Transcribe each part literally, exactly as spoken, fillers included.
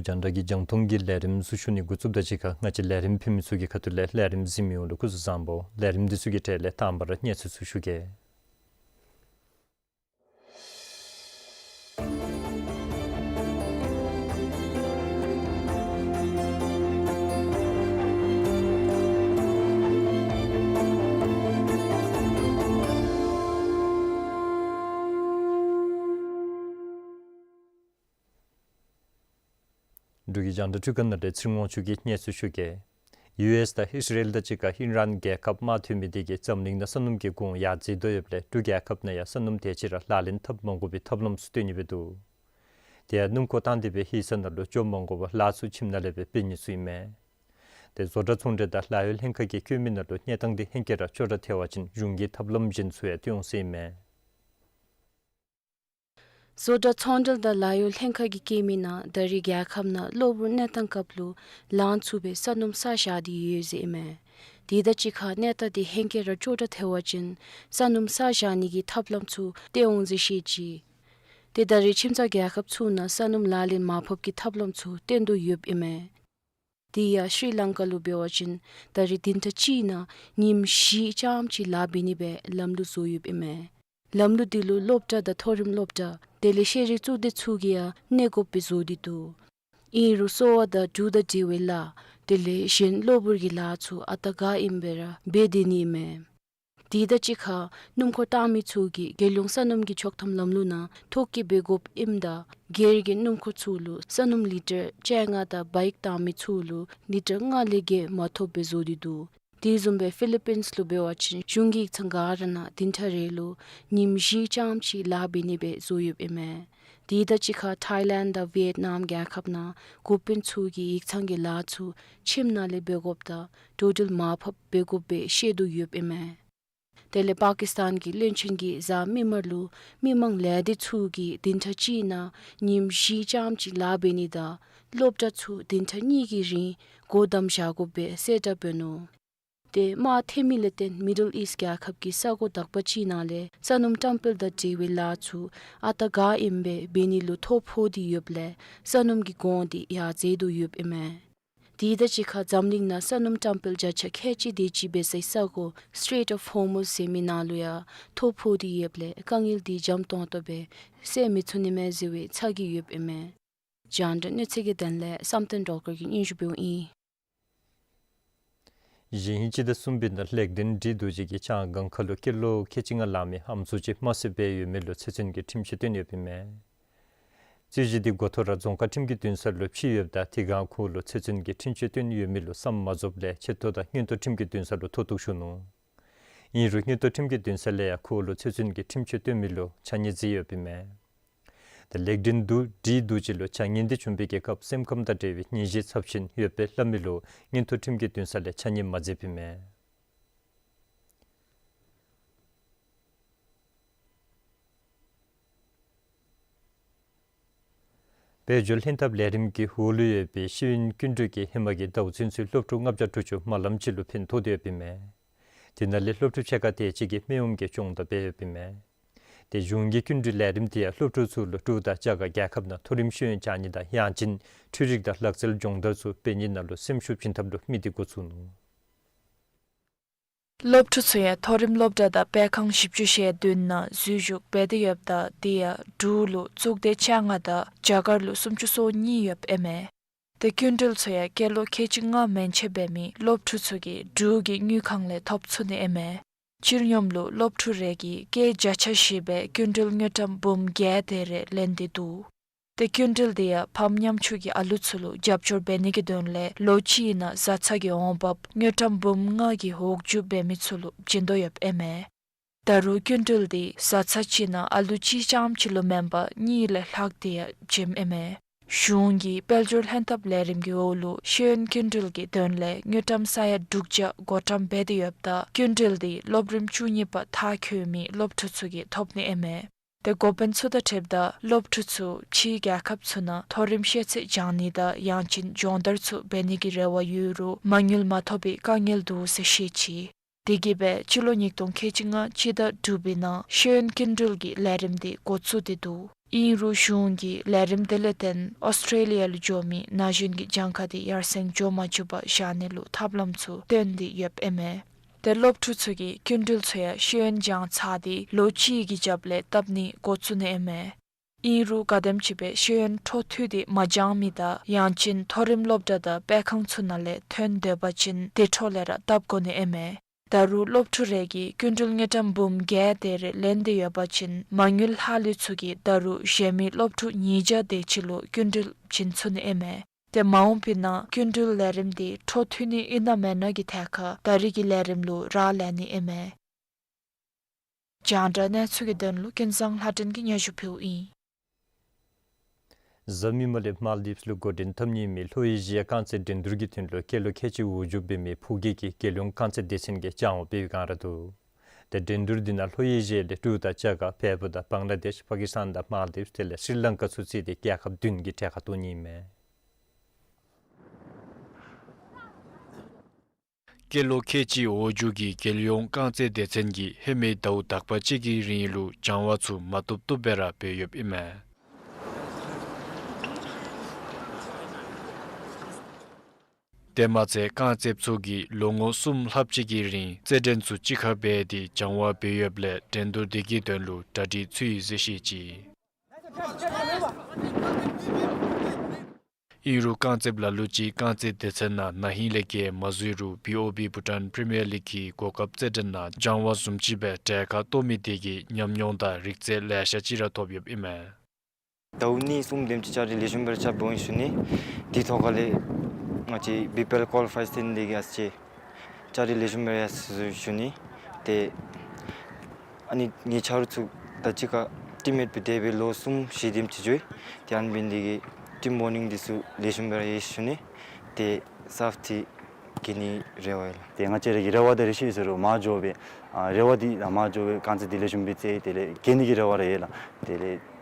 རྒྱང་བསྒྲགས་ཀྱི་རྒྱང་མཐོང་གི་ལས་རིམ་ཚུ་ཞུ་ནི་འགོ་བཙུགསཔ་ད་གཅིག་ཁར་ང་བཅས་ལས་རིམ་ཕུལ་མི་ཚུ་གི་ཁ་ཐུག་ལས་ལས་རིམ་གཟིགས་མི་ཡོངས་ལུ་སྐུ་གཟུགས་བཟང་པོ། ལས་རིམ་འདི་ཚུ་གི་གྲས་ལས་དང་པ་ར་གནས་ཚུལ་ཚུ་ཞུ་གེ། འབྲུག་གི་རྒྱང་བསྒྲགས་འཕྲུལ་ཁང་ནང་ལས་ཚེ་རིང་དབང་ཕྱུག་གིས་གནས་ཚུལ་ཞུ་གེ། ཡུ་ཨེསི་དང་ཨིས་ར་ཨེལ་དང་གཅིག་ཁར་ཨི་རཱན་རྒྱལ་ཁབ་དམག་འཐབ་མི་དེ་གིས་འཛམ་གླིང་ནང་ས་སྣུམ་གྱི་གོང་ཡར་འཛེགས་དོ་ཡོདཔ་ལས་འབྲུག་རྒྱལ་ཁབ་ནང་ཡང་ས་སྣུམ་དེ་ཅིག་ར་ལག་ལེན་འཐབ་མ་དགོ་པའི་ཐབས་ལམ་ཚུ་བཏོན་ནི་སྦེ་འདུག། དེ་ཡང་སྣུམ་འཁོར་བཏང་སྟེ་སྦེ་ཧི་ས་ནང་ལུ་འགྱོ་མ་དགོ་པར་ལཱ་ཚུ་ཁྱིམ་ནང་ལས་སྦེ་འབད་ནི་ཚུ་ཨིན་མས། དེ་བཟོ་གྲྭ་ཚོང་འབྲེལ་དང་ལཱ་གཡོག་ལྷན་ཁག་གིས་བཀོད་མི་ནང་ལུ་གནས་སྟངས་དེ་ཧེང་སྐལ་ར་ཅོག་འཐདཔ་འབད་བ་ཅིན་གཞུང་གི་ཐབས་ལམ་གཞན་ཚུ་ཡང་བཏོན་འོང་ཟེར་ཨིན་མས། བཟོ་གྲྭ་ཚོང་འབྲེལ་དང་ལཱ་གཡོག་ལྷན་ཁག་གིས་བཀོད་མི་ནང་ད་རེས་རྒྱལ་ཁབ་ནང་གློ་བུར་གནས་སྟངས་སྐབས་ལུ་ལང་ཚུགས་པའི་ས་སྣུམ་བསགས་བཞག་སྟེ་ཡོད་ཟེར་ཨིན་མས། དེ་དང་གཅིག་ཁར་གནས་སྟངས་དེ་ཧེང་སྐལ་ར་ཅོག་འཐདཔ་འབད་བ་ཅིན་ས་སྣུམ་བསགས་བཞག་ནི་གི་ཐབས་ལམ་ཚུ་བཏོན་འོང་ཟེར་བཤད་ཅི། དེ་ད་རེས་ཁྱིམ་ཚང་རྒྱལ་ཁབ་ཚུ་ནང་ས་སྣུམ་ལག་ལེན་མར་ཕབ་ཀྱི་ཐབས་ལམ་ཚུ་བཏོན་དོ་ཡོདཔ་ཨིན་མས། དེ་ཡང་ཤྲི་ལང་ཀ་ལུ་འབད་བ་ཅིན་ད་རེས་བདུན་ཕྲག་གཅིག་ནང་ཉིནམ་བཞི་རྐྱངམ་ཅིག་ལཱ་འབད་ནི་སྦེ་ལམ་ལུགས་བཟོ་ཡོདཔ་ཨིན་མས། ལམ་ལུགས་དེ་ལུ་སློབ་གྲྭ་དང་མཐོ་རིམ་སློབ་གྲྭ་དེ་ལས་ཤེས་རིག་གཙུག་སྡེ་ཚུ་གིས་ཡང་གནས་དགོཔ་སྦེ་བཟོ་སྟེ་འདུག། ཨིན་རུང་གསོ་བ་དང་འབྲུག་དང་འབྲེལ་བའི་ལཱ་དེ་ལས་གཞན་གློ་བུར་གྱི་ལཱ་ཚུ་ཨ་རྟག་ག་ཨིནམ་སྦེ་ར་འབད་སྡོད་ནི་ཨིན་མས། དེ་དང་གཅིག་ཁར་སྣུམ་འཁོར་བཏང་མི་ཚུ་གིས་རྒྱལ་ཡོངས་ས་སྣུམ་གྱི་ཆོག་ཐམ་ལམ་ལུགས་ནང་ཐོ་བཀོད་འབད་དགོཔ་ཨིནམ་ད་སྒེར་གྱི་སྣུམ་འཁོར་ཚུ་ལུ་ས་སྣུམ་ལི་ཊར་བཅོ་ལྔ་དང་བཱའིཀ་བཏང་མི་ཚུ་ལུ་ལི་ཊར་ལྔ་ལས་བརྒལ་མ་ཐོབ་སྦེ་བཟོ་སྟེ་འདུག། དེ་བཟུམ་སྦེ་ཕི་ལི་པིནས་ལུ་འབད་བ་ཅིན་གཞུང་གི་ཡིག་ཚང་ག་ར་ནང་བདུན་ཕྲག་རེ་ལུ་ཉིནམ་བཞི་རྐྱངམ་ཅིག་ལཱ་འབད་ནི་སྦེ་བཟོ་ཡོདཔ་ཨིན་མས། དེ་དང་གཅིག་ཁར་ཐའི་ལེནཌ་དང་ཝི་ཡེཊ་ནམ་རྒྱལ་ཁབ་ནང་འགོ་དཔོན་ཚུ་གིས་ཡིག་ཚང་གི་ལཱ་ཚུ་ཁྱིམ་ནང་ལས་འབད་དགོཔ་དང་འགྲོ་འགྲུལ་མར་ཕབ་འབད་དགོཔ་སྦེ་བཤད་དོ་ཡོདཔ་ཨིན་མས། དེ་ལས་པ་ཀིསི་ཏཱན་གྱི་བློན་ཆེན་གྱིས་གཟའ་མིག་དམར་ལུ་མི་མང་ལས་སྡེ་ཚུ་གིས་བདུན་ཕྲག་གཅིག་ནང་ཉིནམ་བཞི་རྐྱངམ་ཅིག་ལཱ་འབད་ནི་དང་སློབ་གྲྭ་ཚུ་བདུན་ཕྲག་གཉིས་ཀྱི་རིང་སྒོ་བསྡམས་བཞག་དགོཔ་སྦེ་གསལ་བསྒྲགས་འབད་ནུག། དེ་དམག་འཐབ་མི་ལས་བརྟེན་མི་ཌལ་ཨིསཊ་རྒྱལ་ཁབ་ཀྱི་ས་གོ་དག་པ་ཅིག་ནང་ལས་ས་སྣུམ་བཀྲམ་སྤེལ་དང་འབྲེལ་བའི་ལཱ་ཚུ་ཨ་རྟག་ག་ཨིནམ་སྦེ་འབད་ནི་ལུ་ཐོ་ཕོག་སྟེ་ཡོདཔ་ལས་ས་སྣུམ་གྱི་གོང་དེ་ཡར་འཛེགས་དོ་ཡོདཔ་ཨིན་མས། དེ་དང་གཅིག་ཁར་འཛམ་གླིང་ནང་ས་སྣུམ་བཀྲམ་སྤེལ་བརྒྱ་ཆ་ཁལ་གཅིག་དེ་ཅིག་འབད་སའི་ས་གོ་སི་ཊེཊ་ཨོཕ་ཧོར་མུཛ་ཟེར་མི་ནང་ལུ་ཡང་ཐོ་ཕོག་སྟེ་ཡོདཔ་ལས་དཀའ་ངལ་དེ་འཇམ་ཏོང་ཏོ་སྦེ་སེལ་མི་ཚུགས་ནི་མས་ཟེར་བའི་ཚ་གྱང་ཡོདཔ་ཨིན་མས། རྒྱང་བསྒྲགས་གནས་ཚུལ་གྱི་དོན་ལས་བསམ་གཏན་སྒྲོལ་དཀར་གྱིས་སྙན་ཞུ་འབདཝ་ཨིན། གཞེས་ཧིང་སྤྱི་ཟླ་གསུམ་པའི་ནང་ལེགས་ལྡན་བཀྲིས་རྡོ་རྗེ་གིས་བྱང་སྒང་ཁ་ལུ་སྐྱེས་ལོ་ཁལ་གཅིག་ལྔ་ལང་མི་ཨམ་སྲུ་ཅིག་དམར་བསད་འབད་ཡོད་མི་ལུ་ཚེ་བཙོན་གྱི་ཁྲིམས་གཅོད་བཏོན་ཡོདཔ་ཨིན་མས། རྩོད་གཞི་དེ་འགོ་ཐོག་ར་རྫོང་ཁག་ཁྲིམས་ཀྱི་འདུན་ས་ལུ་ཕྱེ་ཡོདཔ་ད་དེ་སྒང་ཁོ་ལུ་ཚེ་བཙོན་གྱི་ཁྲིམས་གཅོད་བཏོན་ཡོད་མི་ལུ་བསམ་མ་རྫོགསཔ་ལས་ཆེ་མཐོ་དང་མངོན་མཐོ་ཁྲིམས་ཀྱི་འདུན་ས་ལུ་མཐོ་གཏུགས་ཞུ་ནུག། ཨིན་རུང་མངོན་མཐོ་ཁྲིམས་ཀྱི་འདུན་ས་ལས་ཡང་ཁོ་ལུ་ཚེ་བཙོན་གྱི་ཁྲིམས་གཅོད་བཏོན་མི་ལུ་ཆ་མཉམ་མཛད་ཡོདཔ་ཨིན་མས། དེ་ལེགས་ལྡན་རྡོ་བཀྲིས་རྡོ་རྗེ་ལུ་ཆ་མཉམ་དེ་བྱུང་བའི་རྒྱལ་ཁབ་སེམས་ཁམས་དང་འབྲེལ་བའི་ནད་གཞི་ཚབས་ཆེན་ཡོདཔ་སྦེ་སླབ་མི་ལུ་མངོན་མཐོ་ཁྲིམས་ཀྱི་འདུན་ས་ལས་ཆ་མཉམ་མ་མཛདཔ་ཨིན་མས། དཔལ་འབྱོར་ལྷན་ཐབས་ལས་རིམ་གྱི་འོག་ལུ་ཡོད་པའི་ཤེས་ཡོན་སྐྱིན་འགྲུལ་གྱིས་ཧེ་མ་གི་ཟླཝ་ཚུན་ཚོད་སློབ་ཕྲུག་ལྔ་བརྒྱ་དྲུག་ཅུ་མ་ལམ་ཅིག་ལུ་ཕན་ཐོགས་ཏེ་ཡོདཔ་ཨིན་མས། དེ་ནང་ལས་སློབ་ཕྲུག་ཕྱེད་ཀ་དེ་ཅིག་གིས་སྨན་གཡོགམ་གྱི་སྦྱོང་བརྡར་འབད་ཡོདཔ་ཨིན་མས། དེ་གཞུང་གི་སྐྱིན་འགྲུལ་ལས་རིམ་དེ་ཡང་སློབ་ཕྲུག་ཚུ་ལུ་འབྲུག་དང་རྒྱ་གར་རྒྱལ་ཁབ་ནང་མཐོ་རིམ་ཤེས་ཡོན་སྦྱང་ནི་དང་ཡང་ཅིན་འཕྲུལ་རིག་དང་ལག་རྩལ་སྦྱོང་བརྡར་ཚུ་འབད་ནི་ནང་ལུ་སེམས་ཤུགས་བྱིན་ཐབས་ལུ་དམིགས་ཏེ་འགོ་བཙུགས་ནུག། སློབ་ཕྲུག་ཚུ་ཡང་མཐོ་རིམ་སློབ་གྲྭ་དང་སྤེལ་ཁང་བཞི་བཅུ་ཞེ་བདུན་ནང་འཛུལ་ཞུགས་འབད་དེ་ཡོདཔ་ད་དེ་ཡང་འབྲུག་ལུ་གཙུག་སྡེ་བཅོ་ལྔ་དང་རྒྱ་གར་ལུ་སུམ་ཅུ་སོ་གཉིས་ཡོདཔ་ཨིན་མས། དེ་སྐྱིན་འགྲུལ་ཚུ་ཡང་སྐྱེས་ལོ་ཁལ་གཅིག་ལྔ་མན་ཆད་འབད་མི་སློབ་ཕྲུག་ཚུ་གིས་འབྲུག་གི་དངུལ་ཁང་ལས་ཐོབ་ཚུགས་ནི་ཨིན་མས། སྤྱིར་སྙོམས་ལུ་སློབ་ཕྲུག་རེ་གིས་སྐྱེད་བརྒྱ་ཆ་བཞི་སྦེ་སྐྱིན་འགྲུལ་དངུལ་ཀྲམ་འབུམ་བརྒྱད་དེ་རེ་ལེན་ཏེ་འདུག། དེ་སྐྱིན་འགྲུལ་དེ་ཡང་ཕམ་ཉམ་ཆུང་གི་ཨ་ལུ་ཚུ་ལུ་རྒྱབ་སྐྱོར་འབད་ནི་གི་དོན་ལས་ལོ་གཅིག་ནང་བཟའ་ཚང་གི་འོང་འབབ་དངུལ་ཀྲམ་འབུམ་ལྔ་གི་འོག་འཇུག་འབད་མི་ཚུ་ལུ་བྱིན་དོ་ཡོདཔ་ཨིན་མས། ད་རུང་སྐྱིན་འགྲུལ་དེ་བཟའ་ཚང་གཅིག་ནང་ཨ་ལུ་གཅིག་རྐྱངམ་ཅིག་ལུ་མེན་པར་གཉིས་ལས་ལྷག་སྟེ་ཡང་བྱིནམ་ཨིན་མས། གཞུང་གིས་དཔལ་འབྱོར་ལྷན་ཐབས་ལས་རིམ་གྱི་འོག་ལུ་ཤེས་ཡོན་སྐྱིན་འགྲུལ་གྱི་དོན་ལས་དངུལ་ཀྲམ་ས་ཡ་དྲུག་བརྒྱ་བགོ་བཀྲམ་འབད་དེ་ཡོདཔ་ད་སྐྱིན་འགྲུལ་དེ་སློབ་རིམ་བཅུ་གཉིས་པ་མཐར་འཁྱོལ་མི་སློབ་ཕྲུག་ཚུ་གིས་ཐོབ་ནི་ཨིན་མས། དེ་འགོ་དཔོན་ཚུ་དང་འཁྲིལཝ་ད་སློབ་ཕྲུག་ཚུ་ཕྱིའི་རྒྱལ་ཁབ་ཚུ་ནང་མཐོ་རིམ་ཤེས་ཚད་སྦྱང་ནི་དང་ཡང་ཅིན་སྦྱོང་བརྡར་ཚུ་འབད་ནི་གི་རེ་བ་ཡོད་རུང་མ་དངུལ་མ་ཐོབ་པའི་དཀའ་ངལ་འདུག་ཟེར་བཤད་ཅི། དེ་གིས་སྦེ་སྤྱི་ལོ་ཉིས་སྟོང་ཁལ་གཅིག་ལྔ་སྤྱི་ཟླ་དྲུག་པའི་ནང་ཤེས་ཡོན་སྐྱིན་འགྲུལ་གྱི་ལས་རིམ་དེ་འགོ་བཙུགས་ཏེ་འདུག། ཨིན་རུང་གཞུང་གིས་ལས་རིམ་དེ་ལས་བརྟེན་ཨོསི་ཊྲེ་ལི་ཡ་ལུ་འགྱོ་མི་ན་གཞོན་གྱི་གྱངས་ཁ་དེ་ཡར་སེང་འགྱོ་མ་བཅུག་པར་བཞག་ནི་ལུ་ཐབས་ལམ་ཚུ་སྟོན་ཏེ་ཡོདཔ་ཨིན་མས། ཏེ་སློབ་ཕྲུག་ཚུ་གིས་སྐྱིན་འགྲུལ་ཚུ་ཡང་ཤེས་ཡོན་སྦྱང་ཚར་ཏེ་ལོ་གཅིག་གི་རྒྱབ་ལས་བཏབ་ནི་འགོ་བཙུགས་ནི་ཨིན་མས། ཨིན་རུང་ག་དེམ་ཅིག་སྦེ་ཤེས་ཡོན་འཕྲོ་མཐུད་དེ་མ་སྦྱང་མི་དང་ཡང་ཅིན་མཐོ་རིམ་སློབ་གྲྭ་དང་སྤེལ་ཁང་ཚུ་ནང་ལས་ཐོན་སྡོད་པ་ཅིན་དེ་འཕྲོ་ལས་ར་བཏབ་དགོ་ནི་ཨིན་མས། ད་རུང་སློབ་ཕྲུག་རེ་གིས་སྐྱིན་འགྲུལ་དངུལ་ཀྲམ་འབུམ་བརྒྱད་དེ་རེ་ལེན་ཏེ་ཡོད་པ་ཅིན་མ་དངུལ་ལྷག་ལུས་ཚུ་གིས་ད་རུང་གཞན་མི་སློབ་ཕྲུག་ཉིས་བརྒྱ་དེ་ཅིག་ལུ་སྐྱིན་འགྲུལ་བྱིན་ཚུགས་ནི་ཨིན་མས། ཏེ་མ་འོངས་པའི་ནང་སྐྱིན་འགྲུལ་ལས་རིམ་དེ་འཕྲོ་མཐུད་ནི་ཨིན་ན་མེན་ན་གི་ཐད་ཁར་ད་རེས་ཀྱི་ལས་རིམ་ལུ་རག་ལས་ནི་ཨིན་མས། རྒྱང་བསྒྲགས་གནས་ཚུལ་གྱི་དོན་ལུ་ཀུན་བཟང་ལྷ་སྒྲོན་གྱིས་སྙན་ཞུ་ཕུལཝ་ཨིན། གཟའ་མིག་དམར་ལས་མཱལ་ཌིབས་ལུ་འགོ་འདྲེན་འཐབ་ནི་ཨིན་མི་ལྷོ་ཨེ་ཤི་ཡ་རྐང་རྩེད་འགྲན་བསྡུར་གྱི་དོན་ལུ་སྐྱེས་ལོ་ཁལ་གཅིག་འོག་འགྱོ་འབད་མི་ཕོ་སྐྱེས་ཀྱི་རྒྱལ་ཡོངས་རྐང་རྩེད་སྡེ་ཚན་གྱིས་སྦྱང་བ་འབད་བའི་བསྒང་ར་འདུག། ཏེ་འགྲན་བསྡུར་འདི་ནང་ལྷོ་ཨེ་ཤི་ཡ་ལས་འབྲུག་དང་རྒྱ་གར་བལ་པོ་དང་བང་ལ་དེཤ་པ་ཀི་སི་ཐན་དང་མཱལ་ཌིབས་དེ་ལས་སི་རི་ལང་ཀ་ཚུ་བརྩིས་ཏེ་རྒྱལ་ཁབ་བདུན་གྱིས་གྲལ་ཁར་གཏོགས་ནི་ཨིན་མས། སྐྱེས་ལོ་ཁལ་གཅིག་འོག་འགྱོ་གི་རྒྱལ་ཡོངས་རྐང་རྩེད་སྡེ་ཚན་གྱིས་ཧེ་མའི་ཟླཝ་དག་པ་ཅིག་གི་རིང་ལུ་སྦྱང་བ་ཚུ་མ་བཏུབ་བཏུབ་སྦེ་ར་འབད་ཡོདཔ་ཨིན་མས། དེ་མ་ཚད་རྐང་རྩེདཔ་ཚུ་གིས་ལོ་ངོ་གསུམ་ལྷགཔ་ཅིག་གི་རིང་རྩེད་འགྲན་ཚུ་གཅིག་ཁར་འབད་དེ་སྦྱང་བ་འབད་ཡོདཔ་ལས་འགྲན་བསྡུར་དེ་གི་དོན་ལུ་གྲ་སྒྲིག་ཚུད་ཡི་ཟེར་བཤད་ཅི། ཨིན་རུང་རྐང་རྩེདཔ་ལ་ལུ་ཅིག་རྐང་རྩེད་སྡེ་ཚན་ནང་ན་ཧིང་ལས་བརྒལ་མ་འཛུལ་རུང་བི་ཨོ་བི་བྷུ་ཊཱན་པི་རི་མི་ཡར་ལིག་གི་གོ་སྐབས་རྩེད་འགྲན་ནང་སྦྱང་བ་བཟུམ་ཅིག་སྦེ་གྲལ་ཁར་གཏོགས་མི་དེ་གིས་ཉམས་མྱོང་དང་རིག་རྩལ་ལེ་ཤ་ཅིག་ར་ཐོབ་ཡོདཔ་ཨིན་མས། ཟླཝ་གཉིས་གསུམ་དེམ་ཅིག་ཅ་ལི་ལེགས་ཤོམ་སྦེ་ར་རྐྱབ་འོང་ཞུ་ནི། དེ་ཐོག་ཁ་ལས་ང་བཅས་བི་པི་ཨེལ་ཀོ་ལི་ཕའི་ཐོན་ཏེ་གིས་ཨ་ཙི་ཅིག་ཅ་ལི་ལེགས་ཤོམ་སྦེ་ར་ཡར་སོ་ཞུ་ནི། ཏེ་ཨ་ནི་ངེའི་ཆ་རོགས་ཚུ་དང་གཅིག་ཁར་ཊིམ་མེཊ་སྦེ་དེ་སྦེ་ལོ་གསུམ་བཞི་དེམ་ཅིག་འགྱོ་ཡི། ཏེ་ཨ་ནི་འབད་ནི་དེ་གིས་ཊིམ་བོན་ཌིང་འདི་ཚུ་ལེགས་ཤོམ་སྦེ་ར་ཡོད་ཞུ་ནི། ཏེ་སརཕ་འདི་གྱོན་ནིའི་རེ་བ་ཡོད་ལགས། ཏེ་ང་བཅས་ར་གི་རེ་བ་དང་རེ་ཆེ་ཟེར་རུང་མར་འགྱོ་སྦེ་ཨ་རེ་བ་འདི་ད་མར་འགྱོ་སྦེ་རྐང་རྩེད་འདི་ལེགས་ཤོམ་སྦེ་རྩེ་དེ་ལས་གྱོན་ནི་གི་རེ་བ་ར་ཡོད་ལགས། དེ་ལས་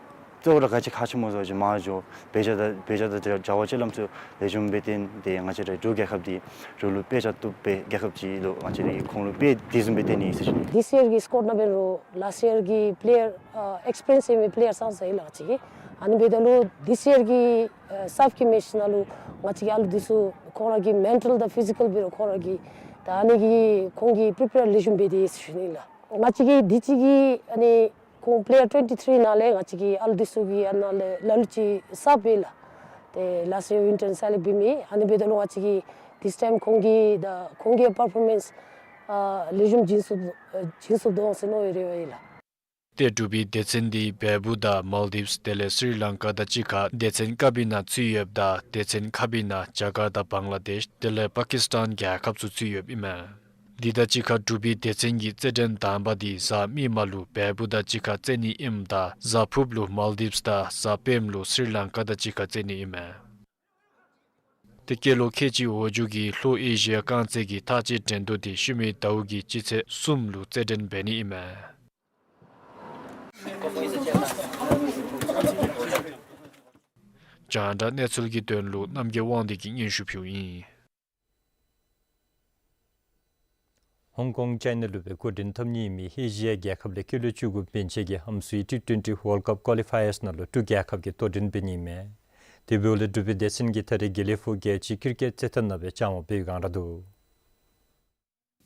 གཙོ་བོ་ར་ག་ཅི་ཁག་ཆེ་སྨོ་ཟེར་བ་ཅིན་མར་འགྱོ་དཔེ་ཆ་དང་དཔེ་ཆ་དང་བྱ་བྱ་བ་ཅིག་ལམ་ཚུ་ལེགས་ཤོམ་སྦེ་སྟོན་ཏེ་ང་བཅས་ར་འབྲུག་རྒྱལ་ཁབ་འདི་རོགས་ལུ་དཔེ་ཆ་བཏུབ་པའི་རྒྱལ་ཁབ་ཅིག་ལུ་ང་བཅས་ར་གིས་ཁོང་ལུ་དཔེ་དེ་བཟུམ་སྦེ་སྟོན་ནི་ཨིན་ཟེར་ཞུ་ནི། This year གི་སི་ཀོཌ་ནང་འབད་རུང་last year གི་པི་ལེ་ཡར་ཨ་ཨེགསི་པི་རི་ཡེནསི་ཡོད་མི་པི་ལེ་ཡར་ཚང་ཚང་ཡོད་ལགས་ཅིག་གིས། ཨ་ནི་འབདཝ་ད་ལུ་this year གི་ཨ་སརཕ་གི་མེཆ་ནང་ལུ་ང་བཅས་ཀྱི་ཨ་ལུ་འདི་ཚུ་ཁོང་ར་གི་མེན་ཊལ་དང་ཕི་ཟི་ཀལ་འབད་རུང་ཁོང་ར་གི་ད་ཨ་ནི་གི་ཁོང་གིས་པི་རི་པེར་ལེགས་ཤོམ་འབད་དེས་ཟེར་ཞུ་ནི་ལགས། ང་བཅས་ཀྱི་འདི་ཅིག་གི་ཨ་ནི་ཁོང་པི་ལེ་ཡར་ཊུ་ཝེན་ཊི་ཐི་རི་ནང་ལས་ང་བཅས་ཀྱི་ཨ་ལུ་འདི་ཚུ་གི་ཨ་ནཱ་ལས་ལ་ལུ་ཅིག་སརཕ་ཡོད་ལགས། ཏེ་ལཱསཊ་ཡར་ཝིན་ཊར་སེ་ལེཀཊ་འབད་མི། ཨ་ནི་འབདཝ་ད་ལུ་ང་བཅས་ཀྱིས་ཐིསི་ཊའིམ་ཁོང་གི་ད་ཁོང་གི་པར་ཕོར་མེནསི་ཨ་ལེགས་ཤོམ་བྱིན་ཚུགས་ཨ་བྱིན་ཚུགས་དོ་འོང་ཟེར་མནོ་བའི་རེ་བ་ཡོད་ལགས། ཏེ་འབྲུག་པའི་སྡེ་ཚན་འདི་བལ་པོ་དང་མཱལ་ཌིབས་དེ་ལས་སི་རི་ལང་ཀ་དང་གཅིག་ཁར་སྡེ་ཚན་ཀ་པའི་ནང་ཚུད་ཡོདཔ་ད་སྡེ་ཚན་ཁ་པའི་ནང་རྒྱ་གར་དང་བང་ལ་དེཤ་དེ་ལས་པ་ཀི་སི་ཐན་རྒྱལ་ཁབ་ཚུ་ཚུད་ཡོདཔ་ཨིན་མས། འདི་དང་གཅིག་ཁར་འབྲུག་པའི་སྡེ་ཚན་གྱི་རྩེད་འགྲན་དང་པ་འདི་གཟའ་མིག་དམར་ལུ་བལ་པོ་དང་གཅིག་ཁར་རྩེ་ནི་ཨིནམ་ད་གཟའ་ཕུརཔ་ལུ་མཱལ་ཌིབས་དང་གཟའ་སྤེནམ་ལུ་སི་རི་ལང་ཀ་དང་གཅིག་ཁར་རྩེ་ནི་ཨིན་མས། ཏེ་སྐྱེས་ལོ་ཁལ་གཅིག་འོག་འགྱོ་གི་ལྷོ་ཨེ་ཤི་ཡ་རྐང་རྩེད་ཀྱི་ཐག་བཅད་འགྲན་བསྡུར་འདི་ཤུལ་མའི་ཟླཝ་གི་སྤྱི་ཚེས་གསུམ་ལུ་རྩེད་འགྲན་འབད་ནི་ཨིན་མས། རྒྱང་བསྒྲགས་གནས་ཚུལ་གྱི་དོན་ལུ་རྣམ་རྒྱལ་དབང་འདུས་ཀྱིས་སྙན་ཞུ་ཕུལཝ་ཨིན། ཧོང་ཀོང་ཅའི་ན་ལུ་སྦེ་འགོ་འདྲེན་འཐབ་ནི་ཨིན་མི་ཨེ་ཤི་ཡ་རྒྱལ་ཁབ་ལས་སྐྱེས་ལོ་བཅུ་དགུ་མན་ཆད་ཀྱི་ཧམ་སུའི་ཊི་ཊུ་ཝེན་ཊི་ཝཱལཌ་ཀཔ་ཀོ་ལི་ཕའི་ཡརསི་ནང་ལུ་འབྲུག་རྒྱལ་ཁབ་ཀྱིས་གཏོགས་འདྲེན་འབད་ནི་ཨིན་མས། དེ་འབདཝ་ལས་འབྲུག་པའི་སྡེ་ཚན་གྱིས་ད་རེས་དགེ་ལེགས་ཕུག་རྒྱལ་སྤྱིའི་ཀིར་ཀེཊ་རྩེད་ཐང་ནང་སྦེ་སྦྱང་བ་འབད་བའི་བསྒང་ར་འདུག།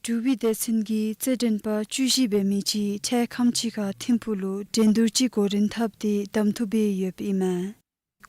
འབྲུག་པའི་སྡེ་ཚན་གྱི་རྩེད་འགྲན་པ་བཅུ་བཞི་འབད་མི་ཅིག་འཕྲལ་ཁམས་ཅིག་ཁར་ཐིམ་ཕུག་ལུ་འགྲན་བསྡུར་ཅིག་འགོ་འདྲེན་འཐབ་སྟེ་གདམ་འཐུ་འབད་ཡོདཔ་ཨིན་མས།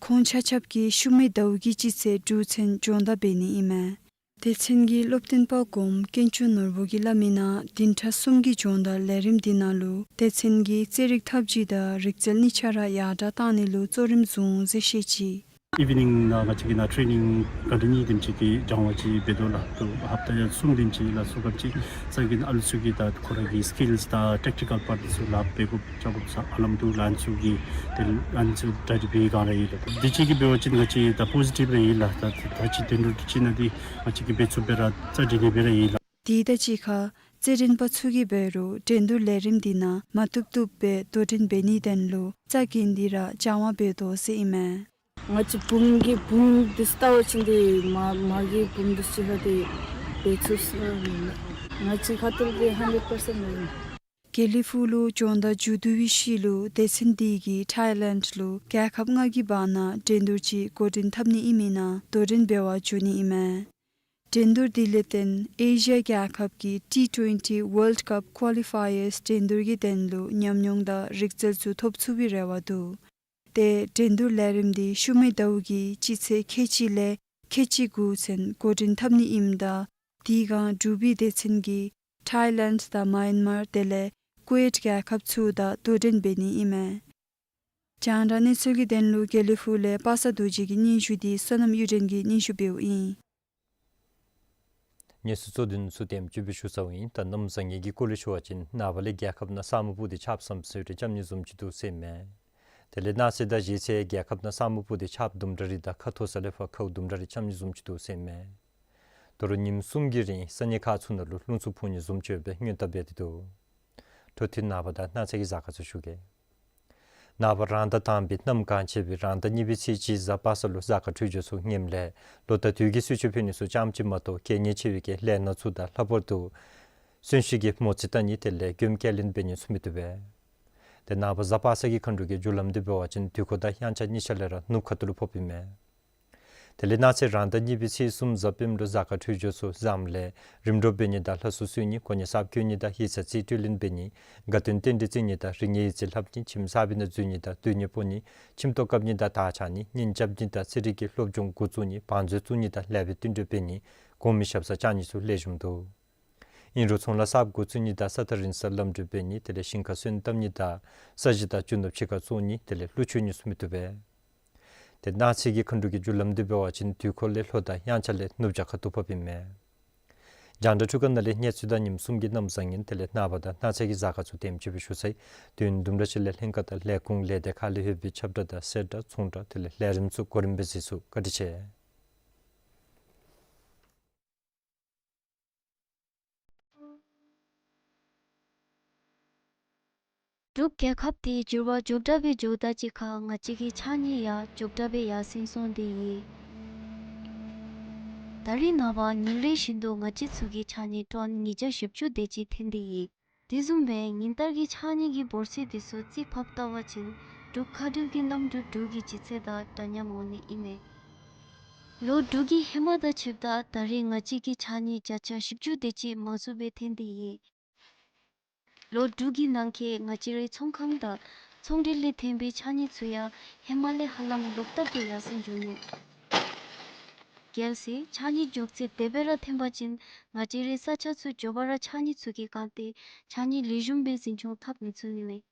ཁོང་ཆ་ཁྱབ་ཀྱིས་ཤུལ་མའི་ཟླཝ་གི་སྤྱི་ཚེས་དྲུག་ཚུན་སྦྱོང་བརྡར་འབད་ནི་ཨིན་མས། སྡེ་ཚན་གྱི་སློབ་སྟོན་པ་གོངམ་དཀོན་མཆོག་ནོར་བུ་གིས་སླབ་མི་ནང་བདུན་ཕྲག་གསུམ་གྱི་སྦྱོང་བརྡར་ལས་རིམ་འདི་ནང་ལུ་སྡེ་ཚན་གྱི་རྩེད་རིགས་ཐབས་བྱུས་དང་རིག་རྩལ་གཉིས་ཆ་ར་ཡར་དྲག་གཏང་ནི་ལུ་གཙོ་རིམ་བཟུང་ཟེར་བཤད་ཅི། ཨི་ཝི་ནིང་ནང་ང་བཅས་ཀྱིས་ནཱ་ཊེ་རེ་ནིང་ག་དེ་ནི་དེམ་ཅིག་གི་སྦྱང་བ་ཅིག་འབད་དོ་ལགས། ཏེ་ཧབ་ཏ་ཡང་གསུམ་དེམ་ཅིག་ལ་སོགས་སྐབས་ཅིག་ཚང་གི་ཨ་ལུ་ཚུ་གིས་ད་ཁོ་ར་གི་སི་ཀིལསི་དང་ཊེག་ཊི་ཀལ་པཱརཊ་ཚུ་ལཱ་འབད་དགོཔ་རྐྱབ་དགོཔ་ས་ཧ་ལམ་འདུག་ལགས། ཨ་ནི་ཚུ་གི་ཏེ་ཨ་ནི་ཚུ་གྲ་སྒྲིག་འབད་བའི་བསྒང་ར་ཨིན་ལགས། དེ་ཅིག་གིས་འབད་བ་ཅིན་ང་བཅས་ད་པོ་ཟི་ཊིབ་ར་ཨིན་ལགས། ད་ད་ཅི་འགྲན་བསྡུར་ཅིག་ནང་འདི་ང་བཅས་ཀྱིས་འབད་ཚུགས་པའི་ར་རྩ་འགྲིག་ནི་སྦེ་ར་ཨིན་ལགས། དེ་དང་གཅིག་ཁར་རྩེད་འགྲན་པ་ཚུ་གིས་འབད་རུང་འགྲན་བསྡུར་ལས་རིམ་འདི་ནང་མ་བཏུབ་བཏུབ་སྦེ་དོ་འགྲན་འབད་ནིའི་དོན་ལུ་རྩ་འགེངས་ཏེ་ར་སྦྱང་བ་འབད་དོ་ཟེར་ཨིན་མས། ང་བཅས་བུམོ་གི་བུམོ་འདི་ཚུ་བལྟ་བ་ཅིན་འདི་མ་མ་གི་བུམོ་འདི་ཚུ་ཅིག་ཁར་འདི་འབད་ཚུགས་ཟེར་ཨིན་མས། ང་བཅས་ཁ་ཐུག་ལས་ཧན་ཌེཌ་པར་སེནཊ་ཨིན། དགེ་ལེགས་ཕུག་ལུ་སྦྱོང་བརྡར་མཇུག་བསྡུ་བའི་ཤུལ་ལུ་སྡེ་ཚན་འདི་གིས་ཐའི་ལེནཌ་ལུ་རྒྱལ་ཁབ་ལྔ་གི་བར་ན་འགྲན་བསྡུར་ཅིག་འགོ་འདྲེན་འཐབ་ནི་ཨིན་མི་ནང་དོ་འགྲན་འབད་བར་འགྱོ་ནི་ཨིན་མས། འགྲན་བསྡུར་འདི་ལས་བརྟེན་ཨེ་ཤི་ཡ་རྒྱལ་ཁབ་ཀྱི་ཊི་ཊུ་ཝེན་ཊི་ཝཱལཌ་ཀབ་ཀོ་ལི་ཕའི་ཡརསི་འགྲན་བསྡུར་གྱི་དོན་ལུ་ཉམས་མྱོང་དང་རིག་རྩལ་ཚུ་ཐོབ་ཚུགས་པའི་རེ་བ་འདུག། ཏེ་འགྲན་བསྡུར་ལས་རིམ་འདི་ཤུལ་མའི་ཟླཝ་གི་སྤྱི་ཚེས་ཁལ་གཅིག་ལས་ཁལ་གཅིག་དགུ་ཚུན་འགོ་འདྲེན་འཐབ་ནི་ཨིནམ་ད་དེ་སྒང་འབྲུག་པའི་སྡེ་ཚན་གྱིས་ཐའི་ལེནཌ་དང་མཱ་ཡན་མར་དེ་ལས་ཀུ་ཝེཊ་རྒྱལ་ཁབ་ཚུ་དང་དོ་འགྲན་འབད་ནི་ཨིན་མས། རྒྱང་བསྒྲགས་གནས་ཚུལ་གྱི་དོན་ལུ་དགེ་ལེགས་ཕུག་ལས་པ་སངས་རྡོ་རྗེ་གི་སྙན་ཞུ་འདི་བསོད་ནམས་གཡུ་སྒྲོན་གྱིས་སྙན་ཞུ་འབདཝ་ཨིན། གནས་ཚུལ་གཙོ་དོན་ཚུ་དེམ་ཅིག་སྦེ་ཞུ་ཚརཝ་ཨིན། ད་གནམ་བཟང་ངན་གྱི་སྐོར་ལས་ཞུ་བ་ཅིན་ནངས་པ་ལས་རྒྱལ་ཁབ་ནང་ས་སྨུག་སྤུབས་ཏེ་ཆརཔ་ཟམ་ཟིམ་རེ་རྐྱབ་ནི་བཟུམ་ཅིག་འདུག་ཟེར་མས། དེ་ལས་གནངས་ཚེ་དང་གཞེས་ཚེ་རྒྱལ་ཁབ་ནང་ས་སྨུག་སྤུབས་ཏེ་ཆརཔ་དུམ་གྲ་རེ་དང་ཁ་མཐོ་ས་ལས་ཕར་ཁཝ་དུམ་གྲ་རེ་རྐྱབ་ནི་བཟུམ་ཅིག་འདུག་ཟེར་མས། དོ་རུང་ཉིནམ་གསུམ་གྱི་རིང་ས་གནས་ཁག་ཚུ་ནང་ལུ་རླུང་འཚུབ་འཕུ་ནི་བཟུམ་ཅིག་ཡོདཔ་སྦེ་སྔོན་བརྡ་འབད་དེ་འདུག། འཕྲོ་མཐུད་ནངས་པ་དང་གནངས་ཚེ་གི་གཟའ་སྐར་ཚུ་ཞུ་གེ། ནངས་པ་རང་ཟླ་དང་པའི་གནམ་གང་ཆེ་བའི་རང་ཟླ་གཉིས་པའི་ཚེས་གཅིག་གཟའ་པ་སངས་ལུ་གཟའ་སྐར་འཕྲོད་སྦྱོར་ཚུ་ངནམ་ལས་ལོ་ཟླ་དུས་ཀྱི་གསོལ་མཆོད་ཕུལ་ནི་ཚུ་ཙམ་ཅིག་མ་གཏོགས་གལ་གནད་ཆེ་བའི་གི་ལས་སྣ་ཚུ་དང་ལྷག་པར་དུ་གསོན་གཤིན་གྱི་མོ་རྩིས་བལྟ་ནི་དེ་ལས་མགྱོནམ་སྐྱེལ་ལེན་འབད་ནི་ཚུ་མི་བཏུབ་པས། ཏེ་ནངས་པ་གཟའ་པ་སངས་ཀྱི་མཁའ་འགྲོ་གི་རྒྱུ་ལམ་འདི་འབད་བ་ཅིན་དུས་འཁོར་དང་དབྱངས་འཆར་གཉིས་ཆ་ལས་ར་ནུབ་ཁ་ཐུག་ལུ་ཕོགཔ་ཨིན་མས། དེ་ལས་གནངས་ཚེ་རང་ཟླ་གཉིས་པའི་ཚེས་གསུམ་གཟའ་སྤེནམ་ལུ་གཟའ་སྐར་འཕྲོད་སྦྱོར་ཚུ་བཟངམ་ལས་རིམ་གྲོ་འབད་ནི་དང་ལྷ་གསོལ་གསོལ་ནི་གོ་གནས་གསརཔ་བསྐོ་ནི་དང་ཡིག་ཚང་རྩིས་སྤྲོད་ལེན་འབད་ནི་དགའ་སྟོན་རྟེན་འབྲེལ་བརྩི་ནི་དང་རིག་གནས་ཡིག་རྩིས་ལྷབ་ནི་ཁྱིམ་གསར་པའི་ནང་འཛུལ་ནི་དང་སྡོད་གནས་སྤོ་ནི་ཁྱིམ་ཐོག་བཀབ་ནི་དང་དར་འཕྱར་ནི་གཉེན་རྐྱབ་ནི་དང་རྩེད་རིགས་ཀྱི་སློབ་སྦྱོང་འགོ་བཙུགས་ནི་བང་མཛོད་བཙུགས་ནི་དང་ལེགས་པའི་བསྟུན་གྲོས་འབད་ནི་གོང་མའི་ཞབས་སར་བཅར་ནི་ཚུ་ལེགས་ཤོམ་འདུག། ཨིན་རུང་ཚོང་ལཱ་གསརཔ་འགོ་བཙུགས་ནི་དང་ས་ཐག་རིང་སར་ལམ་འགྲུལ་འབད་ནི་དེ་ལས་ཞིང་ཁར་སོན་བཏབ་ནི་དང་ས་གཞི་དང་རྒྱུ་ནོར་ཕྱི་ཁར་བཙོང་ནི་དེ་ལས་ཀླུ་མཆོད་ནི་ཚུ་མི་བཏུབ་པས། ཏེ་གནངས་ཚེ་གི་མཁའ་འགྲོ་གི་རྒྱུ་ལམ་འདི་འབད་བ་ཅིན་དུས་འཁོར་ལས་ལྷོ་དང་དབྱངས་འཆར་ལས་ནུབ་བྱང་ཁ་ཐུག་ཕོགཔ་ཨིན་མས། རྒྱང་བསྒྲགས་འཕྲུལ་ཁང་ནང་ལས་གནས་ཚུལ་དང་ཉིནམ་གསུམ་གྱི་གནམ་བཟང་ངན་དེ་ལས་ནངས་པ་དང་གནངས་ཚེ་གི་གཟའ་སྐར་ཚུ་དེམ་ཅིག་སྦེ་ཞུ་ཚར་ཡི། དུས་ཡུན་དུམ་གྲ་ཅིག་ལས་ལྷན་ཁག་དང་ལས་ཁུངས་ལས་སྡེ་ཁག་ལས་ཡོད་པའི་ཁྱབ་བསྒྲགས་དང་གསལ་བསྒྲགས་ཚོང་བསྒྲགས་དེ་ལས་ལས་རིམ་ཚུ་གོ་རིམ་སྦེ་གཟིགས་ཚུགས། བཀའ་དྲིན་ཆེ། འབྲུག་རྒྱལ་ཁབ་འདི་འགྱུར་བ་མགྱོགས་དྲགས་སྦེ་འགྱོཝ་ད་གཅིག་ཁར་ང་བཅས་ཀྱི་ཕྱགས་སྙིགས་ཡང་མགྱོགས་དྲགས་སྦེ་ཡར་སེང་སོང་སྟེ་ཡོད། ད་རིས་ནངས་པ་ཉིན་རེ་བཞིན་དུ་ང་བཅས་ཚུ་གི་ཕྱགས་སྙིགས་ཊོན་ཉིས་བརྒྱ་བཞི་བཅུ་དེ་ཅིག་ཐོན་ཏེ་ཡོད། དེ་བཟུམ་སྦེ་ཉིན་ལྟར་གྱི་ཕྱགས་སྙིགས་ཀྱི་འབོར་ཚད་དེ་ཚུ་རྩིས་ཕབ་བལྟ་བ་ཅིན་འབྲུག་མཁའ་འགྲུལ་གྱི་གནམ་གྲུ་འབྲུག་གི་ལྗིད་ཚད་དང་འདྲ་མཉམ་འོང་ནི་ཨིན་མས། ལོ་དྲུག་གི་ཧེ་མ་དང་ཕྱདཔ་ད་ད་རིས་ང་བཅས་ཀྱི་ཕྱགས་སྙིགས་བརྒྱ་ཆ་བཞི་བཅུ་དེ་ཅིག་མང་སུ་སྦེ་ཐོན་ཏེ་ཡོད། ལོ་དྲུག་གི་ནང་འཁོད་ང་བཅས་རའི་ཚོང་ཁང་དང་ཚོང་འབྲེལ་ལས་ཐོན་པའི་ཕྱགས་སྙིགས་ཚུ་ཡང་ཧེ་མ་ལས་ཧ་ལམ་ལོག་ལྟབ་ཏུ་ཡར་སེང་འགྱོ་ནུག། གལ་སྲིད་ཕྱགས་སྙིགས་མགྱོགས་ཚད་དེ་སྦེ་ར་ཐོན་པ་ཅིན་ང་བཅས་རའི་ས་ཆ་ཚུ་མགྱོགས་པ་ར་ཕྱགས་སྙིགས་ཚུ་གིས་གང་སྟེ་ཕྱགས་སྙིགས་ལེགས་ཤོམ་སྦེ་འཛིན་སྐྱོང་འཐབ་མི་ཚུགས་ནི་མས།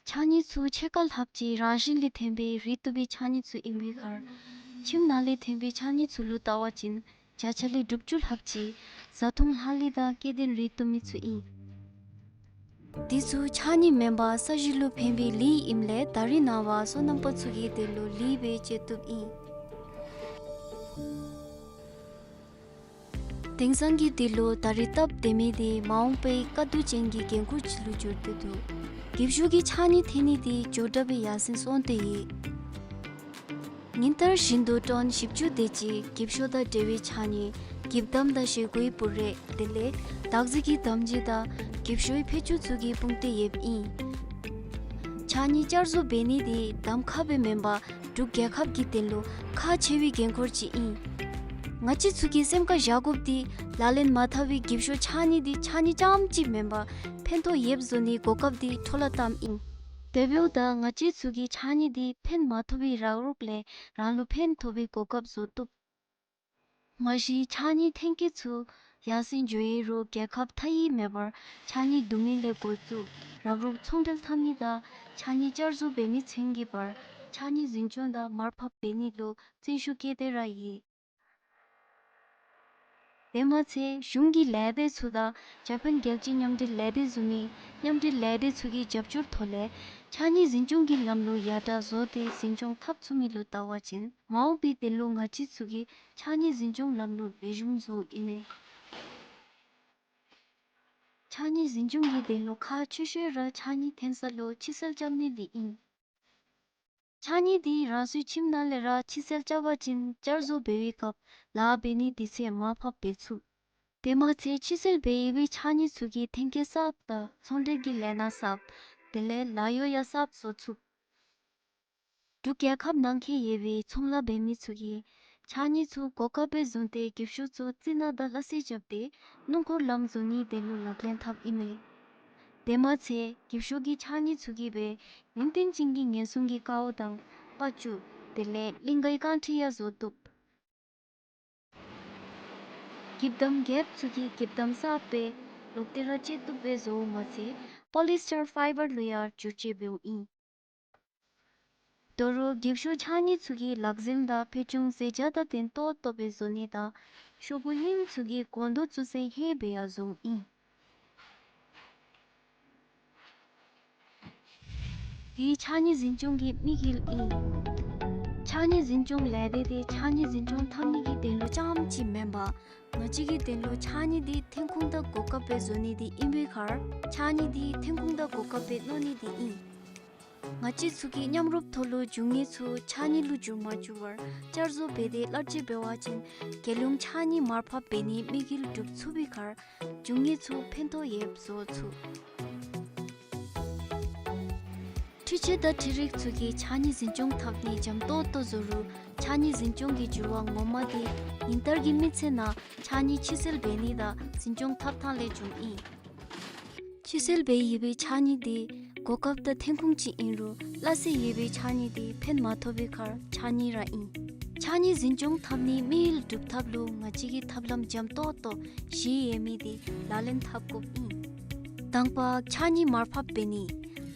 ཕྱགས་སྙིགས་ཚུ་ཕྱེད་ཀ་ལྷགཔ་ཅིག་རང་བཞིན་ལས་ཐོན་པའི་རིགས་བསྡུ་བའི་ཕྱགས་སྙིགས་ཚུ་ཨིན་པའི་ཁར་ཁྱིམ་ནང་ལས་ཐོན་པའི་ཕྱགས་སྙིགས་ཚུ་ལུ་བལྟ་བ་ཅིན་བརྒྱ་ཆ་ལས་དྲུག་ཅུ་ལྷགཔ་ཅིག་བཟའ་འཐུང་ལྷག་ལུས་དང་སྐྱེ་ལྡན་རིགས་བསྡུ་མི་ཚུ་ཨིན། འདི་ཚུ་ཕྱགས་སྙིགས་མེན་པར་ས་གཞི་ལུ་ཕན་པའི་ལུད་ཨིནམ་ལས་ད་རིས་ནངས་པ་སོ་ནམ་པ་ཚུ་གིས་དེ་ལུ་ལུད་སྦེ་སྤྱོད་བཏུབ་ཨིན། དེང་སང་གི་འདི་ལུ་ད་རིས་སྟབས་བདེ་མི་འདི་མ་འོངས་པའི་དཀའ་སྡུག་ཅན་གྱི་འགན་ཁུར་ཅིག་ལུ་འགྱུར་ཏེ་འདུག། འགྱིབ་ཤོག་གི་ཕྱགས་སྙིགས་ཐོན་ནི་འདི་མགྱོགས་དྲགས་སྦེ་ཡར་སེང་སོང་སྟེ་ཡོད། ཉིན་ལྟར་བཞིན་དུ་ཊོན་བཞི་བཅུ་དེ་ཅིག་འགྱིབ་ཤོག་དང་འབྲེལ་བའི་ཕྱགས་སྙིགས་འགྱིབ་དམ་དང་བཞེས་སྒོའི་སྤུ་རས་དེ་ལས་བདག་འཛིན་གྱི་དམ་སྦྱིས་དང་འགྱིབ་ཤོག་ཕད་ཅུང་ཚུ་གིས་སྤུངས་ཏེ་ཡོདཔ་ཨིན། ཕྱགས་སྙིགས་བསྐྱར་བཟོ་འབད་ནི་འདི་གདམ་ཁ་སྦེ་མེན་པར་འབྲུག་རྒྱལ་ཁབ་ཀྱི་དོན་ལུ་ཁག་ཆེ་བའི་འགན་ཁུར་ཅིག་ཨིན། ང་བཅས་ཚུ་གིས་སེམས་ཁར་བཞག་དགོཔ་འདི་ལག་ལེན་མ་འཐབ་པའི་འགྱིབ་ཤོག་ཕྱགས་སྙིགས་འདི་ཕྱགས་སྙིགས་རྐྱངམ་ཅིག་མེན་པར་ཕན་ཐོགས་ཡོདཔ་བཟོ་ནིའི་གོ་སྐབས་འདི་འཕྲོ་བརླག་བཏངམ་ཨིན། དེ་འབདཝ་ད་ང་བཅས་ཚུ་གིས་ཕྱགས་སྙིགས་འདི་ཕན་མ་ཐོགས་པའི་རག་རོག་ལས་རང་ལུ་ཕན་ཐོགས་པའི་གོ་སྐབས་བཟོ་བཏུབ། མ་གཞི་ཕྱགས་སྙིགས་ཐོན་སྐྱེད་ཚུ་ཡར་སེང་འགྱོ་ཡི་རུང་རྒྱལ་ཁབ་མཐའ་དབུས་མེད་པར་ཕྱགས་སྙིགས་བསྡུ་མི་ལས་འགོ་བཙུགས་རག་རོག་ཚོང་འབྲེལ་འཐབ་ནི་དང་ཕྱགས་སྙིགས་བསྐྱར་བཟོ་འབད་ནི་ཚུན་གྱི་བར་ཕྱགས་སྙིགས་འཛིན་སྐྱོང་དང་མར་ཕབ་འབད་ནི་ལུ་བརྩོན་ཤུགས་བསྐྱེད་དེ་ར་ཡོད། དེ་མ་ཚད་གཞུང་གི་ལས་སྡེ་ཚུ་དང་འཇར་པན་རྒྱལ་སྤྱིའི་མཉམ་འབྲེལ་ལས་སྡེ་བཟུམ་མའི་མཉམ་འབྲེལ་ལས་སྡེ་ཚུ་གི་རྒྱབ་སྐྱོར་ཐོག་ལས་ཕྱགས་སྙིགས་འཛིན་སྐྱོང་གི་ལམ་ལུགས་ཡར་དྲག་བཟོ་སྟེ་འཛིན་སྐྱོང་འཐབ་ཚུགས་མི་ལུ་བལྟ་བ་ཅིན་མ་འོངས་པའི་དོན་ལུ་ང་བཅས་ཚུ་གིས་ཕྱགས་སྙིགས་འཛིན་སྐྱོང་ལམ་ལུགས་ལེགས་ཤོམ་བཟོཝ་ཨིན་མས། ཕྱགས་སྙིགས་འཛིན་སྐྱོང་གི་དོན་ལུ་ཁག་ཆེ་ཤོས་ར་ཕྱགས་སྙིགས་ཐོན་ས་ལུ་ཕྱི་སེལ་རྐྱབ་ནི་འདི་ཨིན། ཕྱགས་སྙིགས་འདི་རང་སོའི་ཁྱིམ་ནང་ལས་ར་ཕྱི་སེལ་རྐྱབ་པ་ཅིན་བསྐྱར་བཟོ་འབད་བའི་སྐབས་ལཱ་འབད་ནི་དུས་ཚོད་མར་ཕབ་འབད་ཚུགས། དེ་མ་ཚད་ཕྱིར་སེལ་འབད་ཡོད་པའི་ཕྱགས་སྙིགས་ཚུ་གི་ཐོན་སྐྱེད་གསརཔ་དང་ཚོང་འབྲེལ་གྱི་ལས་སྣ་གསརཔ་དེ་ལས་ལཱ་གཡོག་ཡང་གསརཔ་བཟོ་ཚུགས། འབྲུག་རྒྱལ་ཁབ་ནང་འཁོད་ཡོད་པའི་ཚོང་ལཱ་འབད་མི་ཚུ་གིས་ཕྱགས་སྙིགས་ཚུ་གོ་སྐབས་སྦེ་བཟུང་སྟེ་རྒྱབ་ཤོག་ཚུ་རྩི་ནག་དང་སླ་བསྲེ་རྐྱབ་སྟེ་སྣུམ་འཁོར་ལམ་བཟོ་ནིའི་དོན་ལུ་ལག་ལེན་འཐབ་ཨིན་མས། དེ་མ་ཚད་རྒྱབ་ཤོག་གི་ཕྱགས་སྙིགས་ཚུ་གིས་སྦེ་ཡུན་བརྟན་ཅན་གྱི་ངན་སོང་གི་ཀཝ་དང་པར་ཅུ་དེ་ལས་གླིང་གའི་རྐང་ཁྲི་ཡང་བཟོ་བཏུབ། འགྱིབ་དམ་རྒྱསཔ་ཚུ་གིས་འགྱིབ་དམ་གསརཔ་སྦེ་ལོག་སྟེ་ར་སྤྱོད་བཏུབ་སྦེ་བཟོཝ་མ་ཚད་པོ་ལི་ཨིས་ཊར་ཕའི་བར་ལུ་ཡང་བསྒྱུར་བཅོས་འབདཝ་ཨིན། དོ་རུང་རྒྱབ་ཤོག་ཕྱགས་སྙིགས་ཚུ་གི་ལག་འཛིང་དང་ཕུད་ཆུང་མཛེས་རྒྱ་དང་ལྡན་ཏོག་ཏོ་སྦེ་བཟོ་ནི་དང་ཤོག་གུ་ལྷེམ་ཚུ་གི་སྒོང་རྡོག་བཙུགས་སའི་ཧེ་སྦེ་ཡང་བཟོཝ་ཨིན། འདི་ཕྱགས་སྙིགས་འཛིན་སྐྱོང་གི་དམིགས་ཡུལ་ཨིན། ཕྱགས་སྙིགས་འཛིན་སྐྱོང་ལས་སྡེ་འདི་ཕྱགས་སྙིགས་འཛིན་སྐྱོང་འཐབ་ནི་གི་དོན་ལུ་རྐྱངམ་ཅིག་མེན་པར་ང་བཅས་ཀྱི་དོན་ལུ་ཕྱགས་སྙིགས་འདི་ཐོན་ཁུངས་དང་གོ་སྐབས་སྦེ་བཟོ་ནི་འདི་ཨིན་པའི་ཁར་ཕྱགས་སྙིགས་འདི་ཐོན་ཁུངས་དང་གོ་སྐབས་སྦེ་མནོ་ནི་འདི་ཨིན། ང་བཅས་ཚུ་གི་མཉམ་རུབ་ཐོག་ལུ་འབྱུང་དངོས་ཚུ་ཕྱགས་སྙིགས་ལུ་འགྱུར་མ་འགྱུར་བར་བསྐྱར་བཟོ་འབད་དེ་གླར་སྤྱོད་འབད་བ་ཅིན་རྒྱལ་ཡོངས་ཕྱགས་སྙིགས་མར་ཕབ་འབད་ནིའི་དམིགས་ཡུལ་འགྲུབ་ཚུགས་པའི་ཁར་འབྱུང་དངོས་ཚུ་ཕན་ཐོགས་ཡོདཔ་བཟོ་ཚུགས། འཕྲུལ་ཆས་དང་འཕྲུལ་རིག་ཚུ་གིས་ཕྱགས་སྙིགས་འཛིན་སྐྱོང་འཐབ་ནི་འཇམ་ཏོག་ཏོ་བཟོ་རུང་ཕྱགས་སྙིགས་འཛིན་སྐྱོང་གི་འགྱུར་བ་ངོ་མ་འདི་ཉིན་ལྟར་གྱི་མི་ཚེ་ནང་ཕྱགས་སྙིགས་ཕྱིར་སེལ་འབད་ནི་དང་འཛིན་སྐྱོང་འཐབ་ཐངས་ལས་བྱུངམ་ཨིན། ཕྱིར་སེལ་འབད་ཡོད་པའི་ཕྱགས་སྙིགས་འདི་གོ་སྐབས་དང་ཐོན་ཁུངས་ཅིག་ཨིན་རུང་སླ་བསྲེ་ཡོད་པའི་ཕྱགས་སྙིགས་འདི་ཕན་མ་ཐོགས་པའི་ཁར་ཕྱགས་སྙིགས་ར་ཨིན། ཕྱགས་སྙིགས་འཛིན་སྐྱོང་འཐབ་ནིའི་དམིགས་ཡུལ་འགྲུབ་ཐབས་ལུ་ང་བཅས་ཀྱིས་ཐབས་ལམ་འཇམ་ཏོག་ཏོ་བཞི་ཡོད་མི་འདི་ལག་ལེན་འཐབ་དགོཔ་ཨིན། དང་པ་ཕྱགས་སྙིགས་མར་ཕབ་འབད་ནི།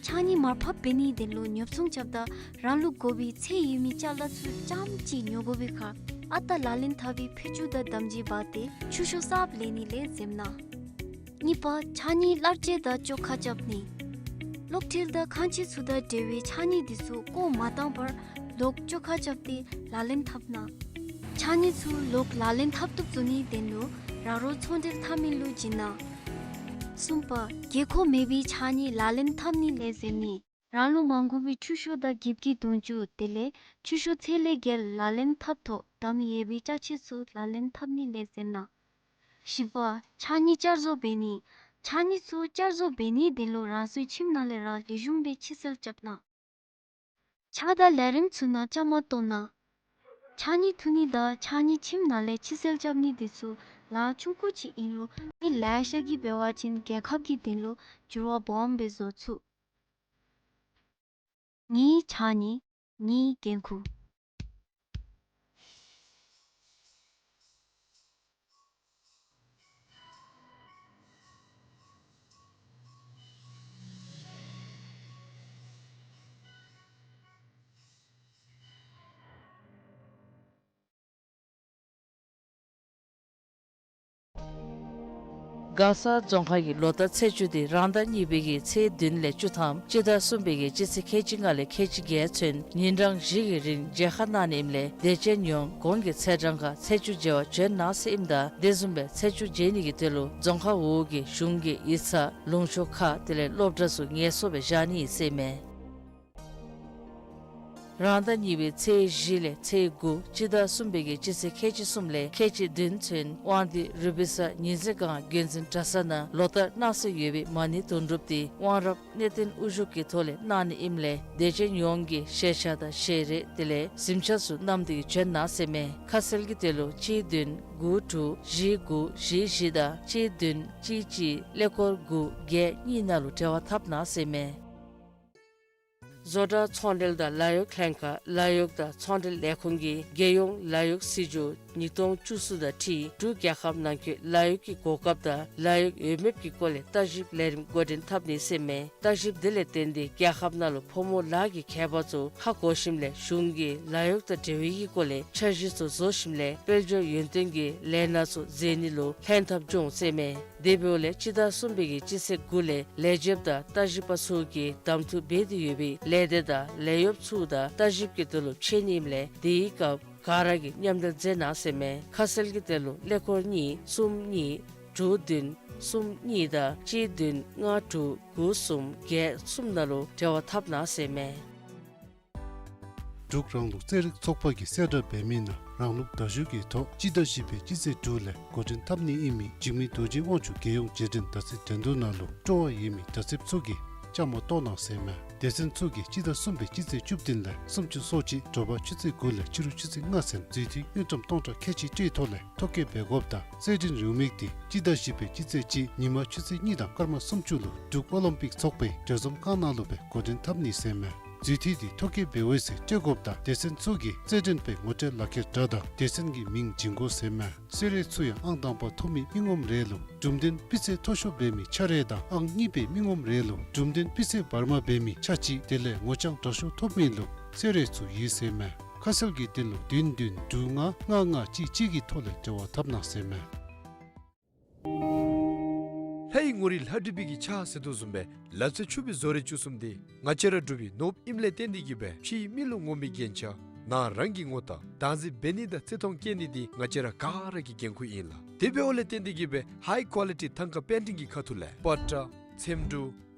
ཕྱགས་སྙིགས་མར་ཕབ་འབད་ནིའི་དོན་ལུ་ཉོ་ཚོང་རྐྱབ་ད་རང་ལུ་དགོ་པའི་ཚད་ཡོད་མི་ཅ་ལ་ཚུ་རྐྱངམ་ཅིག་ཉོ་དགོ་པའི་ཁར་ཨ་རྟག་ལག་ལེན་འཐབ་པའི་ཕུད་ཆུ་དང་དམ་སྦྱིས་འབག་སྟེ་ཆུ་ཤོག་གསརཔ་ལེན་ནི་ལས་འཛེམ་གནང་། གཉིས་པ་ཕྱགས་སྙིགས་གླར་སྤྱོད་དང་བཅོ་ཁ་རྐྱབ་ནི། གློག་འཕྲུལ་དང་ཁང་ཆས་ཚུ་དང་འབྲེལ་བའི་ཕྱགས་སྙིགས་འདི་ཚུ་བཀོ་མ་བཏང་བར་ལོག་བཅོ་ཁ་རྐྱབ་སྟེ་ལག་ལེན་འཐབ་གནང་། ཕྱགས་སྙིགས་ཚུ་ལོག་ལག་ལེན་འཐབ་བཏུབ་བཟོ་ནིའི་དོན་ལུ་ར་རོ་ཚོང་འབྲེལ་འཐབ་མི་ལུ་བྱིན་གནང་། གསུམ་པ་དགོས་མཁོ་མེད་པའི་ཕྱགས་སྙིགས་ལག་ལེན་འཐབ་ནི་ལས་འཛེམ་ནི། རང་ལུ་མ་དགོ་པའི་ཆུ་ཤོག་དང་འགྱིབ་ཀྱི་དུང་ཕྱུར་དེ་ལས་ཆུ་ཤོག་ཚད་ལས་བརྒལ་ལག་ལེན་འཐབ་ཐོག་བསྡམས་ཡོད་པའི་ཅ་ཆས་ཚུ་ལག་ལེན་འཐབ་ནི་ལས་འཛེམ་གནང་། བཞི་པ་ཕྱགས་སྙིགས་བསྐྱར་བཟོ་འབད་ནི། ཕྱགས་སྙིགས་ཚུ་བསྐྱར་བཟོ་འབད་ནིའི་དོན་ལུ་རང་སོའི་ཁྱིམ་ནང་ལས་ར་ལེགས་ཤོམ་སྦེ་ཕྱིར་སེལ་རྐྱབ་གནང་། ཕྱགས་དང་ལས་རིམ་ཚུ་ནང་བཅའ་མར་གཏོགས་གནང་། ཕྱགས་སྙིགས་འཐུ་ནི་དང་ཕྱགས་སྙིགས་ཁྱིམ་ནང་ལས་ཕྱིར་སེལ་རྐྱབ་ནི་འདི་ཚུ་ལཱ་ཆུང་ཀུ་ཅིག་ཨིན་རུང་མི་ལེ་ཤ་གིས་འབད་བ་ཅིན་རྒྱལ་ཁབ་ཀྱི་དོན་ལུ་འགྱུར་བ་སྦོམ་སྦེ་བཟོ་ཚུགས། ངེའི་ཕྱགས་སྙིགས་ངེའི་འགན་ཁུར། མགར་ས་རྫོང་ཁག་གི་ལོ་བསྟར་ཚེས་བཅུ་དེ་རང་ཟླ་གཉིས་པའི་གི་ཚེས་བདུན་ལས་བཅུ་ཐམ་སྤྱི་ཟླ་གསུམ་པའི་གི་སྤྱི་ཚེས་ཁལ་གཅིག་ལྔ་ལས་ཁལ་གཅིག་བརྒྱད་ཚུན་ཉིན་གྲངས་བཞི་གི་རིང་མཇལ་ཁ་གནང་ནི་ཨིནམ་ལས་དད་ཅན་ཡོངས་གོང་གི་ཚེས་གྲངས་ཁར་ཚེས་བཅུ་མཇལ་བར་བྱོན་གནང་ཟེར་ཨིནམ་ད་དེ་བཟུམ་སྦེ་ཚེས་བཅུ་མཇལ་ནི་གི་དོན་ལུ་རྫོང་ཁག་འོག་གི་གཞུང་གི་ཡིག་ཚང་ལུང་ཕྱོགས་ཁག་དེ་ལས་སློབ་གྲྭ་ཚུ་ངལ་གསོ་སྦེ་བཞག་ནི་ཨིན་ཟེར་མས། རང་ཟླ་གཉིས་པའི་ཚེས་བཞི་ལས་ཚེས་དགུ་སྤྱི་ཟླ་གསུམ་པའི་གི་སྤྱི་ཚེས་ཁལ་གཅིག་གསུམ་ལས་ཁལ་གཅིག་བདུན་ཚུན་དབང་འདུས་རུ་པི་ས་ཉི་འཛིན་སྒང་རྒྱུན་འཛིན་གྲྭ་ཚང་ནང་ལོ་བསྟར་གནང་སྲོལ་ཡོད་པའི་མ་ཎི་དུང་སྒྲུབ་འདི་དབང་རབ་གནས་བརྟན་དབུ་བཞུགས་ཀྱི་ཐོག་ལས་གནང་ནི་ཨིནམ་ལས་དད་ཅན་ཡོངས་ཀྱིས་ཞལ་ཆས་དང་ཞལ་རས་དེ་ལས་གཟིམ་ཆས་ཚུ་བསྣམས་ཏེ་གིས་བྱོན་གནང་ཟེར་མས། ཁ་གསལ་གྱི་དོན་ལུ་གཅིག་བདུན་དགུ་དྲུག་བཞི་དགུ་བཞི་བཞི་དང་གཅིག་བདུན་གཅིག་གཅིག་ཀླད་ཀོར་དགུ་བརྒྱད་གཉིས་ནང་ལུ་འབྲེལ་བ་འཐབ་གནང་ཟེར་མས། བཟོ་གྲྭ་ཚོང་འབྲེལ་དང་ལཱ་གཡོག་ལྷན་ཁག་ལཱ་གཡོག་དང་ཚོང་འབྲེལ་ལས་ཁུངས་ཀྱིས་རྒྱལ་ཡོངས་ལཱ་གཡོག་སྲིད་བྱུས་ཉིས་སྟོང་བཅུ་གསུམ་དང་འཁྲིལ་འབྲུག་རྒྱལ་ཁབ་ནང་འཁོད་ལཱ་གཡོག་གི་གོ་སྐབས་དང་ལཱ་གཡོག་འོས་འབབ་ཀྱི་སྐོར་ལས་བརྟག་ཞིབ་ལས་རིམ་འགོ་འདྲེན་འཐབ་ནི་ཟེར་མས། བརྟག་ཞིབ་དེ་ལས་བརྟེན་ཏེ་རྒྱལ་ཁབ་ནང་ལུ་ཕོ་མོ་ལཱ་གི་ཁྱད་པར་ཚུ་ཧ་གོ་ཞིནམ་ལས་གཞུང་གིས་ལཱ་གཡོག་དང་འབྲེལ་བའི་གི་སྐོར་ལས་འཆར་གཞི་ཚུ་བཟོ་ཞིནམ་ལས་དཔལ་འབྱོར་ཡུན་བརྟན་གྱི་ལས་སྣ་ཚུ་མཛད་ནི་ལུ་ལྷན་ཐབས་འབྱུང་ཟེར་མས། དེ་འབདཝ་ལས་སྤྱི་ཟླ་གསུམ་པའི་གི་སྤྱི་ཚེས་དགུ་ལས་ལས་བྱེདཔ་དང་བརྟག་ཞིབ་པ་ཚུ་གིས་གདམ་འཐུ་འབད་དེ་ཡོད་པའི་ལས་སྡེ་དང་ལས་གཡོགཔ་ཚུ་དང་བརྟག་ཞིབ་ཀྱི་དོན་ལུ་ཕྱད་ནི་ཨིནམ་ལས་དེའི་སྐབས་ག་ར་གིས་མཉམ་འབྲེལ་མཛད་གནང་ཟེར་མས། ཁ་གསལ་གྱི་དོན་ལུ་ཀླད་ཀོར་གཉིས་གསུམ་གཉིས་དྲུག་བདུན་གསུམ་གཉིས་དང་གཅིག་བདུན་ལྔ་དྲུག་དགུ་གསུམ་བརྒྱད་གསུམ་ནང་ལུ་འབྲེལ་བ་འཐབ་གནང་ཟེར་མས། འབྲུག་རང་ལུགས་རྩེད་རིགས་ཚོགས་པ་གིས་གསལ་བསྒྲགས་འབད་མི་ནང་རང་ལུགས་དྲག་ཤུལ་གྱི་ཐོག་སྤྱི་ཟླ་བཞི་པའི་སྤྱི་ཚེས་དྲུག་ལས་འགོ་འདྲེན་འཐབ་ནི་ཨིན་མི་འཇིགས་མེད་རྡོ་རྗེ་དབང་ཕྱུག་རྒྱལ་ཡོངས་རྗེས་དྲན་དར་ཚེས་འགྲན་བསྡུར་ནང་ལུ་སྤྲོ་བ་ཡོད་མི་དྲག་ཟེར་ཚུ་གིས་བཅའ་མར་གཏོགས་གནང་ཟེར་མས། སྡེ་ཚན་ཚུ་གིས་སྤྱི་ཟླ་གསུམ་པའི་སྤྱི་ཚེས་བཅུ་བདུན་ལས་སུམ་ཅུ་སོ་གཅིག་དྲོ་པ་ཆུ་ཚོད་དགུ་ལས་ཕྱི་རུ་ཆུ་ཚོད་ལྔ་ཚུན་འཛུལ་འཐུས་དངུལ་ཀྲམ་སྟོང་ཕྲག་ཁལ་གཅིག་སྤྲོད་ཐོག་ལས་ཐོ་བཀོད་འབད་དགོཔ་དང་རྩེད་འགྲན་རེའུ་མིག་འདི་སྤྱི་ཟླ་བཞི་པའི་སྤྱི་ཚེས་གཅིག་ཉིན་མ་ཆུ་ཚོད་གཉིས་དང་སྐར་མ་སུམ་ཅུ་ལུ་འབྲུག་ཨོ་ལིམ་པིག་ཚོགས་པའི་གྲོས་འཛོམས་ཁང་ནང་ལུ་སྦེ་འགོ་འདྲེན་འཐབ་ནི་ཟེར་མས། འཛུལ་འཐུས་འདི་ཐོ་བཀོད་འབད་བའི་ཚེ་སྤྲོད་དགོཔ་དང་སྡེ་ཚན་ཚུ་གིས་རྩེད་འགྲན་པའི་ངོ་སྤྲོད་ལག་ཁྱེར་དྲ་དང་སྡེ་ཚན་གྱི་མིང་བྱིན་དགོ་ཟེར་མས། གསོལ་རས་ཚུ་ཡང་ཨང་དང་པ་ཐོབ་མི་མི་ངོམ་རེ་ལུ་གྲུབ་དོན་སྤུས་ཚད་མཐོ་ཤོས་འབད་མི་ཆ་རེ་དང་ཨང་གཉིས་པའི་མི་ངོམ་རེ་ལུ་གྲུབ་དོན་སྤུས་ཚད་བར་མ་འབད་མི་ཆ་གཅིག་དེ་ལས་ངོ་རྐྱང་དྲག་ཤོས་ཐོབ་མི་ལུ་གསོལ་རས་ཚུ་ཡོད་ཟེར་མས། ཁ་གསལ་གྱི་དོན་ལུ་བདུན་བདུན་དྲུག་ལྔ་ལྔ་ལྔ་གཅིག་གཅིག་གི་ཐོག་ལས་འབྲེལ་བ་འཐབ་གནང་ཟེར་མས། ལྷའི་ངོ་རིས་ལྷ་བྲིས་པའི་གི་ཕྱག་ཟེར་དོ་བཟུམ་སྦེ་ལ་རྩེ་ཕྱུག་པའི་བཟོ་རིག་བཅུ་གསུམ་འདི་ང་བཅས་ར་འབྲུག་པའི་ནོར་བུ་ཨིནམ་ལས་བརྟེན་ཏེ་གིས་སྦེ་ཕྱིའི་མི་ལུ་ངོམ་པའི་རྒྱན་ཆ་ནང་རང་གི་ངོ་རྟགས་བདག་འཛིན་འབད་ནི་དང་བརྩི་མཐོང་བསྐྱེད་ནི་འདི་ང་བཅས་ར་ག་ར་གི་འགན་ཁུར་ཨིན་ལགས། དེ་འབདཝ་ལས་བརྟེན་ཏེ་གིས་སྦེ་ཧའི་ཀོ་ལི་ཊི་ཐང་ཀ་པེན་ཊིང་གི་ཁ་ཐུག་ལས་པ་ཏྲ་ཚེམ་དྲུབ་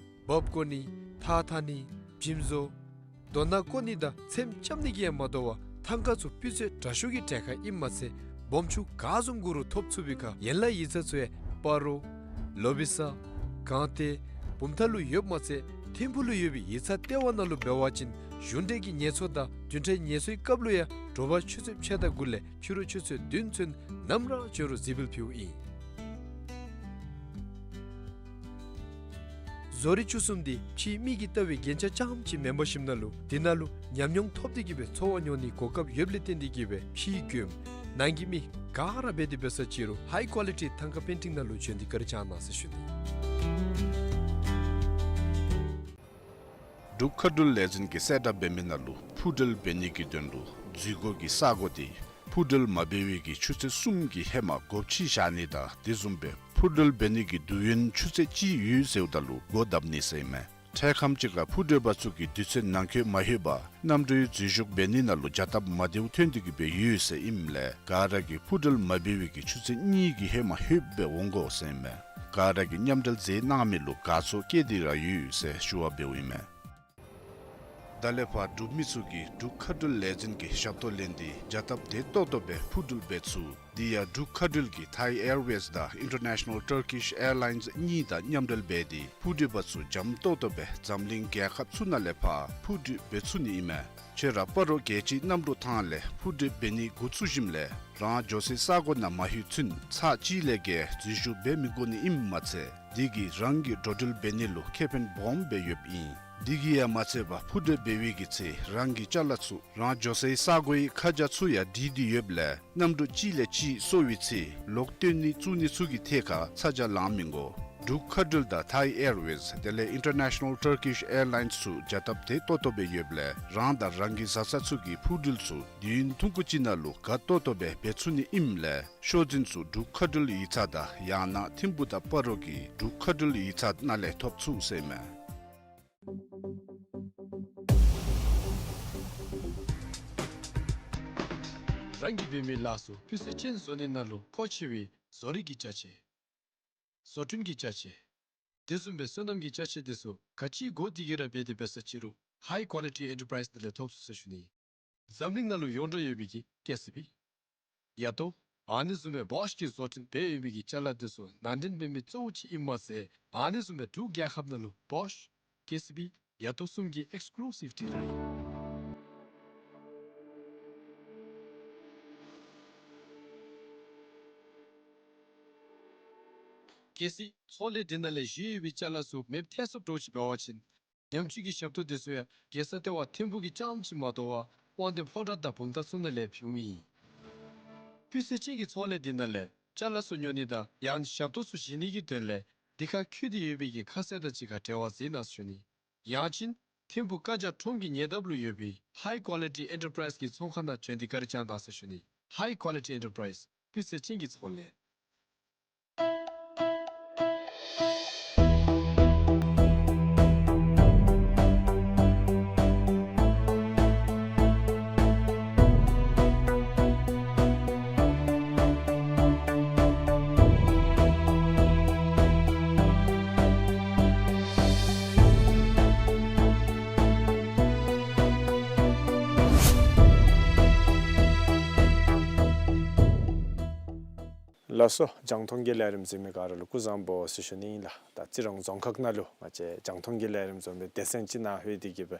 འབག་བཀོ་ནི་ཐགས་འཐག་ནི་འཇིམ་བཟོ་རྡོ་ནག་བརྐོ་ནི་དང་ཚེམ་རྐྱབ་ནི་གིས་ཡང་མ་དོ་བར་ཐང་ཀ་ཚུ་སྤུས་ཚད་དྲག་ཤོས་ཀྱི་གྲལ་ཁར་ཨིནམ་མ་ཚད་སྦོམ་ཆུང་ག་བཟུམ་གུ་རུང་ཐོབ་ཚུགས་པའི་ཁར་ཡན་ལག་ཡིག་ཚང་ཚུ་ཡང་སྤ་རོ་ལོ་བི་ས་སྒང་སྟེང་བུམ་ཐང་ལུ་ཡོདཔ་མ་ཚད་ཐིམ་ཕུག་ལུ་ཡོད་པའི་ཡིག་ཚང་ལྟེ་བ་ནང་ལུ་འབད་བ་ཅིན་གཞུང་འབྲེལ་གྱི་ངལ་འཚོ་དང་བདུན་ཕྲག་ངལ་འཚོའི་སྐབས་ལུ་ཡང་དྲོ་པ་ཆུ་ཚོད་ཕྱེད་དང་དགུ་ལས་ཕྱི་རུ་ཆུ་ཚོད་བདུན་ཚུན་ནམ་ར་འབྱོན་རུང་གཟིགས་འབུལ་ཕུལཝ་ཨིན། བཟོ་རིག་བཅུ་གསུམ་འདི་ཕྱིའི་མི་གིས་ལྟ་བའི་རྒྱན་ཆ་རྐྱངམ་ཅིག་མེན་པར་ཞིནམ་ན་ལུ་འདི་ནང་ལུ་ཉམས་མྱོང་ཐོབ་སྟེ་གིས་སྦེ་འཚོ་བ་མྱོང་ནིའི་གོ་སྐབས་ཡོདཔ་ལས་བརྟེན་ཏེ་གིས་སྦེ་ཕྱིའི་མགྱོནམ་ནང་གི་མི་ག་ར་འབད་དེ་འབད་ས་ཅིག་རུང་ཧའི་ཀོ་ལི་ཊི་ཐང་ཀ་པེན་ཊིང་ནང་ལུ་བྱོན་ཏེ་བཀའ་དྲིན་བསྐྱང་གནང་ཟེར་ཞུ་ནི། འབྲུག་མཁའ་འགྲུལ་ལས་འཛིན་གྱིས་གསལ་བསྒྲགས་འབད་མི་ནང་ལུ་འཕུར་འགྲུལ་འབད་ནི་གི་དོན་ལུ་འཛུལ་སྒོ་གི་ས་སྒོ་འདི་འཕུར་འགྲུལ་མ་འབད་བའི་གི་ཆུ་ཚོད་གསུམ་གྱི་ཧེ་མ་སྒོ་ཕྱེ་བཞག་ནི་དང་དེ་བཟུམ་སྦེ་འཕུར་འགྲུལ་འབད་ནི་གི་དུས་ཡུན་ཆུ་ཚོད་གཅིག་ཡོད་ཟེརཝ་ད་ལུ་སྒོ་བརྡབ་ནི་ཟེར་ཨིན་མས། འཕྲལ་ཁམས་ཅིག་ཁར་འཕུར་འགྲུལ་པ་ཚུ་གིས་དུས་ཚོད་ནང་འཁོད་མ་ལྷོད་པར་གནམ་གྲུའི་འཛུལ་ཞུགས་འབད་ནི་ནང་ལུ་བྱ་སྟབས་མ་བདེཝ་ཐོན་ཏེ་གིས་སྦེ་ཡོད་ཟེར་ཨིནམ་ལས་ག་ར་གིས་འཕུར་འགྲུལ་མ་འབད་བའི་གི་ཆུ་ཚོད་གཉིས་ཀྱི་ཧེ་མ་ལྷོདཔ་སྦེ་འོང་དགོ་ཟེར་ཨིན་མས། ག་ར་གིས་མཉམ་འབྲེལ་མཛད་གནང་མི་ལུ་དགའ་ཚོར་བསྐྱེད་དེ་ར་ཡོད་ཟེར་ཞུ་བ་འབདཝ་ཨིན་མས། ད་ལས་ཕར་འབྲུག་མི་ཚུ་གིས་འབྲུག་མཁའ་འགྲུལ་ལས་འཛིན་གྱི་ཞབས་ཏོག་ལེན་ཏེ་བྱ་སྟབས་བདེ་ཏོག་ཏོ་སྦེ་འཕུར་འགྲུལ་འབད་ཚུགས། དེ་ཡང་འབྲུག་མཁའ་འགྲུལ་གྱིས་Thai Airways དང་International Turkish Airlines གཉིས་དང་མཉམ་འབྲེལ་འབད་དེ་འཕུར་འགྲུལ་པ་ཚུ་འཇམ་ཏོག་ཏོ་སྦེ་འཛམ་གླིང་རྒྱལ་ཁབ་ཚུ་ནང་ལས་ཕར་འཕུར་འགྲུལ་འབད་ཚུགས་ནི་ཨིན་མས། ཁྱོད་ར་སྤ་རོ་རྒྱལ་སྤྱིའི་གནམ་གྲུ་ཐང་ལས་འཕུར་འགྲུལ་འབད་ནི་འགོ་བཙུགས་ཞིནམ་ལས་རང་འགྱོ་སའི་ས་སྒོ་ནང་མ་ལྷོད་ཚུན་ཚར་གཅིག་ལས་བརྒལ་འཛུལ་ཞུགས་འབད་མི་དགོ་ནི་ཨིནམ་མ་ཚད་དེ་གིས་རང་གི་འགྲོ་འགྲུལ་འབད་ནི་ལུ་ཁེ་ཕན་སྦོམ་སྦེ་ཡོདཔ་ཨིན། དེ་གིས་ཡང་མ་ཚད་པར་འཕུར་འགྲུལ་འབད་བའི་གི་ཚེ་རང་གི་ཅ་ལ་ཚུ་རང་འགྱོ་སའི་ས་སྒོའི་ཁ་བྱང་ཚུ་ཡང་བྲིས་ཏེ་ཡོདཔ་ལས་གནམ་གྲུ་གཅིག་ལས་གཅིག་སོར་བའི་ཚེ་ལོག་བཏོན་ནི་བཙུགས་ནི་ཚུ་གི་ཐད་ཁར་ཚ་གྱང་ལང་མི་དགོ། འབྲུག་མཁའ་འགྲུལ་དང་Thai Airways དེ་ལས་International Turkish Airlines ཚུ་བྱ་སྟབས་བདེ་ཏོག་ཏོ་སྦེ་ཡོདཔ་ལས་རང་དང་རང་གི་བཟའ་ཚང་ཚུ་གི་འཕུར་འགྲུལ་ཚུ་དུས་ཡུན་ཐུང་ཀུ་ཅིག་ནང་ལུ་དགའ་ཏོག་ཏོ་སྦེ་འབད་ཚུགས་ནི་ཨིནམ་ལས་ཤོག་འཛིན་ཚུ་འབྲུག་མཁའ་འགྲུལ་ཡིག་ཚང་དང་ཡང་ན་ཐིམ་ཕུག་དང་སྤ་རོ་གི་འབྲུག་མཁའ་འགྲུལ་ཡིག་ཚང་ནང་ལས་ཐོབ་ཚུགས་ཟེར་ཨིན་མས། རང་གིས་འབད་མི་ལཱ་ཚུ་སྤུས་ཚད་ཅན་བཟོ་ནི་ནང་ལུ་མཁོ་ཆེ་བའི་བཟོ་རིག་གི་ཅ་ཆས། བཟོ་སྐྲུན་གྱི་ཅ་ཆས། དེ་བཟུམ་སྦེ་སོ་ནམ་གྱི་ཅ་ཆས་དེ་ཚུ་ག་ཅི་དགོ་དེ་གིས་ར་འབད་དེ་འབད་ས་ཅིག་རུང་High Quality Enterprise ནང་ལས་ཐོབ་ཚུགས་ཟེར་ཞུ་ནི། འཛམ་གླིང་ནང་ལུ་ཡོངས་གྲགས་ཡོད་པའི་གི་ཀེ་སི་བི། ཡ་ཏོ། ཨ་ནི་བཟུམ་སྦེ་བོཤ་གིས་བཟོ་སྐྲུན་འབད་ཡོད་པའི་གི་ཅ་ལ་དེ་ཚུ་ནང་འདྲེན་འབད་མི་གཙོ་བོ་ཅིག་ཨིནམ་མ་ཚད་ཨ་ནི་བཟུམ་སྦེ་འབྲུག་རྒྱལ་ཁབ་ནང་ལུ་བོཤ་ཀེ་སི་བི་ཡ་ཏོ་གསུམ་གྱི་ཨེགསི་ཀུ་ལུ་སིབ་ཌི་ལར་ཨིན། གལ་སྲིད་ཚོང་ལས་འདི་ནང་ལས་བཞེས་ཡོད་པའི་ཅ་ལ་ཚུ་མེདཔ་ཐལ་སོངམ་འདྲཝ་ཅིག་འབད་བ་ཅིན་ཉམས་བཅོས་ཀྱི་ཞབས་ཏོག་དེ་ཚུ་ཡང་རྒྱལ་ས་ལྟེ་བ་ཐིམ་ཕུག་གི་རྐྱངམ་ཅིག་མ་དོ་བར་དབང་འདུས་ཕོ་བྲང་དང་བུམ་ཐང་ཚུ་ནང་ལས་ཕུལ་མི་ཨིན། སྤུས་ཚད་ཅན་གྱི་ཚོང་ལས་འདི་ནང་ལས་ཅ་ལ་ཚུ་ཉོ་ནི་དང་ཡང་ཞབས་ཏོག་ཚུ་བཞེས་ནི་གི་དོན་ལས་འདི་ཁར་འཁོད་དེ་ཡོད་པའི་གི་ཁ་གསལ་དང་གཅིག་ཁར་འབྲེལ་བ་མཛད་གནང་ཟེར་ཞུ་ནི། ཡང་ཅིན་ཐིམ་ཕུག་ཀ་ཇ་ཁྲོམ་གྱི་ཉེ་འདབས་ལུ་ཡོད་པའི་High Quality Enterprise གི་ཚོང་ཁང་ནང་བྱོན་ཏེ་བཀའ་དྲིན་བསྐྱང་གནང་ཟེར་ཞུ་ནི། High Quality Enterprise སྤུས་ཚད་ཅན་གྱི་ཚོང་ལས། ལགས་སོ། རྒྱང་མཐོང་གི་ལས་རིམ་གཟིགས་མི་ག་ར་ལུ་སྐུ་གཟུགས་བཟང་པོ་ཟེར་ཞུ་ནི་ཨིན་ལགས། ད་རྩི་རང་རྫོང་ཁག་ནང་ལུ་ང་བཅས་རྒྱང་མཐོང་གི་ལས་རིམ་བཟོ་མི་སྡེ་ཚན་ཅིག་ནང་ལྷོད་དེ་གི་སྦེ་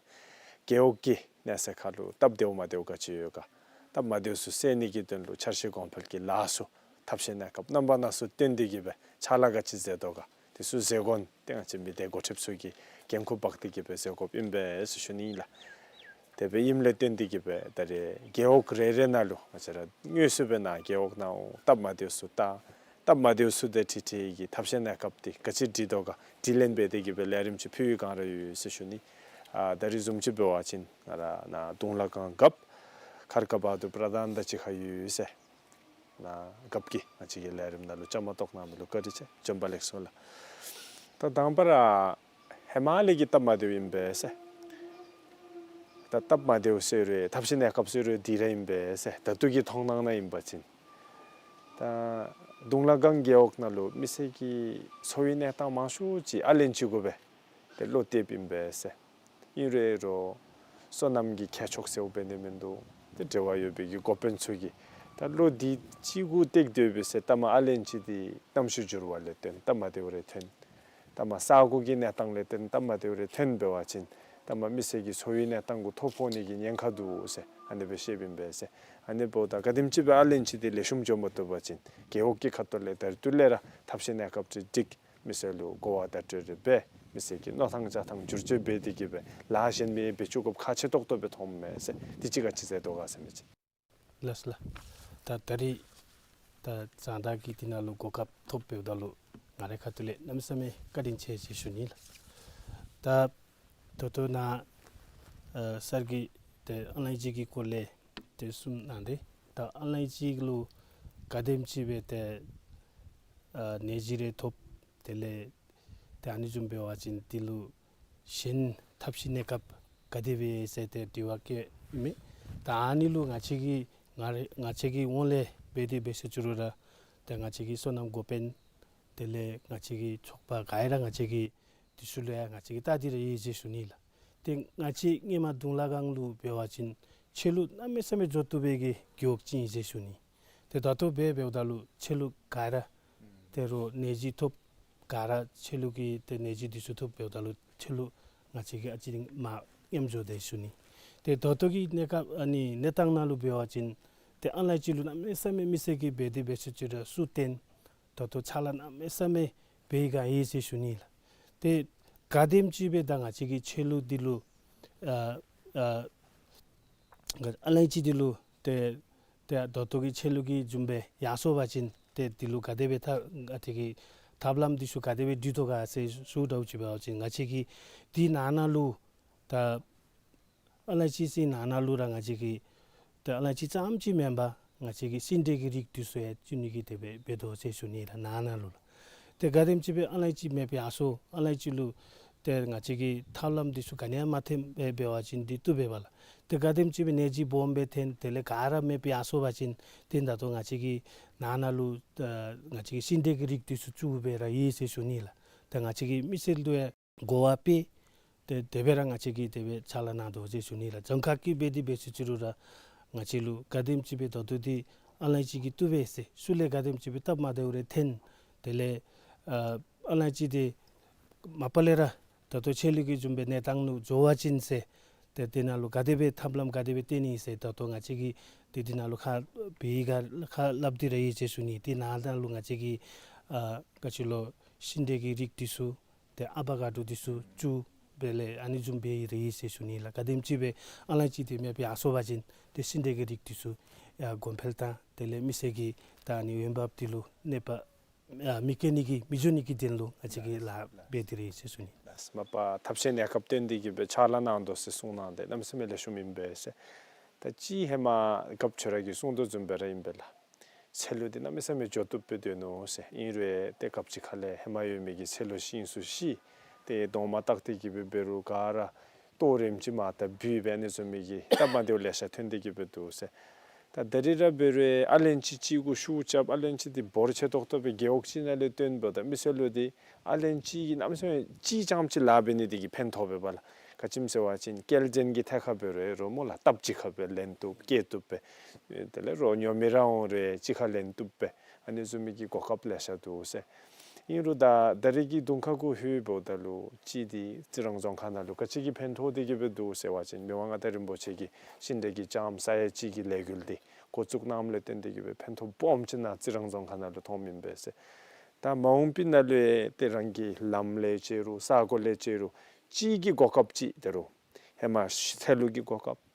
རྒེད་འོག་གི་གནས་ཚད་ཁར་ལུ་སྟབས་བདེཝ་མ་བདེཝ་ག་ཅི་ཡོད་ག། སྟབས་མ་བདེཝ་ཚུ་སེལ་ནི་གི་དོན་ལུ་འཆར་གཞི་གོང་འཕེལ་གྱི་ལཱ་ཚུ་ཐབས་ཤེས་གནས་སྐབས་རྣམ་པ་སྣ་ཚོགས་བཏོན་ཏེ་གི་སྦེ་ཕྱག་ལཱ་ག་ཅི་མཛད་དོ་ག། དེ་ཚུ་བཟོ་སྒོ་ཏེ་ང་བཅས་མི་སྡེ་འགོ་ཁྲིདཔ་ཚུ་གིས་འགན་ཁུར་འབག་སྟེ་གི་སྦེ་བཟོ་དགོཔ་ཨིན་པས་ཟེར་ཞུ་ནི་ཨིན་ལགས། དེ་སྦེ་ཨིནམ་ལས་བརྟེན་ཏེ་གི་སྦེ་ད་རེས་རྒེད་འོག་རེ་རེ་ནང་ལུ་ང་བཅས་ར་དངོས་སུ་སྦེ་ནཱ་རྒེད་འོག་ནང་འོང་སྟབས་མ་བདེཝ་ཚུ་བལྟ། སྟབས་མ་བདེཝ་ཚུ་དེ་འཁྲིད་འཁྲིད་ཀྱི་ཐབས་ཤེས་གནས་སྐབས་དེ་ག་ཅི་སྒྲིག་དོ་ག་དྲི་ལན་འབད་དེ་གི་སྦེ་ལས་རིམ་ཅིག་ཕུལ་བའི་བསྒང་ར་ཡོད་ཟེར་ཞུ་ནི། ཨ་ད་རེས་བཟུམ་ཅིག་འབད་བ་ཅིན་ང་ར་ནཱ་གདུང་ལ་སྒང་རྒཔོ་མཁར་དཀར་བ་དུར་པྲ་དན་དང་གཅིག་ཁར་ཡོད་ཟེར། ནཱ་རྒཔོ་གིས་ང་བཅས་ཀྱི་ལས་རིམ་ནང་ལུ་བཅའ་མར་གཏོགས་གནང་མི་ལུ་བཀའ་དྲིན་ཆེ། བྱོན་པ་ལེགས་སོ་ལགས། ད་དང་པ་ར་ཧེ་མ་ལས་ཀྱི་སྟབས་མ་བདེཝ་ཨིན་པས་ཟེར། ད་སྟབས་མ་བདེཝ་ཟེར་རུང་ཐབས་ཤེས་གནས་སྐབས་ཟེར་རུང་དེ་ར་ཨིན་པས་ཟེར། ད་ལྟོ་གི་མཐོང་སྣང་ནང་ཨིན་པ་ཅིན་ད་གདུང་ལ་སྒང་རྒེད་འོག་ནང་ལུ་མི་སེར་གྱི་འཚོ་བའི་གནས་སྟངས་མང་ཤོས་ཅིག་ཨ་ལན་ཅི་གུ་སྦེ་ཏེ་བློ་གཏདཔ་ཨིན་པས་ཟེར། ཨིན་རུང་རོགས་སོ་ནམ་གྱི་ཁྱད་ཆོས་ཟེརཝ་འབད་ནི་མིན་འདུག། ཏེ་འབྲེལ་བ་ཡོད་པའི་གི་འགོ་དཔོན་ཚུ་གིས་ད་བློ་འདི་གཅིག་གུ་གཏད་སྡོད་པས་ཟེར་ལྟ་མ་ཨ་ལན་ཅི་འདི་གནམ་གཤིས་འགྱུར་བ་ལས་བརྟེན་སྟབས་མ་བདེཝ་རེ་ཐོན། ལྟ་མ་ས་གོ་གི་གནས་སྟངས་ལས་བརྟེན་སྟབས་མ་བདེཝ་རེ་ཐོན་འབད་བ་ཅིན་ལྟ་མ་མི་སེར་གྱི་འཚོ་བའི་གནས་སྟངས་གུ་ཐོ་ཕོག་ནི་གི་ཉེན་ཁ་འདུག་ཟེར་ཨ་ནི་སྦེ་བཤདཔ་ཨིན་པས་ཟེར། ཨ་ནི་འབདཝ་ད་ག་དེམ་ཅིག་སྦེ་ཨ་ལན་ཅི་འདི་ལེགས་ཤོམ་འགྱོ་མ་བཏུབ་པ་ཅིན་རྒེད་འོག་གི་ཁ་ཐུག་ལས་ད་རེས་ཏེ་ལས་ར་ཐབས་ཤེས་གནས་སྐབས་ཅིག་སྒྲིག། མི་སེར་ལུ་གོ་བ་བརྡ་སྤྲོད་རེ་འབད། མི་སེར་གྱི་མནོ་ཐངས་བྱ་ཐངས་བསྒྱུར་བཅོས་འབད་དེ་གི་སྦེ་ལཱ་གཞན་མི་འབད་བཅུག་དགོཔ་ཁག་ཆེ་ཏོག་ཏོ་སྦེ་མཐོངམ་མས་ཟེར། དེ་ཅིག་ག་ཅི་མཛད་དོ་ག་ཟེར་མི་ཅིག། ལགས་ལགས། ད་ད་རེས་ད་གཙང་བདག་གིས་དེ་ནང་ལུ་གོ་སྐབས་ཐོབ་འབདཝ་ད་ལུ་ང་རའི་ཁ་ཐུག་ལས་གནམ་མེད་ས་མེད་བཀའ་དྲིན་ཆེ་ཟེར་ཞུ་ནི་ལགས། ད་ད་ལྟོ་ནཱ་ཨ་སར་གྱིས་ཏེ་ཨོན་ལའིན་ཅི་གི་སྐོར་ལས་ཏེ་གསུངས་གནང་སྟེ། ད་ཨོན་ལའིན་ཅི་ལུ་ག་དེམ་ཅིག་སྦེ་ཏེ་ཨ་ནད་གཞི་རེ་ཐོབ། དེ་ལས་ཏེ་ཨ་ནི་བཟུམ་འབད་བ་ཅིན་དེ་ལུ་གཞན་ཐབས་ཤེས་གནས་སྐབས་ག་དེ་སྦེ་ཟེར་ཏེ་དྲི་བ་བཀོད་མི། ད་ཨ་ནི་ལུ་ང་བཅས་ཀྱིས་ང་ར་ང་བཅས་ཀྱི་ངོས་ལས་འབད་དེ་འབད་ཟེར་ཅི་རུང་ར་ཏེ་ང་བཅས་ཀྱི་སོ་ནམ་འགོ་དཔོན་དེ་ལས་ང་བཅས་ཀྱི་ཚོགས་པ་ག་ར་ང་བཅས་ཀྱིས་དེ་ཚུ་ལུ་ཡང་ང་བཅས་ཀྱིས་བལྟ་སྟེ་ར་ཡོད་ཟེར་ཞུ་ནི་ལགས། ཏེ་ང་བཅས་སྔོན་མ་གདུང་ལ་སྒང་ལུ་འབད་བ་ཅིན་ཆོས་ལུགས་གནམ་མེད་ས་མེད་འགྱོ་བཏུབ་པའི་གི་རྒེད་འོག་ཅིག་ཨིན་ཟེར་ཞུ་ནི། ཏེ་ད་ལྟོ་འབད་འབདཝ་ད་ལུ་ཆོས་ལུགས་ག་ར་ཏེ་རོགས་ནད་གཞི་ཐོབ། ག་ར་ཆོས་ལུགས་ཀྱི་ཏེ་ནད་གཞི་དེ་ཚུ་ཐོབ་འབདཝ་ད་ལུ་ཆོས་ལུགས་ང་བཅས་ཀྱིས་ཨ་ཙི་མར་ཉམས་འགྱོ་དེས་ཞུ་ནི། ཏེ་ད་ལྟོ་གི་གནས་སྐབས་ཨ་ནི་གནས་སྟངས་ནང་ལུ་འབད་བ་ཅིན་ཏེ་ཨོན་ལའིན་ཅི་ལུ་གནམ་མེད་ས་མེད་མི་སེར་གྱིས་འབད་དེ་འབད་ཟེར་ཅི་རུང་ཚུར་བརྟེན། ད་ལྟོ་ཕྱག་ལཱ་གནམ་མེད་ས་མེད་འབད་བའི་སྒང་ཨིན་ཟེར་ཞུ་ནི་ལགས། ཏེ་ག་དེམ་ཅིག་སྦེ་ད་ང་བཅས་ཀྱི་ཆོས་ལུགས་འདི་ལུ་ཨ་ཨ་ཨོན་ལའིན་ཅི་འདི་ལུ་ཏེ་ཏེ་ད་ལྟོ་གི་ཆོས་ལུགས་ཀྱི་བཟུམ་སྦེ་ཡར་སོང་པ་ཅིན་ཏེ་འདི་ལུ་ག་དེ་སྦེ་ཐབས་ང་བཅས་ཀྱི་ཐབས་ལམ་འདི་ཚུ་ག་དེ་སྦེ་སྒྲིག་དོ་ག་ཟེར་ཞུ་དོ་ཅིག་འབད་བ་ཅིན་ང་བཅས་ཀྱིས་འདི་ནང་ན་ལུ་ད་ཨོན་ལའིན་ཅི་ཟེར་ནང་ན་ལུ་ར་ང་བཅས་ཀྱིས་ཏེ་ཨོན་ལའིན་ཅི་ཙམ་ཅིག་མེན་པར་ང་བཅས་ཀྱིས་སེ་འབྲས་ཀྱི་རིགས་འདི་ཚུ་ཡང་བཙུགས་ནི་གི་དེ་སྦེ་འབད་དོ་ཟེར་ཞུ་ནི་ལགས། ནང་ན་ལུ་ལགས། ཏེ་ག་དེམ་ཅིག་སྦེ་ཨོན་ལའིན་ཅི་མེདཔ་ཡར་སོང་ཨོན་ལའིན་ཅི་ལུ་ཏེ་ང་བཅས་ཀྱིས་ཐབས་ལམ་འདི་ཚུ་ག་ནི་ཡང་མ་འཐེན་པར་འབད་བ་ཅིན་འདི་བཏུབ་པས་པ་ལགས། ཏེ་ག་དེམ་ཅིག་སྦེ་ནད་གཞི་སྦོམ་སྦེ་ཐོན་དེ་ལས་ག་ར་མེདཔ་ཡར་སོང་པ་ཅིན་ཏེ་ད་ལྟོ་ང་བཅས་ཀྱི་ནང་ན་ལུ་ཨ་ང་བཅས་ཀྱིས་སེ་འབྲས་ཀྱི་རིགས་འདི་ཚུ་བཙུགས་སྦེ་ར་ཡོད་ཟེར་ཞུ་ནི་ལགས། ཏེ་ང་བཅས་ཀྱིས་མི་སེར་ལུ་ཡང་གོ་བ་སྤེལ། ཏེ་དེ་སྦེ་ར་ང་བཅས་ཀྱིས་དེ་སྦེ་ཕྱག་ལཱ་གནང་དོ་ཟེར་ཞུ་ནི་ལགས། རྫོང་ཁག་གི་འབད་དེ་འབད་ཟེར་ཅི་རུང་ར་ང་བཅས་ལུ་ག་དེམ་ཅིག་སྦེ་ད་ལྟོ་འདི་ཨོན་ལའིན་ཅི་གིས་བཏུབ་པས་ཟེར་ཚུར་ལས་ག་དེམ་ཅིག་སྦེ་སྟབས་མ་བདེཝ་རེ་ཐོན་དེ་ལས་ཨ་ཨོན་ལའིན་ཅི་འདི་མ་པ་ལས་ར་ད་ལྟོ་ཆོས་ལུགས་ཀྱི་བཟུམ་སྦེ་གནས་སྟངས་ལུ་འགྱོ་བ་ཅིན་ཟེར་ཏེ་དེ་ནང་ལུ་ག་དེ་སྦེ་ཐབས་ལམ་ག་དེ་སྦེ་བཏོན་ནི་ཟེར་ད་ལྟོ་ང་བཅས་ཀྱིས་ཏེ་དེ་ནང་ལུ་ཁ་འབད་ཡི་ག་ཁ་སླབ་སྟེ་ར་ཡོད་ཟེར་ཞུ་ནི། དེ་ནང་ན་ལུ་ང་བཅས་ཀྱིས་ཨ་ག་ཅི་ལོ་སེ་འབྲས་ཀྱི་རིགས་འདི་ཚུ་ཏེ་ཨ་བ་ག་ཌོ་འདི་ཚུ་བཙུགས་སྦེ་ལས་ཨ་ནི་བཟུམ་སྦེ་ཡོད་ར་ཡོད་ཟེར་ཞུ་ནི་ལགས། ག་དེམ་ཅིག་སྦེ་ཨོན་ལའིན་ཅི་འདི་མེདཔ་ཡར་སོང་པ་ཅིན་ཏེ་སེ་འབྲས་ཀྱི་རིགས་འདི་ཚུ་ཡང་གོང་འཕེལ་དང་དེ་ལས་མི་སེར་གྱི་ད་ཨ་ནི་འོང་འབབ་འདི་ལུ་གནོད་པ་ཨ་མི་བཀལ་ནི་གི་མི་འགྱོ་ནི་གི་དོན་ལུ་ང་བཅས་ཀྱིས་ལཱ་འབད་དེ་ར་ཡོད་ཟེར་ཞུ་ནི། ལགས། མ་པ་ཐབས་ཤེས་གནས་སྐབས་བཏོན་ཏེ་གི་སྦེ་ཕྱག་ལཱ་གནང་དོ་ཟེར་གསུངས་གནང་སྟེ་གནམ་མེད་ས་མེད་ལེགས་ཤོམ་ཨིན་པས་ཟེར། ད་ཅི་ཧེ་མ་རྒཔོ་ཁྱོད་ར་གིས་གསུངས་དོ་བཟུམ་སྦེ་ར་ཨིན་པས་ལགས། ཚེ་ལུ་འདི་གནམ་མེད་ས་མེད་འགྱོ་བཏུབ་སྦེ་སྡོད་ནུག་ཟེར། ཨིན་རུང་ཏེ་སྐབས་ཅིག་ཁ་ལས་ཧེ་མ་ཡོད་མི་གི་ཚེ་ལུ་ཤི་ནི་ཚུ་ཤི། ཏེ་གདོང་མ་བལྟ་སྟེ་གི་སྦེ་འབད་རུང་ག་ར་ལྟོ་རིམ་ཅིག་མར་ད་བུད་སྦེ་ཨ་ནི་བཟུམ་མའི་གི་སྟབས་མ་བདེཝ་ལེ་ཤ་ཐོན་ཏེ་གི་སྦེ་འདུག་ཟེར། ད་ད་རིས་ར་འབད་རུང་ཨ་ལན་ཅི་ཅིག་གུ་ཤུགས་རྐྱབ། ཨ་ལན་ཅི་འདི་འབོར་ཆེ་ཏོག་ཏོ་སྦེ་རྒེད་འོག་ཅིག་ནང་ལས་བཏོན་འབདཝ་ད་མི་སེར་ལུ་འདི་ཨ་ལན་ཅི་གིས་གནམ་མེད་ས་མེད་ཅིག་ཙམ་ཅིག་ལཱ་འབད་ནི་འདི་གིས་ཕན་ཐོགས་པས་པ་ལགས། ག་ཅི་སྨོ་ཟེར་བ་ཅིན་སྐྱེལ་འདྲེན་གྱི་ཐད་ཁར་འབད་རུང་རོགས་སྨོ་ལགས་སྟབས་གཅིག་ཁར་སྦེ་ལེན་བཏུབ་སྐྱེལ་བཏུབ་པས། དེ་ལས་རོགས་ཉོ་མི་ར་འོང་རུང་གཅིག་ཁར་ལེན་བཏུབ་པས། ཨ་ནི་བཟུམ་མའི་གི་གོ་སྐབས་ལེ་ཤ་འདུག་ཟེར། ཨིན་རུང་ད་ད་རེས་ཀྱི་གདོང་ཁ་གུ་ལྷོདཔ་ད་ལུ་གཅིག་འདི་རྩི་རང་རྫོང་ཁག་ནང་ལུ་ག་ཅི་གི་ཕན་ཐོགས་ཏེ་གི་སྦེ་འདུག་ཟེར་བ་ཅིན་མི་དབང་མངའ་བདག་རིན་པོ་ཆེ་གིས་ཤིང་འབྲས་ཀྱི་ལྕངམ་ས་ཡ་གཅིག་གི་ལས་འགུལ་འདི་འགོ་བཙུགས་གནངམ་ལས་བརྟེན་ཏེ་གི་སྦེ་ཕན་ཐོགས་སྦོམ་ཅིག་ནཱ་རྩི་རང་རྫོང་ཁག་ནང་ལུ་ཐོནམ་ཨིན་པས་ཟེར། ད་མ་འོངས་པའི་ནང་ལུ་ཡང་ཏེ་རང་གི་ལམ་ལས་བྱས་རུང་ས་གོ་ལས་བྱས་རུང་གཅིག་གི་གོ་སྐབས་ཅིག་ད་རུང་ཧེ་མ་ཚལ་ལུ་གི་གོ་སྐབས།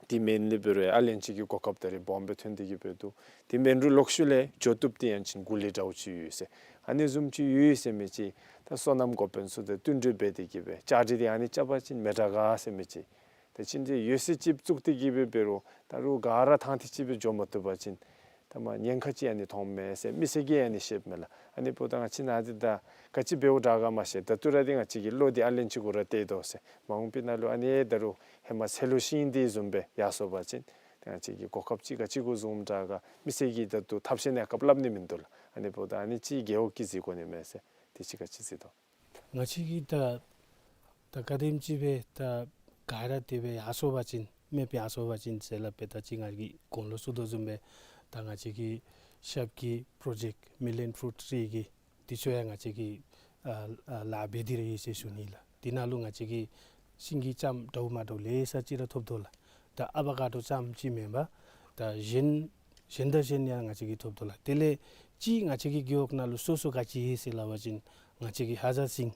དེ་མེན་ལས་འབད་རུང་ཨ་ལན་ཅིག་གི་གོ་སྐབས་ད་རེས་སྦོམ་སྦེ་ཐོན་ཏེ་གི་སྦེ་འདུག། དེ་མེན་རུང་ལོག་ཤུལ་ལས་འགྱོ་བཏུབ་སྟེ་ཡང་ཅིན་གུ་ལི་འདྲཝ་ཅིག་ཡོད་ཟེར། ཨ་ནི་བཟུམ་ཅིག་ཡོད་ཟེར་མི་ཅིག་ད་སོ་ནམ་འགོ་དཔོན་ཚུ་དང་བསྟུན་གྲོས་འབད་དེ་གི་སྦེ་བཅའ་སྒྲིག་འདི་ཨ་ནི་རྐྱབ་པ་ཅིན་མི་དྲག་ག་ཟེར་མི་ཅིག། ད་ཅི་འདི་ཡོད་ཚད་ཅིག་བཙུགས་ཏེ་གི་སྦེ་འབད་རུང་ད་རུང་ག་ར་ཐང་ཐིག་ཅིག་སྦེ་འགྱོ་མ་བཏུབ་པ་ཅིན་ད་མ་ཉེན་ཁ་ཅིག་ཨ་ནི་མཐོངམ་མས་ཟེར་མི་སེར་གྱིས་ཨ་ནི་བཤདཔ་མས་ལགས། ཨ་ནི་འབདཝ་ད་ང་བཅས་ནཱ་འདི་ད་ག་ཅི་འབདཝ་དྲག་ག་མ་ཤེས། ད་ལྟོ་ར་འདི་ང་བཅས་ཀྱི་བློ་འདི་ཨ་ལན་ཅིག་གུ་ར་གཏད་དོ་ཟེར། མ་འོངས་པའི་ནང་ལུ་ཨ་ནི་ད་རུང་ཧེ་མ་ཚལ་ལུ་ཤིང་འདི་བཟུམ་སྦེ་ཡར་སོང་པ་ཅིན་ད་ང་བཅས་ཀྱིས་གོ་སྐབས་ཅིག་ག་ཅི་གུ་བཟུངམ་དྲག་ག་མི་སེར་གྱིས་ད་ལྟོ་ཐབས་ཤེས་ནི་ཡང་སྐབས་སླབ་ནི་མིན་འདུག་ལགས། ཨ་ནི་འབདཝ་ད་ཨ་ནི་ཅིག་རྒེད་འོག་གིས་གཟིགས་དགོ་ནི་མས་ཟེར། དེ་ཅིག་ག་ཅི་གཟིགས་དོ། ང་བཅས་ཀྱིས་ད་ད་ག་དེམ་ཅིག་སྦེ་ད་ག་ར་དེ་སྦེ་ཡར་སོང་པ་ཅིན་མེདཔ་ཡར་སོང་པ་ཅིན་ཟེར་སླབ་སྦེ་ད་ཅི་ང་གིས་གོང་ལུ་ཞུ་དོ་བཟུམ་སྦེ་ད་ང་བཅས་ཀྱི་ཤབ་ཀྱི་པྲོ་ཇེཀཊ་མི་ལི་ཡོན་ཕུ་རུཊ་ཊི་རི་གི་དེ་ཚུ་ཡང་ང་བཅས་ཀྱིས་ཨ་ཨ་ལཱ་འབད་དེ་ར་ཡོད་ཟེར་ཞུ་ནི་ལགས། དེ་ནང་ལུ་ང་བཅས་ཀྱིས་ཤིང་གི་ལྕངམ་འདྲཝ་མ་འདྲཝ་ལེ་ཤ་ཅིག་ར་ཐོབ་དོ་ལགས། ད་ཨ་བ་ཀ་ཌོ་ལྕངམ་ཅིག་མེན་པར་ད་གཞན་གཞན་དང་གཞན་ཡང་ང་བཅས་ཀྱིས་ཐོབ་དོ་ལགས། དེ་ལས་ཅིག་ང་བཅས་ཀྱི་རྒེད་འོག་ནང་ལུ་སོ་སོ་ག་ཅི་ཡོད་ཟེར་སླབ་པ་ཅིན་ང་བཅས་ཀྱིས་ཧ་ཛར་ཤིང་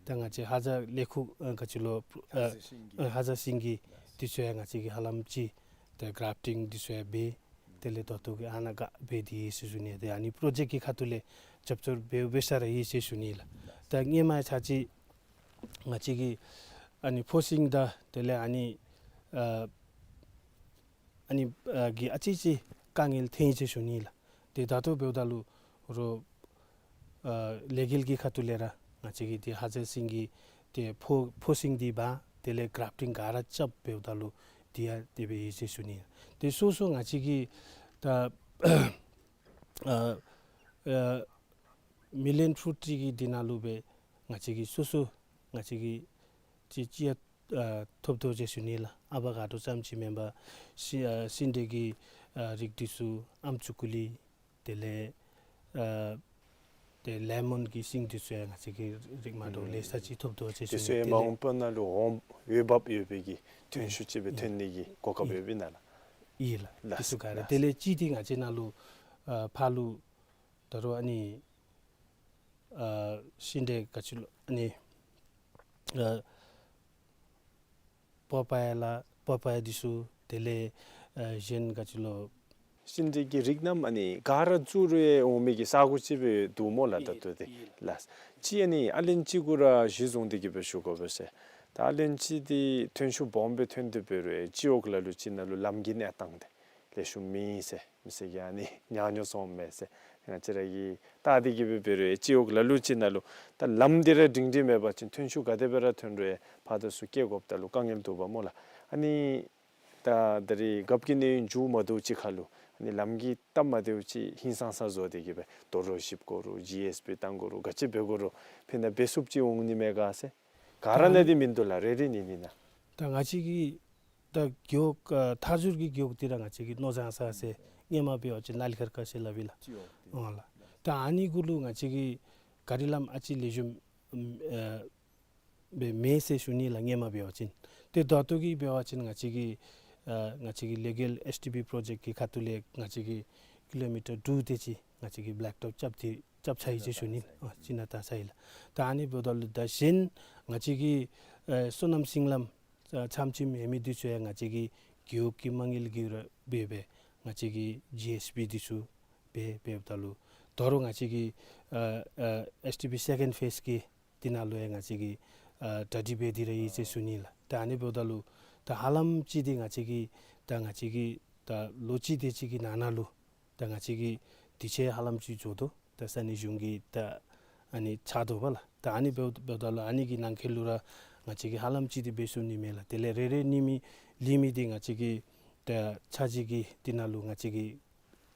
ད་ང་བཅས་ཧ་ཛར་ལས་ཁུངས་ཨ་ག་ཅི་ལོ་ཨ་ཧ་ཛར་ཤིང་གི་ཨ་ཧ་ཛར་ཤིང་གི་དེ་ཚུ་ཡང་ང་བཅས་ཀྱིས་ཧ་ལམ་ཅིག་ད་གརབ་ཊིང་དེ་ཚུ་ཡང་འབད། དེ་ལས་ད་ལྟོ་གི་ཨ་ནཱ་ག་འབད་དེ་ཡོད་ཟེར་ཞུ་ནི། ཏེ་ཨ་ནི་པྲོ་ཇེཀཊ་ཀྱི་ཁ་ཐུག་ལས་རྒྱབ་སྐྱོར་འབད་འབད་ས་ར་ཡོད་ཟེར་ཞུ་ནི་ལགས། ད་སྔོན་མ་ཚར་ཅིག་ང་བཅས་ཀྱིས་ཨ་ནི་ཕོ་སིང་དང་དེ་ལས་ཨ་ནི་ཨ་ཨ་ནི་ཨ་གི་ཨ་ཙི་ཅིག་དཀའ་ངལ་ཐོན་ཡི་ཟེར་ཞུ་ནི་ལགས། ཏེ་ད་ལྟོ་འབདཝ་ད་ལུ་རོགས་ཨ་ལེ་གལ་གྱི་ཁ་ཐུག་ལས་ར་ང་བཅས་ཀྱིས་ཏེ་ཧ་ཛར་ཤིང་གི་ཏེ་ཕོ་ཕོ་སིང་འདི་འབག་དེ་ལས་གརབ་ཊིང་ག་ར་རྐྱབ་འབདཝ་ད་ལུ་དེ་ཡང་དེ་སྦེ་ཡོད་ཟེར་ཞུ་ནི། ཏེ་སོ་སོ་ང་བཅས་ཀྱིས་ད་ཨ་ཨ་མི་ལི་ཡོན་ཕུ་རུཊ་ཊི་རི་གི་འདི་ནང་ལུ་སྦེ་ང་བཅས་ཀྱིས་སོ་སོ་ང་བཅས་ཀྱིས་ཅིག་ཅིག་ཡང་ཨ་ཐོབ་དོ་ཟེར་ཞུ་ནི་ལགས། ཨ་བ་ཀ་ཌོ་ཙམ་ཅིག་མེན་པར་ཤིང་ཨ་ཤིང་འབྲས་ཀྱི་ཨ་རིགས་འདི་ཚུ་ཨམ་ཅུ་ཀུ་ལི་དེ་ལས་ཨ་ཏེ་ལེ་མོན་གྱི་ཤིང་འདི་ཚུ་ཡང་ང་བཅས་ཀྱིས་རིགས་མ་འདྲཝ་ལེ་ཤ་ཅིག་ཐོབ་དོ་ཟེར་ཞུ་ནི། དེ་ཚུ་ཡང་དེ་ལས་མ་འོངས་པ་ནང་ལུ་འོང་འོས་འབབ་ཡོད་པའི་གི་ཐོན་ཤུགས་ཅིག་སྦེ་ཐོན་ནི་གི་གོ་སྐབས་ཡོདཔ་ཨིན་ན་ལགས། ཨིན་ལགས། ལགས་དེ་ཚུ་ག་ར་ལགས། དེ་ལས་ཅིག་འདི་ང་བཅས་ནང་ལུ་ཨ་ཕར་ལུ་ད་རུང་ཨ་ནི་ཨ་ཤིང་འབྲས་ག་ཅི་ལོ་ཨ་ནི་ཨ་པ་པ་ཡ་ལགས། པ་པ་ཡ་འདི་ཚུ་དེ་ལས་ཨ་གཞན་ག་ཅི་ལོ། ཤིང་འབྲས་ཀྱི་རིགས་རྣམས་ཨ་ནི་ག་ར་བཙུགས་རུང་ཡང་འོང་མི་གི་ས་གོ་ཅིག་སྦེ་འདུག་སྨོ་ལགས། ད་ལྟོ་འདི་ལགས། ཅིག་ཨ་ནི་ཨ་ལན་ཅིག་གུ་ར་གཞི་བཟུང་སྟེ་གི་སྦེ་ཞུ་དགོ་པས་ཟེར། ད་ཨ་ལན་ཅིག་འདི་ཐོན་ཤུགས་སྦོམ་སྦེ་ཐོན་ཏེ་འབད་རུང་ཡང་སྤྱི་འོག་ལ་ལུ་ཅིག་ནང་ལུ་ལམ་གྱི་གནས་སྟངས་འདི་ལེགས་ཤོམ་མེད་ཟེར་མི་སེར་གྱིས་ཨ་ནི་ཉག་ཉོག་སོངམ་མས་ཟེར། ང་བཅས་ར་གིས་བལྟ་སྟེ་གི་སྦེ་འབད་རུང་ཡང་སྤྱི་འོག་ལ་ལུ་ཅིག་ནང་ལུ་ད་ལམ་འདི་ར་སྒྲིང་སྒྲིང་མེད་པ་ཅིན་ཐོན་ཤུགས་ག་དེ་སྦེ་ར་ཐོན་རུང་ཡང་ཕར་དང་ཚུར་སྐྱེལ་དགོཔ་ད་ལུ་དཀའ་ངལ་འདུག་པ་སྨོ་ལགས། ཨ་ནི་ད་ད་རེས་རྒཔོ་གི་གནས་ཡུན་མཇུག་མ་བསྡུ་ཅིག་ཁར་ལུ་ཨ་ནི་ལམ་གྱི་སྟབས་མ་བདེཝ་ཅིག་ཧིང་སངས་ས་བཟོ་སྟེ་གི་སྦེ་རྡོ་རོགས་བཤིག་དགོ་རུང་ཇི་ཨེསི་བི་བཏང་དགོ་རུང་ག་ཅི་འབད་དགོ་རུང་ཕན་ན་འབད་ཚུགསཔ་ཅིག་འོང་ནི་མས་ག་ཟེར། ག་ར་ནང་འདི་མིན་འདུག་ལགས། རེ་རེ་གཉིས་གཉིས་ནང་། ད་ང་བཅས་ཀྱི་ད་རྒེད་འོག་ཨ་མཐའ་མཇུག་གི་རྒེད་འོག་འདི་ར་ང་བཅས་ཀྱི་རྣོ་ཚང་ས་ཟེར་སྔོན་མ་འབད་བ་ཅིན་ལ་ལི་ཁར་ཀ་ཟེར་སླབ་ཨིན་ལགས། ཨོ་ལགས། ད་ཨ་ནི་གུ་ལུ་ང་བཅས་ཀྱིས་ག་རི་ལམ་ཨ་ཙི་ལེགས་ཤོམ་ཨ་སྦེ་མེད་ཟེར་ཞུ་ནི་ལགས། སྔོན་མ་འབད་བ་ཅིན། ཏེ་ད་ལྟོ་གི་འབད་བ་ཅིན་ང་བཅས་ཀྱི་ཨ་ང་བཅས་ཀྱི་ལེ་གལ་ཨེཆ་ཌི་པི་པྲོ་ཇེཀཊ་ཀྱི་ཁ་ཐུག་ལས་ང་བཅས་ཀྱིས་ཀི་ལོ་མི་ཊར་དྲུག་དེ་ཅིག་ང་བཅས་ཀྱིས་བེ་ལེཀ་ཊོཔ་རྐྱབ་སྟེ་རྐྱབ་ཚར་ཡི་ཟེར་ཞུ་ནི། ཨ་ཅིག་ནང་བལྟ་ཚར་ཡི་ལགས། ད་ཨ་ནི་འབདཝ་ད་ལུ་ད་གཞན་ང་བཅས་ཀྱི་ཨ་སོ་ནམ་ཤིང་ལམ་ཨ་ཙམ་ཅིག་མེན་མི་འདི་ཚུ་ཡང་ང་བཅས་ཀྱི་རྒེད་འོག་གི་མ་དངུལ་གྱིས་ར་འབད་སྦེ་ང་བཅས་ཀྱི་ཇི་ཨེསི་བི་འདི་ཚུ་འབད་འབདཝ་ད་ལུ་ད་རུང་ང་བཅས་ཀྱི་ཨ་ཨ་ཨེཆ་ཌི་པི་སེ་ཀེནཌ་ཕེསི་ཀྱི་འདི་ནང་ལུ་ཡང་ང་བཅས་ཀྱིས་ཨ་གྲ་སྒྲིག་འབད་དེ་ར་ཡོད་ཟེར་ཞུ་ནི་ལགས། ད་ཨ་ནི་འབདཝ་ད་ལུ་ད་ཧ་ལམ་ཅིག་འདི་ང་བཅས་ཀྱིས་ད་ང་བཅས་ཀྱིས་ད་ལོ་གཅིག་དེ་ཅིག་གི་ནང་ན་ལུ་ད་ང་བཅས་ཀྱིས་དུས་ཚོད་ཧ་ལམ་ཅིག་འགྱོ་དོ། ད་ས་གནས་གཞུང་གི་ད་ཨ་ནི་ཆགས་དོ་བ་ལགས། ད་ཨ་ནི་འབདཝ་འབདཝ་ད་ལུ་ཨ་ནི་གི་ནང་འཁོད་ལུ་ར་ང་བཅས་ཀྱིས་ཧ་ལམ་ཅིག་འདི་འབད་ཚུགས་ནི་མས་ལགས། དེ་ལས་རེ་རེ་གཉིས་མི་ལི་མི་འདི་ང་བཅས་ཀྱིས་ད་ཆ་གཅིག་གི་འདི་ནང་ལུ་ང་བཅས་ཀྱིས་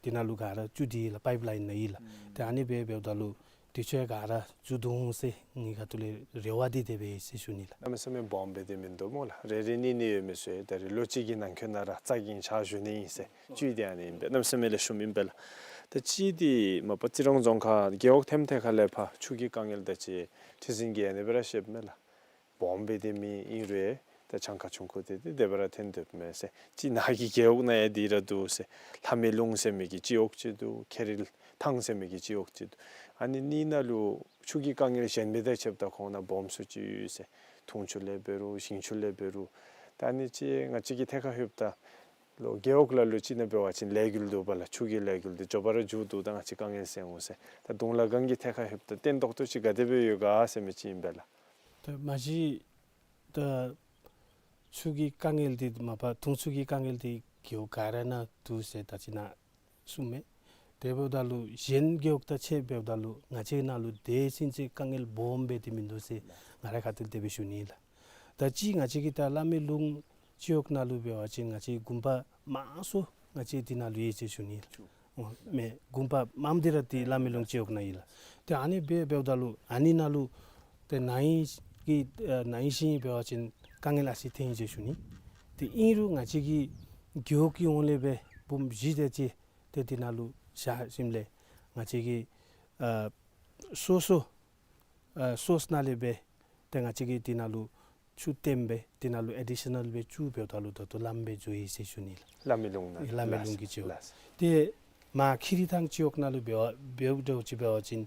འདི་ནང་ལུ་ག་ར་བཙུགས་ཏེ་ཡོད་ལགས། པའིཔ་ལའིན་ནང་ཡོད་ལགས། ཨུམ། ཏེ་ཨ་ནི་སྦེ་འབདཝ་ད་ལུ་དུས་ཚོད་ག་ར་འགྱོ་དོ་འོང་ཟེར་ངེའི་ཁ་ཐུག་ལས་རེ་བ་འདི་དེ་སྦེ་ཡོད་ཟེར་ཞུ་ནི་ལགས། གནམ་མེད་ས་མེད་སྦོམ་སྦེ་འདི་མིན་འདུག་སྨོ་ལགས། རེ་རེ་གཉིས་གཉིས་ཡོད་མི་ཚུ་ད་རེས་ལོ་གཅིག་གི་ནང་འཁོད་ནང་ར་རྩ་འགེངས་ཕྱག་ཞུ་ནི་ཨིན་ཟེར་བཅུད་དེ་ཨ་ནི་ཨིན་པས། གནམ་མེད་ས་མེད་ལེགས་ཤོམ་ཨིན་པས་ལགས། ད་ཅི་འདི་མ་པ་རྩི་རང་རྫོང་ཁག་རྒེད་འོག་ཐེམ་ཐད་ཁ་ལས་ཕར་ཆུ་གི་དཀའ་ངལ་ད་ཅི་ཁྲི་འཛིན་གྱིས་ཨ་ནི་སྦེ་ར་བཤདཔ་མས་ལགས། སྦོམ་སྦེ་འདི་མེད། ཨིན་རུང་ད་གྱངས་ཁ་ཆུང་ཀུ་འདི་འདི་དེ་སྦེ་ར་ཐོན་དོ་མས་ཟེར། ཅིག་ནཱ་གི་རྒེད་འོག་ནང་ཡང་འདི་ར་འདུག་ཟེར། ལྷ་མི་ལུང་ཟེར་མི་གི་སྤྱི་འོག་ཅིག་འདུག། ཁེ་རི་ཐང་ཟེར་མི་གི་སྤྱི་འོག་ཅིག་འདུག། ཨ་ནི་གཉིས་ནང་ལུ་ཆུ་གི་དཀའ་ངལ་གཞན་མི་དང་ཕྱདཔ་ད་ཁོང་ནང་སྦོམ་སུ་ཅིག་ཡོད་ཟེར། འཐུང་ཆུ་ལས་འབད་རུང་ཞིང་ཆུ་ལས་འབད་རུང་། ད་ཨ་ནི་ཅིག་ང་བཅས་ཀྱི་ཐད་ཁར་ལྷོདཔ་ད་ལུ་རྒེད་འོག་ལ་ལུ་ཅིག་ནང་འབད་བ་ཅིན་ལས་འགུལ་འདུག་པ་ལགས། ཆུ་གི་ལས་འགུལ་འདི་མགྱོགས་པ་ར་མཇུག་བསྡུ་ད་ང་བཅས་དཀའ་ངལ་སེལ་འོང་ཟེར། ད་གདུང་ལ་སྒང་གི་ཐད་ཁར་ལྷོདཔ་ད་བརྟན་ཏོག་ཏོ་ཅིག་ག་དེ་སྦེ་ཡོད་ག་ཟེར་མི་ཅིག་ཨིན་པས་ལགས། ད་མ་གཞི་ད་ཆུ་གི་དཀའ་ངལ་འདི་མ་པ་འཐུང་ཆུ་གི་དཀའ་ངལ་འདི་རྒེད་འོག་ག་ར་ནང་འདུག་ཟེར་ད་ཅི་ནཱ་གསུངམ་མས། དེ་འབདཝ་ད་ལུ་གཞན་རྒེད་འོག་དང་ཕྱདཔ་འབདཝ་ད་ལུ་ང་བཅས་ནང་ལུ་དེ་བཞིན་ཅིག་དཀའ་ངལ་སྦོམ་སྦེ་འདི་མིན་འདུག་ཟེར་ང་རའི་ཁ་ཐུག་དེ་སྦེ་ཞུ་ནི་ལགས། ད་ཅི་ང་བཅས་ཀྱི་ད་ལྷ་མི་ལུང་སྤྱི་འོག་ནང་ལུ་འབད་བ་ཅིན་ང་བཅས་དགོན་པ་མང་སུ་ང་བཅས་འདི་ནང་ལུ་ཡོད་ཟེར་ཞུ་ནི་ལགས། ཨོ་མེན་དགོན་པ་མངམ་འདི་ར་འདི་ལྷ་མི་ལུང་སྤྱི་འོག་ནང་ཨིན་ལགས། ཏེ་ཨ་ནི་སྦེ་འབདཝ་ད་ལུ་ཨ་ནི་ནང་ལུ་ཏེ་ན་ཧིང་གི་ཨ་ན་ཧིང་ཤིང་འབད་བ་ཅིན་དཀའ་ངལ་ཨ་ཙི་ཐོན་ཡི་ཟེར་ཞུ་ནི། ཏེ་ཨིན་རུང་ང་བཅས་ཀྱི་རྒེད་འོག་གི་ཧོངས་ལས་སྦེ་འབུམ་བཞི་དེ་ཅིག་ཏེ་འདི་ནང་ལུ་བཞག་ཞིནམ་ལས་ང་བཅས་ཀྱི་ཨ་སོ་སོ་ཨ་སོརསི་ནང་ལས་སྦེ་ཏེ་ང་བཅས་ཀྱིས་འདི་ནང་ལུ་ཆུ་བཏོན་སྦེ་འདི་ནང་ལུ་ཨེ་ཌི་ཤ་ནཱལ་སྦེ་བཙུགས་འབདཝ་ད་ལུ་ད་ལྟོ་ལམ་སྦེ་འགྱོ་ཡི་ཟེར་ཞུ་ནི་ལགས། ལྷ་མི་ལུང་ནང་ལྷ་མི་ལུང་གི་སྤྱི་འོག། ལགས། ཏེ་མར་ཁེ་རི་ཐང་སྤྱི་འོག་ནང་ལུ་འབད་བ་འབདཝ་ད་ཅིག་འབད་བ་ཅིན་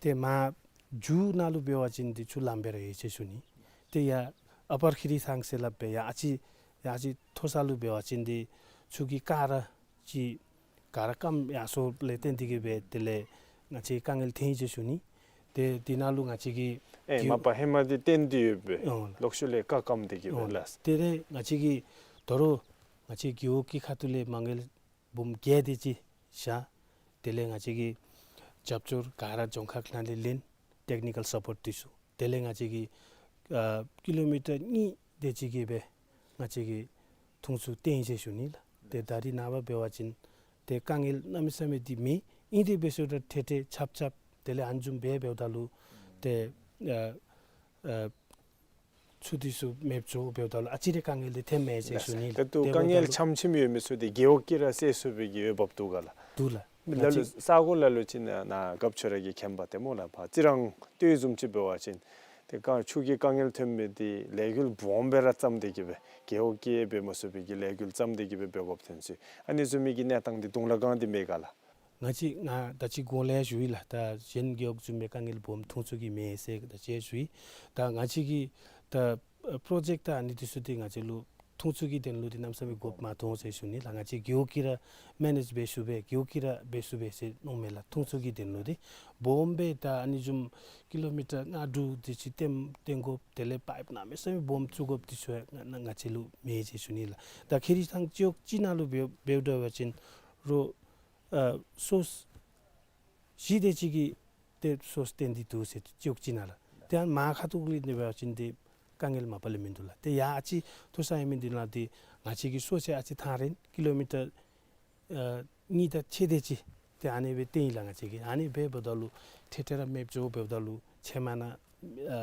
ཏེ་མར་མཇུག་ནང་ལུ་འབད་བ་ཅིན་འདི་ཆུ་ལམ་སྦེ་ར་ཡོད་ཟེར་ཞུ་ནི། ཏེ་ཡར་ཨ་པར་ཁེ་རི་ཐང་ཟེར་སླབ་སྦེ་ཡར་ཨ་ཙི་ཡར་ཨ་ཙི་མཐོ་ས་ལུ་འབད་བ་ཅིན་འདི་ཆུ་གི་ཀ་ར་ཅིག་ག་ར་སྐམ་ཡར་སོངམ་ལས་བརྟེན་ཏེ་གིས་སྦེ་དེ་ལས་ང་བཅས་དཀའ་ངལ་ཐོན་ཡི་ཟེར་ཞུ་ནི། ཏེ་འདི་ནང་ལུ་ང་བཅས་ཀྱིས་ཨེ་རྒེད་མ་པ་ཧེ་མ་འདི་བརྟན་ཏེ་ཡོད་པས། ཨོ་ལགས། ལོག་ཤུལ་ལས་ཀ་སྐམ་སྟེ་གིས་སྦེ། ཨོ་ལགས། དེ་ལས་ང་བཅས་ཀྱིས་ད་རུང་ང་བཅས་རྒེད་འོག་གི་ཁ་ཐུག་ལས་མ་དངུལ་འབུམ་བརྒྱད་དེ་ཅིག་བཞག། དེ་ལས་ང་བཅས་ཀྱིས་རྒྱབ་སྐྱོར་ག་ར་རྫོང་ཁག་ནང་ལས་ལེན། ཊེཀ་ནི་ཀཱལ་སཔོརཊ་འདི་ཚུ། དེ་ལས་ང་བཅས་ཀྱིས་ཨ་ཀི་ལོ་མི་ཊར་གཉིས་དེ་ཅིག་གི་སྦེ་ང་བཅས་ཀྱིས་འཐུང་ཆུ་བཏོན་ཡི་ཟེར་ཞུ་ནི་ལགས། ཏེ་ད་རེས་ནངས་པ་འབད་བ་ཅིན་ཏེ་དཀའ་ངལ་གནམ་མེད་ས་མེད་འདི་མེད། ཨིན་ཏེ་འབད་ས་ད་ཐད་ཐད་ཆབ་ཆབ་དེ་ལས་ཨ་ནི་བཟུམ་སྦེ་འབདཝ་ད་ལུ་ཏེ་ཨ་ཨ་ཆུ་འདི་ཚུ་མེདཔ་འགྱོ་འབདཝ་ད་ལུ་ཨ་ཙི་རེ་དཀའ་ངལ་འདི་ཐོནམ་མས་ཟེར་ཞུ་ནི་ལགས། ད་ལྟོ་དཀའ་ངལ་འབདཝ་ད་ལུ་ཆམ་ཆིམ་ཡོད་མི་ཚུ་འདི་རྒེད་འོག་གིས་ར་སེལ་ཚུགས་པའི་གི་འོས་འབབ་འདུག་ག་ལགས། འདུག་ལགས། ལ་ལུ་ས་གོ་ལ་ལུ་ཅིག་ནཱ་ནཱ་རྒཔོ་ཁྱོད་ར་གིས་མཁྱེན་པ་ཏེ་སྨོ་ལགས། ཕར་རྩི་རང་སྟོད་བཟུམ་ཅིག་འབད་བ་ཅིན་ཏེ་ཀ་ཆུ་གི་དཀའ་ངལ་ཐོན་མི་འདི་ལས་འགུལ་སྦོམ་སྦེ་ར་བརྩམས་ཏེ་གིས་སྦེ་རྒེད་འོག་གིས་འབད་མ་ཚུགས་པའི་གི་ལས་འགུལ་བརྩམས་ཏེ་གིས་སྦེ་འབད་དགོཔ་ཐོན་ཅི། ཨ་ནི་བཟུམ་མའི་གི་གནས་སྟངས་འདི་གདུང་ལ་སྒང་འདི་མེད་ག་ལགས། ང་བཅས་ང་ད་ཅི་གོང་ལས་ཞུ་ཡི་ལགས། ད་གཞན་རྒེད་འོག་བཟུམ་མའི་དཀའ་ངལ་སྦོམ་འཐུང་ཆུ་གི་མེད་ཟེར་ད་ཅི་ཞུ་ཡི། ད་ང་བཅས་ཀྱི་ད་པྲོ་ཇེཀཊ་ད་ཨ་ནི་འདི་ཚུ་འདི་ང་བཅས་ལུ་འཐུང་ཆུ་གི་དོན་ལུ་འདི་གནམ་མེད་ས་མེད་དགོཔ་མ་མཐོང་ཟེར་ཞུ་ནི་ལགས། ང་བཅས་རྒེད་འོག་གིས་ར་མེ་ནེཇ་འབད་ཚུགས་པས། རྒེད་འོག་གིས་ར་འབད་ཚུགས་པས་ཟེར་མནོཝ་མས་ལགས། འཐུང་ཆུ་གི་དོན་ལུ་འདི་སྦོམ་སྦེ་ད་ཨ་ནི་བཟུམ་ཀི་ལོ་མི་ཊར་ལྔ་དྲུག་འདི་ཅིག་བཏོན་བཏོན་དགོཔ་དེ་ལས་པའིཔ་གནམ་མེད་ས་མེད་སྦོམ་བཙུགས་དགོཔ་འདི་ཚུ་ཡང་ང་ང་བཅས་ལུ་མེད་ཟེར་ཞུ་ནི་ལགས། ད་ཁེ་རི་ཐང་སྤྱི་འོག་གཅིག་ནང་ལུ་འབད་འབདཝ་ད་འབད་བ་ཅིན་རོ་ཨ་སོརསི་བཞི་དེ་ཅིག་གིས་ཏེ་སོརསི་བཏོན་ཏེ་འདུག་ཟེར་སྤྱི་འོག་གཅིག་ནང་ལགས། ཏེ་ཨ་མར་ཁ་ཐུག་ལས་འབད་བ་ཅིན་ཏེ་དཀའ་ངལ་མ་པ་ལས་མིན་འདུག་ལགས། ཏེ་ཡར་ཨ་ཙི་མཐོ་ས་ཡོད་མི་འདི་ནང་ཏེ་ང་བཅས་ཀྱི་སོརསི་ཨ་ཙི་ཐང་རན་ཀི་ལོ་མི་ཊར་ཨ་གཉིས་དང་ཕྱེད་དེ་ཅིག་ཏེ་ཨ་ནི་སྦེ་བཏོན་ཡི་ལགས། ང་བཅས་ཀྱིས་ཨ་ནི་སྦེ་འབདཝ་ད་ལུ་ཐད་ཐད་ར་མེདཔ་འགྱོ་འབདཝ་ད་ལུ་ཕྱེ་མ་ནང་ཨ་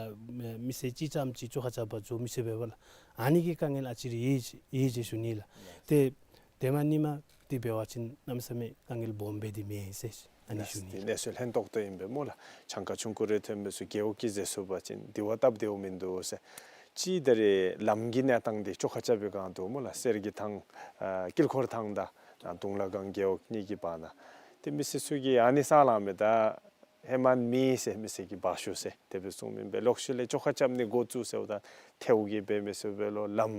མི་སེར་གཅིག་ཙམ་ཅིག་བཅོ་ཁ་རྐྱབ་པར་འགྱོ་མི་ཚུགས་པས་ལགས། ཨ་ནི་གི་དཀའ་ངལ་ཨ་ཙི་རེ་ཡོད་ཡོད་ཟེར་ཞུ་ནི་ལགས། ཏེ་ཏེ་མ་ནི་མ་འདི་འབད་བ་ཅིན་གནམ་མེད་ས་མེད་དཀའ་ངལ་སྦོམ་སྦེ་འདི་མེད་ཟེར་ཨ་ནི་ཞུ་ནི་ལགས། ཏེ་གནས་ཚུལ་ལྷན་ཐོག་ཏུ་ཨིན་པས་སྨོ་ལགས། གྱངས་ཁ་ཆུང་ཀུ་རེ་ཐོན་མི་ཚུ་རྒེད་འོག་གིས་བཟོ་ཚུགས་པ་ཅིན་དེ་བ་སྟབས་བདེཝ་མིན་འདུག་ཟེར། གཅིག་ད་རེས་ལམ་གྱི་གནས་སྟངས་འདི་བཅོ་ཁ་རྐྱབ་པའི་སྒང་འདུག་སྨོ་ལགས། གསེར་གྱི་ཐང་ཨ་དཀྱིལ་འཁོར་ཐང་དང་གདུང་ལ་སྒང་རྒེད་འོག་གཉིས་ཀྱི་བར་ན་ཏེ་མི་སེར་ཚུ་གིས་ཨ་ནི་ས་ལང་མི་ད་ཧེ་མ་མེད་ཟེར་མི་སེར་གྱིས་འབག་ཤོག་ཟེར་དེ་སྦེ་གསུངམ་ཨིན་པས། ལོག་ཤུལ་ལས་བཅོ་ཁ་རྐྱབ་ནི་འགོ་བཙུགས་ཟེརཝ་ད་ཐལཝ་གིས་འབད་མི་ཚུགས་པས་ལོ། ལམ་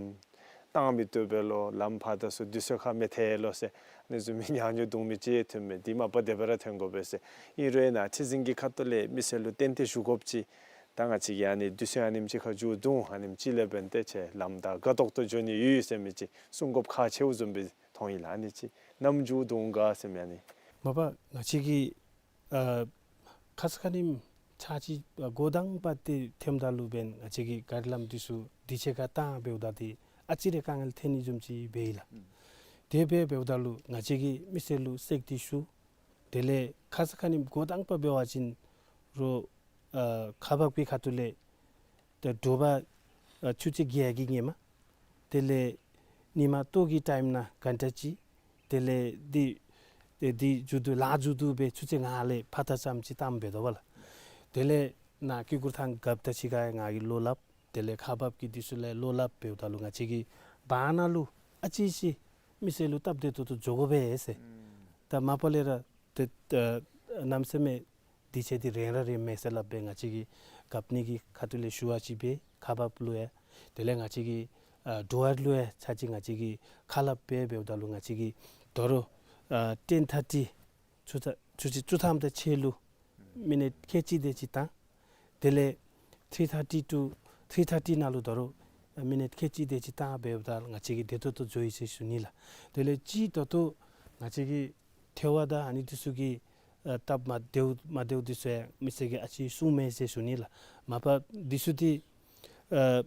བཏང་མི་བཏུབ་པས་ལོ། ལམ་ཕར་དང་ཚུར་དུས་ཚོད་ཁར་མི་ཐལ་ལོ་ཟེར་ཨ་ནི་བཟུམ་མའི་ཉམས་མྱོང་བྱུང་མི་ཅིག་ཐོན་མས། འདི་མ་པ་དེ་སྦེ་ར་ཐོན་དགོ་པས་ཟེར། ཨིན་རུང་ནཱ་ཁྲི་འཛིན་གྱི་ཁ་ཐུག་ལས་མི་སེར་ལུ་བརྟན་ཏེ་ཞུ་དགོཔ་ཅིག་ད་ང་བཅས་ཀྱིས་ཨ་ནི་དུས་ཚོད་ཨ་ནེམ་ཅིག་ཁར་མཇུག་བསྡུ་འོང་། ཨ་ནེམ་ཅིག་ལས་འབདན་ཏེ་ཁྱེད་ལམ་བདའ་དགའ་ཏོག་ཏོ་འགྱོ་ནི་ཡོད་ཟེར་མི་ཅིག་གསུང་དགོཔ་ཁག་ཆེཝ་བཟུམ་སྦེ་མཐོང་ཡི་ལགས། ཨ་ནི་ཅིག་ནམ་མཇུག་བསྡུ་འོང་ག་ཟེར་མི་ཨ་ནི། མ་པ་ང་བཅས་ཀྱིས་ཨ་ཁ་ཙ་ཁ་ཉིནམ་ཚར་གཅིག་ཨ་འགོ་དང་པ་འདི་ཐོནམ་ད་ལུ་འབདན་ང་བཅས་ཀྱིས་ག་རི་ལམ་འདི་ཚུ་དུས་ཚོད་ཁར་བཏང་འབདཝ་ད་འདི་ཨ་ཙི་རེ་དཀའ་ངལ་ཐོན་ནི་བཟུམ་ཅིག་འབད་ཡི་ལགས། དེ་སྦེ་འབདཝ་ད་ལུ་ང་བཅས་ཀྱིས་མི་སེར་ལུ་གསལ་ཏེ་ཞུ། དེ་ལས་ཁ་ཙ་ཁ་ཉིནམ་འགོ་དང་པ་འབད་བ་ཅིན་རོ་ཨ་ཁ་འབབ་ཀྱི་ཁ་ཐུག་ལས་ཏེ་དྲོ་པ་ཨ་ཆུ་ཚོད་བརྒྱད་ཀྱི་ཧེ་མ། དེ་ལས་ཉིན་མ་ལྟོ་གི་ཊའིམ་ནང་གྷན་ཊ་གཅིག། དེ་ལས་འདི་ ཏེ་འདི་མཇུག་བསྡུ་ལཱ་མཇུག་བསྡུ་སྦེ་ཆུ་ཚོད་ལྔ་ལས་ཕར་ད་ཙམ་ཅིག་བཏངམ་འབད་དོ་བ་ལགས། དེ་ལས་ནཱ་སྐྱེ་དགུ་ཐང་རྒཔོ་དང་གཅིག་ཁར་ང་གིས་བློ་སླབ། དེ་ལས་ཁག་འབག་གི་འདི་ཚུ་ལས་བློ་སླབ་འབདཝ་ད་ལུ་ང་བཅས་ཀྱིས་བར་ན་ལུ་ཨ་ཙི་ཅིག་མི་སེར་ལུ་སྟབས་བདེ་ཏོག་ཏོ་འགྱོ་དགོ་པས་ཟེར། ད་མ་པ་ལས་ར་ཏེ་ཨ་གནམ་མེད་ས་མེད་དུས་ཚོད་འདི་རན་ར་རནམ་མས་ཟེར་སླབ་སྦེ་ང་བཅས་ཀྱིས་རྒཔོ་གཉིས་ཀྱི་ཁ་ཐུག་ལས་ཞུ་བ་ཅིག་འབད། ཁག་འབག་ལུ་ཡང་དེ་ལས་ང་བཅས་ཀྱིས་ཨ་འབྲུག་པ་ལུ་ཡང་ཚར་གཅིག་ང་བཅས་ཀྱིས་ཁ་སླབ་འབད་འབདཝ་ད་ལུ་ང་བཅས་ཀྱིས་དོ་རུང་ཨ་ten thirty ཆུ་ཚོད་ཆུ་ཚོད་བཅུ་ཐམ་དང་ཕྱེད་ལུ་མི་ནིཊ་ཁལ་གཅིག་དེ་ཅིག་བཏང་། དེ་ལས་three thirty to three thirty ནང་ལུ་དོ་རུང་མི་ནིཊ་ཁལ་གཅིག་དེ་ཅིག་བཏང་འབདཝ་ད་ང་བཅས་ཀྱིས་བདེ་ཏོག་ཏོ་འགྱོ་ཡི་ཟེར་ཞུ་ནི་ལགས། དེ་ལས་ཅིག་ད་ལྟོ་ང་བཅས་ཀྱི་ཐལ་བ་དང་ཨ་ནི་འདི་ཚུ་གི་ཨ་སྟབས་མ་བདེཝ་མ་བདེཝ་འདི་ཚུ་ཡང་མི་སེར་གྱིས་ཨ་ཙི་གསུངམ་མས་ཟེར་ཞུ་ནི་ལགས། མ་པ་འདི་ཚུ་འདི་ཨ་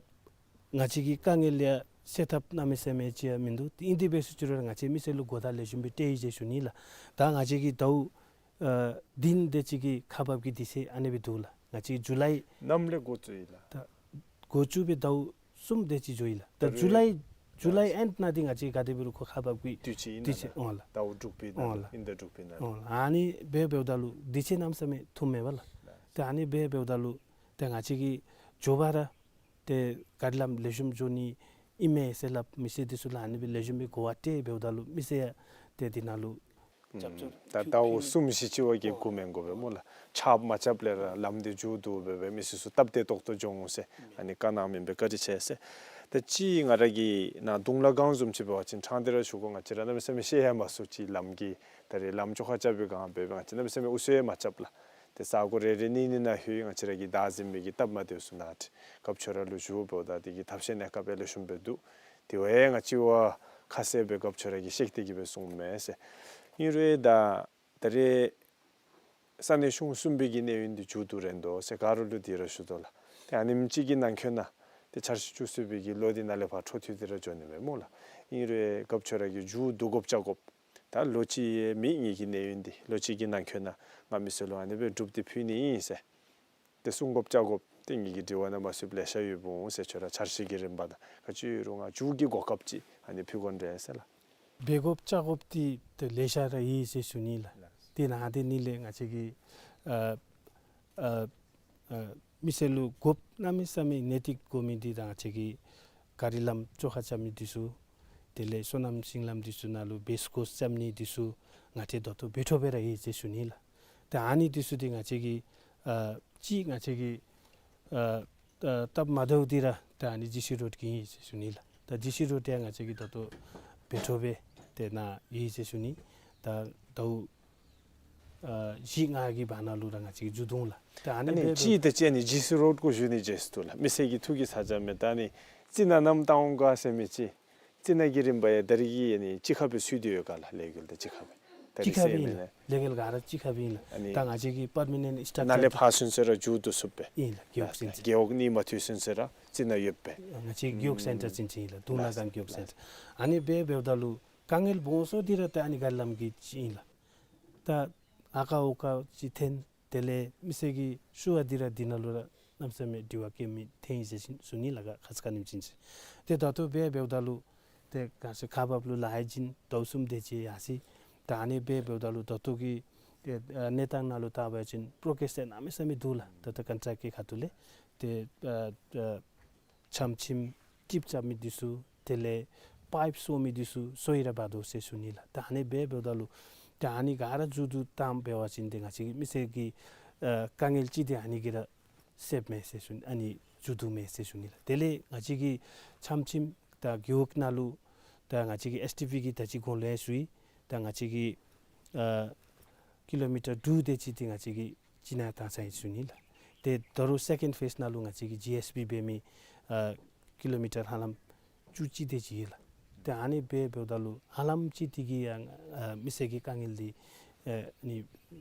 ང་བཅས་ཀྱིས་དཀའ་ངལ་ཡང་སེལ་ཐབས་གནམ་མེད་ས་མེད་ཅིག་ཡང་མིན་འདུག། ཨིན་དེ་འབད་ཟེར་ཅི་རུང་ར་ང་བཅས་མི་སེར་ལུ་གོ་བརྡ་ལེགས་ཤོམ་སྦེ་སྤྲོད་ཡི་ཟེར་ཞུ་ནི་ལགས། ད་ང་བཅས་ཀྱི་ཟླཝ་ཨ་བདུན་དེ་ཅིག་གི་ཁག་འབག་གི་དུས་ཚོད་ཨ་ནི་སྦེ་འདུག་ལགས། ང་བཅས་ཇུ་ལའི་ནམ་ལས་འགོ་བཙུགས་ཡི་ལགས། ད་འགོ་བཙུགས་སྦེ་ཟླཝ་གསུམ་དེ་ཅིག་འགྱོ་ཡི་ལགས། ད་ད་ཇུ་ལའི་ཇུ་ལའི་ཨེནཌ་ནང་འདི་ང་བཅས་ག་དེ་འབད་རུང་ཁོ་ཁག་འབག་གི་དུས་ཚོད་ཨིན་དུས་ལགས། ཚོད་འོང་ལགས། ཟླཝ་དྲུག་པའི་ནང་འོང་ལགས། ཨིན་ཟླ་དྲུག་པའི་ནང་འོང་ལགས། ཨ་ནི་སྦེ་འབདཝ་ད་ལུ་དུས་ཚོད་གནམ་མེད་ས་མེད་ཐུང་མས་པ་ལགས། ད་ཨ་ནི་སྦེ་འབདཝ་ད་ལུ་ཏེ་ང་བཅས་ཀྱིས་མགྱོགས་པ་ར་ཏེ་ག་རི་ལམ་ལེགས་ཤོམ་འགྱོ་ནི་ཨིན་མས་ཟེར་སླབ། མི་སེར་འདི་ཚུ་ལུ་ཨ་ནི་སྦེ་ལེགས་ཤོམ་སྦེ་གོ་བ་སྤྲོད་འབདཝ་ད་ལུ་མི་སེར་ཡང་ཏེ་འདི་ནང་ལུ་ཨུམ་ད་ཟླཝ་གསུམ་བཞི་ཅིག་བ་གི་འགོར་མི་དགོ་པས་སྨོ་ལགས། ཆརཔ་མ་རྐྱབ་ལས་ར་ལམ་འདི་མཇུག་བསྡུ་སྦེ་སྦེ་མི་སེར་ཚུ་སྟབས་བདེ་ཏོག་ཏོ་འགྱོ་འོང་ཟེར་ཨ་ནི་བཀའ་གནང་མི་སྦེ་བཀའ་དྲིན་ཆེ་ཟེར། ད་ཅི་ང་ར་གིས་ནཱ་གདུང་ལ་སྒང་བཟུམ་ཅིག་འབད་བ་ཅིན་ཕྲང་སྟེ་ར་ཞུ་དགོ། ང་བཅས་ར་གནམ་མེད་ས་མེད་ཤེས་ཡང་མ་ཚུགས་ཅི། ལམ་གྱི་ད་རེས་ལམ་བཅོ་ཁ་རྐྱབ་པའི་སྒང་སྦེ་སྦེ་ང་བཅས་གནམ་མེད་ས་མེད་འུ་ཚོ་ཡང་མ་རྐྱབ་ལགས། ཏེ་ས་གོ་རེ་རེ་གཉིས་གཉིས་ནང་ལྷོད། ང་བཅས་ར་གི་བདག་འཛིན་པའི་གི་སྟབས་མ་བདེཝ་ཚུ་ནང་ཏེ་རྒཔོ་ཁྱོད་ར་ལུ་ཞུ་འབདཝ་ད་འདི་གི་ཐབས་ཤེས་གནས་སྐབས་ཡང་ལེགས་ཤོམ་སྦེ་འདུག། དེ་བ་ཡང་ང་བཅས་བ་ཁ་གསལ་སྦེ་རྒཔོ་ཁྱོད་ར་གིས་ཤེས་ཏེ་གི་སྦེ་གསུངམ་མས་ཟེར། ཨིན་རུང་ད་ད་རེས་ས་གནས་གཞུང་གསུམ་པའི་གི་གནས་ཡུན་འདི་མཇུག་བསྡུ་རན་དོ་ཟེར་ག་ར་ལུ་འདི་ར་ཞུ་དོ་ལགས། ཏེ་ཨ་ནེམ་ཅིག་གི་ནང་འཁོད་ནང་ཏེ་འཆར་གཞི་བཅུ་གསུམ་པའི་གི་ལོ་འདི་ནང་ལས་ཕར་འཕྲོ་མཐུད་དེ་ར་འགྱོ་ནི་མས་སྨོ་ལགས། ཨིན་རུང་རྒཔོ་ཁྱོད་ར་གིས་མཇུག་བསྡུ་དགོཔ་བཅའ་དགོཔ་ད་ལོ་གཅིག་ཡང་མེད། ངེ་གི་གནས་ཡུན་འདི་ལོ་གཅིག་གི་ནང་འཁོད་ནང་ང་མི་སེར་ལུ་ཨ་ནི་སྦེ་སྒྲུབ་སྟེ་ཕུལ་ནི་ཨིན་ཟེར་ཏེ་གསུང་དགོཔ་བཅའ་དགོཔ་ཏེ་ངེ་གི་དྲི་བ་ནང་མ་གསུངས་པར་ལེ་ཤ་ཡོདཔ་འོང་ཟེར། ཁྱོད་ར་འཆར་གཞི་གི་རིམ་པ་དང་ག་ཅི་རུང་ང་མཇུག་གི་གོ་སྐབས་ཅིག་ཨ་ནི་ཕུལ་དགོ་ནི་རེད་ཟེར་ལགས། འབད་དགོཔ་བཅའ་དགོཔ་འདི་ཏེ་ལེ་ཤ་ར་ཡོད་ཟེར་ཞུ་ནི་ལགས། ཏེ་ནཱ་ཏེ་ནི་ལས་ང་བཅས་ཀྱིས་ཨ་ཨ་ཨ་མི་སེར་ལུ་དགོཔ་གནམ་མེད་ས་མེད་ནན་ཏིག་དགོ་མི་འདི་ད་ང་བཅས་ཀྱིས་ག་རི་ལམ་བཅོ་ཁ་རྐྱབ་མི་འདི་ཚུ་དེ་ལས་སོ་ནམ་ཤིང་ལམ་འདི་ཚུ་ནང་ལུ་བེསི་ཀོརསི་རྐྱབ་ནི་འདི་ཚུ་ང་བཅས་ད་ལྟོ་འབད་འཕྲོ་སྦེ་ར་ཡོད་ཟེར་ཞུ་ནི་ལགས། ཏེ་ཨ་ནི་འདི་ཚུ་འདི་ང་བཅས་ཀྱིས་ཨ་ཅིག་ང་བཅས་ཀྱིས་ཨ་ཨ་སྟབས་མ་བདེཝ་འདི་ར་ད་ཨ་ནི་ཇི་སི་རོཌ་གི་ཨིན་ཟེར་ཞུ་ནི་ལགས། ད་ཇི་སི་རོཌ་ཡང་ང་བཅས་ཀྱིས་ད་ལྟོ་འབད་འཕྲོ་སྦེ་ཏེ་ནཱ་ཡོད་ཟེར་ཞུ་ནི། ད་ཟླཝ་ཨ་བཞི་ལྔ་གི་བར་ན་ལུ་ར་ང་བཅས་ཀྱིས་མཇུག་བསྡུ་འོང་ལགས། ད་ཨ་ནི་ཨ་ནི་འབད་ཅིག་ད་ཅི་ཨ་ནི་ཇི་སི་རོཌ་གུ་ཞུ་ནི་བརྗེད་སོ་ནུག་ལགས། མི་སེར་གྱིས་ཐུགས་ཀྱི་ཚ་གྱང་མས། ད་ཨ་ནི་རྩི་ནག་ནམ་བཏང་འོང་ག་ཟེར་མི་ཅིག། རྩི་ནག་གི་རིམ་པ་ཡང་ད་རིས་ཀྱི་ཨ་ནི་གཅིག་ཁར་སྦེ་ཚུད་དེ་ཡོད་ག་ལགས། ལས་འགུལ་དང་གཅིག་ཁར་སྦེ། ད་རིས་གཅིག་ཁར་སྦེ་ཨིན་ལགས། ལས་འགུལ་ག་ར་གཅིག་ཁར་སྦེ་ཨིན་ལགས། ཨ་ནི་ད་ང་བཅས་ཀྱི་པར་མ་ནེནཊ་སི་ཊྲག་ཅར་ནཱ་ལས་ཕར་ཚུན་ཚོད་ར་མཇུག་བསྡུ་ཚུགས་པས། ཨིན་ལགས། རྒེད་འོག་ཚུན་ཚོད། རྒེད་འོག་གཉིས་མ་ཐུག་ཚུན་ཚོད་ར་རྩི་ནག་ཡོད་པས། ང་བཅས་རྒེད་འོག་སེན་ཊར་ཚུན་ཚོད་ཨིན་ལགས། གདུང་ལ་སྒང་རྒེད་འོག་སེན་ཊར། ཨ་ནི་སྦེ་འབདཝ་ད་ལུ་དཀའ་ངལ་སྦོམ་སུ་འདི་ར་ད་ཨ་ནི་ག་རི་ལམ་གྱི་ཅིག་ཨིན་ལགས། ད་ཨ་ཁ་འོ་ཁ་ཅིག་འཐོན། དེ་ལས་མི་སེར་གྱི་ཞུ་བ་འདི་ར་འདི་ནང་ལུ་ར་གནམ་མེད་ས་མེད་དྲི་བ་བཀོད་མི་འཐོན་ཡི་ཟེར་ཞུ་ནི་ལགས། ཁ་ཙ་ཁ་ཉིནམ་ཅིག་ཅིག་ཏེ་ད་ལྟོ་སྦེ་འབདཝ་ད་ལུ་ཏེ་ག་ཅི་ཁག་འབག་ལུ་ལཱ་ཡང་བྱིན་ཟླཝ་གསུམ་དེ་ཅིག་ཡར་སོ་ཡི། ད་ཨ་ནི་སྦེ་འབདཝ་ད་ལུ་ད་ལྟོ་གི་ཏེ་ཨ་གནས་སྟངས་ནང་ལུ་བལྟ་བ་ཅིན་པོརོ་གེ་རེསི་གནམ་མེད་ས་མེད་འདུག་ལགས། ད་ལྟོ་ཀོན་ཊེཀཊ་གི་ཁ་ཐུག་ལས་ཏེ་ཨ་ཨ་ཆམ་ཆིམ་ཊིཔ་རྐྱབ་མི་འདི་ཚུ་དེ་ལས་པའིཔ་སོར་མི་འདི་ཚུ་སོར་ཡི་ར་འབད་དོ་ཟེར་ཞུ་ནི་ལགས། ད་ཨ་ནི་སྦེ་འབདཝ་ད་ལུ་ད་ཨ་ནི་ག་ར་མཇུག་བསྡུ་བཏང་འབད་བ་ཅིན་ཏེ་ང་བཅས་ཀྱི་མི་སེར་གྱི་ཨ་དཀའ་ངལ་ཅིག་འདི་ཨ་ནི་གིས་ར་སེལཝ་མས་ཟེར་ཞུ་ནི། ཨ་ནི་མཇུག་བསྡུཝ་མས་ཟེར་ཞུ་ནི་ལགས། དེ་ལས་ང་བཅས་ཀྱི་ཆམ་ཆིམ་ད་རྒེད་འོག་ནང་ལུ་ད་ང་བཅས་ཀྱི་ཨེསི་ཊི་བི་གིས་ད་ཅི་གོང་ལུ་ཡང་ཞུ་ཡི། ད་ང་བཅས་ཀྱི་ཨ་ཀི་ལོ་མི་ཊར་དྲུག་དེ་ཅིག་འདི་ང་བཅས་ཀྱིས་ཅིག་ནཱ་བཏང་ཚར་ཡི་ཟེར་ཞུ་ནི་ལགས། ཏེ་ད་རུང་སེ་ཀེནཌ་ཕེསི་ནང་ལུ་ང་བཅས་ཀྱིས་ཇི་ཨེསི་བི་འབད་མི་ཨ་ཀི་ལོ་མི་ཊར་ཧ་ལམ་བཅུ་གཅིག་དེ་ཅིག་ཡོད་ལགས། ཏེ་ཨ་ནི་སྦེ་འབདཝ་ད་ལུ་ཧ་ལམ་ཅིག་འདི་གིས་ཡང་ཨ་མི་སེར་གྱི་དཀའ་ངལ་འདི་ཨ་ནི་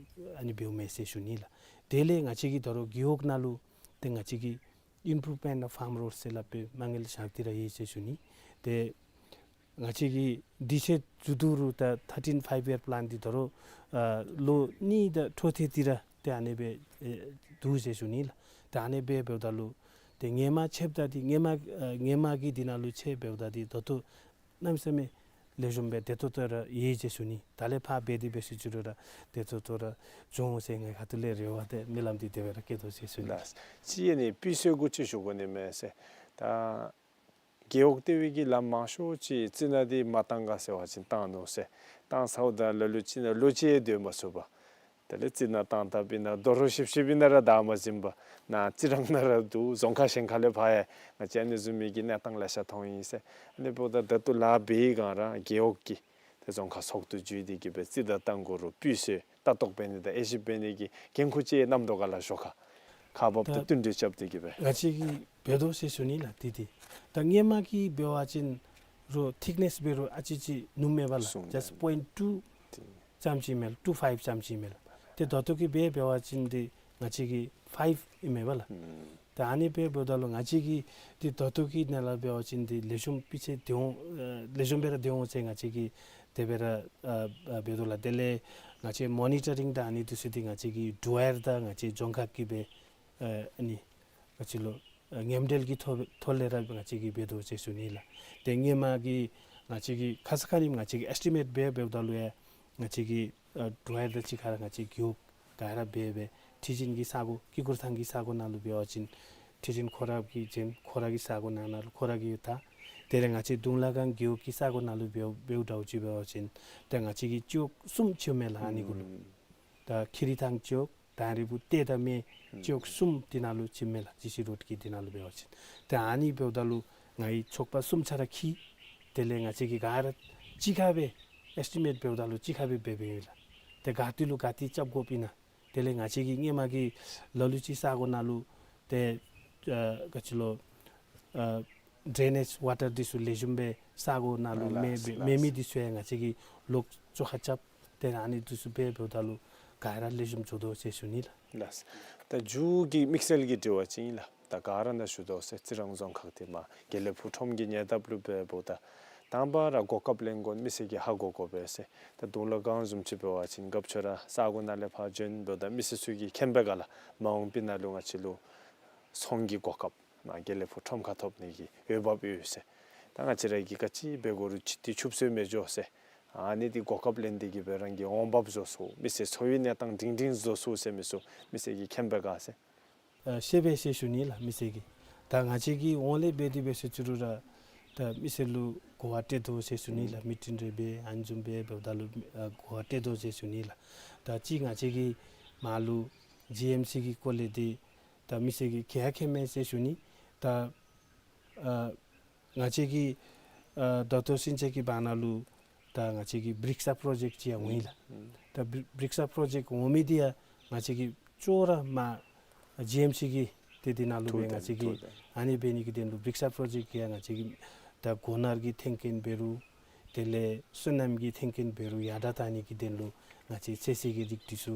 ཨ་ནི་འབདཝ་མས་ཟེར་ཞུ་ནི་ལགས། དེ་ལས་ང་བཅས་ཀྱི་ད་རུང་རྒེད་འོག་ནང་ལུ་ཏེ་ང་བཅས་ཀྱིས་ཨིམ་པུརུབ་མེནཊ་ཨོཕ་ཕཱརམ་རོཌ་ཟེར་སླབ་སྦེ་མ་དངུལ་བཞག་སྟེ་ར་ཡོད་ཟེར་ཞུ་ནི། ཏེ་ང་བཅས་ཀྱི་དུས་ཚོད་མཇུག་བསྡུ་རུང་ད་ཐར་ཊིན་ཕའིབ་ཡར་པི་ལཱན་འདི་ད་རུང་ཨ་ལོ་གཉིས་དང་འཕྲོ་མཐུད་དེ་ར་ཏེ་ཨ་ནི་སྦེ་ཨེ་འདུག་ཟེར་ཞུ་ནི་ལགས། ད་ཨ་ནི་སྦེ་འབདཝ་ད་ལུ་ཏེ་སྔོན་མ་ཕྱདཔ་ད་འདི་སྔོན་མ་ཨ་སྔོན་མ་གི་འདི་ནང་ལུ་ཕྱདཔ་ད་འདི་ད་ལྟོ་གནམ་མེད་ས་མེད་ ལེགས་ཤོམ་སྦེ་བདེ་ཏོག་ཏོ་ར་ཡོད་ཟེར་ཞུ་ནི། ད་ལས་ཕར་འབད་དེ་འབད་ཞིནམ་ཅིག་རུང་ར་བདེ་ཏོག་ཏོ་ར་འགྱོ་འོང་ཟེར་ངེའི་ཁ་ཐུག་ལས་རེ་བ་དང་སྨོན་ལམ་འདི་དེ་སྦེ་ར་བསྐྱེད་དོ་ཟེར་ཞུ་ནི། ལགས། ཅིག་ཨ་ནི་སྤུས་ཚད་གུ་ཅིག་ཞུ་དགོ་ནི་མས་ཟེར། ད་རྒེད་འོག་ལྟེ་བའི་གི་ལམ་མང་ཤོས་ཅིག་རྩི་ནག་འདི་མ་བཏང་ག་ཟེར་བ་ཅིན་བཏང་ནུག་ཟེར། བཏང་ཚརཝ་ད་ལ་ལུ་ཅིག་ནང་ལོ་གཅིག་སྡོད་མ་ཚུགས་པར་དེ་ལས་རྩི་ནག་བཏང་བཏངམ་ཨིན་ན་རྡོ་རུག་ཤིབ་ཤིབ་ཨིན་ན་ར་བདའ་མ་ཟུན་པར་ནཱ་རྩི་རང་ནང་ར་འདུག། རྫོང་ཁག་གཞན་ཁ་ལས་ཕར་ཡང་ང་བཅས་ཨ་ནི་བཟུམ་མའི་གི་གནས་སྟངས་ལེ་ཤ་མཐོང་ཡི་ཟེར། ཨ་ནི་འབདཝ་ད་ད་ལྟོ་ལཱ་འབད་བའི་སྒང་ར་རྒེད་འོག་གི་ཏེ་རྫོང་ཁག་ཚོགས་འདུ་བརྒྱུད་དེ་གིས་སྦེ་རྩི་དང་ཏང་གུ་རུ་སྤུས་ཚད་ལྟ་རྟོག་འབད་ནི་དང་དབྱེ་ཞིབ་འབད་ནི་གི་འགན་ཁུར་ཅིག་གནངམ་འདུག་ག་ལགས། ཞོར་ཁར་ཁག་འབགཔ་དང་ད་བསྟུན་གྲོས་རྐྱབ་སྟེ་གིས་སྦེ། ང་བཅས་ཀྱིས་འབད་དོ་ཟེར་ཞུ་ནི་ལགས། ཏེ་ཏེ་ད་སྔོན་མ་གི་འབད་བ་ཅིན་རུང་ཐིཀ་ནེསི་འབད་རུང་ཨ་ཙི་ཅིག་ནུམ་མས་པ་ལགས། སུང་just point two ཙམ་ཅིག་མས་ལགས། two five ཙམ་ཅིག་མས་ལགས། ཏེ་ད་ལྟོ་གི་སྦེ་འབད་བ་ཅིན་ཏེ་ང་བཅས་ཀྱི་ཕའིབ་ཨིན་མས་པ་ལགས། ཨུམ། ད་ཨ་ནི་སྦེ་འབདཝ་ད་ལུ་ང་བཅས་ཀྱིས་ཏེ་ད་ལྟོ་གི་ནང་ལུ་འབད་བ་ཅིན་ཏེ་ལེགས་ཤོམ་སྤུས་ཚད་བདེ་འོང་ཨ་ལེགས་ཤོམ་སྦེ་ར་བདེ་འོང་ཟེར་ང་བཅས་ཀྱིས་དེ་སྦེ་ར་ཨ་ཨ་འབད་དོ་ལགས། དེ་ལས་ང་བཅས་མོ་ནི་ཊ་རིང་དང་ཨ་ནི་འདི་ཚུ་འདི་ང་བཅས་ཀྱི་ཌོ་ཝར་དང་ང་བཅས་རྫོང་ཁག་གིས་སྦེ་ཨ་ཨ་ནི་ང་བཅས་ལུ་ཨ་མཉམ་འབྲེལ་གྱི་ཐོག་ཐོག་ལས་ར་ང་བཅས་ཀྱིས་འབད་དོ་ཟེར་ཞུ་ནི་ལགས། ཏེ་སྔོན་མ་གི་ང་བཅས་ཀྱིས་ཁ་ཙ་ཁ་ཉིནམ་ང་བཅས་ཀྱིས་ཨེསི་ཊི་མེཊ་འབད་འབདཝ་ད་ལུ་ཡང་ང་བཅས་ཀྱིས་ཨ་ཌོ་ཝར་དང་གཅིག་ཁར་ང་བཅས་རྒེད་འོག་ག་ར་འབད་འབད་ཁྲི་ཆེན་གྱི་ས་གོ་སྐྱིད་སྡུག་ཐང་གི་ས་གོ་ནང་ལུ་འབད་བ་ཅིན་ཁྲི་ཆེན་ཁོ་ར་གི་ཆེན་ཁོ་ར་གི་ས་གོ་ནང་ན་ལུ་ཁོ་ར་གི་ཡོད་ད། དེ་ལས་ང་བཅས་གདུང་ལ་སྒང་རྒེད་འོག་གི་ས་གོ་ནང་ལུ་འབདཝ་འབདཝ་འདྲཝ་ཅིག་འབད་བ་ཅིན་ཏེ་ང་བཅས་ཀྱིས་སྤྱི་འོག་གསུམ་ཅིག་ཡོད་མས་ལགས། ཨ་ནི་གུ་ལུ་ཨུམ། ད་ཁེ་རི་ཐང་སྤྱི་འོག་དང་རི་བོ་ཏེ་དང་སྨད་སྤྱི་འོག་གསུམ་འདི་ནང་ལུ་ཅིག་མས་ལགས། ཇི་སི་རོཌ་ཀྱི་འདི་ནང་ལུ་འབད་བ་ཅིན་ཏེ་ཨ་ནི་འབདཝ་ད་ལུ་ང་གིས་ཚོགས་པ་གསུམ་ཆ་ར་འཁྱིད། དེ་ལས་ང་བཅས་ཀྱིས་ག་ར་གཅིག་ཁར་སྦེ་ཨེསི་ཊི་མེཊ་འབདཝ་ད་ལུ་གཅིག་ཁར་སྦེ་འབད་འབདཝ་ཨིན་ལགས། ཏེ་ག་ཏེ་ལུ་ག་ཏེ་རྐྱབ་དགོཔ་ཨིན་ན། དེ་ལས་ང་བཅས་ཀྱིས་སྔོན་མ་གི་ལ་ལུ་ཅིག་ས་གོ་ནང་ལུ་ཏེ་ཨ་ག་ཅི་ལོ་ཨ་ཌེ་ནེཇ་ཝ་ཊར་འདི་ཚུ་ལེགས་ཤོམ་སྦེ་ས་གོ་ནང་ལུ་ཨ་མེད་ལགས་མེད་ལགས། མི་འདི་ཚུ་ཡང་ང་བཅས་ཀྱིས་ལོག་བཅོ་ཁ་རྐྱབ། ཏེ་ཨ་ནི་འདི་ཚུ་འབད་འབདཝ་ད་ལུ་ག་ར་ལེགས་ཤོམ་འགྱོ་དོ་ཟེར་ཞུ་ནི་ལགས། ལགས། ད་མཇུག་གི་དམིགས་བསལ་གྱི་དྲི་བ་ཅིག་ཨིན་ལགས། ད་ག་ར་ནང་ཞུ་དོ་ཟེར་རྩི་རང་རྫོང་ཁག་འདི་མར་དགེ་ལེགས་ཕུག་ཁྲོམ་གྱི་ཉེ་འདབས་ལུ་འབདཝ་ད་དང་པ་ར་གོ་སྐབས་ལེན་དགོ་མི་སེར་གྱིས་ཧ་གོ་དགོ་པས་ཟེར། ད་གདུང་ལ་སྒང་བཟུམ་ཅིག་འབད་བ་ཅིན་སྐབས་ཅིག་ར་ས་གོ་ནང་ལས་ཕར་བྱོན་འབདཝ་ད་མི་སེར་ཚུ་གིས་མཁྱེན་པས་ག་ལགས། མ་འོངས་པའི་ནང་ལུ་ང་བཅས་ལུ་ཚོང་གི་གོ་སྐབས་མར་དགེ་ལེགས་ཕུག་ཁྲོམ་ཁར་ཐོབ་ནི་གི་འོས་འབབ་ཡོད་ཟེར། ད་ང་བཅས་ར་གིས་ག་ཅི་འབད་དགོ་རུང་ཅིག་ཏེ་ཕྱུགཔོ་སྦེ་མི་འགྱོ་ཟེར། ཨ་ནི་འདི་གོ་སྐབས་ལེན་ཏེ་གིས་སྦེ་རང་གི་འོང་འབབ་བཟོ་ཚུགས། མི་སེར་འཚོ་བའི་གནས་སྟངས་སྒྲིང་སྒྲིང་བཟོ་ཚུགས་ཟེར་མི་ཚུ་མི་སེར་གྱིས་མཁྱེན་པས་ག་ཟེར། ཨ་ཤེས་པས་ཟེར་ཞུ་ནི་ལགས་མི་སེར་གྱིས། ད་ང་བཅས་ཀྱིས་འོང་ལས་འབད་དེ་འབད་ཟེར་ཅི་རུང་ར་ད་མི་སེར་ལུ་གོ་བ་སྤྲོད་དོ་ཟེར་ཞུ་ནི་ལགས། ཨུམ། མི་ཊིང་རེ་འབད་ཨ་ནི་བཟུམ་སྦེ་འབདཝ་ད་ལུ་ཨ་གོ་བ་སྤྲོད་དོ་ཟེར་ཞུ་ནི་ལགས། ད་ཅི་ང་བཅས་ཀྱིས་མར་ལུ་ཇི་ཨེམ་སི་གི་སྐོར་ལས་འདི་ད་མི་སེར་གྱིས་མཁྱེན་ཡང་མཁྱེན་མས་ཟེར་ཞུ་ནི། ད་ཨ་ང་བཅས་ཀྱིས་ཨ་ད་ལྟོ་ཤིན་ཅང་གི་བར་ན་ལུ་ད་ང་བཅས་ཀྱི་བྲིཀསི་པྲོ་ཇེཀཊ་ཅིག་ཡང་འོང་ཡི་ལགས། ཨུམ། ད་བྲིཀསི་པྲོ་ཇེཀཊ་འོང་མི་འདི་ཡང་ང་བཅས་ཀྱིས་ཅོག་ར་མར་ཇི་ཨེམ་སི་གི་ཏེ་འདི་ནང་ལུ་སྦེ་ཐུགས་དམ་ང་བཅས་ཀྱིས་ཐུགས་དམ་ཨ་ནི་འབད་ནི་གི་དོན་ལུ་བྲིཀསི་པྲོ་ཇེཀཊ་ཀྱི་ཡང་ང་བཅས་ཀྱིས་ད་སྒོ་ནོར་གྱི་ཐོན་སྐྱེད་འབད་རུང་དེ་ལས་སོ་ནམ་གྱི་ཐོན་སྐྱེད་འབད་རུང་ཡར་དྲག་བཏང་ནི་གི་དོན་ལུ་ང་བཅས་ཚོད་བསྲེ་གི་རིགས་འདི་ཚུ་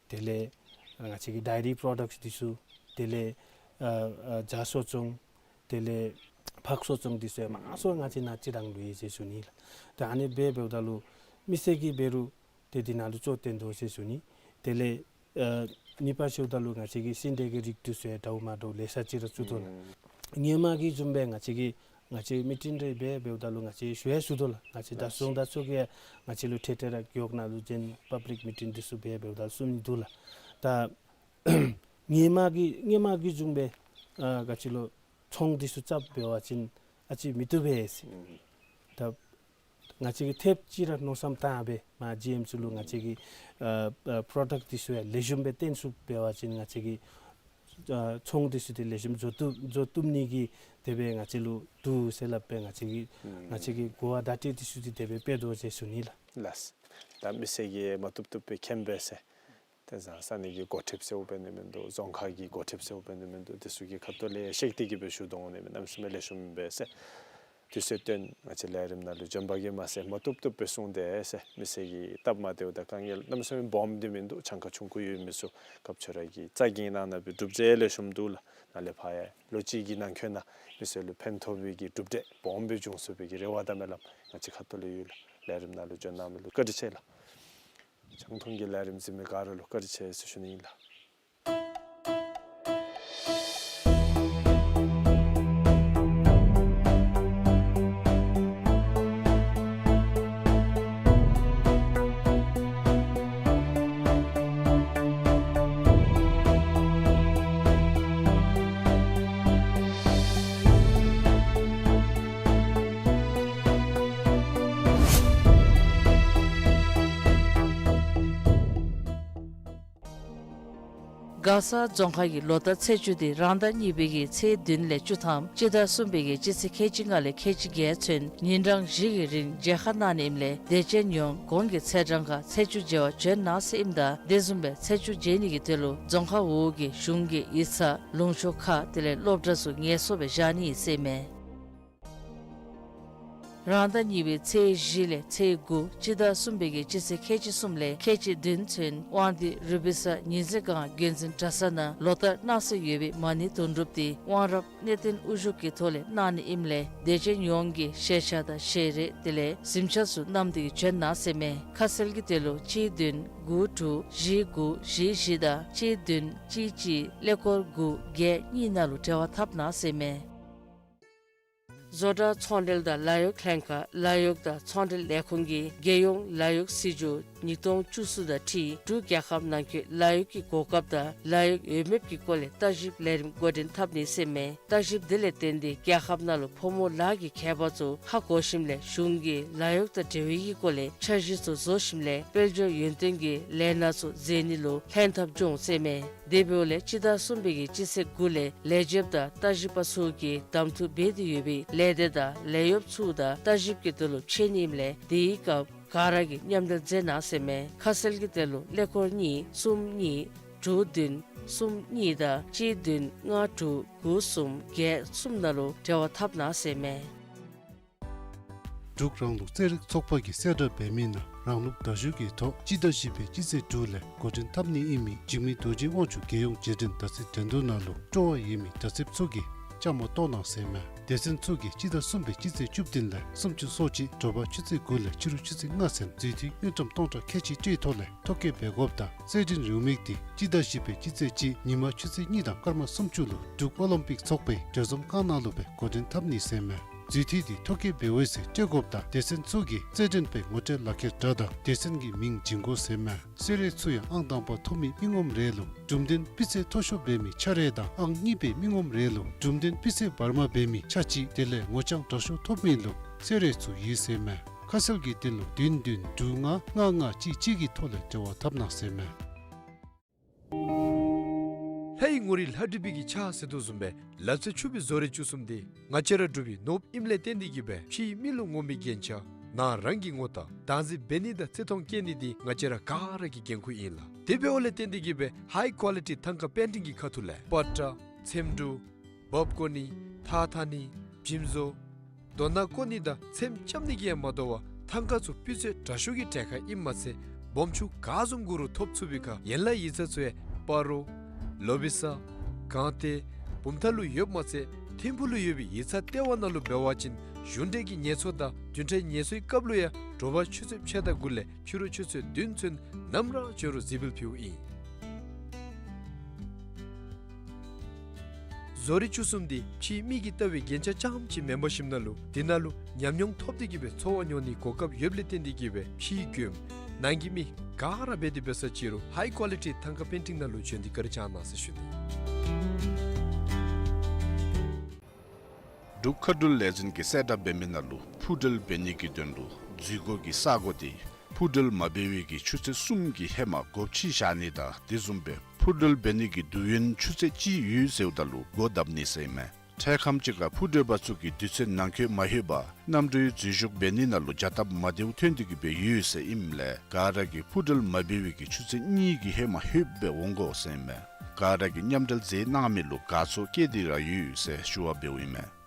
དེ་ལས་ང་བཅས་ཀྱི་ཌའི་རི་པྲོ་ཌཀཊསི་འདི་ཚུ་དེ་ལས་ཨ་ཨ་ཇ་གསོ་སྦྱོང་དེ་ལས་ཕག་གསོ་སྦྱོང་འདི་ཚུ་ཡང་མང་སུ་ང་བཅས་ནཱ་ཅིག་རང་ལུ་ཡོད་ཟེར་ཞུ་ནི་ལགས། ད་ཨ་ནི་སྦེ་འབདཝ་ད་ལུ་མི་སེར་གྱིས་འབད་རུང་ཏེ་འདི་ནང་ལུ་ཅོག་འཐདཔ་འདུག་ཟེར་ཞུ་ནི། དེ་ལས་ཨ་གཉིས་པ་ཞུཝ་ད་ལུ་ང་བཅས་ཀྱི་སེ་འབྲས་ཀྱི་རིགས་འདི་ཚུ་ཡང་འདྲཝ་མ་འདྲཝ་ལེ་ཤ་ཅིག་ར་བཙུགས་དོ་ལགས། ཨུམ། སྔོན་མ་གི་བཟུམ་སྦེ་ང་བཅས་ཀྱིས་ང་བཅས་མི་ཊིང་རེ་འབད་འབདཝ་ད་ལུ་ང་བཅས་ཞུ་ཡང་ཞུ་དོ་ལགས། ང་བཅས་ད་ལགས་སོ། སོང་ད་ཚུ་གིས་ང་བཅས་ལུ་ཐད་ཐད་ར་གི་འོག་ནང་ལུ་ཅིག་པབ་ལིཀ་མི་ཊིང་འདི་ཚུ་འབད་འབདཝ་ད་གསུང་ནི་འདུག་ལགས། ད་སྔོན་མ་གི་སྔོན་མ་གི་བཟུམ་སྦེ་ཨ་ག་ཅི་ལོ་ཚོང་འདི་ཚུ་རྐྱབ་འབད་བ་ཅིན་ཨ་ཙི་མི་བཏུབ་པས་ཟེར། ཨུམ། ད་ང་བཅས་ཀྱིས་ཐེབས་ཅིག་ར་མནོ་བསམ་བཏང་སྦེ་མར་ཇི་ཨེམ་སི་ལུ་ང་བཅས་ཀྱི་ཨ་ཨ་པྲོ་ཌཀཊ་འདི་ཚུ་ཡང་ལེགས་ཤོམ་སྦེ་བཏོན་ཚུགས་འབད་བ་ཅིན་ང་བཅས་ཀྱི་ཨ་ཚོང་འདི་ཚུ་ཏེ་ལེགས་ཤོམ་བཟོ་བཏུབ་བཟོ་བཏུབ་ནི་གི་དེ་སྦེ་ང་བཅས་ལུ་འདུག་ཟེར་སླབ་སྦེ་ང་བཅས་ཀྱིས་ཨུམ་ང་བཅས་ཀྱི་གོ་བ་བརྡ་སྤྲོད་འདི་ཚུ་ཏེ་དེ་སྦེ་འབད་དོ་ཟེར་ཞུ་ནི་ལགས། ལགས། ད་མི་སེར་གྱིས་མ་བཏུབ་བཏུབ་སྦེ་མཁྱེན་པས་ཟེར། ཏེ་བཟའ་ཚང་ནི་གི་འགོ་ཁྲིདཔ་ཟེརཝ་འབད་ནི་མིན་འདུག། རྫོང་ཁག་གི་འགོ་ཁྲིདཔ་ཟེརཝ་འབད་ནི་མིན་འདུག། དེ་ཚུ་གི་ཁ་ཐུག་ལས་བཤད་དེ་གིས་སྦེ་ཞུ་དོ་འོང་ནི་མས། གནམ་མེད་ས་མེད་ལེགས་ཤོམ་ཨིན་པས་ཟེར། དུས་ཚོད་བཏོན་ང་བཅས་ལས་རིམ་ནང་ལུ་བྱོན་པ་གིས་མ་ཚད་མ་བཏུབ་བཏུབ་སྦེ་གསུངས་ཏེ་ཟེར། མི་སེར་གྱི་སྟབས་མ་བདེཝ་དང་དཀའ་ངལ་གནམ་མེད་ས་མེད་སྦོམ་འདི་མིན་འདུག། གྱངས་ཁ་ཆུང་ཀུ་ཡོད་མི་ཚུ་སྐབས་ཅིག་ར་གིས་རྩ་འགེངས་གནང་གནངམ་སྦེ་གྲུབ་འབྲས་ལེགས་ཤོམ་འདུག་ལགས། ནཱ་ལས་ཕར་ཡང་ལོ་གཅིག་གི་ནང་འཁོད་ནང་མི་སེར་ལུ་ཕན་ཐོགས་པའི་གི་གྲུབ་འབྲས་སྦོམ་སྦེ་འབྱུང་ཚུགས་པའི་གི་རེ་བ་དང་སྨོན་ལམ་ང་བཅས་ཁ་ཐུག་ལས་ཡོད་ལགས། ལས་རིམ་ནང་ལུ་བྱོན་གནང་མི་ལུ་བཀའ་དྲིན་ཆེ་ལགས། ཆང་འཐུང་གི་ལས་རིམ་གཟིགས་མི་ག་ར་ལུ་བཀའ་དྲིན་ཆེ་ཟེར་ཞུ་ནི་ཨིན་ལགས། མགར་ས་རྫོང་ཁག་གི་ལོ་བསྟར་ཚེས་བཅུ་དེ་རང་ཟླ་གཉིས་པའི་གི་ཚེས་བདུན་ལས་བཅུ་ཐམ་སྤྱི་ཟླ་གསུམ་པའི་གི་སྤྱི་ཚེས་ཁལ་གཅིག་ལྔ་ལས་ཁལ་གཅིག་བརྒྱད་ཚུན་ཉིན་གྲངས་བཞི་གི་རིང་མཇལ་ཁ་གནང་ནི་ཨིནམ་ལས་དད་ཅན་ཡོངས་གོང་གི་ཚེས་གྲངས་ཁར་ཚེས་བཅུ་མཇལ་བར་བྱོན་གནང་ཟེར་ཨིནམ་ད་དེ་བཟུམ་སྦེ་ཚེས་བཅུ་མཇལ་ནི་གི་དོན་ལུ་རྫོང་ཁག་འོག་གི་གཞུང་གི་ཡིག་ཚང་ལུང་ཕྱོགས་ཁག་དེ་ལས་སློབ་གྲྭ་ཚུ་ངལ་གསོ་སྦེ་བཞག་ནི་ཨིན་ཟེར་མས། རང་ཟླ་གཉིས་པའི་ཚེས་བཞི་ལས་ཚེས་དགུ་སྤྱི་ཟླ་གསུམ་པའི་གི་སྤྱི་ཚེས་ཁལ་གཅིག་གསུམ་ལས་ཁལ་གཅིག་བདུན་ཚུན་དབང་འདུས་རུ་པི་ས་ཉི་འཛིན་སྒང་རྒྱལ་འཛིན་གྲྭ་ས་ནང་ལོ་བསྟར་གནང་སྲོལ་ཡོད་པའི་མ་ཎི་དུང་སྒྲུབ་དེ་དབང་རབ་གནས་བརྟན་དབུ་བཞུགས་ཀྱི་ཐོག་ལས་གནང་ནི་ཨིནམ་ལས་དད་ཅན་ཡོངས་ཀྱིས་ཞལ་ཆས་དང་ཞལ་རས་དེ་ལས་གཟིམ་ཆས་ཚུ་བསྣམས་ཏེ་གི་བྱོན་གནང་ཟེར་མས། ཁ་གསལ་གྱི་དོན་ལུ་གཅིག་བདུན་དགུ་དྲུག་བཞི་དགུ་བཞི་བཞི་དང་གཅིག་བདུན་གཅིག་གཅིག་ཀླད་ཀོར་དགུ་བརྒྱད་གཉིས་ནང་ལུ་འབྲེལ་བ་འཐབ་གནང་ཟེར་མས། བཟོ་གྲྭ་ཚོང་འབྲེལ་དང་ལཱ་གཡོག་ལྷན་ཁག་ལཱ་གཡོག་དང་ཚོང་འབྲེལ་ལས་ཁུངས་ཀྱིས་རྒྱལ་ཡོངས་ལཱ་གཡོག་སྲིད་བྱུས་ཉིས་སྟོང་བཅུ་གསུམ་དང་འཁྲིལ་འབྲུག་རྒྱལ་ཁབ་ནང་འཁོད་ལཱ་གཡོག་གི་གོ་སྐབས་དང་ལཱ་གཡོག་འོས་འབབ་ཀྱི་སྐོར་ལས་བརྟག་ཞིབ་ལས་རིམ་འགོ་འདྲེན་འཐབ་ནི་ཟེར་མས། བརྟག་ཞིབ་དེ་ལས་བརྟེན་ཏེ་རྒྱལ་ཁབ་ནང་ལུ་ཕོ་མོ་ལཱ་གི་ཁྱད་པར་ཚུ་ཧ་གོ་ཞིནམ་ལས་གཞུང་གིས་ལཱ་གཡོག་དང་འབྲེལ་བའི་གི་སྐོར་ལས་འཆར་གཞི་ཚུ་བཟོ་ཞིནམ་ལས་དཔལ་འབྱོར་ཡུན་བརྟན་གྱི་ལས་སྣ་ཚུ་མཛད་ནི་ལུ་ལྷན་ཐབས་འབྱུང་ཟེར་མས། དེ་འབདཝ་ལས་སྤྱི་ཟླ་གསུམ་པའི་གི་སྤྱི་ཚེས་དགུ་ལས་ལས་བྱེདཔ་དང་བརྟག་ཞིབ་པ་ཚུ་གིས་གདམ་འཐུ་འབད་དེ་ཡོད་པའི་ལས་སྡེ་དང་ལས་གཡོགཔ་ཚུ་དང་བརྟག་ཞིབ་ཀྱི་དོན་ལུ་ཕྱད་ནི་ཨིནམ་ལས་དེའི་སྐབས་ག་ར་གིས་མཉམ་འབྲེལ་མཛད་གནང་ཟེར་མས། ཁ་གསལ་གྱི་དོན་ལུ་ཀླད་ཀོར་གཉིས་གསུམ་གཉིས་དྲུག་བདུན་གསུམ་གཉིས་དང་གཅིག་བདུན་ལྔ་དྲུག་དགུ་གསུམ་བརྒྱད་གསུམ་ནང་ལུ་འབྲེལ་བ་འཐབ་གནང་ཟེར་མས། འབྲུག་རང་ལུགས་རྩེད་རིགས་ཚོགས་པ་གིས་གསལ་བསྒྲགས་འབད་མི་ནང་རང་ལུགས་དར་ཞུ་གི་ཐོག་སྤྱི་ཟླ་བཞི་པའི་སྤྱི་ཚེས་དྲུག་ལས་འགོ་འདྲེན་འཐབ་ནི་ཨིན་མི་འཇིགས་མེད་རྡོ་རྗེ་དབང་ཕྱུག་རྒྱལ་ཡོངས་རྗེས་དྲན་དར་ཚེས་འགྲན་བསྡུར་ནང་ལུ་སྤྲོ་བ་ཡོད་མི་དར་ཚདཔ་ཚུ་གིས་བཅའ་མར་གཏོགས་གནང་ཟེར་མས། སྡེ་ཚན་ཚུ་གིས་སྤྱི་ཟླ་གསུམ་པའི་སྤྱི་ཚེས་བཅུ་བདུན་ལས་སུམ་ཅུ་སོ་གཅིག་དྲོ་པ་ཆུ་ཚོད་དགུ་ལས་ཕྱི་རུ་ཆུ་ཚོད་ལྔ་ཚུན་རྫུས་མཐུད་དངུལ་ཀྲམ་སྟོང་ཕྲག་ཁལ་གཅིག་སྤྲོད་ཐོག་ལས་ཐོ་བཀོད་འབད་དགོཔ་དང་རྩེད་འགྲན་རེའུ་མིག་དེ་སྤྱི་ཟླ་བཞི་པའི་སྤྱི་ཚེས་གཅིག་ཉིན་མ་ཆུ་ཚོད་གཉིས་དང་སྐར་མ་སུམ་ཅུ་ལུ་འབྲུག་ཨོ་ལིམ་པིག་ཚོགས་པའི་གྲོས་འཛོམས་ཁང་ནང་ལུ་སྦེ་འགོ་འདྲེན་འཐབ་ནི་ཟེར་མས། རྫུས་མཐུད་དེ་ཐོ་བཀོད་འབད་འོང་ཟེར་སྤྲོད་དགོཔ་དང་སྡེ་ཚན་ཚུ་གིས་རྩེད་འགྲན་པའི་ངོ་སྤྲོད་ལག་ཁྱེར་འདྲ་དང་སྡེ་ཚན་གྱི་མིང་བྱིན་དགོ་ཟེར་མས། གསོལ་རས་ཚུ་ཡང་ཨང་དང་པ་ཐོབ་མི་མི་ངོམ་རེ་ལུ་གྲུམ་གདན་སྤུས་ཚད་མཐོ་ཤོས་འབད་མི་ཆ་རེ་དང་ཨང་གཉིས་པའི་མི་ངོམ་རེ་ལུ་གྲུམ་གདན་སྤུས་ཚད་བར་མ་འབད་མི་ཆ་གཅིག་དེ་ལས་ངོ་རྐྱང་དྲག་ཤོས་ཐོབ་མི་ལུ་གསོལ་རས་ཚུ་ཡོད་ཟེར་མས། ཁ་གསལ་གྱི་དོན་ལུ་བདུན་བདུན་དྲུག་ལྔ་ལྔ་ལྔ་གཅིག་གཅིག་གི་ཐོག་ལས་འབྲེལ་བ་འཐབ་གནང་ཟེར་མས། ལྷ་ཡི་ངོ་རིས་ལྷ་བྲིས་པའི་གི་ཕྱག་ཟེར་དོ་བཟུམ་སྦེ་ལག་རྩལ་ཕྱུག་པའི་བཟོ་རིག་བཅུ་གསུམ་དེ་ང་བཅས་ར་འབྲུག་པའི་ནོར་བུ་ཨིནམ་ལས་བརྟེན་ཏེ་གིས་སྦེ་ཕྱིའི་མི་ལུ་ངོམ་པའི་རྒྱན་ཆ་ནང་རང་གི་ངོ་རྟགས་བདག་འཛིན་འབད་ནི་དང་བརྩི་མཐོང་བསྐྱེད་ནི་དེ་ང་བཅས་ར་ག་ར་གི་འགན་ཁུར་ཨིན་ལགས། དེ་འབདཝ་ལས་བརྟེན་ཏེ་གིས་སྦེ་ཧའི་ཀོ་ལི་ཊི་ཐང་ཀ་པེན་ཊིང་གི་ཁ་ཐུག་ལས་པ་ཏྲ་ཚེམ་དྲུབ་འབག་བཀོ་ནི་ཐགས་འཐག་ནི་འཇིམ་བཟོ་རྡོ་ནང་བརྐོ་ནི་དང་ཚེམ་རྐྱབ་ནི་གིས་ཡང་མ་དོ་བར་ཐང་ཀ་ཚུ་སྤུས་ཚད་དྲག་ཤོས་ཀྱི་གྲལ་ཁར་ཨིནམ་མ་ཚད་སྦོམ་ཆུང་ག་བཟུམ་དགོ་རུང་ཐོབ་ཚུགས་པའི་ཁར་ཡན་ལག་ཡིག་ཚང་ཚུ་ཡང་སྤ་རོ་ལོ་བི་ས་སྒང་སྟེང་བུམ་ཐང་ལུ་ཡོདཔ་མ་ཚད་ཐིམ་ཕུག་ལུ་ཡོད་པའི་ཡིག་ཚང་ལྟེ་བ་ནང་ལུ་འབད་བ་ཅིན་གཞུང་འབྲེལ་གྱི་ངལ་གསོ་དང་བདུན་ཕྲག་ངལ་གསོའི་སྐབས་ལུ་ཡང་དྲོ་པ་ཆུ་ཚོད་ཕྱེད་དང་དགུ་ལས་ཕྱི་རུ་ཆུ་ཚོད་བདུན་ཚུན་ནམ་ར་འབྱོན་རུང་གཟིགས་འབུལ་ཕུལཝ་ཨིན། བཟོ་རིག་བཅུ་གསུམ་དེ་ཕྱིའི་མི་གིས་བལྟ་བའི་རྒྱན་ཆ་རྐྱངམ་ཅིག་མེན་པར་ཞིནམ་ན་ལུ་དེ་ནང་ལུ་ཉམས་མྱོང་ཐོབ་སྟེ་གིས་སྦེ་འཚོ་བ་མྱོང་ནིའི་གོ་སྐབས་ཡོདཔ་ལས་བརྟེན་ཏེ་གིས་སྦེ་ཕྱིའི་མགྱོནམ་ནང་གི་མི་ག་ར་འབད་དེ་འབད་ས་ཅི་རུང་ཧའི་ཀོ་ལི་ཊི་ཐང་ཀ་པེན་ཊིང་ནང་ལུ་བྱོན་ཏེ་བཀའ་དྲིན་བསྐྱང་གནང་ཟེར་ཞུ་ནི། འབྲུག་མཁའ་འགྲུལ་ལས་འཛིན་གྱིས་གསལ་བསྒྲགས་འབད་མི་ནང་ལུ་འཕུར་འགྲུལ་འབད་ནི་གི་དོན་ལུ་འཛུལ་སྒོ་གི་ས་སྒོ་དེ་འཕུར་འགྲུལ་མ་འབད་བའི་གི་ཆུ་ཚོད་གསུམ་གྱི་ཧེ་མ་སྒོ་ཕྱེ་བཞག་ནི་དང་དེ་བཟུམ་སྦེ་འཕུར་འགྲུལ་འབད་ནི་གི་དུས་ཡུན་ཆུ་ཚོད་གཅིག་ཡོད་ཟེརཝ་ད་ལུ་སྒོ་བརྡབ་ནི་ཟེར་ཨིན་མས། འཕྲལ་ཁམས་ཅིག་ཁར་འཕུར་འགྲུལ་པ་ཚུ་གིས་དུས་ཚོད་ནང་འཁོད་མ་ལྷོད་པར་གནམ་གྲུའི་འཛུལ་ཞུགས་འབད་ནི་ནང་ལུ་བྱ་སྟབས་མ་བདེཝ་ཐོན་ཏེ་གིས་སྦེ་ཡོད་ཟེར་ཨིནམ་ལས་ག་ར་གིས་འཕུར་འགྲུལ་མ་འབད་བའི་གི་ཆུ་ཚོད་གཉིས་ཀྱི་ཧེ་མ་ལྷོདཔ་སྦེ་འོང་དགོ་ཟེར་ཨིན་མས། ག་ར་གིས་མཉམ་འབྲེལ་མཛད་གནང་མི་ལུ་དགའ་ཚོར་བསྐྱེད་དེ་ར་ཡོད་ཟེར་ཞུ་བ་འབདཝ་ཨིན་མས།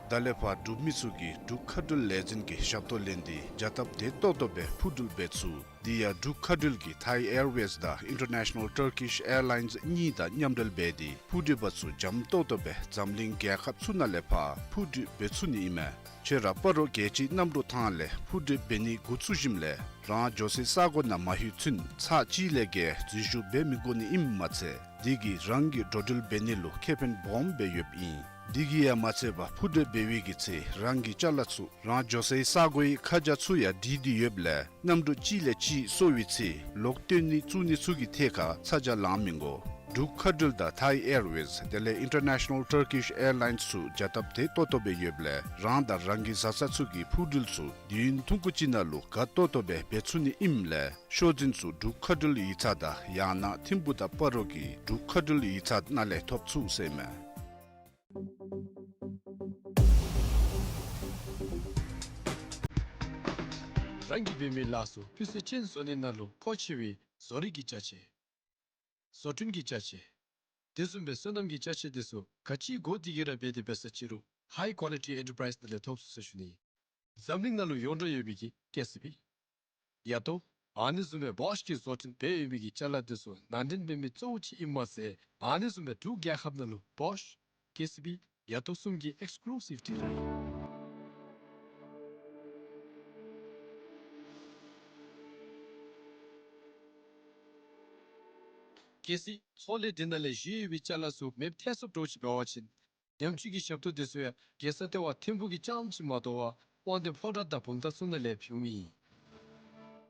ད་ལས་ཕར་འབྲུག་མི་ཚུ་གིས་འབྲུག་མཁའ་འགྲུལ་ལས་འཛིན་གྱི་ཞབས་ཏོག་ལེན་ཏེ་བྱ་སྟབས་བདེ་ཏོག་ཏོ་སྦེ་འཕུར་འགྲུལ་འབད་ཚུགས། དེ་ཡང་འབྲུག་མཁའ་འགྲུལ་གྱིས་Thai Airways དང་International Turkish Airlines གཉིས་དང་མཉམ་འབྲེལ་འབད་དེ་འཕུར་འགྲུལ་པ་ཚུ་འཇམ་ཏོག་ཏོ་སྦེ་འཛམ་གླིང་རྒྱལ་ཁབ་ཚུ་ནང་ལས་ཕར་འཕུར་འགྲུལ་འབད་ཚུགས་ནི་ཨིན་མས། ཁྱོད་ར་སྤ་རོ་རྒྱལ་སྤྱིའི་གནམ་གྲུ་ཐང་ལས་འཕུར་འགྲུལ་འབད་ནི་འགོ་བཙུགས་ཞིནམ་ལས་རང་འགྱོ་སའི་ས་སྒོ་ནང་མ་ལྷོད་ཚུན་ཚར་གཅིག་ལས་བརྒལ་འཛུལ་ཞུགས་འབད་མི་དགོ་ནི་ཨིནམ་མ་ཚད་དེ་གིས་རང་གི་འགྲོ་འགྲུལ་འབད་ནི་ལུ་ཁེ་ཕན་སྦོམ་སྦེ་ཡོདཔ་ཨིན། དེ་གིས་ཡང་མ་ཚད་པར་འཕུར་འགྲུལ་འབད་བའི་གི་ཚེ་རང་གི་ཅ་ལ་ཚུ་རང་འགྱོ་སའི་ས་སྒོའི་ཁ་བྱང་ཚུ་ཡང་བྲིས་ཏེ་ཡོདཔ་ལས་གནམ་གྲུ་གཅིག་ལས་གཅིག་སོར་བའི་ཚེ་ལོག་བཏོན་ནི་བཙུགས་ནི་ཚུ་གི་ཐད་ཁར་ཚ་གྱང་ལང་མི་དགོ། འབྲུག་མཁའ་འགྲུལ་དང་ཐའི་ཨེར་ཝེསི་དེ་ལས་ཨིན་ཊར་ནེ་ཤ་ནལ་ཊར་ཀིཤ་ཨེར་ལའིནསི་ཚུ་བྱ་སྟབས་དེ་ཏོག་ཏོ་སྦེ་ཡོདཔ་ལས་རང་དང་རང་གི་བཟའ་ཚང་ཚུ་གི་འཕུར་འགྲུལ་ཚུ་དུས་ཡུན་ཐུང་ཀུ་ཅིག་ནང་ལུ་ག་ཏོག་ཏོ་སྦེ་འབད་ཚུགས་ནི་ཨིནམ་ལས་ཤོག་འཛིན་ཚུ་འབྲུག་མཁའ་འགྲུལ་ཡིག་ཚང་དང་ཡང་ན་ཐིམ་ཕུ་དང་སྤ་རོ་གི་འབྲུག་མཁའ་འགྲུལ་ཡིག་ཚང་ནང་ལས་ཐོབ་ཚུགས་ཟེར་ཨིན་མས། རང་གིས་འབད་མི་ལཱ་ཚུ་སྤུས་ཚད་ཅན་བཟོ་ནི་ནང་ལུ་མཁོ་ཆེ་བའི་བཟོ་རིག་གི་ཅ་ཆས། བཟོ་སྐྲུན་གྱི་ཅ་ཆས། དེ་བཟུམ་སྦེ་སོ་ནམ་གྱི་ཅ་ཆས་དེ་ཚུ་ག་ཅི་དགོ་དེ་གིས་ར་འབད་དེ་འབད་ས་ཅི་རུང་ཧའི་ཀོ་ལི་ཊི་ཨེན་ཊར་པ་རའིསི་ནང་ལས་ཐོབ་ཚུགས་ཟེར་ཞུ་ནི། འཛམ་གླིང་ནང་ལུ་ཡོངས་གྲགས་ཡོད་པའི་གི་ཀེ་སི་བི། ཡ་ཏོ། ཨ་ནི་བཟུམ་སྦེ་བོཤ་གིས་བཟོ་སྐྲུན་འབད་ཡོད་པའི་གི་ཅ་ལ་དེ་ཚུ་ནང་འདྲེན་འབད་མི་གཙོ་བོ་ཅིག་ཨིནམ་མ་ཚད་ཨ་ནི་བཟུམ་སྦེ་འབྲུག་རྒྱལ་ཁབ་ནང་ལུ་བོཤ་ཀེ་སི་བི་ཡ་ཏོ་གསུམ་གྱི་ཨེགས་ཀུ་ལུ་སིབ་ཌི་ལི་ར་ཨིན། གལ་སྲིད་ཚོང་ལས་འདི་ནང་ལས་བཞེས་ཡོད་པའི་ཅ་ལ་ཚུ་མེདཔ་ཐལ་སོངམ་འདྲཝ་ཅིག་འབད་བ་ཅིན་ཉམས་བཅོས་ཀྱི་ཞབས་ཏོག་དེ་ཚུ་ཡང་རྒྱལ་ས་ལྟེ་བ་ཐིམ་ཕུག་གི་རྐྱངམ་ཅིག་མ་དོ་བར་དབང་འདུས་ཕོ་བྲང་དང་བུམ་ཐང་ཚུ་ནང་ལས་ཕུལ་མི་ཨིན།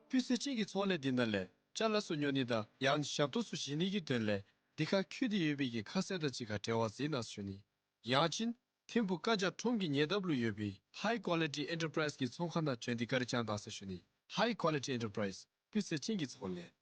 སྤུས་ཚད་ཅན་གྱི་ཚོང་ལས་འདི་ནང་ལས་ཅ་ལ་ཚུ་ཉོ་ནི་དང་ཡང་ཞབས་ཏོག་ཚུ་བཞེས་ནི་གི་དོན་ལས་འདི་ཁར་འཁོད་དེ་ཡོད་པའི་གི་ཁ་གསལ་དང་གཅིག་ཁར་འབྲེལ་བ་མཛད་གནང་ཞུ་ནི། ཡང་ཅིན་ཐིམ་ཕུག་ཀ་ཇ་ཁྲོམ་གྱི་ཉེ་འདབས་ལུ་ཡོད་པའི་ཧའི་ཀོ་ལི་ཊི་ཨེན་ཊར་པ་རའིསི་གི་ཚོང་ཁང་ནང་བྱོན་ཏེ་བཀའ་དྲིན་བསྐྱང་གནང་ཟེར་ཞུ་ནི། ཧའི་ཀོ་ལི་ཊི་ཨེན་ཊར་པ་རའིསི་སྤུས་ཚད་ཅན་གྱི་ཚོང་ལས།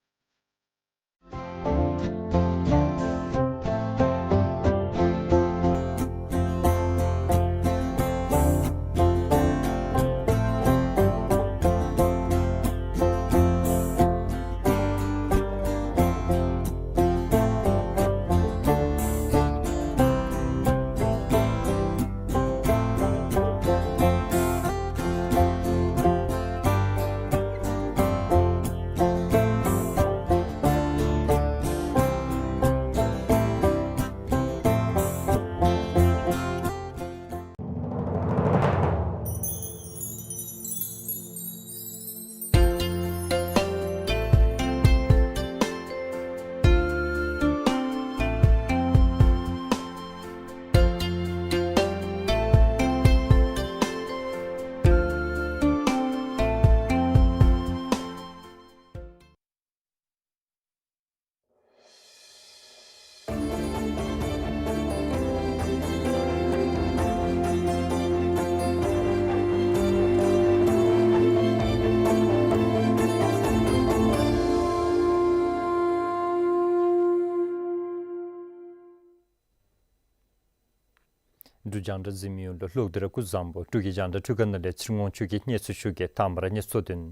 འབྲུག་རྒྱང་བསྒྲགས་གཟིགས་མི་ཡོངས་ལུ་ལོག་སྟེ་ར་སྐུ་གཟུགས་བཟང་པོ། འབྲུག་གི་རྒྱང་བསྒྲགས་འཕྲུལ་ཁང་ནང་ལས་ཚེ་རིང་དབང་ཕྱུག་གིས་གནས་ཚུལ་ཞུ་གེ། དང་པ་ར་གནས་ཚུལ་དོན།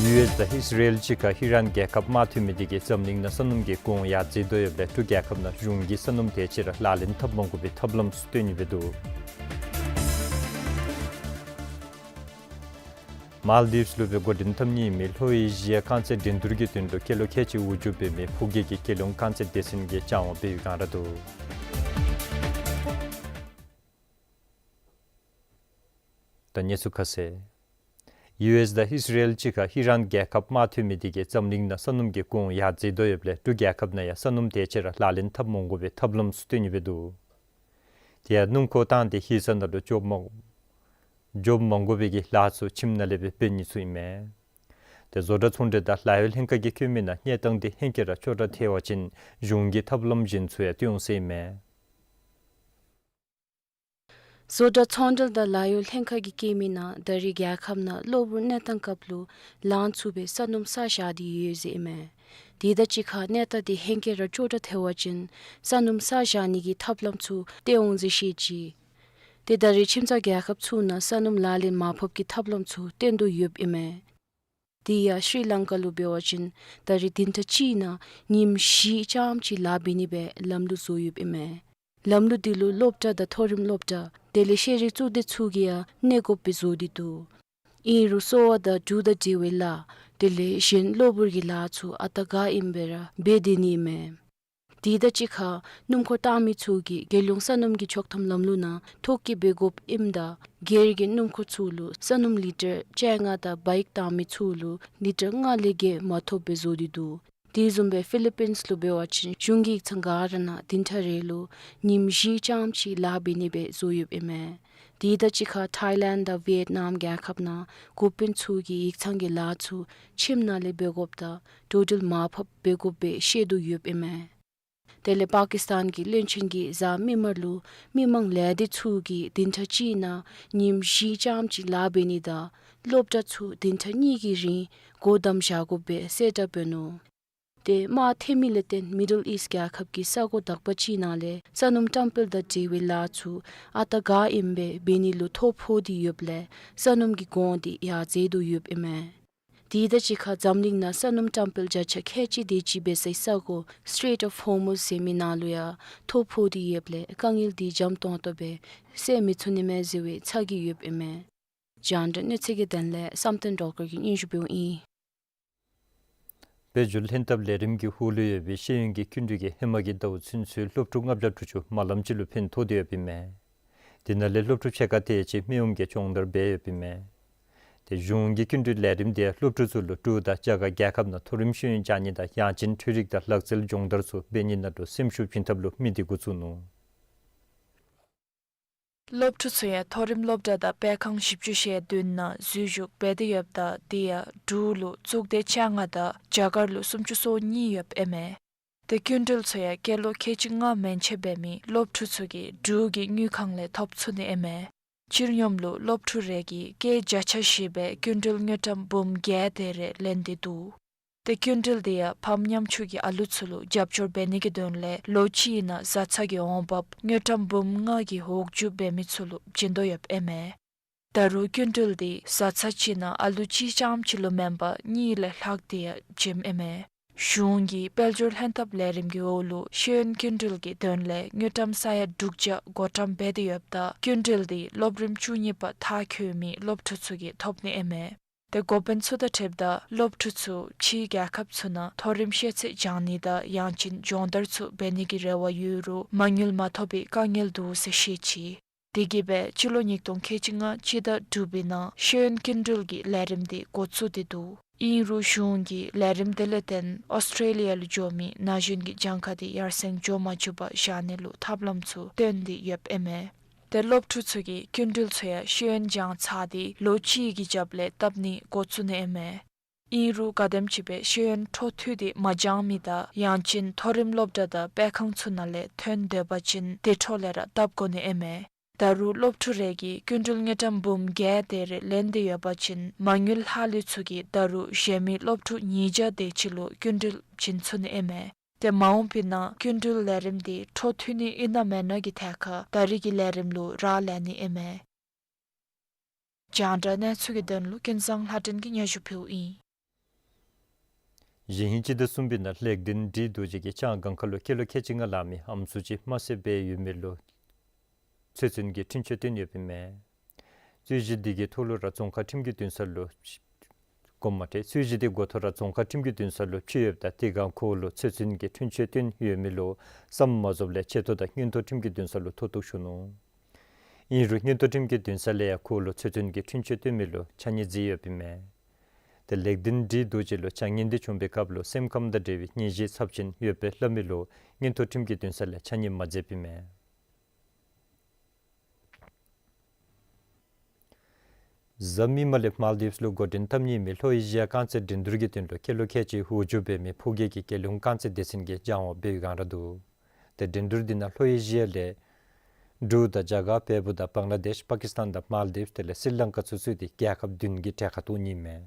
ཡུ་ཨེསི་དང་ཨིས་ར་ཨེལ་གཅིག་ཁར་ཨི་རན་རྒྱལ་ཁབ་དམག་འཐབ་མི་དེ་གིས་འཛམ་གླིང་ནང་སོ་ནམ་གྱི་གོང་ཡར་འཛེགས་དོ་ཡོདཔ་ལས་འབྲུག་རྒྱལ་ཁབ་ནང་གཞུང་གིས་སོ་ནམ་དེ་ཅིག་ར་ལག་ལེན་འཐབ་མ་དགོ་པའི་ཐབས་ལམ་ཚུ་སྟོན་ནི་འབད་འདུག། མཱལ་དིབས་ལུ་སྦེ་འགོ་འདྲེན་འཐབ་ནི་ཨིན་མི་ལྷོ་ཨེ་ཤི་ཡའི་རྐང་རྩེད་འགྲན་བསྡུར་གྱི་དོན་ལུ་སྐྱེས་ལོ་ཁལ་གཅིག་དབུ་བཞུགས་འབད་མི་ཕུགས་རྒྱལ་གྱི་རྒྱལ་ཡོངས་རྐང་རྩེད་སྡེ་ཚན་གྱིས་བཅའ་མར་འབད་བའི་བསྒང་ར་འདུག། ད་གནས་ཚུལ་ཁ་གསལ། ཡུ་ཨེསི་དང་ཨིས་ར་ཨེལ་གཅིག་ཁར་ཨི་རན་རྒྱལ་ཁབ་དམག་འཐབ་མི་དེ་གིས་འཛམ་གླིང་ནང་སོ་ནམ་གྱི་གོང་ཡར་འཛེགས་དོ་ཡོདཔ་ལས་འབྲུག་རྒྱལ་ཁབ་ནང་ཡང་སོ་ནམ་དེ་ཅིག་ར་ལག་ལེན་འཐབ་མ་དགོ་པའི་ཐབས་ལམ་ཚུ་སྟོན་ནི་འབད་འདུག། དེ་ཡང་སྣུམ་འཁོར་བཏང་སྟེ་ཧི་ས་ནང་ལུ་འགྱོ་མ་འགྱོ་མ་དགོ་པའི་གི་ལཱ་ཚུ་ཁྱིམ་ནང་ལས་སྦེ་འབད་ནི་ཚུ་ཨིན་མས། དེ་བཟོ་གྲྭ་ཚོང་འབྲེལ་དང་ལཱ་གཡོག་ལྷན་ཁག་གིས་བཀོད་མི་ནང་གནས་སྟངས་དེ་ཧེང་སྐལ་ར་སྐྱོ་དྲགས་ཐལ་བ་ཅིན་གཞུང་གིས་ཐབས་ལམ་གཞན་ཚུ་ཡང་སྟོན་འོང་ཟེར་ཨིན་མས། བཟོ་གྲྭ་ཚོང་འབྲེལ་དང་ལཱ་གཡོག་ལྷན་ཁག་གིས་བཀོད་མི་ནང་ད་རེས་རྒྱལ་ཁབ་ནང་གློ་བུར་གནས་སྟངས་སྐབས་ལུ་ལངམ་ཚུགས་པའི་ས་སྣུམ་བསགས་བཞག་སྟེ་ཡོད་ཟེར་ཨིན་མས། དེ་དང་གཅིག་ཁར་གནས་སྟངས་དེ་ཧེང་སྐལ་ར་སྐྱོ་དྲགས་ཐལ་བ་ཅིན་ས་སྣུམ་བསགས་བཞག་ནི་གི་ཐབས་ལམ་ཚུ་སྟོན་འོང་ཟེར་བཤད་ཅི། དེ་ད་རེས་ཁྱིམ་ཚང་རྒྱལ་ཁབ་ཚུ་ནང་ས་སྣུམ་ལག་ལེན་མ་ཕབ་ཀྱི་ཐབས་ལམ་ཚུ་སྟོན་དོ་ཡོདཔ་ཨིན་མས། དེ་ཡང་ཤྲི་ལང་ཀ་ལུ་འབད་བ་ཅིན་ད་རེས་བདུན་ཕྲག་གཅིག་ནང་ཉིནམ་བཞི་རྐྱངམ་ཅིག་ལཱ་འབད་ནི་སྦེ་ལམ་ལུགས་བཟོ་ཡོདཔ་ཨིན་མས། ལམ་ལུགས་འདི་ལུ་སློབ་གྲྭ་དང་མཐོ་རིམ་སློབ་གྲྭ་དེ་ལས་ཤེས་རིག་གཙུག་སྡེ་ཚུ་གིས་ཡང་གནས་དགོཔ་སྦེ་བཟོ་སྟེ་འདུག། ཨིན་རུང་གསོ་བ་དང་འབྲུག་དང་འབྲེལ་བའི་ལཱ་དེ་ལས་གཞན་གློ་བུར་གྱི་ལཱ་ཚུ་ཨ་རྟག་ག་ཨིནམ་སྦེ་ར་འབད་སྡོད་ནི་ཨིན་མས། དེ་དང་གཅིག་ཁར་སྣུམ་འཁོར་བཏང་མི་ཚུ་གིས་རྒྱལ་ཡོངས་ས་སྣུམ་གྱི་ཆོག་ཐམ་ལམ་ལུགས་ནང་ཐོ་བཀོད་འབད་དགོཔ་ཨིནམ་ད་སྒེར་གྱི་སྣུམ་འཁོར་ཚུ་ལུ་ས་སྣུམ་ལི་ཊར་བཅོ་ལྔ་དང་བཱའིཀ་བཏང་མི་ཚུ་ལུ་ལི་ཊར་ལྔ་ལས་བརྒལ་མ་ཐོབ་པའི་བཟོ་སྟེ་འདུག། དེ་བཟུམ་སྦེ་ཕི་ལི་པིནསི་ལུ་འབད་བ་ཅིན་གཞུང་གི་ཡིག་ཚང་ག་ར་ནང་བདུན་ཕྲག་རེ་ལུ་ཉིནམ་བཞི་རྐྱངམ་ཅིག་ལཱ་འབད་ནི་སྦེ་བཟོ་ཡོདཔ་ཨིན་མས། དེ་དང་གཅིག་ཁར་ཐཱའི་ལེནཌ་དང་ཝི་ཡེཊ་ནམ་རྒྱལ་ཁབ་ནང་འགོ་དཔོན་ཚུ་གིས་ཡིག་ཚང་གི་ལཱ་ཚུ་ཁྱིམ་ནང་ལས་འབད་དགོཔ་དང་འགྲོ་འགྲུལ་མར་ཕབ་འབད་དགོ་པའི་བཤད་དོ་ཡོདཔ་ཨིན་མས། དེ་ལས་པ་ཀི་སི་ཐན་གྱི་བློན་ཆེན་གྱིས་གཟའ་མིག་དམར་ལུ་མི་མང་ལས་སྡེ་ཚུ་གིས་བདུན་ཕྲག་གཅིག་ནང་ཉིནམ་བཞི་ཙམ་ཅིག་ལཱ་འབད་ནི་དང་སློབ་གྲྭ་ཚུ་བདུན་ཕྲག་གཉིས་ཀྱི་རིང་སྒོ་བསྡམ་བཞག་དགོ་པའི་གསལ་བསྒྲགས་འབད་ནུག། དེ་དམག་འཐེན་མི་ལས་བརྟེན་མི་ཌལ་ཨིསཊ་རྒྱལ་ཁབ་ཀྱི་ས་གོ་དག་པ་ཅིག་ནང་ལས་ས་སྣུམ་བཀྲམ་སྤེལ་དང་འབྲེལ་བའི་ལཱ་ཚུ་ཨ་རྟག་ག་ཨིནམ་སྦེ་འབད་ནི་ལུ་ཐོ་ཕོག་སྟེ་ཡོདཔ་ལས་ས་སྣུམ་གྱི་གོང་འདི་ཡར་འཛེགས་དོ་ཡོདཔ་ཨིན་མས། དེ་དང་གཅིག་ཁར་འཛམ་གླིང་ནང་ས་སྣུམ་བཀྲམ་སྤེལ་བརྒྱ་ཆ་ཁལ་གཅིག་དེ་ཅིག་འབད་སའི་ས་གོ་Strait of Hormuz ཟེར་མི་ནང་ལུ་ཡང་ཐོ་ཕོག་སྟེ་ཡོདཔ་ལས་དཀའ་ངལ་འདི་འཇམ་ཏོང་ཏོ་སྦེ་སེལ་མི་ཚུགས་ནི་མས་ཟེར་བའི་ཚ་གྱང་ཡོདཔ་ཨིན་མས། རྒྱང་བསྒྲགས་གནས་ཚུལ་གྱི་དོན་ལས་བསམ་གཏན་སྒྲོལ་དཀར་གྱིས་སྙན་ཞུ་འབདཝ་ཨིན། དཔལ་འབྱོར་ལྷན་ཐབས་ལས་རིམ་གྱི་འོག་ལུ་ཡོད་པའི་ཤེས་ཡོན་གྱི་སྐྱིན་འགྲུལ་གྱིས་ཧེ་མ་གི་ཟླཝ་ཚུན་ཚོད་སློབ་ཕྲུག་ལྔ་བརྒྱ་དྲུག་ཅུ་མ་ལམ་ཅིག་ལུ་ཕན་ཐོགས་ཏེ་ཡོདཔ་ཨིན་མས། དེ་ནང་ལས་སློབ་ཕྲུག་ཕྱེད་ཀ་དེ་ཅིག་མི་ཕམ་གྱི་སྦྱོང་བརྡར་འབད་ཡོདཔ་ཨིན་མས། དེ་གཞུང་གི་སྐྱིན་འགྲུལ་ལས་རིམ་དེ་སློབ་ཕྲུག་ཚུ་ལུ་འབྲུག་དང་རྒྱ་གར་རྒྱལ་ཁབ་ནང་མཐོ་རིམ་ཤེས་ཡོན་སྦྱང་ནི་དང་ཡང་ཅིན་འཕྲུལ་རིག་དང་ལག་རྩལ་སྦྱོང་བརྡར་ཚུ་འབད་ནི་ནང་ལུ་སེམས་ཤུགས་བྱིན་ཐབས་ལུ་དམིགས་ཏེ་འགོ་བཙུགས་ནུག། སློབ་ཕྲུག་ཚུ་ཡང་མཐོ་རིམ་སློབ་གྲྭ་དང་སྤེལ་ཁང་བཞི་བཅུ་ཞེ་བདུན་ནང་འཛུལ་ཞུགས་འབད་དེ་ཡོདཔ་ད་དེ་ཡང་འབྲུག་ལུ་གཙུག་སྡེ་བཅོ་ལྔ་དང་རྒྱ་གར་ལུ་སུམ་ཅུ་སོ་གཉིས་ཡོདཔ་ཨིན་མས། དེ་སྐྱིན་འགྲུལ་ཚུ་ཡང་སྐྱེས་ལོ་ཁལ་གཅིག་ལྔ་མན་ཆད་འབད་མི་སློབ་ཕྲུག་ཚུ་གིས་འབྲུག་གི་དངུལ་ཁང་ལས་ཐོབ་ཚུགས་ནི་ཨིན་མས། སྤྱིར་སྙོམས་ལུ་སློབ་ཕྲུག་རེ་གིས་སྐྱེད་བརྒྱ་ཆ་བཞི་སྦེ་སྐྱིན་འགྲུལ་དངུལ་ཀྲམ་འབུམ་བརྒྱད་དེ་རེ་ལེན་ཏེ་འདུག། དེ་སྐྱིན་འགྲུལ་དེ་ཡང་ཕམ་ཉམ་ཆུང་གི་ཨ་ལུ་ཚུ་ལུ་རྒྱབ་སྐྱོར་འབད་ནི་གི་དོན་ལས་ལོ་གཅིག་ནང་བཟའ་ཚང་གི་འོང་འབབ་དངུལ་ཀྲམ་འབུམ་ལྔ་གི་འོག་འགྱོ་འབད་མི་ཚུ་ལུ་བྱིན་དོ་ཡོདཔ་ཨིན་མས། ད་རུང་སྐྱིན་འགྲུལ་དེ་བཟའ་ཚང་གཅིག་ནང་ཨ་ལུ་གཅིག་ཙམ་ཅིག་ལུ་མེན་པར་གཉིས་ལས་ལྷག་སྟེ་ཡང་བྱིནམ་ཨིན་མས། གཞུང་གི་དཔལ་འབྱོར་ལྷན་ཐབས་ལས་རིམ་གྱི་འོག་ལུ་ཤེས་ཡོན་སྐྱིན་འགྲུལ་གྱི་དོན་ལས་དངུལ་ཀྲམ་ས་ཡ་དྲུག་བརྒྱ་བགོ་བཀྲམ་འབད་དེ་ཡོདཔ་ད་སྐྱིན་འགྲུལ་དེ་སློབ་རིམ་བཅུ་གཉིས་པ་མཐར་འཁྱོལ་མི་སློབ་ཕྲུག་ཚུ་གིས་ཐོབ་ནི་ཨིན་མས། དེ་འགོ་དཔོན་ཚུ་དང་འཁྲིལཝ་ད་སློབ་ཕྲུག་ཚུ་ཕྱིའི་རྒྱལ་ཁབ་ཚུ་ནང་མཐོ་རིམ་ཤེས་ཚད་སྦྱང་ནི་དང་ཡང་ཅིན་སྦྱོང་བརྡར་ཚུ་འབད་ནི་གི་རེ་བ་ཡོད་རུང་མ་དངུལ་མ་ཐོབ་པའི་དཀའ་ངལ་འདུག་ཟེར་བཤད་ཅི། དེ་གིས་སྦེ་སྤྱི་ལོ་ཉིས་སྟོང་ཁལ་གཅིག་ལྔ་སྤྱི་ཟླ་དྲུག་པའི་ནང་ཤེས་ཡོན་སྐྱིན་འགྲུལ་གྱི་ལས་རིམ་དེ་འགོ་བཙུགས་ཏེ་འདུག། ཨིན་རུང་གཞུང་གིས་ལས་རིམ་དེ་ལས་བརྟེན་ཨོསི་ཊྲེ་ལི་ཡ་ལུ་འགྱོ་མི་ན་གཞོན་གྱི་གྱངས་ཁ་དེ་ཡར་སེང་འགྱོ་མ་བཅུག་པར་བཞག་ནི་ལུ་ཐབས་ལམ་ཚུ་བཏོན་ཏེ་ཡོདཔ་ཨིན་མས། དེ་སློབ་ཕྲུག་ཚུ་གིས་སྐྱིན་འགྲུལ་ཚུ་ཡང་ཤེས་ཡོན་སྦྱང་ཚར་ཏེ་ལོ་གཅིག་གི་རྒྱབ་ལས་བཏབ་ནི་འགོ་བཙུགས་ནི་ཨིན་མས། ཨིན་རུང་ག་དེམ་ཅིག་སྦེ་ཤེས་ཡོན་འཕྲོ་མཐུད་དེ་མ་སྦྱང་མི་དང་ཡང་ཅིན་མཐོ་རིམ་སློབ་གྲྭ་དང་སྤེལ་ཁང་ཚུ་ནང་ལས་ཐོན་སྡོད་པ་ཅིན་དེ་འཕྲོ་ལས་ར་བཏབ་དགོ་ནི་ཨིན་མས། ད་རུང་སློབ་ཕྲུག་རེ་གིས་སྐྱིན་འགྲུལ་དངུལ་ཀྲམ་འབུམ་བརྒྱད་དེ་རེ་ལེན་ཏེ་ཡོད་པ་ཅིན་མ་དངུལ་ལྷག་ལུས་ཚུ་གིས་ད་རུང་གཞན་མི་སློབ་ཕྲུག་ཉིས་བརྒྱ་དེ་ཅིག་ལུ་སྐྱིན་འགྲུལ་བྱིན་ཚུགས་ནི་ཨིན་མས། དེ་མ་འོངས་པའི་ནང་སྐྱིན་འགྲུལ་ལས་རིམ་དེ་འཕྲོ་མཐུད་ནི་ཨིན་ན་མེན་ན་གི་ཐད་ཁར་ད་རེས་ཀྱི་ལས་རིམ་ལུ་རག་ལས་ནི་ཨིན་མས། རྒྱང་བསྒྲགས་གནས་ཚུལ་གྱི་དོན་ལུ་ཀུན་བཟང་ལྷ་སྒྲོན་གྱིས་སྙན་ཞུ་ཕུལཝ་ཨིན། གཞེས་ཧིང་སྤྱི་ཟླ་གསུམ་པའི་ནང་ལེགས་ལྡན་འབྲི་རྡོ་རྗེ་གིས་ལྕང་སྒང་ཁ་ལུ་སྐྱེས་ལོ་ཁལ་གཅིག་ལྔ་ལང་མི་ཨམ་སྲུ་ཅིག་དམར་བསད་འབད་ཡོད་མི་ལུ་ཚེ་བཙོན་གྱི་འཁྲུན་ཆོད་བཏོན་ཡོདཔ་ཨིན་མས། རྩོད་གཞི་དེ་གི་ཐོག་ལུ་ར་རྫོང་ཁག་ཁྲིམས་ཀྱི་འདུན་ས་ལུ་དགོངསམ་མ་ཁྲེལ། རྩོད་གཞི་དེ་འགོ་ཐོག་ར་རྫོང་ཁག་ཁྲིམས་ཀྱི་འདུན་ས་ལུ་ཕྱེ་ཡོདཔ་ད་དེ་སྒང་ཁོ་ལུ་ཚེ་བཙོན་གྱི་འཁྲུན་ཆོད་བཏོན་ཡོད་མི་ལུ་བསམ་མ་རྫོགསཔ་ལས་ཆེ་མཐོ་དང་མངོན་མཐོ་ཁྲིམས་ཀྱི་འདུན་ས་ལུ་མཐོ་གཏུགས་ཞུ་ནུག། ཨིན་རུང་མངོན་མཐོ་ཁྲིམས་ཀྱི་འདུན་ས་ལས་ཡང་ཁོ་ལུ་ཚེ་བཙོན་གྱི་འཁྲུན་ཆོད་བཏོན་མི་ལུ་ཕྱགས་སྙིགས་མཛད་ཡོདཔ་ཨིན་མས། དེ་ལེགས་ལྡན་འབྲི་རྡོ་རྗེ་ལུ་ཕྱགས་སྙིགས་དེ་བྱུང་པའི་སྐབས་ལུ་སེམས་ཁམས་དང་འབྲེལ་བའི་ནད་གཞི་ཚབས་ཆེན་ཡོདཔ་སྦེ་སླབ་མི་ལུ་མངོན་མཐོ་ཁྲིམས་ཀྱི་འདུན་ས་ལས་ཕྱགས་སྙིགས་མ་མཛདཔ་ཨིན་མས། གཟའ་མིག་དམར་ལས་མཱལ་དིབས་ལུ་འགོ་འདྲེན་འཐབ་ནི་མི་ལྷོ་ཨེ་ཤི་ཡ་རྐང་རྩེད་འགྲན་བསྡུར་གྱི་དོན་ལུ་སྐྱེས་ལོ་ཁལ་གཅིག་འོག་འགྱོ་འབད་མི་ཕོ་སྐྱེས་ཀྱི་རྒྱལ་ཡོངས་རྐང་རྩེད་སྡེ་ཚན་གྱི་སྦྱང་བ་འབད་བའི་སྒང་ར་འདུག། དེ་འགྲན་བསྡུར་འདི་ནང་ལྷོ་ཨེ་ཤི་ཡ་ལས་འབྲུག་དང་རྒྱ་གར་བལ་པོ་དང་བང་ལ་དེཤ་པ་ཀི་སི་ཐན་དང་མཱལ་དིབས་དེ་ལས་སི་རི་ལང་ཀ་ཚུ་ཚུད་དེ་རྒྱལ་ཁབ་བདུན་གྱི་གྲལ་ཁར་གཏོགས་ནི་མས།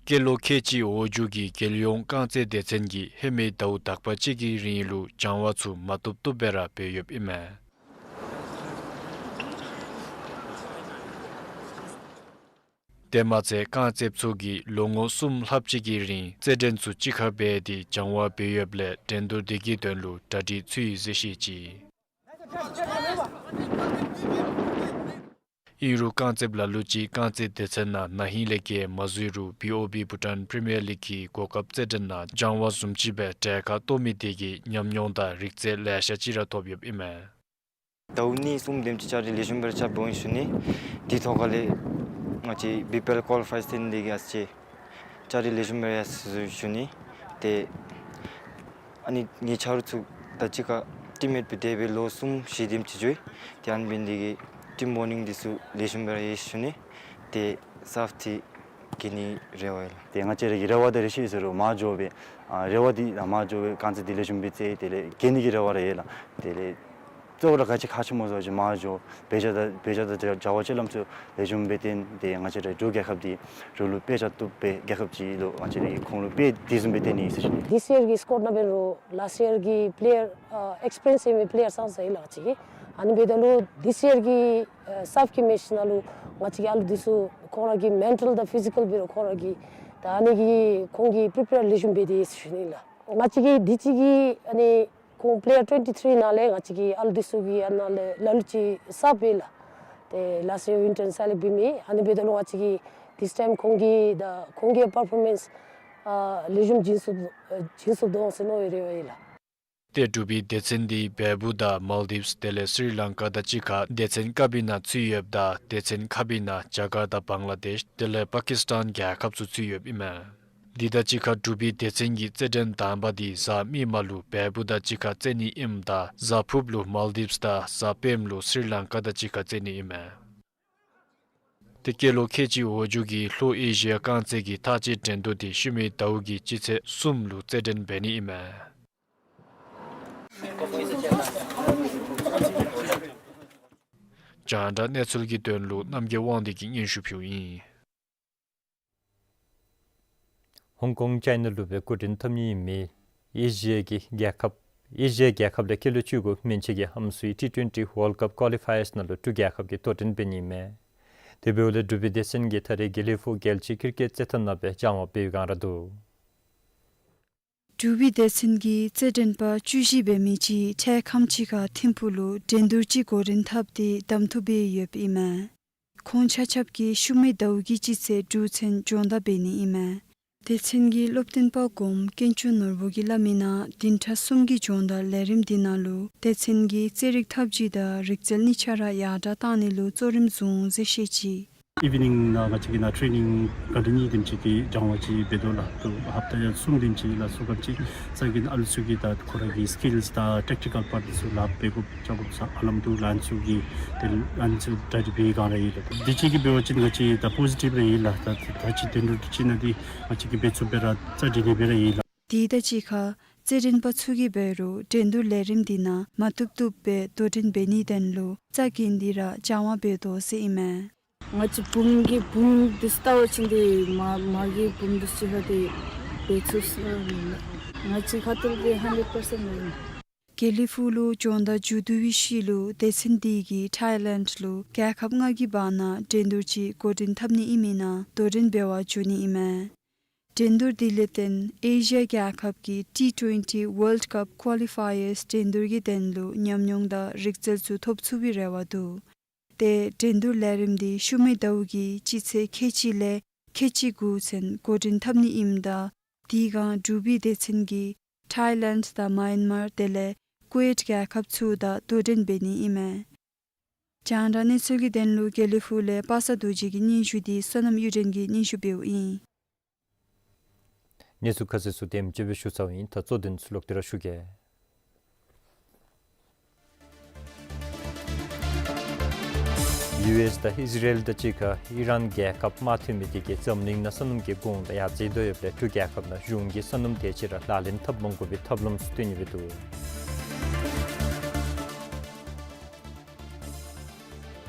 སྐྱེས་ལོ་ཁལ་གཅིག་འོག་འགྱོ་གི་རྒྱལ་ཡོངས་རྐང་རྩེད་སྡེ་ཚན་གྱིས་ཧེ་མའི་ཟླཝ་དག་པ་ཅིག་གི་རིང་ལུ་སྦྱང་བ་ཚུ་མ་བཏུབ་བཏུབ་སྦེ་ར་འབད་ཡོདཔ་ཨིན་མས། དེ་མ་ཚད་རྐང་རྩེདཔ་ཚུ་གིས་ལོ་ངོ་གསུམ་ལྷགཔ་ཅིག་གི་རིང་རྩེད་འགྲན་ཚུ་གཅིག་ཁར་འབད་དེ་སྦྱང་བ་འབད་ཡོདཔ་ལས་འགྲན་བསྡུར་དེ་གི་དོན་ལུ་གྲ་སྒྲིག་ཚུད་ཡི་ཟེར་བཤད་ཅི། ཨིན་རུང་རྐང་རྩེདཔ་ལ་ལུ་ཅིག་རྐང་རྩེད་སྡེ་ཚན་ནང་ན་ཧིང་ལས་བརྒལ་མ་འཛུལ་རུང་བི་ཨོ་བི་བྷུ་ཊཱན་པི་རི་མི་ཡར་ལིག་གི་གོ་སྐབས་རྩེད་འགྲན་ནང་སྦྱང་བ་བཟུམ་ཅིག་སྦེ་གྲལ་ཁར་གཏོགས་མི་དེ་གིས་ཉམས་མྱོང་དང་རིག་རྩལ་ལེ་ཤ་ཅིག་ར་ཐོབ་ཡོདཔ་ཨིན་མས། ཟླཝ་གཉིས་གསུམ་དེམ་ཅིག་ལྕགས་རི་ལེགས་ཤོམ་སྦེ་ར་རྐྱབ་འོང་ཞུ་ནི། དེ་ཐོག་ཁ་ལས་ང་བཅས་བི་པི་ཨེལ་ཀོ་ལི་ཕའི་བཏོན་ཏེ་གིས་ཨ་ཙི་ཅིག་ལྕགས་རི་ལེགས་ཤོམ་སྦེ་ར་ཞུ་ནི། ཏེ་ཨ་ནི་ངེའི་ཆ་རོགས་ཚུ་དང་གཅིག་ཁར་ ཊིམ་མེཊ་སྦེ་དེ་སྦེ་ལོ་གསུམ་བཞི་དེམ་ཅིག་འགྱོ་ཡི། ཏེ་ཨ་ནི་འབད་ནི་དེ་གིས་ཊིམ་བོན་ཌིང་འདི་ཚུ་ལེགས་ཤོམ་སྦེ་ར་ཡོད་ཟེར་ཞུ་ནི། ཏེ་སརཕ་འདི་རྒྱལ་ནིའི་རེ་བ་ཡོད་ལགས། ཏེ་ང་བཅས་ར་གི་རེ་བ་ད་རེ་ཤི་ཟེར་རུང་མར་འགྱོ་སྦེ་ཨ་རེ་བ་འདི་ད་མར་འགྱོ་སྦེ་རྐང་རྩེད་འདི་ལེགས་ཤོམ་སྦེ་རྩེད་དེ་ལས་རྒྱལ་ནི་གི་རེ་བ་ར་ཡོད་ལགས། དེ་ལས་གཙོ་བོ་ར་ག་ཅི་ཁག་ཆེ་སྨོ་ཟེར་བ་ཅིན་མར་འགྱོ་སྦེ་བྱ་དང་བྱ་བ་ཅིག་ལམ་ཚུ་ལེགས་ཤོམ་སྦེ་སྟོན་ཏེ་ང་བཅས་ར་འབྲུག་རྒྱལ་ཁབ་འདི་འབྲུག་ལུ་དཔེ་ཆ་བཏུབ་པའི་རྒྱལ་ཁབ་ཅིག་ལུ་ང་བཅས་ར་གིས་ཁོང་ལུ་དཔེ་བདེ་བཟུམ་སྦེ་སྟོན་ནི་ཨིན་ཟེར་ཞུ་ནི། This year གི་སི་ཀོཌ་ནང་འབད་རུང་ལཱསཊ་ཡར་གི་པེ་ལེ་ཡར་ཨ་ཨེགསི་པི་རི་ཡེནསི་ཡོད་མི་པེ་ལེ་ཡར་ཙང་ཙང་ཨིན་ལགས་ང་བཅས་ཀྱི། ཨ་ནི་འབདཝ་ད་ལུ་this year གི་ཨ་སརཕ་གི་མེཆ་ནང་ལུ་ང་བཅས་ཀྱི་ཨ་ལུ་འདི་ཚུ་ཁོང་ར་གི་མེན་ཊལ་དང་ཕི་ཟི་ཀཱལ་འབད་རུང་ཁོང་ར་གི་ད་ཨ་ནི་གི་ཁོང་གིས་པི་རི་པེར་ལེགས་ཤོམ་འབད་དེས་ཟེར་ཞུ་ནི་ལགས། ང་བཅས་ཀྱི་དུས་ཅི་གི་ཨ་ནི་ཁོང་པེ་ལེ་ཡར་ཊུ་ཝེན་ཊི་ཐི་རི་ནང་ལས་ང་བཅས་ཀྱི་ཨ་ལུ་འདི་ཚུ་གི་ཨ་ནཱ་ལས་ལ་ལུ་ཅིག་སརཕ་འབད་ལགས། ཏེ་ལཱསཊ་ཡར་ཝིན་ཊར་སེ་ལེགཊ་འབད་མི། ཨ་ནི་འབདཝ་ད་ལུ་ང་བཅས་ཀྱིས་ཐིསི་ཊའིམ་ཁོང་གི་ད་ཁོང་གི་པར་ཕོར་མེནསི་ཨ་ལེགས་ཤོམ་བྱིན་ཚུགས་བྱིན་ཚུགས་དོ་ཟེར་མནོ་བའི་རེ་བ་ཡོད་ལགས། ཏེ་འབྲུག་པའི་སྡེ་ཚན་འདི་བལ་པོ་དང་མཱལ་ཌིབས་དེ་ལས་སི་རི་ལང་ཀ་དང་གཅིག་ཁར་སྡེ་ཚན་ཀ་པའི་ནང་ཚུད་ཡོདཔ་ད་སྡེ་ཚན་ཁ་པའི་ནང་ཇ་ཀར་ཊ་བང་ལ་དེཤ་དེ་ལས་པ་ཀིསི་ཊཱན་རྒྱལ་ཁབ་ཚུ་ཚུད་ཡོདཔ་ཨིན་མས། འདི་དང་གཅིག་ཁར་འབྲུག་པའི་སྡེ་ཚན་གྱི་རྩེད་འགྲན་དང་པ་འདི་གཟའ་མིག་དམར་ལུ་བལ་པོ་དང་གཅིག་ཁར་རྩེད་ནི་ཨིནམ་ད་གཟའ་ཕུརཔ་ལུ་མཱལ་ཌིབས་དང་གཟའ་སྤེནམ་ལུ་སི་རི་ལང་ཀ་དང་གཅིག་ཁར་རྩེད་ནི་ཨིན་མས། ཏེ་སྐྱེས་ལོ་ཁལ་གཅིག་འོག་འགྱོ་གི་ལྷོ་ཨེ་ཤི་ཡ་རྐང་རྩེད་ཀྱི་མཐའ་དཔྱད་འགྲན་བསྡུར་འདི་ཤུལ་མའི་ཟླཝ་གི་སྤྱི་ཚེས་གསུམ་ལུ་རྩེད་འགྲན་འབད་ནི་ཨིན་མས། རྒྱང་བསྒྲགས་གནས་ཚུལ་གྱི་དོན་ལུ་རྣམ་རྒྱལ་དབང་འདུས་ཀྱིས་སྙན་ཞུ་ཕུལཝ་ཨིན། ཧོང་ཀོང་ཅའི་ན་ལུ་སྦེ་འགོ་འདྲེན་འཐབ་ནི་ཨིན་མི་ཨེ་ཤི་ཡ་གི་རྒྱལ་ཁབ་ཨེ་ཤི་ཡ་རྒྱལ་ཁབ་ལས་སྐྱེས་ལོ་བཅུ་དགུ་མན་ཆད་ཀྱི་ཨམ་སྲུའི་ཊི་ཊུ་ཝེན་ཊི་ཝཱལཌ་ཀཔ་ཀོ་ལི་ཕའི་ཡརསི་ནང་ལུ་འབྲུག་རྒྱལ་ཁབ་ཀྱིས་དོ་འགྲན་འབད་ནི་ཨིན་མས། དེ་འབདཝ་ལས་འབྲུག་པའི་སྡེ་ཚན་གྱིས་ད་རེས་དགེ་ལེགས་ཕུག་རྒྱལ་སྤྱིའི་ཀིར་ཀེཊ་རྩེད་ཐང་ནང་སྦེ་སྦྱང་བ་འབད་བའི་བསྒང་ར་འདུག། འབྲུག་པའི་སྡེ་ཚན་གྱི་རྩེད་འགྲན་པ་བཅུ་བཞི་འབད་མི་ཅིག་འཕྲལ་ཁམས་ཅིག་ཁར་ཐིམ་ཕུག་ལུ་འགྲན་བསྡུར་ཅིག་འགོ་འདྲེན་འཐབ་སྟེ་གདམ་འཐུ་འབད་ཡོདཔ་ཨིན་མས། ཁོང་ཆ་ཁྱབ་ཀྱིས་ཤུལ་མའི་ཟླཝ་གི་སྤྱི་ཚེས་དྲུག་ཚུན་སྦྱོང་བརྡར་འབད་ནི་ཨིན་མས། སྡེ་ཚན་གྱི་སློབ་སྟོན་པ་གོངམ་དཀོན་མཆོག་ནོར་བུ་གིས་སླབ་མིའི་ནང་བདུན་ཕྲག་གསུམ་གྱི་སྦྱོང་བརྡར་ལས་རིམ་འདི་ནང་ལུ་སྡེ་ཚན་གྱི་རྩེད་རིགས་འཐབ་བྱུས་དང་རིག་རྩལ་གཉིས་ཆ་ར་ཡར་དྲགས་གཏང་ནི་ལུ་གཙོ་རིམ་བཟུང་ཟེར་བཤད་ཅི། ཨི་ཝི་ནིང་ནང་ང་བཅས་ཀྱིས་ནཱ་ཊེ་རེ་ནིང་ག་དེ་ནི་དེམ་ཅིག་གི་སྦྱང་བ་ཅིག་འབད་དོ་ལགས། ཏེ་ཧབ་ཏ་ཡར་གསུམ་དེམ་ཅིག་ལ་སོགས་པ་ཅིག་ས་གི་ཨ་ལུ་ཚུ་གི་ད་ཁོ་ར་གི་སི་ཀིལསི་དང་ཊེག་ཊི་ཀལ་པཱརཊ་ཚུ་ལཱ་འབད་དགོཔ་རྐྱབ་དགོཔ་ས་ཨ་ལམ་འདུག་ལགས། ཨ་ནི་ཚུ་གི་ཏེ་ཨ་ནི་ཚུ་ད་རིས་འབད་བའི་བསྒང་ར་ཨིན་ལགས། དུས་ཅི་གི་འབད་བ་ཅིན་ང་བཅས་ད་པོ་ཟི་ཊིབ་ར་ཨིན་ལགས། ད་ད་ཅི་འགྲན་བསྡུར་ཅིག་ནང་འདི་ང་བཅས་ཀྱིས་འབད་ཚུགསཔ་སྦེ་ར་རྩ་འགྲན་འདི་འབད་ར་ཨིན་ལགས། དེ་དང་གཅིག་ཁར་རྩེད་འགྲན་པ་ཚུ་གིས་འབད་རུང་འགྲན་བསྡུར་ལས་རིམ་འདི་ནང་མ་བཏུབ་བཏུབ་སྦེ་དོ་འགྲན་འབད་ནིའི་དོན་ལུ་རྩ་འགེངས་ཏེ་ར་སྦྱང་བ་འབད་དོ་ཟེར་ཨིན་མས། ང་བཅས་བུམོ་གིས་བུམོ་འདི་ཚུ་བལྟ་བ་ཅིན་འདི་མ་མ་གི་བུམོ་འདི་ཚུ་ཅིག་ཁར་འདི་འབད་ཚུགས་ཟེར་ཨིན་མས། ང་བཅས་ཁ་ཐུག་ལས་ཧན་ཌེཌ་པར་སེནཊ་ཨིན། དགེ་ལེགས་ཕུག་ལུ་སྦྱོང་བརྡར་མཇུག་བསྡུ་བའི་ཤུལ་ལུ་སྡེ་ཚན་འདི་གིས་ཐཱའི་ལེནཌ་ལུ་རྒྱལ་ཁབ་ལྔ་གི་བར་ན་འགྲན་བསྡུར་ཅིག་འགོ་འདྲེན་འཐབ་ནི་ཨིན་མིའི་ནང་དོ་འགྲན་འབད་བར་འགྱོ་ནི་ཨིན་མས། འགྲན་བསྡུར་འདི་ལས་བརྟེན་ཨེ་ཤི་ཡ་རྒྱལ་ཁབ་ཀྱི་ཊི་ཊུ་ཝེན་ཊི་ཝཱལཌ་ཀཔ་ཀོ་ལི་ཕའི་ཡརསི་འགྲན་བསྡུར་གྱི་དོན་ལུ་ཉམས་མྱོང་དང་རིག་རྩལ་ཚུ་ཐོབ་ཚུགས་པའི་རེ་བ་འདུག། ཏེ་འགྲན་བསྡུར་ལས་རིམ་འདི་ཤུལ་མའི་ཟླཝ་གི་སྤྱི་ཚེས་ཁལ་གཅིག་ལས་ཁལ་གཅིག་དགུ་ཚུན་འགོ་འདྲེན་འཐབ་ནི་ཨིནམ་ད་དེའི་བསྒང་འབྲུག་པའི་སྡེ་ཚན་གྱིས་ཐཱའི་ལེནཌ་དང་མཱ་ཡན་མར་དེ་ལས་ཀུ་ཝེཊ་རྒྱལ་ཁབ་ཚུ་དང་དོ་འགྲན་འབད་ནི་ཨིན་མས། རྒྱང་བསྒྲགས་གནས་ཚུལ་གྱི་དོན་ལུ་དགེ་ལེགས་ཕུག་ལས་པ་སངས་རྡོ་རྗེ་གི་སྙན་ཞུ་འདི་བསོད་ནམས་གཡུ་སྒྲོན་གྱིས་སྙན་ཞུ་འབདཝ་ཨིན། གནས་ཚུལ་ཁ་གསལ་ཚུ་དེམ་ཅིག་སྦེ་ཞུ་ཚརཝ་ཨིན། ད་གཙོ་དོན་ཚུ་ལོག་སྟེ་ར་ཞུ་གེ། ཡུ་ཨེསི་དང་ཨིས་ར་ཨེལ་དང་གཅིག་ཁར་ཨི་རཱན་རྒྱལ་ཁབ་དམག་འཐབ་མི་དེ་གིས་འཛམ་གླིང་ནང་སོ་ནམ་གྱི་གོང་དང་ཡར་རྩེ་དོ་ཡོདཔ་ལས་འབྲུག་རྒྱལ་ཁབ་ནང་གཞུང་གིས་སོ་ནམ་དེ་ཅིག་ར་ལག་ལེན་འཐབ་མ་དགོ་པའི་ཐབས་ལམ་ཚུ་སྟོན་ནི་སྦེ་འདུག།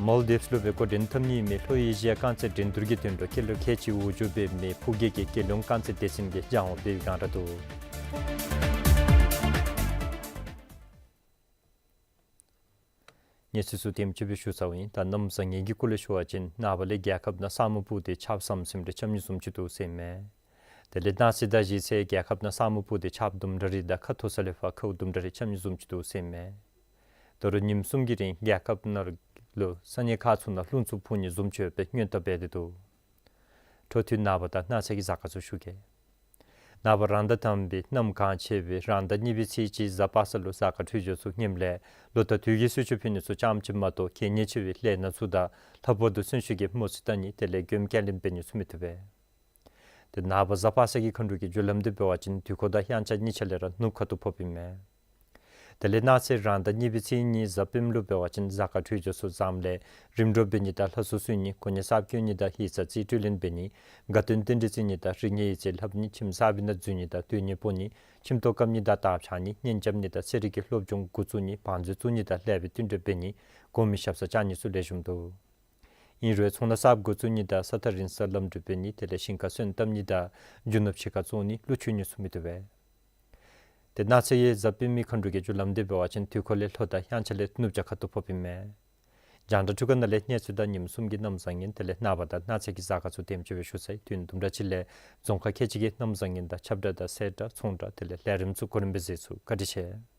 མཱལ་ཌིབས་ལུ་སྦེ་འགོ་འདྲེན་འཐབ་ནི་ཨིན་མི་ལྷོ་ཨེ་ཤི་ཡ་རྐང་རྩེད་འགྲན་བསྡུར་གྱི་དོན་ལུ་སྐྱེས་ལོ་ཁལ་གཅིག་འོག་འགྱོ་འབད་མི་ཕུགས་རྒྱལ་གྱི་རྒྱལ་ཡོངས་རྐང་རྩེད་སྡེ་ཚན་གྱིས་སྦྱང་བ་འབད་བའི་བསྒང་ར་འདུག། གནས་ཚུལ་ཚུ་དེམ་ཅིག་སྦེ་ཞུ་ཚརཝ་ཨིན། ད་གནམ་བཟང་ངན་གྱི་སྐོར་ལས་ཞུ་བ་ཅིན་ནངས་པ་ལས་རྒྱལ་ཁབ་ནང་ས་སྨུག་སྤུབས་ཏེ་ཆརཔ་ཟམ་ཟིམ་རེ་རྐྱབ་ནི་བཟུམ་ཅིག་འདུག་ཟེར་ཨིན་མས། དེ་ལས་གནངས་ཚེ་དང་གཞེས་ཚེ་རྒྱལ་ཁབ་ནང་ས་སྨུག་སྤུབས་ཏེ་ཆརཔ་དུམ་གྲ་རེ་དང་ཁ་ཐུག་ས་ལས་ཕར་ཁཝ་དུམ་གྲ་རེ་རྐྱབ་ནི་བཟུམ་ཅིག་འདུག་ཟེར་ཨིན་མས། ད་རུང་ཉིནམ་གསུམ་གྱི་རིང་རྒྱལ་ཁབ་ནང་ལུ་ས་གནས་ཁག་ཚུ་ནང་རླུང་འཚུབ་འཕུ་ནི་བཟུམ་ཅིག་ཡོད་པའི་སྔོན་བརྡ་འབད་དེ་འདུག། འཕྲོ་མཐུད་ནངས་པ་དང་གནངས་ཚེ་གི་གཟའ་སྐར་ཚུ་ཞུ་གེ། ནངས་པ་རང་ཟླ་དང་པའི་གནམ་གང་ཆེ་བའི་རང་ཟླ་གཉིས་པའི་ཚེས་གཅིག་གཟའ་པ་སངས་ལུ་གཟའ་སྐར་འཕྲོད་སྦྱོར་ཚུ་ངནམ་ལས་ལོ་དང་དུས་ཀྱི་གསོལ་མཆོད་ཕུལ་ནི་ཚུ་ཙམ་ཅིག་མ་གཏོགས་གལ་གནད་ཆེ་བའི་ལས་སྣ་ཚུ་དང་ལྷག་པར་དུ་གསོན་གཤིན་གྱི་མོ་རྩིས་བལྟ་ནི་དེ་ལས་མགྱོནམ་སྐྱ་ལེན་འབད་ནི་ཚུ་མི་བཏུབ་པས། ཏེ་ནངས་པ་གཟའ་པ་སངས་ཀྱི་མཁའ་འགྲོ་གི་རྒྱུ་ལམ་འདི་འབད་བ་ཅིན་དུས་འཁོར་དང་དབྱངས་འཆར་གཉིས་ཆ་ལས་ར་ནུབ་ཁ་ཐུག་ཕོགཔ་ཨིན་མས། དེ་ལས་གནངས་ཚེ་རང་ཟླ་གཉིས་པའི་ཚེས་གཉིས་གཟའ་སྤེནམ་ལུ་འབད་བ་ཅིན་གཟའ་སྐར་འཕྲོད་སྦྱོར་ཚུ་བཟངམ་ལས་རིམ་གྲོ་འབད་ནི་དང་ལྷ་གསོལ་གསོལ་ནི་གོ་གནས་གསརཔ་བསྐོ་ནི་དང་ཡིག་ཚང་རྩིས་སྤྲོད་ལེན་འབད་ནི་དགའ་སྟོན་རྟེན་འབྲེལ་བརྩི་ནི་དང་རིག་གནས་ཡིག་རྩིས་ལྷབ་ནི་ཁྱིམ་གསར་པའི་ནང་འཛུལ་ནི་དང་སྡོད་གནས་སྤོ་ནི་ཁྱིམ་ཐོག་བཀབ་ནི་དང་དར་འཕྱར་ནི་གཉེན་རྐྱབ་ནི་དང་ཚན་རིག་གི་སློབ་སྦྱོང་འགོ་བཙུགས་ནི་བང་མཛོད་བཙུགས་ནི་དང་ལེགས་པའི་བསྟུན་གྲོས་འབད་ནི་གོང་མའི་ཞབས་སར་བཅར་ནི་ཚུ་ལེགས་ཤོམ་འདུག། ཨིན་རུང་ཚོང་ལཱ་གསརཔ་འགོ་བཙུགས་ནི་དང་ས་ཐག་རིང་སར་ལམ་འགྲུལ་འབད་ནི་དེ་ལས་ཞིང་ཁར་སོན་བཏབ་ནི་དང་རྒྱུ་ནོར་ཕྱི་ཁར་བཙོང་ནི་ཀླུ་མཆོད་ནི་ཚུ་མི་བཏུབ་པས། ཏེ་གནངས་ཚེ་ཡང་གཟའ་སྤེནམ་མཁའ་འགྲོ་གི་རྒྱུ་ལམ་འདི་འབད་བ་ཅིན་དུས་འཁོར་ལས་ལྷོ་དང་དབྱངས་འཆར་ལས་ནུབ་བྱང་ཁ་ཐུག་ཕོགཔ་ཨིན་མས། རྒྱང་བསྒྲགས་ཐོག་ཁ་ནང་ལས་གནས་ཚུལ་དང་ཉིནམ་གསུམ་གྱི་གནམ་བཟང་ངན་དེ་ལས་ནངས་པ་དང་གནངས་ཚེ་གི་གཟའ་སྐར་ཚུ་དེམ་ཅིག་སྦེ་ཞུ་ཚར་ཡི། དུས་ཡུན་དུམ་གྲ་ཅིག་ལས་རྫོང་ཁག་ཁལ་གཅིག་གི་གནམ་བཟང་ངན་དང་ཁྱབ་བསྒྲགས་དང་གསལ་བསྒྲགས་ཚོང་བསྒྲགས་དེ་ལས་ལས་རིམ་ཚུ་གོ་རིམ་སྦེ་གཟིགས་ཚུགས། བཀའ་དྲིན་ཆེ།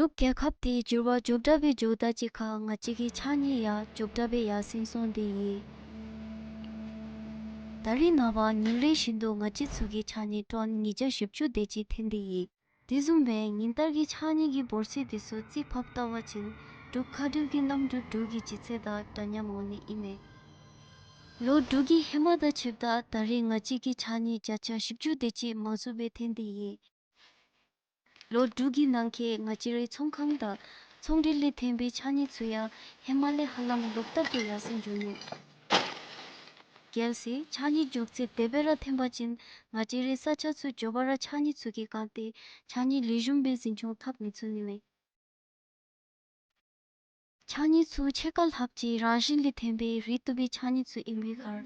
འབྲུག་རྒྱལ་ཁབ་འདི་འགྱུར་བ་མགྱོགས་དྲགས་སྦེ་འགྱོཝ་ད་གཅིག་ཁར་ང་བཅས་ཀྱི་ཕྱགས་སྙིགས་ཡང་མགྱོགས་དྲགས་སྦེ་ཡར་སེང་སོང་སྟེ་ཡོད། ད་རེས་ནངས་པ་ཉིན་རེ་བཞིན་དུ་ང་བཅས་ཚུ་གི་ཕྱགས་སྙིགས་ཊོན་ཉིས་བརྒྱ་བཞི་བཅུ་དེ་ཅིག་ཐོན་ཏེ་ཡོད། དེ་བཟུམ་སྦེ་ཉིན་ལྟར་གྱི་ཕྱགས་སྙིགས་ཀྱི་འབོར་ཚད་དེ་ཚུ་རྩིས་ཕབ་བལྟ་བ་ཅིན་འབྲུག་མཁའ་འགྲུལ་གྱི་གནམ་གྲུ་འགྲུལ་གྱི་ལྗིད་ཚད་དང་འདྲ་མཉམ་འོང་ནི་ཨིན་མས། ལོ་དྲུག་གི་ཧེ་མ་དང་ཕྱདཔ་ད་ད་རེས་ང་བཅས་ཀྱི་ཕྱགས་སྙིགས་བརྒྱ་ཆ་བཞི་བཅུ་དེ་ཅིག་མང་སུ་སྦེ་ཐོན་ཏེ་ཡོད། ལོ་དྲུག་གི་ནང་འཁོད་ང་བཅས་རའི་ཚོང་ཁང་དང་ཚོང་འབྲེལ་ལས་ཐོན་པའི་ཕྱགས་སྙིགས་ཚུ་ཡང་ཧེ་མ་ལས་ཧ་ལམ་ལོག་ལྟབ་ཏུ་ཡར་སེང་འགྱོ་ནུག། གལ་སྲིད་ཕྱགས་སྙིགས་མགྱོགས་ཚད་དེ་སྦེ་ར་ཐོན་པ་ཅིན་ང་བཅས་རའི་ས་ཆ་ཚུ་མགྱོགས་པ་ར་ཕྱགས་སྙིགས་ཚུ་གིས་གང་སྟེ་ཕྱགས་སྙིགས་ལེགས་ཤོམ་སྦེ་འཛིན་སྐྱོང་འཐབ་མི་ཚུགས་ནི་མས། ཕྱགས་སྙིགས་ཚུ་ཕྱེད་ཀ་ལྷགཔ་ཅིག་རང་བཞིན་ལས་ཐོན་པའི་རིལ་བཏབ་པའི་ཕྱགས་སྙིགས་ཚུ་ཨིན་པའི་ཁར་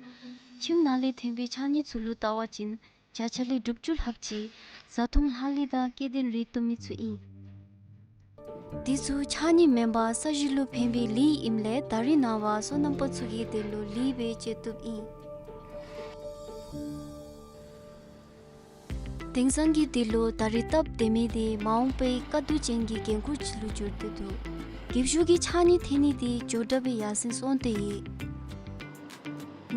ཁྱིམ་ནང་ལས་ཐོན་པའི་ཕྱགས་སྙིགས་ཚུ་ལུ་བལྟ་བ་ཅིན་བརྒྱ་ཆ་ལས་དྲུག་ཅུ་ལྷགཔ་ཅིག་བཟའ་འཐུང་ལྷག་ལུས་དང་སྐྱེ་ལྡན་རིལ་བཏབ་མི་ཚུ་ཨིན། དེ་ཚུ་ཕྱགས་སྙིགས་མེན་པར་ས་གཞི་ལུ་ཕན་པའི་ལུད་ཨིནམ་ལས་ད་རེས་ནངས་པ་སོ་ནམ་པ་ཚུ་གིས་དེ་ལུ་ལུད་སྦེ་སྤྱོད་བཏུབ་ཨིན། དེང་སང་གི་དུས་ལུ་ད་རེས་སྟབས་བདེ་མི་དེ་མ་འོངས་པའི་དཀའ་སྡུག་ཅན་གྱི་འགན་ཁུར་ཅིག་ལུ་འགྱུར་ཏེ་འདུག། འགྱིབ་ཤོག་གི་ཕྱགས་སྙིགས་ཐོན་ནི་དེ་མགྱོགས་དྲགས་སྦེ་ཡར་སེང་སོང་སྟེ་ཡོད།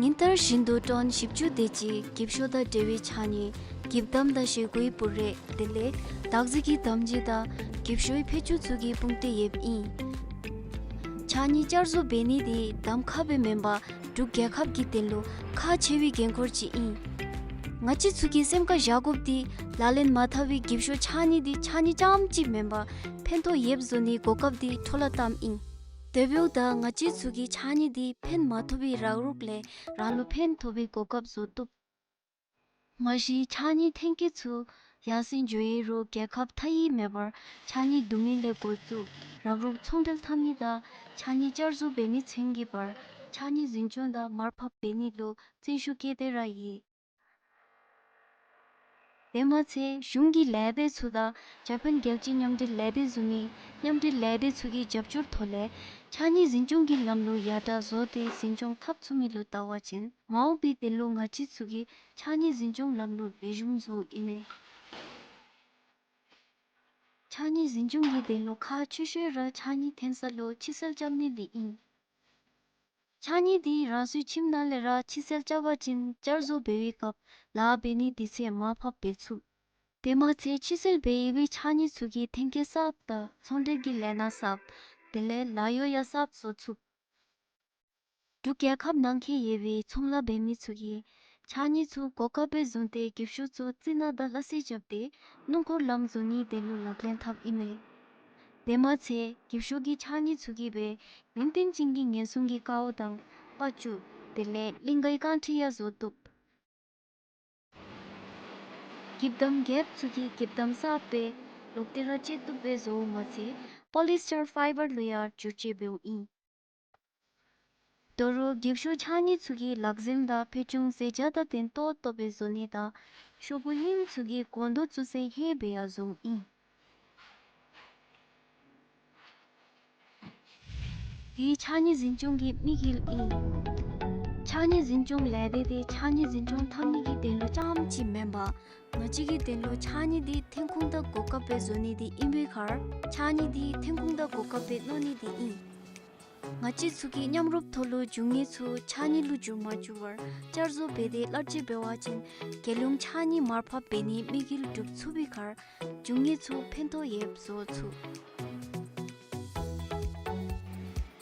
ཉིན་ལྟར་བཞིན་དུ་ཊོན་བཞི་བཅུ་དེ་ཅིག་འགྱིབ་ཤོག་དང་འབྲེལ་བའི་ཕྱགས་སྙིགས་འགྱིབ་དམ་དང་བཞེས་སྒོའི་སྤུ་རས་དེ་ལས་བདག་འཛིན་གྱི་དམ་སྦྱིས་དང་འགྱིབ་ཤོག་ཕད་ཅུང་ཚུ་གིས་སྤུངས་ཏེ་ཡོདཔ་ཨིན། ཕྱགས་སྙིགས་བསྐྱར་བཟོ་འབད་ནི་དེ་གདམ་ཁ་སྦེ་མེན་པར་འབྲུག་རྒྱལ་ཁབ་ཀྱི་དོན་ལུ་ཁག་ཆེ་བའི་འགན་ཁུར་ཅིག་ཨིན། ང་བཅས་ཚུ་གིས་སེམས་ཁར་བཞག་དགོཔ་འདི་ལག་ལེན་མ་འཐབ་པའི་འགྱིབ་ཤོག་ཕྱགས་སྙིགས་འདི་ཕྱགས་སྙིགས་རྐྱངམ་གཅིག་མེན་པར་ཕན་ཐོགས་ཡོདཔ་བཟོ་ནིའི་གོ་སྐབས་འདི་འཕྲོ་བརླག་བཏངམ་ཨིན། དེ་འབདཝ་ད་ང་བཅས་ཚུ་གིས་ཕྱགས་སྙིགས་འདི་ཕན་མ་ཐོགས་པའི་རག་རོག་ལས་རང་ལུ་ཕན་ཐོགས་པའི་གོ་སྐབས་བཟོ་བཏུབ། མ་གཞི་ཕྱགས་སྙིགས་ཐོན་སྐྱེད་ཚུ་ཡར་སེང་འགྱོ་ཡི་རུང་རྒྱལ་ཁབ་མཐའ་དབུས་མེད་པར་ཕྱགས་སྙིགས་བསྡུ་མི་ལས་འགོ་བཙུགས་རག་རོག་ཚོང་འབྲེལ་འཐབ་མི་དང་ཕྱགས་སྙིགས་བསྐྱར་བཟོ་འབད་མི་ཚུན་གྱི་བར་ཕྱགས་སྙིགས་འཛིན་སྐྱོང་དང་མར་ཕབ་འབད་ནི་ལུ་བརྩོན་ཤུགས་བསྐྱེད་དེ་ར་ཡོད། དེ་མ་ཚད་གཞུང་གི་ལས་སྡེ་ཚུ་དང་འཇར་པན་རྒྱལ་སྤྱིའི་མཉམ་འབྲེལ་ལས་སྡེ་བཟུམ་མའི་མཉམ་འབྲེལ་ལས་སྡེ་ཚུ་གི་རྒྱབ་སྐྱོར་ཐོག་ལས་ཕྱགས་སྙིགས་འཛིན་སྐྱོང་གི་ལམ་ལུགས་ཡར་དྲག་བཟོ་སྟེ་འཛིན་སྐྱོང་འཐབ་ཚུགས་མི་ལུ་བལྟ་བ་ཅིན་མ་འོངས་པའི་དོན་ལུ་ང་བཅས་ཚུ་གིས་ཕྱགས་སྙིགས་འཛིན་སྐྱོང་ལམ་ལུགས་ལེགས་ཤོམ་བཟོཝ་ཨིན་མས། ཕྱགས་སྙིགས་འཛིན་སྐྱོང་གི་དོན་ལུ་ཁག་ཆེ་ཤོས་ར་ཕྱགས་སྙིགས་ཐོན་ས་ལུ་ཕྱི་སེལ་རྐྱབ་ནི་ལས་ཨིན། ཕྱགས་སྙིགས་འདི་རང་སོའི་ཁྱིམ་ནང་ལས་ར་ཕྱི་སེལ་རྐྱབ་པ་ཅིན་བསྐྱར་བཟོ་འབད་བའི་སྐབས་ལཱ་འབད་ནི་དུས་ཚོད་མར་ཕབ་འབད་ཚུགས། དེ་མ་ཚད་ཕྱི་སེལ་འབད་ཡོད་པའི་ཕྱགས་སྙིགས་ཚུ་གིས་ཐོན་སྐྱེད་གསརཔ་དང་ཚོང་འབྲེལ་གྱི་ལས་སྣ་གསརཔ་དེ་ལས་ལཱ་གཡོག་ཡང་གསརཔ་བཟོ་ཚུགས། འབྲུག་རྒྱལ་ཁབ་ནང་འཁོད་ཡོད་པའི་ཚོང་ལཱ་འབད་མི་ཚུ་གིས་ཕྱགས་སྙིགས་ཚུ་གོ་སྐབས་སྦེ་བཟུང་སྟེ་རྒྱབ་ཤོག་ཚུ་རྩི་ནག་དང་སླ་བསྲེ་རྐྱབ་སྟེ་སྣུམ་འཁོར་ལམ་བཟོ་ནིའི་དོན་ལུ་ལག་ལེན་འཐབ་ཨིན་མས། དེ་མ་ཚད་རྒྱབ་ཤོག་གི་ཕྱགས་སྙིགས་ཚུ་གིས་སྦེ་ནན་ཏན་ཅན་གྱི་ཉེན་སྲུང་གི་ཀཝ་དང་པར་ཅུང་དེ་ལས་གླིང་གའི་རྐང་ཁྲི་ཡང་བཟོ་བཏུབ། འགྱིབ་དམ་རྒྱསཔ་ཚུ་གིས་འགྱིབ་དམ་གསརཔ་སྦེ་ལོག་སྟེ་ར་སྤྱོད་བཏུབ་སྦེ་བཟོཝ་མ་ཚད་པོ་ལི་ཨེས་ཊར་ཕའི་བར་ལུ་ཡང་བསྒྱུར་བཅོས་འབདཝ་ཨིན། དོ་རུང་རྒྱབ་ཤོག་ཕྱགས་སྙིགས་ཚུ་གིས་ལག་འཛེམ་དང་ཕད་ཅུང་ཟེ་བྱ་དང་ལྡན་ཏོག་ཏོ་སྦེ་བཟོ་ནི་དང་ཤོག་བུ་ཧིང་ཚུ་གིས་སྒོང་རྡོག་བཙུགས་སའི་ཧེ་སྦེ་ཡང་བཟོཝ་ཨིན། འདི་ཕྱགས་སྙིགས་འཛིན་སྐྱོང་གི་དམིགས་ཡུལ་ཨིན། ཕྱགས་སྙིགས་འཛིན་སྐྱོང་ལས་སྡེ་འདི་ཕྱགས་སྙིགས་འཛིན་སྐྱོང་འཐབ་ནི་གི་དོན་ལུ་རྐྱངམ་ཅིག་མེན་པར་ང་བཅས་ཀྱི་དོན་ལུ་ཕྱགས་སྙིགས་འདི་ཐོན་ཁུངས་དང་གོ་སྐབས་སྦེ་བཟོ་ནི་འདི་ཨིན་པའི་ཁར་ཕྱགས་སྙིགས་འདི་ཐོན་ཁུངས་དང་གོ་སྐབས་སྦེ་མནོ་ནི་འདི་ཨིན། ང་བཅས་ཚུ་གིས་མཉམ་རུབ་ཐོག་ལུ་འབྱུང་གནས་ཚུ་ཕྱགས་སྙིགས་ལུ་འགྱུར་མ་འགྱུར་བར་བསྐྱར་བཟོ་འབད་དེ་གླར་སྤྱོད་འབད་བ་ཅིན་རྒྱལ་ཡོངས་ཕྱགས་སྙིགས་མར་ཕབ་འབད་ནིའི་དམིགས་ཡུལ་འགྲུབ་ཚུགས་པའི་ཁར་འབྱུང་གནས་ཚུ་ཕན་ཐོགས་ཡོདཔ་བཟོ་ཚུགས།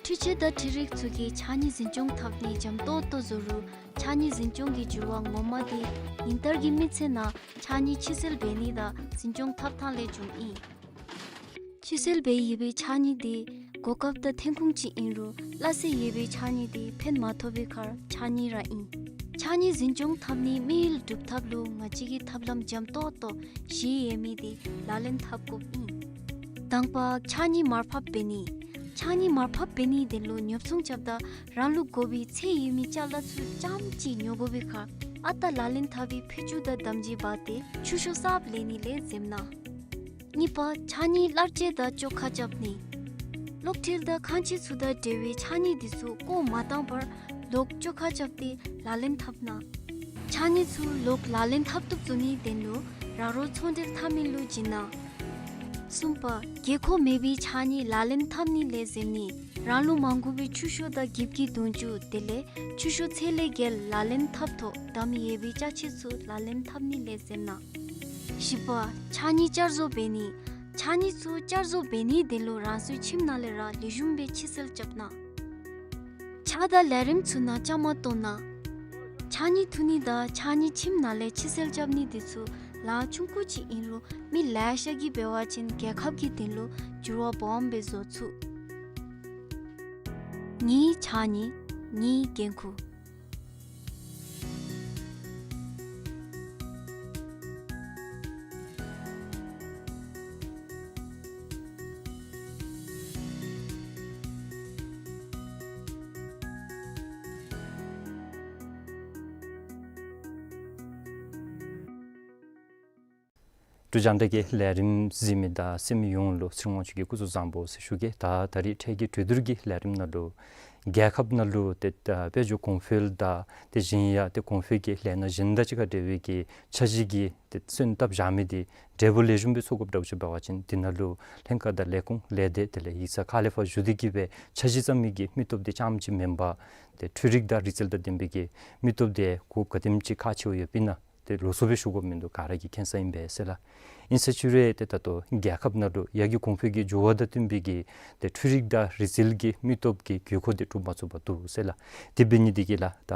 འཕྲུལ་ཆས་དང་འཕྲུལ་རིག་ཚུ་གིས་ཕྱགས་སྙིགས་འཛིན་སྐྱོང་འཐབ་ནི་འཇམ་ཏོག་ཏོ་བཟོ་རུང་ཕྱགས་སྙིགས་འཛིན་སྐྱོང་གི་འགྱུར་བ་ངོ་མ་འདི་ཉིན་ལྟར་གྱི་མི་ཚེ་ནང་ཕྱགས་སྙིགས་ཕྱི་སེལ་འབད་ནི་དང་འཛིན་སྐྱོང་འཐབ་ཐངས་ལས་བྱུངམ་ཨིན། ཕྱི་སེལ་འབད་ཡོད་པའི་ཕྱགས་སྙིགས་འདི་གོ་སྐབས་དང་ཐོན་ཁུངས་ཅིག་ཨིན་རུང་སླ་བསྲེ་ཡོད་པའི་ཕྱགས་སྙིགས་འདི་ཕན་མ་ཐོགས་པའི་ཁར་ཕྱགས་སྙིགས་ར་ཨིན། ཕྱགས་སྙིགས་འཛིན་སྐྱོང་འཐབ་ནིའི་དམིགས་ཡུལ་འགྲུབ་ཐབས་ལུ་ང་བཅས་ཀྱིས་ཐབས་ལམ་འཇམ་ཏོག་ཏོ་བཞི་ཡོད་མི་འདི་ལག་ལེན་འཐབ་དགོཔ་ཨིན། དང་པ་ཕྱགས་སྙིགས་མར་ཕབ་འབད་ནི། ཕྱགས་སྙིགས་མར་ཕབ་འབད་ནིའི་དོན་ལུ་ཉོ་ཚོང་རྐྱབ་ད་རང་ལུ་དགོ་པའི་ཚད་ཡོད་མི་ཅ་ལ་ཚུ་རྐྱངམ་ཅིག་ཉོ་དགོ་པའི་ཁར་ཨ་རྟག་ལག་ལེན་འཐབ་པའི་ཕད་ཅུང་དང་དམ་སྦྱིས་འབག་སྟེ་ཆུ་ཤོག་གསརཔ་ལེན་ནི་ལས་འཛེམ་གནང་། གཉིས་པ་ཕྱགས་སྙིགས་གླར་སྤྱོད་དང་བཅོ་ཁ་རྐྱབ་ནི། གློག་འཕྲུལ་དང་ཁང་ཆས་ཚུ་དང་འབྲེལ་བའི་ཕྱགས་སྙིགས་འདི་ཚུ་བཀོ་མ་བཏང་བར་ལོག་བཅོ་ཁ་རྐྱབ་སྟེ་ལག་ལེན་འཐབ་གནང་། ཕྱགས་སྙིགས་ཚུ་ལོག་ལག་ལེན་འཐབ་བཏུབ་བཟོ་ནིའི་དོན་ལུ་ར་རོ་ཚོང་འབྲེལ་འཐབ་མི་ལུ་བྱིན་གནང་། གསུམ་པ་དགོས་མཁོ་མེད་པའི་ཕྱགས་སྙིགས་ལག་ལེན་འཐབ་ནི་ལས་འཛེམ་ནི། རང་ལུ་མ་དགོ་པའི་ཆུ་ཤོག་དང་འགྱིབ་ཀྱི་དུང་ཕྱུར་དེ་ལས་ཆུ་ཤོག་ཚད་ལས་བརྒལ་ལག་ལེན་འཐབ་ཐོག་བསྡམས་ཡོད་པའི་ཅ་ཆས་ཚུ་ལག་ལེན་འཐབ་ནི་ལས་འཛེམ་གནང་། བཞི་པ་ཕྱགས་སྙིགས་བསྐྱར་བཟོ་འབད་ནི། ཕྱགས་སྙིགས་ཚུ་བསྐྱར་བཟོ་འབད་ནིའི་དོན་ལུ་རང་སོའི་ཁྱིམ་ནང་ལས་ར་ལེགས་ཤོམ་སྦེ་ཕྱི་སེལ་རྐྱབ་གནང་། ཕྱག་དང་ལས་རིམ་ཚུ་ནང་བཅའ་མར་གཏོགས་གནང་། ཕྱགས་སྙིགས་འཐུ་ནི་དང་ཕྱགས་སྙིགས་ཁྱིམ་ནང་ལས་ཕྱི་སེལ་རྐྱབ་ནི་འདི་ཚུ་ལཱ་ཆུང་ཀུ་ཅིག་ཨིན་རུང་མི་ལེ་ཤ་གིས་འབད་བ་ཅིན་རྒྱལ་ཁབ་ཀྱི་དོན་ལུ་འགྱུར་བ་སྦོམ་སྦེ་བཟོ་ཚུགས། ངེའི་ཕྱགས་སྙིགས་ངེའི་འགན་ཁུར། འབྲུག་རྒྱང་བསྒྲགས་ཀྱི་ལས་རིམ་གཟིགས་མི་དང་གསན་མི་ཡོངས་ལུ་ཚེ་རིང་དབང་ཕྱུག་གི་སྐུ་གཟུགས་བཟང་པོ་ཟེར་ཞུ་གེ། ད་ད་རིས་འཕྲལ་གྱི་གྲོས་བསྡུར་གྱི་ལས་རིམ་ནང་ལུ་རྒྱལ་ཁབ་ནང་ལུ་ཏེ་ད་དཔལ་འབྱོར་གོང་འཕེལ་དང་དེ་བཞིན་ཡང་ཏེ་གོང་འཕེལ་གྱི་ལས་སྣ་གཞན་དང་གཅིག་ཁར་འབྲེལ་བའི་གི་འཆར་གཞི་གི་ཏེ་སོན་བཏབ་བཞག་མི་འདི་འབྲས་བུ་ལེགས་ཤོམ་སྦེ་ཚོགས་དགོཔ་འདྲཝ་ཅིག་འབད་བ་ཅིན་འདི་ནང་ལུ་ལྷན་ཁག་དང་ལས་ཁུངས་ལས་སྡེ་དེ་ལས་ཡིག་ཚང་ཁག་ལས་ཕར་ཞུ་སྟེ་གི་སྦེ་འཆར་གཞི་བརྩམ་མི་གི་མི་སྟོབས་འདི་རྐྱངམ་ཅིག་མེན་པར་ཏེ་འཕྲུལ་རིག་དང་རིག་རྩལ་དང་ལྡན་པའི་གི་མི་སྟོབས་འདི་དགོཔ་ག་དེམ་ཅིག་ཁག་ཆེཝ་ཡོདཔ་ཨིན་ན་ཏེ་ལོགས་སུ་སྦེ་ཞུ་དགོཔ་མིན་འདུག། ག་ར་གིས་མཁྱེན་གསལ་ཨིན་པས་ཟེར་ལགས། ཨིན་ཟེར་ཞུ་རུང་ཏེ་ད་ལྟོ་རྒྱལ་ཁབ་ནང་ལུ་ཡར་རྒྱས་གོང་འཕེལ་གྱི་འགྱུར་བ་དང་བསྟུན་པའི་གི་ཏེ་འཕྲུལ་རིག་དང་རིག་རྩལ་གྱི་མི་སྟོབས་ཀྱི་དགོས་མཁོ་འདི་གྲུབ་མ་ཚུགས་པར་འདུག་ཟེར་ལགས། དེ་འབད་ནི་འདི་གིས་ལགས་ད་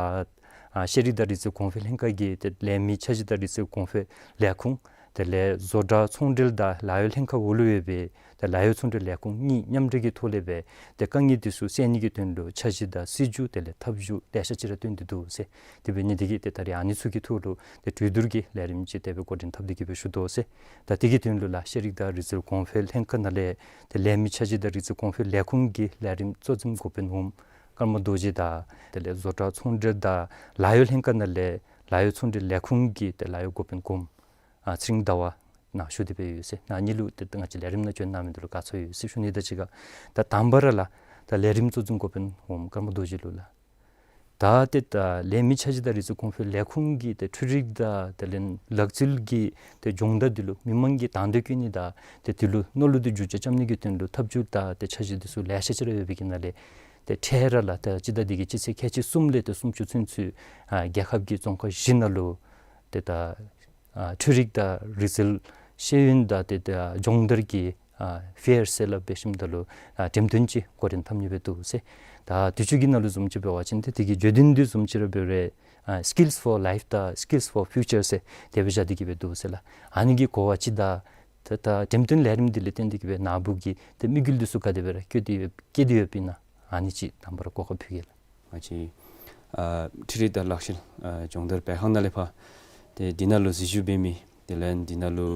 ཨ་ཤེས་རིག་དང་རིག་རྩལ་གོང་འཕེལ་ལྷན་ཁག་གི་ཏེ་ལས་མི་འཆར་གཞི་དང་རིག་རྩལ་གོང་འཕེལ་ལས་ཁུངས་དེ་ལས་བཟོ་གྲྭ་ཚོང་འབྲེལ་དང་ལཱ་གཡོག་ལྷན་ཁག་འོག་ལུ་ཡོད་པའི་ཏེ་ལཱ་གཡོག་ཚོང་འབྲེལ་ལས་ཁུངས་གཉིས་མཉམ་འབྲེལ་གྱི་ཐོག་ལས་སྦེ་ཏེ་དཀའ་ངལ་འདི་ཚུ་སེལ་ནི་གི་དོན་ལུ་འཆར་གཞི་དང་སྲིད་བྱུས་དེ་ལས་ཐབས་བྱུས་ལེ་ཤ་ཅིག་ར་བཏོན་ཏེ་འདུག་ཟེར། དེ་འབད་ནི་འདི་གིས་ཏེ་ད་རིས་ཨ་ནི་ཚུ་གི་ཐོག་ལུ་ཏེ་གྲོས་བསྡུར་གྱི་ལས་རིམ་ཅིག་དེ་སྦེ་འགོ་འདྲེན་འཐབ་སྟེ་གི་སྦེ་ཞུ་དོ་ཟེར། ད་དེ་གི་དོན་ལུ་ལགས་ཤེས་རིག་དང་རིག་རྩལ་གོང་འཕེལ་ལྷན་ཁག་ནང་ལས་ཏེ་ལས་མི་འཆར་གཞི་དང་རིག་རྩལ་གོང་འཕེལ་ལས་ཁུངས་ཀྱི་ལས་རིམ་གཙོ་འཛིན་འགོ་དཔོན་འོགམ་ཀརྨ་རྡོ་རྗེ་དང་དེ་ལས་བཟོ་གྲྭ་ཚོང་འབྲེལ་དང་ལཱ་གཡོག་ལྷན་ཁག་ནང་ལས་ལཱ་གཡོག་ཚོང་འབྲེལ་ལས་ཁུངས་ཀྱི་ཏེ་ལཱ་གཡོག་འགོ་དཔོན་འོགམ་ཨ་ཚེ་རིང་ཟླ་བ་ནཱ་བཞུགས་ཏེ་སྦེ་ཡོད་ཟེར། ཨ་ནི་ལུ་ཏེ་ང་བཅས་ལས་རིམ་ནང་བྱོན་གནང་མི་འདི་ལུ་དགའ་ཚོར་ཡོད་ཟེར་ཞུ་ནི་དང་གཅིག་ཁར་ད་དང་པ་ར་ལགས་ད་ལས་རིམ་གཙོ་འཛིན་འགོ་དཔོན་འོགམ་ཀརྨ་རྡོ་རྗེ་ལུ་ལགས། ད་ཏེ་ད་ལས་མི་འཆར་གཞི་དང་རིག་རྩལ་གོང་འཕེལ་ལས་ཁུངས་ཀྱི་ཏེ་འཕྲུལ་རིག་དང་དེ་ལས་ལག་རྩལ་གྱི་ཏེ་སྦྱོང་བརྡར་འདི་ལུ་མི་མང་གི་དང་འདོད་བསྐྱེད་ནི་དང་ཏེ་འདི་ལུ་མནོ་ལུ་འདི་འགྱུར་བཅོས་རྐྱབ་ནི་གི་དོན་ལུ་ཐབས་བྱུས་དང་ཏེ་འཆར་གཞི་འདི་ཚུ་ལེ་ཤ་ཅིག་ར་ཡོད་པའི་གི་ནང་ལས་ཏེ་འཕྲལ་ར་ལགས་ད་སྤྱི་ཟླ་འདི་གི་སྤྱི་ཚེས་ཁལ་གཅིག་གསུམ་ལས་ཏེ་སུམ་ཅུ་ཚུན་ཚོད་ཨ་རྒྱལ་ཁབ་ཀྱི་རྫོང་ཁག་བཞི་ནང་ལུ་ཏེ་ད་ ཨ་འཕྲུལ་རིག་དང་རིག་རྩལ་ཤེས་ཡོན་དང་ཏེ་ད་སྦྱོང་བརྡར་གྱི་ཨ་ཕེར་ཟེར་སླབ་འབད་ཞིནམ་ད་ལུ་ཨ་འགྲེམས་སྟོན་ཅིག་འགོ་འདྲེན་འཐབ་ནི་སྦེ་འདུག་ཟེར། ད་དུས་ཅི་གི་ནང་ལུ་བཟུམ་ཅིག་འབད་བ་ཅིན་ཏེ་དེ་གི་བརྗོད་དོན་འདི་བཟུམ་ཅིག་ར་འབད་རུང་ཨ་Skills for Life དང་Skills for Future ཟེར་དེ་སྦེ་བཞག་སྟེ་གི་སྦེ་འདུག་ཟེར་ལགས། ཨ་ནི་གི་གོ་བ་ཅིག་དང་ད་ད་འགྲེམས་སྟོན་ལས་རིམ་འདི་ལས་བརྟེན་ཏེ་གི་སྦེ་ནཱ་བུ་གི་ཏེ་དམིགས་ཡུལ་འདི་ཚུ་ག་དེ་སྦེ་ར་བསྐྱེད་དེ་ཡོད་བསྐྱེད་དེ་ཡོདཔ་ཨིན་ན། ཨ་ནི་ཅིག་དང་པ་ར་གོ་སྐབས་ཕུལ་གེ་ལགས། ང་བཅས་ཨ་འཕྲུལ་རིག་དང་ལག་ཤེས་ཨ་སྦྱོང་བརྡར་སྦེ་ཁང་ནང་ལས་ཕར་ཏེ་འདི་ནང་ལུ་གཟིགས་ཞིབ་འབད་མི་དེ་ལས་འདི་ནང་ལུ་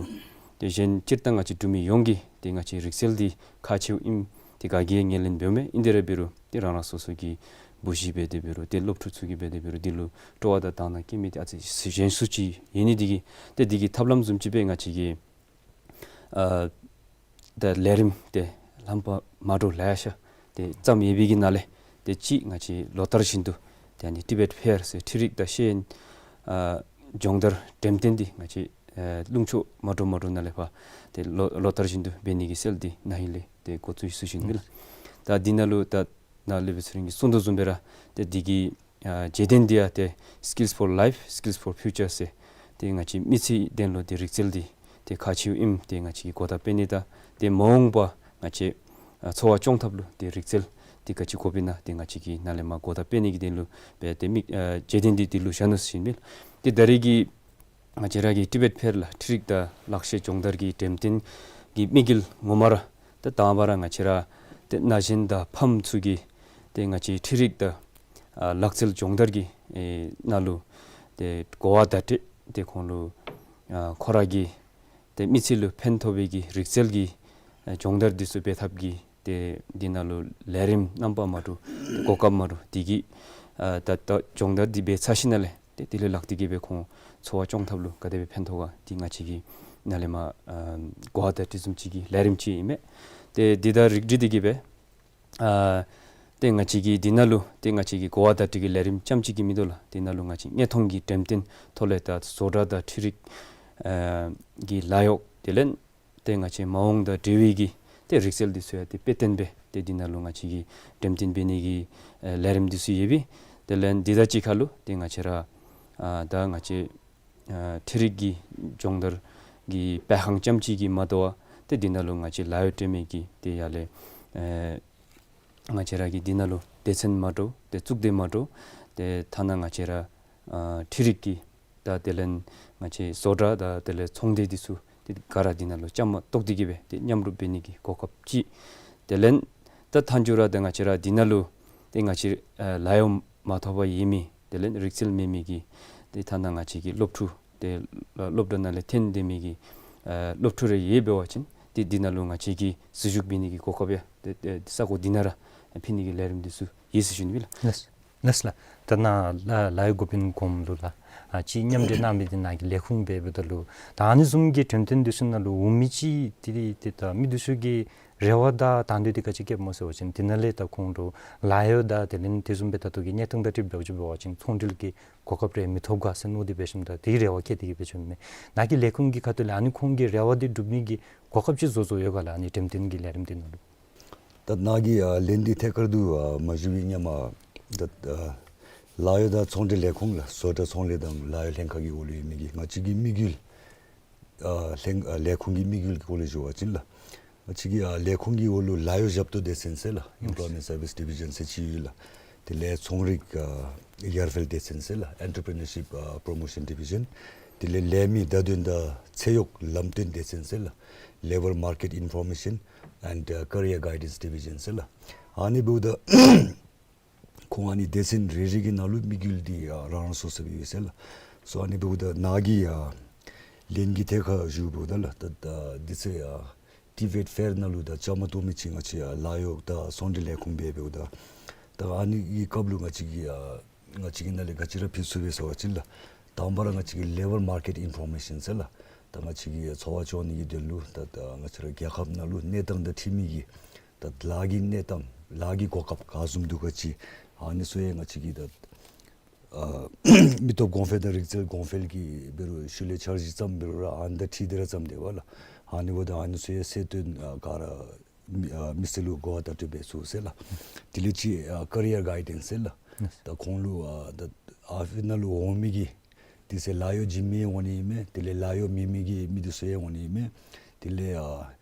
ཏེ་གཞན་སྤྱིར་བཏང་ང་བཅས་འབྲུག་མི་ཡོངས་ཀྱིས་ཏེ་ང་བཅས་རིག་རྩལ་འདི་ཁག་ཆེཝ་ཨིནམ་ཏེ་ག་གིས་ཡང་ངོས་ལེན་འབདཝ་མས། ཨིན་དེ་ར་འབད་རུང་ཏེ་རང་རང་སོ་སོ་གི་བུ་གཞི་འབད་དེ་འབད་རུང་ཏེ་སློབ་ཕྲུག་ཚུ་གིས་འབད་དེ་འབད་རུང་འདི་ལུ་སྤྲོ་བ་དང་དག་སྣང་བསྐྱེད་མི་འདི་ཨ་ཙི་གཞན་སུ་ཅིག་ཡོད་ནི་འདི་གིས་ཏེ་འདི་གི་ཐབས་ལམ་བཟུམ་ཅིག་སྦེ་ང་བཅས་ཀྱིས་ཨ་ད་ལས་རིམ་ཏེ་ལྷམ་པ་མ་འདྲཝ་ལེ་ཤ་ཏེ་བརྩམས་ཡོད་པའི་གི་ནང་ལས་ཏེ་གཅིག་ང་བཅས་ལོ་ལྟར་བཞིན་དུ་ཏེ་ཨ་ནི་ཊི་བེཊ་ཕེར་ཟེར་འཕྲུལ་རིག་དང་ཤེས་ཡོན་ཨ་སྦྱོང་བརྡར་འགྲེམས་སྟོན་འདི་ང་བཅས་ཨ་ལུང་ཕྱོགས་མ་འདྲཝ་མ་འདྲཝ་ནང་ལས་ཕར་ཏེ་ལོ་ལོ་ལྟར་བཞིན་དུ་འབད་ནི་གི་སྲོལ་འདི་ན་ཧིང་ལས་ཏེ་འགོ་བཙུགས་ཡི་ཟེར་ཞུ་ནི་ཨིན་ལགས། ད་འདི་ནང་ལུ་ད་ནཱ་ལས་འབད་ཚེ་རིང་གིས་གསུངས་དོ་བཟུམ་སྦེ་ར་ཏེ་འདི་གི་ཨ་བརྗོད་དོན་འདི་ཡང་ཏེ་Skills for Life, Skills for Future ཟེར་ཏེ་ང་བཅས་མི་ཚེའི་དོན་ལུ་ཏེ་རིག་རྩལ་འདི་ཏེ་ཁག་ཆེཝ་ཨིནམ་ཏེ་ང་བཅས་ཀྱིས་གོ་བརྡ་སྤེལ་ནི་དང་ཏེ་མ་འོངས་པ་ང་བཅས་ཨ་འཚོ་བ་སྐྱོང་ཐབས་ལུ་ཏེ་རིག་རྩལ་འདི་ག་ཅི་དགོཔ་ཨིན་ན་ཏེ་ང་བཅས་ཀྱིས་ནཱ་ལས་མར་གོ་བརྡ་སྤེལ་ནི་གི་དོན་ལུ་སྦེ་ཏེ་མི་ཨ་བརྗོད་དོན་འདི་འདི་ལུ་བཞག་ནུག་ཟེར་ཞུ་ནི་ཨིན་ལགས། ཏེ་ད་རེས་ཀྱི་ང་བཅས་ར་གི་ཊི་བེཊ་ཕེར་ལགས་འཕྲུལ་རིག་དང་ལག་ཤེས་སྦྱོང་བརྡར་གྱི་འགྲེམས་སྟོན་གྱི་དམིགས་ཡུལ་ངོ་མ་ར་ཏེ་དང་པ་ར་ང་བཅས་ར་ཏེ་ན་གཞོན་དང་ཕམ་ཚུ་གིས་ཏེ་ང་བཅས་འཕྲུལ་རིག་དང་ཨ་ལག་རྩལ་སྦྱོང་བརྡར་གྱི་ཨེ་ནང་ལུ་ཏེ་གོ་བ་བརྡ་སྤྲོད་ཏེ་ཁོང་ལུ་ཨ་ཁོ་ར་གི་ཏེ་མི་ཚེ་ལུ་ཕན་ཐོགས་པའི་གི་རིག་རྩལ་གྱི་ཨེ་སྦྱོང་བརྡར་འདི་ཚུ་འབད་ཐབས་ཀྱི་ཏེ་འདི་ནང་ལུ་ལས་རིམ་རྣམ་པ་མ་འདྲཝ་གོ་སྐབས་མ་འདྲཝ་འདི་གི་ཨ་ད་ད་སྦྱོང་བརྡར་འདི་འབད་ཚར་ཞིནམ་ལས་ཏེ་དེ་ལས་ལྷག་སྟེ་གི་སྦེ་ཁོང་འཚོ་བ་སྐྱོང་ཐབས་ལུ་ག་དེ་སྦེ་ཕན་ཐོགས་ག་འདི་ང་བཅས་ཀྱིས་ནཱ་ལས་མར་ཨ་གོ་བ་བརྡ་སྤྲོད་བཟུམ་ཅིག་གི་ལས་རིམ་ཅིག་ཨིན་མས། ཏེ་འདི་དང་རིགས་བསྒྲེས་ཏེ་གི་སྦེ་ཨ་ཏེ་ང་བཅས་ཀྱིས་འདི་ནང་ལུ་ཏེ་ང་བཅས་ཀྱིས་གོ་བ་བརྡ་སྤྲོད་ཀྱི་ལས་རིམ་རྐྱངམ་ཅིག་གིས་མི་དོ་ལགས། འདི་ནང་ལུ་ང་བཅས་དངོས་མཐོང་གི་འགྲེམས་སྟོན་ཐོག་ལས་ད་བཟོ་གྲྭ་དང་འཕྲུལ་རིག་ཨ་གི་ལཱ་གཡོག་དེ་ལས་ཏེ་ང་བཅས་མ་འོངས་དང་འབྲེལ་བའི་གི་ཏེ་རིག་རྩལ་འདི་ཚུ་ཡང་ཏེ་དཔེ་སྟོན་སྦེ་ཏེ་འདི་ནང་ལུ་ང་བཅས་ཀྱིས་འགྲེམས་སྟོན་འབད་ནི་གི་ཨེ་ལས་རིམ་འདི་ཚུ་ཡོད་པས། དེ་ལས་འདི་དང་གཅིག་ཁར་ལུ་ཏེ་ང་བཅས་ར་ཨ་ད་ང་བཅས་ཨ་འཕྲུལ་རིག་གི་སྦྱོང་བརྡར་གྱི་སྤེལ་ཁང་རྐྱངམ་ཅིག་གིས་མ་དོ་བར་ཏེ་འདི་ནང་ལུ་ང་བཅས་ལཱ་གཡོག་སྤྲོད་མི་གི་ཏེ་ཡར་ལས་ཨེ་ང་བཅས་ར་གི་འདི་ནང་ལུ་སྡེ་ཚན་མ་འདྲཝ་ཏེ་གཙུག་སྡེ་མ་འདྲཝ་ཏེ་ཐ་ན་ང་བཅས་ར་ཨ་འཕྲུལ་རིག་གི་ད་དེ་ལས་ང་བཅས་བཟོ་གྲྭ་དང་དེ་ལས་ཚོང་སྡེ་འདི་ཚུ་ཏེ་ག་ར་འདི་ནང་ལུ་བཅའ་མར་གཏོགས་ཏེ་གི་སྦེ་ཏེ་མཉམ་རུབ་འབད་ནི་གི་གོ་སྐབས་ཅིག། དེ་ལས་ད་མཐའ་མཇུག་ར་ད་ང་བཅས་ར་འདི་ནང་ལུ་ཏེ་ང་བཅས་ཨ་ལཱ་གཡོག་མ་ཐོབ་པར་ཡོད་མི་དེ་ལས་རིག་རྩལ་མེད་མི་གི་ཏེ་ཐ་ན་ང་བཅས་ཀྱི་སློབ་ཕྲུག་ཏེ་སློབ་གྲྭ་ནང་ལས་ཐོན་སྡོད་མི་གི་ཨ་སློབ་ཕྲུག་རེ་ཡོད་འབད་བ་ཅིན་ཏེ་འདི་ནང་ལུ་ང་བཅས་ཀྱིས་ཟུར་ཞུགས་འབད་ནི་གི་གོ་སྐབས་ཡང་ཏེ་ཏེ་ས་གོ་འདི་ནང་ར་ཕུལ་ནི་གི་ལས་རིམ་འདི་ཚུ་ཡོད་ཟེར་ཞུ་ནི་ཨིན་ལགས། ལགས་ལགས་ལགས། ད་ནཱ་ལཱ་ལཱ་གཡོག་འགོ་དཔོན་གོངམ་ལུ་ལགས་ཨ་ཅིག་མཉམ་འབྲེལ་གནང་མི་འདི་ནཱ་གི་ལས་ཁུངས་སྦེ་འབདཝ་ད་ལུ་ད་ཨ་ནི་བཟུམ་གྱི་འགྲེམས་སྟོན་འདི་ཚུ་ནང་ལུ་འོང་མི་ཅིག་ཏེ་ཏེ་ད་མི་འདི་ཚུ་གི་རེ་བ་དང་དང་འདོད་འདི་ག་ཅི་བསྐྱེདཔ་སྨོ་ཟེར་བ་ཅིན་འདི་ནང་ལས་ད་ཁོང་ལུ་ལཱ་གཡོག་དང་དེ་ལས་དེ་བཟུམ་སྦེ་ད་ལྟོ་གི་གནས་སྟངས་དང་འཁྲིལ་འབད་བ་ཅིན་ཚོང་འབྲེལ་གྱི་གོ་སྐབས་རེ་མི་ཐོབ་ག་ཟེར་མནོ་སྟེ་འབད་ཞིནམ་ད་དེ་རེ་བ་བསྐྱེད་དེ་གི་འབད་བྱོནམ་མས། ནཱ་གི་ལས་ཁུངས་ཀྱི་ཁ་ཐུག་ལས་ཨ་ནི་ཁོང་གི་རེ་བ་འདི་འགྲུབ་ནི་གི་གོ་སྐབས་ཅིག་བཟོ་བཟོཝ་ཡོད་ག་ལགས། ཨ་ནི་འགྲེམས་སྟོན་གྱི་ལས་རིམ་འདི་ནང་ལུ། ད་ནཱ་གི་ཨ་ལན་འདི་ཐད་ཀར་དུ་ཨ་མ་ཞུ་བའི་སྔོན་མ་ད་ཨ་ལཱ་གཡོག་དང་ཚོང་འབྲེལ་ལས་ཁུངས་ལགས་བཟོ་གྲྭ་ཚོང་ལས་དང་ལཱ་གཡོག་ལྷན་ཁག་གི་འོག་ལུ་ཡོད་མི་གི་ང་བཅས་ཀྱི་དམིགས་ཡུལ་ཨ་ལྷན་ཨ་ལས་ཁུངས་ཀྱི་དམིགས་ཡུལ་གྱི་སྐོར་ལས་ཞུ་བ་ཅིན་ལགས། ང་བཅས་ཀྱི་ཨ་ལས་ཁུངས་ཀྱི་འོག་ལུ་ལཱ་གཡོག་ཞབས་ཏོག་སྡེ་ཚན་ཟེར་ལགས། Employment Service Division ཟེར་ཅིག་ཡོད་ལགས། དེ་ལས་ཚོང་རིག་ཨ་ཡར་འཕེལ་སྡེ་ཚན་ཟེར་ལགས། Entrepreneurship ཨ་Promotion Division། དེ་ལས་ལས་མི་བརྡ་དོན་དང་ཚད་གཡོག་ལམ་སྟོན་སྡེ་ཚན་ཟེར་ལགས། Labour Market Information and ཨ་Career Guidance Division ཟེར་ལགས། ཨ་ནི་འབདཝ་ད་ཁོང་ཨ་ནི་སྡེ་ཚན་རེ་རེ་གི་ནང་ལུ་དམིགས་ཡུལ་འདི་ཨ་རང་རང་སོ་སོ་སྦེ་ཡོད་ཟེར་ལགས། སོ་ཨ་ནི་འབདཝ་ད་ནཱ་གི་ཨ་ལན་གྱི་ཐད་ཁར་ཞུཝ་ད་ལགས། ད་ད་འདི་ཚེ་ཨ་ཊི་བེཊ་ཕེར་ནང་ལུ་ད་བཅའ་མར་གཏོགས་མི་ཅིག་ང་བཅས་ཨ་ལཱ་གཡོག་དང་ཚོང་འབྲེལ་ལས་ཁུངས་སྦེ་འབདཝ་ད་ད་ཨ་ནི་གི་སྐབས་ལུ་ང་བཅས་ཀྱིས་ཨ་ང་བཅས་ཀྱི་ནང་ལས་ག་ཅི་ར་ཕུལ་ཚུགས་པས་ཟེར་བ་ཅིན་ལགས། དང་པ་ར་ང་བཅས་ཀྱིས་Labour Market Information ཟེར་ལགས། ད་ང་བཅས་ཀྱིས་འཚོ་བ་སྐྱོང་ནི་གི་དོན་ལུ་ད་ད་ང་བཅས་ར་རྒྱལ་ཁབ་ནང་ལུ་གནས་སྟངས་དང་འཁྲིལ་མི་གི་ད་ལཱ་གི་གནས་སྟངས་ལཱ་གི་གོ་སྐབས་ག་བཟུམ་འདུག་ག་ཅིག་ཨ་ནི་ཚུ་ཡང་ང་བཅས་ཀྱིས་ད་ཨ་མི་སྟོབས་གོང་འཕེལ་དང་རིག་རྩལ་གོང་འཕེལ་གྱི་འབད་རུང་ཤུལ་ལས་འཆར་གཞི་བརྩམ་འབད་རུང་ར་ཨ་ནི་དང་འཁྲིལ་ཏེ་ར་བརྩམ་སྡོདཔ་ལགས། ཨ་ནི་འབདཝ་ད་ཨ་ནི་ཚུ་ཡང་གསལ་སྟོན་ཨ་ག་ར་མི་ཨ་མི་སེར་ལུ་གོ་བ་བརྡ་སྤྲོད་འབད་ཚུགས་ཟེར་ལགས། དེ་ལས་ཅིག་ཨ་Career Guidance ཟེར་ལགས། ད་ཁོང་ལུ་ཨ་ད་ཨ་ཕི་ནང་ལུ་འོང་མི་གི་ དེ་ཚེ་ལཱ་གཡོག་བྱིན་མི་འོང་ནི་ཨིན་མས། དེ་ལས་ལཱ་གཡོག་མེད་མི་གི་མི་འདི་ཚུ་ཡང་འོང་ནི་ཨིན་མས། དེ་ལས་ཨ་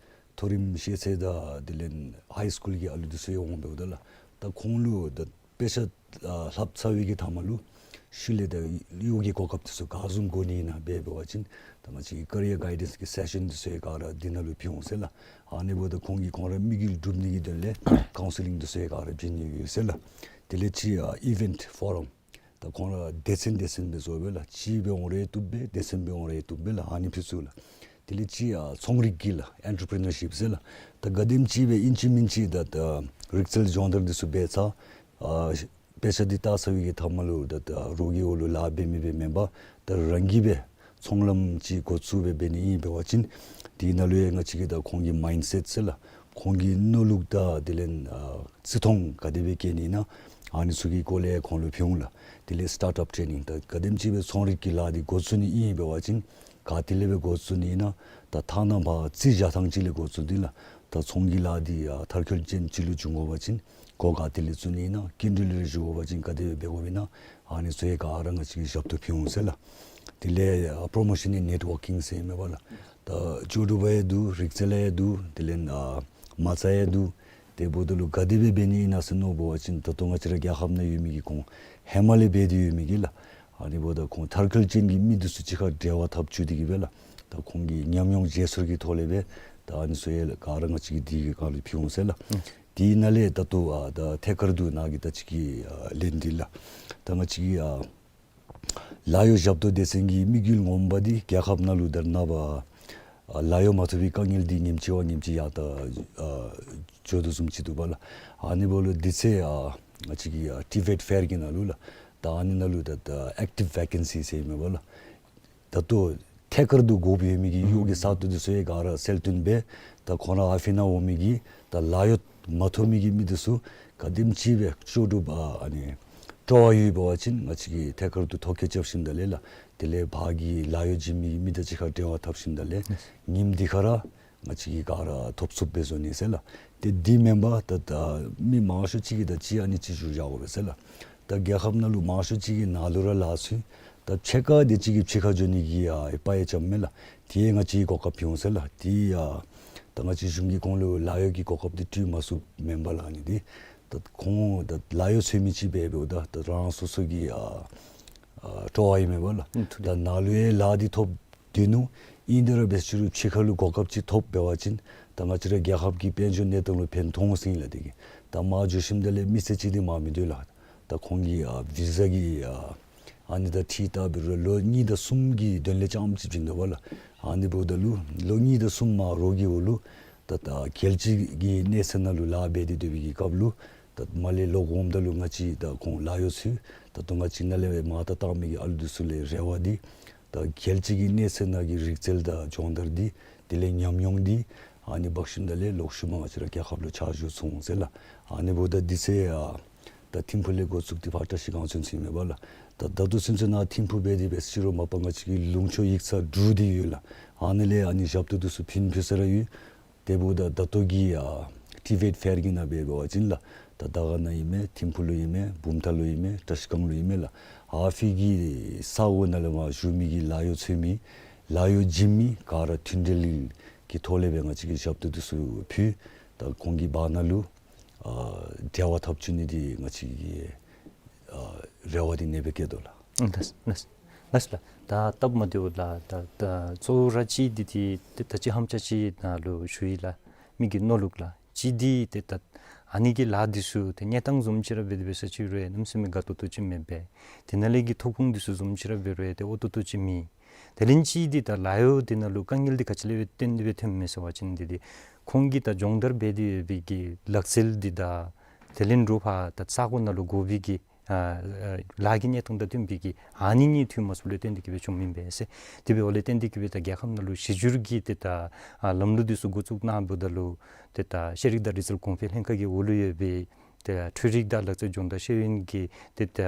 མཐོ་རིམ་ཤེས་ཚད་དང་དེ་ལས་ཧའི་སི་ཀུལ་གྱི་ཨ་ལུ་འདི་ཚུ་ཡང་འོང་འབདཝ་ད་ལགས། ད་ཁོང་ལུ་ད་དཔེ་ཆ་ཨ་ལྷབ་ཚར་བའི་གི་མཐའ་མ་ལུ་ཤུལ་ལས་ད་གཡོག་གི་གོ་སྐབས་འདི་ཚུ་ག་བཟུམ་དགོ་ནི་ཨིན་ན་འབད་འབད་བ་ཅིན་ད་ང་བཅས་ཀྱི་ཀེ་རི་ཡར་གའི་ཌེནསི་གི་སེ་ཤཱན་འདི་ཚུ་ཡང་ག་ར་འདི་ནང་ལུ་ཕུལ་འོང་ཟེར་ལགས། ཨ་ནི་འབདཝ་ད་ཁོང་གིས་ཁོང་རའི་དམིགས་ཡུལ་སྒྲུབ་ནི་གི་དོན་ལས་ཀའུན་སི་ལིང་འདི་ཚུ་ཡང་ག་ར་བྱིན་ནི་ཡོད་ཟེར་ལགས། དེ་ལས་ཅིག་ཨ་ཨི་ཝེནཊ་ཕོ་རམ། ད་ཁོང་ར་སྡེ་ཚན་སྡེ་ཚན་སྦེ་བཟོ་སྦེ་ལགས། གཅིག་སྦེ་འོང་རུང་བཏུབ་པས། སྡེ་ཚན་སྦེ་འོང་རུང་བཏུབ་པས་ལགས། ཨ་ནི་ཕུལ་ཚུགས་ལགས། དེ་ལས་ཅིག་ཨ་ཚོང་རིག་གི་ལགས། ཨེན་ཊར་པི་རི་ནར་ཤིབ་ཟེར་ལགས། ད་ག་དེམ་ཅིག་སྦེ་ཨིན་ཅི་མིན་ཅི་ད་ད་རིག་རྩལ་སྦྱོང་བརྡར་འདི་ཚུ་འབད་ཚར། ཨ་དཔེ་ཆ་འདི་བལྟ་ཚར་བའི་གི་མཐའ་མ་ལུ་ད་ད་རོགས་ཀྱི་འོག་ལུ་ལཱ་འབད་མི་སྦེ་མེན་པར་ད་རང་གིས་སྦེ་ཚོང་ལམ་ཅིག་འགོ་བཙུགས་སྦེ་འབད་ནི་ཨིན་འབད་བ་ཅིན་དེ་ནང་ལུ་ཡང་ང་བཅས་ཀྱིས་ད་ཁོང་གི་མའིནཌ་སེཊ་ཟེར་ལགས། ཁོང་གི་མནོ་ལུགས་དང་དེ་ལས་ཨ་བརྩི་མཐོང་ག་དེ་སྦེ་བསྐྱེད་ནི་ཨིན་ན་ཨ་ནི་ཚུ་གི་སྐོར་ལས་ཁོང་ལུ་ཕུལ་འོང་ལགས། དེ་ལས་སི་ཊཱརཊ་ཨཔ་ཊེ་ནིང་ད་ག་དེམ་ཅིག་སྦེ་ཚོང་རིག་གི་ལཱ་འདི་འགོ་བཙུགས་ནི་ཨིན་འབད་བ་ཅིན་ག་ཏེ་ལས་སྦེ་འགོ་བཙུགས་ནི་ཨིན་ན། ད་ཐ་ན་ཕར་རྩིས་བཞག་ཐངས་ཅིག་ལས་འགོ་བཙུགས་ཏེ་ལགས། ད་ཚོང་གི་ལཱ་འདི་ཨ་མཐར་འཁྱོལ་ཅན་ཅིག་ལུ་འགྱུར་དགོ་པ་ཅིན་སྒོ་ག་ཏེ་ལས་བཙུགས་ནི་ཨིན་ན། སྐྱིན་འགྲུལ་ལུ་འགྱུར་དགོ་པ་ཅིན་ག་དེ་སྦེ་འབད་དགོཔ་ཨིན་ན། ཨ་ནི་ཚུ་ཡང་ག་ར་ང་བཅས་ཀྱིས་ཞབས་ཏོག་ཕུལ་འོང་ཟེར་ལགས། དེ་ལས་ཨ་པྲོ་མོ་ཤཱན་ཨེནཌ་ནེཊ་ཝར་ཀིང་ཟེར་མས་པ་ལགས། ད་ལྕོགས་གྲུབ་ཡང་འདུག། རིག་རྩལ་ཡང་འདུག། དེ་ལས་ཨ་མ་རྩ་ཡང་འདུག། དེ་འབདཝ་ད་ལུ་ག་དེ་སྦེ་འབད་ནི་ཨིན་ན་ཟེར་མནོ་བ་ཅིན་ད་ལྟོ་ང་བཅས་ར་རྒྱལ་ཁབ་ནང་ཡོད་མི་གི་ཁོང་ཧེ་མ་ལས་འབད་དེ་ཡོད་མི་གི་ལགས། ཨ་ནི་འབདཝ་ད་ཁོང་མཐར་འཁྱོལ་ཅན་གྱི་མི་འདི་ཚུ་གཅིག་ཁར་འབྲེལ་བ་འཐབ་བཅུག་སྟེ་གི་སྦེ་ལགས། ད་ཁོང་གི་ཉམས་མྱོང་བརྗེ་སོར་གྱི་ཐོག་ལས་སྦེ་ད་ཨ་ནི་ཚུ་ཡང་ག་ར་ང་བཅས་ཀྱིས་འདི་གི་སྒང་ལུ་ཕུལ་འོང་ཟེར་ལགས། དེ་ནང་ལས་ད་ལྟོ་ཨ་ད་ཐད་ཀར་དུ་ནཱ་གི་ད་ཅི་གི་ཨ་ལན་འདི་ལགས། ད་ང་བཅས་ཀྱི་ཨ་ལཱ་གཡོག་ཞབས་ཏོག་སྡེ་ཚན་གྱི་དམིགས་ཡུལ་ངོ་མ་འདི་རྒྱལ་ཁབ་ནང་ལུ་ད་རེས་ནངས་པ་ཨ་ལཱ་གཡོག་མ་ཐོབ་པའི་དཀའ་ངལ་འདི་ཉིནམ་གཅིག་བ་ཉིནམ་གཅིག་ཡར་ད་ཨ་འགྱོ་དོ་བཟུམ་ཅིག་འདུག་པ་ལགས། ཨ་ནི་འབདཝ་ལུ་དེ་ཚེ་ཨ་ང་བཅས་ཀྱི་ཨ་ཊི་བེཊ་ཕེར་གྱི་ནང་ལུ་ལགས། ད་ཨ་ནི་ནང་ལུ་ད་ད་ཨེཀ་ཊིབ་ཝེ་ཀེན་སི་ཟེར་མས་པ་ལགས། ད་ལྟོ་ཐད་ཀར་དུ་དགོཔ་ཡོད་མི་གི་གཡོག་གི་ས་སྟོང་འདི་ཚུ་ཡང་ག་ར་གསལ་སྟོན་འབད། ད་ཁོང་ར་ཨ་ཕི་ནང་འོང་མི་གི་ད་ལཱ་གཡོག་མ་ཐོབ་མི་གི་མི་འདི་ཚུ་ག་དེམ་ཅིག་སྦེ་ལྕོགས་གྲུབ་ཨ་ཨ་ནི་སྤྲོ་བ་ཡོད་པ་ཅིན་ང་བཅས་ཀྱིས་ཐད་ཀར་དུ་ཐོ་བཀོད་རྐྱབ་ཞིནམ་ད་ལས་ལགས། དེ་ལས་ཕར་གྱི་ལཱ་གཡོག་བྱིན་མི་གི་མི་དང་གཅིག་ཁར་འབྲེལ་བ་འཐབ་ཞིནམ་ད་ལས་ཉིནམ་འདི་ཁར་ར་ང་བཅས་ཀྱིས་ག་ར་ཐོབ་ཚུགསཔ་སྦེ་བཟོ་ནི་ཟེར་ལགས། ཏེ་འདི་མེན་པར་ད་ད་མི་མང་ཤོས་ཅིག་གིས་ད་ཅིག་ཨ་ནི་ཅིག་ཞུ་བཞག་དགོ་པས་ཟེར་ལགས། ད་རྒྱལ་ཁབ་ནང་ལུ་མང་ཤོས་ཅིག་གིས་ནཱ་ལུ་ར་ལཱ་འཚོལ། ད་ཕྱེད་ཀ་དེ་ཅིག་གིས་ཕྱི་ཁར་འགྱོ་ནི་གི་ཨ་དཔའ་ཡང་བཅམ་མས་ལགས། དེ་ཡང་ང་བཅས་ཀྱིས་གོ་སྐབས་ཕུལ་འོང་ཟེར་ལགས། དེ་ཡང་ད་ང་བཅས་གཞུང་གིས་ཁོང་ལུ་ལཱ་གཡོག་གི་གོ་སྐབས་འདི་སྤྲོད་མ་ཚུགསཔ་མེན་པ་ལགས། ཨ་ནི་འདི་ད་ཁོང་ད་ལཱ་གཡོག་འཚོལ་མི་ཅིག་འབད་འབདཝ་ད་ད་རང་སོ་སོ་གི་ཨ་ཨ་སྤྲོ་བ་ཨིན་མས་པ་ལགས། ཨུམ་ཐུགས་རྗེ་ཆེ། ད་ནཱ་ལུ་ཡང་ལཱ་འདི་ཐོབ་སྡོད་ནུག། ཨིན་དེ་ར་འབད་ཅི་རུང་ཕྱི་ཁར་ལུ་གོ་སྐབས་ཅིག་ཐོབ་འབད་བ་ཅིན་ད་ང་བཅས་ར་རྒྱལ་ཁབ་ཀྱི་དཔལ་འབྱོར་གནས་སྟངས་ལུ་ཕན་ཐོགས་འོང་ཟེར་ཨིན་ལགས། དེ་གིས་ད་མར་འགྱོ་ཞིནམ་ད་ལས་མི་སེར་ཅིག་འདི་མར་མི་སྡོད་ལགས། ད་ཁོང་གི་ཨ་བི་ཟ་གི་ཨ་ཨ་ནི་ད་འཁྲིལ་བལྟ་འབད་རུང་ལོ་གཉིས་དང་གསུམ་གྱི་དོན་ལས་རྐྱངམ་ཅིག་བྱིན་དོ་པ་ལགས། ཨ་ནི་འབདཝ་ད་ལུ་ལོ་གཉིས་དང་གསུམ་མར་རོགས་ཀྱི་འོག་ལུ་ད་ད་རྒྱལ་སྤྱི་གི་གནས་ཚད་ནང་ལུ་ལཱ་འབད་དེ་སྡོད་པའི་གི་སྐབས་ལུ་ད་མར་ལས་ལོག་འོངམ་ད་ལུ་ང་བཅས་ད་ཁོང་ལཱ་གཡོག་ཚུ་ད་ལྟོ་ང་བཅས་ནཱ་ལས་སྦེ་མར་ད་བཏང་མི་གི་ཨ་ལུ་འདི་ཚུ་ལས་རེ་བ་འདི་ད་རྒྱལ་སྤྱི་གི་གནས་ཚད་ནང་གི་རིག་རྩལ་དང་སྦྱོང་བརྡར་འདི་དེ་ལས་ཉམས་མྱོང་འདི་ཨ་ནི་འབག་ཞིནམ་ད་ལས་ལོག་ཤུལ་མ་ང་བཅས་ར་རྒྱལ་ཁབ་ལུ་ཆ་འཇོག་ཚུགས་འོང་ཟེར་ལགས། ཨ་ནི་འབདཝ་ད་དེ་ཚེ་ཨ་ད་ཐིམ་ཕུག་ལས་འགོ་བཙུགས་ཏེ་ཕར་བཀྲིས་སྒང་ཚུན་ཚོད་ཨིན་མས་པ་ལགས། ད་ད་ལྟོ་ཚུན་ཚོད་ནཱ་ཐིམ་ཕུག་འབད་དེ་འབད་ཅི་རུང་མ་པ་ང་བཅས་ཀྱི་ལུང་ཕྱོགས་ཡིག་ཚང་དྲུག་འདི་ཡོད་ལགས། ཨ་ནི་ལས་ཨ་ནི་ཞབས་ཏོག་འདི་ཚུ་ཕུལ་ཕུལ་ས་ར་ཡོད། དེ་འབདཝ་ད་ད་ལྟོ་གི་ཨ་ཊི་བེཊ་ཕེར་གྱི་ནང་འབད་འབད་བ་ཅིན་ལགས། ད་དར་དཀར་ནང་ཨིན་མས། ཐིམ་ཕུག་ལུ་ཨིན་མས། བུམ་ཐང་ལུ་ཨིན་མས། བཀྲིས་སྒང་ལུ་ཨིན་མས་ལགས། ཨ་ཕི་གི་ས་གོ་ནང་ལས་མར་བཞུགས་མི་གི་ལཱ་གཡོག་འཚོལ་མི་ལཱ་གཡོག་བྱིན་མི་ག་ར་མཐུན་འབྲེལ་གྱི་ཐོག་ལས་སྦེ་ང་བཅས་ཀྱིས་ཞབས་ཏོག་འདི་ཚུ་ཕུལ། ད་ཁོང་གི་བར་ན་ལུ་ཨ་འབྲེལ་བ་འཐབ་བཅུག་ནི་འདི་ང་བཅས་ཀྱི་ཨ་རེ་བ་འདི་ཨ་ནེ་སྦེ་བསྐྱེད་དོ་ལགས། ཨུམ་ལགས་ལགས་ལགས་ལགས། ད་སྟབས་མ་བདེཝ་ལགས། ད་ད་གཙོ་བོ་ར་གཅིག་འདི་འདི་ཏེ་ད་ཅི་ཧམ་ཅིག་ཅིག་ནཱ་ལུ་ཞུ་ཡི་ལགས། མི་གི་མནོ་ལུགས་ལགས། གཅིག་འདི་ཏེ་ད་ཨ་ནི་གི་ལཱ་འདི་ཚུ་ཏེ་གནས་སྟངས་བཟུམ་ཅིག་ར་འབད་དེ་འབད་ས་ཅིག་རུང་གནམ་མེད་ས་མེད་དགའ་ཏོག་ཏོ་ཅིག་མེད་པས། དེ་ནང་ལས་ཀྱི་ཐོབ་ཁུངས་འདི་ཚུ་བཟུམ་ཅིག་ར་འབད་རུང་ཏེ་འོས་ཏོག་ཏོ་ཅིག་མེད། དེ་ལས་གཅིག་འདི་ད་ལཱ་གཡོག་འདི་ནང་ལུ་དཀའ་ངལ་འདི་ག་ཅི་ལས་སྦེ་བརྟེན་ཏེ་སྦེ་ཐོནམ་མས་ཟེར་བ་ཅིན་འདི་འདི་ཁོང་གིས་ད་སྦྱོང་བརྡར་འབད་དེ་ཡོད་པའི་གི་ལག་རྩལ་འདི་དང་དེ་ལས་འདྲཝ་ཕར་ད་ས་གོ་ནང་ལུ་དགོ་པའི་གི་ཨ་ཨ་ལཱ་གི་གནས་སྟངས་དང་བསྟུན་པའི་གི་ཨ་ནི་གཉིས་འཐུས་མ་ཚུགསཔ་ལས་བརྟེན་ཏེ་གི་སྦེ་བྱུངམ་ཨིན་པས་ཟེར། དེ་འབདཝ་ལས་བརྟེན་ཏེ་གི་སྦེ་ད་རྒྱལ་ཁབ་ནང་ལུ་གཞི་བསྒྱུར་གྱི་ཏེ་ད་ཨ་ལམ་ལུགས་འདི་ཚུ་འགོ་བཙུགས་གནངམ་ད་ལུ་ཏེ་ད་ཤེས་རིག་དང་རིག་རྩལ་གོང་འཕེལ་ལྷན་ཁག་གི་འོག་ལུ་ཡོད་པའི་ཏེ་འཕྲུལ་རིག་དང་ལག་རྩལ་སྦྱོང་བརྡར་ཤེས་ཡོན་གྱི་ཏེ་ད་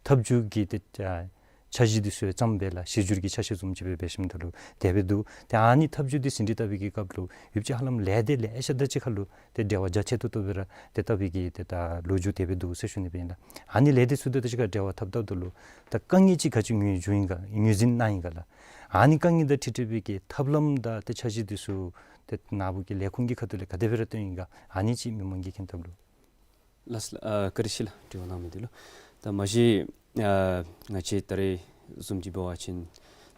ཐབས་བྱུས་ཀྱི་ཏེ་ད་ འཆར་གཞི་འདི་ཚུ་ཡང་བརྩམས་སྦེ་ལགས་གཞི་བསྒྱུར་གྱི་ཆ་ཤས་བཟུམ་ཅིག་སྦེ་འབད་ཞིནམ་ད་ལུ་དེ་སྦེ་འདུག། ཏེ་ཨ་ནི་ཐབས་བྱུས་འདི་ཟིན་བྲིས་བཏབ་པའི་གི་སྐབས་ལུ་ཡོདཔ་ཅིག་ཧ་ལམ་ལས་སྡེ་ལེ་ཤ་དང་གཅིག་ཁར་ལུ་ཏེ་འབྲེལ་བ་རྒྱ་ཆེ་ཏོག་ཏོ་སྦེ་ར་ཏེ་བཏབ་པའི་གི་ཏེ་ད་ལོ་རྒྱུས་དེ་སྦེ་འདུག་ཟེར་ཞུ་ནི་སྦེ་ཨིན་ལགས། ཨ་ནི་ལས་སྡེ་ཚུ་དང་གཅིག་ཁར་འབྲེལ་བ་འཐབ་འཐབ་ད་ལུ་ད་དཀའ་ངལ་ཅིག་ག་ཅི་ངོས་བཟུང་ཡི་ག་ངོས་འཛིན་གནང་ཡི་ག་ལགས། ཨ་ནི་དཀའ་ངལ་དང་འཁྲིལ་འཁྲིལ་བའི་གི་ཐབས་ལམ་དང་ཏེ་འཆར་གཞི་འདི་ཚུ་ཏེ་ནཱ་བུ་གི་ལས་ཁུངས་ཀྱི་ཁ་ཐུག་ལས་ག་དེ་སྦེ་ར་སྟོན་ཡི་ག། ཨ་ནི་ཅིག་མི་མང་གིས་མཁྱེན་ཐབས་ལུ། ལགས་སོ་ལགས། ཨ་བཀའ་དྲིན་ཆེ་ལགས། དྲི་བ་གནང་མི་འདི་ལུ། ད་མ་གཞི་ཨ་ང་བཅས་ད་རེས་བཟུམ་ཅིག་འབད་བ་ཅིན་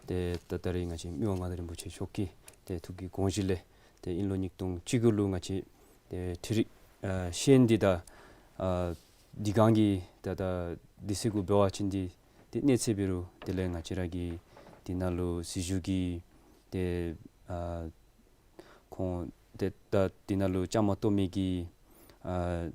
ཏེ་ད་ད་རེས་ང་བཅས་མི་དབང་མངའ་བདག་རིན་པོ་ཆེ་མཆོག་གི་ཏེ་ཐུགས་ཀྱི་དགོངས་བཞེད་ལས་ཏེ་དབྱིན་ལོ་ཉིས་སྟོང་བཅུ་དགུ་ལུ་ང་བཅས་ཏེ་འཕྲུལ་རིག་ཨ་ཤེས་ཡོན་འདི་ད་ཨ་འདི་སྒང་གི་ད་ད་འདི་ཚུ་གུ་འབད་བ་ཅིན་འདི་ཏེ་གནས་ཚད་འབད་རུང་དེ་ལས་ང་བཅས་ར་གི་འདི་ནང་ལུ་སྲིད་བྱུས་ཀྱི་ཏེ་ཨ་ཁོང་ཏེ་ད་འདི་ནང་ལུ་བཅའ་མར་གཏོགས་མི་གི་ཨ་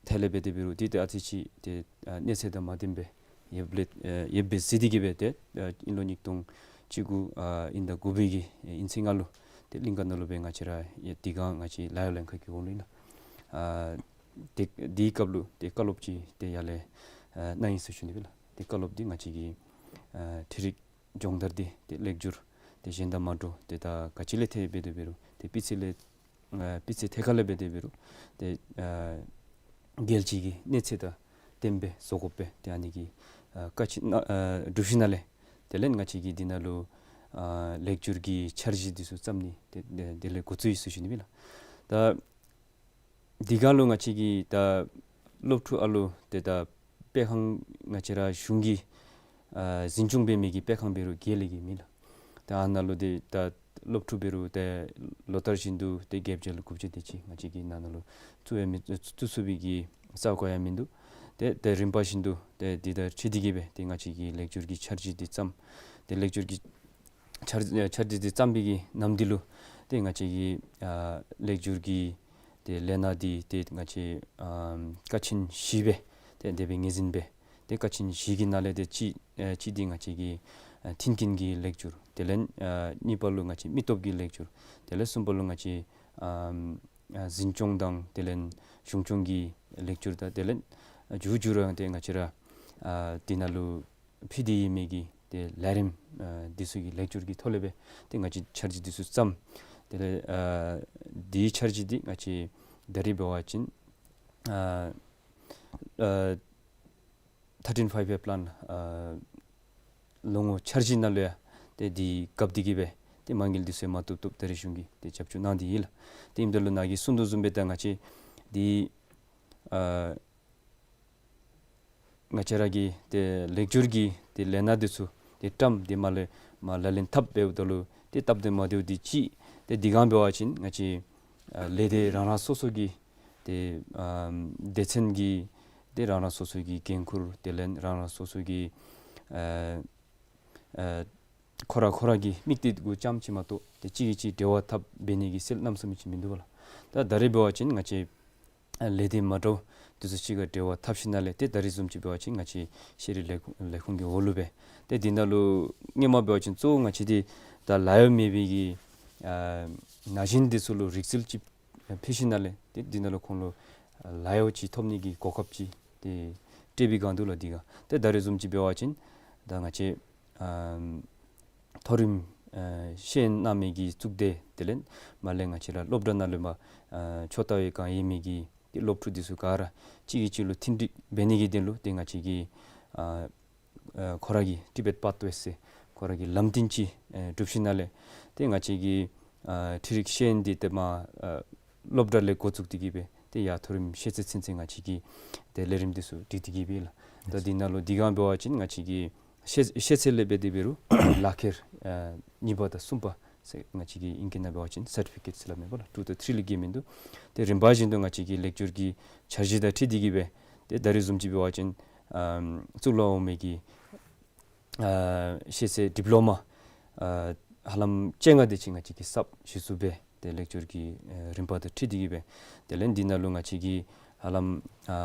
ཐད་ལས་འབད་དེ་འབད་རུང་འདི་ཏེ་ཨ་ཙི་ཅིག་ཏེ་ཨ་གནས་ཚད་དང་མ་ལྡནམ་སྦེ་ཡོདཔ་ལས་ཨ་ཡོདཔ་སྦེ་གཟིགས་ཏེ་གིས་སྦེ་ཏེ་ཨ་དབྱིན་ལོ་ཉིས་སྟོང་བཅུ་དགུ་ཨ་དབྱིན་ཟླ་དགུ་པའི་གི་ཨ་དབྱིན་ཚེས་ལྔ་ལུ་ཏེ་གླིང་ག་ནང་ལུ་སྦེ་ང་བཅས་ར་ཡ་འདི་སྒང་ང་བཅས་ལཱ་གཡོག་ལྷན་ཁག་གི་འོག་ལུ་ཨིན་ལགས། ཨ་ཏེ་འདིའི་སྐབས་ལུ་ཏེ་བཀའ་སློབ་ཅིག་ཏེ་ཡར་ལས་ཨ་གནང་ཡི་ཟེར་ཞུ་ནི་སྦེ་ལགས། ཏེ་བཀའ་སློབ་འདི་ང་བཅས་ཀྱི་ཨ་འཕྲུལ་རིག་སྦྱོང་བརྡར་འདི་ཏེ་ལེགས་བསྒྱུར་ཏེ་གཞན་དང་མ་འདྲཝ་ཏེ་ད་ག་ཅི་ལས་ཐལ་འབད་དེ་འབད་རུང་ཏེ་སྤུས་ཚད་ལས་ཨ་སྤུས་ཚད་ཐད་ཁར་ལས་འབད་དེ་འབད་རུང་ཏེ་ཨ་རྒྱལ་སྤྱི་གི་གནས་ཚད་དང་ལྡནམ་སྦེ་བཟོ་དགོ་པས། ཏེ་ཨ་ནི་གི་ཨ་བཀའ་ཆད་ཨ་ཨ་བསྒྲུབས་ཞིནམ་ལས་དེ་ལས་ང་བཅས་ཀྱིས་འདི་ནང་ལུ་ཨ་ལེགས་བསྒྱུར་གྱི་འཆར་གཞི་འདི་ཚུ་བརྩམ་ནི་ཏེ་དེ་དེ་ལས་འགོ་བཙུགས་ཡི་ཟེར་ཞུ་ནི་སྦེ་ལགས། ད་འདི་སྒང་ལུ་ང་བཅས་ཀྱི་ད་སློབ་ཕྲུག་ཨ་ལུ་ཏེ་ད་དཔེ་ཁང་ང་བཅས་ར་གཞུང་གིས་ཨ་འཛིན་སྐྱོང་འབད་མི་གི་དཔེ་ཁང་འབད་རུང་བརྒྱད་ལས་བརྒལ་མེད་ལགས། ད་ཨ་ནཱ་ལུ་ཏེ་ད་སློབ་ཕྲུག་འབད་རུང་ཏེ་ལོ་ལྟར་བཞིན་དུ་ཏེ་བརྒྱད་བརྒྱ་ལུ་དགུ་བརྒྱ་དེ་ཅིག་ང་བཅས་ཀྱིས་ནཱ་ནཱ་ལུ་བཙུགས་ཡང་མི་བཙུགས་ཚུགས་པའི་གི་ས་གོ་ཡང་མིན་འདུག། ཏེ་ཏེ་རིམ་པ་བཞིན་དུ་ཏེ་འདི་དང་འཁྲིལ་ཏེ་གིས་སྦེ་ཏེ་ང་བཅས་ཀྱི་ལེགས་བསྒྱུར་གྱི་འཆར་གཞི་འདི་བརྩམས། ཏེ་ལེགས་བསྒྱུར་གྱི་འཆར་འཆར་གཞི་འདི་བརྩམས་པའི་གི་ནམ་དུས་ལུ་ཏེ་ང་བཅས་ཀྱི་ཨ་ལེགས་བསྒྱུར་གྱི་ཏེ་ལས་སྣ་འདི་ཏེ་ང་བཅས་ཨམ་ཀ་ཆེན་བཞི་སྦེ་ཏེ་དེ་སྦེ་ངོས་འཛིན་འབད། ཏེ་ཀ་ཆེན་བཞི་གི་ནང་ལས་ཏེ་གཅིག་ཨ་གཅིག་འདི་ང་བཅས་ཀྱི་ཨ་མཐུན་རྐྱེན་གྱི་ལེགས་བསྒྱུར། དེ་ལས་ཨ་གཉིས་པ་ལུ་ང་བཅས་མི་སྟོབས་ཀྱི་ལེགས་བསྒྱུར། དེ་ལས་གསུམ་པ་ལུ་ང་བཅས་ཨམ་ཨ་འཛིན་སྐྱོང་དང་དེ་ལས་གཞུང་སྐྱོང་གི་ལེགས་བསྒྱུར་དང་དེ་ལས་ཨ་མཇུག་མཇུག་ར་ཏེ་ང་བཅས་ར་ཨ་འདི་ནང་ལུ་ཕུལ་ཏེ་ཡོད་མི་གི་ཏེ་ལས་རིམ་ཨ་འདི་ཚུ་གི་ལེགས་བསྒྱུར་གྱི་ཐོག་ལས་སྦེ་ཏེ་ང་བཅས་འཆར་གཞི་འདི་ཚུ་བརྩམས། དེ་ལས་ཨ་འདིའི་འཆར་གཞི་འདི་ང་བཅས་ད་རིས་འབད་བ་ཅིན་ཨ་ཨ་ཐར་ཊིན་ཕའིབ་ཡར་པི་ལཱན་ཨ་ལོ་ངོ་འཆར་གཞི་ནང་ལུ་ཡང་ཏེ་འདི་བཀབ་སྟེ་གིས་སྦེ་ཏེ་མ་དངུལ་འདི་ཚུ་མ་བཏུབ་བཏུབ་ད་རིས་གཞུང་གིས་ཏེ་རྒྱབ་སྐྱོར་གནང་སྟེ་ཡོད་ལགས། ཏེ་ཨིནམ་ད་ལུ་ནཱ་གིས་གསུང་དོ་བཟུམ་སྦེ་ད་ང་བཅས་འདི་ཨ་ང་བཅས་ར་གི་ཏེ་ལེགས་བསྒྱུར་གྱི་ཏེ་ལས་སྣ་འདི་ཚུ་ཏེ་བཀྲམ་སྟེ་མར་ལས་མར་ལག་ལེན་འཐབ་འབདཝ་ད་ལུ་ཏེ་སྟབས་བདེ་མ་བདེཝ་འདི་གཅིག། ཏེ་འདི་སྒང་འབད་བ་ཅིན་ང་བཅས་ཨ་ལས་སྡེ་རང་རང་སོ་སོ་གི་ཏེ་ཨ་སྡེ་ཚན་གྱི་ཏེ་རང་རང་སོ་སོ་གི་འགན་ཁུར་དེ་ལས་རང་རང་སོ་སོ་གི་ཨ་ཨ་ཁོ་ར་ཁོ་ར་གི་དམིགས་གཏད་གུ་ཙམ་ཅིག་མ་གཏོགས་ཏེ་གཅིག་གིས་གཅིག་འབྲེལ་བ་འཐབ་འབད་ནི་གི་སྲོལ་གནམ་མེད་ས་མེད་ཅིག་མིན་འདུག་པ་ལགས། ད་ད་རིས་འབད་བ་ཅིན་ང་བཅས་ཨ་ལས་སྡེ་མ་འདྲཝ་འདི་ཚུ་གཅིག་ཁར་འབྲེལ་བ་འཐབ་ཞིནམ་ལས་ཏེ་ད་རིས་བཟུམ་ཅིག་འབད་བ་ཅིན་ང་བཅས་ཤེས་རིག་ལས་ཁུངས་ལས་ཁུངས་ཀྱི་འོག་ལུ་སྦེ་ཏེ་འདི་ནང་ལུ་སྔོན་མ་འབད་བ་ཅིན་གཙོ་བོ་ང་བཅས་འདི་ད་ལཱ་གཡོག་མེད་པའི་གི་ཨ་ན་གཞོན་འདི་ཚུ་ལུ་རིག་རྩལ་ཅིག་ཕུལ་ཞིནམ་ལས་ཏེ་འདི་ནང་ལུ་ཁོང་ལུ་ལཱ་གཡོག་ཅིག་ཐོབ་ནི་གི་གོ་སྐབས་ཅིག་ཏེ་སྤྲོད་པའི་སྒང་འདུག་ལགས། འདི་སྒང་ཏེ་ད་རིས་བཟུམ་ཅིག་འབད་བ་ཅིན་ད་ང་བཅས་ཨམ་མཐོ་རིམ་ཨ་ཤེས་ཡོན་གནང་མི་གི་གཙུག་སྡེ་དེ་ལས་མར་ལས་ང་བཅས་ར་སློབ་གྲྭ་ནང་ལུ་མར་ཨ་ཕྱོགས་ལྟ་བའི་སྒང་ཡོད་མི་གི་ཏེ་སློབ་ཕྲུག་འདི་ཚུ་ག་ར་གཅིག་གིས་གཅིག་ལུ་མཐུན་སྒྲིག་འབད་ནི་གི་དོན་ལུ་ཏེ་ང་བཅས་ཀྱིས་ཨ་ཨ་ཁོ་ར་གི་ཊི་བེཊ་པཱཐ་ཝེ་ཟེར་ཁོ་ར་གི་ལམ་སྟོན་ཅིག་ཨེ་གྲུབ་ཞིནམ་ལས་ཏེ་ང་བཅས་ཀྱི་ཨ་འཕྲུལ་རིག་ཤེས་ཡོན་འདི་ཏེ་མར་ཨ་སློབ་གྲྭ་ལས་འགོ་བཙུགས་ཏེ་གིས་སྦེ་ཏེ་ཡར་མཐོ་རིམ་ཤེས་ཚད་ཚུན་ཚོད་ང་བཅས་ཀྱིས་ཏེ་ལས་རིམ་འདི་ཚུ་སྒྲིག་སྟེ་གིས་སྦེ་ལགས། ད་འདི་ནང་ལུ་འདི་སྒང་འབད་བ་ཅིན་ང་བཅས་ཀྱི་ཤེས་ཤེས་ཚད་ལས་འབད་དེ་འབད་རུང་ལག་ཁྱེར་ཨ་གཉིས་པ་དང་གསུམ་པ་ཟེར་ང་བཅས་ཀྱི་ཨིང་སྐད་ནང་འབད་བ་ཅིན་སར་ཊི་ཕི་ཀེཊ་ཟེར་སླབ་མས་པ་ལགས། ཊུ་དང་ཐི་རི་ལས་བརྒལ་མིན་འདུག། ཏེ་རིམ་པ་བཞིན་དུ་ང་བཅས་ཀྱི་ལེགས་བསྒྱུར་གྱི་འཆར་གཞི་དང་འཁྲིལ་ཏེ་གིས་སྦེ་ཏེ་ད་རིས་བཟུམ་ཅིག་འབད་བ་ཅིན་ཨམ་གཙུག་ལག་འོག་མའི་གི་ཨ་ཤེས་ཚད་ཌིབ་ལོ་མ་ཨ་ཧ་ལམ་བཅོ་ལྔ་དེ་ཅིག་ང་བཅས་ཀྱིས་གསརཔ་གཞི་བཙུགས་འབད་དེ་ལེགས་བསྒྱུར་གྱི་ཨ་རིམ་པ་དང་འཁྲིལ་ཏེ་གིས་སྦེ་དེ་ལས་འདི་ནང་ལུ་ང་བཅས་ཀྱིས་ཧ་ལམ་ཨ་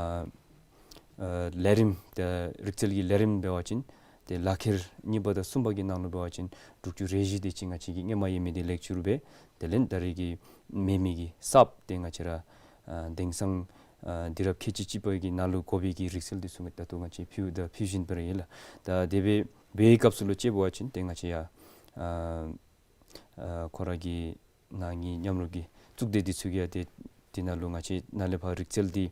ཨ་ལས་རིམ་ཏེ་རིག་རྩལ་གྱི་ལས་རིམ་འབད་བ་ཅིན་ཏེ་ལག་ཁྱེར་གཉིས་པ་དང་གསུམ་པ་གི་ནང་ལུ་འབད་བ་ཅིན་དྲུག་ཅུ་རེ་བཞི་དེ་ཅིག་ང་བཅས་ཀྱིས་སྔོན་མ་ཡོད་མི་དེ་ལེགས་བསྒྱུར་འབད་དེ་ལས་ད་རིས་ཀྱི་མེད་མི་གི་གསརཔ་དེ་ང་བཅས་ར་ཨ་དེང་སང་ ཨ་དུས་རབས་ཁལ་གཅིག་གཅིག་པ་གི་ནང་ལུ་དགོ་པའི་གི་རིག་རྩལ་འདི་ཚུ་ད་ལྟོ་ང་བཅས་ཕུལཝ་ད་ཕུལ་བཞིན་པ་ར་ཨིན་ལགས། ད་དེ་སྦེ་འབད་བའི་སྐབས་སུ་ལུ་དཔྱད་འབད་བ་ཅིན་ཏེ་ང་བཅས་ཡང་ཨ་ཨ་ཁོ་ར་གི་ནང་གི་མཉམ་རུབ་ཀྱི་གཙུག་སྡེ་འདི་ཚུ་གིས་ཡང་ཏེ་དེ་ནང་ལུ་ང་བཅས་ནང་ལས་ཕར་རིག་རྩལ་འདི་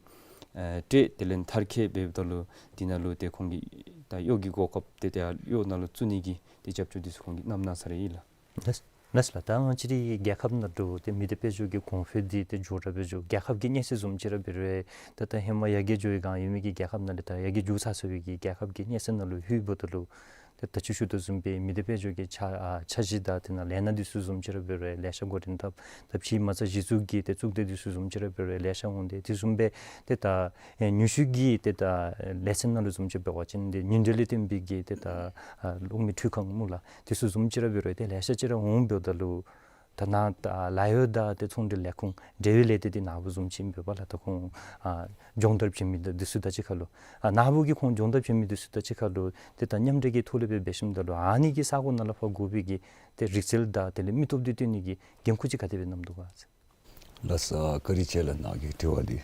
ཨ་སྤྲོད་དེ་ལས་མཐར་འཁྱོལ་འབདཝ་ད་ལུ་དེ་ནང་ལུ་ཏེ་ཁོང་གིས་ད་གཡོག་གི་གོ་སྐབས་ཏེ་ཏེ་གཡོག་ནང་ལུ་བཙུགས་ནི་གི་ཏེ་རྒྱབ་སྐྱོར་འདི་ཚུ་ཁོང་གིས་གནང་གནང་ས་ར་ཨིན་ལགས། ལགས་ལགས་ལགས། ད་ང་བཅས་རའི་རྒྱལ་ཁབ་ནང་ལུ་ཏེ་མི་སྡེ་དཔལ་འབྱོར་གྱི་གོང་འཕེལ་འདི་ཏེ་མགྱོགས་དྲགས་སྦེ་འགྱོ། རྒྱལ་ཁབ་ཀྱི་གནས་ཚད་བཟུམ་ཅིག་ར་འབད་རུང་ད་ད་ཧེ་མ་ཡར་རྒྱས་འགྱོ་བའི་སྒང་ཡོད་མི་གི་རྒྱལ་ཁབ་ནང་ལས་ད་ཡར་རྒྱས་འགྱོ་ཚར་སོང་བའི་གི་རྒྱལ་ཁབ་ཀྱི་གནས་ཚད་ནང་ལུ་ལྷོདཔ་ད་ལུ་ཏེ་ད་ཅི་ཞུ་དོ་བཟུམ་སྦེ་མི་སྡེ་དཔལ་འབྱོར་གྱི་འཆར་ཨ་འཆར་གཞི་དང་དེ་ནང་ལས་སྣ་འདི་ཚུ་བཟུམ་ཅིག་ར་འབད་རུང་ལེ་ཤ་འགོ་འདྲེན་འཐབ། ད་ཕྱིའི་མ་རྩ་གཞི་བཙུགས་ཀྱི་ཏེ་གཙུག་སྡེ་འདི་ཚུ་བཟུམ་ཅིག་ར་འབད་རུང་ལེ་ཤ་འོང་སྟེ་དེ་བཟུམ་སྦེ་ཏེ་ད་ཨེ་ནུས་ཤུགས་ཀྱི་ཏེ་ད་ལས་ཚན་ནང་ལུ་བཟུམ་ཅིག་འབད་བ་ཅིན་ཏེ་ཉིན་དྲོད་ལས་བརྟེན་པའི་གི་ཏེ་ད་ཨ་གློག་མེ་འཕྲུལ་ཁང་སྨོ་ལགས། དེ་ཚུ་བཟུམ་ཅིག་ར་འབད་རུང་ཏེ་ལེ་ཤ་ཅིག་ར་འོང་འབདཝ་ད་ལུ་ད་ནཱ་ད་ལཱ་གཡོག་དང་ཏེ་ཚོང་འབྲེལ་ལས་ཁུངས་འབྲེལ་བའི་ལས་སྡེ་འདི་ནཱ་བུ་བཟུམ་ཅིག་ཨིན་པས་པ་ལགས། ད་ཁོང་ཨ་སྦྱོང་བརྡར་བྱིན་མི་ད་འདི་ཚུ་དང་གཅིག་ཁར་ལུ་ཨ་ནཱ་བུ་གིས་ཁོང་སྦྱོང་བརྡར་བྱིན་མི་འདི་ཚུ་དང་གཅིག་ཁར་ལུ་ཏེ་ད་མཉམ་འབྲེལ་གྱི་ཐོག་ལས་སྦེ་འབད་ཞིནམ་ད་ལུ་ཨ་ནི་གི་ས་གོ་ནང་ལས་ཕར་དགོ་པའི་གི་ཏེ་རིག་རྩལ་དང་དེ་ལས་མི་སྟོབས་འདི་བཏོན་ནི་གི་འགན་ཁུར་ཅིག་ག་དེ་སྦེ་བསྣམས་འདུག་ག་ཟེར། ལགས་སོ། བཀའ་དྲིན་ཆེ་ལགས་ནཱ་གི་དྲི་བ་འདི།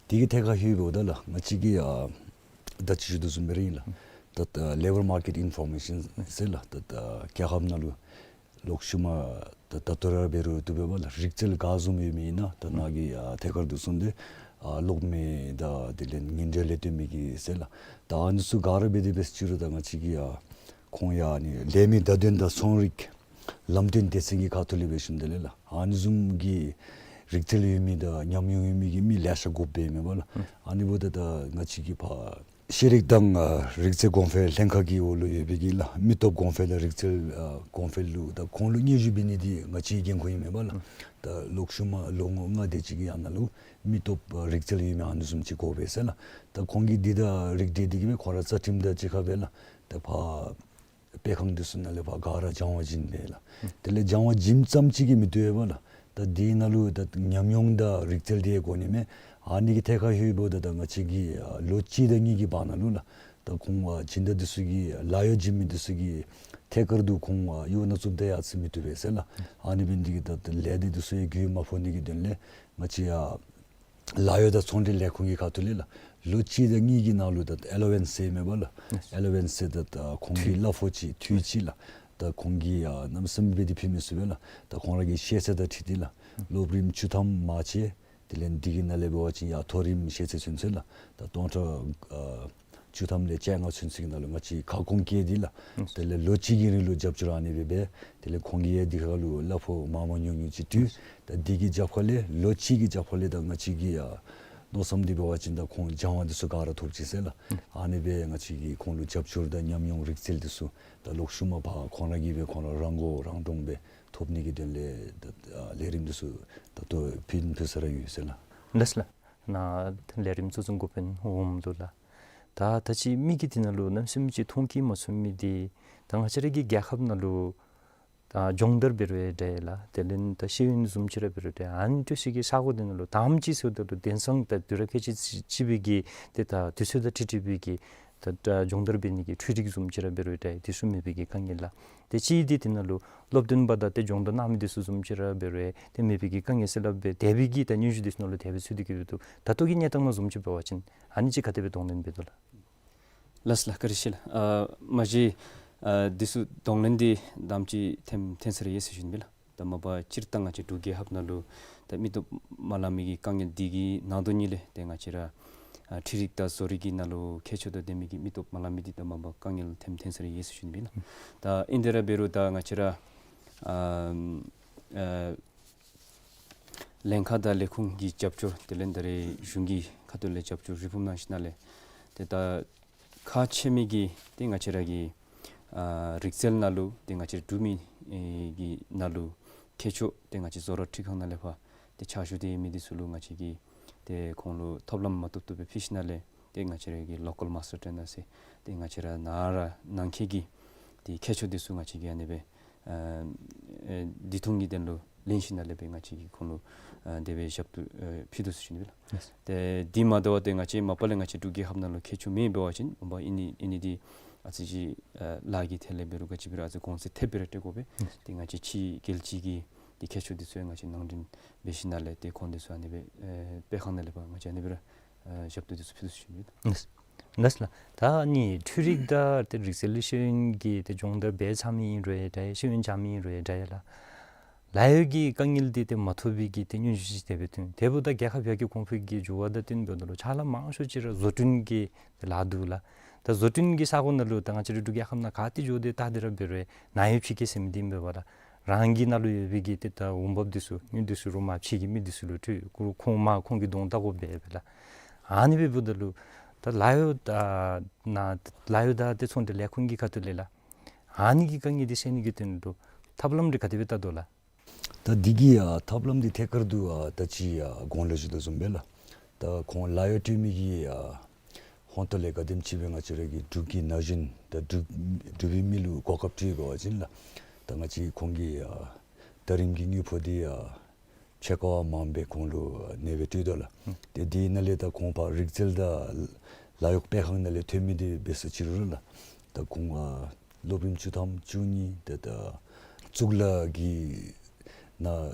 དེ་གི་ཐད་ཁར་ལྷོདཔ་ད་ལགས་ང་བཅས་ཀྱིས་ཨ་ད་ཅི་ཞུ་དོ་བཟུམ་སྦེ་ར་ཨིན་ལགས། ད་ད་labour market information ཟེར་ལགས། ད་ད་རྒྱལ་ཁབ་ནང་ལུ་ལོག་ཤུལ་མ་ད་ད་ལྟོ་ར་འབད་རུང་བཏུབ་པས་པ་ལགས། རིག་རྩལ་ག་བཟུམ་ཡོད་མི་ཨིན་ན་ད་ནཱ་གི་ཨ་ཐད་ཀར་དུ་སོང་སྟེ་ཨ་གློག་མེ་དང་དེ་ལས་ཉིན་དྲོད་ལས་བརྟེན་མི་གི་ཟེར་ལགས། ད་ཨ་ནི་ཚུ་ག་ར་འབད་དེ་འབད་ཅི་རུང་ད་ང་བཅས་ཀྱིས་ཨ་ཁོང་ཡང་ཨ་ནི་ལས་མི་བརྡ་དོན་དང་ཚོང་རིག་ལམ་སྟོན་སྡེ་ཚན་གྱི་ཁ་ཐུག་ལས་འབད་ཞིནམ་དེ་ལས་ལགས་ཨ་ནི་བཟུམ་གྱི་རིག་རྩལ་ཡོད་མི་དང་ཉམས་མྱོང་ཡོད་མི་གི་མི་ལེ་ཤ་དགོཔ་སྦེ་མས་པ་ལགས། ཨ་ནི་འབདཝ་ད་ད་ང་བཅས་ཀྱིས་ཕར་ཤེས་རིག་དང་ཨ་རིག་རྩལ་གོང་འཕེལ་ལྷན་ཁག་གི་འོག་ལུ་ཡོད་པའི་གི་ལགས་མི་སྟོབས་གོང་འཕེལ་དང་རིག་རྩལ་ཨ་གོང་འཕེལ་ལུ་ད་ཁོང་ལུ་སྙན་ཞུ་འབད་ནི་འདི་ང་བཅས་འགན་ཁུར་ཨིན་མས་པ་ལགས། ད་ལོག་ཤུལ་མ་ལོ་ངོ་ལྔ་དེ་ཅིག་གི་ཡང་ན་ལུ་མི་སྟོབས་ཨ་རིག་རྩལ་ཡོད་མི་ཨ་ནི་བཟུམ་ཅིག་དགོ་པས་ཟེར་ལགས། ད་ཁོང་གིས་འདི་དང་རིགས་བསྒྲེས་ཏེ་གི་སྦེ་ཁོང་ར་རྩ་ཁྲིམས་དང་གཅིག་ཁར་སྦེ་ལགས་ད་ཕར་སྤེལ་ཁང་འདི་ཚུ་ནང་ལས་ཕར་ག་ར་སྦྱང་བ་བྱིན་སྦེ་ལགས། དེ་ལས་སྦྱང་བ་བྱིནམ་ཙམ་ཅིག་གིས་མི་བཏུབ་པས་པ་ལགས། ད་འདི་ནང་ལུ་ད་ཉམས་མྱོང་དང་རིག་རྩལ་འདི་དགོ་ནི་མས། ཨ་ནི་གི་ཐད་ཁར་ལྷོདཔ་ད་ད་ང་བཅས་ཀྱིས་ཨ་ལོ་གཅིག་དང་གཉིས་ཀྱི་བར་ན་ལུ་ལགས་ད་ཁོང་ཨ་སྦྱིན་བདག་འདི་ཚུ་གིས་ལཱ་གཡོག་བྱིན་མི་འདི་ཚུ་གིས་ཐད་ཀར་དུ་ཁོང་ཨ་གཡོག་ནང་བཙུགསཔ་ད་ཡང་ཨ་ཙི་མི་བཏུབ་པས་ཟེར་ལགས། ཨ་ནི་འབད་ནི་འདི་གིས་ད་ད་ལས་སྡེ་འདི་ཚུ་ཡང་རྒུད་མ་ཕོག་ནི་གི་དོན་ལས་ང་བཅས་ཨ་ལཱ་གཡོག་དང་ཚོང་འབྲེལ་ལས་ཁུངས་ཀྱི་ཁ་ཐུག་ལས་ལགས་ལོ་གཅིག་དང་གཉིས་ཀྱི་ནང་ལུ་ད་ཨེ་ལོ་ཝེནསི་ཟེར་མས་པ་ལགས། ཨེ་ལོ་ཝེནསི་ཟེར་ད་ད་ཁོང་གི་གླ་ཕོགས་ཅིག་འཐུས་ཅིག་ལགས། ད་ཁོང་གིས་ཨ་གནམ་མེད་ས་མེད་འབད་དེ་ཕུལ་མི་ཚུགས་པས་ལགས། ད་ཁོང་ར་གི་ཤེས་ཚད་དང་འཁྲིལ་ཏེ་ལགས་སློབ་རིམ་བཅུ་ཐམ་མ་ཚད་དེ་ལས་འདི་གི་ནང་ལས་འབད་བ་ཅིན་ཡར་མཐོ་རིམ་ཤེས་ཚད་ཚུན་ཚོད་ལགས་ད་སྟོང་ཕྲག་ཨ་བཅུ་ཐམ་ལས་བཅོ་ལྔ་ཚུན་ཚོད་ཀྱི་ནང་ལུ་ང་བཅས་ཁ་སྐོང་བཀལ་ཏེ་ལགས། དེ་ལས་ལོ་གཅིག་གི་རིང་ལུ་རྒྱབ་སྐྱོར་ཨ་ནི་སྦེ་འབད། དེ་ལས་ཁོང་གིས་ཡང་འདི་ཁར་ལུ་གླ་ཕོགས་མང་མང་ཉུང་ཉུང་ཅིག་སྤྲོད། ད་འདི་གི་རྒྱབ་ཁ་ལས་ལོ་གཅིག་གི་རྒྱབ་ཁ་ལས་ད་ང་བཅས་ཀྱིས་ཡང་མནོ་བསམ་འདི་འབད་བ་ཅིན་ད་ཁོང་སྦྱང་བ་འདི་ཚུ་ག་ར་ཐོབ་ཅི་ཟེར་ལགས། ཨ་ནི་སྦེ་ང་བཅས་ཀྱིས་ཁོང་ལུ་རྒྱབ་སྐྱོར་དང་ཉམས་མྱོང་རིག་རྩལ་འདི་ཚུ་ད་ལོག་ཤུལ་མ་ཕར་ཁོང་ར་གིས་སྦེ་ཁོང་ར་རང་མགོ་རང་འདྲོངས་སྦེ་ཐོབ་ནི་གི་དོན་ལས་ད་ཨ་ལས་རིམ་འདི་ཚུ་ད་ལྟོ་ཕུལ་ཕུལ་ས་ར་ཡོད་ཟེར་ལགས། ལགས་ལགས། ནཱ་ལས་རིམ་གཙོ་འཛིན་འགོ་དཔོན་འོགམ་ལུ་ལགས། ད་ད་ཅི་མི་གིས་འདི་ནང་ལུ་གནམ་མེད་ས་མེད་ཅིག་མཐོང་གིས་མ་ཚུགས་མི་འདི་ད་ང་བཅས་ར་གི་རྒྱལ་ཁབ་ནང་ལུ་ད་སྦྱོང་བརྡར་འབད་རུང་འདྲ་ལགས། དེ་ལས་ད་ཤེས་ཡོན་བཟུམ་ཅིག་ར་འབད་རུང་འདྲ། ཨ་ནི་ལྟོས་ཤིག་གི་ས་གོ་འདི་ནང་ལུ་དང་པ་ཅིག་ཟེརཝ་ད་ལུ་དེང་སང་ད་དུས་རབས་ཁལ་གཅིག་གཅིག་པའི་གི་ཏེ་ད་དུས་ཚོད་དང་འཁྲིལ་འཁྲིལ་བའི་གི་ད་ད་སྦྱོང་བརྡར་འབད་ནི་གི་འཕྲུལ་རིག་བཟུམ་ཅིག་ར་འབད་རུང་འདྲ་དེ་ཚུ་མེད་པའི་གི་དཀའ་ངལ་ལགས། ཏེ་གཅིག་འདི་འདི་ནང་ལུ་སློབ་སྟོན་པ་དང་ཏེ་སྦྱོང་བརྡར་གནང་མི་འདི་ཚུ་བཟུམ་ཅིག་ར་འབད་རུང་ཏེ་མེད་པའི་གི་དཀའ་ངལ་ཟེར་སླབ་སྦེ་དེ་སྦེ་གི་ད་སྙན་ཞུ་འདི་ཚུ་ནང་ལུ་དེ་སྦེ་ཚུད་དེ་གི་འདུག། ད་ལྟོ་གི་གནས་སྟངས་ནང་བཟུམ་ཅིག་འབད་བ་ཅིན་ཨ་ནི་ཅིག་ག་དེ་སྦེ་གདོང་ལེན་འབད་དོ་ལགས། ལགས་ལགས་བཀའ་དྲིན་ཆེ་ལགས། ཨ་མ་གཞི་ཨ་འདི་ཚུ་གདོང་ལེན་འདི་དེམ་ཅིག་ཐོན་ཐོན་ས་ར་ཡོད་ཟེར་ཞུ་ནི་ཨིན་པས་ལགས། ད་མ་པ་སྤྱིར་བཏང་ང་བཅས་འབྲུག་རྒྱལ་ཁབ་ནང་ལུ་ད་མི་སྟོབས་མ་ལང་མི་གི་དཀའ་ངལ་འདི་གི་ནང་དོན་ཉིད་ལས་ཏེ་ང་བཅས་ར་ཨ་འཕྲུལ་རིག་དང་བཟོ་རིག་གི་ནང་ལུ་མཁས་མཆོག་དང་ལྡན་མི་གི་མི་སྟོབས་མ་ལང་མི་འདི་ད་མ་པ་དཀའ་ངལ་ཐོན་ཐོན་ས་ར་ཡོད་ཟེར་ཞུ་ནི་ཨིན་པས་ལགས། ད་ཨིན་དེ་ར་འབད་རུང་ད་ང་བཅས་ར་ཨ་ཨ་ལྷན་ཁག་དང་ལས་ཁུངས་ཀྱི་རྒྱབ་སྐྱོར་དེ་ལས་ད་རེས་གཞུང་གི་ཁ་ཐུག་ལས་རྒྱབ་སྐྱོར་རེ་ཕུལ་གནང་ཞིནམ་ལས་ཏེ་ད་ཁག་ཆེ་མི་གི་ཏེ་ང་བཅས་ར་གི་ཨ་རིག་རྩལ་ནང་ལུ་ཏེ་ང་བཅས་འབྲུག་མི་ཨེ་གི་ནང་ལུ་མཁས་མཆོག་ཏེ་ང་བཅས་བཟོ་ར་འཕྲུལ་ཁང་ནང་ལས་ཕར་ཏེ་ཕྱག་ཞུ་སྟེ་ཡོད་མི་འདི་ཚུ་ལུ་ང་བཅས་ཀྱིས་ཏེ་ཁོང་ལུ་ཐོབ་ལམ་མ་བཏུབ་བཏུབ་སྦེ་ཕུལ་ཞིནམ་ལས་ཏེ་ང་བཅས་ར་གི་ལོ་ཀཱལ་མཱསི་ཊར་ཊེ་ནར་ཟེར་ཏེ་ང་བཅས་ར་ནཱ་ར་ནང་འཁོད་ཀྱི་ཏེ་མཁས་མཆོག་འདི་ཚུ་ང་བཅས་ཀྱིས་ཨ་ནི་སྦེ་ཨ་ཨེ་འདི་ཐུང་གི་དོན་ལུ་ལེན་ཞིནམ་ལས་སྦེ་ང་བཅས་ཀྱིས་ཁོང་ལུ་ཨ་དེ་སྦེ་ཞབས་ཏོག་ཨེ་ཕུལ་དོ་ཟེར་ཞུ་ནི་ཨིན་པས་ལགས། ལགས། ཏེ་འདི་མ་དོ་བར་ཏེ་ང་བཅས་མ་པ་ལས་ང་བཅས་འབྲུག་རྒྱལ་ཁབ་ནང་ལུ་མཁས་མཆོག་མེད་འབད་བ་ཅིན་མ་པ་ཨིན་ནི་ཨིན་ནི་འདི་ཨ་ཙི་ཅིག་ཨ་ལཱ་གི་ཐད་ལས་འབད་རུང་ག་ཅི་འབད་རུང་ཨ་ཙི་གོང་ཚད་ཐེབས་སྦེ་ར་སྤྲོད་དགོ་པས། ལགས། ཏེ་ང་བཅས་ཕྱི་རྒྱལ་སྤྱི་གི་ ཏེ་མཁས་མཆོག་འདི་ཚུ་ཡང་ང་བཅས་ནང་འདྲེན་འབད་ཞིནམ་ལས་ཏེ་ཁོང་འདི་ཚུ་ཨ་ནི་སྦེ་ཨེ་སྤེལ་ཁང་ནང་ལས་ཕར་ང་བཅས་ཨ་ནི་སྦེ་ར་ཨེ་ཞབས་ཏོག་འདི་ཚུ་ཕུལ་དོ་ཟེར་ཞུ་ནི། ལགས་ལགས་ལགས། ད་ཨ་ནི་འཕྲུལ་རིག་དང་ཏེ་རིག་རྩལ་ཤེས་ཡོན་གྱི་ཏེ་སྦྱོང་བརྡར་འབད་ཚར་མི་ཨིན་རུང་ཡང་འདྲ་ཡང་ཤེས་ཡོན་སྦྱང་མི་ཨིན་རུང་ཡང་འདྲ་ཡང་ལགས། ལཱ་གཡོག་གི་དཀའ་ངལ་འདི་ཏེ་མ་ཐོབ་པའི་གི་ཏེ་སྙན་ཞུ་ཅིག་དེ་སྦེ་ཐོན། དེ་འབདཝ་ད་རྒྱལ་ཁབ་ཡར་རྒྱས་གོང་འཕེལ་གྱི་འགྱུར་བ་དང་བསྟུན་འབདཝ་ད་ལུ་ཕྱག་ལཱ་མང་ཤོས་ཅིག་ར་བཟོ་སྐྲུན་གྱི་ལཱ་འདུག་ལགས། ད་བཟོ་སྐྲུན་གྱི་ས་གོ་ནང་ལུ་ད་ང་བཅས་རའི་འབྲུག་རྒྱལ་ཁབ་ནང་ག་ཏེ་འགྱོ་སྟེ་བལྟ་སྟེ་ར་འབད་རུང་ནཱ་ཡོད་ཕྱི་རྒྱལ་ཟེར་མི་འདི་མེན་པས་ལགས། རང་གི་ནང་ལུ་ཡོད་པའི་གི་ཏེ་ད་འོང་འབབ་འདི་ཚུ་དངུལ་འདི་ཚུ་རུང་མར་ཕྱི་གི་མི་འདི་ཚུ་ལུ་སྤྲོད། ཁོ་ཁོང་མར་ཁོང་གི་གདོང་བལྟ་དགོ་པས་པས་ལགས། ཨ་ནི་སྦེ་འབདཝ་ད་ལུ་ད་ལཱ་གཡོག་དང་ནཱ་ལཱ་གཡོག་དང་ཏེ་ཚོང་འབྲེལ་ལས་ཁུངས་ཀྱི་ཁ་ཐུག་ལས་ལགས། ཨ་ནི་གི་དཀའ་ངལ་འདི་སེལ་ནི་གི་དོན་ལུ་ཐབས་ལམ་འདི་ག་དེ་སྦེ་བལྟ་དོ་ལགས། ད་འདི་གི་ཨ་ཐབས་ལམ་འདི་ཐད་ཀར་དུ་ཨ་ད་ཅི་ཨ་གོང་ལུ་ཞུ་དོ་བཟུམ་སྦེ་ལགས། ད་ཁོང་ལཱ་གཡོག་སྤྲོད་མི་གི་ཨ་ཧོང་ཏོ་ལས་ག་དེམ་ཅིག་སྦེ་ང་བཅས་ར་གི་འབྲུག་གི་ན་གཞོན་ད་འབྲུག་འབྲུག་པའི་མི་ལུ་གོ་སྐབས་སྤྲོད་འབད་བ་ཅིན་ལགས། ད་ང་བཅས་ཁོང་གི་ཨ་ད་རིམ་གྱི་དངུལ་ཕོགས་འདི་ཨ་ཕྱེད་ཀ་བ་མངམ་སྦེ་ཁོང་ལུ་ཨ་ཨ་ནི་སྦེ་སྤྲོད་དོ་ལགས། ཏེ་དེ་ནང་ལས་ད་ཁོང་ཕར་རིག་རྩལ་དང་ལཱ་གཡོག་སྤེལ་ཁང་ནང་ལས་ཐོན་མི་འདི་འབད་ཟེར་ཅི་རུང་ར་ལགས། ད་ཁོང་ཨ་སློབ་རིམ་བཅུ་ཐམ་བཅུ་གཉིས་ཏེ་ད་གཙུག་ལག་གི་ནང་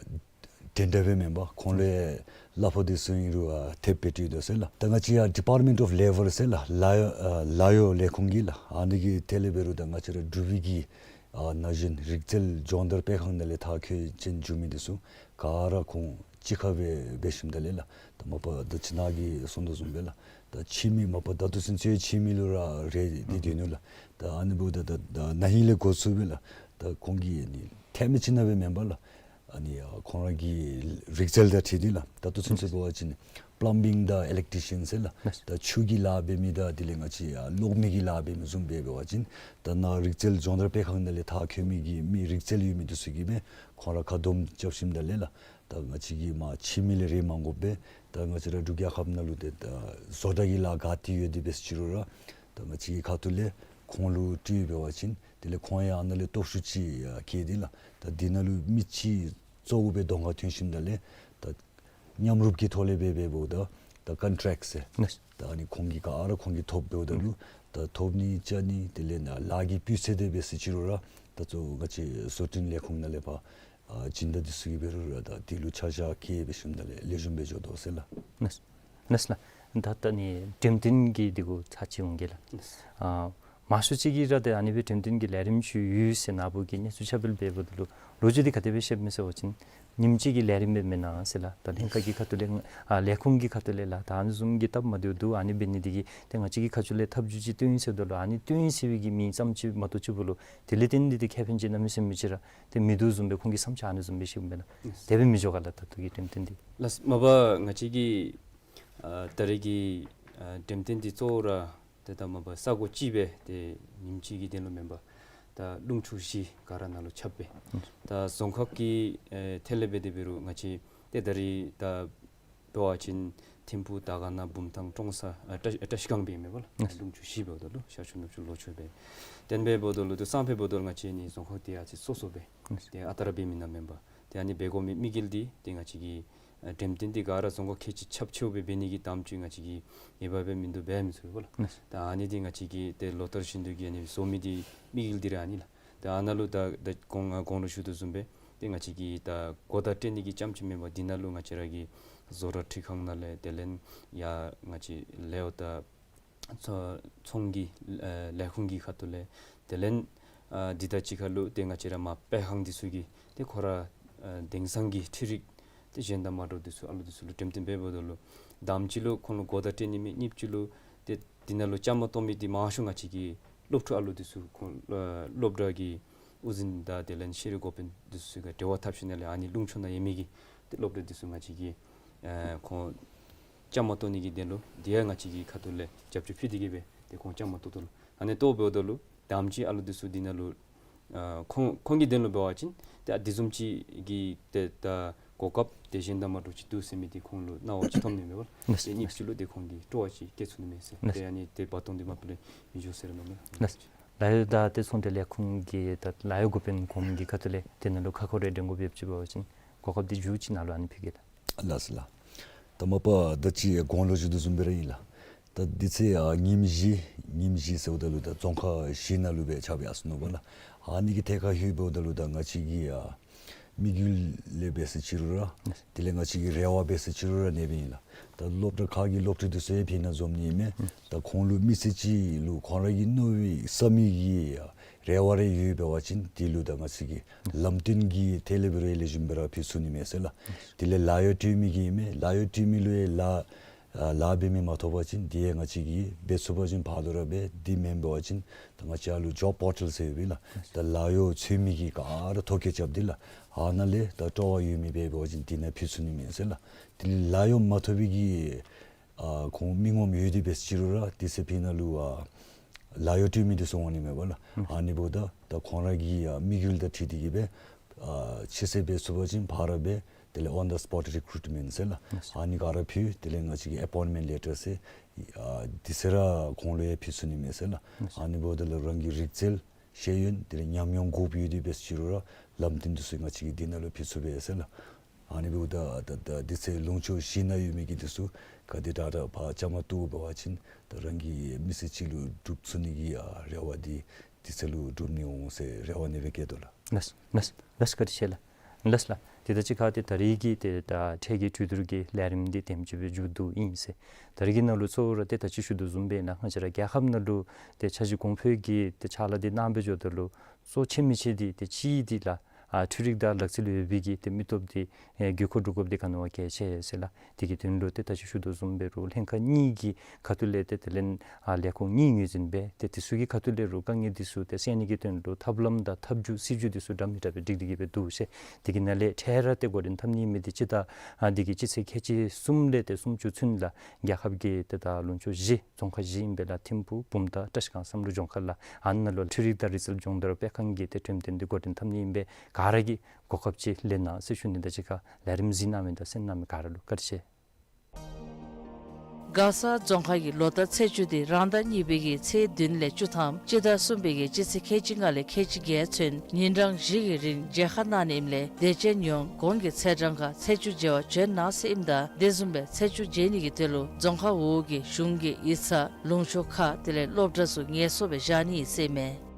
འདྲན་འདྲ་སྦེ་མེན་པར་ཁོང་ལས་ལཱ་ཕོགས་འདི་ཚུ་ཨིན་རུང་ཨ་ཐེབས་སྦེ་སྤྲོད་དོ་ཟེར་ལགས། ད་ང་བཅས་ཡར་Department of Labour ཟེར་ལགས། ལཱ་གཡོག་ཨ་ལཱ་གཡོག་ལས་ཁུངས་ཀྱི་ལགས། ཨ་ནི་གི་ཐད་ལས་འབད་རུང་ད་ང་བཅས་ར་འབྲུག་པའི་གི་ཨ་ན་གཞོན་རིག་རྩལ་སྦྱོང་བརྡར་སྤེལ་ཁང་ནང་ལས་མཐར་འཁྱོལ་ཅིག་འགྱོ་མི་འདི་ཚུ་ག་ར་ཁོང་གཅིག་ཁར་སྦེ་འབད་ཞིནམ་ལས་ལགས། ད་མ་པ་ད་ཅི་ནཱ་གིས་གསུང་དོ་བཟུམ་སྦེ་ལགས། ད་ཕྱི་མི་མ་པ་ད་ལྟོ་ཚུན་ཚོད་ཕྱི་མི་ལུ་ར་རེ་འདི་སྡོད་ནུག་ལགས། ད་ཨ་ནི་འབདཝ་ད་ད་ད་ན་ཧིང་ལས་འགོ་བཙུགས་སྦེ་ལགས། ད་ཁོང་གིས་ཨ་ནི་ཐེངས་མ་གཅིག་ནང་སྦེ་མེན་པར་ལགས། ཨ་ནི་ཨ་ཁོང་ར་གི་རིག་རྩལ་དང་འཁྲིལ་ཏེ་ལགས། ད་ལྟོ་ཚུན་ཚོད་འབད་བ་ཅིན་པླམ་བིང་དང་ཨི་ལེག་ཊི་ཤི་ཡཱན་ཟེར་ལགས། ད་ཆུ་གི་ལཱ་འབད་མི་དང་དེ་ལས་ང་བཅས་ཨ་གློག་མེ་གི་ལཱ་འབད་མི་བཟུམ་སྦེ་འབད་བ་ཅིན་ད་ནཱ་རིག་རྩལ་སྦྱོང་བརྡར་སྤེལ་ཁང་ནང་ལས་མཐར་འཁྱོལ་མི་གི་མི་རིག་རྩལ་ཡོད་མི་འདི་ཚུ་གིས་སྦེ་ཁོང་ར་ཁ་སྡོམ་རྐྱབ་ཞིནམ་ལས་ལགས། ད་ང་བཅས་ཀྱིས་མར་ཕྱི་མི་ལས་རེ་མ་དགོཔ་སྦེ་ད་ང་བཅས་ར་འབྲུག་རྒྱལ་ཁབ་ནང་ལུ་ཏེ་ད་བཟོ་གྲྭ་གི་ལཱ་ག་ཏེ་ཡོད་དེ་འབད་ཟེར་ཅི་རུང་ར་ད་ང་བཅས་ཀྱི་ཁ་ཐུག་ལས་ཁོང་ལུ་སྤྲོད་འབད་བ་ཅིན་དེ་ལས་ཁོང་ཡང་ཨ་ནཱ་ལས་སྟོབས་ཤུགས་ཅིག་ཨ་བསྐྱེད་དེ་ལགས། ད་འདི་ནང་ལུ་མི་ཅིག་གཙོ་བོ་སྦེ་གདོང་ཁར་ཐོན་ཞིནམ་ལས་ད་མཉམ་རུབ་ཀྱི་ཐོག་ལས་འབད་འབདཝ་ད་ད་ཀོན་ཊེཀཊ་ཟེར་ལགས། ད་ཨ་ནི་ཁོང་གིས་ག་ར་ཁོང་གིས་ཐོབ་འབདཝ་ད་ལུ་ད་ཐོབ་ནི་བཅའ་ནི་དེ་ལས་ནཱ་ལཱ་གི་སྤུས་ཚད་དེ་འབད་ཟེར་ཅི་རུང་ར་ད་གཙོ་བོ་ང་བཅས་བཟོ་སྐྲུན་ལས་ཁུངས་ནང་ལས་ཕར་ཨ་སྦྱིན་བདག་འདི་ཚུ་གིས་འབད་རུང་ར་ད་དེ་ལུ་ཆ་བཞག་བསྐྱེད་འབད་ཞིནམ་ལས་ལེགས་ཤོམ་སྦེ་འགྱོ་དོ་ཟེར་ལགས། ལགས་ལགས་ལགས། ད་ད་ཨ་ནི་འགྲེམས་སྟོན་གྱི་འདི་གུ་ཚར་གཅིག་འོང་གེ་ལགས། ལགས། ཨ་མང་ཤོས་ཅིག་གིས་ར་ཏེ་ཨ་ནི་སྦེ་འགྲེམས་སྟོན་གྱི་ལས་རིམ་ཅིག་ཡོད་ཟེར་ནཱ་བུ་གིས་གནས་ཚུལ་ཁྱབ་སྤེལ་འབདཝ་ད་ལུ་ལོ་རྒྱུས་འདི་ག་དེ་སྦེ་བཤདཔ་མས་ཟེར་བ་ཅིན་ཉིནམ་གཅིག་གི་ལས་རིམ་སྦེ་མེན་ན་ཟེར་ལགས། ད་ལྷན་ཁག་གི་ཁ་ཐུག་ལས་ཨ་ལས་ཁུངས་ཀྱི་ཁ་ཐུག་ལས་ལགས། ད་ཨ་ནི་བཟུམ་གྱི་སྟབས་མ་བདེཝ་འདུག། ཨ་ནི་འབད་ནི་འདི་གིས་ཏེ་ང་བཅས་ཀྱི་ཁ་ཐུག་ལས་ཐབས་བྱུས་ཅིག་སྟོན་ཡི་ཟེརཝ་ད་ལུ་ཨ་ནི་སྟོན་ཡི་ཟེར་བའི་གི་མིང་ཙམ་ཅིག་མ་གཏོགས་ཅིག་འབདཝ་ལུ་དེ་ལས་བརྟེན་ཏེ་ཏེ་ཁེ་ཕན་ཅིག་གནམ་མེད་ས་མེད་ཅིག་ར་ཏེ་མིན་འདུག་བཟུམ་སྦེ་ཁོང་གི་བསམ་འཆར་ཨ་ནི་བཟུམ་སྦེ་བཤདཔ་མས་ལགས། དེ་སྦེ་མི་འགྱོ་ག་ལགས། ད་ལྟོ་གི་འགྲེམས་སྟོན་འདི་ལགས། མ་པ་ང་བཅས་ཀྱི་ཨ་ད་རེས་ཀྱི་ཨ་འགྲེམས་སྟོན་འདི་གཙོ་བོ་ར་ཏེ་ད་མ་པ་ས་གོ་གཅིག་སྦེ་ཏེ་ཉིནམ་གཅིག་གི་དོན་ལུ་མེན་པར་ད་ལུང་ཕྱོགས་བཞི་ག་ར་ནང་ལུ་ཁྱབ་སྦེ་ད་རྫོང་ཁག་གི་ཨེ་ཐད་ལས་འབད་དེ་འབད་རུང་ང་བཅས་ཏེ་ད་རེས་ད་འབད་བ་ཅིན་ཐིམ་ཕུག་དར་དཀར་ན་བུམ་ཐང་ཀྲོང་གསར་ཨ་བཀྲ་བཀྲ་ཤིས་སྒང་སྦེ་མེན་པ་ལགས། ལུང་ཕྱོགས་བཞི་འབདཝ་ད་ལུ་ཤར་ཕྱོགས་ནུབ་ཕྱོགས་ལྷོ་ཕྱོགས་སྦེ་དེ་སྦེ་འབདཝ་ད་ལུ་ཏེ་སང་ཕོད་འབདཝ་ད་ལུ་ང་བཅས་ཨ་ནི་རྫོང་ཁག་འདི་ཨ་ཙི་སོ་སོ་སྦེ་ཏེ་ཨ་རྟག་ར་འབད་མི་ནང་མེན་པར་ཏེ་ཨ་ནི་འབད་དགོ་མི་དམིགས་ཡུལ་འདི་ཏེ་ང་བཅས་ཀྱི་ཨ་འགྲེམས་སྟོན་འདི་ག་ར་རྫོང་ཁག་ཁལ་གཅིག་ཁྱབ་ཆེཝ་སྦེ་འབད་ནི་གི་དམ་བཅའ་ང་བཅས་ཀྱིས་ངེས་པར་སྦེ་མིན་འདུག་འབད་མི་ཚུགས་པས་ལགས། ད་ཨ་ནི་འདི་ང་བཅས་ཀྱིས་ཏེ་ལོ་ལྟར་བཞིན་དུ་གི་ཨ་ནི་བཟོ་མི་འདི་དམིགས་ཡུལ་འདི་ར་ཨ་ནི་ལགས། ད་ཨ་ནཱ་ལུ་ད་ད་གོང་ཨ་གོང་ལུ་ཞུ་དོ་བཟུམ་སྦེ་ཏེ་ང་བཅས་ཀྱིས་ད་གོ་བརྡ་སྤྲོད་ནི་གི་རྐྱངམ་ཅིག་མེན་པར་འདི་ནང་ལུ་ང་བཅས་ར་གི་བཟོ་གྲྭ་འཕྲུལ་ཁང་ནང་ལས་དེ་ལས་ཡར་ང་བཅས་ལས་འོག་དང་ཚོ་ཚོང་གི་ཨ་ལས་ཁུངས་ཀྱི་ཁ་ཐུག་ལས་དེ་ལས་ཨ་འདི་དང་གཅིག་ཁར་ལུ་ཏེ་ང་བཅས་ར་མར་སྤེལ་ཁང་འདི་ཚུ་གི་ཏེ་ཁོ་ར་ཨ་དེང་སང་གི་འཕྲུལ་རིག་ཏེ་གཞན་དང་མ་འདྲཝ་འདི་ཚུ་ཨ་ལུ་འདི་ཚུ་ལུ་འགྲེམས་སྟོན་འབད་འབདཝ་ད་ལུ་དང་པ་ཅིག་ལུ་ཁོང་ལུ་གོ་བརྡ་སྤྲོད་ནི་མེད། གཉིས་པ་ཅིག་ལུ་ཏེ་འདི་ནང་ལུ་བཅའ་མར་གཏོགས་མི་འདི་མང་ཤོས་ང་བཅས་ཀྱི་སློབ་ཕྲུག་ཨ་ལུ་འདི་ཚུ་ཁོང་ཨ་སློབ་གྲྭ་གི་དབུ་འཛིན་དང་དེ་ལས་ཤེས་རིག་འགོ་དཔོན་འདི་ཚུ་ག་འབྲེལ་བ་འཐབ་ཞིནམ་ལས་ཨ་ནི་ལུང་ཕྱོགས་ནང་ཡོད་མི་གི་ཏེ་སློབ་གྲྭ་འདི་ཚུ་ང་བཅས་ཀྱིས་ཨ་ཁོང་བཅའ་མར་གཏོགས་ནི་གི་དོན་ལུ་འདི་ཡང་ང་བཅས་ཀྱི་ཁ་ཐུག་ལས་རྒྱབ་སྐྱོར་ཕུལ་ཏེ་གི་སྦེ་ཏེ་ཁོང་བཅའ་མར་གཏོགས་དོ་ལགས། ཨ་ནི་གཏོགས་འབདཝ་ད་ལུ་དང་པ་ཅིག་ཨ་ལུ་འདི་ཚུ་འདི་ནང་ལུ་ཨ་ཁོང་ཁོང་གི་དོན་ལུ་འབད་བ་ཅིན་ཏེ་ཨ་འདི་བཟུམ་ཅིག་གི་ཏེ་ད་གོ་སྐབས་དེ་གཞན་དང་མ་འདྲཝ་ཅིག་འདུག་ཟེར་མི་འདི་ཁོང་ལུ་སྣང་བ་ཅིག་ཐོབ་ནི་མས་པ་ལགས། ལགས། ཏེ་གཉིས་པ་ཅིག་ལུ་ཏེ་ཁོང་གི་སྤྲོ་བ་ཅིག་སྐྱེ་ཚུགས་ནི་མས་ཟེར། ལགས། ཏེ་ཨ་ནི་ཏེ་བར་སྟོང་འདི་མ་པ་ལས་མི་འགྱོ་ཟེར་མནོཝ་མས། ལགས། ལཱ་གཡོག་དང་ཏེ་ཚོང་འབྲེལ་ལས་ཁུངས་ཀྱི་ད་ལཱ་གཡོག་འགོ་དཔོན་གོངམ་གི་ཁ་ཐུག་ལས་དེ་ནང་ལུ་ཁ་ཁོ་རེ་འདྲེན་དགོཔ་ཡོདཔ་ཅིག་འབད་བ་ཅིན་གོ་སྐབས་འདི་མཇུག་ཅིག་ནང་ལུ་ཨ་ནི་ཕུལ་གེ་ལགས། ལགས་སོ་ལགས། ད་མ་པ་ད་ཅི་གོང་ལུ་ཞུ་དོ་བཟུམ་སྦེ་ར་ཨིན་ལགས། ད་འདི་ཚེ་ཨ་ཉིནམ་བཞི་ཉིནམ་བཞི་ཟེརཝ་ད་ལུ་ད་རྫོང་ཁག་བཞི་ནང་ལུ་སྦེ་རྐྱབ་ཡར་སོ་ནུག་པ་ལགས། ཨ་ནི་གི་ཐད་ཁར་ལྷོདཔ་ད་ལུ་ད་ང་བཅས་ཀྱི་ཨ་ དམིགས་ཡུལ་ལས་འབད་ས་ཅི་རུང་ར་དེ་ལས་ང་བཅས་ཀྱི་རེ་བ་འབད་ས་ཅི་རུང་ར་གནས་པའི་ཨིན་ལགས། ད་སློབ་གྲྭ་ཁག་གི་སློབ་ཕྲུག་འདི་ཚུ་ཡང་ཕྱི་ནང་འཛོམས་ནི་ཨིན་མས། ད་ཁོང་ལུ་མི་སེར་ཅིག་ལུ་ཁོང་ར་གི་མནོ་བའི་བསམ་ཡས་ཀྱི་རེ་བ་རེ་ཡོད་པ་ཅིན་དེ་ལུ་ད་ང་བཅས་ཀྱིས་ལམ་སྟོན་གྱི་ཐད་ལས་འབད་རུང་ལེགས་ཤོམ་སྦེ་ར་ཕུལ་ཚུགས་ནི་མས་ཟེར་ལགས། དེ་ལས་ལཱ་གཡོག་སྤྲོད་མི་གི་ཨིན་མས། ལཱ་གཡོག་སྤྲོད་མི་ལུ་ཡང་ལཱ་ཨ་ལཱ་འབད་མི་མ་ཐོབ་པ་ཅིན་དེ་ཡང་ང་བཅས་ཀྱིས་འབད་ཚུགས་པ་ཅིན་ཕར་ལུ་ར་འབད། དེ་མེན་པ་ཅིན་ད་ང་བཅས་ལུ་ཇོབ་པོར་ཊལ་ཟེར་ཡོད་པས་ལགས། ད་ལཱ་གཡོག་འཚོལ་མི་གི་ག་ར་ཐོ་བཀོད་རྐྱབ་སྟེ་ལགས། ཨ་ནཱ་ལས་ད་སྤྲོ་བ་ཡོད་མི་འབད་བ་ཅིན་དེ་ནང་ཕུལ་ཚུགས་ནི་མས་ཟེར་ལགས། དེ་ལས་ལཱ་གཡོག་མ་ཐོབ་པའི་གི་ཨ་ཁོང་མི་ངོམ་ཡོད་དེ་འབད་ས་ཅི་རུང་ར་དེ་ཚེ་ཕྱི་ནང་ལུ་ཨ་ལཱ་གཡོག་སྤྲོད་མི་འདི་ཚུ་འོང་ནི་མས་པ་ལགས། ཨ་ནི་འབདཝ་ད་ད་ཁོང་ར་གི་ཨ་དམིགས་ཡུལ་དང་འཁྲིལ་ཏེ་གིས་སྦེ་ཨ་ཕྱི་ཚེས་འབད་ཚུགས་པ་ཅིན་ཕར་ར་འབད། དེ་ལས་on the spot recruitment ཟེར་ལགས། ཨ་ནི་ག་ར་ཕུལ། དེ་ལས་ང་བཅས་ཀྱི་ཨེ་པོའིནཊ་མེནཊ་ལེ་ཊར་ཟེར་ཨ་དེ་ཚུ་ར་ཁོང་ལུ་ཡང་ཕུལ་ཚུགས་ནི་མས་ཟེར་ལགས། ཨ་ནི་འབདཝ་ད་ལུ་རང་གི་རིག་རྩལ་ཤེས་ཡོན་དེ་ལས་ཉམས་མྱོང་དགོཔ་ཡོད་དེ་འབད་ས་ཅི་རུང་ར་ལམ་སྟོན་འདི་ཚུ་ང་བཅས་ཀྱིས་དེ་ནང་ལུ་ཕུལ་ཚུགས་པས་ཟེར་ལགས། ཨ་ནི་འབདཝ་ད་ད་ད་དེ་ཚེ་ལུང་ཕྱོགས་བཞི་ནང་ཡོད་མི་གི་འདི་ཚུ་ག་དེ་དྲག་དྲག་ཕར་བཅའ་མར་གཏོགས་འབད་བ་ཅིན་ད་རང་གི་མི་སེར་ཅིག་ལུ་སྒྲུབ་ཚུགས་ནི་གི་ཨ་རེ་བ་འདི་དེ་ཚེ་ལུ་སྒྲུབ་ནི་འོང་ཟེར་རེ་བ་ཨ་ནི་སྦེ་བསྐྱེད་དོ་ལགས། ལགས་ལགས་ལགས། བཀའ་དྲིན་ཆེ་ལགས། ལགས་ལགས། དེ་ད་ཅི་ཁ་དེ་ད་རེས་ཀྱི་དེ་ད་འཕྲལ་གྱི་གྲོས་བསྡུར་གྱི་ལས་རིམ་འདི་དེམ་ཅིག་སྦེ་མཇུག་བསྡུཝ་ཨིན་ཟེར། ད་རེས་ཀྱི་ནང་ལུ་གཙོ་བོ་ར་དེ་ད་ཅི་ཞུ་དོ་བཟུམ་སྦེ་ན་ང་བཅས་ར་རྒྱལ་ཁབ་ནང་ལུ་དེ་འཆར་གཞི་གོང་འཕེལ་གྱི་དེ་ཕྱག་ལཱ་འདི་གནང་སྦེ་འགྱོཝ་ད་ལུ་གཙོ་ཆེ་མི་ཆེ་འདི་དེ་གཅིག་འདི་ལགས་ཨ་འཕྲུལ་རིག་དང་ལག་རྩལ་ཡོད་པའི་གི་དེ་མི་སྟོབས་འདི་ཨེ་བརྒྱུད་བསྐུར་སྒྲུབ་དགོཔ་འདི་ག་ནི་བ་གལ་ཆེ་ཟེར་ལགས། དེ་གི་དོན་ལུ་དེ་ད་ཅི་ཞུ་དོ་བཟུམ་སྦེ་རུང་ལྷན་ཁག་གཉིས་ཀྱི་ཁ་ཐུག་ལས་དེ་དེ་ལས་ཨ་ལས་ཁུངས་གཉིས་ངོས་འཛིན་འབད་དེ་དེ་ཚུ་གི་ཁ་ཐུག་ལས་རུང་དཀའ་ངལ་འདི་ཚུ་དེ་སེལ་ནི་གི་དོན་ལུ་ཐབས་ལམ་དང་ཐབས་བྱུས་སྲིད་བྱུས་འདི་ཚུ་འདྲ་མི་འདྲ་སྦེ་སྒྲིག་སྟེ་གིས་སྦེ་འདུག་ཟེར། དེ་གི་ནང་ལས་འཕྲལ་ར་དེ་འགོ་འདྲེན་འཐབ་ནི་མི་འདི་སྤྱི་ཟླ་ཨ་འདི་གི་སྤྱི་ཚེས་ཁལ་གཅིག་གསུམ་ལས་དེ་སུམ་ཅུ་ཚུན་ལགས་རྒྱལ་ཁབ་ཀྱི་དེ་ད་ལུང་ཕྱོགས་བཞི་རྫོང་ཁག་བཞི་ཨིན་པས་ལགས། ཐིམ་ཕུག་བུམ་ཐང་བཀྲིས་སྒང་བསམ་གྲུབ་ལྗོངས་མཁར་ལགས། ཨ་ནཱ་ལུ་འཕྲུལ་རིག་དང་རིག་རྩལ་སྦྱོང་བརྡར་སྤེལ་ཁང་གི་དེ་འགྲེམས་སྟོན་འདི་འགོ་འདྲེན་འཐབ་ནི་ཨིན་པས། ག་ར་གིས་གོ་སྐབས་ཅིག་ལེན་གནང་ཟེར་ཞུ་ནི། ད་ཅི་ཁ་ལས་རིམ་གཟིགས་གནང་མི་དང་གསན་གནང་མི་ག་ར་ལུ་བཀའ་དྲིན་ཆེ། མགར་ས་རྫོང་ཁག་གི་ལོ་བསྟར་ཚེས་བཅུ་འདི་རང་ཟླ་གཉིས་པའི་གི་ཚེས་བདུན་ལས་བཅུ་ཐམ་སྤྱི་ཟླ་གསུམ་པའི་གི་སྤྱི་ཚེས་ཁལ་གཅིག་ལྔ་ལས་ཁལ་གཅིག་བརྒྱད་ཚུན་ཉིན་གྲངས་བཞི་གི་རིང་མཇལ་ཁ་གནང་ནི་ཨིནམ་ལས་དད་ཅན་ཡོངས་གོང་གི་ཚེས་གྲངས་ཁར་ཚེས་བཅུ་མཇལ་བར་བྱོན་གནང་ཟེར་ཨིནམ་ད་དེ་བཟུམ་སྦེ་ཚེས་བཅུ་མཇལ་ནི་གི་དོན་ལུ་རྫོང་ཁག་འོག་གི་གཞུང་གི་ཡིག་ཚང་ལུང་ཕྱོགས་ཁག་དེ་ལས་སློབ་གྲྭ་ཚུ་ངལ་གསོ་སྦེ་བཞག་ནི་ཨིན་ཟེར་མས།